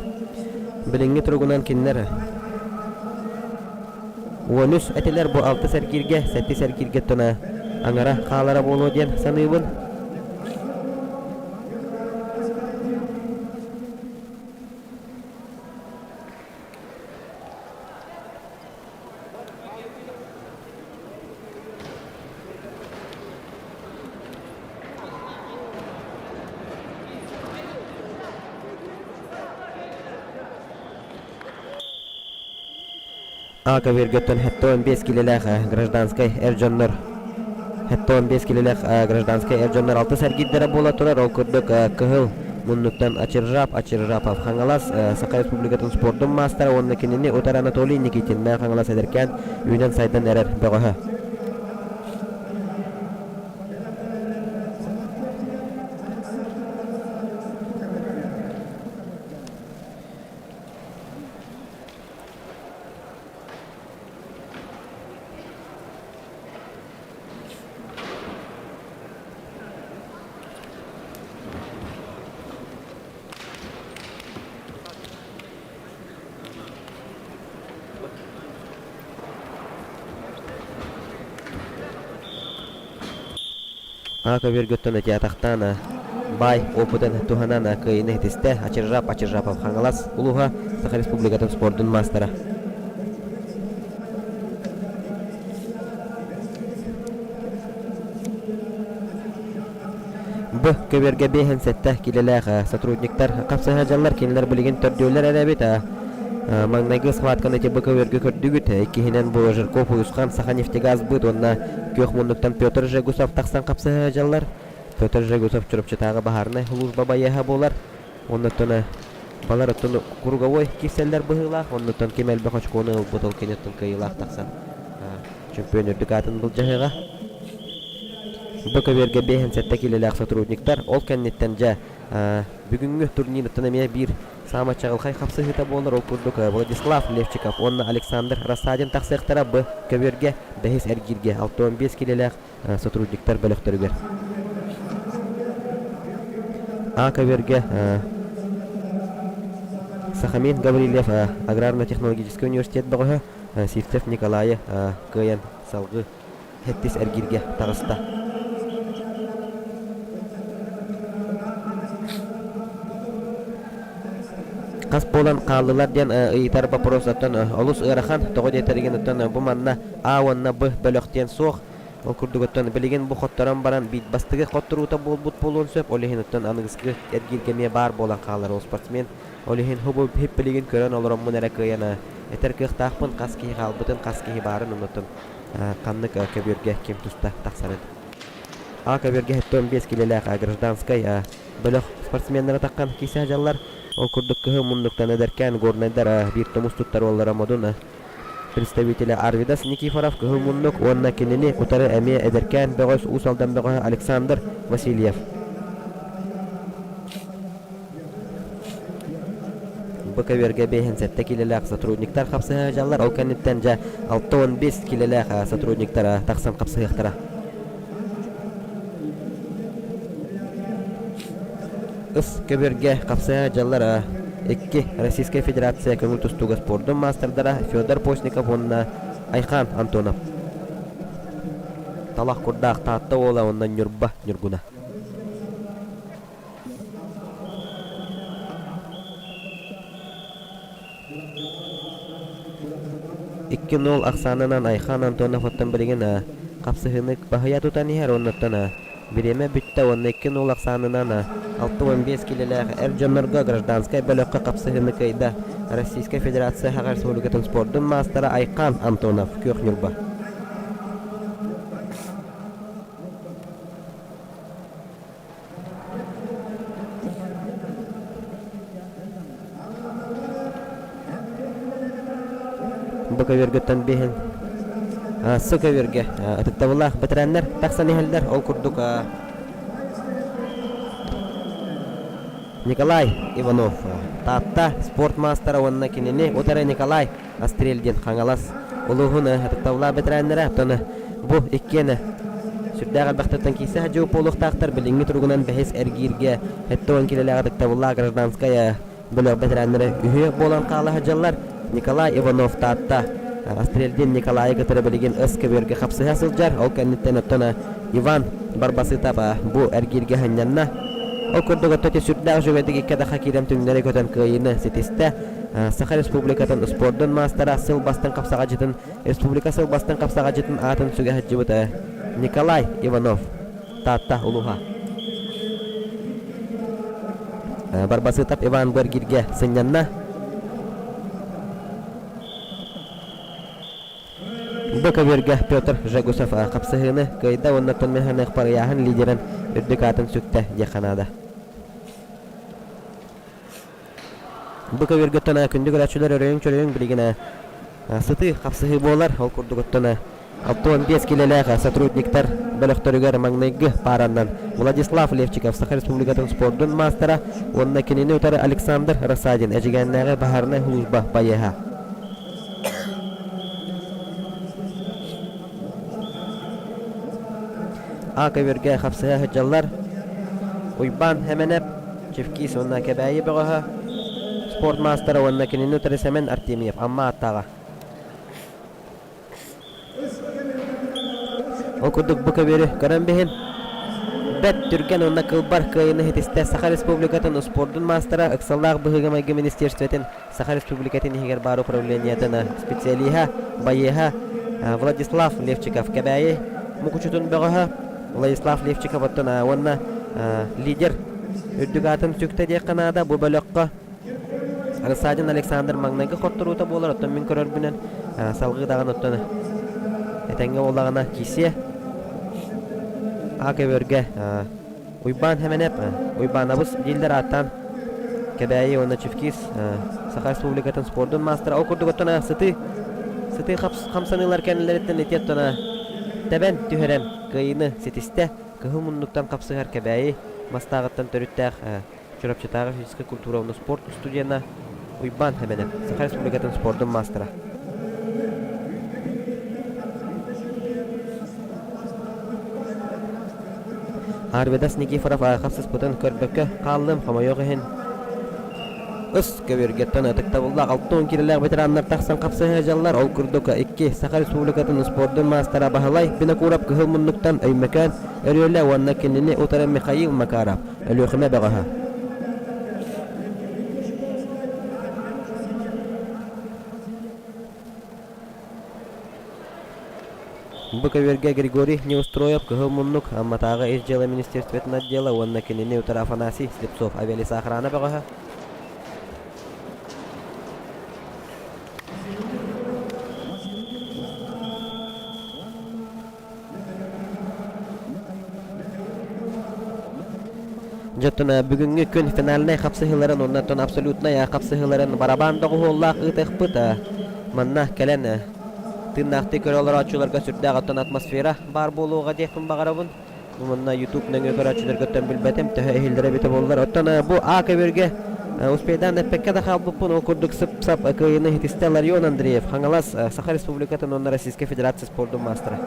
билиҥҥи туругунан кинилэр 13 этилэр бу алтыс эргииргэ сэттис эргииргэ оттон аҥара хаалара буолуо диэн саныыбын А көбүөргөттөн 75 килэлээх гражданскай эр дьоннор 75 килэлээх гражданскай эр дьоннор алтыс эргиирдэрэ буола турар. Ол курдук кыһыл муннуктан Ачиржап Ачиржапов Хаҥалас Саха Республикатын спордун маастара уонна кинини утары Анатолий Никитин Мэҥэ Хаҥалас эдэркээн үүнэн-сайдан эрэр бөҕөһө. Аҕа көбүөргүттэн ытыатахтаан баай опытын туһанан кыайыыны ситистэ Ачиржап Ачиржапов Хаҥалас улууһа Саха Республикатын спордун маастара. Бу көбүөргэ 57 килэлээх сотрудниктар хапсыһа дьаллар кинилэр билигин төрдүөлэр эрэ эбит. Маҥнайгы схватканы ити бу көбүөргэ көрдүгүт. Иккиһинэн бу Жирков Уйусхан Саха нефтегаз быт уонна Күөх муннуктан Петр Жегусов тахсан хапсыһа дьаллар. Петр Жегусов Чурапчытааҕы баһаарынай служба байыаһа буолар. Оннуттан балар оттон круговой киирсэллэр быһыылаах. Оннуттан ким элбэх очкону ылбыт ол киниттэн кыайыылаах тахсан чөмпүйүөн үрдүк аатын былдьаһыаҕа. Бу көбүөргэ 57 киилэлээх сотрудниктар ол кэнниттэн дьэ бүгүҥҥү турнируттан эмиэ биир саамай чаҕылхай хапсыһыыта буолар. Ол курдук Владислав Левчиков уонна Александр Рассадин тахсыахтара бу көбүөргэ бэһис эргииргэ 65 киилэлээх сотрудниктар бөлөхтөрүгэр. А көбүөргэ Сахамин Гаврильев аграрно-технологическай университет бөҕөһө Сивцев Николайы кыайан салгыы сэттис эргииргэ таҕыста. Хас буолан хааллылар диэн ыйытар вопрос оттон олус ыарахан, тоҕо диэтэригин оттон бу манна А уонна Б бөлөх диэн суох. Ол курдук оттон билигин бу хотторон баран биир бастакы хотторуута буолбут буолуон сөп, ол иһин оттон аныгыскы эргииргэ эмиэ баар буолан хаалар ол спортсмен. Ол иһин хубу хип билигин көрөн олороммун эрэ кыайан этэр кыахтаахпын, хас киһи хаалбытын, хас киһи баарын оннуттан ханнык көбүөргэ ким туста тахсарын. А көбүөргэ 75 килэлээх гражданскай бөлөх спортсменнара таххан киирсэ дьаллар. Ол курдук кыһыл муннуктан эдэркээн горнайдар биир тумус туттар уоллара модун представителэ Арвидас Никифоров кыһыл муннук уонна кинини утары эмиэ эдэркээн бөҕөс Уус Алдан бөҕөһө Александр Васильев. Бу көбүөргэ 57 килэлээх сотрудниктар хапсыһа дьаллар, ол кэнниттэн дьэ 65 килэлээх сотрудниктар тахсан хапсыһыахтара. Ыс көбүөргэ хапсыһа дьаллар икки Российскай Федерация көҥүл тустууга спордун маастардара Федор Постников уонна Айхан Антонов. Талах курдаах Таатта уола уонна Ньурба Ньургуна. 2-0 ахсаанынан Айхан Антонов оттон билигин хапсыһыыны баһыйа тутан иһэр уоннаттан бириэмэ бүттэ уонна 2-0 ахсаанынан 65 килэлээх эр дьоннорго гражданскай бөлөххө хапсыһыыны кыайда Российскай Федерация Саха Республикатын спордун маастара Айхан Антонов Күөх Ньурба. Бу көбүөргүттэн биһин сы көбүөргэ ытыктабыллаах бэтэрээннэр тахсан иһэллэр. Ол курдук Николай Иванов Таатта спорт маастара уонна кинини утары Николай Астрель диэн Хаҥалас улууһун ытыктабыллаах бэтэрээннэрэ. Оттон бу иккиэн сүрдээх элбэхтэртэн киирсэ сылдьыбыт буолуохтаахтар. Билиҥҥи туругунан бэһис эргииргэ 70 килэлээх ытыктабыллаах гражданскай бөлөх бэтэрээннэрэ үһүө буолан хаала сылдьаллар. Николай Иванов Таатта Астрельдин Николайы кытары билигин ыс көбүөргэ хапсыһа сылдьар. Ол кэнниттэн оттон Иван Барбасытов бу эргииргэ сынньанна. Ол курдук оттон ити сүрдээх үчүгэйдик икки атахха киирэн түҥнэри көтөн кыайыыны ситистэ. Саха Республикатын спордун маастара сыл бастыҥ хапсаҕайдьытын республика сыл бастыҥ хапсаҕайдьытын аатын сүгэ сылдьыбыт Николай Иванов Таатта улууһа. Барбасытов Иван бу эргииргэ сынньанна. Б көбүөргэ Петр Жегусов хапсыһыыны кыайда уонна Тонмеханых парыйааһын лидерин үрдүк аатын сүктэ диэххэ наада. Бу көбүөргэ оттон күндү көрөөччүлэр өрөйүҥ-чөрөйүҥ билигин сытыы хапсыһыы буолар. Ол курдук оттон 65 килэлээх сотрудниктар бөлөхтөрүгэр маҥнайгы паараннан Владислав Левчиков Саха Республикатын спордун маастара уонна кинини утары Александр Рассадин Эдьигээннээҕи баһаарынай служба байыаһа. А көбүөргэ хапсыһа сылдьаллар Уйбаан Хэмэнэп, Чевкис уонна Кэбээйи бөҕөһө, спорт маастара уонна кинини утары Сэмэн Артемьев Амма ааттааҕа. Ол курдук бу көбүөрү көрөн биһин бэрт түргэн уонна кылбар кыайыыны ситистэ Саха Республикатын успуордун маастара, ыксаллаах быһыыга-майгы министерствотын Саха Республикатын иһигэр баар управлениетын специалиһа, байыаһа Владислав Левчиков Кэбээйи Мукучутун бөҕөһө Владислав Левчиков оттон уонна лидер үрдүк аатын сүктэ диэххэ наада бу бөлөххө Рассадин Александр маҥнайгы хотторуута буолар, оттон мин көрөрбүнэн салҕыы даҕаны оттон этэҥҥэ буоллаҕына киирсиэ. А көбүөргэ Уйбаан Хэмэнэп, Уйбаанабыс дииллэр ааттаан Кэбээйи уонна Чевкис Саха Республикатын спордун маастара. Ол курдук оттон сытыы сытыы хамсаныылар кэннилэриттэн ити оттон тэбэн түһэрэн кыайыыны ситистэ. Кыһыл муннуктан хапсыһар Кэбээйи мастааҕыттан төрүттээх Чурапчытааҕы физическэй культура уонна спорт студена Уйбаан Хэмэнэп, Саха Республикатын спордун маастара. Арвидас Никифоров хапсыспытын көрбөккө хааллым, хомойуох иһин. Ыс көбүөргэттэн ытыктабыллаах 60 киилэлээх ветераннар тахсан хапсыһа дьаллар. Ол курдук икки Саха Республикатын спордун маастара Баһылай Винокуров кыһыл муннуктан Өймөкөөн Өрүөлэ уонна кинини утары Михаил Макаров Өлүөхүмэ бөҕөһө. Бу көбүөргэ Григорий Неустроев Кыһыл муннук Амматааҕы Ис дьыала министерствотын отдела уонна кинини утары Афанасий Слепцов авиалесоохрана бөҕөһө. Дьэ оттон бүгүҥҥү күн финальнай хапсыһыыларын уонна оттон абсолютнай хапсыһыыларын барабаан доҕуһуоллаах ыытыахпыт. Манна кэлэн тыыннаахтыы көрө олорооччуларга сүрдээх оттон атмосфера баар буолуоҕа диэхпин баҕарабын. Бу манна YouTube нөҥүө көрөөччүлэргэ оттон билбэтим, төһө иһиллэрэ эбитэ буоллар. Оттон бу А көбүөргэ успейдаан эппэккэ да хаалбыппын, ол курдук сып-сап кыайыыны ситистэ Ларион Андреев, Хаҥалас, Саха Республикатын уонна Российскай Федерация спордун маастара.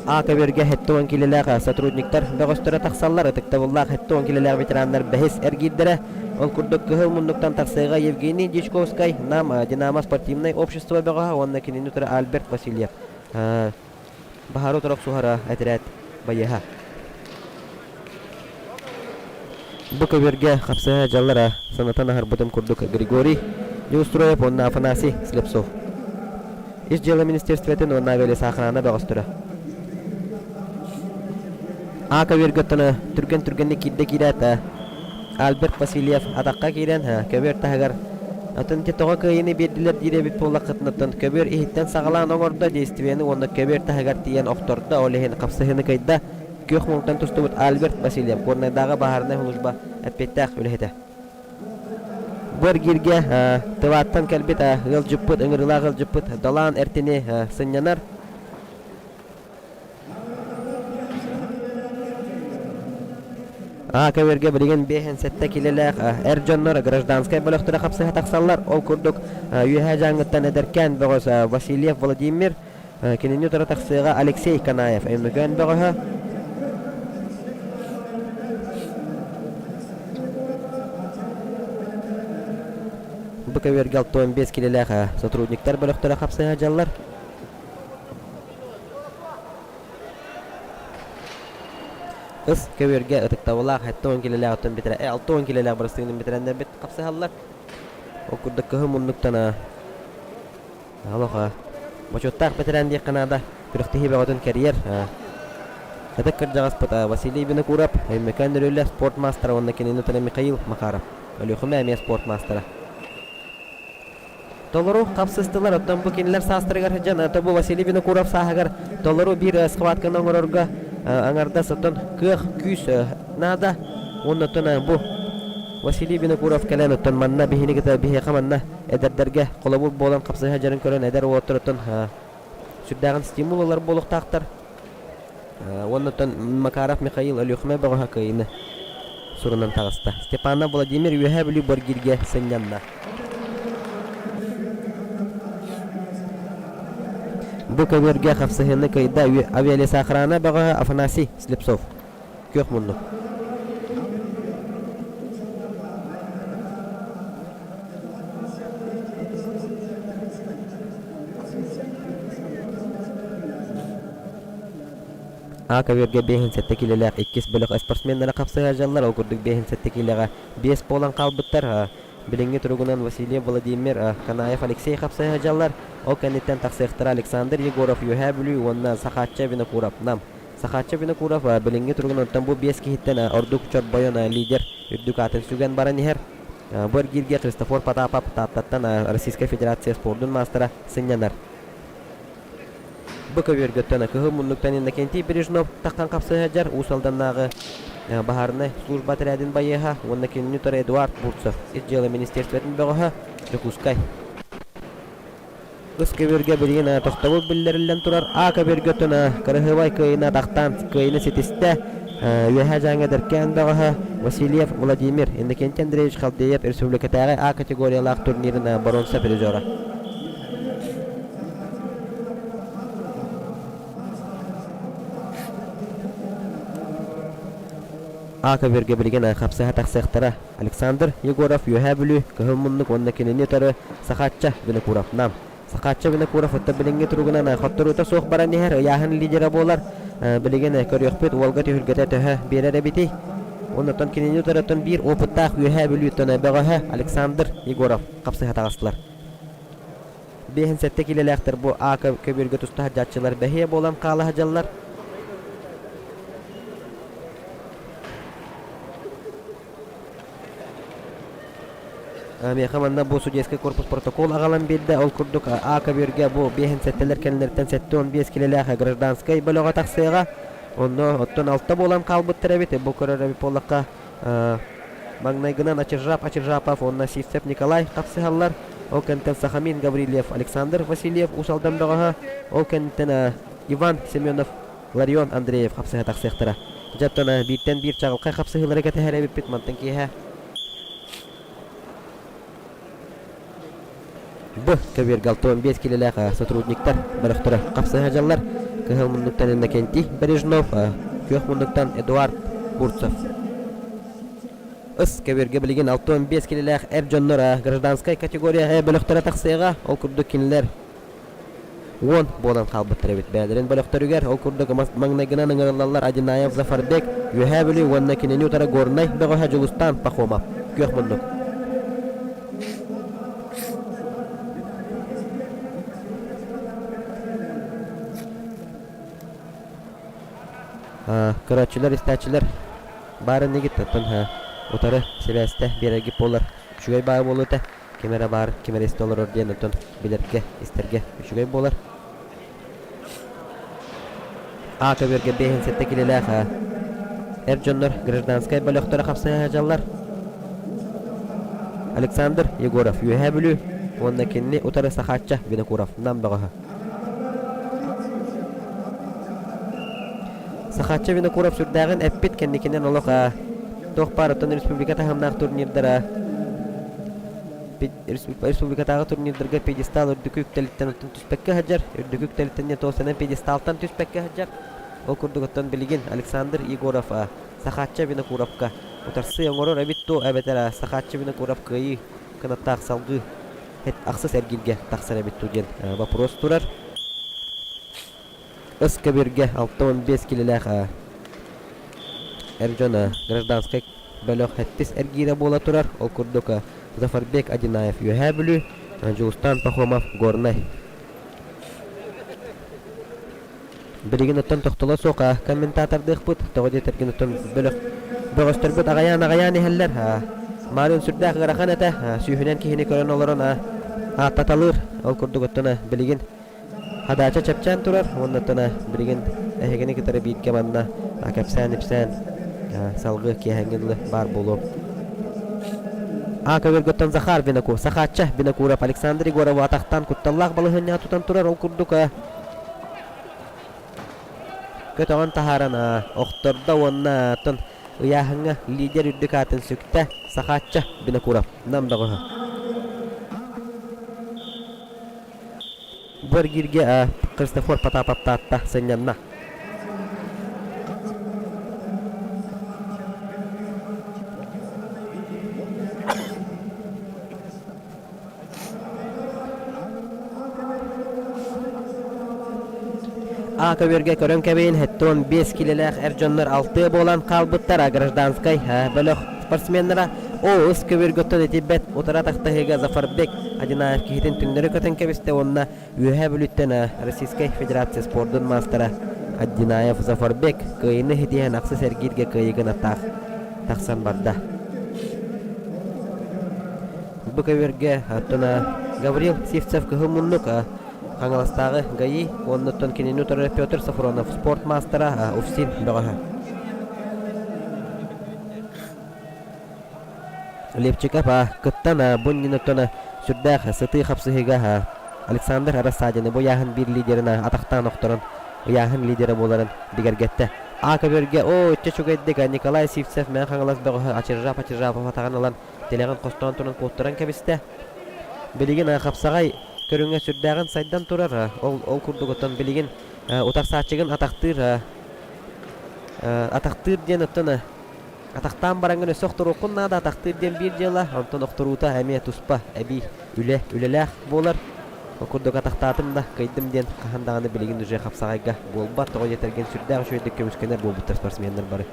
А көбүөргэ 70 киилэлээх сотрудниктар бөҕөстөрө тахсаллар. Ытыктабыллаах 70 киилэлээх ветераннар бэһис эргиирдэрэ. Ол курдук кыһыл муннуктан тахсыыга Евгений Дьячковскай, Нам Динамо спортивнай общество бөҕөһө уонна кинини утары Альберт Васильев. Баһаары утары охсуһара этэрээт байыаһа. Бу көбүөргэ хапсыһа дьаллара санатан аһарбытым курдук Григорий Неустроев уонна Афанасий Слепцов. Ис дьыала министерствотын уонна авиалесоохрана бөҕөстөрө. А көбүөргэ оттон түргэн-түргэнник киирдэ киирээт Альберт Васильев атахха киирэн көбүөр таһыгар атын ити тоҕо кыайыыны биэрдилэр диир эбит буоллаххытына оттон көбүөр иһиттэн саҕалаан оҥордо действиены уонна көбүөр таһыгар тиийэн охтордо ол иһин хапсыһыыны кыайда күөх муҥтан тустубут Альберт Васильев Горнайдааҕы баһаарынай служба эппиэттээх үлэһитэ. Бу эргииргэ Тываттан кэлбит ыалдьыппыт, ыҥырыылаах ыалдьыппыт Далаан Эртини сынньанар. А көбүөргэ билигин 57 килэлээх эр дьоннор гражданскай бөлөхтөрө хапсыһа тахсаллар. Ол курдук Үөһээ Дьааҥыттан эдэркээн бөҕөс Васильев Владимир, кинини утары тахсыаҕа Алексей Канаев, Өймөкөөн бөҕөһө. Бу көбүөргэ 65 килэлээх сотрудниктар бөлөхтөрө хапсыһа дьаллар. Ыс көбүөргэ ытыктабылаах 70 килэлээх оттон бүтэрэ 60 килэлээх бырастыгынан бүтэрэннэрбит хапсыһаллар. Ол курдук кыһыл муннуктан олох бочуоттаах бэтэрээн диэххэ наада. Күрэхтэһии бөҕөтүн кэрийэр. Ытык кырдьаҕаспыт Василий Винокуров, Өймөкөөн Өрүөлэ спорт маастара уонна кинини утары Михаил Макаров, Өлүөхүмэ эмиэ спорт маастара. Толору хапсыстылар, оттон бу кинилэр саастарыгар сылдьан, тобу Василий Винокуров сааһыгар толору биир схватканы оҥорорго аҥардас оттон кыах, күүс наада. Уонна оттон бу Василий Винокуров кэлэн оттон манна биһини кытта биһиэхэ манна эдэрдэргэ холобур буолан хапсыһа дьарын көрөн эдэр уолаттар оттон сүрдээҕин стимул ылар буолуохтаахтар. Уонна оттон Макаров Михаил Өлүөхүмэ бөҕөһө кыайыыны сурунан таҕыста. Степанов Владимир Үөһээ Бүлүү Боргиргэ сынньанна. Бу көбүөргэ хапсыһыыны кыайда авиалесоохрана бөҕөһө Афанасий Слепцов. Күөх муннук. А көбүөргэ 57 киилэлээх иккис бөлөх спортсменнара хапсыһа дьаллар. Ол курдук 57 киилэҕэ биэс буолан хаалбыттар. Билиҥҥи туругунан Васильев Владимир, Канаев Алексей хапсыһа дьаллар. Ол кэнниттэн тахсыахтара Александр Егоров Үөһээ Бүлүү уонна Сахаачча Винокуров Нам. Сахаачча Винокуров билиҥҥи туругунан оттон бу биэс киһиттэн ордук чорбойон лидер үрдүк аатын сүгэн баран иһэр. Бу эргииргэ Христофор Потапов Тааттаттан Российскай Федерация спордун маастара сынньанар. Бу көбүөргөттөн кыһыл муннуктан Иннокентий Бережнов таххан хапсыһа сылдьар Уус Алданнааҕы баһаарынай служба отрядын байыаһа уонна кинини утары Эдуард Бурцев Ис дьыала министерствотын бөҕөһө Дьокуускай. Ыс көбүөргэ билигин тохтобул биллэриллэн турар. А көбүөргэ оттон кыраһыабай кыайыыны атахтаан кыайыыны ситистэ. Үөһээ Дьааҥы эдэркээн бөҕөһө Васильев Владимир Иннокентий Андреевич Халдеев республикатааҕы А категориялаах турнирын боруонса призера. А көбүөргэ билигин хапсыһа тахсыахтара. Александр Егоров Үөһээ Бүлүү, Кыһыл Муннук уонна кинини утары Сахаачча Винокуров Нам. Сахаачча Винокуров оттон билиҥҥи туругунан хотторуута суох баран иһэр ыйааһын лидера буолар. Билигин көрүөхпүт уолга түһүлгэтэ төһө биэрэр эбитий? Оннуттан кинини утарыттан биир опыттаах Үөһээ Бүлүүттэн бөҕөһө Александр Егоров хапсыһа таҕыстылар. 57 киилэлээхтэр бу А көбүөргэ туста сылдьааччылар бэһиэ буолан хаала сылдьаллар. Миэхэ манна бу судейскай корпус протокол аҕалан биэрдэ. Ол курдук А көбүөргэ бу биэһин сэттэлэр кэннилэриттэн 75 килэлээх гражданскай бөлөҕө тахсыаҕа. Онно оттон алта буолан хаалбыттар эбит. Бу көрөр эбит буоллахха маҥнайгынан Ачиржап Ачиржапов уонна Сивцев Николай хапсыһаллар. Ол кэнниттэн Сахамин Гаврильев, Александр Васильев Уус Алдан бөҕөһө. Ол кэнниттэн Иван Семенов, Ларион Андреев хапсыһа тахсыахтара. Дьэ оттон бииртэн биир чаҕылхай хапсыһыылары кэтэһэр эбиппит мантан киэһэ. Б. Көбүөргэ 65 килэлээх сотрудниктар бөлөхтөрө хапсыһа дьаллар. Кыһыл муннуктан Иннокентий Бережнов, күөх муннуктан Эдуард Бурцев. Ыс көбүөргэ билигин 65 килэлээх эр дьоннор гражданскай категория бөлөхтөрө тахсыаҕа. Ол курдук кинилэр уон буолан хаалбыттар эбит бэйэлэрин бөлөхтөрүгэр. Ол курдук маҥнайгынан ыҥырыллаллар Одинаев Зафарбек, Үөһээ Бүлүү уонна кинини утары Горнай бөҕөһө Дьулустаан Пахомов. Күөх муннук. Көрөөччүлэр, истээччилэр баар иннигит оттон утары сибээстэ биэрэргит буолар үчүгэй баа буолуо этэ. Ким эрэ баар, ким эрэ истэ олорор диэн оттон билэргэ, истэргэ үчүгэй буолар. А көбүөргэ 57 килэлээх эр дьоннор гражданскай бөлөхтөрө хапсыһа сылдьаллар. Александр Егоров Үөһээ Бүлүү уонна кинини утары Сахаачча Винокуров Нам бөҕөһө. Сахаачча Винокуров сүрдээҕин эппит кэнникинэн олох туох баар оттон республика таһымнаах турнирдара республикатааҕы турнирдарга пьедестал үрдүкү үктэлиттэн оттон түспэккэ сылдьар, үрдүкү үктэлиттэн не тоосанан пьедесталтан түспэккэ сылдьар. Ол курдук оттон билигин Александр Егоров Сахаачча Винокуровка утарсыы оҥорор эбит дуо эбэтэр Сахаачча Винокуров кыайыы кынаттаах салгыы ахсыс эргииргэ тахсар эбит дуу диэн вопрос турар. Ыс көбүөргэ 65 килэлээх эр дьон гражданскай бөлөх сэттис эргиирэ буола турар. Ол курдук Зафарбек Одинаев Үөһээ Бүлүү, Дьулустаан Пахомов Горнай. Билигин оттон тохтоло суох комментатордыахпыт. Тоҕо диэтэргин оттон бөлөх бөҕөстөрбүт аҕайаан-аҕайаан иһэллэр. Маарыын сүрдээх ыарахан этэ. Сүүһүнэн киһини көрөн олорон ааттаталыыр. Ол курдук оттон билигин Хадаача чэпчээн турар уонна оттон билигин эһигини кытары бииргэ манна кэпсээн-ипсээн салгыы киэһэҥҥи дылы баар буолуом. А көбүөргөттөн Захар Винокур, Сахаачча Винокуров Александр Егорову атахтаан кутталлаах балаһыанньаҕа тутан турар. Ол курдук көтөҕөн таһааран охтордо уонна оттон ыйааһыҥҥа лидер үрдүк аатын сүктэ Сахаачча Винокуров Нам бөҕөһө. Бу эргииргэ Христофор Потапов Таатта сынньанна. А көбүөргэ көрөн кэбиин 75 килэлээх эр дьоннор алтыа буолан хаалбыттар гражданскай бөлөх спортсменнара О ыс көбүөргөттөн итийбэт утара тахтаһыыга Зафарбек Одинаев киһитин түҥнэри көтөн кэбистэ уонна Үөһээ Бүлүүттэн Российскай Федерация спордун маастара Одинаев Зафарбек кыайыыны ситиһэн ахсыс эргииргэ кыайыыгын атаах тахсан барда. Бу көбүөргэ оттон Гаврил Сивцев кыһыл муннук Хаҥаластааҕы ГАИ уонна оттон кинини утары Петр Сафронов спорт маастара УФСИН бөҕөһө. Лепчиков кыттан бу иннинэ сүрдээх сытыы хапсыһыыга Александр Рассадины бу ыйааһын биир лидерин атахтаан охторон ыйааһын лидерэ буоларын бигэргэттэ. А көбүөргэ оо иччэ үчүгэйдик Николай Сивцев Мэҥэ Хаҥалас бөҕөһө Ачыржап Ачыржапов атаҕын ылан тилэҕин хостоон туран куоттаран кэбистэ. Билигин хапсаҕай көрүҥэ сүрдээҕин сайдан турар. Ол, ол курдук оттон билигин утарсааччыгын атахтыыр атахтыыр диэн оттон Атахтаан бараҥҥын өссө охторуоххун наада, атахтыыр диэн биир дьыала, онтон охторуута эмиэ туспа эбии үлэ, үлэлээх буолар. Ол курдук атахтаатым да, кыайдым диэн хаһан даҕаны билигин уже хапсаҕайга буолбат, тоҕо диэтэргин сүрдээх үчүгэйдик көмүскэнэр буолбуттар спортсменнар бары.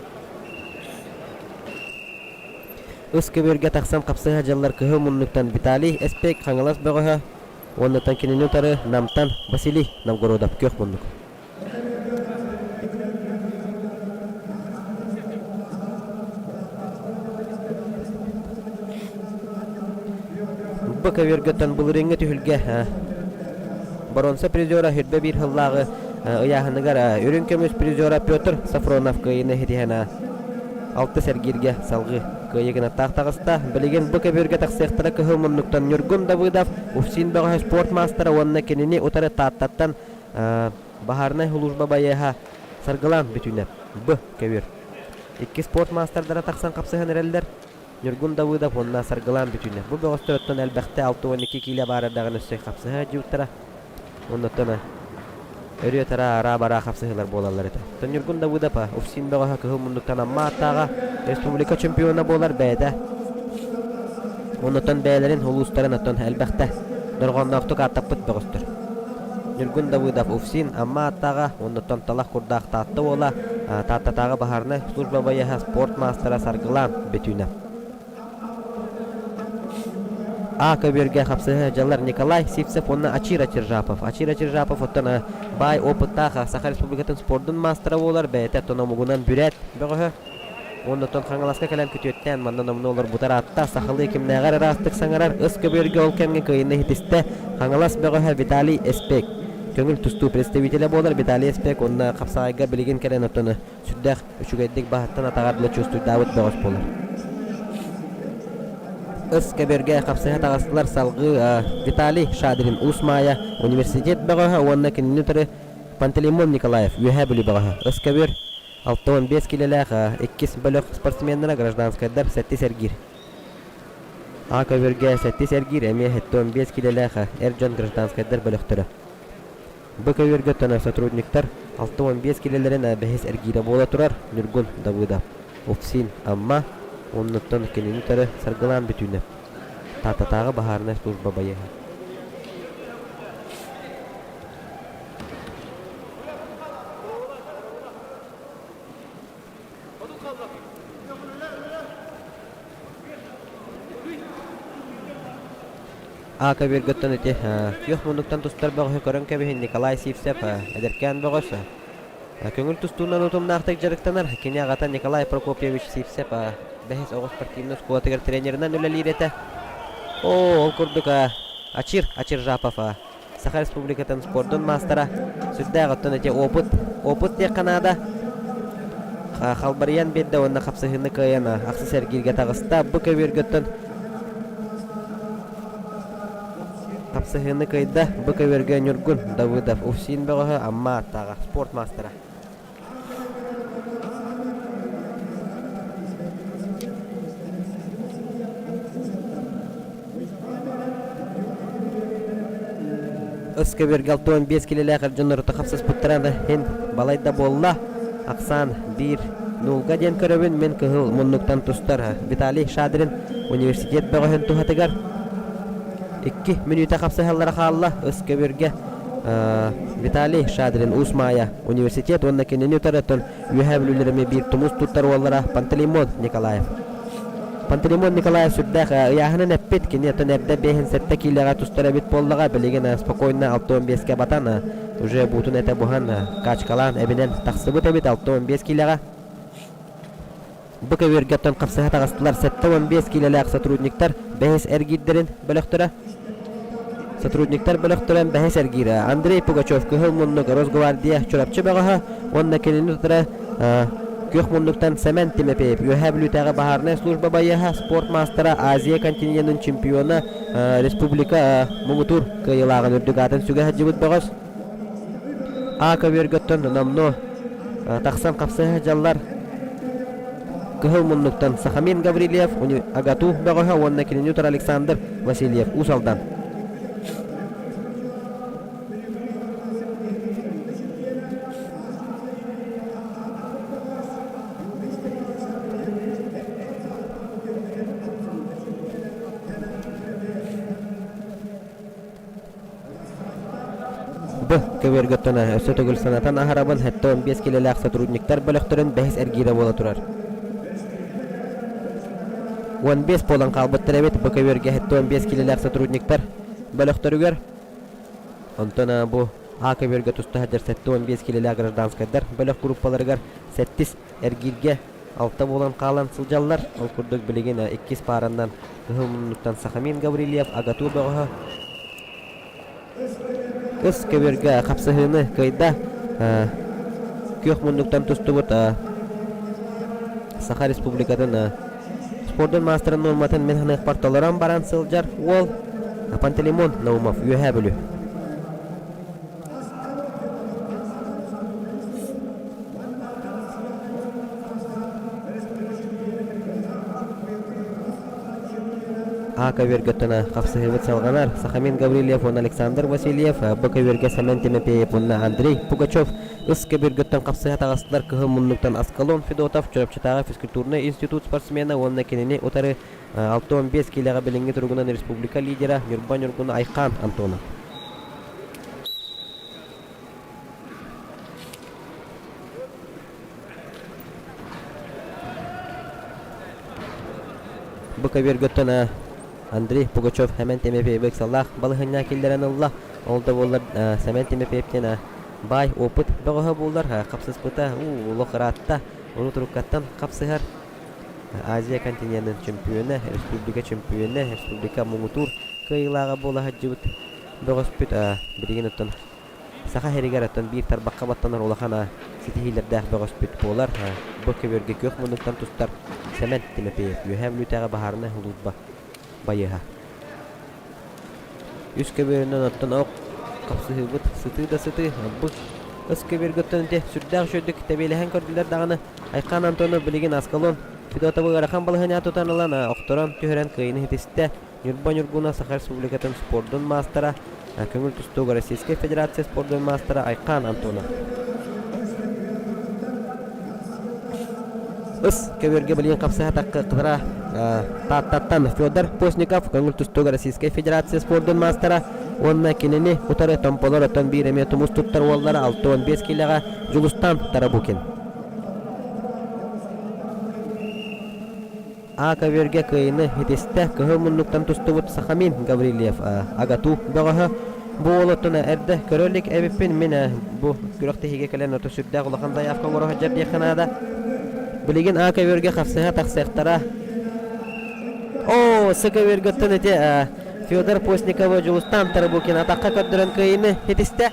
Ыс көбүөргэ тахсан хапсыһа дьыллар кыһыл муннуктан Виталий Эспек Хаҥалас бөҕөһө уоннаттан кинини утары Намтан Василий Новгородов күөх муннук. Бу көбүөргөттөн былырыыҥҥы түһүлгэ боруонса призера хүрбэ биир сыллааҕы ыйааһыныгар үрүҥ көмүс призера Петр Сафронов кыайыыны ситиһэн алтыс эргииргэ салгыы кыайыы гынаттаах таҕыста. Билигин бу көбүөргэ тахсыахтара кыһыл муннуктан Ньургун Давыдов, УФСИН бөҕөһө спорт маастара уонна кинини утары Тааттаттан Баһаарынай сулууспа байыаһа Саргылаан Бүтүүнэп, Б. Көбүөр. Икки спорт маастардара тахсан хапсыһан эрэллэр. Ньургун Давыдов уонна Саргылаан Бүтүүнэп. Бу бөҕөстөр оттон элбэхтэ 62 киилэ баар эрдэҕинэ өссө хапсыһа дьиуттара. Оннуттан өрүө-тараа араа-бараа хапсыһыылар буолаллар этэ. Оттон Ньургун Давыдов УФСИН бөҕөһө кыһыл муннуктан Амма ааттааҕа республика чемпиона буолар бэйэтэ. Оннуттан бэйэлэрин улуустарын оттон элбэхтэ дорҕоонноохтук ааттаппыт бөҕөстөр. Ньургун Давыдов УФСИН Амма ааттааҕа, оннуттан талах курдаах Таатта уола, Тааттатааҕы баһаарынай служба байыаһа, спорт маастара Саргылаан Бөтүүнэ. А көбүөргэ хапсыһа дьаллар Николай Сивцев уонна Ачира Чержапов. Ачира Чержапов оттон баай опыттаах Саха Республикатын спордун маастара буолар, бэйэтэ оттон омугунан бүрээт бөҕөһө. Оннуттан Хаҥаласка кэлэн күтүөттээн манна номнуо олорбутар аатта сахалыы кимнээҕэр ыраастык саҥарар ыс көбүөргэ ол кэмҥэ кыайыыны ситистэ Хаҥалас бөҕөһө Виталий Эспек. Көҥүл тустуу представителэ буолар Виталий Эспек уонна хапсаҕайга билигин кэлэн оттону сүрдээх үчүгэйдик баһыттан атаҕар дылы чувствуйдаабыт бөҕөс буолар. Ыс көбүөргэ хапсыһа таҕыстылар салгыы Виталий Шадрин Уус Маайа университет бөҕөһө уонна кинини утары Пантелеймон Николаев Үөһээ Бүлүү бөҕөһө. Ыс көбүөр 65 киилэлээх иккис бөлөх спортсменнара гражданскайдар сэттис эргиир. А көбүөргэ сэттис эргиир эмиэ 75 киилэлээх эр дьон гражданскайдар бөлөхтөрө. Б көбүөргэ тона сотрудниктар 65 киилэлэрин бэһис эргиирэ буола турар Ньургун Давыдов, УФСИН Амма, оннуттан кинини утары Саргылаан Бүтүүнэп, Тааттатааҕы баһаарынай служба байыаһа. А көбүөргөттөн ити күөх муннуктан тустар бөҕөһү көрөн кэбиһин Николай Сивцев эдэркээн бөҕөс. Көҥүл тустуунан утумнаахтык дьарыктанар. Кини аҕата Николай Прокопьевич Сивцев бэһис оҕо спортивнай оскуолатыгар тренеринэн үлэлиир этэ. Оо, ол курдук Ачир Ачиржапов Саха Республикатын спордун маастара сүрдээх оттон ити опыт опыт диэххэ наада халбарыйан биэрдэ уонна хапсыһыыны кыайан ахсыс эргииргэ таҕыста. Бу көбүөргөттөн хапсыһыыны кыайда. Бу көбүөргэ Ньургун Давыдов УФСИН бөҕөһө Амма аттааҕа спорт маастара. Ыс көбүөргэ 65 килэлээх эр дьоннору хапсыспыттара да иһин балай да буолла. Ахсаан биир нуулга диэн көрөбүн мин кыһыл муннуктан тустар Виталий Шадрин университет бөҕөһүн туһатыгар 2 мүнүүтэ хапсыһаллара хаалла. Ыс көбүөргэ Виталий Шадрин Уус Маайа университет уонна кинини утары Үөһээ Бүлүүлэр эмиэ биир тумус туттар уоллара Пантелеймон Николаев. Пантелеймон Николаев сүрдээх ыйааһынын эппит, кини оттон эрдэ биэһин сэттэ киилэҕэ тустар эбит буоллаҕа, билигин спокойно 65-кэ батан, уже буутун этэ буһан, качкалаан эбинэн тахсыбыт эбит 65 киилэҕэ. Бу көбүөргэ оттон хапсыһа таҕыстылар 75 киилэлээх сотрудниктар бэһис эргиирдэрин бөлөхтөрө. Сотрудниктар бөлөхтөрө бэһис эргиирэ Андрей Пугачев Кыһыл муннук Росгвардия Чурапчы бөҕөһө уонна кинини утары Күөх муннуктан Сэмэн Тимофеев Үөһээ Бүлүүтээҕи баһаарынай служба байыаһа, спорт маастара, Азия континенын чемпиона, республика муҥутуур кыайыылааҕын үрдүк аатын сүгэ сылдьыбыт бөҕөс. А көбүөргөттөн номнуо тахсан хапсыһа сылдьаллар. Кыһыл муннуктан Сахамин Гаврильев, АГАТУ бөҕөһө уонна кинини утары Александр Васильев, Уус Алдан. Б. Көбүөргөттөн өссө төгүл санатан аһарабын, 75 килэлээх сотрудниктар бөлөхтөрүн бэһис эргиирэ буола турар. 15 буолан хаалбыттар эбит бу көбүөргэ 75 килэлээх сотрудниктар бөлөхтөрүгэр. Онтон бу А көбүөргэ туста сылдьар 75 килэлээх гражданскайдар бөлөх группаларыгар сэттис эргииргэ алта буолан хаалан сылдьаллар. Ол курдук билигин иккис паараннан Кыһыл муннуктан Сахамин Гаврильев, АГАТУ бөҕөһө Ыс көбүөргэ хапсыһыыны кыайда. Күөх муннуктан тустубут Саха Республикатын спордун маастарын нуорматын мин ханыахпар толорон баран сылдьар уол Пантелеймон Наумов Үөһээ Бүлүү. А көбүөргэ хапсыһыыбыт салҕанар. Сахамин Гаврильев уонна Александр Васильев, Б көбүөргэ Сэмэн Тимофеев уонна Андрей Пугачев Ыс көбүөргөттөн хапсыһа таҕыстылар Кыһыл муннуктан Аскалон Федотов, Чурапчытааҕы физкультурнай институт спортсмена уонна кинини утары 65 киилэҕэ билиҥҥи туругунан республика лидера Ньурба Ньургуна Айхаан Антонов. Бу көбүөргөттөн Андрей Пугачев Сэмэн Тимофеевы ыксаллаах балаһыанньа киллэрэн ылла. Ол да буоллар Сэмэн Тимофеев диэн баай опыт бөҕөһө буоллар хапсыспыта уу олох ыраатта. Урут уруккаттан хапсыһар Азия континенын чөмпүйүөнэ, республика чөмпүйүөнэ, республика муҥутуур кыайыылааҕа буола сылдьыбыт бөҕөспүт билигин оттон Саха сиригэр оттон биир тарбахха баттанар улахан ситиһиилэрдээх бөҕөспүт буолар. Бу көбүөргэ күөх муннуктан тустар Сэмэн Тимофеев Үөһээ Бүлүүтээҕи баһаарынай сулууспа байыаһа. Үс көбүөрүнэн оттон ох хапсыһыыбыт сытыы да сытыы. Бу ыс көбүөргэ оттон ити сүрдээх үчүгэйдик тэбиэлэһэн көрдүлэр даҕаны Айхан Антонов билигин Аскалон Федотовы ыарахан балаһыанньаҕа тутан ылан охторон түһэрэн кыайыыны ситистэ. Ньурба Ньургуна Саха Республикатын спордун маастара, көҥүл тустууга Российскай Федерация спордун маастара Айхан Антонов. Ыс көбүөргэ билигин хапсыһа таххыра Тааттаттан Федор Постников көҥүл тустууга Российскай Федерация спордун маастара уонна кинини утары Томполор оттон биир эмиэ тумус туттар уоллара 65 киилэҕэ Дьулустан Тарабукин. А көбүөргэ кыайыыны ситистэ. Кыһыл муннуктан тустубут Сахамин Гаврильев АГАТУ бөҕөһө. Бу уол оттон эрдэ көрө илик эбиппин. Мин бу күрэхтэһиигэ кэлэн ото сүрдээх улахан заявка оҥоро сылдьар диэххэ наада. Билигин А көбүөргэ хапсыһа тахсыахтара. Оо, С көбүөргөттөн ити Федор Постниковы Дьулустаан Тарабукин атахха көрдөрөн кыайыыны ситистэ.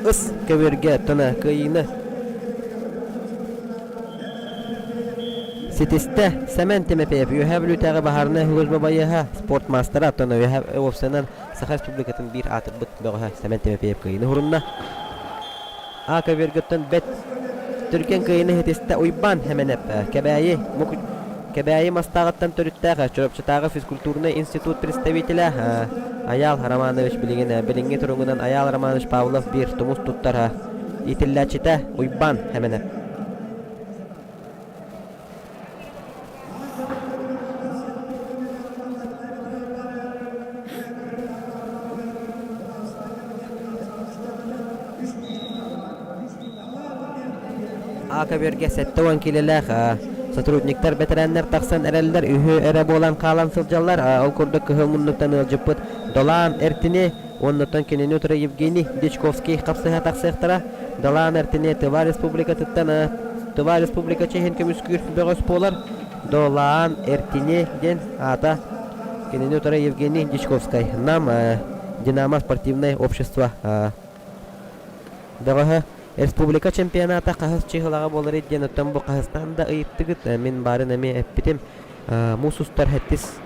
Ыс көбүөргэ тона кыайыыны ситистэ. Сэмэн Тимофеев Үөһээ Бүлүүтээҕи баһаарынай служба байыаһа, спорт маастара, оттон Үөһээ уопсайынан Саха Республикатын биир аатырбыт бөҕөһө Сэмэн Тимофеев кыайыыны уһурунна. А көбүөргөттөн бэт түргэн кыайыыны ситистэ Уйбаан Хэмэнэп Кэбээйи Кэбээйи Мастааҕыттан төрүттээх Чурапчытааҕы физкультурнай институт представителэ Айаал Романович билигин билиҥҥи туругунан Айаал Романович Павлов биир тумус туттар иитиллээччитэ Уйбаан Хэмэнэп. А көбүөргэ 70 киилэлээх сотрудниктар, бэтэрээннэр тахсан эрэллэр, үһү эрэ буолан хаалан сылдьаллар. Ол курдук кыһыл муннуктан ыалдьыппыт Долаан Эртини Оннуттан кинини утары Евгений Дьячковский хапсыһа тахсыахтара. Далаан Эртини Тыва Республикатыттан Тыва Республика чиэһин көмүскүүр бөҕөс буолар. Долаан Эртини диэн аата кинини утары Евгений Дьячковскай. Нам Динамо спортивное общество бөҕөһө республика чемпионата хаһыс чыһылаҕа буолар диэн оттон бу хаһыстан да ыйыттыгыт мин баарын эмиэ эппитим Муус устар сэттис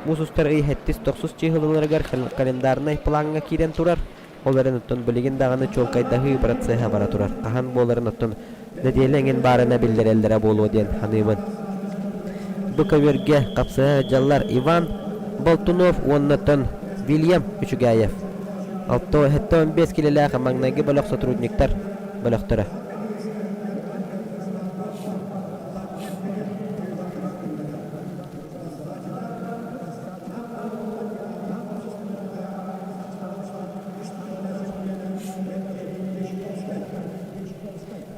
Муус устар ый сэттис тохсус чыыһылаларыгар календарнай плаҥҥа киирэн турар. Ол эрэн оттон билигин даҕаны чуолкайдаһыы процеһа бара турар. Хаһан буоларын оттон нэдиэлэ эҥин баарына биллэрэллэрэ буолуо диэн саныыбын. Бу көбүөргэ хапсыһа сылдьаллар Иван Болтунов уонна оттон Вильям Үчүгээев. 75 килэлээх маҥнайгы бөлөх сотрудниктар бөлөхтөрө.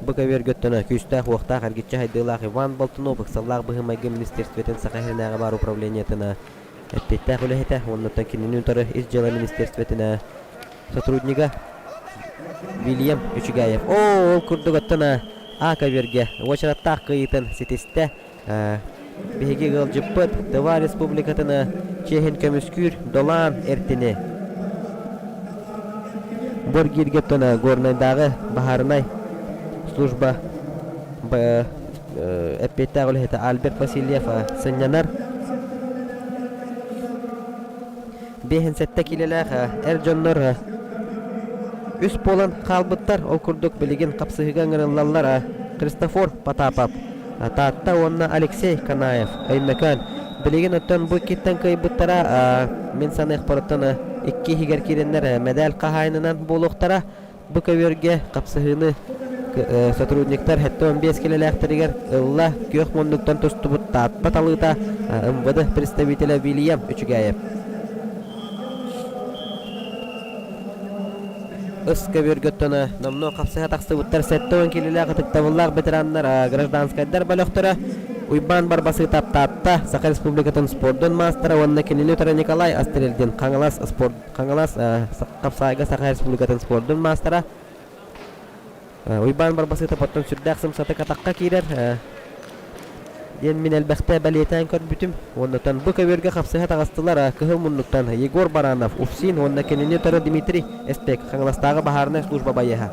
Бу көбүөргөттөн күүстээх-уохтаах эргиччи сайдыылаах Иван Болтунов ыксаллаах быһыы-майгы министерствотын Саха сиринээҕи баар управлениетын эппиэттээх үлэһитэ уонна кинини утары Ис дьыала министерствотын сотруднига Вильям Үчүгээев. Оо, ол курдук оттон А көбүөргэ уочараттаах кыайыытын ситистэ. Биһиги ыалдьыппыт Тыва Республикатын чиэһин көмүскүүр Долаан Эртини. Бу эргииргэ оттон Горнайдааҕы баһаарынай служба эппиэттээх үлэһитэ Альберт Васильев сынньанар. 57 киилэлээх эр дьоннор үс буолан хаалбыттар. Ол курдук билигин хапсыһыыга ыҥырыллаллар Христофор Потапов, Таатта уонна Алексей Канаев, Өймөкөөн. Билигин оттон бу иккиттэн кыайбыттара мин саныахпар оттон икки иһигэр киирэннэр мэдээл хаһаайынынан буолуохтара. Бу көбүөргэ хапсыһыыны сотрудниктар 75 килэлээхтэригэр ылла күөх муннуктан тустубут Таатта талыыта МВД представителэ Вильям Үчүгээйэп. Ыс көбүөргөттөн номнуо хапсыһа тахсыбыттар 70 килэлээх ытыктабыллаах ветераннар гражданскайдар бөлөхтөрө Уйбаан Барбасыытап Таатта Саха Республикатын спордун маастара уонна кинини утары Николай Астрельдин Хаҥалас спорт Хаҥалас Хапсаайга Саха Республикатын спордун маастара Уйбаан Барбасыытап оттон сүрдээх сымсатык атахха киирэр диэн мин элбэхтэ бэлиэтээн көрбүтүм. Уоннатан бу көбүөргэ хапсыһа таҕыстылар кыһыл муннуктан Егор Баранов, УФСИН уонна кинини утары Дмитрий Эстек, Хаҥаластааҕы баһаарынай служба байыаһа.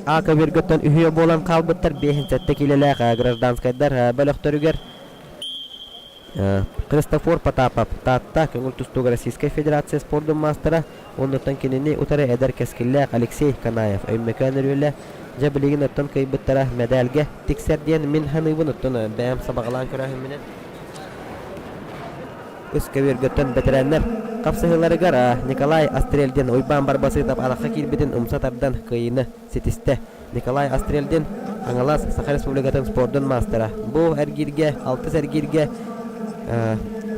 А көбүөргөттөн үһүө буолан хаалбыттар 57 киилэлээх гражданскайдар бөлөхтөрүгэр Христофор Потапов, Таатта көҥүл тустууга Российскай Федерация спордун маастара, оннуттан кинини утары эдэр кэскиллээх Алексей Канаев, Өймөкөөн өрүөлэ, дьэ билигин оттон кыайбыттара мэдээлгэ тиксэр диэн мин саныыбын, оттон бэйэм сабаҕалаан көрөөһүммүнэн үс көбүөргөттөн бэтэрээннэр хапсыһыыларыгар Николай Астрельдин Уйбаан Барбасытов атахха киирбитин умса тардан кыайыыны ситистэ. Николай Астрельдин, Хаҥалас, Саха Республикатын спордун маастара. Бу эргииргэ, алтыс эргииргэ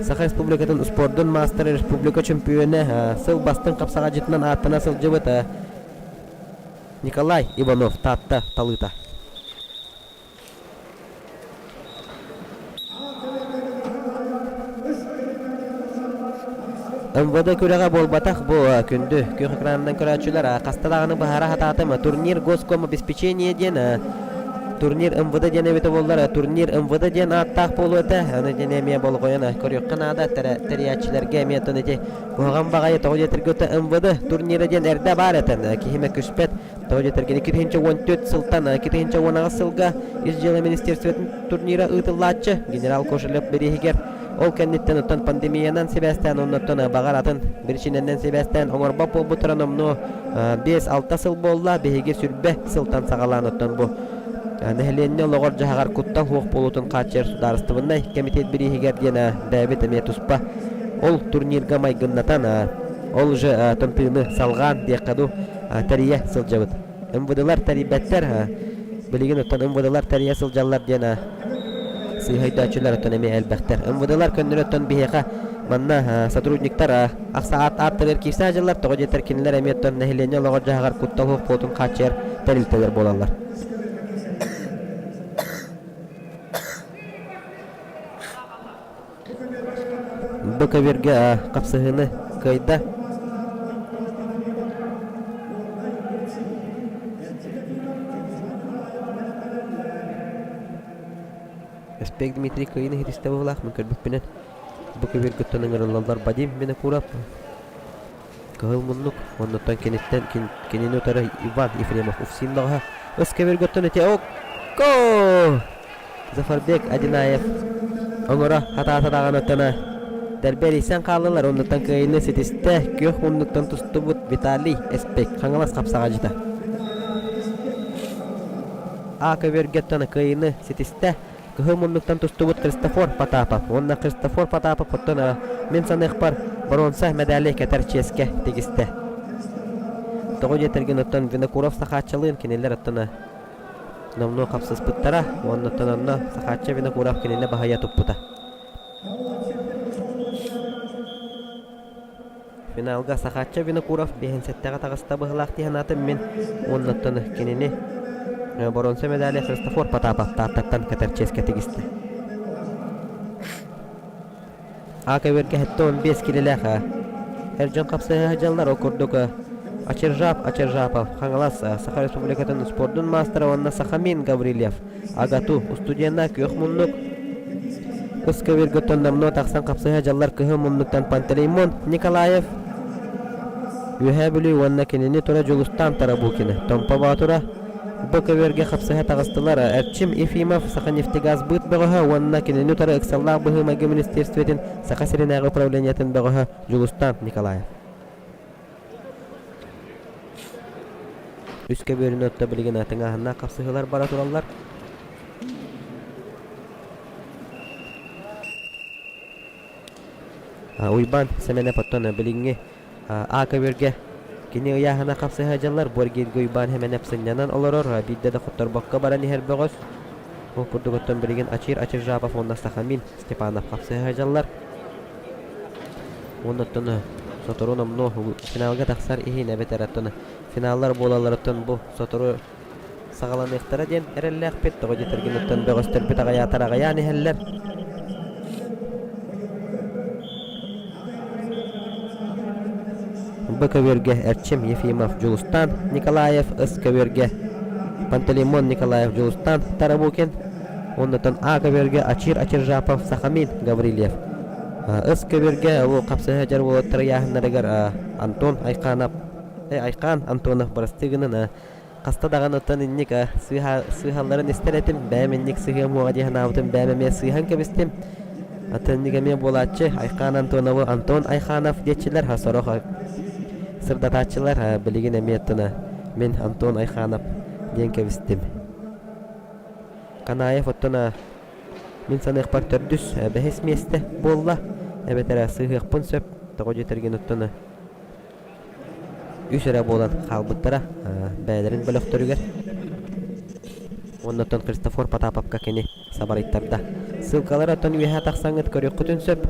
Саха Республикатын спордун маастара республика чөмпүйүөнэ сыл бастыҥ хапсаҕайдьытынан ааттана сылдьыбыт Николай Иванов Таатта талыыта. МВД күрэҕэ буолбатах бу күндү күөх экранынан көрөөччүлэр хаста даҕаны быһаара сатаатым турнир госкомобеспечение диэн турнир МВД диэн эбитэ буоллар турнир МВД диэн ааттаах буолуо этэ аны диэн эмиэ болҕойон көрүөххэ наада тэрийээччилэргэ эмиэ оттон ити куһаҕан баҕайы тоҕо диэтэргэ МВД турнира диэн эрдэ баар этэн киһи мөккүспэт Тоҕо диэтэргин 2014 сылтан 2018 сылга Ис дьыала министерствотын турнира ыытыллааччы генерал Кошелев бирииһигэр ол кэнниттэн оттон пандемиянан сибээстээн оннуттан баҕар атын биричиинэнэн сибээстээн оҥорбот буолбуттара номнуо 5-6 сыл буолла биһиги сүрбэ сылтан саҕалаан оттон бу нэһилиэнньэ олоҕор-дьаһаҕар куттал суох буолуутун хааччыйар судаарыстыбаннай кэмитиэт бирииһигэр диэн бэйэбит эмиэ туспа ол турнирга майгыннатан ол уже тымтыыны салҕаан диэххэ дуу тэрийэ сылдьабыт. МВДлар тэрийбэттэр, билигин оттон МВДлар тэрийэ сылдьаллар диэн сыыһа өйдөөччүлэр оттон эмиэ элбэхтэр. МВДлар көннөрү оттон биһиэхэ манна сотрудниктар ахса аат ааттарыгар киирсэ сылдьаллар, тоҕо диэтэр кинилэр эмиэ оттон нэһилиэнньэ олоҕор-дьаһаҕар куттал суох буолуутун хааччыйар тэрилтэлэр буолаллар. Бу көбүөргэ хапсыһыыны кыайда. Өспек Дмитрий кыайыыны иһитистэ быһыылаах мин көрбүппүнэн бу көбүөргүттэн ыҥырыллаллар Вадим Винокуров Кыһыл муннук оннуттан киниттэн кинини утары Иван Ефремов Уфсин бөҕөһө ыс көбүөргүттэн ити окко Зафарбек Одинаев оҥоро хатаата даҕаны дэлби эрийсэн хааллылар оннуттан кыайыыны ситистэ күөх муннуктан тустубут Виталий Эспек Хаҥалас хапсаҕадьыта А көбүөргэттэн кыайыыны ситистэ кыһыл муннуктан тустубут Христофор Потапов уонна Христофор Потапов оттон мин саныахпар боруонса мэдээли кэтэр чиэскэ тигистэ. Тоҕо диэтэргин оттон Винокуров Сахааччалыын кинилэр оттон номнуо хапсыспыттара уонна онно Сахаачча Винокуров кинини баһыйа туппута. Финалга Сахаачча Винокуров биэһин сэттэҕэ таҕыста быһылаах дии санаатым мин уонна оттон кинини боруонса медали Христофор Потапов Тааттаттан кэтэр чиэскэ тигистэ. А көбүөргэ 75 килэлээх эр дьон хапсыһа сылдьаллар ол курдук Ачыржап Ачыржапов Хаҥалас Саха Республикатын спордун маастара уонна Сахамин Гаврильев АГАТУ устудьуонна күөх муннук Кыс көбүөргэ номнуо тахсан хапсыһа дьаллар кыһыл муннуктан Пантелеймон Николаев Үөһээ Бүлүү уонна кинини тура Дьулустаан Тарабукина Томпо Боотура Бу көбүөргэ хапсыһа таҕыстылар Эрчим Ефимов Саханефтегазбыт бөҕөһө уонна кинини утары ыксаллаах быһыы-майгы министиэристибэтин Саха сиринээҕи управлениетын бөҕөһө Дьулустаан Николаев. Үс көбүөрүнү отто билигин тыҥааһыннаах хапсыһыылар бара тураллар. Уйбаан Сэмэнэп оттон билиҥҥи А көбүөргэ кини ыйааһына хапсыһа дьаллар бу эргииргэ Уйбаан Сэмэнэп сынньанан олорор, биирдэ да хотторбокко баран иһэр бөҕөс. Ол курдук оттон билигин Ачир Ачиржапов уонна Сахамин Степанов хапсыһа дьаллар. Уонна оттон сотору номнуо финалга тахсар иһин эбэтэр оттон финаллар буолалларыттан бу сотору саҕаланыахтара диэн эрэллээхпит. Тоҕо диэтэргин оттон бөҕөстөрбүт аҕыйаатар аҕыйаан иһэллэр. Б көбүөргэ Эрчим Ефимов Дьулустаан Николаев, С көбүөргэ Пантелеймон Николаев Дьулустаан Тарабукин, оннуттан А көбүөргэ Ачир Ачиржапов Сахамин Гаврильев. С көбүөргэ бу хапсыһа дьар уолаттар ыйааһыннарыгар Антон Айханов Айхан Антонов бырастыы гынан Хаста даҕаны оттон инник сыыһалларын истэр этим, бэйэм инник сыһыам уоҕа дии санаабытым, бэйэм эмиэ сыыһан кэбистим. Атын инник эмиэ буолааччы, Айхаан Антонову Антон Айханов диэччилэр, сорох сырдатааччылар билигин эмиэ оттон мин Антон Айханов диэн кэбистим. Канаев оттон мин саныахпар төрдүс, бэһис миэстэ буолла, эбэтэр сыыһыахпын сөп, тоҕо диэтэргин оттон Үс эрэ буолан хаалбыттара бэйэлэрин бөлөхтөрүгэр. Уонна оттон Христофор Потаповка кини сабарыйтарда. Ссылкалары оттон үөһэ тахсаҥҥыт көрүөххүтүн сөп.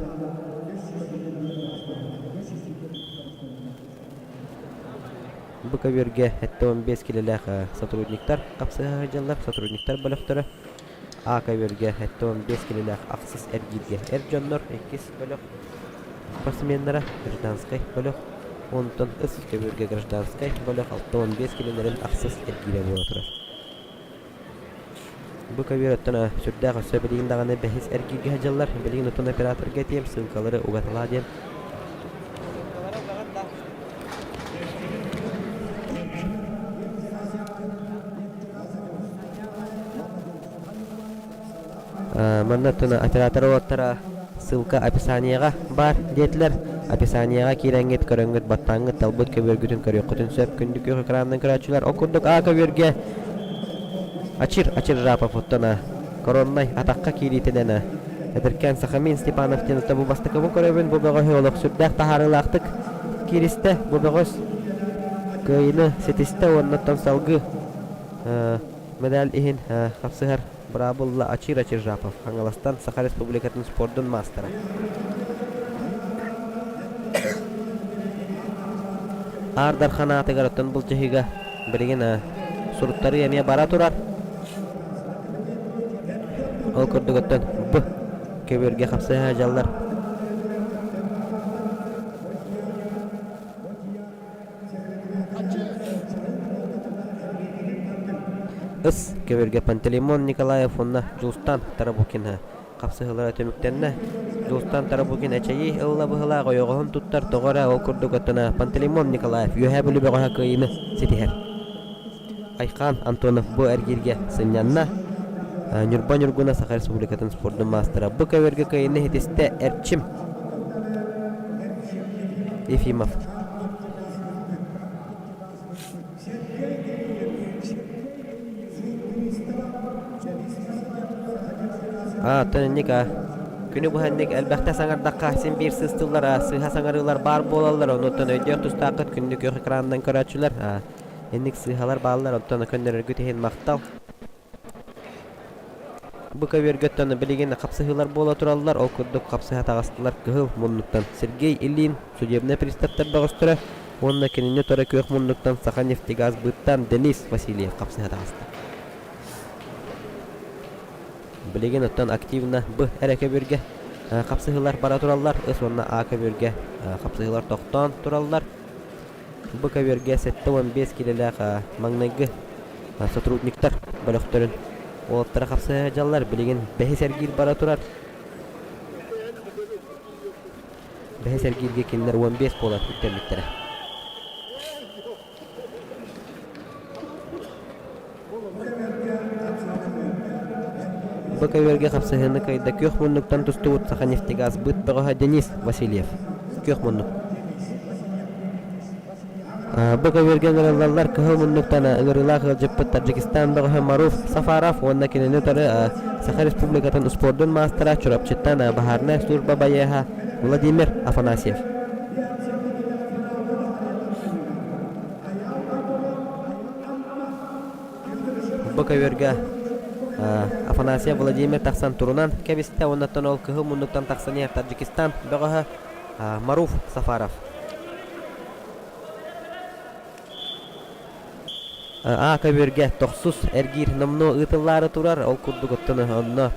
Бу көбүөргэ 75 килэлээх сотрудниктар хапсыһа сылдьаллар, сотрудниктар бөлөхтөрө. А көбүөргэ 75 килэлээх ахсыс эргииргэ эр дьоннор иккис бөлөх. спортсменнара гражданскай бөлөх, онтон ыс көбүөргэ гражданскай бөлөх 65 килэлэрин ахсыс эргиирэ буола турар. Бу көбүөр оттон сүрдээх өссө билигин даҕаны бэһис эргииргэ сылдьаллар. Билигин оттон операторга этиэм, ссылкалары угаталаа диэн. Ссылкалары угаҕыт да? Манна оттон оператор уолаттара ссылка описаниеҕа баар диэтилэр. Описаниеҕа киирэҥҥит, көрөҥҥүт, баттааҥҥыт, талбыт көбүөргүтүн көрүөххүтүн сөп. Күндү күөх экранынан көрөөччүлэр, ол курдук А көбүөргэ Ачир Ачир Жапов оттон короннай атахха киириитинэн эдэркээн Сахамин Степанов диэн бу бастакыбын көрөбүн. Бу бөҕөһү олох сүрдээх таһаарыылаахтык кииристэ. Бу бөҕөс кыайыыны ситистэ уонна оттон салгыы медаль иһин хапсыһар быраабылла Ачир Ачиржапов, Хаҥаластан Саха Республикатын спордун маастара. Аар Дархан аатыгар оттон былдьаһыыга билигин суруттарыы эмиэ бара турар. Ол курдук оттон Б көбүөргэ хапсыһа дьаллар. Ыс көбүөргэ Пантелеймон Николаев уонна Дьулустан Тарабукин хапсыһыылара түмүктэннэ. Дьулустан Тарабукин эчэйии ылла быһыылаах ойоҕоһун туттар тоҕо эрэ ол курдук оттон Пантелеймон Николаев Үөһээ Бүлүү бөҕөһө кыайыыны ситиһэр. Айхаан Антонов бу эргииргэ сынньанна. Ньурба Ньургуна Саха Республикатын спордун маастара бу көбүөргэ кыайыыны ситистэ Эрчим Ефимов. Аа, оттон инник аа. Күнү быһа инник элбэхтэ саҥардахха син биир сыыс тыллар аа, сыыһа саҥарыылар баар буолаллар, онуттан өйдүөх тустааххыт күндү күөх экранынан көрөөччүлэр. Аа, инник сыыһалар бааллар, онтон көннөрөргүт иһин махтал. Бу көбүөргэ оттон билигин хапсыһыылар буола тураллар, ол курдук хапсыһа таҕыстылар кыһыл муннуктан Сергей Ильин, судебнай приставтар бөҕөстөрө уонна кинини утары күөх муннуктан Саханефтегаз быыттан Денис Васильев хапсыһа таҕыста. Билигин оттон активно Б эрэ көбүөргэ хапсыһыылар бара тураллар, С уонна А көбүөргэ хапсыһыылар тохтоон тураллар. Бу көбүөргэ 75 киилэлээх маҥнайгы сотрудниктар бөлөхтөрүн уолаттара хапсыһа сылдьаллар. Билигин бэһис эргиир бара турар. Бэһис эргииргэ кинилэр 15 буолан үктэммиттэрэ. Бу көбүөргэ хапсыһыыны кыайда күөх муннуктан тустубут Саханефтегаз быт бөҕөһө Денис Васильев. Күөх муннук. Бу көбүөргэ ыҥырыллаллар кыһыл муннуктан ыҥырыылаах ыалдьыппыт Таджикистан бөҕөһө Маруф Сафаров уонна кинини утары Саха Республикатын успуордун маастара Чурапчыттан баһаарынай служба байыаһа Владимир Афанасьев. Бу көбүөргэ Афанасьев Владимир тахсан турунан кэбистэ уонна ол кыһыл муннуктан тахсан иһэр Таджикистан бөҕөһө Маруф Сафаров. А көбүөргэ тохсус эргиир номнуо ыытыллаары турар, ол курдук оттон онно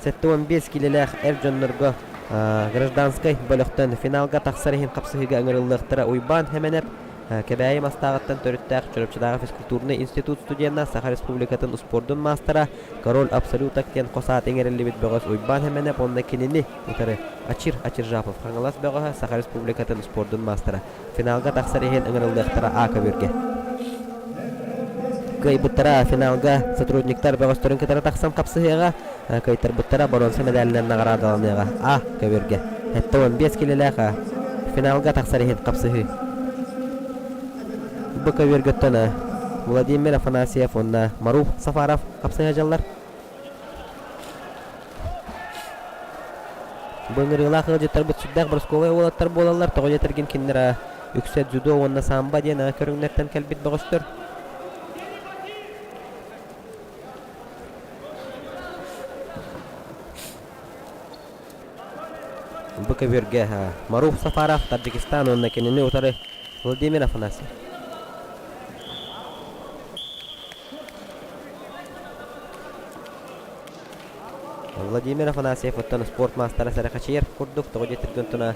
75 киилэлээх эр дьоннорго гражданскай бөлөхтөн финалга тахсар иһин хапсыһыыга ыҥырыллыахтара Уйбаан Хэмэнэп, Кэбээйи Мастааҕыттан төрүттээх Чурапчытааҕы физкультурнай институт студена, Саха Республикатын успуордун маастара, Король абсолюток диэн хос аат иҥэриллибит бөҕөс Уйбаан Хэмэнэп уонна кинини утары Ачир Ачиржапов Хаҥалас бөҕөһө, Саха Республикатын успуордун маастара. Финалга тахсар иһин ыҥырыллыахтара А көбүөргэ. Кыайбыттара финалга сотрудниктар бөҕөстөрүн кытары тахсан хапсыһыаҕа, кыайтарбыттара боруонса мэдээлинэн наҕараадаланыаҕа А көбүөргэ. 75 килэлээх финалга тахсар иһин хапсыһыы. Бу көбүөргөттөн Владимир Афанасьев уонна Маруф Сафаров хапсыһа дьаллар. Бу ыҥырыылаах ыалдьыттарбыт сүрдээх боросковай уолаттар буолаллар, тоҕо диэтэргин кинилэр үксэ дзюдо уонна самбо диэн көрүҥнэртэн кэлбит бөҕөстөр. Бу көбүөргэ Маруф Сафаров Таджикистан уонна кинини утары Владимир Афанасьев. Владимир Афанасьев оттон спорт маастара сэрэхэчийэр курдук тоҕо диэтиргин туна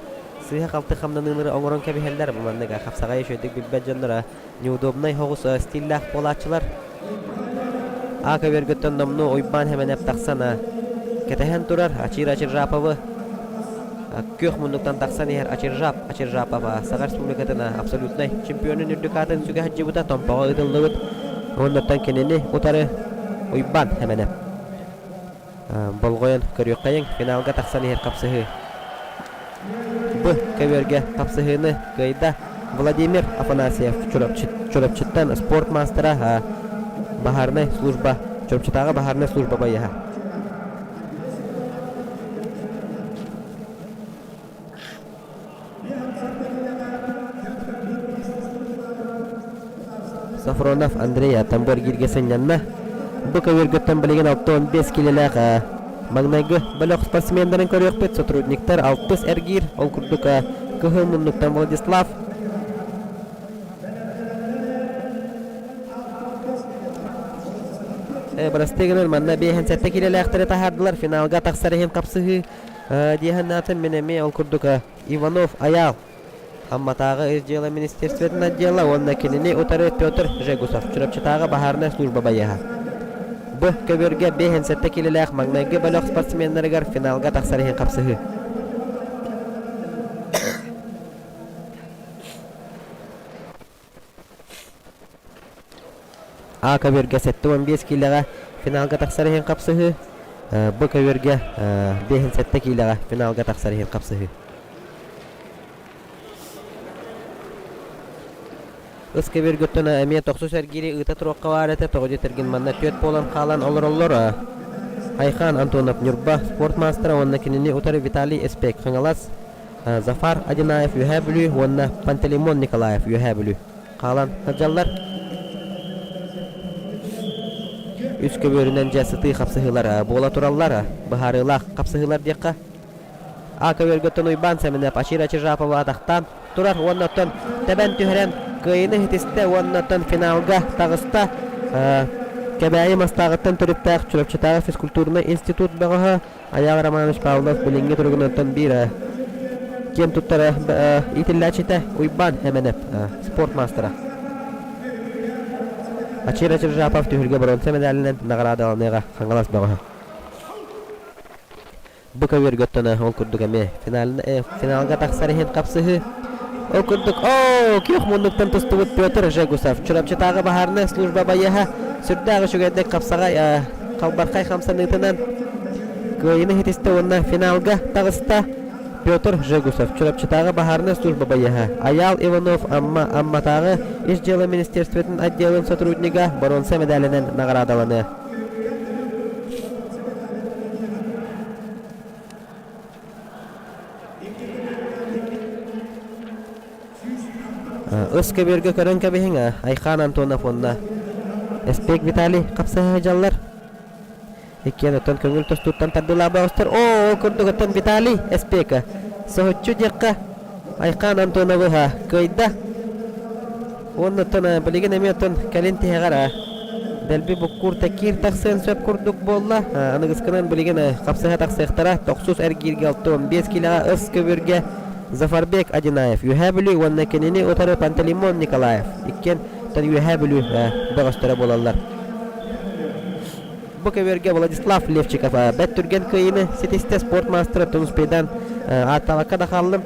сыыһа-халты хамнаныылары оҥорон кэбиһэллэр. Бу маннык хапсаҕай үчүгэйдик билбэт дьонноро неудобнай соҕус стиллээх буолааччылар. А көбүөргүттэн номнуо Уйбаан Хэмэнэп тахсан кэтэһэн турар Ачир Ачиржаповы күөх муннуктан тахсан иһэр Ачиржап Ачиржапов Саха Республикатын абсолютнай чемпионун үрдүк аатын сүгэ сылдьыбыта Томпоҕо ыытыллыбыт. Уоннаттан кинини утары Уйбаан Хэмэнэп Болҕойон көрүөххэйиҥ, финалга тахсан иһэр хапсыһыы. Б көбүөргэ хапсыһыыны кыайда Владимир Афанасьев Чурапчыттан спорт маастара, баһаарынай служба, Чурапчытааҕы баһаарынай служба байыаһа. Сафронов Андрей Тамбаргиргэ сынньанна. Бу көбүөргүттэн билигин 65 килэлээх маҥнайгы бөлөх спортсменнарын көрүөхпүт. Сотрудниктар алтыс эргиир, ол курдук кыһыл муннуктан Владислав Бырастыы гынан манна 57 килэлээхтэри таһаардылар. Финалга тахсар иһин хапсыһыы Диэһэн аатын мин эмиэ ол курдук Иванов Айаал Амматааҕы ис дьыала министерствотын отдела уонна кинини утары Петр Жегусов Чурапчытааҕы баһаарынай служба байыаһа. Бу көбүөргэ 57 килэлээх маҥнайгы бөлөх спортсменнарыгар финалга тахсар иһин хапсыһыы. А көбүөргэ 75 киилэҕэ финалга тахсар иһин хапсыһыы, Б көбүөргэ 57 киилэҕэ финалга тахсар иһин хапсыһыы. Ыс көбүөргүттэн эмиэ тохсус эргиири ыыта туруохха баар этэ, тоҕо диэтэргин манна түөрт буолан хаалан олороллор. Айхан Антонов Ньурба спорт маастара уонна кинини утары Виталий Эспек Хаҥалас, Зафар Одинаев Үөһээ Бүлүү уонна Пантелеймон Николаев Үөһээ Бүлүү хаалан сылдьаллар. Үс көбүөрүнэн дьэ сытыы хапсыһыылар буола тураллар, быһаарыылаах хапсыһыылар диэххэ. А көбүөргөттөн Уйбаан Сэмэнэп Ачир Ачижаповы атахтаан турар уонна оттон тэбэн түһэрэн кыайыыны ситистэ уонна оттон финалга таҕыста. Кэбээйи Мастааҕыттан төрүттээх Чурапчытааҕы физкультурнай институт бөҕөһө Айаал Романович Павлов билиҥҥи туругунан биир киэн туттара иитиллээччитэ Уйбаан Эмэнэп спорт маастара. Ачира Чиржапов түһүлгэ боруонса медалынан наҕараадаланыаҕа Хаҥалас бөҕөһө. Бу көбүөргөттөн ол курдук эмиэ финалга тахсар иһин хапсыһыы. Ол курдук, оо, күөх муннуктан тустубут Петр Жегусов, Чурапчытааҕы баһаарынай служба байыаһа, сүрдээх үчүгэйдик хапсаҕай халбархай хамсаныытынан кыайыыны ситистэ уонна финалга таҕыста. Петр Жегусов, Чурапчытааҕы баһаарынай служба байыаһа, Айаал Иванов Амма Амматааҕы Ис дьыала министерствотын отделын сотруднига боруонса медалынан наҕараадаланыа. Ыс көбүөргэ көрөн кэбиһиҥ, Айхаан Антонов уонна Эспек Виталий хапсыһа сылдьаллар. Иккиэн оттон көҥүл тостууттан тардыылаах Оо, ол курдук оттон Виталий Эспека соһуччу диэххэ Айхаан Антоновы кыайда. Уонна оттон билигин эмиэ оттон кэлин тиһэҕэр дэлби буккуур тэкиир тахсыан сөп курдук буолла. Аныгыскынан билигин хапсыһа тахсыахтара. Тохсус эргииргэ 65 киилэҕэ ыс көбүргэ Зафарбек Одинаев Үөһээ Бүлүү уонна кинини утары Пантелеймон Николаев иккиэн Үөһээ Бүлүү бөҕөстөрө буолаллар. Бу көбүөргэ Владислав Левчиков бэрт түргэн кыайыыны ситистэ спорт маастара Тунуспейдан ааттаабакка да хааллым.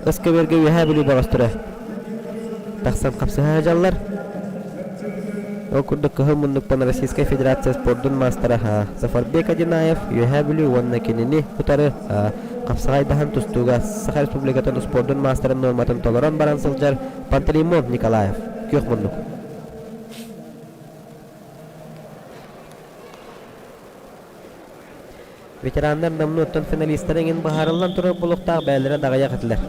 Ыс көбүөргэ Үөһээ Бүлүү бөҕөстөрө тахсан хапсыһа сылдьаллар. Ол курдук кыһыл муннуктан Российскай Федерация спордун маастара Зафарбек Одинаев Үөһээ Бүлүү уонна кинини утары хапсаҕайдаһан тустууга Саха Республикатын спордун маастарын нуорматын толорон баран сылдьар Пантелеймон Николаев күөх муннук. Ветераннар номнуоттан финалистар эҥин быһаарыллан турар булуктаах бэйэлэрэ даҕайах этилэр.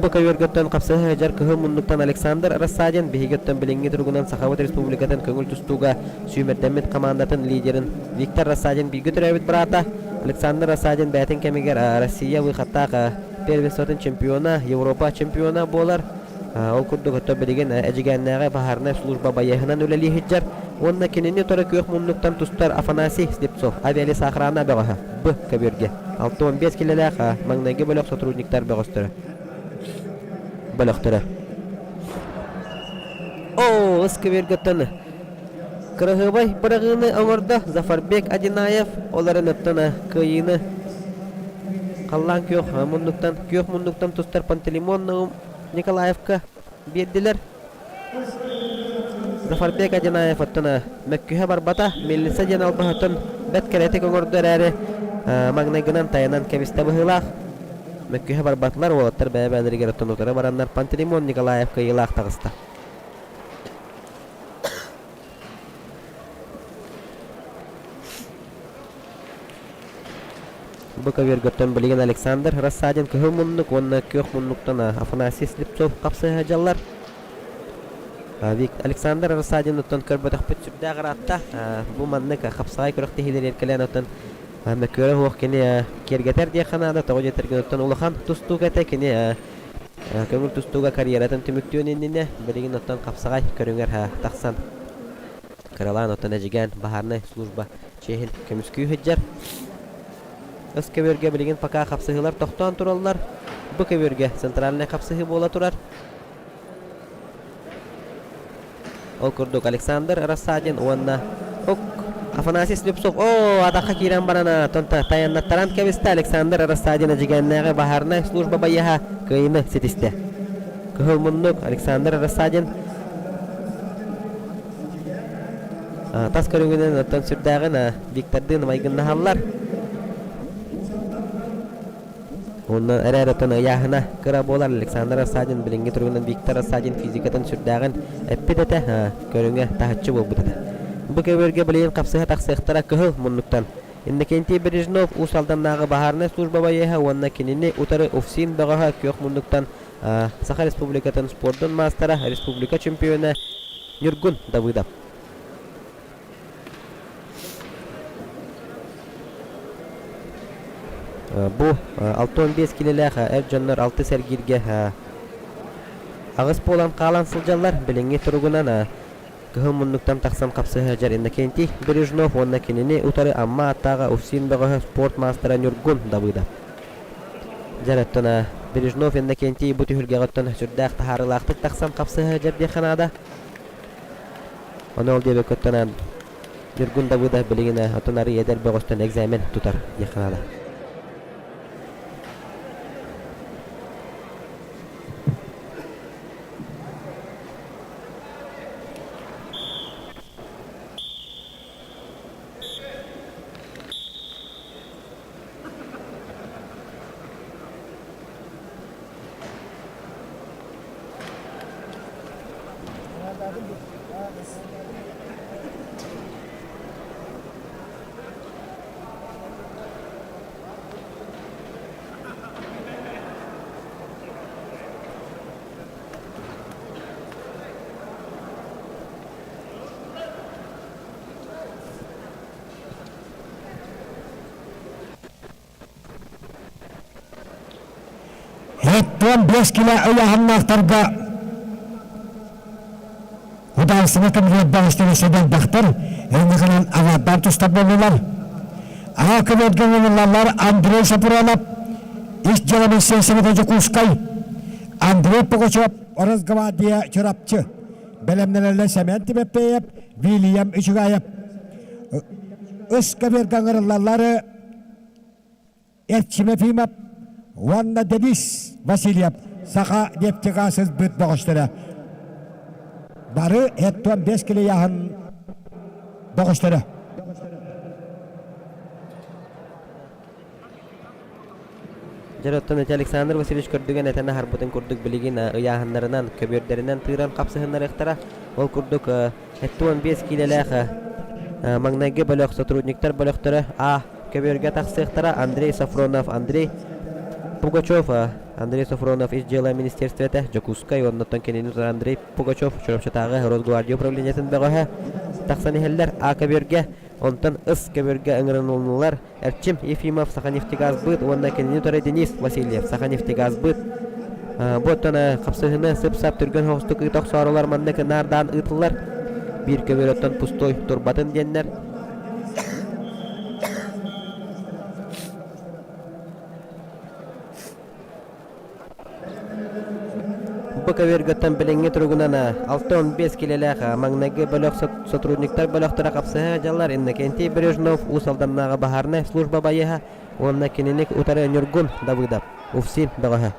Бу көбүөргөттөн хапсыһа сылдьар кыһыл муннуктан Александр Рассадин биһиги оттон билиҥҥи туругунан Сахабыт Республикатын көҥүл тустууга сүүмэрдэммит хамаандатын лидерин Виктор Рассадин бииргэ төрөөбүт быраата Александр Рассадин бэйэтин кэмигэр Россия выходтаах первенствотын чемпиона, Европа чемпиона буолар. Ол курдук, оттон билигин Эдьигээннээҕи баһаарынай служба байыаһынан үлэлии сылдьар. Уонна кинини утары күөх муннуктан тустар Афанасий Слепцов, авиалесоохрана бөҕөһө, Б көбүөргэ, 65 килэлээх маҥнайгы бөлөх сотрудниктар бөҕөстөрө. Бөлөхтөрө. Оо, ыс көбүөргэттэн кыраһыабай быраҕыыны оҥордо Зафарбек Адинаев, ол эрэн оттон кыайыыны халлаан күөх муннуктан күөх муннуктан тустар Пантелеймон Наум Николаевка биэрдилэр. Зафарбек Адинаев оттон мөккүһэ барбата, Мелиса диэн албаһытын бэрт кэрэтик оҥордо эрээри, маҥнайгынан тайанан кэбистэ быһыылаах. Мөккүһэ барбатылар, уолаттар бэйэ-бэйэлэригэр оттон утары бараннар Пантелеймон Николаев кыайыылаах таҕыста. Бу көбүөргөттөн билигин Александр Рассадин кыһыл муннук уонна күөх муннуктан Афанасий Слепцов хапсыһа дьаллар. Александр Рассадин оттон көрбөтөхпүт сүрдээх ыраатта. Бу маннык хапсаҕай күрэхтэһиилэр эркэлээн оттон мөккүөрэ суох кини киэргэтэр диэххэ наада. Тоҕо диэтэргин оттон улахан тустуук этэ кини көҥүл тустууга карьератын түмүктүөн иннинэ билигин оттон хапсаҕай көрүҥэр тахсан кыралаан оттон Эдьигээн баһаарынай служба чиэһин көмүскүү сылдьар. Ыс көбүөргэ билигин пока хапсыһыылар тохтоон тураллар. Бу көбүөргэ центральнай хапсыһыы буола турар. Ол курдук Александр Рассадин уонна Ок Афанасий Слепцов оо атахха киирэн баран тонто тайаннаттаран кэбистэ Александр Рассадин Эдьигээннээҕи баһаарынай служба байыаһа кыайыыны ситистэ. Кыһыл муннук Александр Рассадин Тас көрүҥүнэн оттон сүрдээҕин Виктордыын майгыннаһаллар. Онно эрээр оттон ыйааһына кыра буолар Александр Рассадин билиҥҥи туругунан Виктор Рассадин физикатын сүрдээҕин эппит этэ, көрүҥэ таһыччы буолбут этэ. Бу көбүөргэ билигин хапсыһа тахсыахтара кыһыл муннуктан. Иннокентий Бережнов Уус Алданнааҕы баһаарынай служба байыаһа уонна кинини утары УФСИН бөҕөһө күөх муннуктан Саха Республикатын спордун маастара, республика чемпиона Ньургун Давыдов. Бу 65 килэлээх эр дьоннор алтыс эргииргэ аҕыс буолан хаалан сылдьаллар. Билиҥҥи туругунан кыһыл муннуктан тахсан хапсыһа сылдьар Иннокентий Бережнов уонна кинини утары Амма ааттааҕа УФСИН бөҕөһө спорт маастара Ньургун Давыдов. Дьэр оттон Бережнов Иннокентий бу түһүлгэҕэ оттон сүрдээх таһаарыылаахтык тахсан хапсыһа сылдьар диэххэ наада. Ону ол диэбэккэ Ньургун Давыдов билигин оттон арый эдэр бөҕөстөн экзамен тутар диэххэ наада. Һэттиэн биэс килэ ыйааһыннаахтарга Художественнай комитет баҕастара сэдэлбэхтэр, инникинэн аҥаардаан тустар буоллулар. Аҕа көбүөргэ ылыллаллар Андрей Сапронов, ис дьыала министиэристибэтэ Дьокуускай, Андрей Пугачев, Росгвардия Чурапчы, бэлэмнэнэллэр Сэмэн Тимофеев, Вильям Ичигаев. Үс көбүөргэ ыҥырыллаллар Эрчим Ефимов уонна Денис Васильев Саха нефтегаз ылбыт бөҕөстөрө. Бары 75 килийаһын бөҕөстөрө. Дьэ, оттон ити Александр Васильевич көрдүгэн этэн аһарбытын курдук билигин ыйааһыннарынан, көбүөрдэринэн тыыран хапсыһыннарыахтара. Ол курдук 75 киилэлээх маҥнайгы бөлөх сотрудниктар бөлөхтөрө А көбүөргэ тахсыахтара Андрей Софронов, Андрей Пугачев, Андрей Софронов ис дьыала министерствета Дьокуускай уонна кинини Андрей Пугачев Чурапчытааҕы Росгвардия управлениетын бөҕөһө тахсан иһэллэр А көбүөргэ, онтон С көбүөргэ ыҥырылыннылар Эрчим Ефимов Саханефтегазбыт уонна кинини утары Денис Васильев Саханефтегазбыт. Бу оттон хапсыһыны сып-сап түргэн соҕустук ыыта охсоорулар маннык наардаан ыытыллар. Биир көбүөр оттон пустой турбатын диэннэр. Бу көбүөргөттөн билиҥҥи туругунан 6-15 килэлээх маҥнайгы бөлөх сотрудниктар бөлөхтөрө хапсыһа дьаллар Иннокентий Бережнов Уус Алданнааҕы баһаарынай служба байыаһа уонна кинини утары Ньургун Давыдов УФСИН бөҕөһө.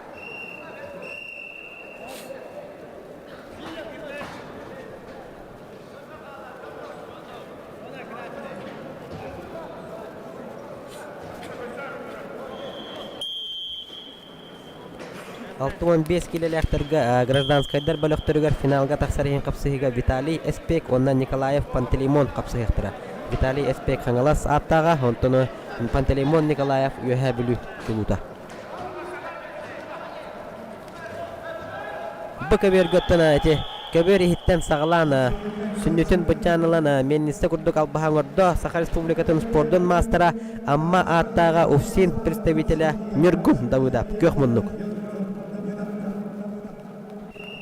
65 киилэлээхтэргэ гражданскайдар бөлөхтөрүгэр финалга тахсар иһин хапсыһыыга Виталий Эспек уонна Николаев Пантелеймон хапсыһыахтара. Виталий Эспек Хаҥалас ааттааҕа, онтон Пантелеймон Николаев Үөһээ Бүлүү чулуута. Бу көбүөргэ оттон ити көбүөр иһиттэн саҕалаан сүнньүтүн быдьаан ылан миэннистэ курдук албаһа оҥордо Саха Республикатын спордун маастара Амма ааттааҕа УФСИН представителэ Ньургун Давыдов күөх муннук.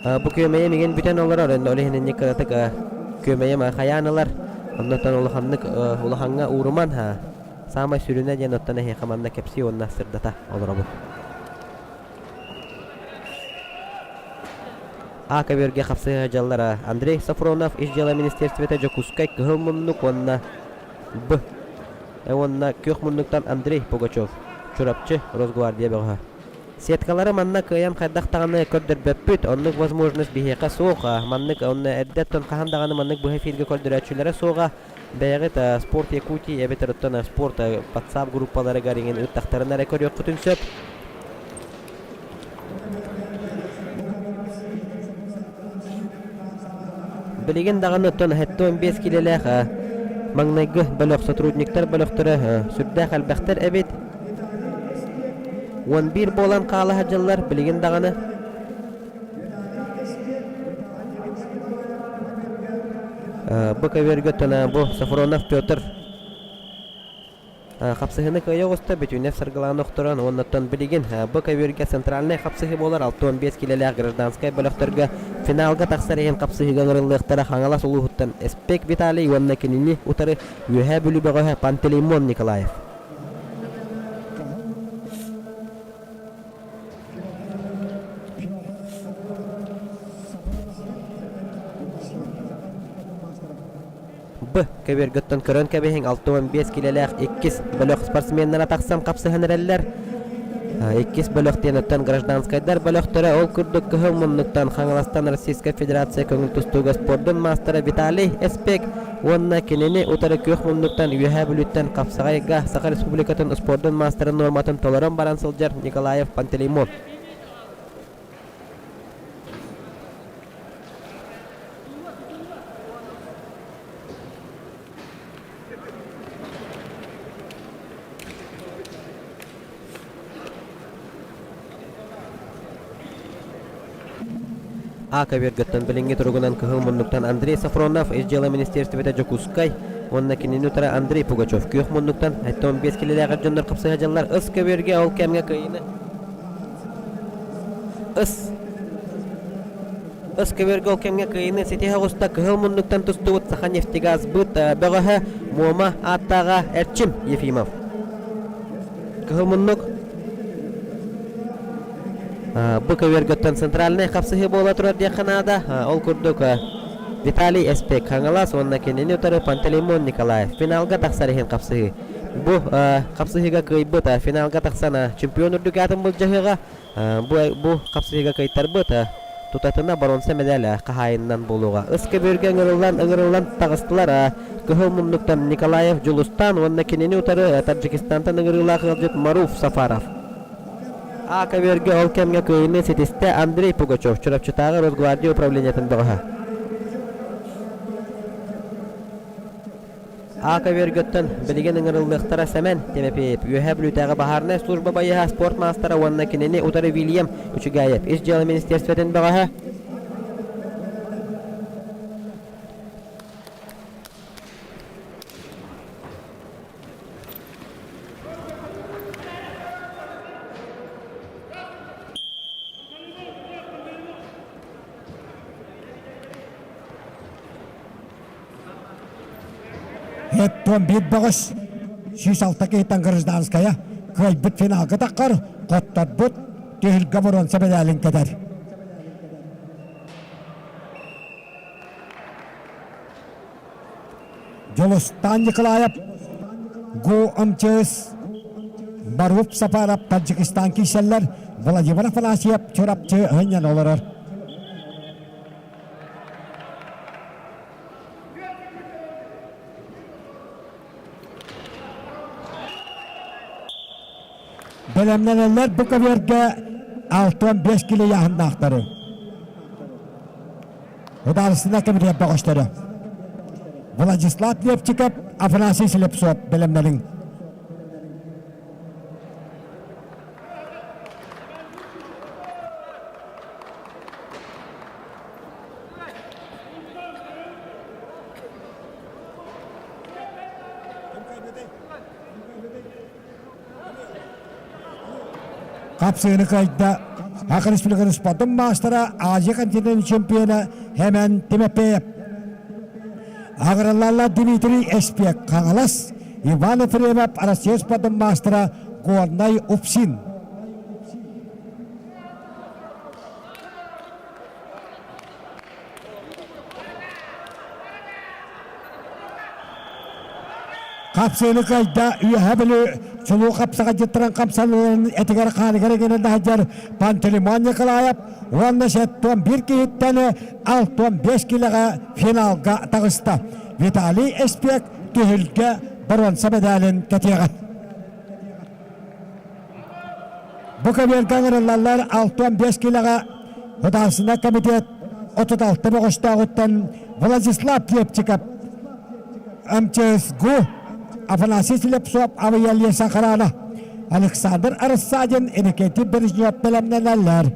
Бу күөмэйим игин бүтэн олорор, ол иһин инник кыратык күөмэйим хайаан ылар, оннуттан улаханнык улахаҥҥа ууруман саамай сүрүнэ диэн оттон эһиэхэ манна кэпсии уонна сырдата олоробун. А көбүөргэ хапсыһа дьаллара Андрей Софронов Ис дьыала министерствота Дьокуускай Кыһыл муннук уонна Б уонна Күөх муннуктан Андрей Пугачев Чурапчы Росгвардия бөҕөһө. Сеткалары манна кыайан хайдах даҕаны көрдөрбөппүт, оннук возможность биһиэхэ суох. Маннык онно эрдэттэн хаһан даҕаны маннык быһа эфиргэ көрдөрөөччүлэрэ суоҕа. Бэйэҕит Спорт Якутии эбэтэр оттон спорт WhatsApp группаларыгар иҥин ыыттахтарына эрэ көрүөххүтүн сөп. Билигин даҕаны оттон 75 киилэлээх маҥнайгы бөлөх сотрудниктар бөлөхтөрө сүрдээх элбэхтэр эбит. 11 буолан хаала сылдьаллар билигин даҕаны. Бу көбүөргэ бу Софронов Петр хапсыһыыны кыайа оҕуста бүтүннүү саргылаан охторон уоннаттан билигин бу көбүөргэ центральнай хапсыһыы буолар 65 киилэлээх гражданскай бөлөхтөргө финалга тахсар иһин хапсыһыыга ыҥырыллыахтара Хаҥалас улууһуттан Эспек Виталий уонна кинини утары Үөһээ Бүлүү бөҕөһө Пантелеймон Николаев. Б. Көбүөргөттөн көрөн кэбиһиҥ 65 килэлээх иккис бөлөх спортсменнара тахсан хапсыһан эрэллэр. Иккис бөлөх диэн оттон гражданскайдар бөлөхтөрө ол курдук кыһыл муннуктан Хаҥаластан Российскай Федерация көҥүл тустууга спордун маастара Виталий Эспек уонна кинини утары күөх муннуктан Үөһээ Бүлүүттэн хапсаҕайга Саха Республикатын спордун маастарын нуорматын толорон баран сылдьар Николаев Пантелеймон. А көбүөргөттөн билиҥҥи туругунан кыһыл муннуктан Андрей Софронов Ис дьыала министиэристибэтэ Дьокуускай уонна кинини утары Андрей Пугачев күөх муннуктан 75 килэлээҕэр дьоннор хапсыһа дьаллар ыс көбүөргэ ол кэмҥэ кыайыыны ыс ыс көбүөргэ ол кэмҥэ кыайыыны ситиһэ оҕуста кыһыл муннуктан тустубут Саханефтегазбыт бөҕөһө Муома ааттааҕа Эрчим Ефимов. Кыһыл муннук Бу көбүөргөттөн центральнай хапсыһыы буола турар диэххэ наада. Ол курдук Виталий Эспек Хаҥалас уонна кинини утары Пантелеймон Николаев финалга тахсар иһин хапсыһыы. Бу хапсыһыыга кыайбыт финалга тахсан чемпион үрдүк аатын былдьаһыаҕа. Бу хапсыһыыга кыайтарбыт тутатына боруонса мэдээлэ хаһаайынынан буолуоҕа. Ыс көбүөргэ ыҥырыллан ыҥырыллан таҕыстылар. Кыһыл муннуктан Николаев Дьулустаан уонна кинини утары Таджикистантан ыҥырыылаах ыалдьыт Маруф Сафаров. А көбүөргэ ол кэмҥэ кыайыыны ситистэ Андрей Пугачев, Чурапчытааҕы Росгвардия управлениетын бөҕөһө. А көбүөргөттөн билигин ыҥырыллыахтара Сэмэн Тимофеев, Үөһээ Бүлүүтээҕи баһаарынай служба байыаһа, спорт маастара уонна кинини утары Вильям Үчүгээйэп, Ис дьыала министиэрстибэтин бөҕөһө. 71 бөҕөс 106 киһиттэн гражданская кыайбыт финалга таххар, хотторбут түһүлгэ боруонса мэдээлин кэтэр. Дьулустаан Николаев, ГУ МЧС, Маруп Сапаров Таджикистан киирсэллэр, Владимир Афанасьев Чурапчы һынньан олорор. Бэлэмнэнэллэр бу көбүөргэ 65 кило ыйааһыннаахтары. Судаарыстыба кэмитиэт бөҕөстөрө. Владислав Лепчиков, Афанасий Слепцов бэлэмнэниҥ. Хапсыыны кыайда Саха Республикатын спордун маастара, Азия континент чемпиона Хэмэн Тимофеев. Аҕыраллалла Дмитрий Эспек Хаҥалас, Иван Ефремов Россия спордун маастара Горнай Упсин. Хапсыыны кыайда Үөһээ Бүлүү чулуу хапсаҕайдьыттарын хамсаныыларын этигэр-хааныгар иҥэрэн сылдьар Пантелеймон Николаев уонна 71 киһиттэн 65 килэҕэ финалга таҕыста. Виталий Эспек түһүлгэ боруонса мэдээлин кэтиэҕэ. Бу көбүөргэ ыҥырыллаллар 65 килэҕэ Художественнай комитет 36 бөҕөстөөҕүттэн Владислав Лепчиков, МЧСГУ, Афанасий Слепцов, Авиалия Сахарана, Александр Рассадин, Иннокентий Бережнев бэлэмнэнэллэр.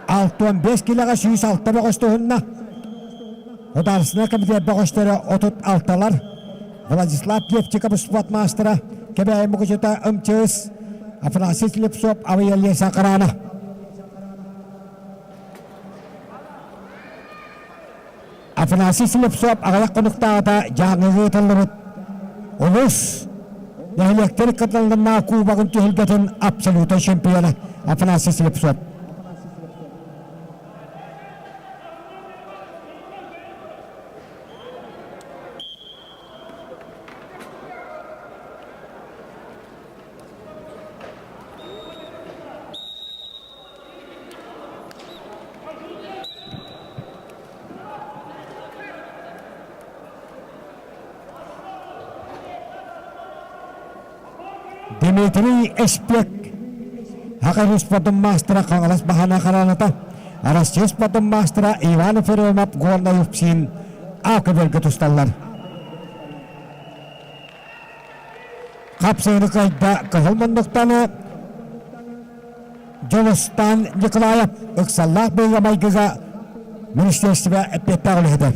65 килэҕэ 106 бөҕөс туһунна. Художественнай комитет бөҕөстөрө 36-лар. Владислав Левчиков спорт маастара, Кэбээйи Мукучута МЧС, Афанасий Слепцов, Авиалеса Карана. Афанасий Слепцов аҕыйах хонуктааҕыта Дьааҥыга ыытыллыбыт улуус нэһилиэктэр кытылларнаах кубогын түһүлгэтин абсолютнай чемпиона Афанасий Слепцов. Дмитрий Эспек Саха спордун маастара Хаҥалас Баһана Хараната, Россия спордун маастара Иван Ефремов Горнай Упсин А көбөлгө тусталлар. Хапсыыны кыайда кыһыл муннуктаны Дьулустаан Николаев ыксаллаах быһыыга-майгыга министерство эппиэттээх үлэһитэ.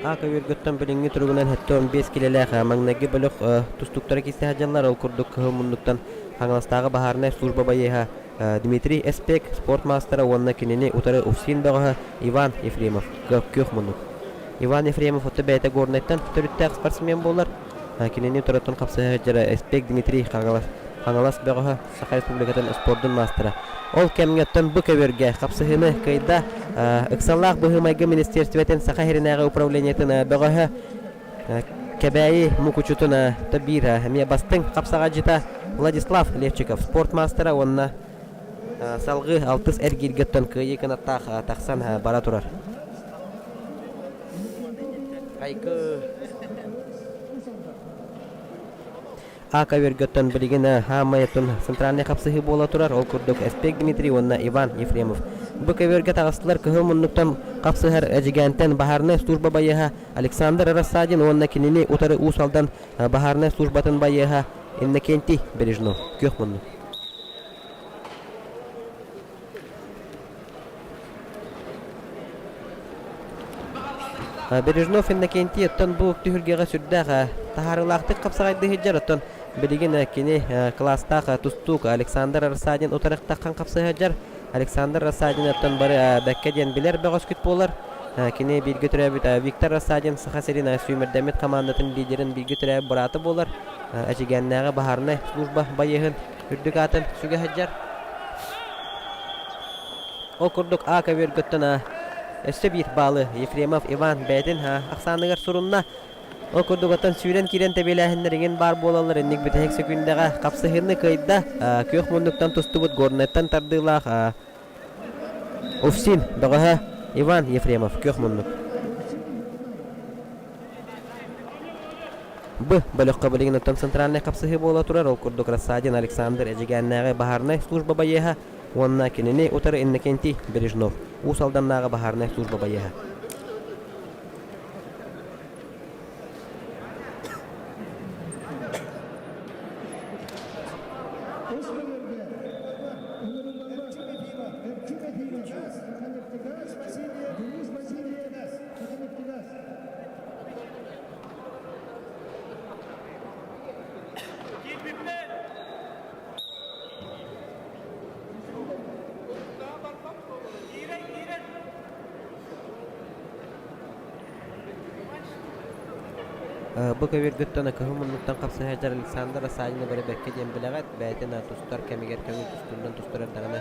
А көбүөргүттэн билиҥҥи туругунан 75 килэлээх маҥнайгы бөлөх тустууктара киирсэ сылдьаллар. Ол курдук кыһыл муннуктан Хаҥаластааҕы баһаарынай служба байыаһа Дмитрий Эспек, спорт маастара уонна кинини утары УФСИН бөҕөһө Иван Ефремов, күөх муннук. Иван Ефремов отто бэйэтэ Горнайтан төрүттээх спортсмен буолар. Кинини утарыттан хапсыһа сылдьар Эспек Дмитрий Хаҥалас. Хаҥалас бөҕөһө, Саха Республикатын спордун маастара. Ол кэмҥэ оттон бу көбүөргэ хапсыһыыны кыайда ыксаллаах быһыы-майгы министиэристибэтин Саха сиринээҕи управлениетын бөҕөһө Кэбээйи Мукучутун биир эмиэ бастыҥ хапсаҕайдьыта Владислав Левчиков спорт маастара уонна салҕыы алтыс эргииргэ оттон кыайыы кынаттаах тахсан бара турар. Айгы Ака өргөттөн билигин хаамайытын центральнай хапсыһыы буола турар. Ол курдук Эспек Дмитрий уонна Иван Ефремов. Бу көбүөргэ таҕыстылар кыһыл муннуктан хапсыһар Эдьигээнтэн баһаарынай служба байыаһа Александр Рассадин уонна кинини утары Уус Алдан баһаарынай службатын байыаһа Иннокентий Бережнов. Күөх муннук. Бережнов Иннокентий оттон бу түһүлгэҕэ сүрдээх таһаарыылаахтык хапсаҕайдыы сылдьар, оттон билигин кини кылаастаах тустуук Александр Рассадин утарыктаххан хапсыһа сылдьар. Александр Рассадин оттон бары бэккэ диэн билэр бөҕөскүт буолар. Кини бииргэ төрөөбүт Виктор Рассадин Саха сирин сүүмэрдэммит хамаандатын лидерин бииргэ төрөөбүт быраата буолар. Эдьигээннээҕи баһаарынай служба байыаһын үрдүк аатын сүгэ сылдьар. Ол курдук А көбүөргөттөн өссө биир баалы Ефремов Иван бэйэтин ахсааныгар сурунна. Ол курдук оттон сүүрэн киирэн тэбиэлээһиннэр иҥин баар буолаллар инник бүтэһик сөкүүндэҕэ хапсыһыыны кыайда. Күөх муннуктан тустубут Горнайтан тардыылаах Уфсин бөҕөһө Иван Ефремов күөх муннук. Б бөлөххө билигин оттон центральнай хапсыһыы буола турар. Ол курдук Рассадин Александр Эдьигээннээҕи баһаарынай служба байыаһа уонна кинини утары Иннокентий Бережнов Уус Алданнааҕы баһаарынай служба байыаһа. Бу көбүөргүттэн кыһыл муннуктан хапсыһааччы Александр Асанина бэрэбэккэ диэн билэҕит, бэйэтин тустар кэмигэр көҥүл тустуунан тустар эрдэҕинэ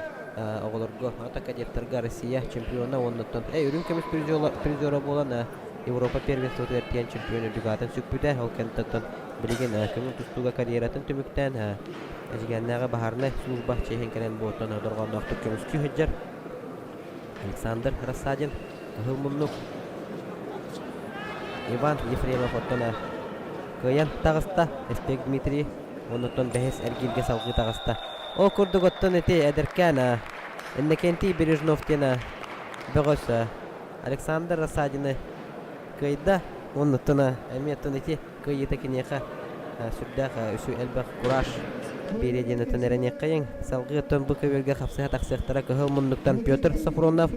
оҕолорго, ата кадеттарга Россия чемпиона уоннаттан үрүҥ көмүс призера буолан Европа первенствотыгар тиийэн чемпион үрдүк аатын сүкпүтэ. Ол кэнниттэн билигин көҥүл тустууга карьератын түмүктээн Эдьигээннээҕи баһаарынай служба чиэһин кэлэн буоттан дорҕоонноохтук көмүскүү сылдьар Александр Рассадин Кыһыл муннук Иван Ефремов оттон кыайан таҕыста. Эспек Дмитрий оннуттан бэһис эргииргэ салгыы таҕыста. Ол курдук оттон ити эдэркээн Иннокентий Бережнов диэн бөҕөс Александр Рассадины кыайда. Оннуттан эмиэ оттон ити кыайыыта киниэхэ сүрдээх үсү элбэх кураж биэриэ диэн оттон эрэниэххэйиҥ. Салгыы оттон бу көбүөргэ хапсыһа тахсыахтара кыһыл муннуктан Петр Сафронов,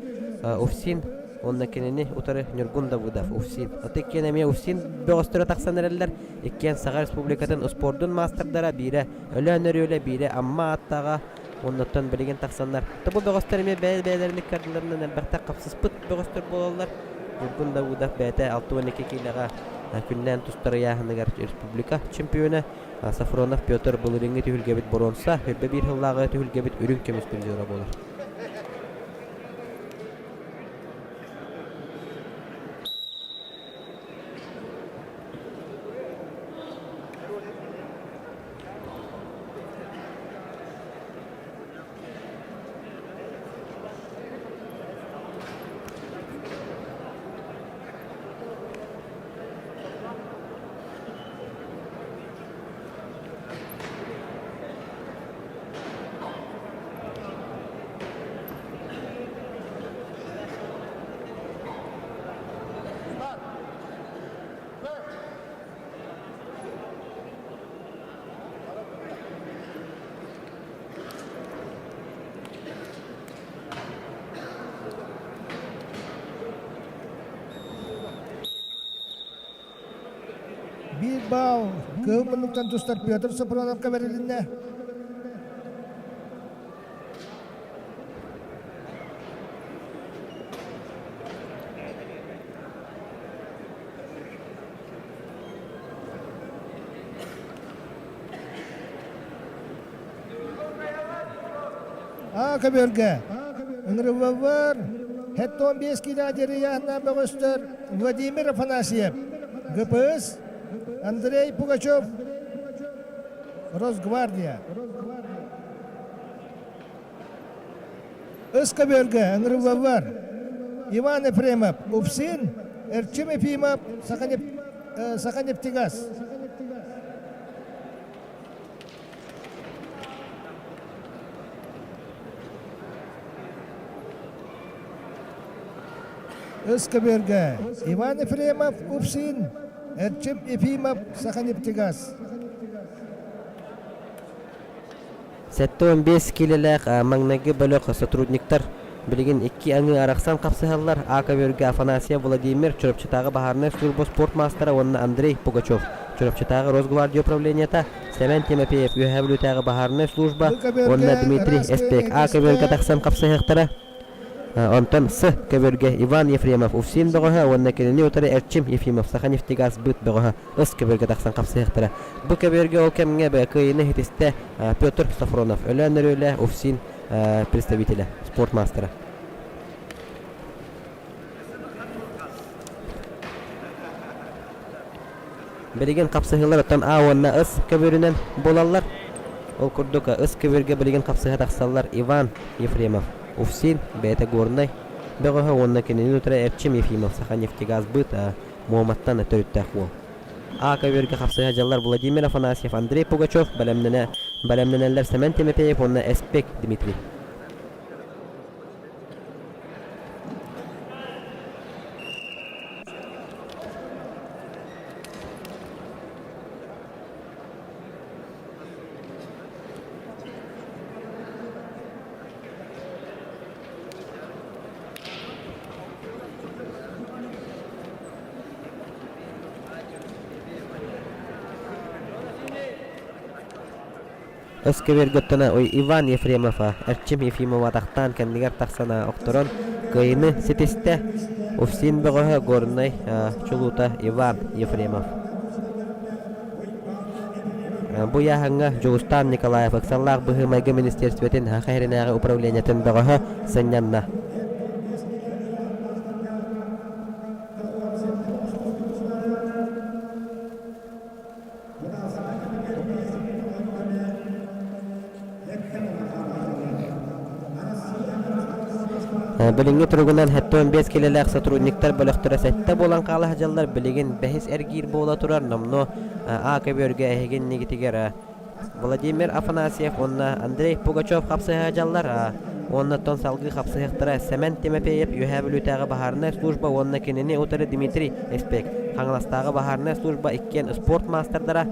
Уфсин уонна кинини утары Ньургун Давыдов, Уфсин. От иккиэн эмиэ Уфсин бөҕөстөрө тахсан эрэллэр. Иккиэн Саха Республикатын успуордун маастардара, биирэ Өлөөн Өрүөлэ, биирэ Амма ааттааҕа Оннуттан билигин тахсаннар. Бу бөҕөстөр эмиэ бэйэ-бэйэлэрин ыккардыларынан элбэхтик хапсыспыт бөҕөстөр буолаллар. Ньургун Давыдов бэйэтэ 62 киилэҕэ күннээн тустар ыйааһыныгар республика чемпиона. Сафронов Петр былырыыҥҥы түһүлгэбит боруонса, үрбэ биир сыллааҕы түһүлгэбит үрүҥ көмүс призера буолар. Биир баал кыһыл муннуктан тустар Петр Сапроновка бэрилиннэ. А көбүөргэ ыҥырыллаллар 75 киилэ дьарыйаһыннаах бөҕөстөр Владимир Афанасьев, ГПС, Андрей Пугачев, Росгвардия. Ыс көбүөргэ ыҥырыллаллар Иван Ефремов, Упсин, Эрчим Ефимов, Саханефтегаз. Ыс көбүөргэ Иван Ефремов, Упсин, Эрчим Ефимов, Саханефтегаз. 75 киилэлээх маҥнайгы бөлөх сотрудниктар билигин икки аҥыы арахсан хапсыһаллар. А көбүөргэ Афанасьев Владимир, Чурапчытааҕы баһаарынай служба спорт маастара уонна Андрей Пугачев, Чурапчытааҕы Росгвардия управлениета, Сэмэн Тимофеев, Үөһээ Бүлүүтээҕи баһаарынай служба Бу уонна көбүөргэ Дмитрий ыраас Эспек күөн А көбүөргэ итистэ тахсан хапсыһыахтара. Онтон С көбүөргэ Иван Ефремов УФСИН бөҕөһө уонна кинини утары Эрчим Ефимов Саханефтегаз быт бөҕөһө Ыс көбүөргэ тахсан хапсыһыахтара. Бу көбүөргэ ол кэмҥэ кыайыыны иһитистэ Петр Софронов, Өлөөн Өрүөлэ УФСИН представителэ, спорт маастара. Билигин хапсыһыылар оттон А уонна С көбүөрүнэн буолаллар. Ол курдук С көбүөргэ билигин хапсыһа тахсаллар Иван Ефремов, УФСИН, бэйэтэ Горнай бөҕөһө уонна кинини утары Эрчим Ефимов, Саханефтегазбыт Муоматтан төрүттээх уол. А көбүөргэ хапсыһа дьаллар Владимир Афанасьев, Андрей Пугачев бэлэмнэнэ бэлэмнэнэллэр Сэмэн Тимофеев уонна Эспек Дмитрий. Өскөбүөргөттөнө Иван Ефремов Эрчим Ефимова атахтаан кэннигэр тахсан охторон кыайыыны ситистэ. УФСИН бөҕөһө Горнай чулуута Иван Ефремов. Бу ыйааһыҥҥа Дьулустаан Николаев ыксаллаах быһыы-майгы министиэристибэтин Саха сиринээҕи управлениетын бөҕөһө сынньанна. Билиҥҥи туругунан 75 килэлээх сотрудниктар бөлөхтөрө сэттэ буолан хаала сылдьаллар. Билигин бэһис эргиир буола турар. Номнуо А көбүөргэ эһиги иннигитигэр Владимир Афанасьев уонна Андрей Пугачев хапсыһа дьаллар уонна оттон салгыы хапсыһыахтара Сэмэн Тимофеев Үөһээ Бүлүүтээҕи баһаарынай служба уонна кинини утары Дмитрий Эспек Хаҥаластааҕы баһаарынай служба иккиэн спорт маастардара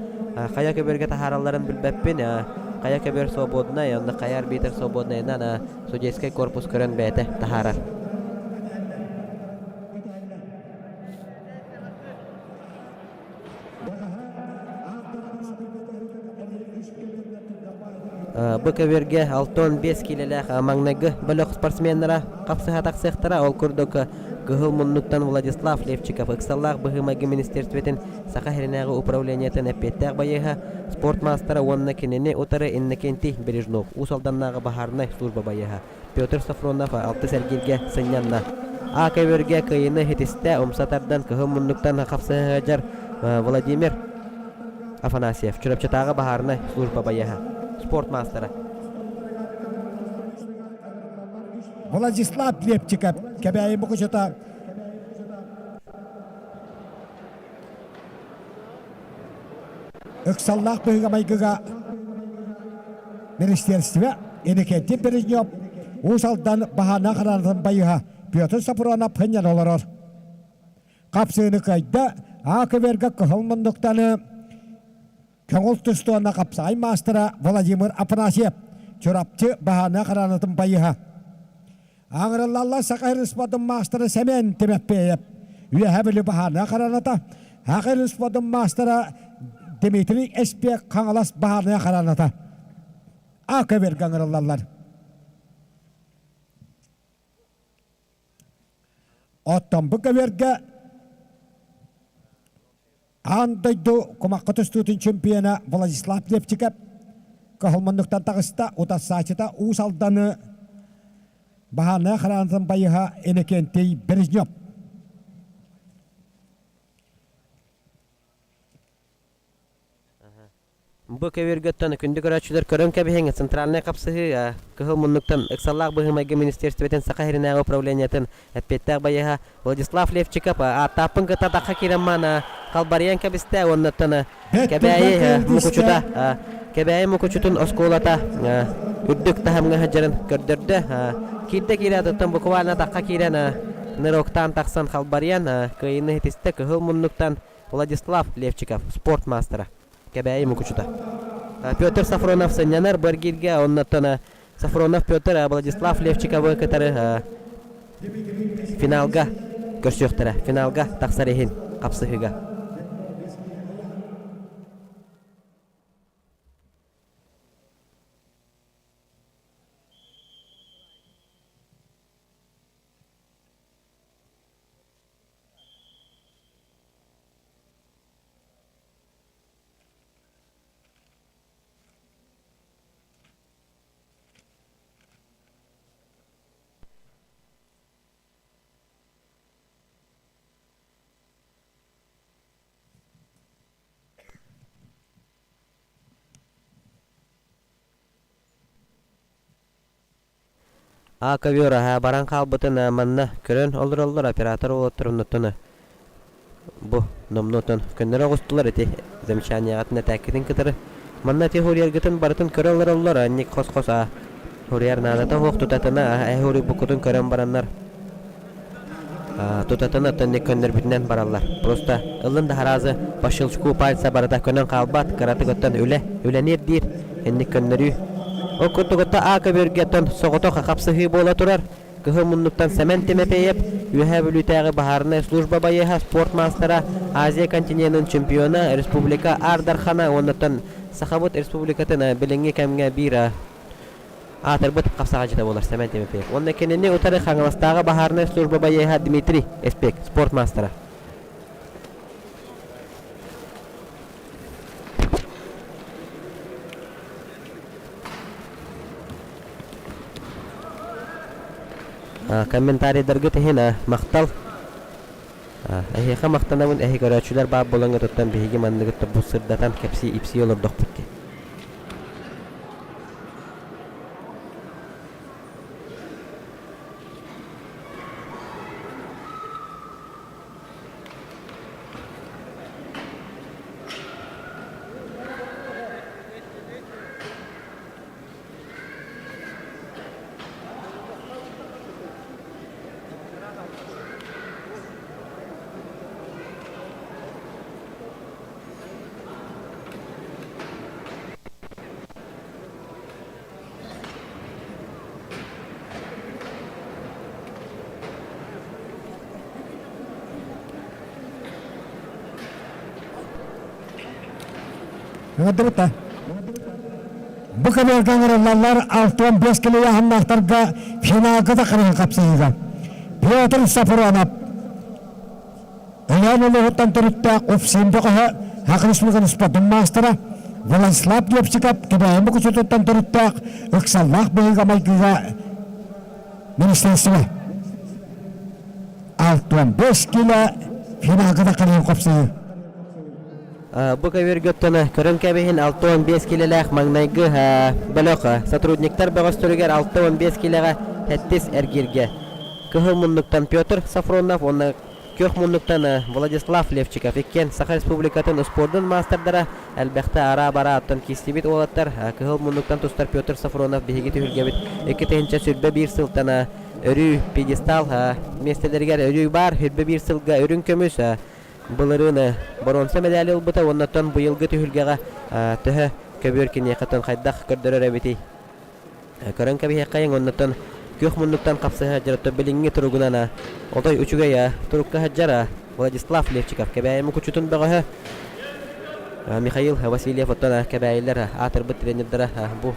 хайа көбүөргэ таһааралларын билбэппин хайа көбүөр свободнай онно хайа арбитр свободнайынан судейскай корпус көрөн бэйэтэ таһаарар. Бу көбүөргэ 65 киилэлээх маҥнайгы бөлөх спортсменнара хапсыһа тахсыахтара. Ол курдук Кыһыл муннуктан Владислав Левчиков ыксаллаах быһыы-майгы министиэристибэтин Саха сиринээҕи управлениетын эппиэттээх байыаһа, спорт маастара уонна кинини утары Иннокентий Бережнов, Уус Алданнааҕы баһаарынай служба байыаһа. Петр Софронов алтыс эргииргэ сынньанна. А көбүөргэ кыайыыны ситистэ, умса тардан кыһыл муннуктан хапсыһа сылдьар Владимир Афанасьев, Чурапчытааҕы баһаарынай служба байыаһа, спорт маастара. Владислав Лепчиков, Кэбээйи Мукучута Ыксаллаах быһыыга-майгыга министиэристибэ Иннокентий Бережнев Уус Алдан баһаана хараанатын байыһа Петр Сапронов хынньан олорор. Хапсыыны кыайда, А-көбүөргэ кыһыл муннуктаны көҥүл тустууна хапсаҕай маастара Владимир Афанасьев Чурапчы баһаана хараанатын байыһа. Аҥырыллаллар Саха Республикатын маастара Сэмэн Тимофеев, Үөһээ Бүлүү баһаарынай хараната, Саха Республикатын маастара Дмитрий Эспек Хаҥалас баһаарынай хараната. А көбүөргэ ыҥырыллаллар. Оттон бу көбүөргэ Аан дойду кумахха тустуутун чемпиона Владислав Левчиков кыһыл муннуктан таҕыста, утарсааччыта Уус Алданы. Баһаарынай охранатын байыһа Иннокентий Бережнев. Бу көбүөргөттөн күндү көрөөччүлэр көрөн кэбиһиҥ, центральнай хапсыһыы Кыһыл муннуктан ыксаллаах быһыы-майгы министиэристибэтин Саха сиринээҕи управлениетын эппиэттээх байыаһа Владислав Левчиков ааттааппын кытта атахха киирэн маана халбарыйан кэбистэ уоннаттан Кэбээйи Мукучута Кэбээйи Мукучутун оскуолата үрдүк таһымҥа сылдьарын көрдөрдө. Киирдэ киирээт оттон буквально атахха киирэн ныроктаан тахсан халбарыйан кыайыыны ситистэ Кыһыл муннуктан Владислав Левчиков спорт маастара. Кэбээйи Мукучута. Петр Сафронов сынньанар бу эргииргэ, оннуттан Сафронов Петр Владислав Левчиковы кытары финалга көрсүөхтэрэ. Финалга тахсар иһин хапсыһыыга. А ковер аһа баран хаалбытын манна көрөн олороллор оператор уолаттар оннуттан бу номнуотун көннөрө оҕустулар ити замечанияҕытын этээккитин кытары манна ити хуруйаргытын барытын көрө олороллор анник хос-хос а хуруйар наадата суох тутатына эһи хуруйбуккутун көрөн бараннар тутатына оттон көннөрбүтүнэн бараллар просто ыллын да хараазы по щелчку пальца барыта көнөн хаалбат кыратык оттон үлэ үлэниир диир инник көннөрүү ол курдук отто а көбүөргэ оттон соҕотох хапсыһыы буола турар Кыһыл муннуктан Сэмэн Тимофеев, Үөһээ Бүлүүтээҕи баһаарынай служба байыаһа, спорт маастара, Азия континенын чемпиона, республика Аар Дархана уоннаттан Сахабыт Республикатын билиҥҥи кэмҥэ биир аатырбыт хапсаҕайдьыта буолар Сэмэн Тимофеев. Уонна кинини утары Хаҥаластааҕы баһаарынай служба байыаһа Дмитрий Эспек, спорт маастара. Комментарийдаргыт иһин махтал. Эһиэхэ махтанабын эһи көрөөччүлэр баар буолаҥҥытыттан биһиги манныгыт бу сырдатан кэпсии-ипсии олордохпут дии. Ыҥырдыбыта. Бу кэмэргэ ыҥырыллаллар 65 килояһыннаахтарга финалга да харыһы хапсыһыыга. Петр Сафронов Өлөөн улууһуттан төрүттээх УФСИН бөҕөһө, Саха Республикатын спордун маастара Владислав Лепчиков Кэбээйи Мукучутуттан төрүттээх ыксаллаах быһыыга-майгыга министерство 65 кило финалга да кэлэн хопсуйуу. Бу көбүөргөттөн көрөн кэбиһин 65 килэлээх маҥнайгы бөлөх сотрудниктар бөҕөстөрүгэр 65 килэҕэ сэттис эргииргэ Кыһыл муннуктан Петр Сафронов уонна Күөх муннуктан Владислав Левчиков иккиэн Саха Республикатын успуордун маастардара элбэхтэ араа-бараа оттон киирсибит уолаттар Кыһыл муннуктан тустар Петр Сафронов биһиги түһүлгэбит 2021 сылтан өрүү пьедестал миэстэлэригэр өрүү баар 21 сылга үрүҥ көмүс былырыын боруонса мэдээли ылбыта уонна оттон быйылгы түһүлгэҕэ төһө көбүөр киниэхэ хайдах көрдөрөр эбитий Көрөн кэбиһиэххэйиҥ, оннуттан күөх муннуктан хапсыһа сылдьар, оттон билиҥҥи туругунан отой үчүгэй турукка сылдьар Владислав Левчиков Кэбээйи Мукучутун бөҕөһө Михаил Васильев оттон Кэбээйилэр аатырбыт тренердара бу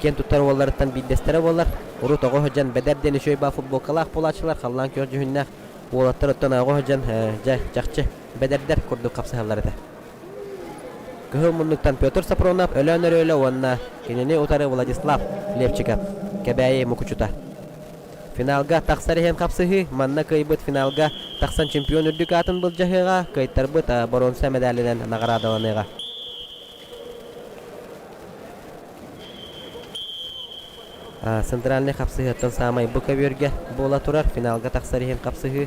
киэн туттар уолларыттан биирдэстэрэ буолар. Урут оҕо сылдьан Бэдэр диэн үчүгэй баа футболкалаах буолааччылар, халлаан күөх дьүһүннээх уолаттар оттон оҕо сылдьан дьэ чахчы бэдэрдэр курдук хапсыһаллар этэ. Кыһыл муннуктан Петр Сапронов, Өлөөн Өрүөлэ уонна кинини утары Владислав Левчиков, Кэбээйи Мукучута. Финалга тахсар иһин хапсыһыы, манна кыайбыт финалга тахсан чемпион үрдүк аатын былдьаһыаҕа, кыайтарбыт боруонса мэдээлинэн наҕараадаланыаҕа. Центральнай хапсыһыыттан саамай бу көбүөргэ буола турар финалга тахсар иһин хапсыһыы.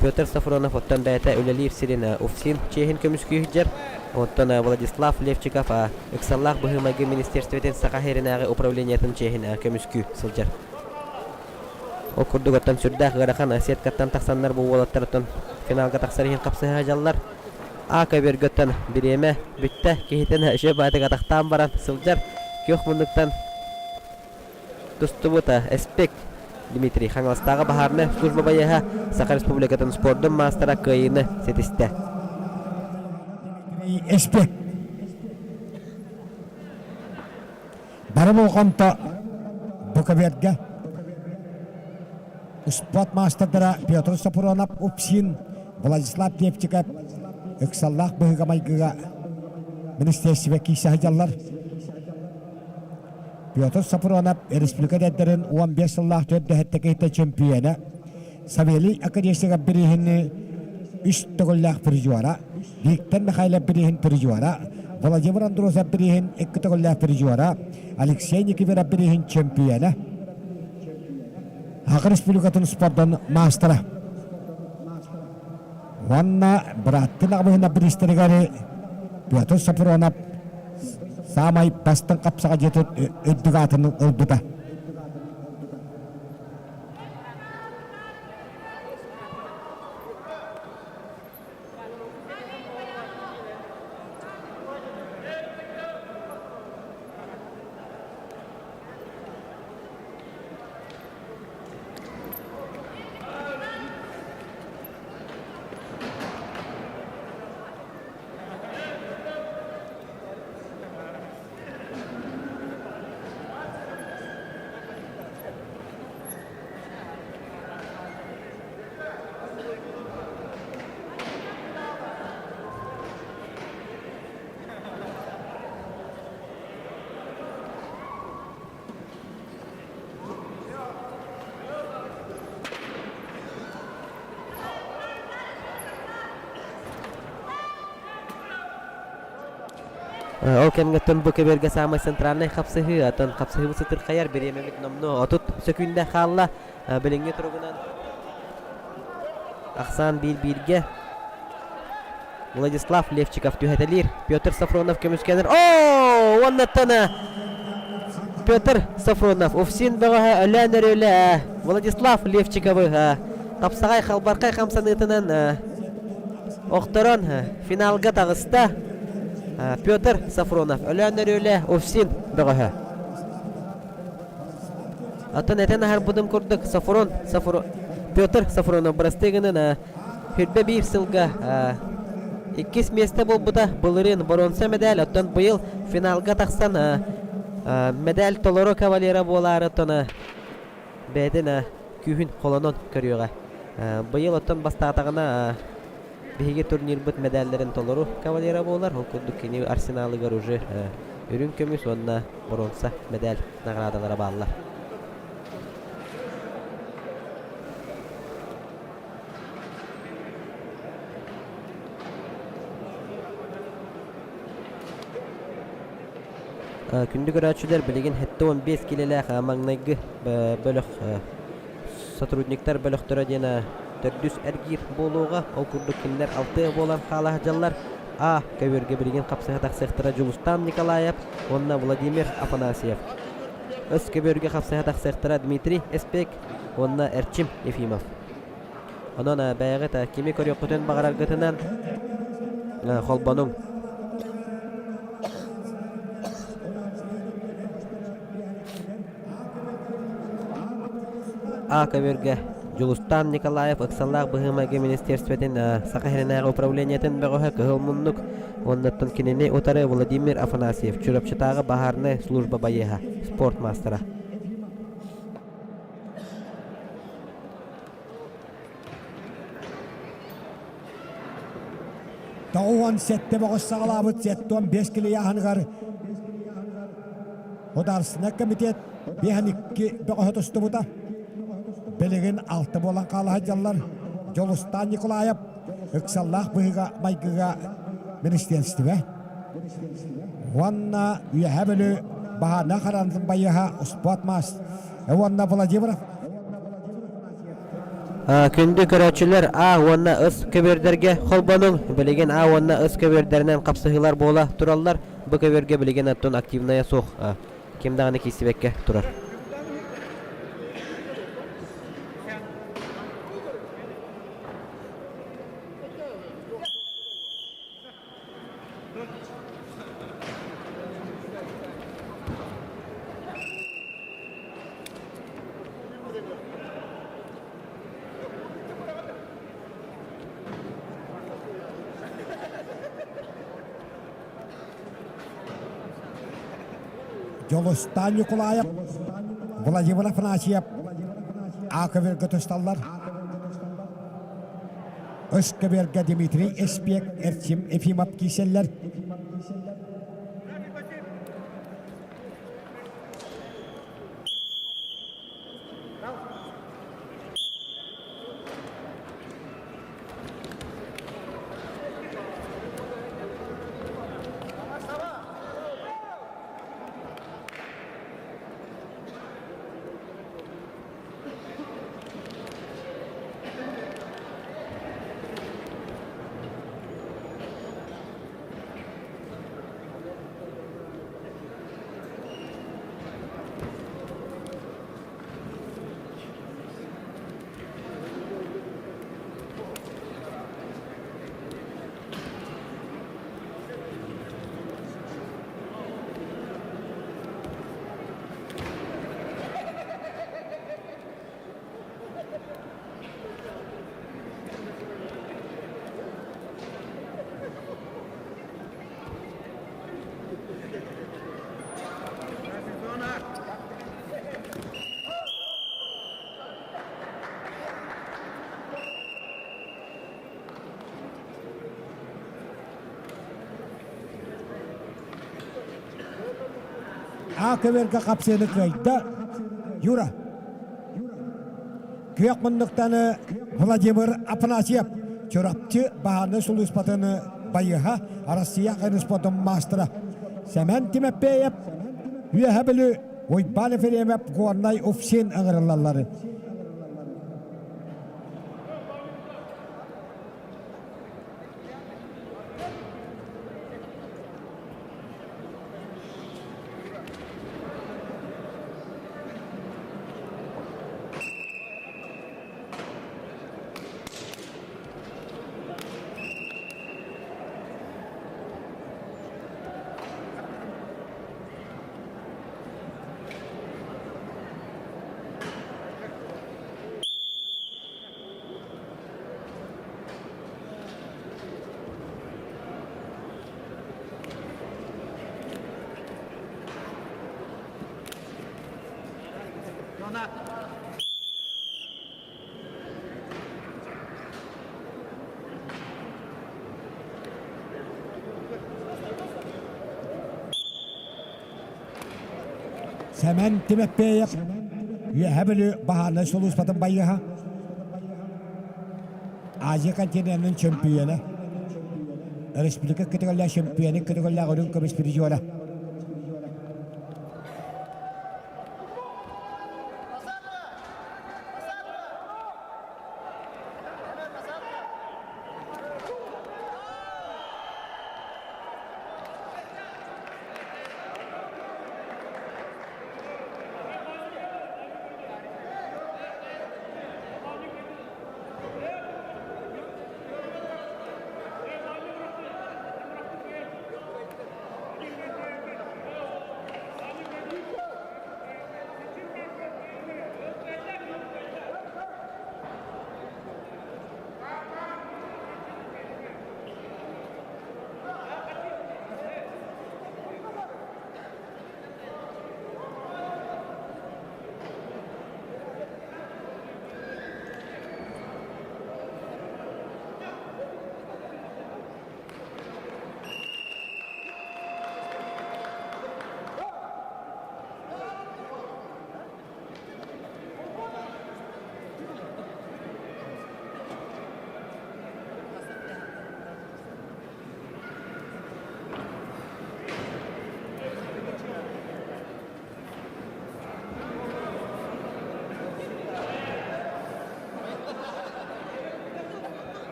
Петр Сафронов оттон бэйэтэ үлэлиир сирин УФСИН чиэһин көмүскүү сылдьар. Оттон Владислав Левчиков ыксаллаах быһыы-майгы министерствотын Саха сиринээҕи управлениетын чиэһин көмүскүү сылдьар. Ол курдук оттон сүрдээх ыарахан сеткаттан тахсаннар бу уолаттар оттон финалга тахсар иһин хапсыһа сылдьаллар. А көбүөргөттөн бириэмэ бүттэ, киһитин үчүгэй баҕайытык атахтаан баран сылдьар. Күөх муннуктан тустубута Эспек Дмитрий Хаҥаластааҕы баһаарынай служба байыаһа Саха Республикатын спордун маастара кыайыыны ситистэ. Эспек Бары болҕомто бу көбүөргэ Спорт маастардара Петр Сопронов, УПСИН, Владислав Левчиков ыксаллаах быһыыга-майгыга министиэристибэ киирсэ сылдьаллар. Петр Сопронов республика эдэрдэрин 15 сыллаах төрдөһөттө киһитэ чөмпүйүөнэ, Савелий Оконешников бирииһини үс төгүллээх призера, Виктор Михайлов бирииһин призера, Владимир Андросов бирииһин икки төгүллээх призера, Алексей Никифоров бирииһин чөмпүйүөнэ. Саха Республикатын спордун маастара. Уонна бырааттын аҕабыһына бириистэригэр Петр Сафронов саамай бастыҥ хапсаҕа дьиэтин үрдүк аатын ылбыта. Ол кэмҥэ бу көбүөргэ саамай центральнай хапсыһыы, оттон хапсыһыыбыт сытырхайар бириэмэбит номнуо 30 сөкүүндэ хаалла. Билиҥҥи туругунан ахсаан биир-бииргэ Владислав Левчиков түһэтэлиир. Петр Сафронов көмүскэнэр. Оо! Уоннаттан Петр Сафронов УФСИН бөҕөһө өлөөн өрүөлэ Владислав Левчиковы тапсаҕай халбархай хамсаныытынан охторон финалга таҕыста. Петр Сафронов өлөөн өрүөлэ УФСИН бөҕөһө. Оттон этэн аһарбытым курдук Сафрон, Сафро, Петр Сафронов бырастыы гынан Хүрбэ биир сылга иккис миэстэ буолбута. Былырыын боруонса мэдээл, оттон быйыл финалга тахсан мэдээл толору кавалера буолаары оттон бэйэтин күүһүн холонон көрүөҕэ. Быйыл оттон бастаатаҕына биһиги турнирбыт мэдээллэрин толору кавалера буолар. Ол курдук кини арсеналыгар уже үрүҥ көмүс уонна боруонса мэдээл наҕараадалара бааллар. Күндү көрөөччүлэр, билигин 75 киилэлээх маҥнайгы бөлөх сотрудниктар бөлөхтөрө диэн төрдүс эргиир буолуоҕа. Ол курдук кинилэр алтыа буолан хаала сылдьаллар. А көбүөргэ билигин хапсыһа тахсыахтара Дьулустаан Николаев уонна Владимир Афанасьев. Өс көбүөргэ хапсыһа тахсыахтара Дмитрий Эспек уонна Эрчим Ефимов. Онон бэйэҕит кими көрүөххүтүн баҕараргытынан холбонуҥ. А көбүөргэ Дьулустаан Николаев ыксаллаах быһыы-майгы министерствотын Саха сиринээҕи управлениетын бөҕөһө Кыһыл Муннук уоннаттан кинини утары Владимир Афанасьев Чурапчытааҕы баһаарынай служба байыаһа, спорт маастара. 97 бөҕөс саҕалаабыт 75 килийааһыныгар Государственный комитет 52 бөҕөһө тустубута. Билигин алта буолан хаала сылдьаллар. Дьулустаан Николаев ыксаллаах быһыыга-майгыга министиэристибэ уонна Үөһээ Бүлүү баһаарынай харантын байыаһа успуорт маас уонна Владимир Күндү көрөөччүлэр А уонна С көбүөрдэргэ холбонуҥ. Билигин А уонна С көбүөрдэринэн хапсыһыылар буола тураллар. Бу көбүөргэ билигин оттон активная суох. Ким даҕаны киирсибэккэ турар. Дьолустаан Ньукулаайап, Владимир Афанасьев Аковерга тусталлар. Өскөбүөргэ Дмитрий Эспиэк, Эрчим Ефимов киирсэллэр. А көбүөргэ хапсыыны кыайда Юра. Күөх муннуктаны Владимир Афанасьев Чурапчы баһаарынай сулууспатын байыһа Россия спортун маастара Сэмэн Тимофеев Үөһэ Бүлүү Уйбаан Ефремов Горнай УФСИН ыҥырыллаллар. Сэмэн Тимофеев Үөһэ Бүлүү баһаарынай сулууспатын байыаһа Азия континенын чөмпүйүөнэ, республика кытыгаллаах чөмпүйүөнүн кытыгаллаах үрүҥ көмүс призера.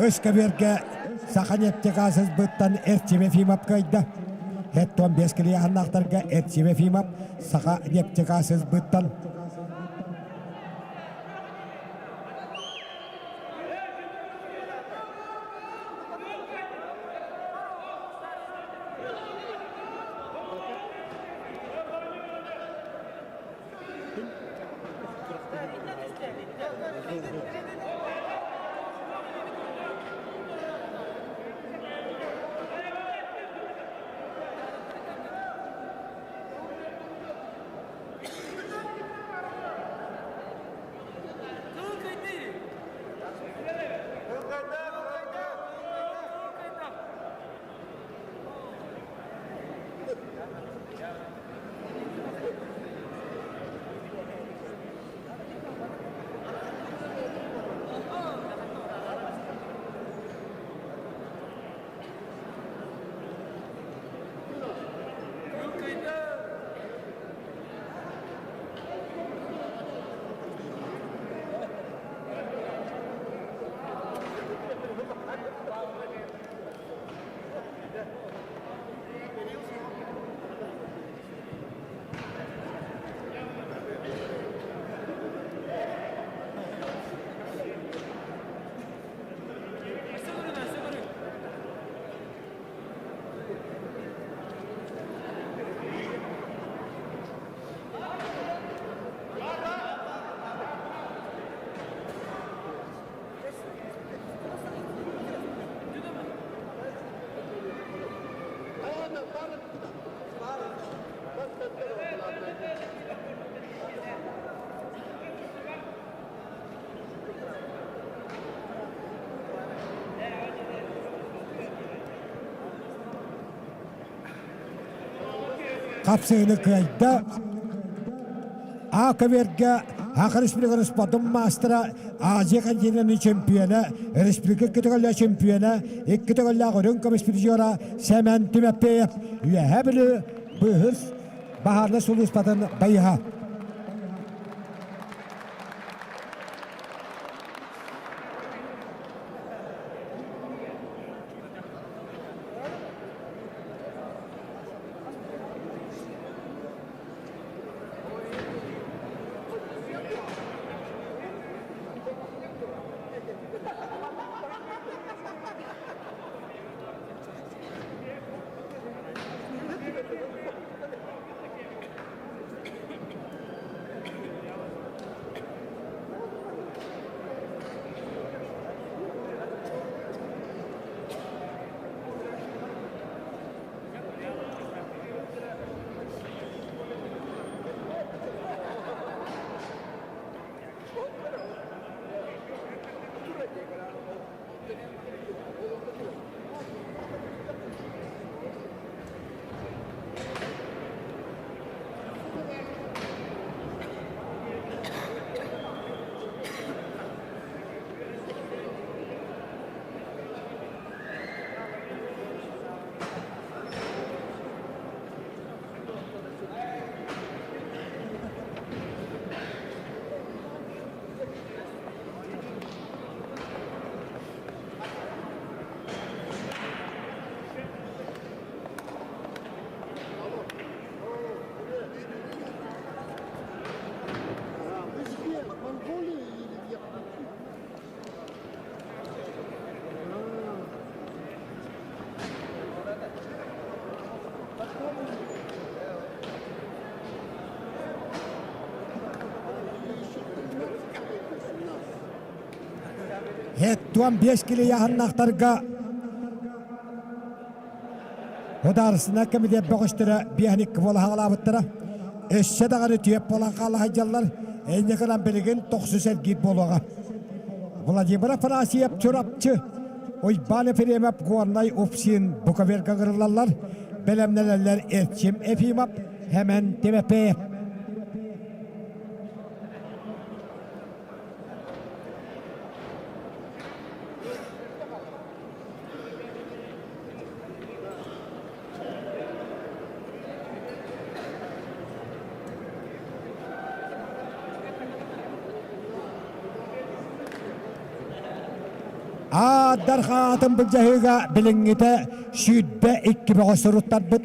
Өскөбүөргэ Саха нефтегаз СБ-ттан Эрчим Ефимов кыайда. Хэттон 5 килиаһаннаахтарга Эрчим Ефимов Саха нефтегаз СБ-ттан Хапсыыны кыайда. А көбүөргэ Саха Республикатын спордун маастара, Азия континенын чемпиона, республика икки төгүллээх чемпиона, икки төгүллээх үрүҥ көмүс призера Сэмэн Тимофеев Үөһээ Бүлүү быыһыр баһаарынай сулууспатын байыһа. Һэттуан биэс килийаһыннахтарга Ударсына кэмитиэт бөҕөстөрө биэһин буола хаалаабыттара. Өссө даҕаны түөп буолан хаала сылдьаллар. Инньэ гынан билигин тохсус эргиир буолуоҕа. Владимир Афанасьев Чурапчы, Уйбаан Ефремов Горнай Упсин Буковерга ыҥырыллаллар. Бэлэмнэнэллэр Эрчим Ефимов, Хэмэн Тимофеев. Аардар хаатын былдьаһыыга билиҥҥитэ 22 бөҕө суруттарбыт.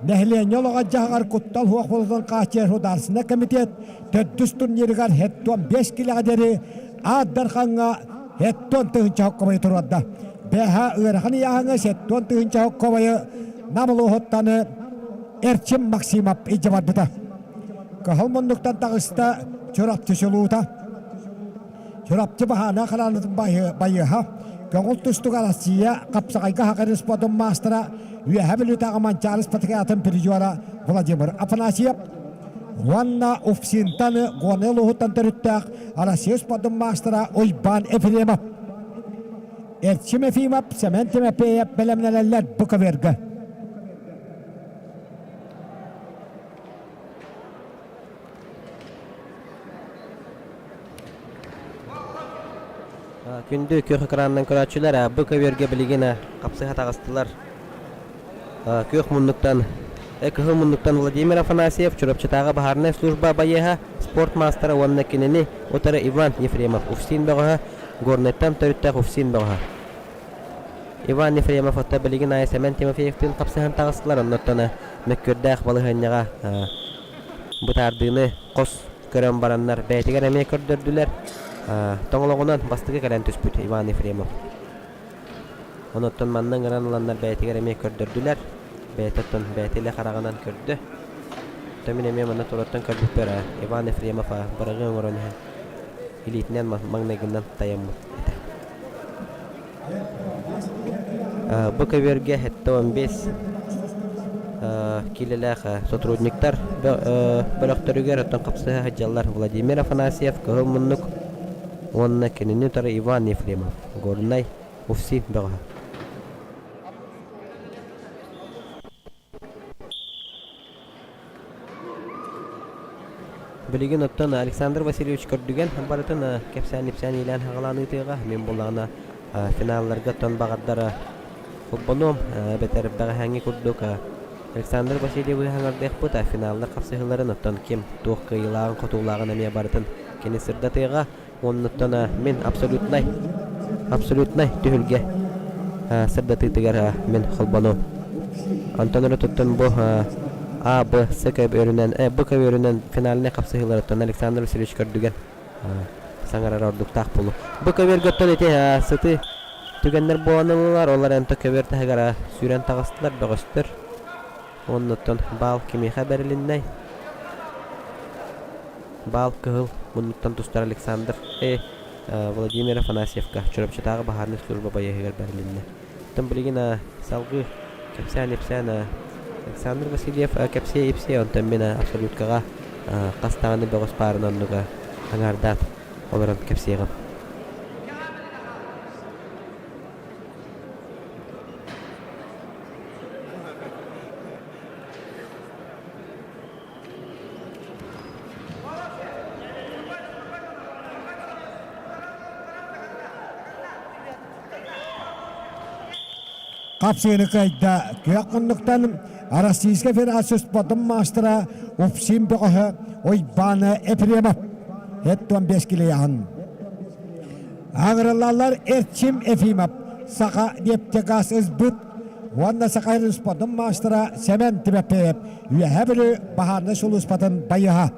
Нэһилиэнньэ олоҕо-дьаһаҕар куттал суох буолуутун хааччыйар Судаарыстыбаннай комитет төрдүс турнирыгар хэттуон 5 килэҕэ диэри Аар Дархаҥҥа хэттуон тыһыынча хоккобайы туруорда. Бэһэ ыарахан ыйааһыҥҥа сэттуон тыһыынча хоккобайы Нам улууһуттан Эрчим Максимов илдьэ барбыта. Кыһыл муннуктан таҕыста Чурапчы чулуута. Чурапчы баһаана хараанытын байыаһа, көҥүл тустууга Россия хапсаҕайга хакырыс спордун маастара, Үөһээ Бүлүүтээҕи Манчаары спартакиадатын призера Владимир Афанасьев уонна Уфсинтан Горнай улууһуттан төрүттээх Россия спордун маастара Уйбаан Ефремов. Эрчим Ефимов, Сэмэн Тимофеев бэлэмнэнэллэр бу көбүөргэ. Күндү күөх экранынан көрөөччүлэр, бу көбүөргэ билигин хапсыһа таҕыстылар. Күөх муннуктан, кыһыл муннуктан Владимир Афанасьев, Чурапчытааҕы баһаарынай служба байыаһа, спорт маастара уонна кинини утары Иван Ефремов, УФСИН бөҕөһө, Горнайтан төрүттээх УФСИН бөҕөһө. Иван Ефремов отто билигин аайы Сэмэн Тимофеевтыын хапсыһан таҕыстылар, оннуттан мөккүөрдээх балаһыанньаҕа бытаардыыны хос көрөн бараннар бэйэтигэр эмиэ көрдөрдүлэр. Тоҥолоҕунан бастакы кэлэн түспүт Иван Ефремов. Онуттан манна ыҥыран ыланнар бэйэтигэр эмиэ көрдөрдүлэр. Бэйэтэ оттон бэйэтэ илэ хараҕынан көрдө. Оттон мин эмиэ манна тураттан көрбүппэр Иван Ефремов быраҕыы оҥорон иһэн илиитинэн маҥнайгынан тайаммыт этэ. Бу көбүөргэ 75 киилэлээх сотрудниктар бөлөхтөрүгэр оттон хапсыһа сылдьаллар Владимир Афанасьев, Кыһыл Муннук уонна кинини утары Иван Ефремов, Горнай, УФСИ бөҕөһө. Билигин оттон Александр Васильевич көрдүгэн барытын кэпсээн-ипсээн иилээн-хаҕалаан ыытыаҕа. Мин буоллаҕына финалларга оттон баҕардара холбонуом эбэтэр бэҕэһээҥҥи курдук Александр Васильевы хаҥардыахпыт финаллар хапсыһыыларын оттон ким туох кыайыылааҕын-хотуулааҕын эмиэ барытын кини сырдатыаҕа. Оннуттан мин абсолютнай абсолютнай түһүлгэ сырдатыытыгар мин холбонуом. Онтон эрэ туттан бу А, Б, С көбүөрүнэн, Б көбүөрүнэн финальнай хапсыһыыларыттан Александр Васильевич көрдүгэн саҥарар ордуктаах буолуо. Бу көбүөргэ оттон ити сытыы түгэннэр буолан ыллылар, олор энто көбүөр таһыгар сүүрэн таҕыстылар, бөҕөстөр. Оннуттан баал кимиэхэ бэрилиннэй? Баал кыһыл муннуктан тустар Александр Э. Владимир Афанасьевка Чурапчытааҕы баһаарынай служба байыаһыгар бэрилиннэ. Оттон билигин салгыы кэпсээн-ипсээн Александр Васильев кэпсиэ-ипсиэ, онтон мин абсолюткаҕа хас даҕаны бөҕөс баарын оннуга аҥаардаат олорон кэпсиэҕим. Хапсыыны кыайда күөх муннуктан Российскай Федерация спордун маастара Уфсин бөҕөһө Уйбаан Ефремов 75 килояһын. Аҕырылалар Эрчим Ефимов Саха нефтегаз СБыт уонна Саха спордун маастара Сэмэн Тимофеев Үөһээ Бүлүү баһаарынай сулууспатын байыһа.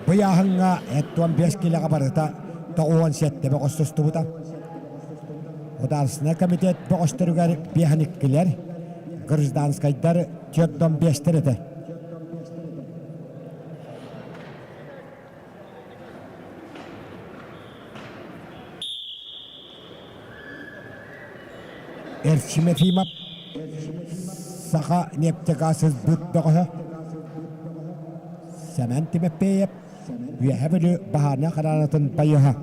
Быйааһыҥҥа 75 киилэҕэ барыта 97 бөҕөс тустубута. Государственнай комитет бөҕөстөрүгэр биэһэниккилэр, гражданскайдар 45-тэр этэ. Эрчим Ефимов Саха нефтегазсбыт бөҕөһө Сэмэн Тимофеев Үөһэ Бүлүү баһаарынай хараанатын байыһа.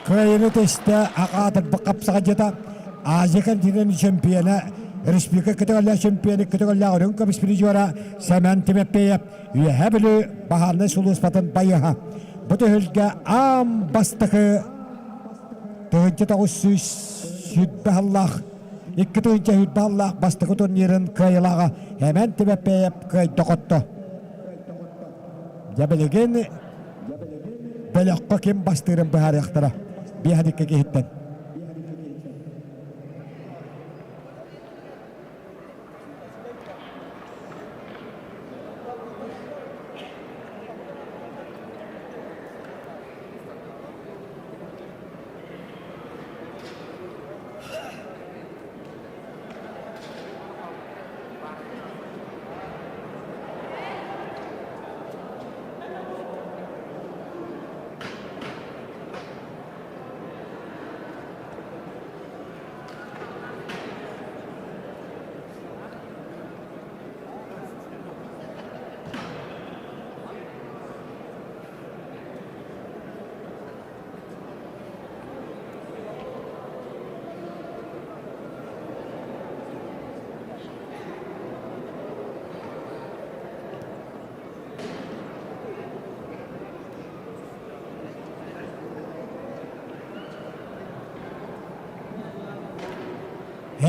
Кыайыыны тэстэ аҕаатырбыт хапсаҕайдьыта Азия континент чемпиона, республика көтөҕөллөөх чемпиона көтөҕөллөөх үрүҥ көмүс призера Сэмэн Тимофеев Үөһээ Бүлүү баһаарынай сулууспатын байыһа. Бу түһүлгэ аан бастакы 1920 сыллаах 2020 сыллаах бастакы турнирын кыайыылааҕа Эмэн Тимофеев кыайда-хотто. Дьэ билигин бөлөххө ким бастыырын быһаарыахтара биэһэдикки киһиттэн.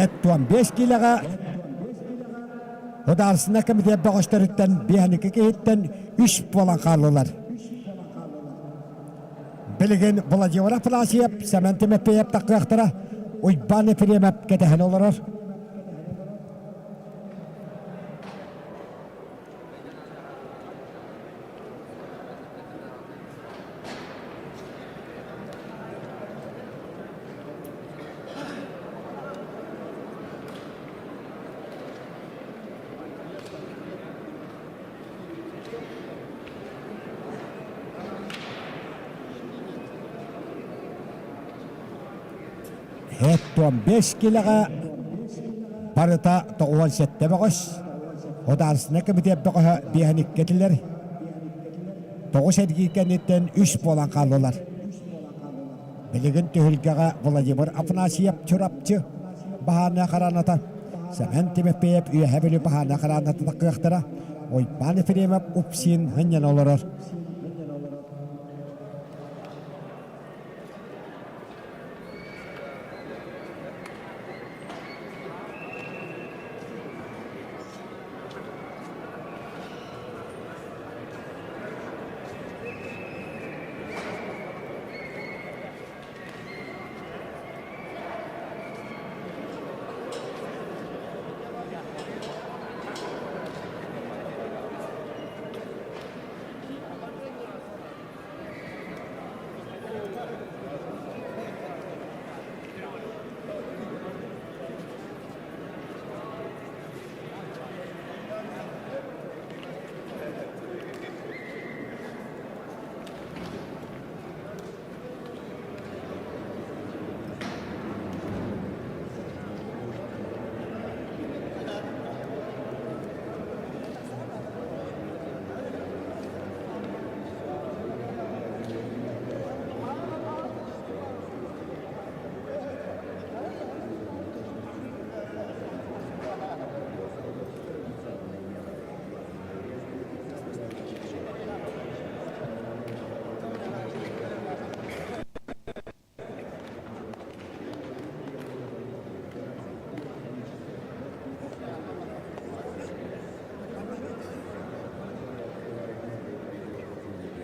Эт 15 киилэҕэ Судаарыстыбаннай комитет бөҕөстөрүттэн биэһэникки киһиттэн үс буолан хааллылар. Билигин Владимир Афанасьев, Сэмэн Тимофеев таххыахтара, Уйбаан Ефремов кэтэһэн олорор. 75 килэҕэ барыта 97 бөҕөс, Судаарыстыбаннай комитет бөҕөһө биэһэниккэ этилэр. Тоҕус эргии кэнниттэн үс буолан хааллылар. Билигин түһүлгэҕэ Владимир Афанасьев Чурапчы баһаарынай хараната, Сэмэн Тимофеев Үөһээ Бүлүү баһаарынай хараната таххыахтара, Уйбаан Ефремов Упсин сынньана олорор.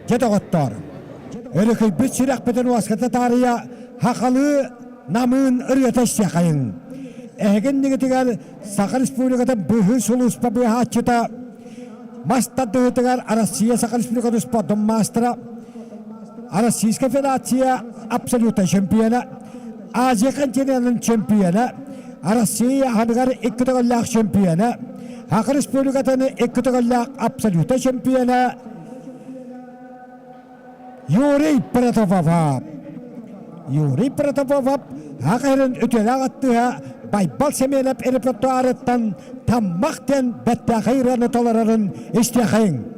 Дьэ доҕоттоор, өрүкүйбүт сүрэхпитин уоската таарыйа хахалыы намыын ырыата истиэхэйиҥ. Эһиги иннигитигэр Саха Республикатын быыһыыр сулууспа быыһааччыта мас тардыһыытыгар Россия Саха Республикатын спордун маастара, Российская Федерация абсолютнай чемпиона, Азия континенын чемпиона, Россия аһыныгар икки төгүллээх чемпиона, Саха Республикатын икки төгүллээх абсолютнай чемпиона Юрий Протопопов. Юрий Протопопов ах эрин үтүөлээх аттыһа Байбал Семенов репертуарыттан Таммах диэн бэттээхэй ырыаны толорорун истиэхэйиҥ.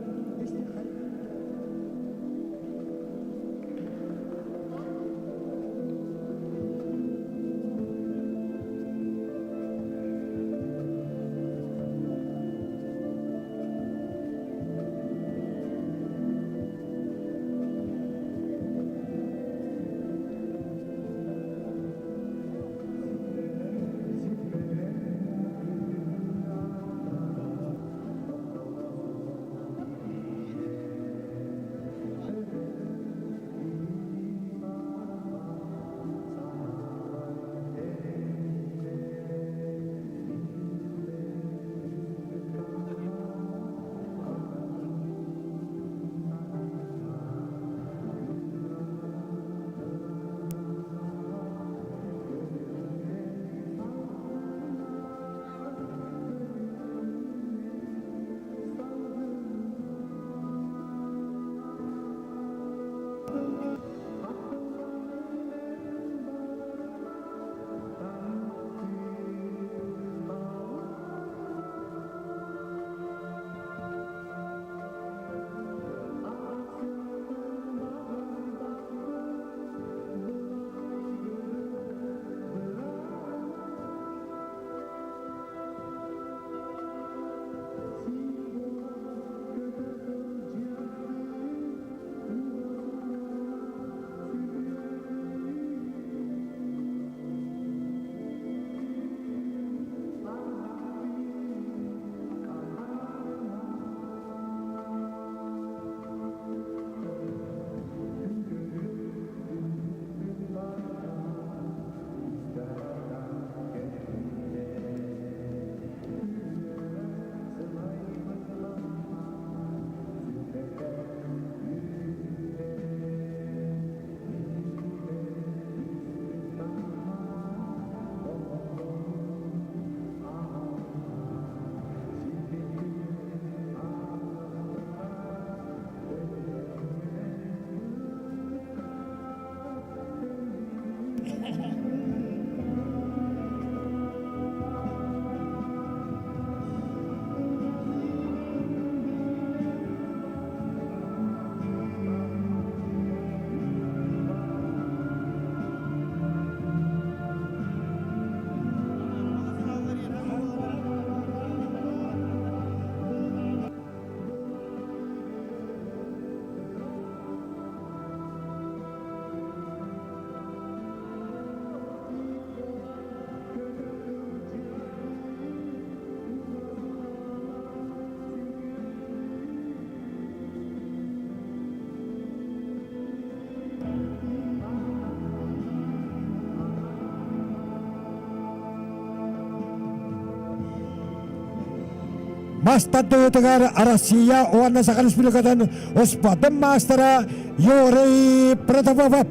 Мас тардыытыгар Россия уонна Саха Республикатын успуордун маастара Юрий Протопопов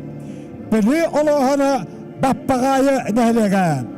Бүлүү олоһоно Баппаҕаайы нэһилиэгэ.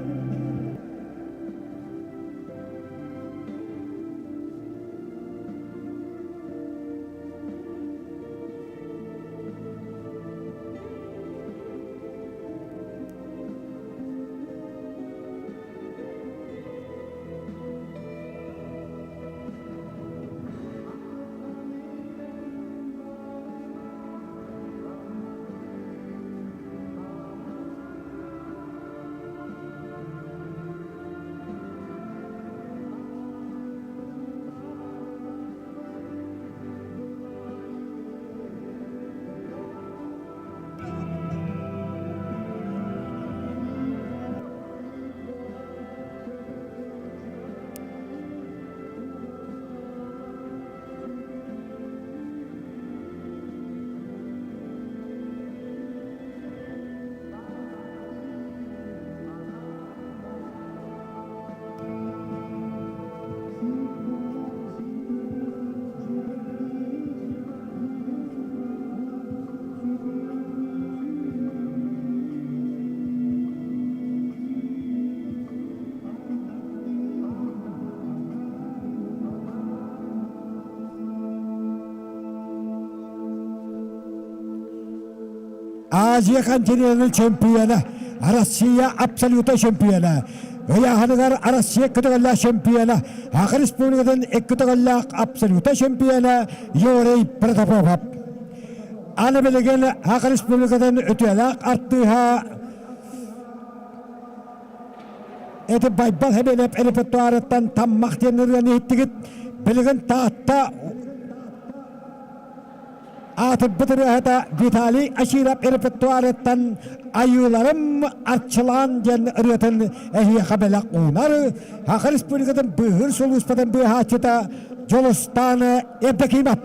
Азия континенын чемпиона, Россия абсолютнай чемпиона, ыйааһыныгар Россия көтөҕөллөөх чемпиона, Саха Республикатын икки көтөҕөллөөх абсолютнай чемпиона Юрий Протопопов. Аны билигин Саха Республикатын үтүөлээх артыыһа Эти Байбал Хэбэлэп репертуарыттан Таммах диэн ырыаны иһиттигит. Билигин Таатта Аатырбыт ырыаһыта Виталий Аширов репертуарыттан «Айыыларым арчылаан» диэн ырыатын эһиэхэ бэлэх уунар Саха Республикатын быыһыыр сулууспатын быыһааччыта Дьулустаан Евдокимов.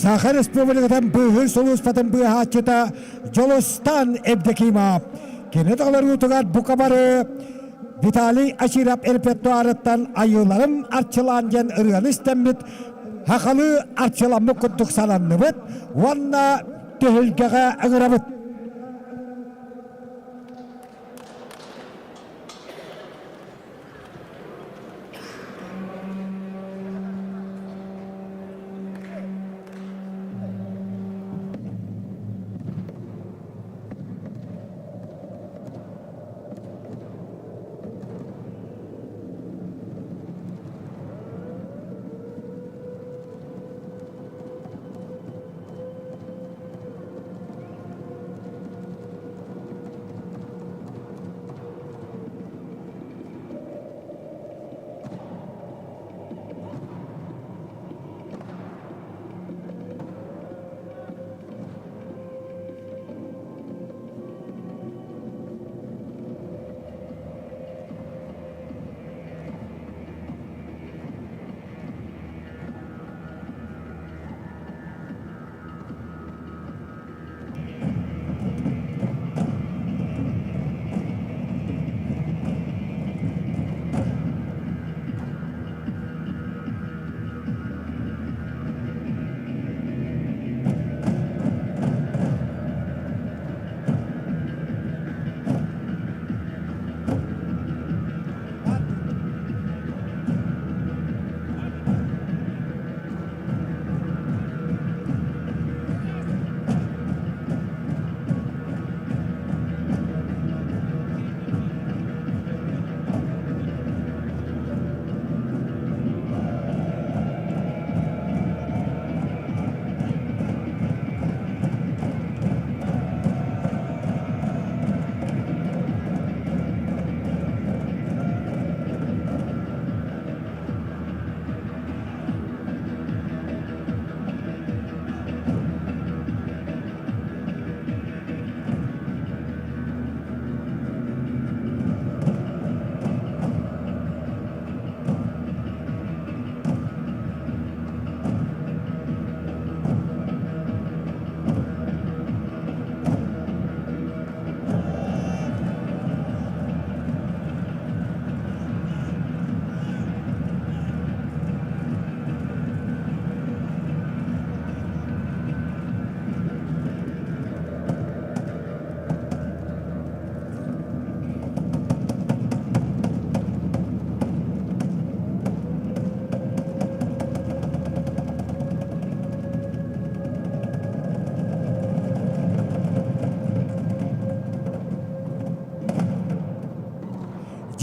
Саха Республикатын быыһыыр сулууспатын быыһааччыта Дьулустан Евдокимов. Кини толоруутугар бука бары Виталий Аширов репертуарыттан «Айыыларым арчылаан» диэн ырыаны истэммит. Хахалыы арчыламмыт курдук сананныбыт уонна түһүлгэҕэ ыҥырабыт.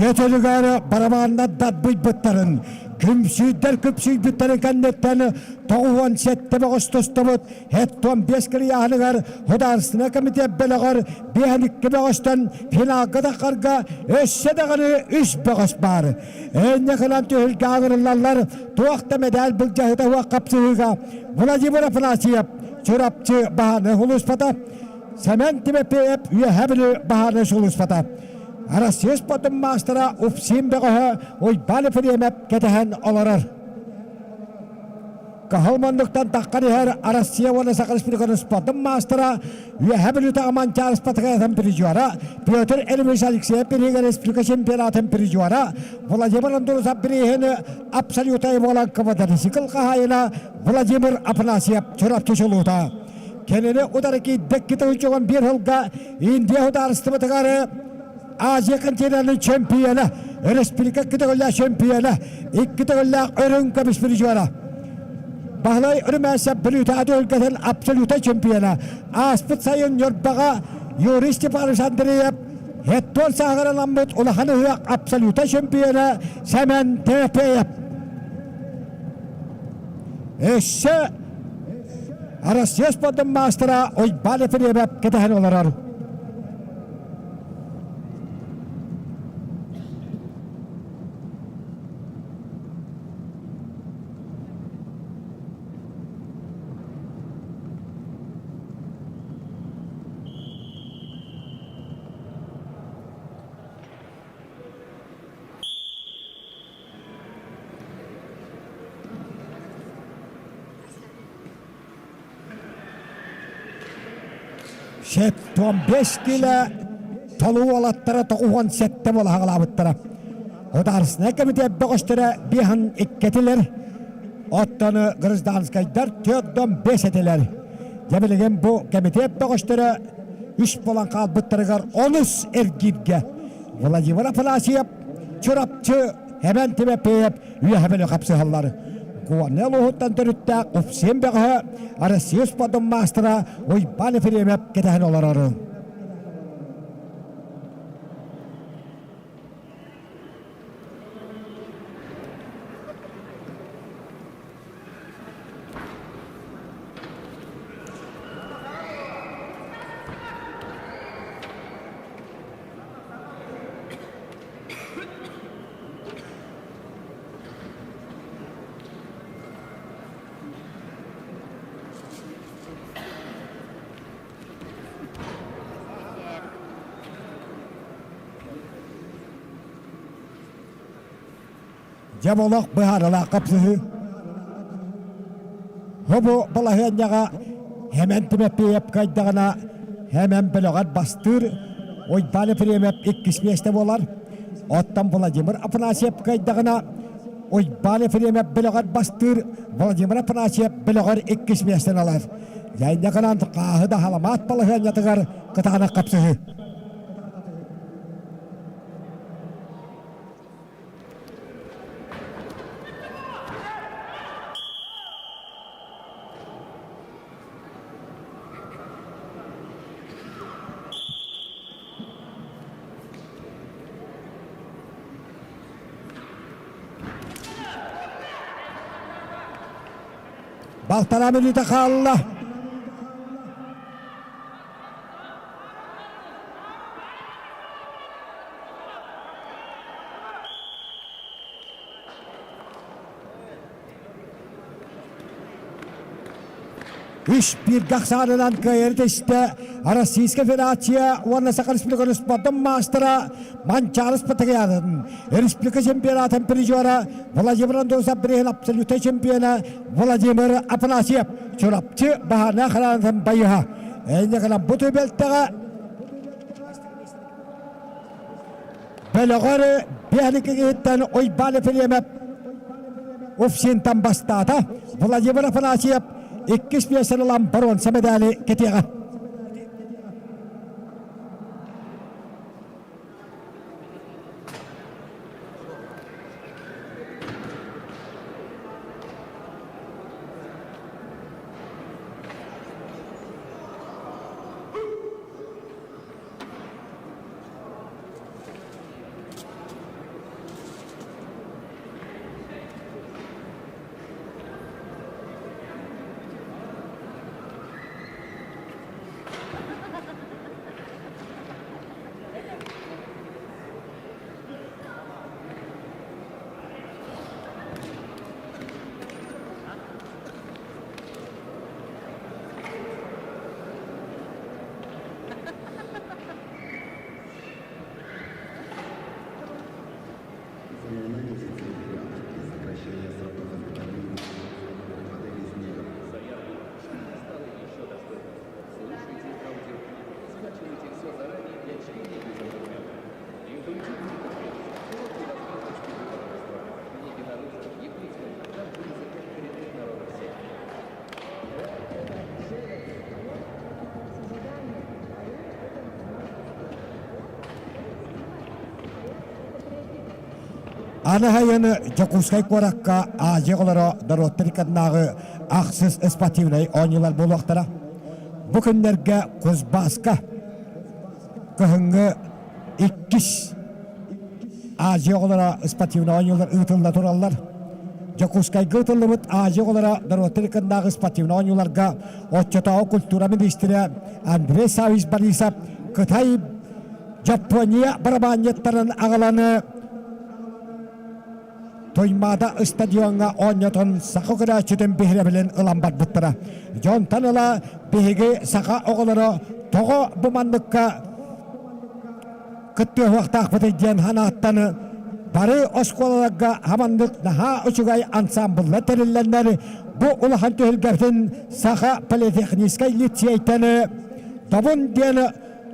Дьэ төлүгэр барабааннар датбыйбыттарын, күмсүйдэр күпсүйбүттэрин кэнниттэн 97 бөҕөс тустубут 75 кырыйааһыныгар Художественнай комитет бөлөҕөр 52 бөҕөстөн финалга таххарга өссө даҕаны үс бөҕөс баар. Энньэ кылан түһүлгэ аҥырыллаллар туох да мэдээл былдьаһыта суох хапсыһыыга Владимир Афанасьев Чурапчы баһааны сулууспата, Сэмэн Тимофеев Үөһээ Бүлүү баһааны сулууспата. Россия спордун маастара Упсин бөҕөһө Уйбаан Ефремов кэтэһэн олорор. Кыһыл муннуктан таххан иһэр Россия уонна Саха Республикатын спордун маастара Үөһээ Бүлүүтэ Аманчаар спартакиадатын призера Петр Ильич Алексеев бириигэ республика чемпионатын призера Владимир Андурусов бирииһин абсолютай буолан квадроцикл хаһаайына Владимир Афанасьев Чурапчы чулуута. Кинини утары киирбэкки тылдьыгын биир сылга Индия судаарыстыбатыгар Азия континенын чемпиона, республика икки чемпиона, икки төгүллээх өрүҥ көмүс призера. Баһылай Румянцев Бүлүүтэ өлкөтүн абсолюта чемпиона. Ааспыт сайын Ньурбаҕа Юрий Степанович Андреев Хеттон сааһыраламмыт улахан ыһыах абсолюта чемпиона Сэмэн Тепеев. Өссө Россия спордун маастара Уйбаан Ефремов кэтэһэн олорор. 75 килэ толуу уолаттара 97 буола хаҕалаабыттара. Государственнай комитет бөҕөстөрө биэһин иккэтилэр. Оттон гражданскайдар 45 этилэр. Дьэ билигин бу кэмитиэт бөҕөстөрө үс буолан хаалбыттарыгар онус эргииргэ Владимир Афанасьев Чурапчы Эбэн Тимофеев үөһэ бөлөх хапсыһаллар. Горнай улууһуттан төрүттээх Упсин бөҕөһө Россия спордун маастара Уйбаан Ефремов кэтэһэн олорор. Дьэ олох быһаарылаах хапсыһыы. Бу балаһыанньаҕа Хэмэн Тимофеев кыайдаҕына Хэмэн бөлөҕөр бастыыр Уйбаан Ефремов иккис миэстэ буолар. Оттон Владимир Афанасьев кыайдаҕына Уйбаан Ефремов бөлөҕөр бастыыр Владимир Афанасьев бөлөҕөр иккис миэстэни ылар. Дьайньакынан хааһы да халамаат балаһыанньатыгар кытаанах хапсыһыы. Балтараа мүнүүтэ хаалла. Үс бииргэ ахсаанынан кыайары тэстэ Российская Федерация уонна Саха Республикатын спордун маастара Манчаары Спартакиадатын республика чемпионатын призера Владимир Андросов бириһин абсолютнай чемпиона Владимир Афанасьев Чурапчы баһаарнай охранатын байыһа. Эйнекынан бу түбэлтэҕэ Бөлөҕөр биэһэликигиттэн Уйбаан Ефремов Уфсинтан бастаата. Владимир Афанасьев иккис миэстэни ылан боруонса мэдээли кэтиэҕэ. На месяц вперед для сокращения сроков изготовления новых моделей снега. Аны сайын Дьокуускай куоракка Азия оҕолоро норуоттар иккардынааҕы ахсыс спортивнай оонньуулар буолуохтара. Бу күннэргэ Кузбасска кыһыҥҥы иккис Азия оҕолоро спортивнай оонньуулар ыытылла тураллар. Дьокуускайга ыытыллыбыт Азия оҕолоро норуоттар иккардынааҕы спортивнай оонньууларга оччотооҕу культура миниистирэ Андрей Саввич Борисов Кытай Япония барабаанньыттарын аҕаланы Туймаада стадиоҥҥа оонньотон саха көрөөччүтүн биһирэбилин ылан барбыттара. Дьонтон ыла биһиги саха оҕолоро тоҕо бу манныкка кыттыһыахтаахпытый диэн санааттан бары оскуолаларга хаманнык наһаа үчүгэй ансамбллар тэриллэннэр бу улахан түһүлгэбитин Саха политехническай лицейтэн Добун диэн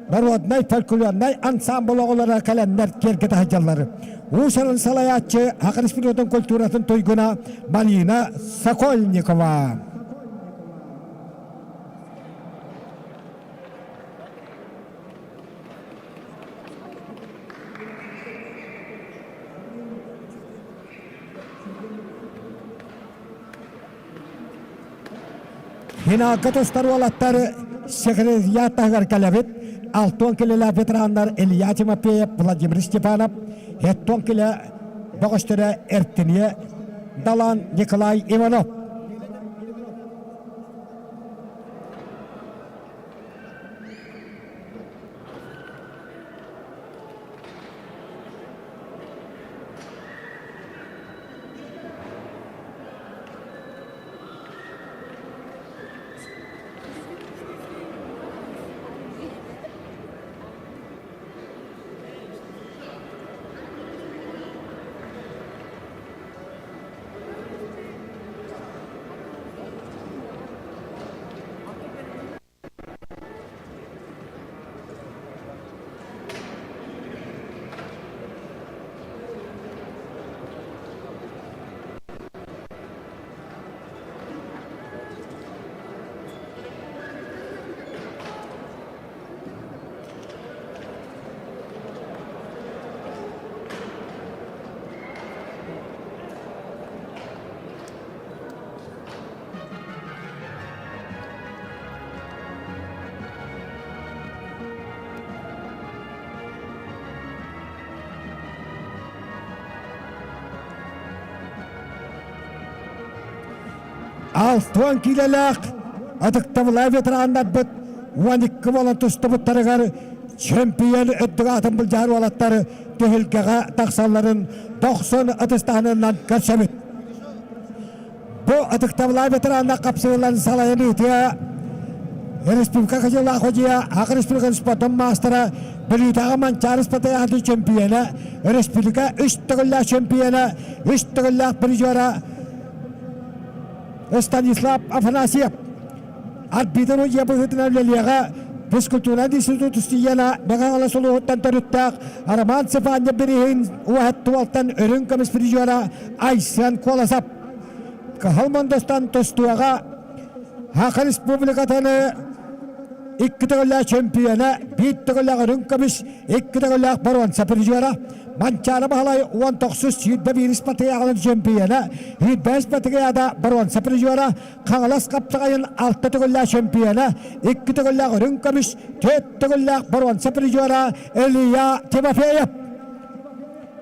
народнай фольклорнай ансамбл оҕолоро кэлэннэр киэргэтэ сылдьаллар. Уус-Алдан салайааччы Саха Республикатын культуратын туйгуна Марина Сокольникова. Финалга тустар уолаттар секретариат таһыгар кэлэбит. Алтон килэлээх ветераннар Илья Тимофеев, Владимир Степанов, Хеттон килэ бөҕөстөрө Эртиния Далан Николай Иванов. Алтуан киилэлээх ытыктабыллаах ветераннарбыт 12 буолан тустубуттарыгар чемпион үрдүк аатын былдьаһар уолаттар түһүлгэҕэ тахсалларын дохсун ытыстаһынынан көрсөбүт. Бу ытыктабылаах ветераннар хапсыһыыларын салайан ыытыа республика Кыдьылаах Ходья Саха Республикатын спордун маастара Бүлүүтээҕи Манчаары спартакиадатын чемпиона, республика үс төгүллээх чемпиона, үс төгүллээх призера Станислав Афанасьев арбитр судья быһыытынан үлэлиэҕэ физкультурнай институт устудьуона Мэҥэ Хаҥалас улууһуттан төрүттээх Роман Цыфаньев бирииһин уоһат туолтан үрүҥ көмүс призера Айсен Колосов Кыһыл Мондостан тустууга Саха Республикатын икки төгүллээх чемпиона, биир төгүллээх үрүҥ көмүс, икки төгүллээх боруонса призера, Манчаары Баһылай 19 21 спартакиадаларын чемпиона, 25 спартакиада боруонса призера, Хаҥалас хапсаҕайын алта төгүллээх чемпиона, икки төгүллээх үрүҥ көмүс, түөрт төгүллээх боруонса призера Илья Тимофеев.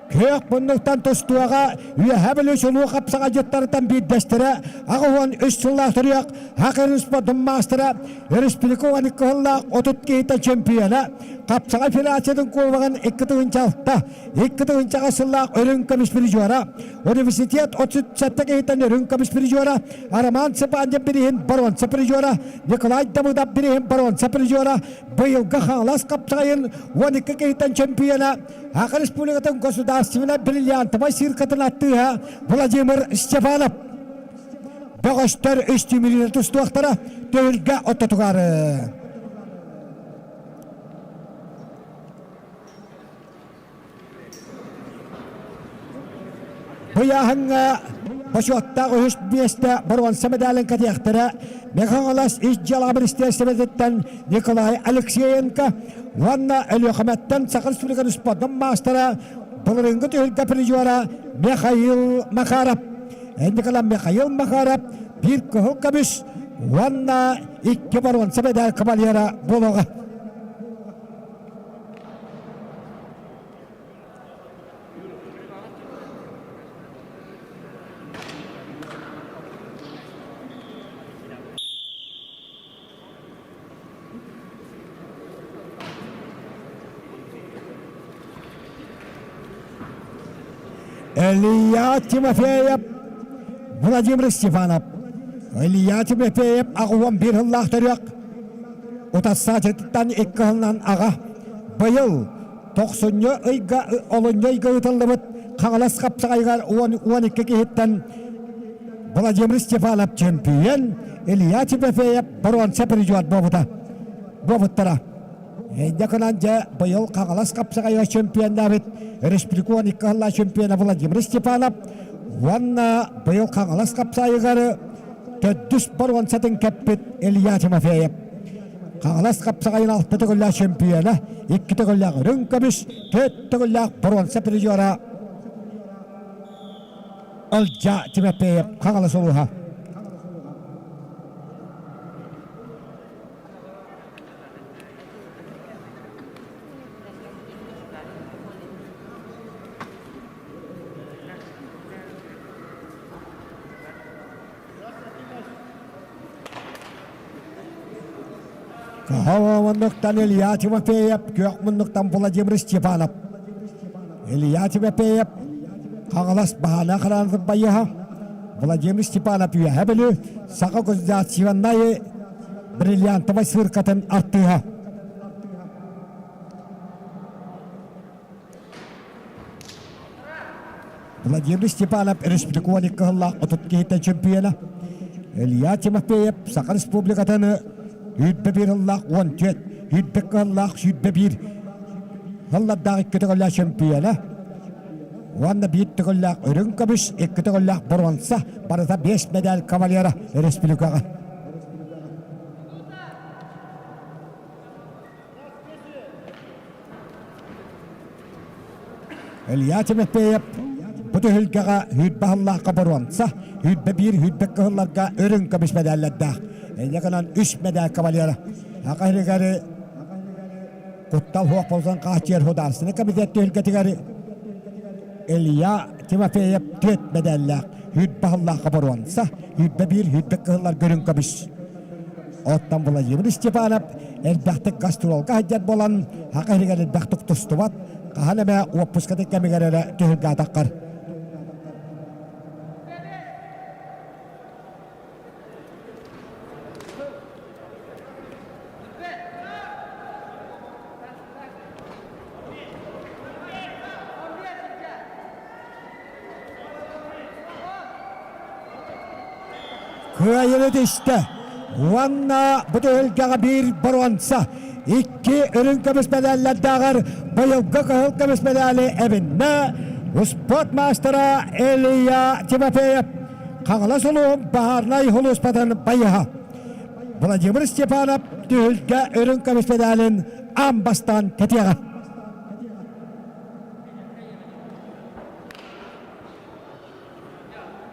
Күөх муннуктан тустууга Үөһээ Бүлүү чулуу хапсаҕайдьыттарыттан биирдэстэрэ 83 сыллаах төрүөх Саха спордун маастара, республика 12 сыллаах 30 киһиттэн чемпиона, хапсаҕай федерациятын кубогын 2006, 2000 сыллаах үрүҥ көмүс призера, университет 37 киһиттэн үрүҥ көмүс призера, Роман Цыпандин бирииһин боруонса призера, Николай Давыдов бирииһин боруонса призера, быйылгы Хаҥалас хапсаҕайын 12 киһиттэн чемпиона, Саха Республикатын государственнай бриллиантовай циркатын аттыыһа Владимир Степанов бөҕөстөр үс түмүлүүнэ тустуохтара түһүлгэ ортотугар. Быйааһыҥҥа бочуоттаах үһүс миэстэ боруонса медалын кэтиэхтэрэ Мэҥэ-Хаҥалас ис дьыалаҕа министиэристибэтиттэн Николай Алексеенко уонна Өлүөхүмэттэн Саха Республикатын спордун маастара былырыыҥҥы түһүлгэ призера Михаил Макаров. Николай Михаил Макаров биир кыһыл көмүс уонна икки боруонса медаль кавалера буолуоҕа. Илья Тимофеев, Владимир Степанов. Илья Тимофеев аҕуон биир сыллаах төрүөх утассаачытыттан икки сылынан аҕа. Быйыл тохсунньу ыйга олунньу ыйга ыытыллыбыт Хаҥалас хапсаҕайыгар 12 киһиттэн Владимир Степанов чемпион, Илья Тимофеев боруонса призер буолбута. Буолбуттара. Инньэ гынан дьэ быйыл Хаҥалас хапсаҕайга чемпионнаабыт республика 12 сыллаах чемпиона Владимир Степанов уонна быйыл Хаҥалас хапсаайыгар төрдүс боруонсатын кэппит Илья Тимофеев. Хаҥалас хапсаҕайын алта төгүллээх чемпиона, икки төгүллээх үрүҥ көмүс, төрт төгүллээх боруонса призера Ылдьаа Тимофеев Хаҥалас улууһа. Кыһыл муннуктан Илья Тимофеев, күөх муннуктан Владимир Степанов. Илья Тимофеев Хаҥалас баһаана хараанын байыһа, Владимир Степанов Үөһэ Бүлүү Саха государственнай бриллиантовай сыыркатын артыыһа. Владимир Степанов республика кыһыллаах 30 киһиттэн чемпиона. Илья Тимофеев Саха Республикатын 101 ыллаах 14, 101 кыһыллаах 101 сыллардаах икки төгүллээх чемпиона. Уонна биир төгүллээх үрүҥ көмүс, икки төгүллээх боруонса, барыта биэс медаль кавалера республикаҕа. Илья Тимофеев бу түһүлгэҕэ сүүрбэ сыллаахха боруонса, 101 сүүрбэ кыһылларга үрүҥ көмүс мэдээллэрдээх. Инньэ гынан үс мэдээль кавалера. Аҕа иһигэр куттал суох буолсан хааччыйар Судаарыстыбаннай комитет түһүлгэтигэр Илья Тимофеев түөрт мэдээллээх, сүүрбэ сыллаахха боруонса, 101 сүүрбэ кыһылларга үрүҥ көмүс. Оттон Владимир Степанов элбэхтик гастролга сылдьар буолан, саха иһигэр элбэхтик тустубат, хаһан эмэ уоппускатын кэмигэр эрэ түһүлгээтаххар. Кыайыны түстэ уонна бу түһүлгэҕэ биир боруонса, икки үрүҥ көмүс мэдээллэрдээҕэр быйылгы кыһыл көмүс мэдээли эбиннэ успуорт маастара Илья Тимофеев Хаҥалас улууһун баһаарынай сулууспатын байыһа. Владимир Степанов түһүлгэ үрүҥ көмүс мэдээлин аан бастаан кэтиэҕэ.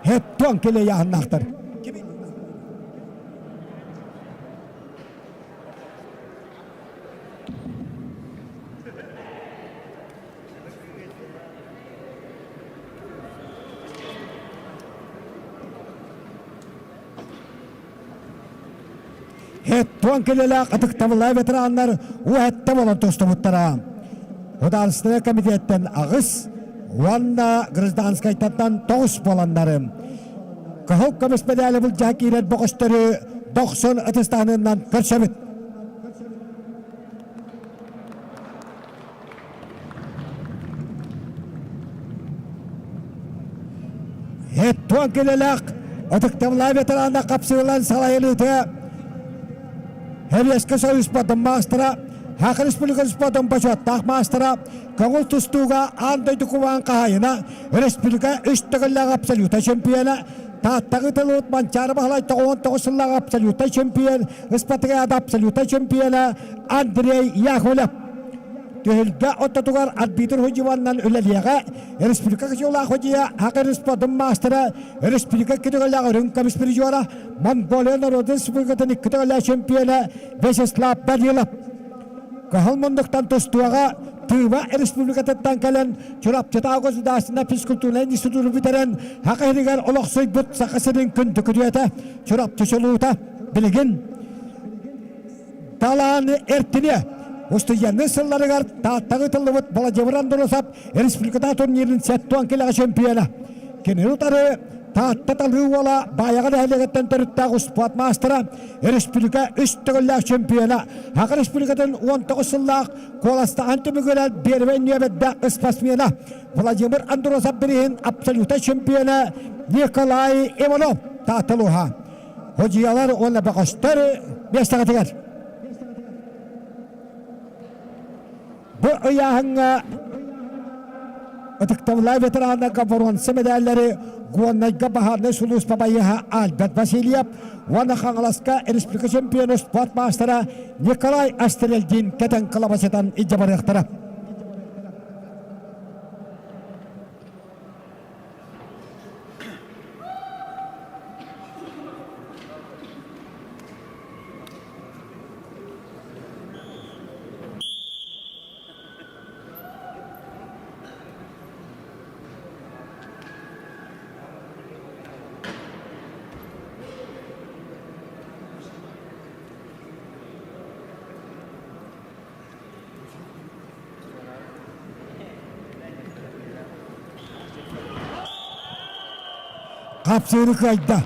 Хеттон килейаһыннаахтар. Хеттон килелээх ытыктабыллаах ветераннар уһэтте болон тустубуттара. Судаарыстыба комитеттен аҕыс уонна гражданскайтан тоҕус буоланнары Кыһыл көмүс мэдээли былдьаһа киирэр бөҕөстөрү дохсун ытыстаһынынан көрсөбүт. Хеттуон килэлээх ытыктабылаах ветерана хапсыылан салайыныыта Сэбиэскэй Союз спордун маастара, Саха Республикатын спордун бочуоттаах маастара, көҥүл тустууга аан дойду кубаан хаһаайына, республика үс төгүллээх абсолютнай чемпиона, Тааттаҕа ыытыллыбыт Манчаары Баһылай 99 сыллаах абсолютнай чемпион, Ыспатыгыада абсолютнай чемпиона Андрей Яковлев. Түһүлгэ ортотугар арбитр судьубаннан үлэлиэҕэ республика кычылаах судьуйа Саха спордун маастара, республика кытыгылаах үрүҥ көмүс призера, Монголия норуотун республикатын икки төгүллээх чемпиона Вячеслав Данилов. Кыһыл муннуктан тустууга Тыва республикатыттан кэлэн Чурапчытааҕы государственнай физкультурнай институту бүтэрэн Саха сиригэр олохсуйбут Саха сирин күндү күтүөтэ Чурапчы чулуута билигин Талааны эртине устудьуоннуу сылларыгар Тааттаҕа ыытыллыбыт Владимир Андросов республикатааҕы турнирын 70 килэҕэ чемпиона. Кинини утары Таатта талыы уола Баайаҕа нэһилиэгиттэн төрүттээх успуорт маастара, республика үс төгүллээх чемпиона, Саха Республикатын 19 сыллаах куоластаан түмүгүнэн первый нүөмэрдээх спортсмена Владимир Андросов бирииһин абсолютнай чемпиона Николай Иванов Таатта улууһа. Судьуйалар уонна бөҕөстөр миэстэҕитигэр. Бу ыйааһыҥҥа ытыктабыллаах ветераннарга боруонса мэдээллэри Горнайга баһаарынай сулууспа байыаһа Альберт Васильев уонна Хаҥаласка республика чемпиона спорт маастара Николай Астрельдин кэтэн кылабачытан илдьэ барыахтара. Хапсыыры кыайда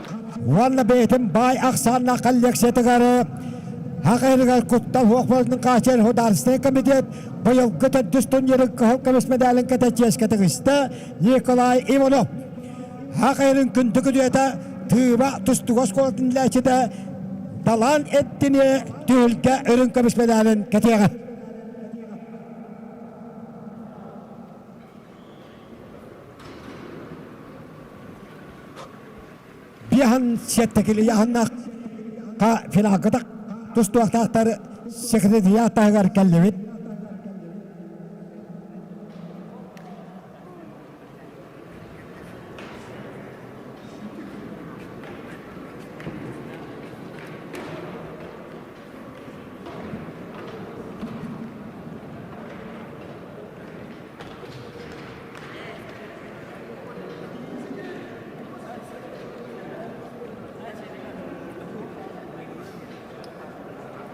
уонна бэйэтин баай ахсааннаах коллекциятыгар Хахайрыгар куттал суох буоларын хааччыйар Судаарыстыбаннай комитет быйылгы төрдүс турнирын кыһыл көмүс медалын кэтэ чиэскэ тигистэ Николай Иванов. Хахайрын күндү күдүөтэ Тыыба тустууга оскуолатын үлэһитэ Далан Эттини түһүлгэ үрүҥ көмүс медалын кэтиэҕэ. Биһан сиэттэ яһаннах ка финалгытак тустуохтаахтар секретариат таһыгар кэллибит.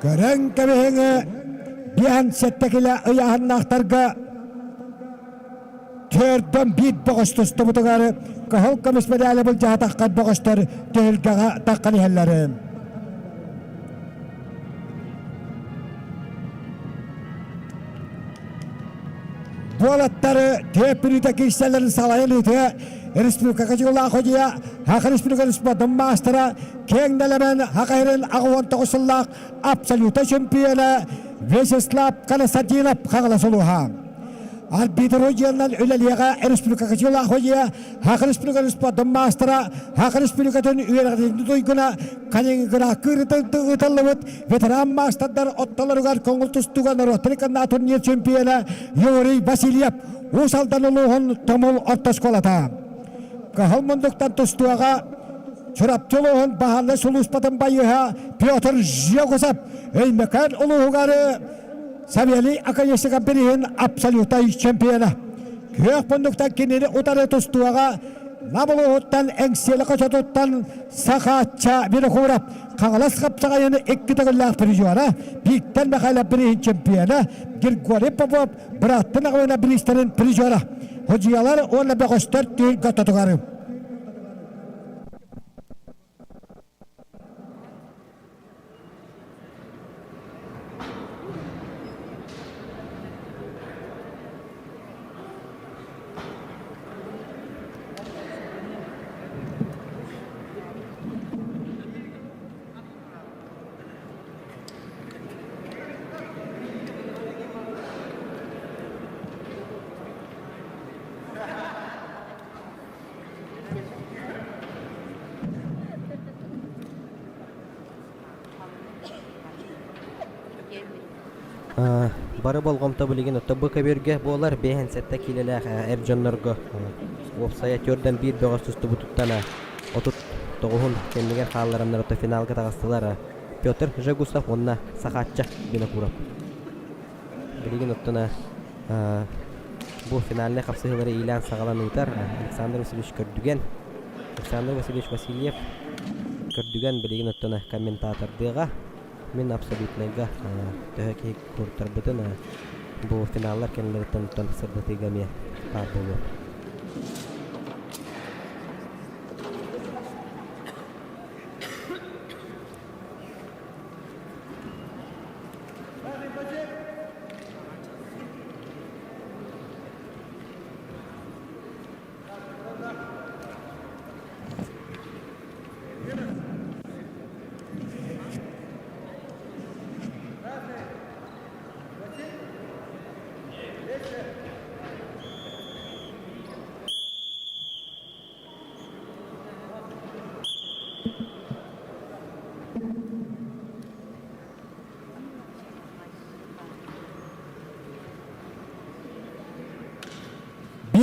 Көрөн кэбиһиҥи биэһэн сэттэ килэ ыйааһыннаахтарга Төрдөн биир бөҕөс тустубутугар кыһыл көмүс мэдээли былдьаһатахха бөҕөстөр түһүлгэҕэ таххан иһэллэрин. Буолаттары түөппүрүтэ киирсэллэрин салайан ыытыа республикаҕа дьыллаах ходьуйа Саха Республикатын спордун маастара киэҥ нэлэмэн Хахайрын 89 сыллаах абсолюта чемпиона Вячеслав Константинов Хаҥалас улууһа. Арбитр дьыалынан үлэлиэҕэ республикаҕа дьыллаах ходьуйа Саха Республикатын спордун маастара Саха Республикатын үөрэҕин туйгуна Калининградка ыытыллыбыт ветеран маастардар оттолоругар көҥүл тустууга норуоттар иккардынан турнир чемпиона Юрий Васильев Уус Алдан улууһун Тумул орто оскуолата. Кыһыл мундуктан тустууга Чурапчы улууһун баһаарынай сулууспатын байыһа Петр Жегусов Өймөкөөн улууһугар Савелий Аконечников бириһин абсолютнай чемпиона. Күөх мундуктан кинини утары тустууга Нам улууһуттан Эҥсиэли хочотуттан Сахаачча Винокуров Хаҥалас хапсаҕайын икки төгүллээх призера, Виктор Михайлов бирииһин чемпиона, Григорий Попов бырааттын аҕабына бириистэрин призера. Ходьуйалар уонна бөҕөстөр түһүлгэ ортотугар. Бары болҕомто билигин отто бу көбүөргэ буолар 57 киилэлээх эр дьоннорго уопсайа түөртэн биир бөҕөс тустубутуттан 39-ун кэннигэр хааллараннар отто финалга таҕыстылар Петр Жегусов уонна Сахаачча Винокуров. Билигин оттон бу финальнай хапсыһыылары иилээн-саҕалаан ыытар Александр Васильевич Көрдүгэн. Александр Васильевич Васильев Көрдүгэн билигин оттон комментатордыаҕа. Мин абсолютнайга төһө киһи куртарбытын бу финаллар кэннилэриттэн оттон сырдатыыга эмиэ баар буолуо.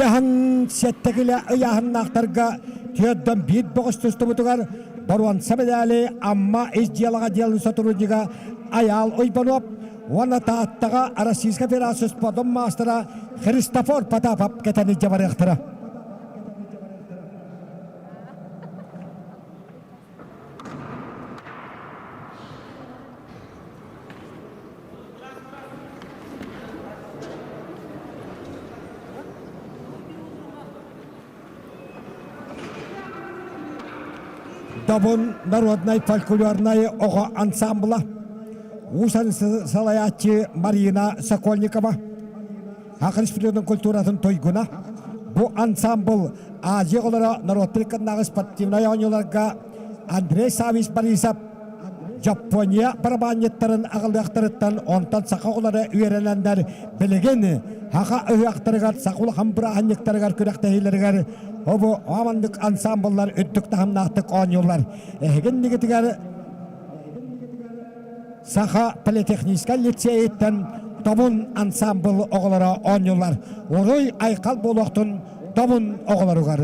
57 килэ ыйааһыннаахтарга түөрдэн биир бөҕөс тустубутугар боруонса медали Амма ис дьыалаҕа дьыалын сотруднига Айаал Уйбанов уонна Тааттаҕа Российскай Федерация спордун маастара Христофор Потапов кэтэн илдьэ барыахтара. Добун народнай фольклорнай оҕо ансамбла Уус салайааччы Марина Сокольникова Саха Республикатын культуратын туйгуна. Бу ансамбл Азия оҕолоро норуоттар иккардынааҕы спортивнай оонньууларга Андрей Саввич Борисов Дьоппуонья барабаанньыттарын аҕалыахтарыттан онтон саха оҕолоро үөрэнэннэр билигин саха ыһыахтарыгар, саха улахан бырааһынньыктарыгар күрэхтэһиилэригэр обу аманнык ансамбллар үрдүк таһымнаахтык оонньууллар. Эһигин нигитигэр Саха политехническай лицейиттэн Тобун ансамбл оҕолоро оонньууллар. Уруй айхал буолуохтун Тобун оҕолоругар.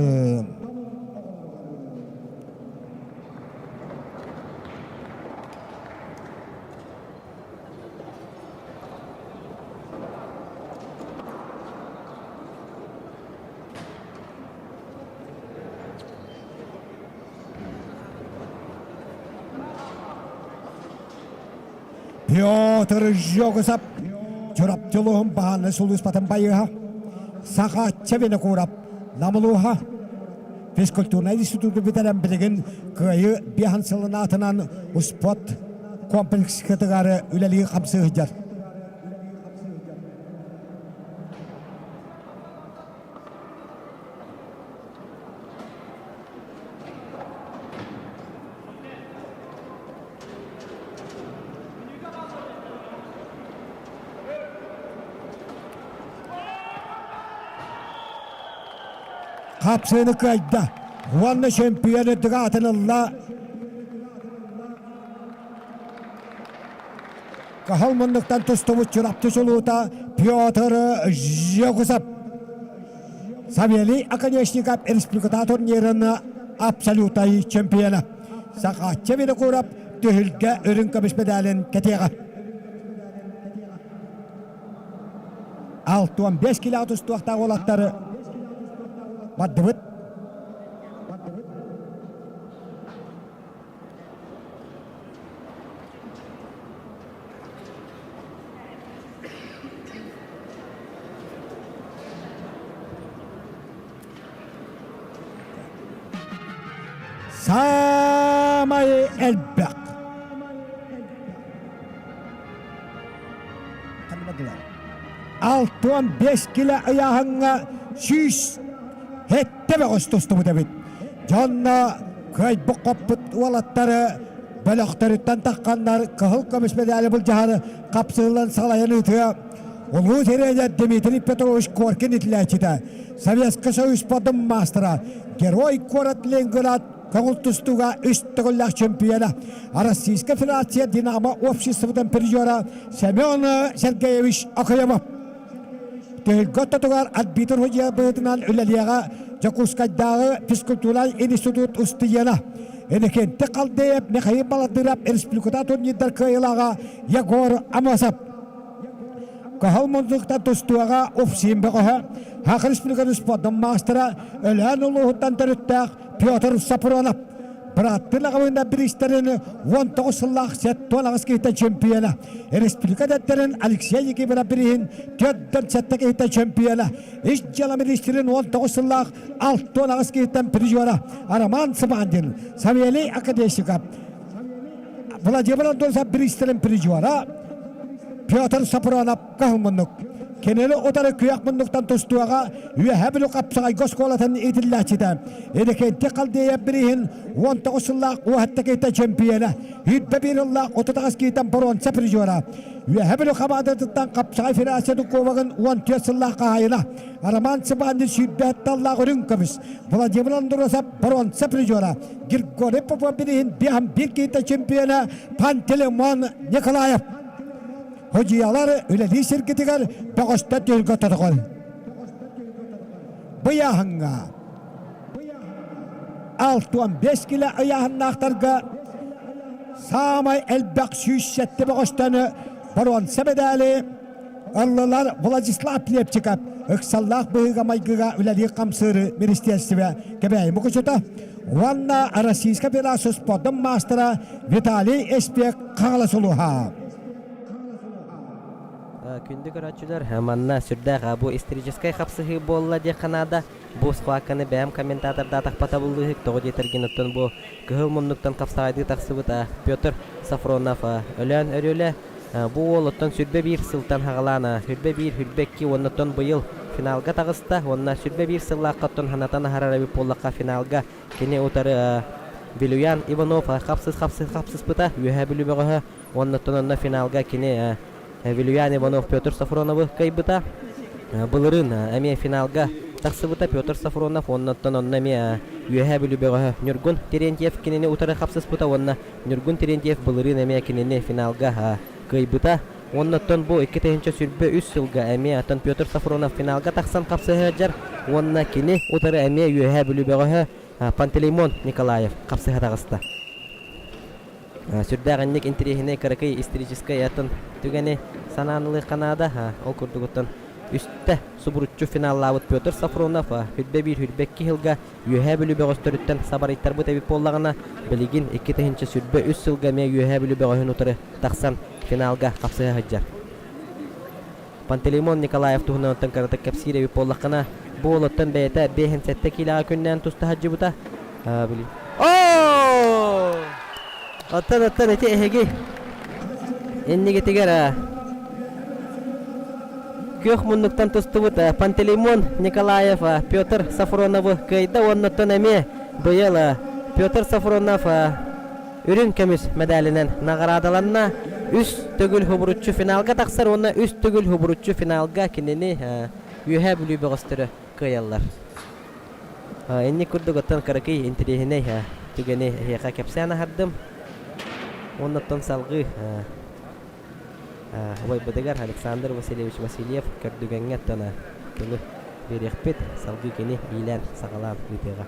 Петр Жогусап Чурапчы улууһун баһааннай сулууспатын байыһа, Сахаачча Винокуров Намылууһа физкультурнай институту бүтэрэн билигин Кыайыы биэһэн сылын аатынан успуорт комплекскытыгар үлэлии хамсыы сылдьар. Хапсыыны кыайда уонна чемпион үрдүк аатын ылла. Кыһыл муннуктан тустубут Чурапчы чулуута Петр Жегусов. Савелий Оконечников республиката турнирын абсолютнай чемпиона. Сахааччы Винокуров түһүлгэ үрүҥ көмүс медалын кэтиэҕэ. 65 кило тустуохтаах уолаттары бардыбыт. Саамай элбэх. 65 кило ыйааһыҥҥа 107 бөҕөс тустубут эбит. Дьонно кыайбыт-хоппут уолаттары бөлөхтөрүттэн тахханнар кыһыл көмүс медали былдьаһары хапсыыллан салайан ыытыа. Улуу тренер Дмитрий Петрович Коркин итлээччитэ, Советский Союз спордун маастара, Герой куорат Ленинград көҥүл тустууга үс төгүллээх чемпиона, Российская Федерация Динамо обществотын призера Семен Сергеевич Окоемов. Түһүлгэ ортотугар арбитр судья быһыытынан үлэлиэҕэ Дьокуускайдааҕы физкультурнай институт устудьуона Иннокентий Халдеев, Михаил Баладыров республиката турнирдар кыайыылааҕа Егор Амосов. Кыһыл муннуктан тустууга УФСИН бөҕөһө, Саха Республикатын спордун маастара Өлөөн улууһуттан төрүттээх Петр Сапронов. Бырааттыы лаҕабыына бириистэрин 19 сыллаах 78 киһиттэн чемпиона, республика дэттэрин Алексей Никифоров бирииһин 47 киһиттэн чемпиона, ис дьыала министрин 19 сыллаах 68 киһиттэн призера Роман Сыбандин, Савелий Академиков, Владимир Антонович бириистэрин призера Петр Сапронов кыһыл муннук. Кинини утары күөх муннуктан тустууга Үөһээ Бүлүү Хапсаҕайга оскуолатын иитиллээччитэ Иннокентий Халдеев бирииһин 19 сыллаах уоһатта киһитэ чемпиона, 21 сыллаах 38 киһитэн боруонса призера, Үөһээ Бүлүү хамаандатыттан Хапсаҕай Федерациятын кубогын 14 сыллаах хаһаайына Роман Цыбанин 27 таллаах үрүҥ көмүс, Владимир Андросов боруонса призера, Григорий Попов бирииһин 51 киһитэ чемпиона Пантелеймон Николаев. Судьуйалар үлэлии сиргитигэр бөҕөстөр түһүлгэ тотоҕой. Быйааһыҥҥа 65 килэ ыйааһыннаахтарга саамай элбэх 107 бөҕөстөнү боруонса медали ыллылар Владислав Лепчиков ыксаллаах быһыыга-майгыга үлэлиир-хамсыыры министиэристибэ Кэбээйи Мукучута уонна Российскай Федерация спордун маастара Виталий Эспек Хаҥалас улууһа. Күндү көрөөччүлэр, манна сүрдээх бу историческай хапсыһыы буолла диэххэ наада. Бу схватканы бэйэм комментатордаатахпата буллуһук, тоҕо диэтэргин оттон бу кыһыл муннуктан хапсаҕайдыы тахсыбыт Петр Сафронов Өлөөн Өрүөлэ бу уол оттон сүрбэ биир сылтан хаҕалаан сүрбэ биир, сүрбэ икки уонна оттон быйыл финалга таҕыста уонна сүрбэ биир сыллаахха оттон санатан аһарар эбит буоллахха финалга кини утары Вилюян Иванов хапсыс хапсыс хапсыспыта Үөһээ Бүлүү бөҕөһө уонна оттон онно финалга кини Вилюян Иванов Петр Сафроновы кыайбыта. Былырыын эмиэ финалга тахсыбыта Петр Сафронов уонна оттон онно эмиэ Үөһээ Бүлүү бөҕөһө Ньургун Терентьев кинини утары хапсыспыта уонна Ньургун Терентьев былырыын эмиэ кинини финалга кыайбыта. Уонна оттон бу 2023 сылга эмиэ оттон Петр Сафронов финалга тахсан хапсыһа сылдьар уонна кини утары эмиэ Үөһээ Бүлүү бөҕөһө Пантелеймон Николаев хапсыһа таҕыста. Сүрдээх инник интэриэһинэй кыракый историческай атын түгэни санаан ылыахха наада. Ол курдугуттан үстэ субуруччу финаллаабыт Петр Сафронов хүрбэ биир хүрбэ икки сылга Үөһээ Бүлүү бөҕөстөрүттэн сабарыйтарбыт эбит буоллаҕына, билигин 2023 сылга эмиэ Үөһээ Бүлүү бөҕөһүн утары тахсан финалга хапсыһа сылдьар. Пантелеймон Николаев туһунан оттон кыратык кэпсиир эбит буоллаххына, бу уолуттан бэйэтэ 57 киилэҕэ күннээн туста сылдьыбыта. Били. Оо! Оттон оттон ити эһиги иннигитигэр күөх муннуктан тустубут Пантелеймон Николаев Петр Сафроновы кыайда уонна оттон эмиэ быйыл Петр Сафронов үрүҥ көмүс мэдээлинэн наҕараадаланна. Үс төгүл хубуруччу финалга тахсар уонна үс төгүл хубуруччу финалга кинини Үөһээ Бүлүү бөҕөстөрө кыайаллар. Инник курдук оттон кыракый интэриэһинэй түгэни эһиэхэ кэпсээн аһардым. Уонна оттон салҕыы убайбытыгар Александр Васильевич Васильев көрдүгэҥҥэ оттон тылы биэриэхпит, салгыы кини иилээн саҕалаан ыытыаҕа.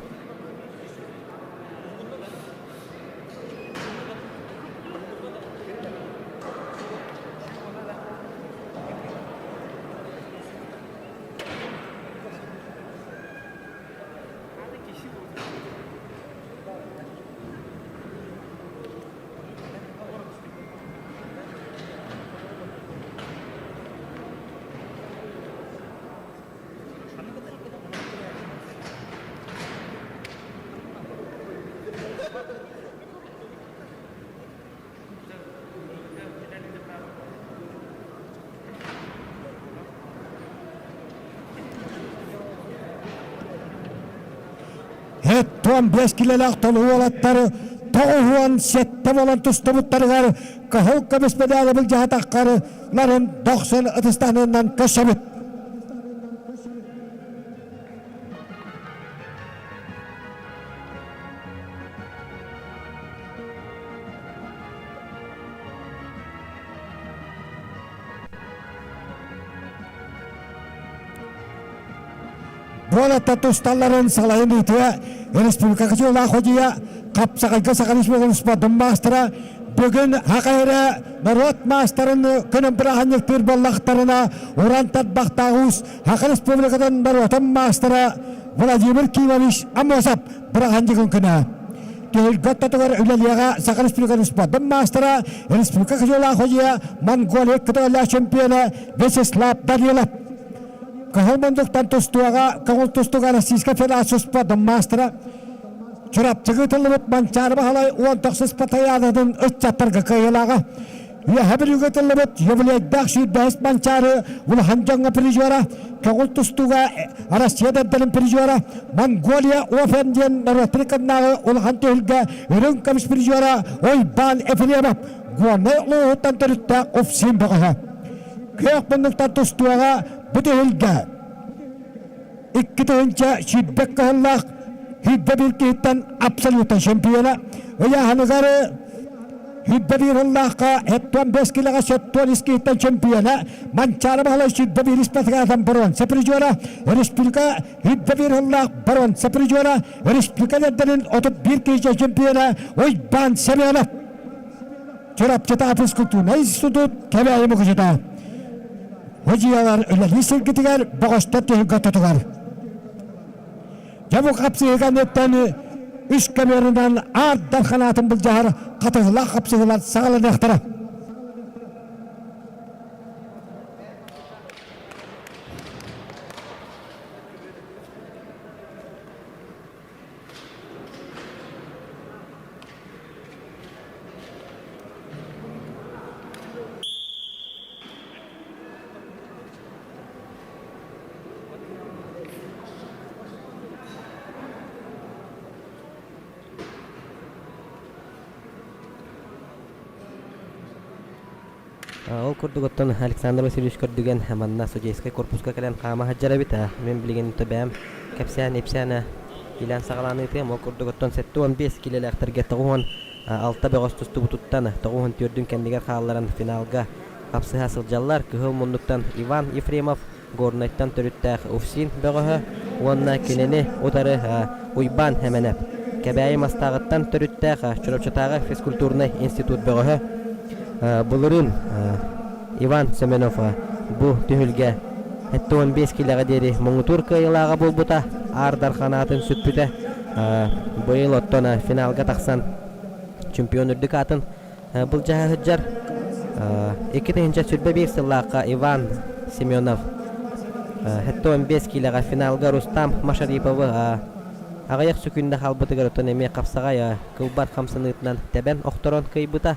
Һэттуон биэс килэлээх толуу уолаттары 97 буолан тустубуттарыгар кыһыл көмүс медали былдьаһатаххары ларын дохсун ытыстаныынан көрсөбүт. Буолатта тусталларын салайын ыытыа республика кычылаах ходьуйа хапсаҕайга Саха Республикатын спордун маастара бүгүн Хакайра норуот маастарын күнүн бырааһынньыктыыр буоллахтарына уран тарбахтаах уус Саха Республикатын норуотун маастара Владимир Кимович Аммосов бырааһынньыгын күнэ. Түһүлгэ ортотугар үлэлиэҕэ Саха Республикатын спордун маастара, республика кыдьыылаах ходьуйа, Монголия кытыылаах чемпиона Вячеслав Данилов. Кыһыл мундуктан тустууга көҥүл тустууга Российскай Федерация спордун маастара Чурапчыга ыытыллыбыт Манчаары Баһылай 19 Патаянатын ыччаттарга кыайыылааҕа. Үөһэ Бүлүүгэ ытыллыбыт юбилейдаах сүүрбэһис Манчаары улахан дьоҥҥо призера, көҥүл тустууга Россия дэрдэрин призера, Монголия Офен диэн норуоттарын кыннааҕы улахан түһүлгэ үрүҥ көмүс призера Уйбаан Ефремов, Горнай улууһуттан төрүттээх Уфсин бөҕөһө. Күөх муннуктан тустууга бу түһүлгэ 2000 кыһыллаах 101 киһиттэн абсолютно чемпиона ыйааһыныгар. 101 сыллаахха 75 килэҕэ 73 киһиттэн чемпиона Манчаары Баһылай 101 спартакиадатын боруонса призера, республика 101 сыллаах боруонса призера, республика эрдэрин 31 киһи чемпиона Уйбаан Семенов. Чурапчытаа физкультурнай институт Кэбээйи Мукучута. Удьуйалар үлэлии сиргитигэр бөҕөстөр түһүлгэ ортотугар. Дьэ бу хапсыһыган өттөн үс көмөрүнэн аар дарханаатын былдьаһар хатыһылаах хапсыһыылар саҕаланыахтара. Ол курдук оттон Александр Васильевич көрдүгэн манна судейскай корпуска кэлэн хаама сылдьар эбит. Мин билигин төбөм кэпсээн-ипсээн илээн саҕалаан ыытыам. Ол курдук оттон 75 киилэлээхтэргэ 96 бөҕөс тустубутуттан 94-үн кэннигэр хаалларан финалга хапсыһа сылдьаллар. Кыһыл муннуктан Иван Ефремов, Горнайтан төрүттээх Уфсин бөҕөһө уонна кинини утары Уйбаан Хэмэнэп, Кэбээйи Мастааҕыттан төрүттээх Чурапчытааҕы физкультурнай институт бөҕөһө. Былырыын Иван Семенов бу түһүлгэ 75 киилэҕэ диэри муҥутуур кыайыылааҕа буолбута, Аар Дархан аатын сүкпүтэ. Быйыл оттон финалга тахсан чемпион үрдүк аатын былдьаһа сылдьар. 2021 сыллаахха Иван Семенов 75 киилэҕэ финалга Рустам Машариповы аҕыйах сөкүүндэ хаалбытыгар оттон эмиэ хапсаҕай кылбар хамсаныытынан тэбэн охторон кыайбыта.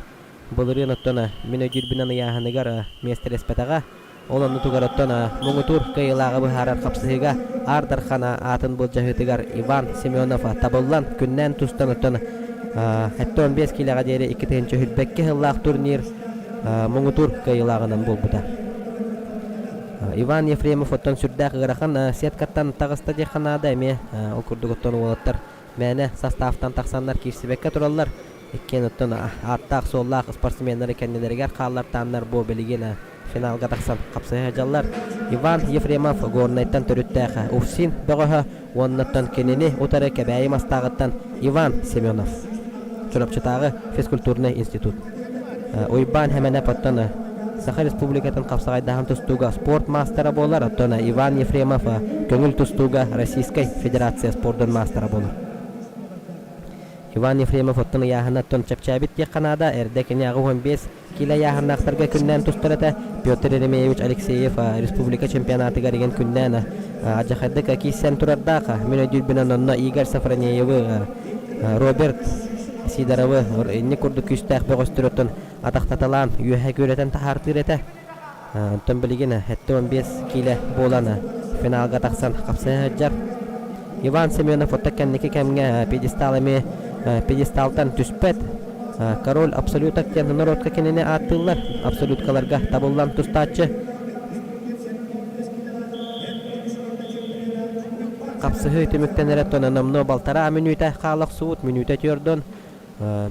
Былырыын оттон мин өйдүүрбүнэн ыйааһыныгар миэстэлэспэтэҕэ. Ол оннутугар оттон муҥутуур кыайыылааҕы быһаарар хапсыһыыга Аар Дархан аатын былдьаһыытыгар Иван Семенов табыллан, күннээн тустан оттон 75 киилэҕэ диэри 2022 сыллаах турнир муҥутуур кыайыылааҕынан буолбута. Иван Ефремов оттон сүрдээх ыарахан сеткаттан таҕыста диэххэ наада эмиэ ол курдук оттон уолаттар мээнэ састааптан тахсаннар киирсибэккэ тураллар. Иккиэн оттон ааттаах-суоллаах спортсменнары кэннилэригэр хааллартааннар бу билигин финалга тахсан хапсыһа сылдьаллар. Иван Ефремов Горнайтан төрүттээх Уфсин бөҕөһө уоннаттан кинини утары Кэбээйи Мастааҕыттан Иван Семенов. Чурапчытааҕы физкультурнай институт. Уйбаан Хэмэнэп оттон Саха Республикатын хапсаҕайдаһан тустууга спорт маастара буолар, оттон Иван Ефремов көҥүл тустууга Российскай Федерация спордун маастара буолар. Иван Ефремов оттон ыйааһына оттон чэпчээбит диэххэ наада, эрдэ кини 85 киилэ ыйааһыннаахтарга күннээн тустар этэ. Петр Еремеевич Алексеев республика чемпионатыгар игин күннээн адьахайдык киирсэн турардаах. Мин өйдүүрбүнэн онно Игорь Сафронеевы, Роберт Сидоровы инник курдук күүстээх бөҕөстөр оттон атахтаталаан үөһэ күөрэтэн таһаартыыр этэ. Онтон билигин 75 киилэ буолан финалга тахсан хапсыһа сылдьар. Иван Семенов отто кэнники кэмҥэ пьедестал эмиэ пьедесталтан түспэт. Король абсолюток диэн норуотка кинини ааттыыллар. Абсолюткаларга табыллан тустааччы. Хапсыһыы түмүктэнэрэ тонономно балтараа мүнүүтэ хаала охсубут, мүнүүтэ түөрдөн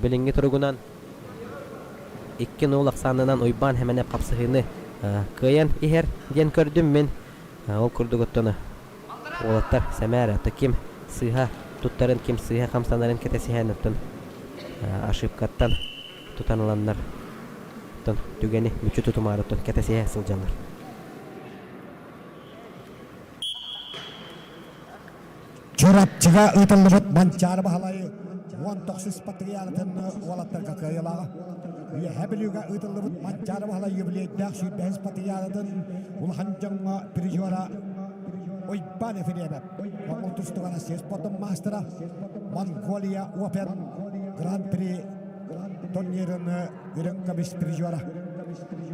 билиҥҥи туругунан 2-0 ахсаанынан Уйбаан Хэмэнэп хапсыһыыны кыайан иһэр диэн көрдүм мин. Ол курдук оттон уолаттар сэмээр то ким сыыһа туттарын, ким сыыһа хамсанарын кэтэсиһэн оттон ошибкаттан тутан ыланнар оттон түгэни мүччү тутумаары оттон кэтэсиһэ сылдьаллар. Чурапчыга ыытыллыбыт Манчаары Баһылай 19 патриаратын уолаттарга кыайыылааҕа. Үөһээ Бүлүүгэ ыытыллыбыт Манчаары Баһылай юбилейдаах сүүрбэһис патриаратын улахан дьоҥҥо призера Уйбаан Ефремов, Монгол тустууга Россия спордун маастара, Монголия Open Гран-при турнирын үрүҥ көмүс призера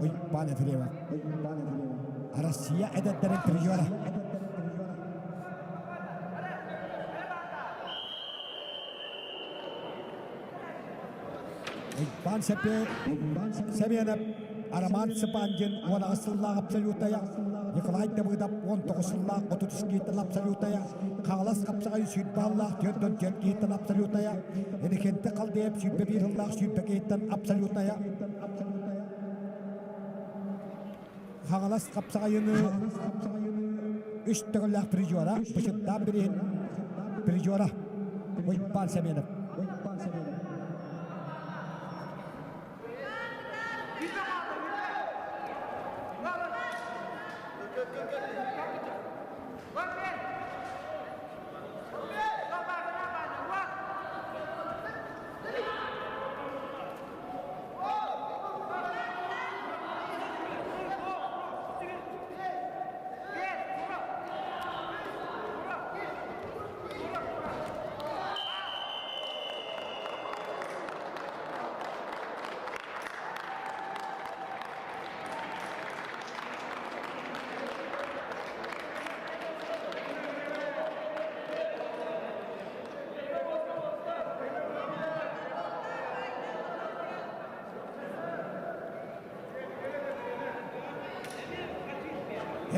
Уйбаан Ефремов. Россия эдэрдэрин призера. Уйбаан Сэбиэнэп. Роман Цыпандин 18 сыллаах абсолютая, Николай Давыдов 19 сыллаах 33 киһиттэн абсолютая, Хаҥалас хапсаҕай 20 баллаах 44 киһиттэн абсолютая, Иннокентий Халдеев 21 сыллаах 20 киһиттэн абсолютая. Хаҥалас хапсаҕайыны үс төгүллээх призера, Бычырдаан бириһин призера Уйбаан Семенов.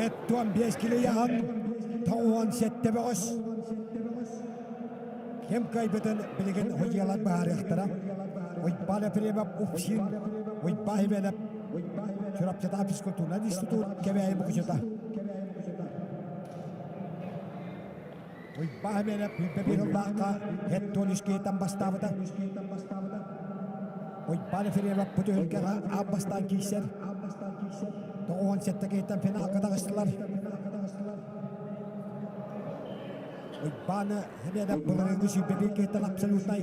Эт 15 килояһын 97 бөҕөс. Ким кыайбытын билигин судьуйалар быһаарыахтара. Уйбаан Ефремов Упсин, Уйбаа Хименов, Чурапчытаа физкультурнай институт Кэбээйи Мукучута. Уйбаа Хименов 21 сыллаахха Хеттонискийтан бастаабыта. Уйбаан Ефремов бу түһүлгэҕэ аан бастаан киирсэр. 97 киһиттэн финалга таҕыстылар. Уйбааны Хименов былырыыҥҥы 21 киһиттэн абсолютнай,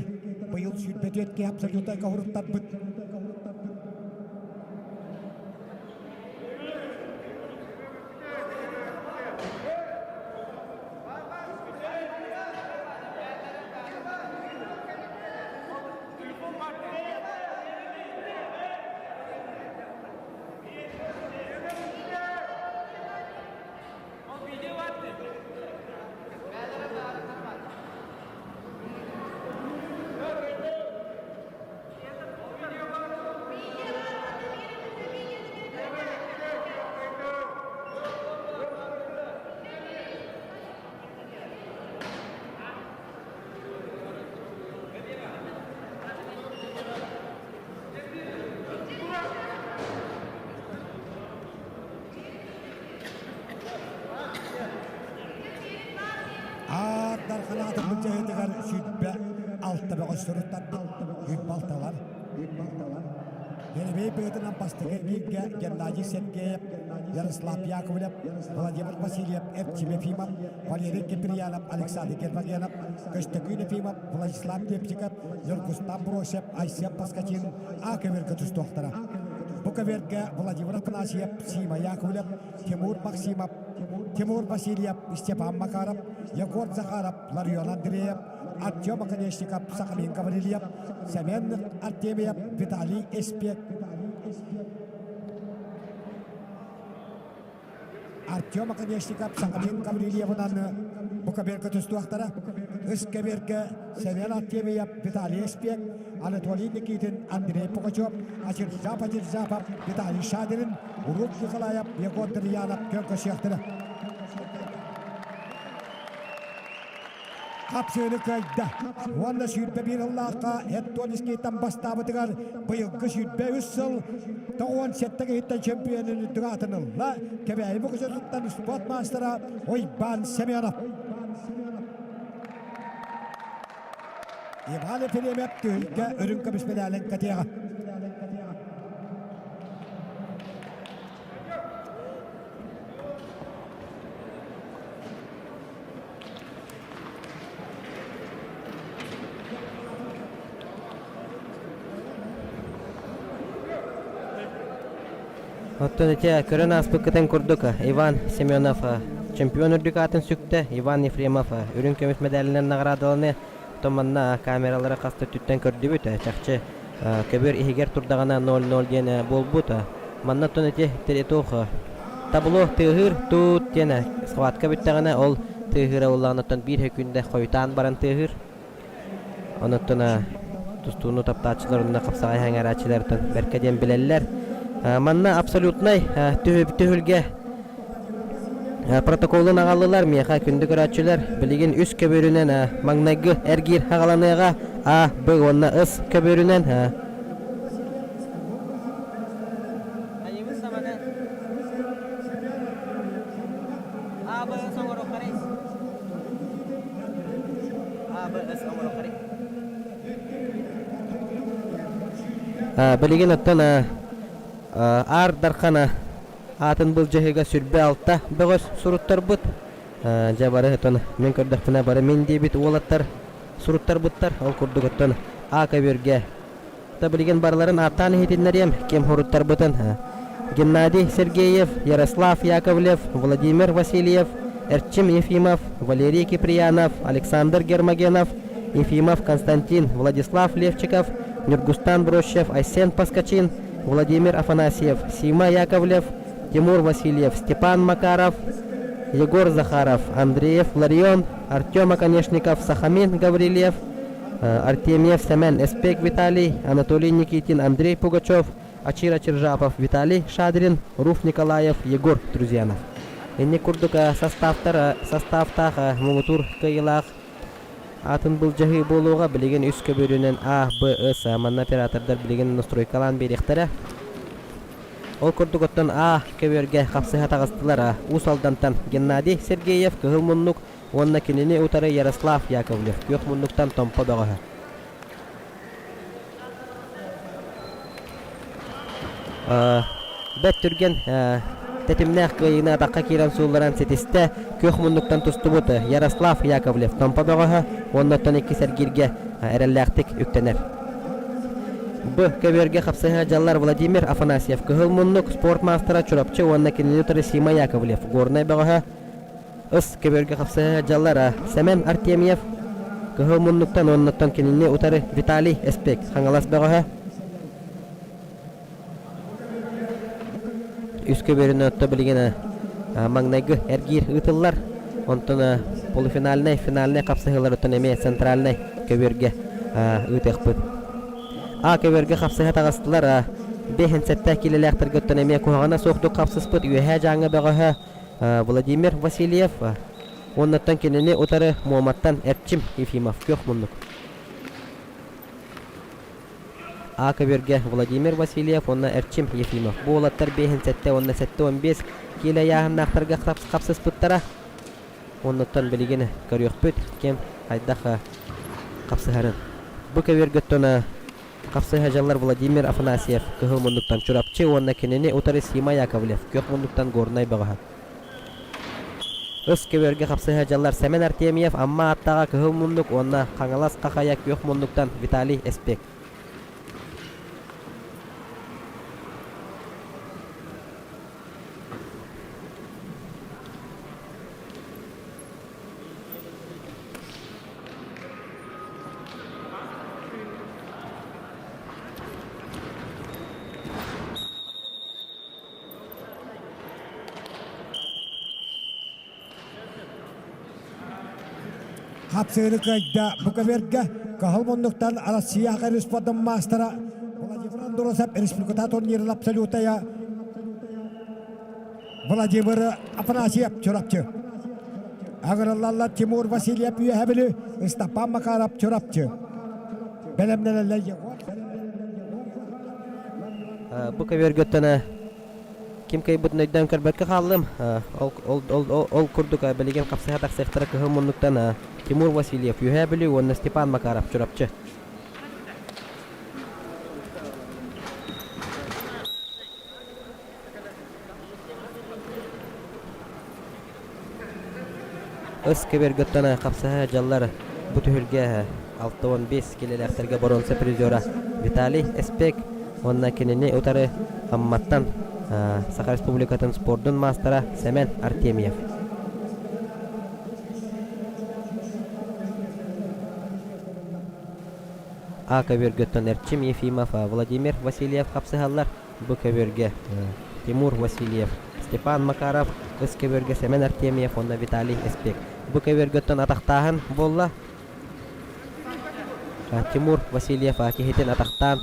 быйыл 24 киһи абсолютнайга уһуруттарбыт. Аар Дархан былдьаһыытыгар 26 бөҕөс суруттарбыт, балталар. Еревей быһыытынан бастакы эргииргэ Геннадий Сергеев, Ярослав Яковлев, Владимир Васильев, Эрчим Ефимов, Валерий Киприянов, Александр Гермогенов, Көстөкүүн Ефимов, Владислав Лепчиков, Ньургустан Бросев, Айсен Паскачин А көбүөргэ тустуохтара. Бу көбүөргэ Владимир Афанасьев, Сима Яковлев, Тимур Максимов, Тимур Васильев, Степан Макаров, Егор Захаров, Ларион Андреев, Артем Оконешников, Сахалин Гаврильев, Семен Артемьев, Виталий Эспек, Артем Оконешников, Сахалин Гаврильевынан бу көбүөргэ тустуохтара. Үс көбүөргэ Семен Артемьев, Виталий Эспек, Анатолий Никитин, Андрей Пугачев, Ачирзапов Ачирзапов, Виталий Шадрин, Урук Николаев, Егор Дырьянов күөн көрсүөхтэрэ. Хапсыыны кыайда. Уонна 21 сыллаахха Хеттонискийтан бастаабытыгар быйылгы 23 сыл 97 киһиттэн чемпионун үрдүк аатын ылла. Кэбээйи Мукучутуттан спорт маастара Уйбаан Семенов. Иван Ефремов түһүлгэ үрүҥ көмүс медалын кэтиэҕэ. Оттон ити көрөн ааспыккытын курдук Иван Семенов чемпион үрдүк аатын сүктэ, Иван Ефремов үрүҥ көмүс медалынан наҕараадаланы Оттон манна камералары хас да өттүттэн көрдүбүт. Чахчы көбүөр иһигэр турдаҕына 0-0 диэн буолбут. Манна оттон ити туох табло тыаһыыр туут диэн схватка бүттэҕинэ ол тыаһыыра буоллаҕына оттон биир сөкүүндэ хойутаан баран тыаһыыр. Онуттан тустууну таптааччылар уонна хапсаҕай сэҥээрээччилэр оттон бэркэ диэн билэллэр. Манна абсолютнай түһүлгэ протоколун аҕаллылар. Миэхэ күндү көрөөччүлэр, билигин үс көбүөрүнэн маҥнайгы эргиир аҕаланыаҕа А, Б уонна С көбүөрүнэн. Айыбыт саманы А, Б, С оҥоруоххарый. А, Б, С оҥоруоххарый. Билигин оттон Аар Дархан аатын былдьаһыыга сүрбэ алта бөҕөс суруттарбыт. Дьэ бары оттон мин көрдөхпүнэ бары мин диэбит уолаттар суруттарбыттар. Ол курдук оттон А көбүөргэ Та билигин барыларын ааттаан иһитиннэриэм ким суруттарбытын. Геннадий Сергеев, Ярослав Яковлев, Владимир Васильев, Эрчим Ефимов, Валерий Киприянов, Александр Гермогенов, Ефимов Константин, Владислав Левчиков, Нюргустан Брощев, Айсен Паскачин, Владимир Афанасьев, Сима Яковлев, Тимур Васильев, Степан Макаров, Егор Захаров, Андреев Ларион, Артем Оконешников, Сахамин Гаврильев, Артемьев Сэмэн, Эспек Виталий, Анатолий Никитин, Андрей Пугачев, Ачир Ачиржапов, Виталий Шадрин, Руф Николаев, Егор Друзьянов. Инник курдук составтар составтаах муҥутуур кыайыылаах атын былдьаһыы буолуоҕа билигин үс көбүөрүнэн А, Б, С манна оператордар билигин настройкалаан биэриэхтэрэ. Ол курдук оттон А көбүөргэ хапсыһа таҕыстылар Уус Алдантан Геннадий Сергеев, Кыһыл Муннук уонна кинини утары Ярослав Яковлев, Күөх Муннуктан Томпо бөҕөһө. Бэрт түргэн тэтимнээх кыайыыны атахха киирэн суулларан ситистэ күөх муннуктан тустубут Ярослав Яковлев Томпо бөҕөһө уонна оттон иккис эргииргэ эрэллээхтик үктэнэр. Б. Көбүөргэ хапсыһа дьаллар Владимир Афанасьев Кыһыл муннук спорт маастара Чурапчы уонна кинини утары Сима Яковлев Горнай бөҕөһө Ыс көбүөргэ хапсыһа дьаллар Сэмэн Артемьев Кыһыл муннуктан уоннаттан кинини утары Виталий Эспек Хаҥалас бөҕөһө Үс көбүөрүнэн отто билигин маҥнайгы эргиир ыытыллар. Онтон полуфинальнай, финальнай хапсыһыыларыттан эмиэ центральнай көбүөргэ ыытыахпыт. А көбүөргэ хапсыһа таҕыстылар. 5-7 киилэлээхтэргэ оттон эмиэ куһаҕана суохтук хапсыспыт Үөһээ Дьааҥы бөҕөһө Владимир Васильев уоннаттан кинини утары Муоматтан Эрчим Ефимов күөх муннук. А көбүөргэ Владимир Васильев уонна Эрчим Ефимов. Бу уолаттар 5-7 уонна 7-15 киилэ ыйааһыннаахтарга хапсыспыттара. Оннуттан билигин көрүөхпүт ким хайдах хапсыһарын. Бу көбүөргэ оттон хапсыһа дьаллар Владимир Афанасьев Кыһыл муннуктан Чурапчы уонна кинини утары Сима Яковлев Күөх муннуктан Горнай бөҕөһө. Ыс көбүөргэ хапсыһа дьаллар Сэмэн Артемьев Амма аттаҕа Кыһыл муннук уонна Хаҥалас Хахайа Күөх муннуктан Виталий Эспек. Хапсыыры кыайда бу көбүөргэ Кыһыл муннуктан Россия спортун маастара Владимир Андросов республиката турнирын абсолютая Владимир Афанасьев Чурапчы. Агырыллаллар Тимур Васильев Үөһэ Бүлүү, Ыстапаан Макаров Чурапчы. Бэлэмнэнэллэр Егор Бу көбүөргөттөн ким кыайбытын өйдөөн көрбөккө хааллым. Ол, ол, ол, ол курдук билигин хапсыһа тахсыахтара кыһыл муннуктан Тимур Васильев Үөһээ Бүлүү уонна Степан Макаров Чурапчы. Ыс көбүөргөттөн хапсыһа дьаллар бу түһүлгэ 65 килэлээхтэргэ боруонса призера Виталий Эспек уонна кинини утары Амматтан Саха Республикатын спордун маастара Сэмэн Артемьев. А көбүөргөттөн Эрчим Ефимов, Владимир Васильев хапсыһаллар. Бу көбүөргэ Тимур Васильев, Степан Макаров, ыс көбүөргэ Сэмэн Артемьев уонна Виталий Эспек. Бу көбүөргөттөн атахтааһын буолла. Тимур Васильев киһитин атахтаан.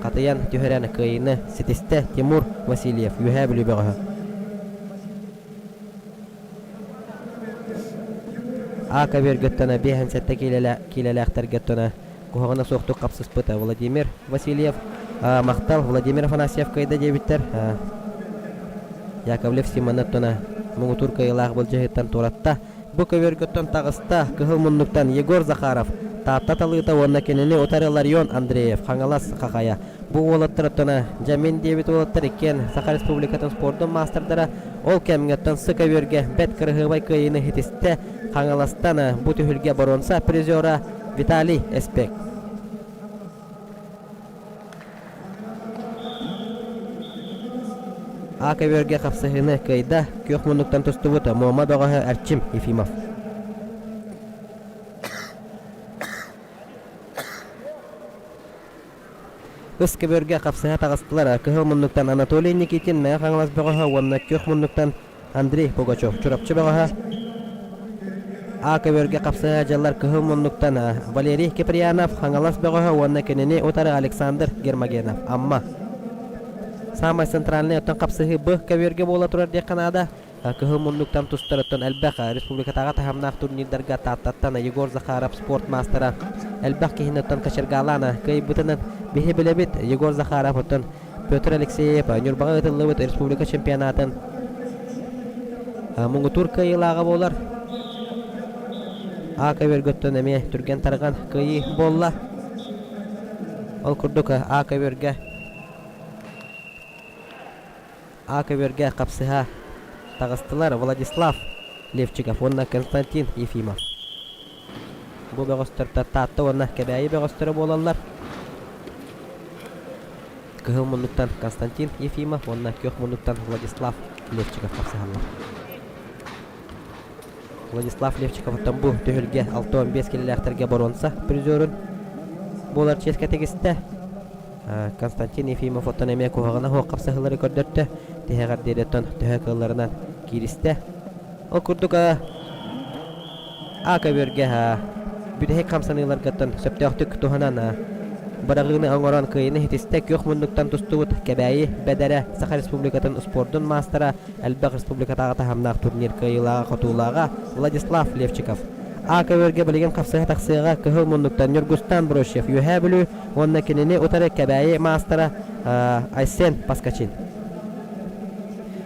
хатыйан түһэрэн кыайыыны ситистэ Тимур Васильев, Үөһээ Бүлүү бөҕөһө. А көбүөргөттөн 57 киилэлээхтэргэ куһаҕана суохтук хапсыспыт Владимир Васильев махтал Владимир Афанасьев кыайда диэбиттэр. Яковлев Симоны оттона муҥутуур кыайыылаах былдьаһыыттан туоратта. Бу көбүөргөттөн таҕыста кыһыл муннуктан Егор Захаров, Таатта талыыта уонна кинини утары Ларион Андреев, Хаҥалас Хахайа. Бу уолаттар оттона дьэ мин диэбит уолаттар иккиэн Саха Республикатын спордун маастардара ол кэмҥэ оттон сы көбүөргэ бэрт кыраһыабай кыайыыны ситистэ Хаҥаластан бу түһүлгэ боруонса призера Виталий Эспек. А көбүөргэ хапсыһыыны кыайда күөх муннуктан тустубут Муома бөҕөһө Эрчим Ефимов. Ыс көбүөргэ хапсыһа таҕыстылар кыһыл муннуктан Анатолий Никитин Мэҥэ Хаҥалас бөҕөһө уонна күөх муннуктан Андрей Пугачев Чурапчы бөҕөһө А көбүөргэ хапсыһа дьаллар кыһыл муннуктан Валерий Киприянов Хаҥалас бөҕөһө уонна кинини утары Александр Гермогенов Амма Саамай центральнай оттон хапсыһыы Б көбүөргэ буола турар диэххэ наада. Кыһыл муннуктан тустар оттон элбэх республикатааҕы таһымнаах турнирдарга Тааттаттан Егор Захаров спорт маастара элбэх киһини оттон кочергаалаан кыайбытынан биһи билэбит. Егор Захаров оттон Петр Алексеев Ньурбаҕа ыытыллыбыт республика чемпионатын муҥутуур кыайыылааҕа буолар. А көбүөргөттөн эмиэ түргэн-тарҕан кыайыы буолла. Ол курдук А көбүөргэ А көбүөргэ хапсыһа таҕыстылар Владислав Левчиков уонна Константин Ефимов. Бу бөҕөстөртө Таатта уонна Кэбээйи бөҕөстөрө буолаллар. Кыһыл муннуктан Константин Ефимов уонна күөх муннуктан Владислав Левчиков хапсыһаллар. Владислав Левчиковтан бу түһүлгэ 65 килэлээхтэргэ боруонса призерун буолар чиэскэ тигистэ. Константин Ефимов оттон эмиэ куһаҕана суох хапсыһыылары көрдөртө. Тиһэҕэр диэри оттон төһө кыалларынан кииристэ. Ол курдук А көбүөргэ бүтэһик хамсаныыларгыттан сөптөөхтүк туһанан быраҕыыны оҥорон кыайыыны ситистэ күөх муннуктан тустубут Кэбээйи Бэдэрэ Саха Республикатын успуордун маастара элбэх республикатааҕы таһымнаах турнир кыайыылааҕа-хотуулааҕа Владислав Левчиков. А көбүөргэ билигин хапсыһа тахсыаҕа кыһыл муннуктан Ньургустан Брощев Үөһээ Бүлүү уонна кинини утары Кэбээйи маастара Айсен Паскачин.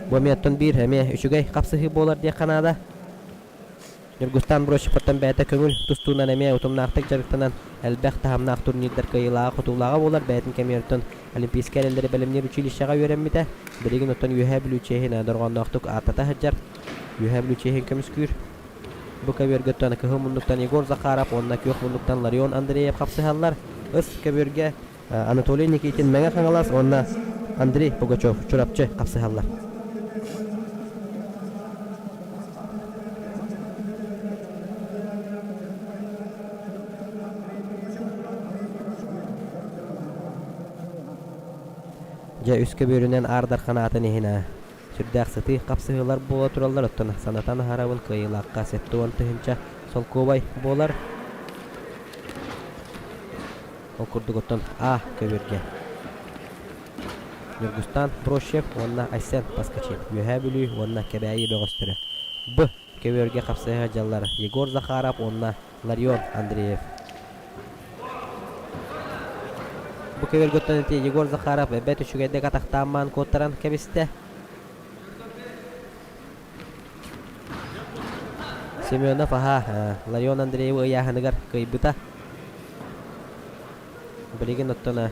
Бу эмиэ оттон биир эмиэ үчүгэй хапсыһыы буолар диэххэ наада. Ньургустан Бросиповтан бэйэтэ көҥүл тустуунан эмиэ утумнаахтык дьарыктанан элбэх таһымнаах турнирдар кыайыылааҕа-хотуулааҕа буолар. Бэйэтин кэмигэр Олимпийскай эрэллэри бэлэмниир училищеҕа үөрэммитэ. Билигин оттон Үөһээ Бүлүү чиэһин дорҕоонноохтук ааттата сылдьар. Үөһээ Бүлүү чиэһин көмүскүүр. Бу көбүөргөттөн кыһыл муннуктан Егор Захаров уонна күөх муннуктан Ларион Андреев хапсыһаллар. Ыс көбүөргэ Анатолий Никитин Мэҥэ Хаҥалас уонна Андрей Пугачев Чурапчы хапсыһаллар. Дьэ үс көбүөрүнэн Аар Дархан аатын иһин сүрдээх сытыы хапсыһыылар буола тураллар оттон санатан аһарабын кыайыылаахха 70 тыһыынча солкуобай буолар. Ол курдук оттон А көбүөргэ Ньургустан Прощев уонна Айсен Поскачин Үөһээ Бүлүү уонна Кэбээйи бөҕөстөрө Б көбүөргэ хапсыһа дьаллар Егор Захаров уонна Ларион Андреев. Бу көбүөргэ оттон ити Егор Захаров эбэт үчүгэйдик атахтааммаан куоттаран кэбистэ. Семенов аһа Ларион Андреевы ыйааһыныгар кыайбыта. Билигин оттон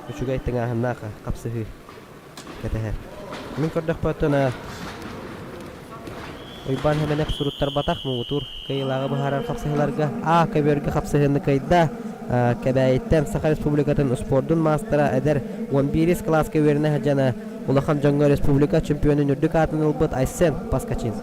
үчүгэй тыҥааһыннаах хапсыһыы кэтэһэр. Мин көрдөхпө оттон Уйбаан Хэмэнэп суруттарбатах муҥутуур кыайыылааҕы быһаарар хапсыһыыларга А көбүөргэ хапсыһыыны кыайда. Кэбээйиттэн Саха Республикатын успуордун маастара эдэр 11 кылааска үөрэнэ сылдьан улахан дьоҥҥо республика чемпионун үрдүк аатын ылбыт Айсен Паскачин.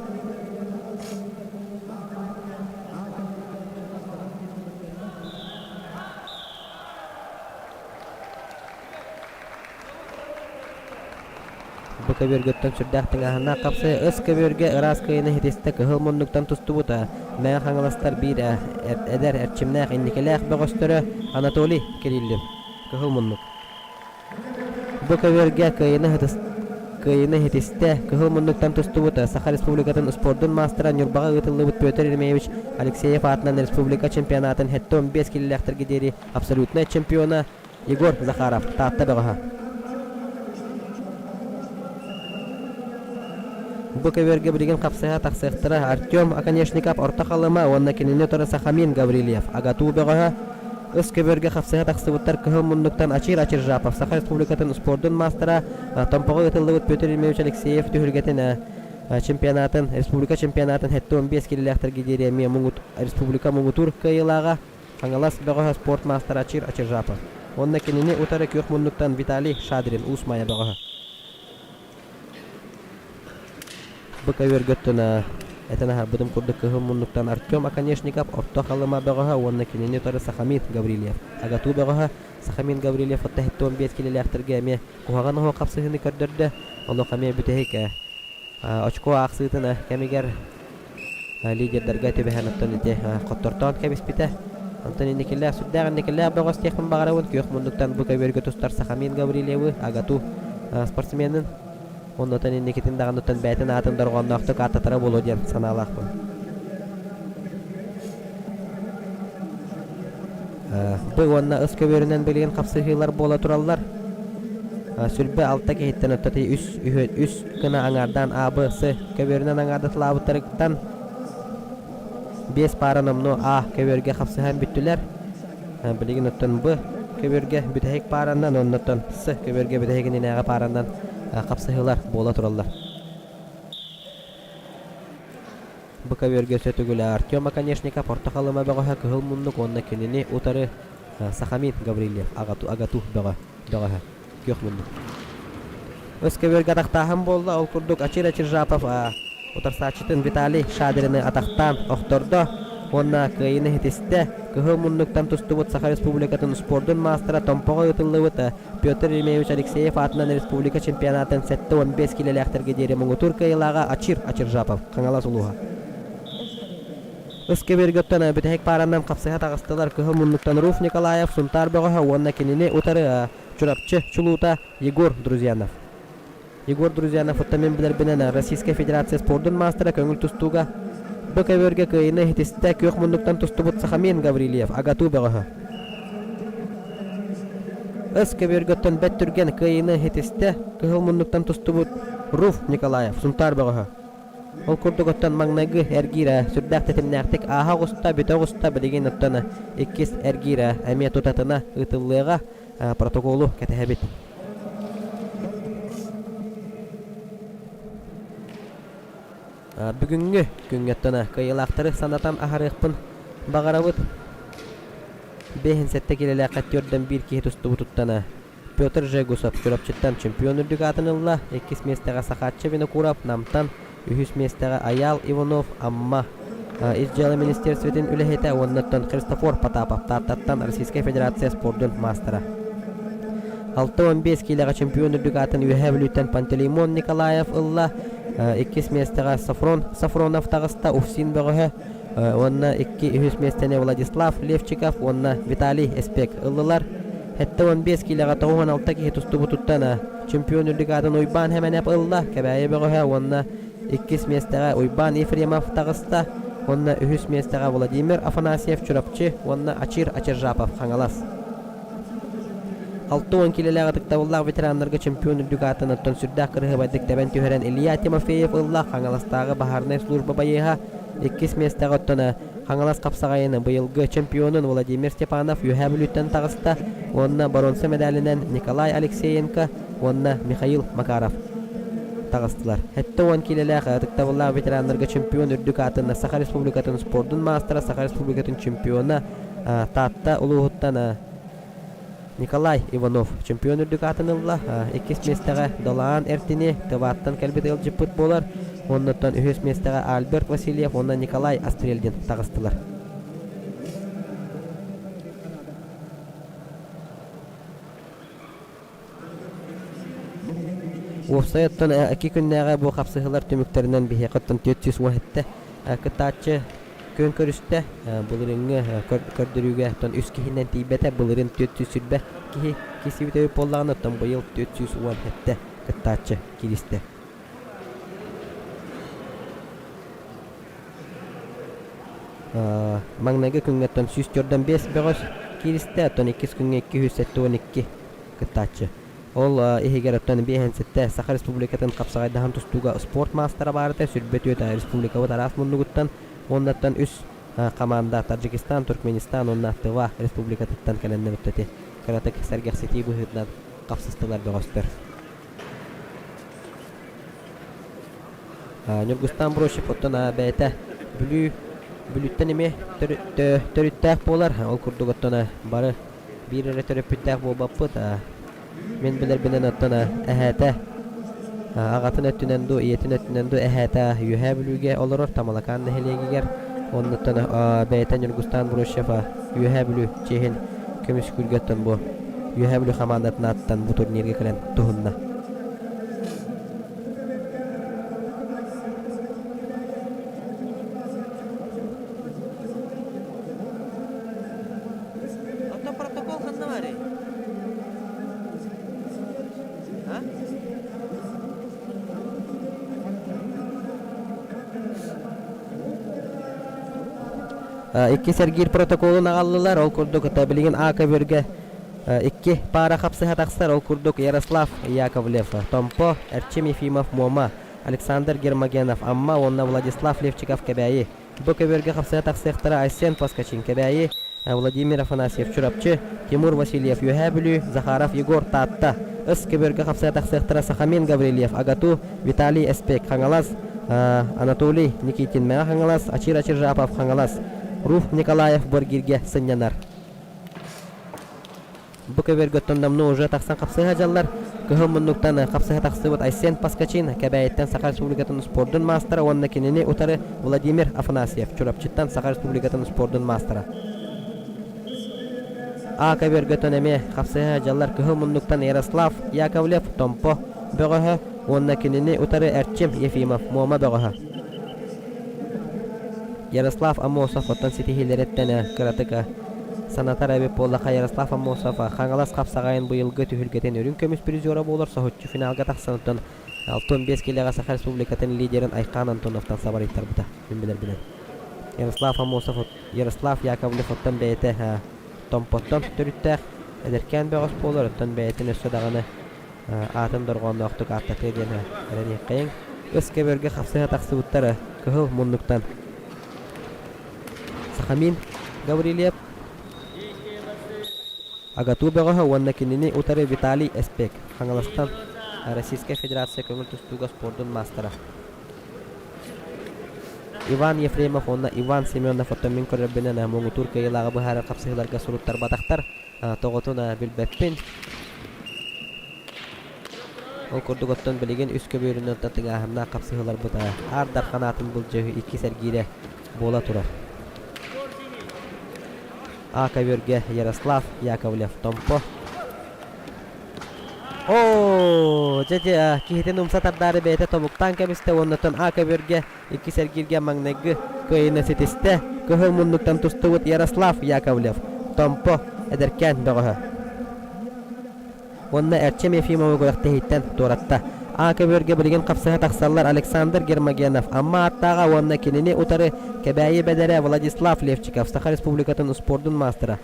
Бу көбүөргөттөн сүрдээх тыҥааһыннаах хапсыы ыс көбүөргэ ыраас кыайыыны ситистэ кыһыл муннуктан тустубута Мэҥэ Хаҥаластар биир эдэр эрчимнээх инникилээх бөҕөстөрө Анатолий Кириллин. Кыһыл муннук. Бу көбүөргэ кыайыыны кыайыыны ситистэ, кыһыл муннуктан тустубут Саха Республикатын спордун маастара Ньурбаҕа ыытыллыбыт Петр Еремеевич Алексеев аатынан республика чемпионатын 75 килэлээхтэргэ диэри абсолютнай чемпиона Егор Захаров, Таатта бөҕөһө. Бу көбүөргэ билигин хапсыһа тахсыахтара Артем Оконешников Орто Халыма уонна кинини утары Сахамин Гаврильев, АГАТУ бөҕөһө. Ыс көбүөргэ хапсыһа тахсыбыттар кыһыл муннуктан Ачир Ачиржапов, Саха Республикатын спордун маастара, Томпоҕо ыытыллыбыт Петр Ильич Алексеев түһүлгэтин чемпионатын, республика чемпионатын 75 килэлээхтэргэ диэри эмиэ республика муҥутуур кыайыылааҕа Хаҥалас бөҕөһө спорт маастара Ачир Ачиржапов уонна кинини утары күөх муннуктан Виталий Шадрин Уус Майа бөҕөһө. Бу көбүөргөттөн этэн аһарбытым курдук кыһыл муннуктан Артем Оконешников Орто Халыма бөҕөһө уонна кинини утары Сахамин Гаврильев. АГАТУ бөҕөһө Сахамин Гаврильев отто 75 килэлээхтэргэ эмиэ куһаҕан оһох хапсыһыыны көрдөрдө. Олох эмиэ бүтэһик очко аахсыытын кэмигэр лидердэргэ түбэһэн оттон ити хоттортоон кэбиспитэ. Онтон инникилээх сүрдээх инникилээх бөҕөс диэхпин баҕарабын. Күөх муннуктан бу көбүөргэ тустар Сахамин Гаврильевы АГАТУ спортсменын оннотон инникитин даҕаныттан бэйэтин аатын дорҕоонноохтук ааттатара буолуо диэн санаалаахпын. Бу уонна ыс көбүөрүнэн билигин хапсыһыылар буола тураллар. Сүлбэ алта киһиттэн оттоти үс, үс гына аҥаардаан А, Б, С көбүөрүнэн аҥаардатылаабыттарыттан биэс паара номнуо А көбүөргэ хапсыһан бүттүлэр. Билигин оттон Б көбүөргэ бүтэһик пааранан уонна оттон С көбүөргэ бүтэһик иннинээҕи пааранан хапсыһыылар буола тураллар. Бу көбүөргэ өссө төгүл Артем Оконешников Орто Халыма бөҕөһө Кыһыл Муннук уонна кинини утары Сахамин Гаврильев АГАТУ, АГАТУ бөҕө, бөҕөһө Күөх Муннук. Өс көбүөргэ атахтааһын буолла, ол курдук Ачир Ачиржапов утарсааччытын Виталий Шадрины атахтаан охтордо уонна кыайыыны ситистэ. Кыһыл муннуктан тустубут Саха Республикатын спордун маастара Томпоҕо ыытыллыбыт Петр Еремеевич Алексеев аатынан республика чемпионатын 75 килэлээхтэргэ диэри муҥутуур кыайыылааҕа Ачир Ачиржапов, Хаҥалас улууһа. Ыскэбиэргэттэн бүтэһик пааранан хапсыһа таҕыстылар Кыһыл муннуктан Руф Николаев, Сунтаар бөҕөһө уонна кинини утары Чурапчы чулуута Егор Друзьянов. Егор Друзьянов оттон мин билэрбинэн Российскай Федерация спордун маастара көҥүл тустууга бу көбүөргэ кыайыыны ситистэ күөх муннуктан тустубут Сахамин Гаврильев АГАТУ бөҕөһө. Ыс көбүөргөттөн бэт түргэн кыайыыны ситистэ кыһыл муннуктан тустубут Руф Николаев Сунтаар бөҕөһө. Ол курдук оттон маҥнайгы эргиирэ сүрдээх тэтимнээхтик ааһа оҕуста, бүтэ оҕуста, билигин оттон иккис эргиирэ эмиэ тутатына ыытыллыаҕа протоколу кэтэһэбит. Бүгүҥҥү күҥҥэ кыайыылаахтары санатан аһарыахпын баҕарабыт. 57 килэлээххэ түөртэн биир киһи тустубутуттан Петр Жегусов Чурапчыттан чемпион үрдүк аатын ылла. Иккис миэстэҕэ Сахааччы Винокуров Намтан, үһүс миэстэҕэ Айаал Иванов Амма Ис дьыала министерствотын үлэһитэ уонна Христофор Потапов Тааттаттан Российскай Федерация спордун маастара. 65 киилэҕэ чемпион үрдүк аатын Үөһээ Бүлүүттэн Пантелеймон Николаев ылла. Иккис миэстэҕэ Софрон Софронов таҕыста УФСИН бөҕөһө уонна икки үһүс миэстэни Владислав Левчиков уонна Виталий Эспек ыллылар. 75 киилэҕэ 96 киһи тустубутуттан чемпион үрдүк аатын Уйбаан Хэмэнэп ылла. Кэбээйи бөҕөһө уонна Иккис миэстэҕэ Уйбаан Ефремов таҕыста уонна үһүс миэстэҕэ Владимир Афанасьев Чурапчы уонна Ачир Ачиржапов Хаҥалас. 60 киилэлээх ытыктабыллаах ветераннарга чемпион үрдүк аатын оттон сүрдээх кырыһыбайдык тэбэн түһэрэн Илья Тимофеев ылла Хаҥаластааҕы баһаарынай служба байыаһа иккис миэстэҕэ оттон Хаҥалас хапсаҕайын быйылгы чемпионун Владимир Степанов Үөһээ Бүлүүттэн таҕыста уонна боруонса мэдээлинэн Николай Алексеенко уонна Михаил Макаров таҕыстылар. 70 киилэлээх ытыктабыллаах ветераннарга чемпион үрдүк аатын Саха Республикатын спордун маастара, Саха Республикатын чемпиона Таатта улууһуттан Николай Иванов чемпион үрдүк аатын ылла. Иккис миэстэҕэ Долаан Эртини Тывааттан кэлбит ыалдьыппыт буолар. Оннуттан үһүс миэстэҕэ Альберт Васильев уонна Николай Астрельдин таҕыстылар. Уопсай оттон икки күннээҕи бу хапсыһыылар түмүктэринэн биһиэхэ оттон 417 кыттааччы. күөн көрүстэ. Былырыыҥҥы көрдөрүүгэ оттон үс киһинэн тиийбэтэ. Былырыын 420 киһи киирсибит эбит буоллаҕына, оттон быйыл 417 кыттааччы кииристэ. Маҥнайгы күҥҥэ оттон 145 бөҕөс кииристэ, оттон иккис күҥҥэ 272 кыттааччы. Ол иһигэр оттон биэһэн сэттэ Саха Республикатын хапсаҕайдаһан тустууга спорт маастара баарыта 24 республикабыт араас муннугуттан уоннаттан үс хамаанда Таджикистан, Туркменистан уонна Тыва республикатыттан кэлэннэр үттэ кыратык сэргэхситии быһыытынан хапсыстылар бөҕөстөр. Ньургустаан Бросев оттон бэйэтэ Бүлүү Бүлүүттэн эмиэ төрүттээх буолар. Ол курдук оттон бары биир эрэ төрөппүттээх буолбаппыт. Мин билэрбинэн оттон эһээтэ аҕатын өттүнэн дуу, ийэтин өттүнэн дуу эһээтэ Үөһээ Бүлүүгэ олорор Тамалакаан нэһилиэгигэр. Оннуттан бэйэтэ Ньургустаан Бросев Үөһээ Бүлүү чиэһин көмүскүүргэ оттон бу Үөһээ Бүлүү хамаандатын ааттан бу турнирга кэлэн туһунна. Оттон протокол ханна барый? А? Икки сэргиир протоколун аҕаллылар. Ол курдук билигин А көбүөргэ икки паара хапсыһа тахсар. Ол курдук Ярослав Яковлев, Томпо, Эрчим Ефимов, Муома, Александр Гермогенов, Амма уонна Владислав Левчиков Кэбээйи. Бу көбүөргэ хапсыһа тахсыахтара Айсен Поскачин Кэбээйи, Владимир Афанасьев Чурапчы, Тимур Васильев Үөһээ Бүлүү, Захаров Егор Таатта. Ыс көбүөргэ хапсыһа тахсыахтара Сахамин Гаврильев АГАТУ, Виталий Эспек Хаҥалас, Анатолий Никитин Мэҥэ Хаҥалас, Ачир Ачиржапов Хаҥалас, Руф Николаев Боргиргэ сынньанар. Бу көбүөргэ оттон давно уже тахсан хапсыһа дьаллар. Кыһыл муннуктан хапсыһа тахсыбыт Айсен Паскачин Кэбээйиттэн Саха Республикатын спордун маастара уонна кинини утары Владимир Афанасьев Чурапчыттан Саха Республикатын спордун маастара. А көбүөргэ оттон эмиэ хапсыһа дьаллар Кыһыл муннуктан Ярослав Яковлев Томпо бөҕөһө уонна кинини утары Эрчим Ефимов Муома бөҕөһө. Ярослав Аммосов оттон ситиһиилэриттэн кыратык санатар эбит буоллахха Ярослав Аммосов Хаҥалас хапсаҕайын быйылгы түһүлгэтин үрүҥ көмүс призера буолар соһуччу финалга тахсан оттон 65 киилэҕэ Саха Республикатын лидерин Айхаан Антоновтан сабарыйтарбыта мин билэрбинэн. Ярослав Аммосов Ярослав Яковлев оттон бэйэтэ Томпоттон төрүттээх эдэркээн бөҕөс буолар оттон бэйэтин өссө даҕаны аатын дорҕоонноохтук ааттатыа диэн эрэниэххэйиҥ. Ыс көбүөргэ хапсыһа тахсыбыттара кыһыл муннуктан Сахамин Гаврильев, АГАТУ бөҕөһө уонна кинини утары Виталий Эспек, Хаҥаластан Российскай Федерация көҥүл тустууга спордун маастара. Иван Ефремов уонна Иван Семенов оттон мин көрөрбүнэн муҥутуур кыайыылааҕы быһаарар хапсыһыыларга суруттарбатахтар. Тоҕотун билбэппин. Ол курдук оттон билигин үс көбүөрүнэн тыҥааһыннаах хапсыһыыларбыт Аар Дархан аатын былдьаһыы иккис эргиирэ буола турар. А көбүөргэ Ярослав Яковлев Томпо. Оо, дьэ дьэ киһитин умса тардаары бэйэтэ тобуктаан кэбистэ уонна оттон А көбүөргэ иккис эргииргэ маҥнайгы кыайыыны ситистэ. Кыһыл муннуктан тустубут Ярослав Яковлев Томпо эдэркээн бөҕөһө. Уонна Эрчим Ефимовы күрэхтэһииттэн туоратта. А көбүөргэ билигин хапсыһа тахсаллар Александр Гермогенов Амма ааттааҕа уонна кинини утары Кэбээйи бэдэрэ Владислав Левчиков Саха Республикатын спордун маастара.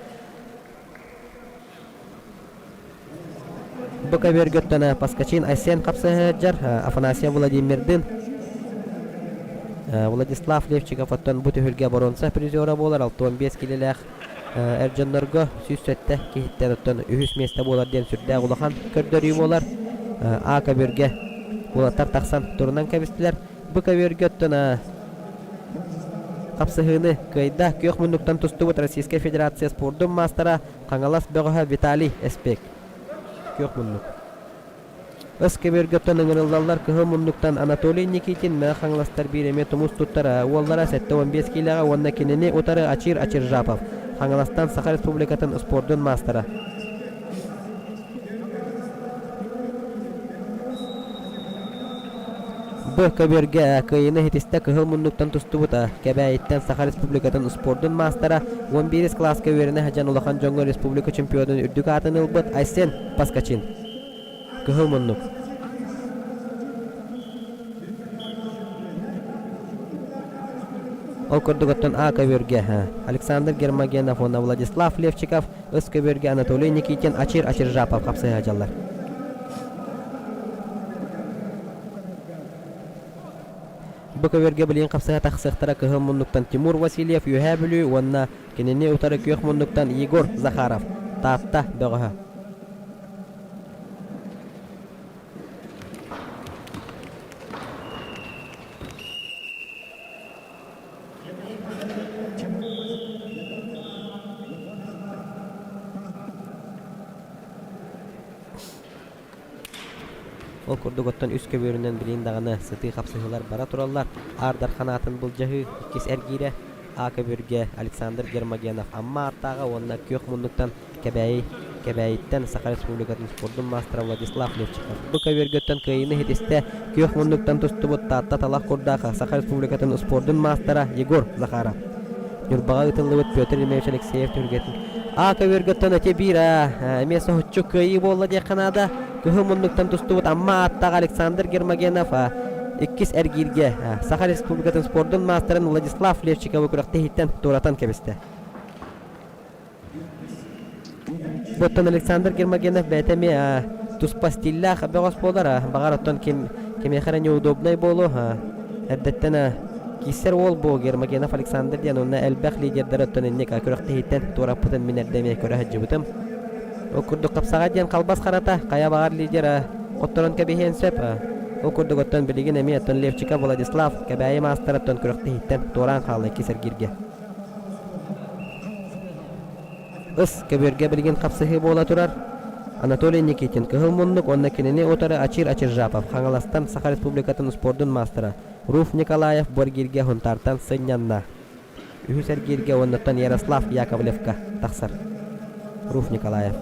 Бу көбүөргөттөн Паскачин Айсен хапсыһа сылдьар Афанасьев Владимирдыын Владислав Левчиков оттон бу түһүлгэ боруонса призера буолар 65 килэлээх эр дьоннорго 107 киһиттэн оттон үһүс миэстэ буолар диэн сүрдээх улахан көрдөрүү буолар. А көбүөргэ уолаттар тахсан турунан кэбистилэр. Бу көбүөргэ оттон хапсыһыыны кыайда күөх муннуктан тустубут Российскай Федерация спордун маастара Хаҥалас бөҕөһө Виталий Эспек. Күөх муннук. Ыс көбүөргөттөн ыҥырыллаллар кыһыл муннуктан Анатолий Никитин, Мэҥэ Хаҥаластар биир эмиэ тумус туттар уоллара 75 киилэҕэ уонна кинини утары Ачир Ачиржапов, Хаҥаластан Саха Республикатын спордун маастара. Б көбүөргэ кыайыыны ситистэ кыһыл муннуктан тустубут Кэбээйиттэн Саха Республикатын успуордун маастара, 11 кылааска үөрэнэ сылдьан улахан дьоҥҥо республика чемпионун үрдүк аатын ылбыт Айсен Поскачин. Кыһыл муннук. Ол курдук оттон А көбүөргэ Александр Гермогенов уонна Владислав Левчиков, С көбүөргэ Анатолий Никитин, Ачир Ачиржапов хапсыһа сылдьаллар. Бу көбүөргэ билигин хапсыһа тахсыахтара кыһыл муннуктан Тимур Васильев Үөһээ Бүлүү уонна кинини утары күөх муннуктан Егор Захаров, Таатта бөҕөһө. Ол курдук оттон үс көбүөрүнэн билигин даҕаны сытыы хапсыһыылар бара тураллар. Аар Дархан аатын былдьаһыы иккис эргиирэ А көбүөргэ Александр Гермогенов Амма ааттааҕа уонна күөх муннуктан Кэбээйи Кэбээйиттэн Саха Республикатын спордун маастара Владислав Левчиков. Бу көбүөргөттөн кыайыыны ситистэ күөх муннуктан тустубут Таатта талах курдаах Саха Республикатын спордун маастара Егор Захаров. Ньурбаҕа ыытыллыбыт Петр Ильич Алексеев түһүлгэтин А көбүөргөттөн эти биир эмиэ соһуччу кыайыы буолла диэххэ наада. Кыһыл муннуктан тустубут Амма ааттаах Александр Гермогенов иккис эргииргэ Саха Республикатын спордун маастарын Владислав Левчиковы күрэхтэһииттэн туоратан кэбистэ. Оттон Александр Гермогенов бэйэтэ эмиэ туспа стиллээх бөҕөс буолар. Баҕар оттон ким кимиэхэ эрэ неудобнай буолуо. Эрдэттэн киирсэр уол бу Гермогенов Александр диэн уонна элбэх лидердэр оттон инник күрэхтэһииттэн туораппытын мин эрдэ эмиэ көрө сылдьыбытым. Ол курдук хапсаҕай диэн халбас харата хайа баҕар лидер хотторон кэбиһиэн сөп. Ол курдук оттон билигин эмиэ оттон Левчиков Владислав Кэбээйи маастарыттан күрэхтэһииттэн туораан хаалла иккис эргииргэ. Ыс көбүөргэ билигин хапсыһыы буола турар. Анатолий Никитин кыһыл муннук уонна кинини утары Ачир Ачиржапов Хаҥаластан Саха Республикатын спордун маастара Руф Николаев бу эргииргэ Һунтаартан сынньанна. Үһүс эргииргэ уоннаттан Ярослав Яковлевка тахсар. Руф Николаев.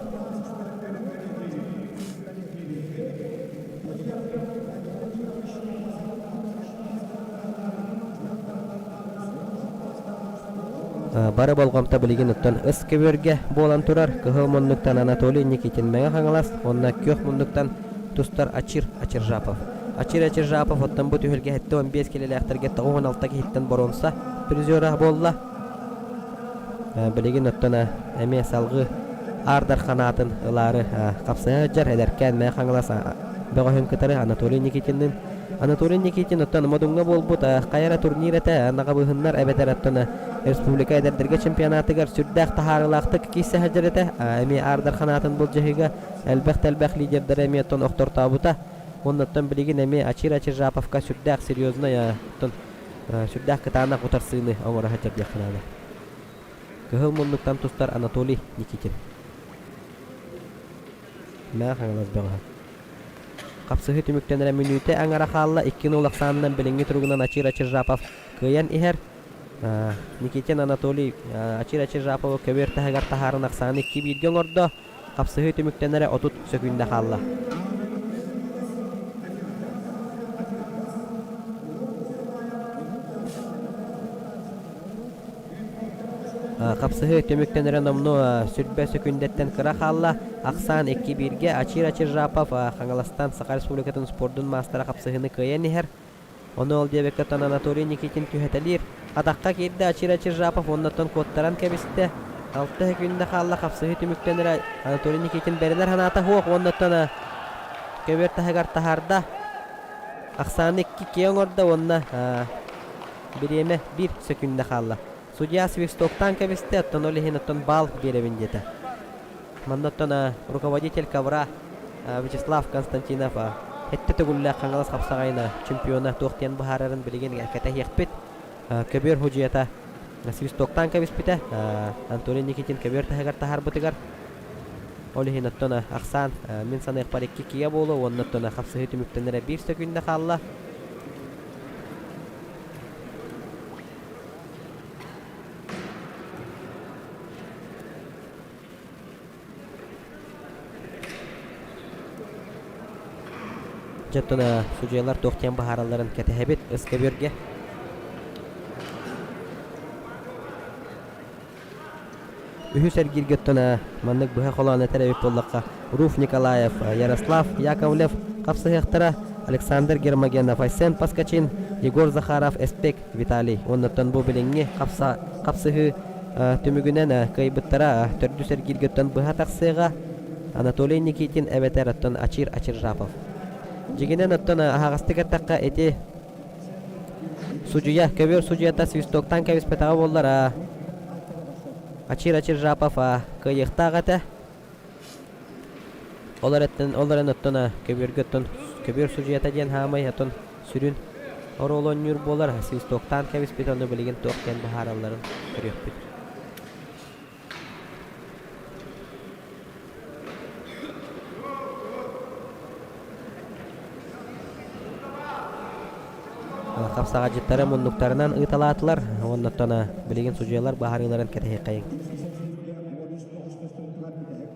Бары болҕомто билигин оттон ыс көбүөргэ буолан турар кыһыл муннуктан Анатолий Никитин Мэҥэ Хаҥалас уонна күөх муннуктан тустар Ачир Ачиржапов. Ачир Ачиржапов оттон бу түһүлгэ 75 килэлээхтэргэ 96 киһиттэн боруонса призера буолла. Билигин оттон эмиэ салгыы Аар Дархан аатын ылаары хапсыһа сылдьар эдэркээн Мэҥэ Хаҥалас бөҕөһүн кытары Анатолий Никитинныын Анатолий Никитин оттон Модуҥҥа буолбут хайа эрэ турнир этэ наҕабыһыннар эбэтэр оттон республика эдэрдэргэ чемпионатыгар сүрдээх таһаарыылаахтык киирсэ сылдьар этэ. Эмиэ Аар Дархан аатын былдьаһыыга элбэх да элбэх лидердары эмиэ оттон охтортообута. Уонна оттон билигин эмиэ Ачир Ачиржаповка сүрдээх серьезный оттон сүрдээх кытаанах утарсыыны оҥоро сылдьар диэххэ наада. Кыһыл муннуктан тустар Анатолий Никитин. Мэҥэ Хаҥалас бөҕөһө. Хапсыһыы түмүктэнэрэ мүнүүтэ аҥара хаалла, 2-0 ахсаанынан билиҥҥи туругунан Ачир Ачиржапов кыайан иһэр. Никитин Анатолий Ачир Ачиржаповы көбүөр таһыгар таһааран ахсааны 2-1-гэ оҥордо. Хапсыһыы түмүктэнэрэ 30 сөкүүндэ хаалла. Хапсыһыы түмүктэнэрэ номнуо сүрбэ сөкүүндэттэн кыра хаалла. Ахсаан 2-1-гэ Ачир Ачиржапов Хаҥаластан Саха Республикатын спордун маастара хапсыһыыны кыайан иһэр. Ону ол диэбэккэ оттон Анатолий Никитин түһэтэлиир. Атахха киирдэ Ачир Ачиржапов уоннаттан куоттаран кэбистэ. Алта сөкүүндэ хаалла хапсыһыы түмүктэнэрэ Анатолий Никитин бэринэр санаата суох уоннаттан көбүөр таһыгар таһаарда. Ахсааны икки киэ оҥордо уонна бириэмэ биир сөкүүндэ хаалла. Судья свистоктаан кэбистэ, оттон ол иһин оттон баал биэрэбин диэтэ. Манна оттон руководитель ковра Вячеслав Константинов сэттэ төгүллээх Хаҥалас хапсаҕайына чемпиона туох диэн быһаарарын билигин кэтэһиэхпит. Көбүөр судьуйата свистоктаан кэбиспитэ. Анатолий Никитин көбүөр таһыгар таһаарбытыгар ол иһин оттон ахсаан мин саныахпар икки киэ буолуо уонна оттон хапсыһыы түмүктэнэрэ биир сөкүүндэ хаалла. Дьэ, оттон судьуйалар туох диэн быһааралларын кэтэһэбит ыскөбүөргэ. Үһүс эргииргэ оттон маннык быһа холоон этэр эбит буоллахха, Руф Николаев, Ярослав Яковлев хапсыһыахтара, Александр Гермогенов, Айсен Паскачин, Егор Захаров, Эспек Виталий. Уоннаттан бу билиҥҥи хапсыһыы түмүгүнэн кыайбыттара төрдүс эргииргэ оттон быһа тахсыаҕа Анатолий Никитин эбэтэр оттон Ачир Ачиржапов. Дьиҥинэн оттон аһаҕастык эттэххэ ити Судьуйа, көбүөр судьуйата свистоктаан кэбиспэтэҕэ буоллар, Ачир Ачиржапов кыайыахтаах этэ. Ол эрэттэн, ол эрэн оттон көбүөргэ оттон көбүөр судьуйата диэн хаамай оттон сүрүн оруолу оонньуур буолар свистоктаан кэбиспит ону билигин туох диэн быһааралларын көрүөхпүт. Хапсаҕадьыттары муннуктарынан ыыталаатылар уонна билигин судьуйалар быһаарыыларын кэтэһиэххэйиҥ.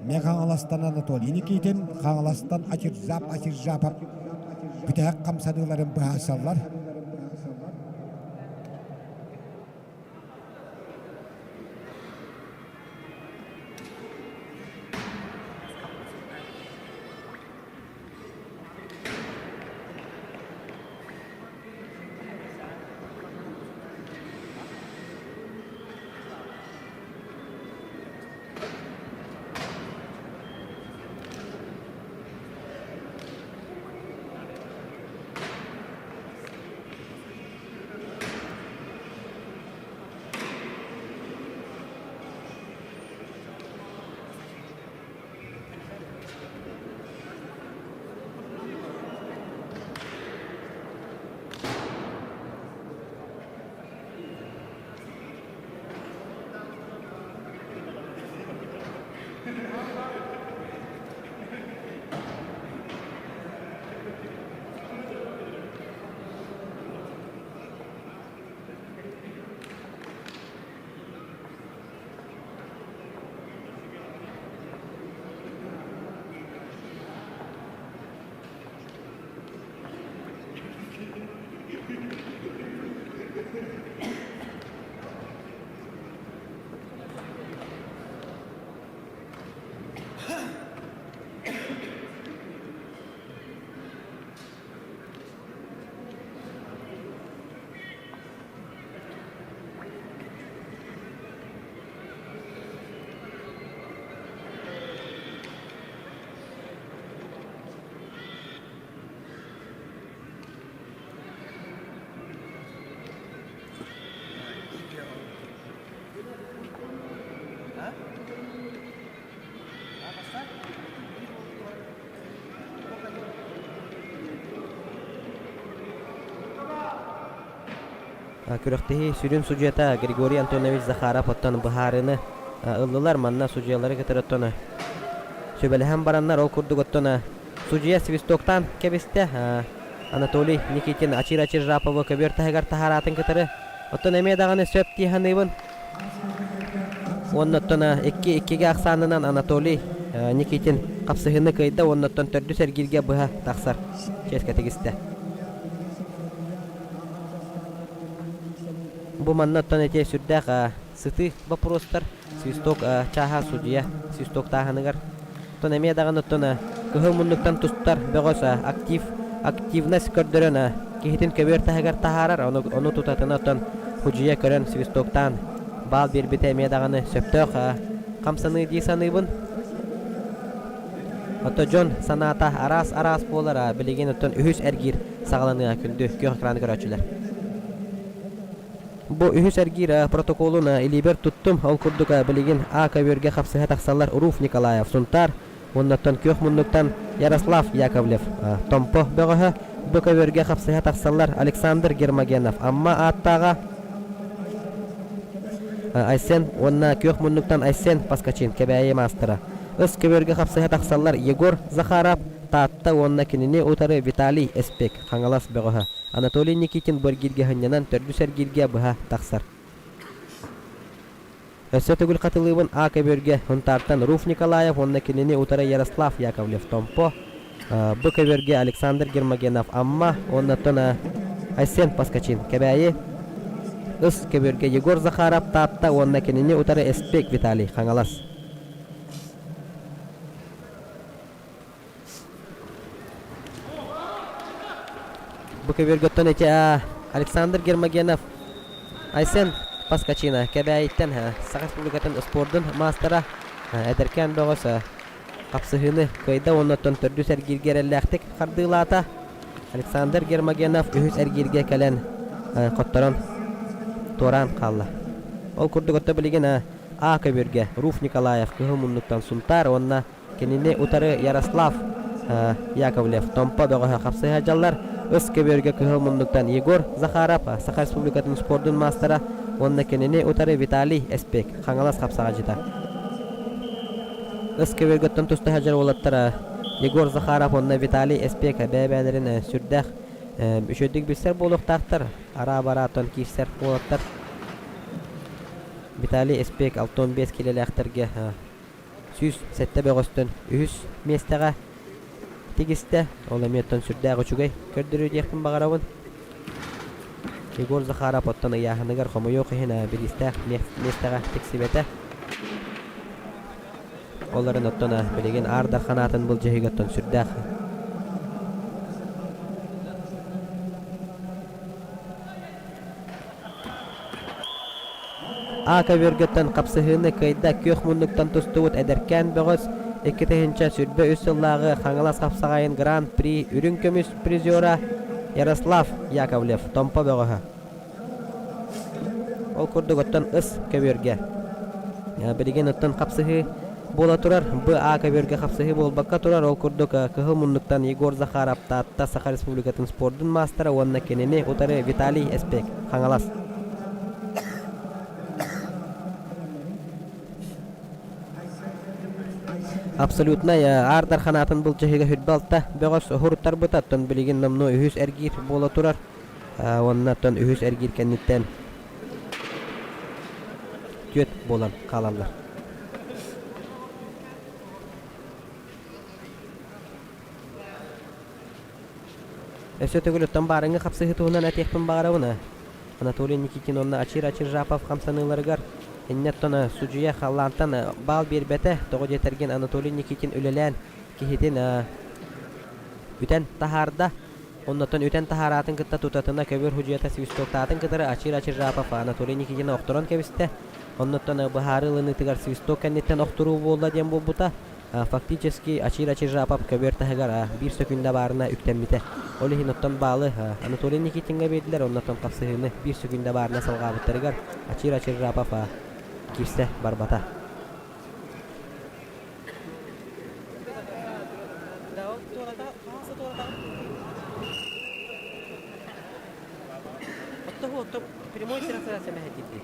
Мэ Хаҥаластан Анатолий Никитин, Хаҥаластан Ачиржап Ачиржапов бүтэһик хамсаныыларын быһаарсаллар. Күрэхтэһии сүрүн судьуйата Григорий Антонович Захаров оттон быһаарыыны ыллылар. Манна судьуйалары кытары оттон сүбэлэһэн бараннар, ол курдук оттон судьуйа свистоктаан кэбистэ. Анатолий Никитин Ачир-Ачир Жаповы көбүөр таһыгар таһараатын кытары оттон эмиэ даҕаны сөп дии саныыбын. Уонна оттон икки иккигэ ахсаанынан Анатолий Никитин хапсыһыыны кыайда уонна оттон төрдүс эргииргэ быһа тахсар чиэскэ тигистэ. Бу манна оттон ити сүрдээх сытыы боппуруостар свисток чааһа судьуйа свистоктааһыныгар Оттон эмиэ даҕаны оттон кыһыл муннуктан тустар бөҕөс актив активность көрдөрөн киһитин көбүөр таһыгар таһаарар, ону, ону тутатына оттон худьуйа көрөн свистоктаан баал биэрбитэ эмиэ даҕаны сөптөөх хамсаныы дии саныыбын. Оттон дьон санаата араас-араас буолар, билигин оттон үһүс эргиир саҕаланыа күндү күөх экраны көрөөччүлэр. Бу үһүс эргиир протоколун илиибэр туттум. Ол курдук билигин А көбүөргэ хапсыһа тахсаллар Руф Николаев, Сунтаар, уоннаттан күөх муннуктан Ярослав Яковлев, Томпо бөҕөһө. Бу көбүөргэ хапсыһа тахсаллар Александр Гермогенов, Амма ааттааҕа Айсен уонна күөх муннуктан Айсен Паскачин, Кэбээйи маастара. Ыс көбүөргэ хапсыһа тахсаллар Егор Захаров, Таатта уонна кинини утары Виталий Эспек, Хаҥалас бөҕөһө. Анатолий Никитин бу эргииргэ сынньанан төрдүс эргииргэ быһа тахсар. Өссө төгүл хатылыыбын А көбүөргэ Һунтаартан Руф Николаев уонна кинини утары Ярослав Яковлев Томпо. Бу көбүөргэ Александр Гермогенов Амма уонна оттон Айсен Поскачин Кэбээйи Ыс көбүөргэ Егор Захаров Таатта уонна кинини утары Эспек Виталий Хаҥалас. Бу көбүөргэ оттон ити Александр Гермогенов Айсен Поскачина Кэбээйиттэн Саха Республикатын спордун маастара эдэркээн бөҕөс хапсыһыыны кыайда уонна оттон төрдүс эргииргэ эрэллээхтик хардыылаата. Александр Гермогенов үһүс эргииргэ кэлэн хотторон туораан хаалла. Ол курдук отто билигин А көбүөргэ Руф Николаев кыһыл муннуктан Сунтаар уонна Кинини утары Ярослав Яковлев, Томпо бөҕөһө хапсыһа дьаллар, ыс көбүөргэ кыһыл муннуктан Егор Захаров, Саха Республикатын спордун маастара уонна кинини утары Виталий Эспек, Хаҥалас хапсаҕадьыта. Ыс көбүөргэттэн туста сылдьар уолаттар Егор Захаров уонна Виталий Эспек бэйэ-бэйэлэрин сүрдээх үчүгэйдик билсэр буолуохтаахтар, араа-барааттан киирсэр уолаттар. Виталий Эспек 65 киилэлээхтэргэ 107 бөҕөстөн үһүс миэстэҕэ тигистэ. Ол эмиэ оттон сүрдээх үчүгэй көрдөрүү диэхпин баҕарабын. Егор Захаров оттон ыйааһыныгар хомойуох иһин бириистээх миэстэҕэ тиксибэтэ. Ол эрэн оттон билигин Аар Дархан аатын былдьаһыыга оттон сүрдээх А көбүөргэттэн хапсыһыыны кыайда күөх муннуктан тустубут эдэркээн бөҕөс 2023 сыллааҕы Хаҥалас хапсаҕайын Гран-при үрүҥ көмүс призера Ярослав Яковлев Томпо бөҕөһө. Ол курдук оттон ыс көбүөргэ билигин оттон хапсыһыы буола турар. Б А көбүөргэ хапсыһыы буолбакка турар. Ол курдук кыһыл муннуктан Егор Захаров Таатта Саха Республикатын спордун маастара уонна кинини утары Виталий Эспек Хаҥалас. Абсолютнай Аар Дархан былдьаһыыга 26 бөҕөс уһуруттарбыта, оттон билигин номнуо үһүс эргиир буола турар. Уонна оттон үһүс эргиир кэнниттэн түөрт буолан хаалаллар. Өссө төгүл оттон баарыҥҥы хапсыһыы туһунан этиэхпин баҕарабын. Анатолий Никитин уонна Ачир Ачиржапов хамсаныыларыгар иннэ оттон судьуйа халлаантан баал биэрбэтэ. Тоҕо диэтэргин Анатолий Никитин үлэлээн киһитин үтэн таһаарда. Оннуттан үтэн таһаараатын кытта тутатына көбүөр судьуйата свистоктаатын кытары Ачир Ачиржапов Анатолий Никитины охторон кэбистэ. Оннуттан быһаарыы ылыныытыгар свисток кэнниттэн охторуу буолла диэн буолбута. Фактически Ачир Ачиржапов көбүөр таһыгар биир сөкүүндэ баарына үктэммитэ. Ол иһин оттон баалы Анатолий Никитиҥҥа биэрдилэр, оннуттан хапсыһыыны биир сөкүүндэ баарына салҕаабыттарыгар Ачир Ачиржапов киирсэ барбата. Прямой трансляция мәһэтиирди.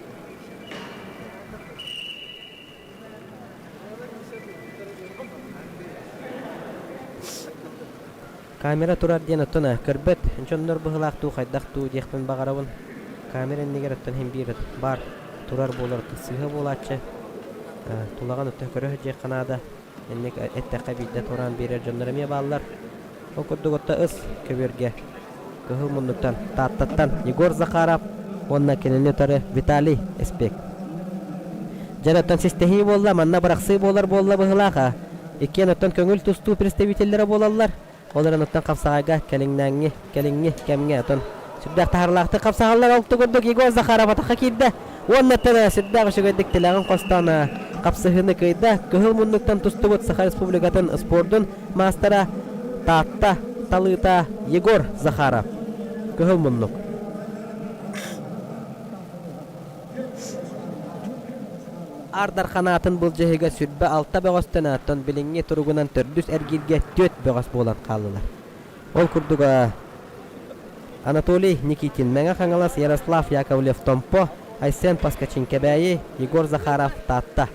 Камера турар диэн оттон көрбөт дьоннор быһылаах дуу хайдах дуу диэхпин баҕарабын. Камера иннигэр оттон иһин биир баар турар буолар сыыһа буолааччы. Тулаҕын оттон көрө сылдьыахха наада. Инник эттэххэ биирдэ тураан биэрэр дьоннор эмиэ бааллар. Ол курдук отто ыс көбүөргэ кыһыл муннуктан Тааттаттан Егор Захаров уонна кинини утары Виталий Эспек. Дьэ оттон систэһии буолла, манна бырахсыы буолар буолла быһылаах. Иккиэн оттон көҥүл тустуу представителлэрэ буолаллар. Ол эрэн оттон хапсаҕайга кэлиҥнээҥҥи, кэлиҥҥи кэмҥэ отон сүрдээх таһаарылаахтык хапсаһаллар. Ол курдук Егор Захаров атахха киирдэ. Уонна оттон сүрдээх үчүгэйдик тилэҕин хостоон хапсыһыыны кыайда. Кыһыл муннуктан тустубут Саха Республикатын спордун маастара Таатта талыыта Егор Захаров. Кыһыл муннук. Аар Дархан аатын былдьаһыыга 26 бөҕөстөн оттон билиҥҥи туругунан төрдүс эргииргэ түөрт бөҕөс буолан хааллылар. Ол курдук Анатолий Никитин, Мэҥэ Хаҥалас, Ярослав Яковлев, Томпо, Айсен Поскачин, Кэбээйи, Егор Захаров, Таатта.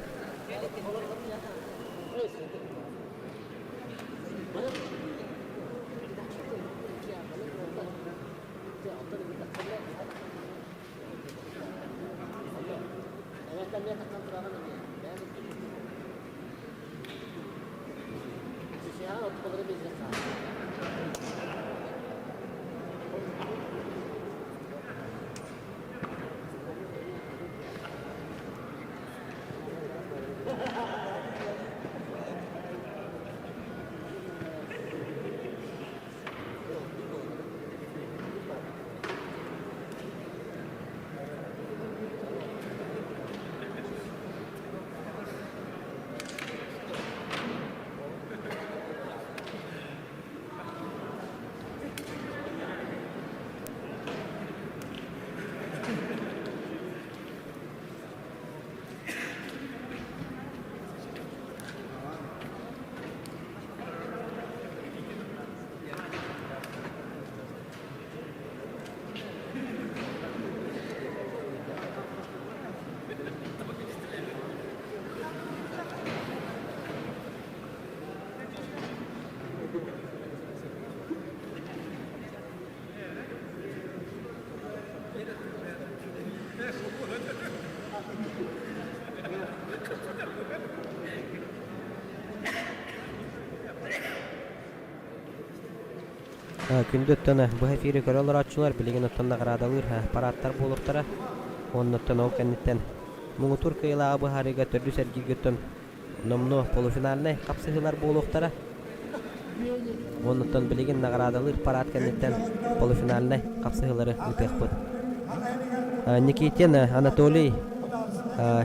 Күндү оттон быһа эфири көрө олорооччулар билигин оттон наҕараадалыыр парадтар буолуохтара. Уонна оттон ол кэнниттэн муҥутуур кыайыылааҕы быһаарыыга төрдүс эргииргэ оттон номнуо полуфинальнай хапсыһыылар буолуохтара. Уонна оттон билигин наҕараадалыыр парад кэнниттэн полуфинальнай хапсыһыылары ыытыахпыт. Никитин Анатолий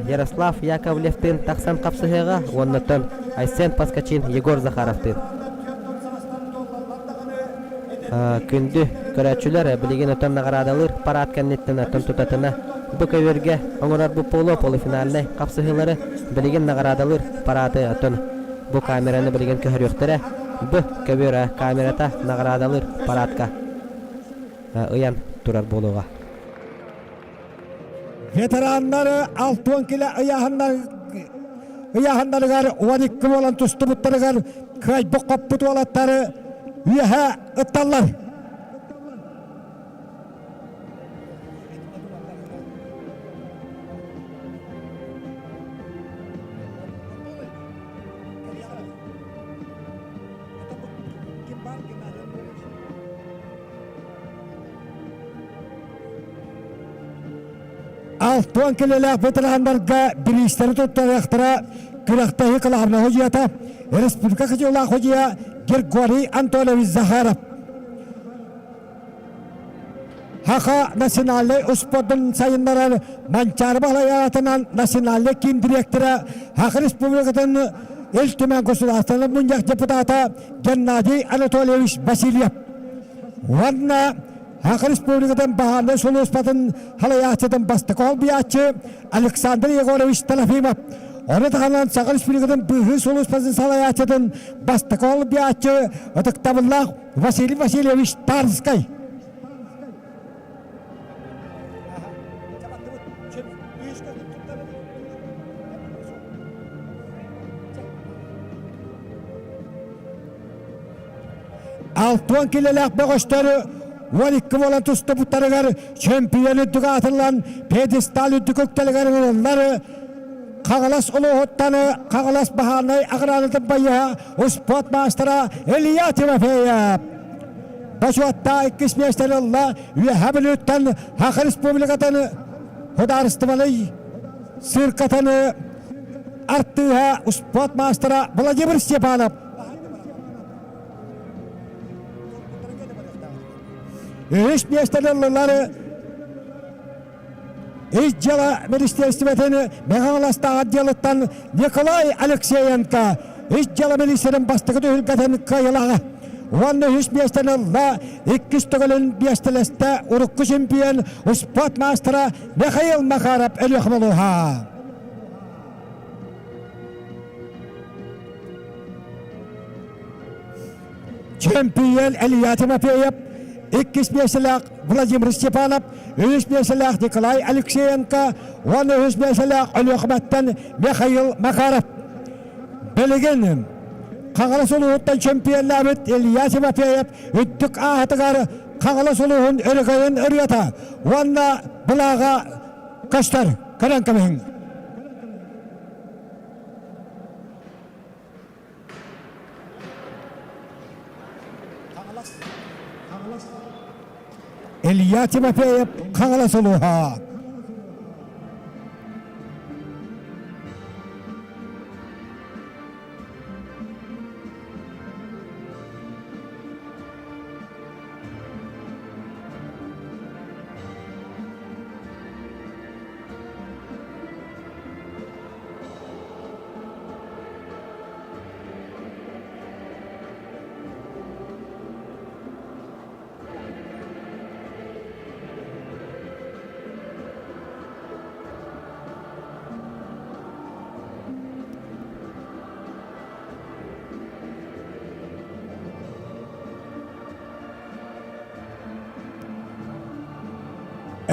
Ярослав Яковлевтыын тахсан хапсыһыаҕа уонна оттон Айсен Поскачин Егор Захаровтыын. Күндү көрөөччүлэр, билигин оттон наҕараадалыыр парад кэнниттэн оттон тутатына бу көбүөргэ оҥорорбут буолуо полуфинальнай хапсыһыылары билигин наҕараадалыыр парады оттон бу камераны билигин көһөрүөхтэрэ. Бу көбүөр камерата наҕараадалыыр парадка ыйан турар буолуоҕа. Ветераннары 60 кило ыйааһыннарыгар 12 буолан тустубуттарыгар кыайбыт хоппут уолаттары үөһэ ытталлар. Алтуан килэлээх ветераннарга бириистэри туттарыахтара күрэхтэһии кылаабынай судьуйата республика кыдьыылаах судьуйа Григорий Антонович Захаров. Хаха национальнай успуордун сайыннарар Манчаары Баһылай аатынан национальнай киин дириэктэрэ Хаха Республикатын Ил Түмэн Государственнай мунньах депутата Геннадий Анатольевич Васильев. Уонна Саха Республикатын баһаарынай сулууспатын салайааччытын бастакы холбуйааччы Александр Егорович Трофимов. Ону таһынан Саха Республикатын быыһыыр сулууспатын салайааччытын бастакы холбуйааччы ытыктабыллаах Василий Васильевич Тарскай. Алтуон килэлээх бөҕөстөрү 12 буолан тустубуттарыгар чөмпүйүөн үрдүк аатыллан пьедестал үрдүк үктэлигэр ылыллар Хаҥалас улууһуттан Хаҥалас баһаарынай охранатын байыһа успуорт маастара Илья Тимофеев бочуоттаах иккис миэстэни ылла Үөһээ Бүлүүттэн Саха Республикатын судаарыстыбанай циркатын артыыһа успуорт маастара Владимир Степанов Үһүс миэстэни ыллылар Ис дьыала министиэристибэтин Мэҥэ отделыттан Николай Алексеенко Ис дьыала министрин бастакы түһүлгэтин кыайылаҕа. Уонна үһүс миэстэни ылла, иккис төгүлүн биэстэлэстэ урукку чемпион успуорт маастара Михаил Макаров Өлүөхүмэ улууһа. Чемпион Илья Тимофеев, иккис миэстэлээх Владимир Степанов, үһүс миэстэлээх Николай Алексеенко уонна үһүс миэстэлээх Өлүөхүмэттэн Михаил Макаров. Билигин Хаҥалас улууһуттан чемпионнаабыт Илья Тимофеев үрдүк ааһытыгар Хаҥалас улууһун өрөгөйүн ырыата уонна былааҕа көстөр. Көрөн кэбиһиҥ. Илья Тимофеев Хаҥалас улууһа.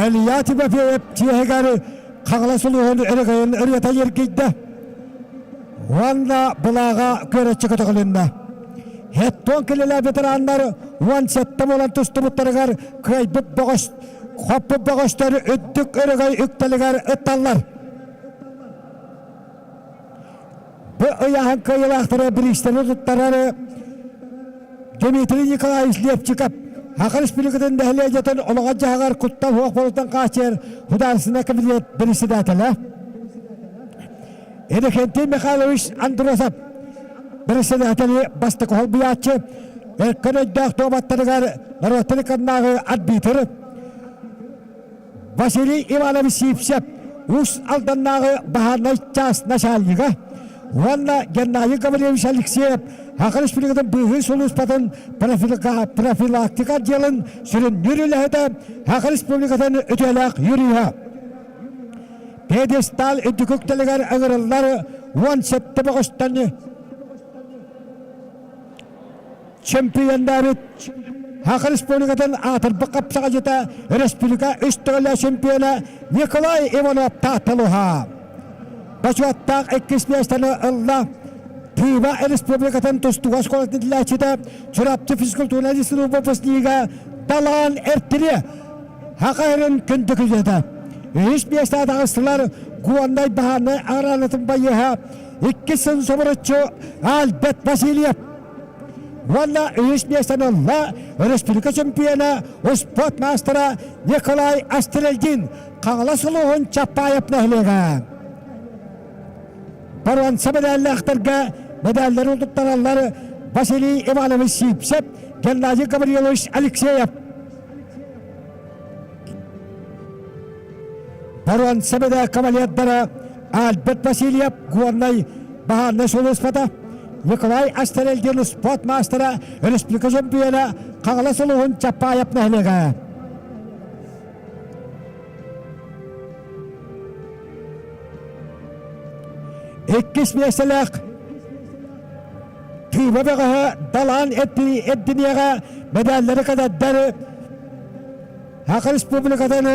Илья Тимофеев чиэһигэр Хаҥалас улууһун өрөгөйүн ырыата ньиргийдэ уонна былааҕа күөрэччи көтөҕүлүннэ. Хеттон килэлээ ветераннар 17 буолан тустубуттарыгар кыайбыт бөҕөс, хоппут бөҕөстөр үрдүк өрөгөй үктэлигэр ытталлар. Бу ыйааһын кыайыылаахтара бириистэри туттарар. Дмитрий Николаевич Лепчиков Саха Республикатын нэһилиэнньэтин олоҕор-дьаһаҕар куттал суох буолуутун хааччыйар Художественнай комитет председателэ Иннокентий Михайлович Андросов председатели бастакы холбуйааччы Өркөн өйдөөх дуобаттарыгар норуоттары кыннааҕы арбитр Василий Иванович Сивцев Уус Алданнааҕы баһаарынай чаас начальнига уонна Геннадий Гаврильевич Алексеев Саха Республикатын быыһыыр сулууспатын профилактика отделын сүрүннүүр үлэһитэ, Саха Республикатын үтүөлээх юриһа. Пьедестал үрдүк үктэлигэр ыҥырыллар 17 бөҕөстөн чемпионнаабыт Саха Республикатын аатырбыт хапсаҕайдьыта республика үс төгүллээх чемпиона Николай Иванов Таатталуһа. Бочуоттаах иккис миэстэни ылла Тыыба Республикатын тустууга оскуолатын иитиллээччитэ Чурапчы физкультурнай институт выпускнига Далаан Эртири Саха сирин күндү күзэтэ. Үһүс миэстэҕэ таҕыстылар Гуоннай баһаарынай аҕыраанатын байыаһа иккис сыл собуруччу Альберт Васильев уонна үһүс миэстэни ылла республика чемпиона, успуорт маастара Николай Астрельдин Хаҥалас улууһун Чапаев нэһилиэгэ. Боруонса мэдээллээхтэргэ мэдээллэри туттараллар Василий Иванович Сивцев, Геннадий Гаврилович Алексеев. Боруонса мэдээ кавалердара Альберт Васильев, Горнай баһаарынай сулууспата, Николай Астерельдин спорт маастара, республика чемпиона Хаҥалас улууһун Чапаев нэһилиэгэ. Иккис миэстэлээх Тыыба бөҕөһө Далаан эрдиниэҕэ мэдээллэри кэтэрдэр Саха Республикатын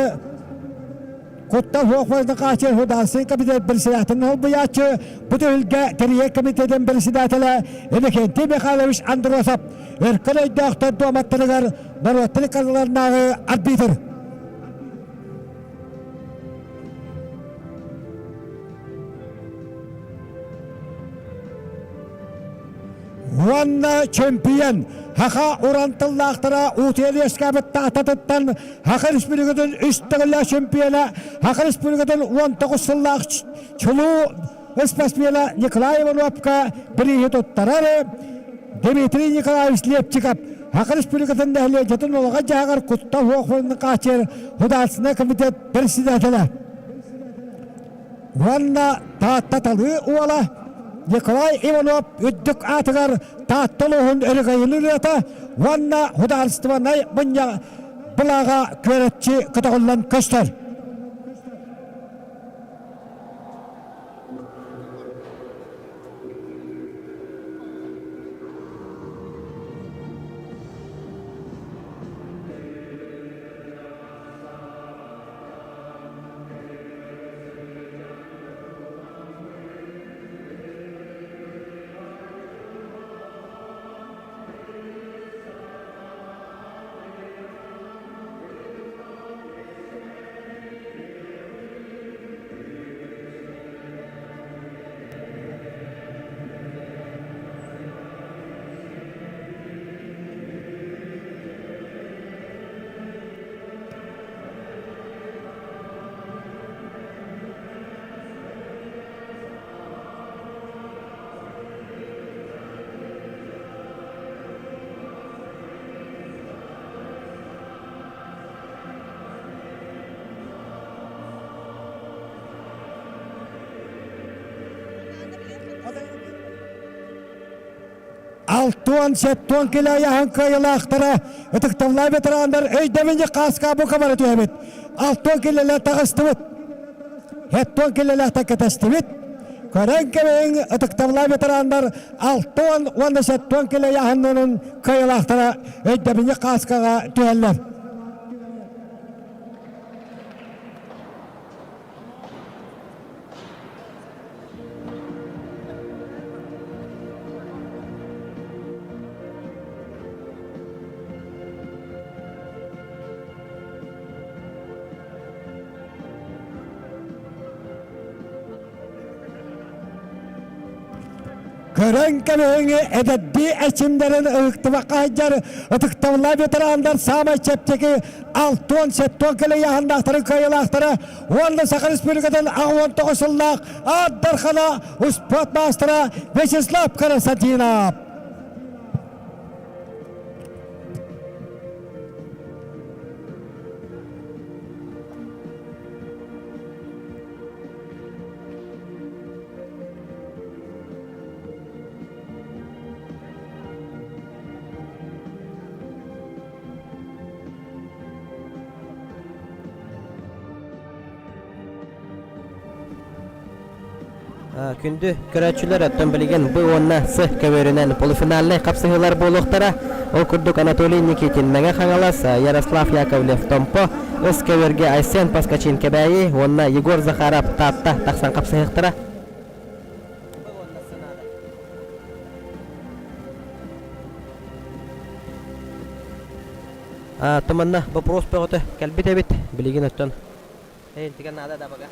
Куттал суох буоларын хааччыйар Художественный комитет председателин солбуйааччы, бу түһүлгэ тэрийэр комитетин председателэ Иннокентий Михайлович Андросов өркөн өйдөөхтөр дуоматтарыгар норуоттар ыккардыларынааҕы арбитр. Уонна чемпион Саха уран тыллаахтара Уутуйан үөскээбит Тааттатыттан Саха Республикатын үс төгүллээх чемпиона, Саха Республикатын 19 сыллаах чулуу спортсмена Николай Ивановка бирииһи туттарар Дмитрий Николаевич Лепчиков Саха Республикатын нэһилиэнньэтин олоҕор-дьаһаҕар куттал суох хааччыйар Художественный комитет председателэ. Уонна Таатта талыы уола Николай Иванов үрдүк аатыгар Таатта улууһун өрөгөйүн ырыата уонна судаарыстыбаннай мунньах былааҕа күөрэччи көтөҕүллэн көстөр. Алтуон сеттуон килэ айаһын кыайылаахтара ытыктабыллаах ветераннар өйдөбүнньүк хааска бука бара түһэбит. Алтуон килэлэр таҕыстыбыт. Хеттуон килэлээхтэн кэтэстибит. Көрөн кэбиһиҥ ытыктабыллаах ветераннар алтуон уонна сеттуон килэ айаһыннарын кыайылаахтара өйдөбүнньүк хааскаҕа түһэллэр. Көрөн кэбиһиҥ эдэрдии эрчимнэрин ыһыктыбакка сылдьар ытыктабыллаах ветераннар саамай чэпчэки 67 кэлэ ыйааһыннаахтарын кыайыылаахтара уонна Саха Республикатын 69 сыллаах Аат Дархана успуорт маастара Вячеслав Константинов. Күндү көрөөччүлэр, оттон билигин Б уонна С көбүөрүнэн полуфинальнай хапсыһыылар буолуохтара. Ол курдук Анатолий Никитин Мэҥэ Хаҥалас, Ярослав Яковлев Томпо, С көбүөргэ Айсен Поскачин Кэбээйи уонна Егор Захаров Таатта тахсан хапсыһыахтара. Туманна вопрос бөҕөтө кэлбит эбит. Билигин оттон Эйинтигэ наада да бага.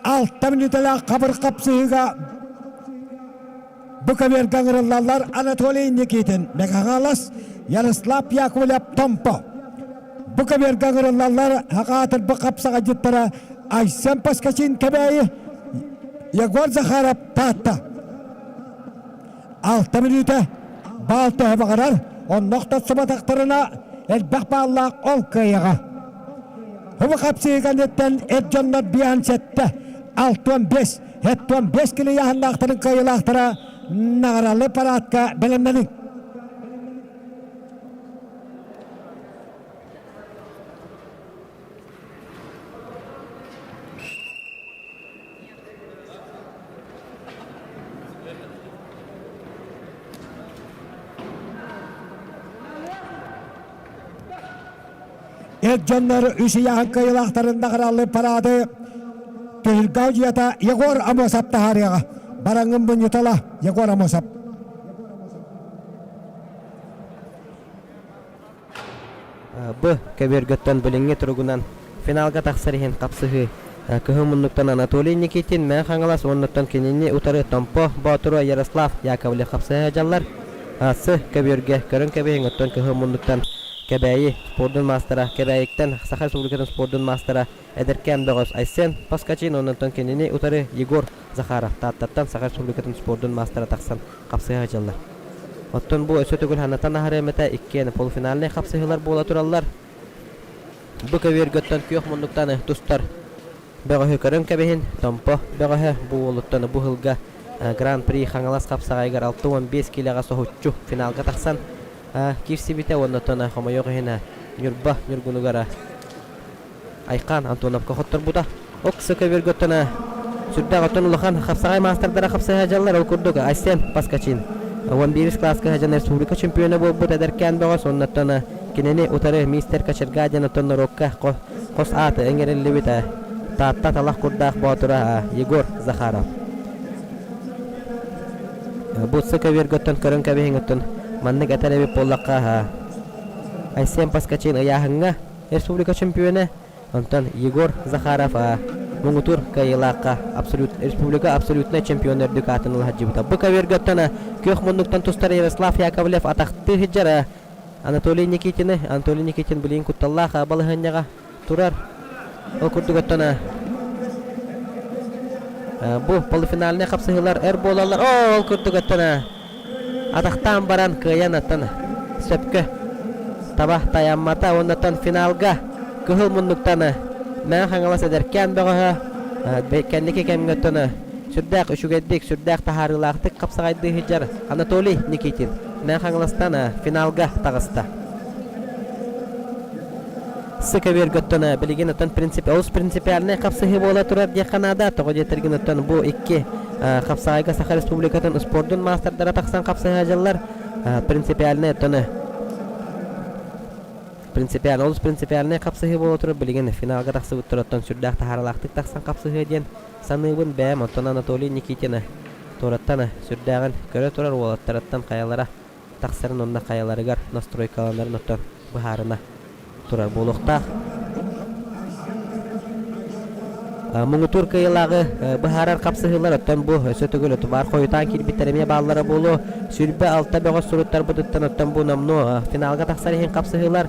Алта мүнүүтэлээх хабыр хапсыһыыга бу көбүөргэ ыҥырыллаллар Анатолий Никитин, Мэҥэ-Хаҥалас, Ярослав Яковлев, Томпо. Бу көбүөргэ ыҥырыллаллар Хакаатырбы хапсаҕайдьыттара Айсен Поскачин Кэбээйи, Егор Захаров Таатта. Алта мүнүүтэ баал төһө баҕарар, оннох тахсыбатахтарына элбэх бааллаах ол кыайаҕа. Хубу хапсыы кэнниттэн эр дьоннор биэһэн сэттэ, 65, 75 кило ыйааһыннаахтарын кыайыылаахтара наҕаралы параадка бэлэмнэниҥ. Эр дьоннор үс ыйааһын кыайыылаахтарын наҕарааллыы параады түһүлгэ аудията Егор Амосов таһаарыаҕа. Бараҥҥын мунньутала Егор Амосов. Б көбүөргөттөн билиҥҥи туругунан финалга тахсар иһин хапсыһыы Кыһыл муннуктан Анатолий Никитин, Мэҥэ Хаҥалас уоннуттан кинини утары Томпо Боотуруа Ярослав Яковлев хапсыһа сылдьаллар. С көбүөргэ көрөн кэбиһиҥ, оттон Кыһыл муннуктан Кэбээйи спордун маастара, Кэбээйиттэн Саха Республикатын спордун маастара эдэркээн бөҕөс Айсен Поскачин уоннуттан кинини утары Егор Захаров Тааттаттан Саха Республикатын спордун маастара тахсан хапсыһа сылдьаллар. Оттон бу өссө төгүл ханнатан аһарыам этэ, иккиэн полуфинальнай хапсыһыылар буола тураллар. Бу көбүөргөттөн күөх муннуктан тустар бөҕөһү көрөн кэбиһин, Томпо бөҕөһө бу уолуттан бу сылга Гран-при Хаҥалас хапсаҕайыгар 65 киилэҕэ соһуччу финалга тахсан киирсибитэ уонна оттон хомойуох иһин Ньурба Ньургунугар Айхаан Антоновка хотторбута. Окса көбүөргөттөн сүрдээх оттон улахан хапсаҕай маастардара хапсыһа дьаллар. Ол курдук Айсен Паскачин 11 кылааска сылдьан республика чемпиона буолбут эдэркээн бөҕөс уоннаттан кинини утары мистер Кочерга диэн оттон норуокка хос ааты ыҥырыллыбыт Таатта талах курдаах боотура Егор Захаров. Бу көбүөргөттөн көрөн кэбиһиҥ оттон маннык этэр эбит буоллахха Айсен Паскачин ыйааһыҥҥа республика чемпиона, онтон Егор Захаров муҥутуур кыайыылаахха абсолют республика абсолютнай чемпион үрдүк аатын ыла сылдьыбыта. Бу көбүөргөттөн күөх муннуктан тустар Ярослав Яковлев атахтыы сылдьар Анатолий Никитины. Анатолий Никитин билигин кутталлаах балаһыанньаҕа турар. Ол курдук оттон бу полуфинальнай хапсыһыылар эр буолаллар. Оо, ол курдук оттон атахтаан баран кыайан аттан сөпкө таба тайаммата уоннаттан финалга кыһыл муннуктан Мэҥэ Хаҥалас эдэркээн бөҕөһө кэнники кэмҥэ оттон сүрдээх үчүгэйдик, сүрдээх таһаарыылаахтык хапсаҕайдыы сылдьар Анатолий Никитин Мэҥэ Хаҥаластан финалга таҕыста. Сыкабирга оттон билигин оттон принцип олус принципиальнай хапсыһыы буола турар диэххэ наада. Тоҕо диэтэргин оттон бу икки хапсаҕайга Саха Республикатын спордун маастардара тахсан хапсыһа дьаллар. Принципиальнай оттон принципиальный олус принципиальнай хапсыһыы буола турар. Билигин финалга тахсыбыттар оттон сүрдээх таһааралаахтык тахсан хапсыһыа диэн саныыбын бэйэм. Оттон Анатолий Никитина туораттан сүрдээҕин көрө турар уолаттарыттан хайалара тахсарын уонна хайаларыгар настройкаланарын оттон быһаарына турар буолуохтаах. Муҥутуур кыайыылааҕы быһаарар хапсыһыылар оттон бу өссө төгүл отубаар хойутаан киирбиттэр эмиэ бааллара буолуо. 26 бөҕөс суруттарбытыттан оттон бу номнуо финалга тахсар иһин хапсыһыылар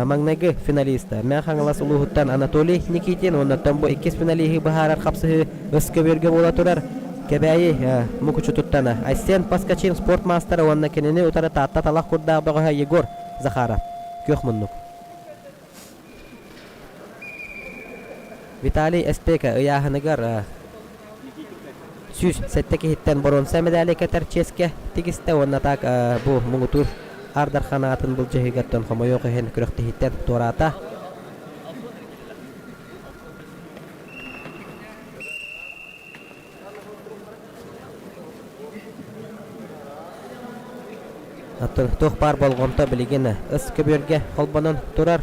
маҥнайгы финалист Мэҥэ Хаҥалас улууһуттан Анатолий Никитин уонна оттон бу иккис финалиһы быһаарар хапсыһыы ыс көбүөргэ буола турар Кэбээйи Мукучутуттан Айсен Поскачин спорт маастара уонна кинини утары Таатта талах курдаах бөҕөһө Егор Захаров. Күөх муннук. Виталий Эспека ыйааһыныгар 107 киһиттэн боруонса мэдээли кэтэр чиэскэ тигистэ уонна так бу муҥутуур Аар Дархан аатын былдьаһыыгаттан хомойуох иһин күрэхтэһииттэн туораата. Оттон туох баар болҕомто билигин ыс көбүөргэ холбонон турар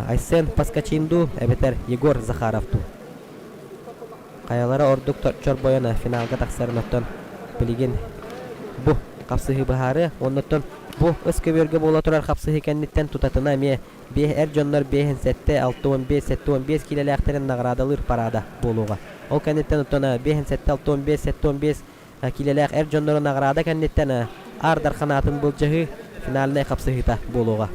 Айсен Поскачин дуу эбэтэр Егор Захаров дуу. Хайалара ордук чорбойон финалга тахсарын оттон билигин бу хапсыһыы быһаарыа. Оннуттан бу ыс көбүөргэ буола турар хапсыһыы кэнниттэн тутатына эмиэ Биэһ эр дьоннор биэһин сэттэ, 65, 75 киилэлээхтэрин наҕараадалыыр параада буолуоҕа. Ол кэнниттэн оттон биэһин сэттэ, 65, 75 киилэлээх эр дьоннору наҕараада кэнниттэн Аар Дархан аатын былдьаһыы финальнай хапсыһыыта буолуоҕа.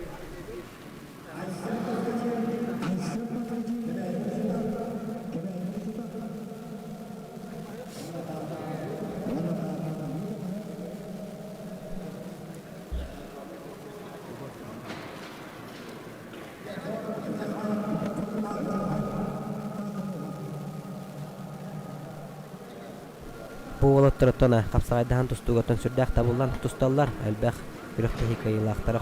Бу уолаттар оттон хапсаҕайдаһан тустуугаттан сүрдээх табыллан тусталлар, элбэх күрэхтэһии кыайыылаахтара.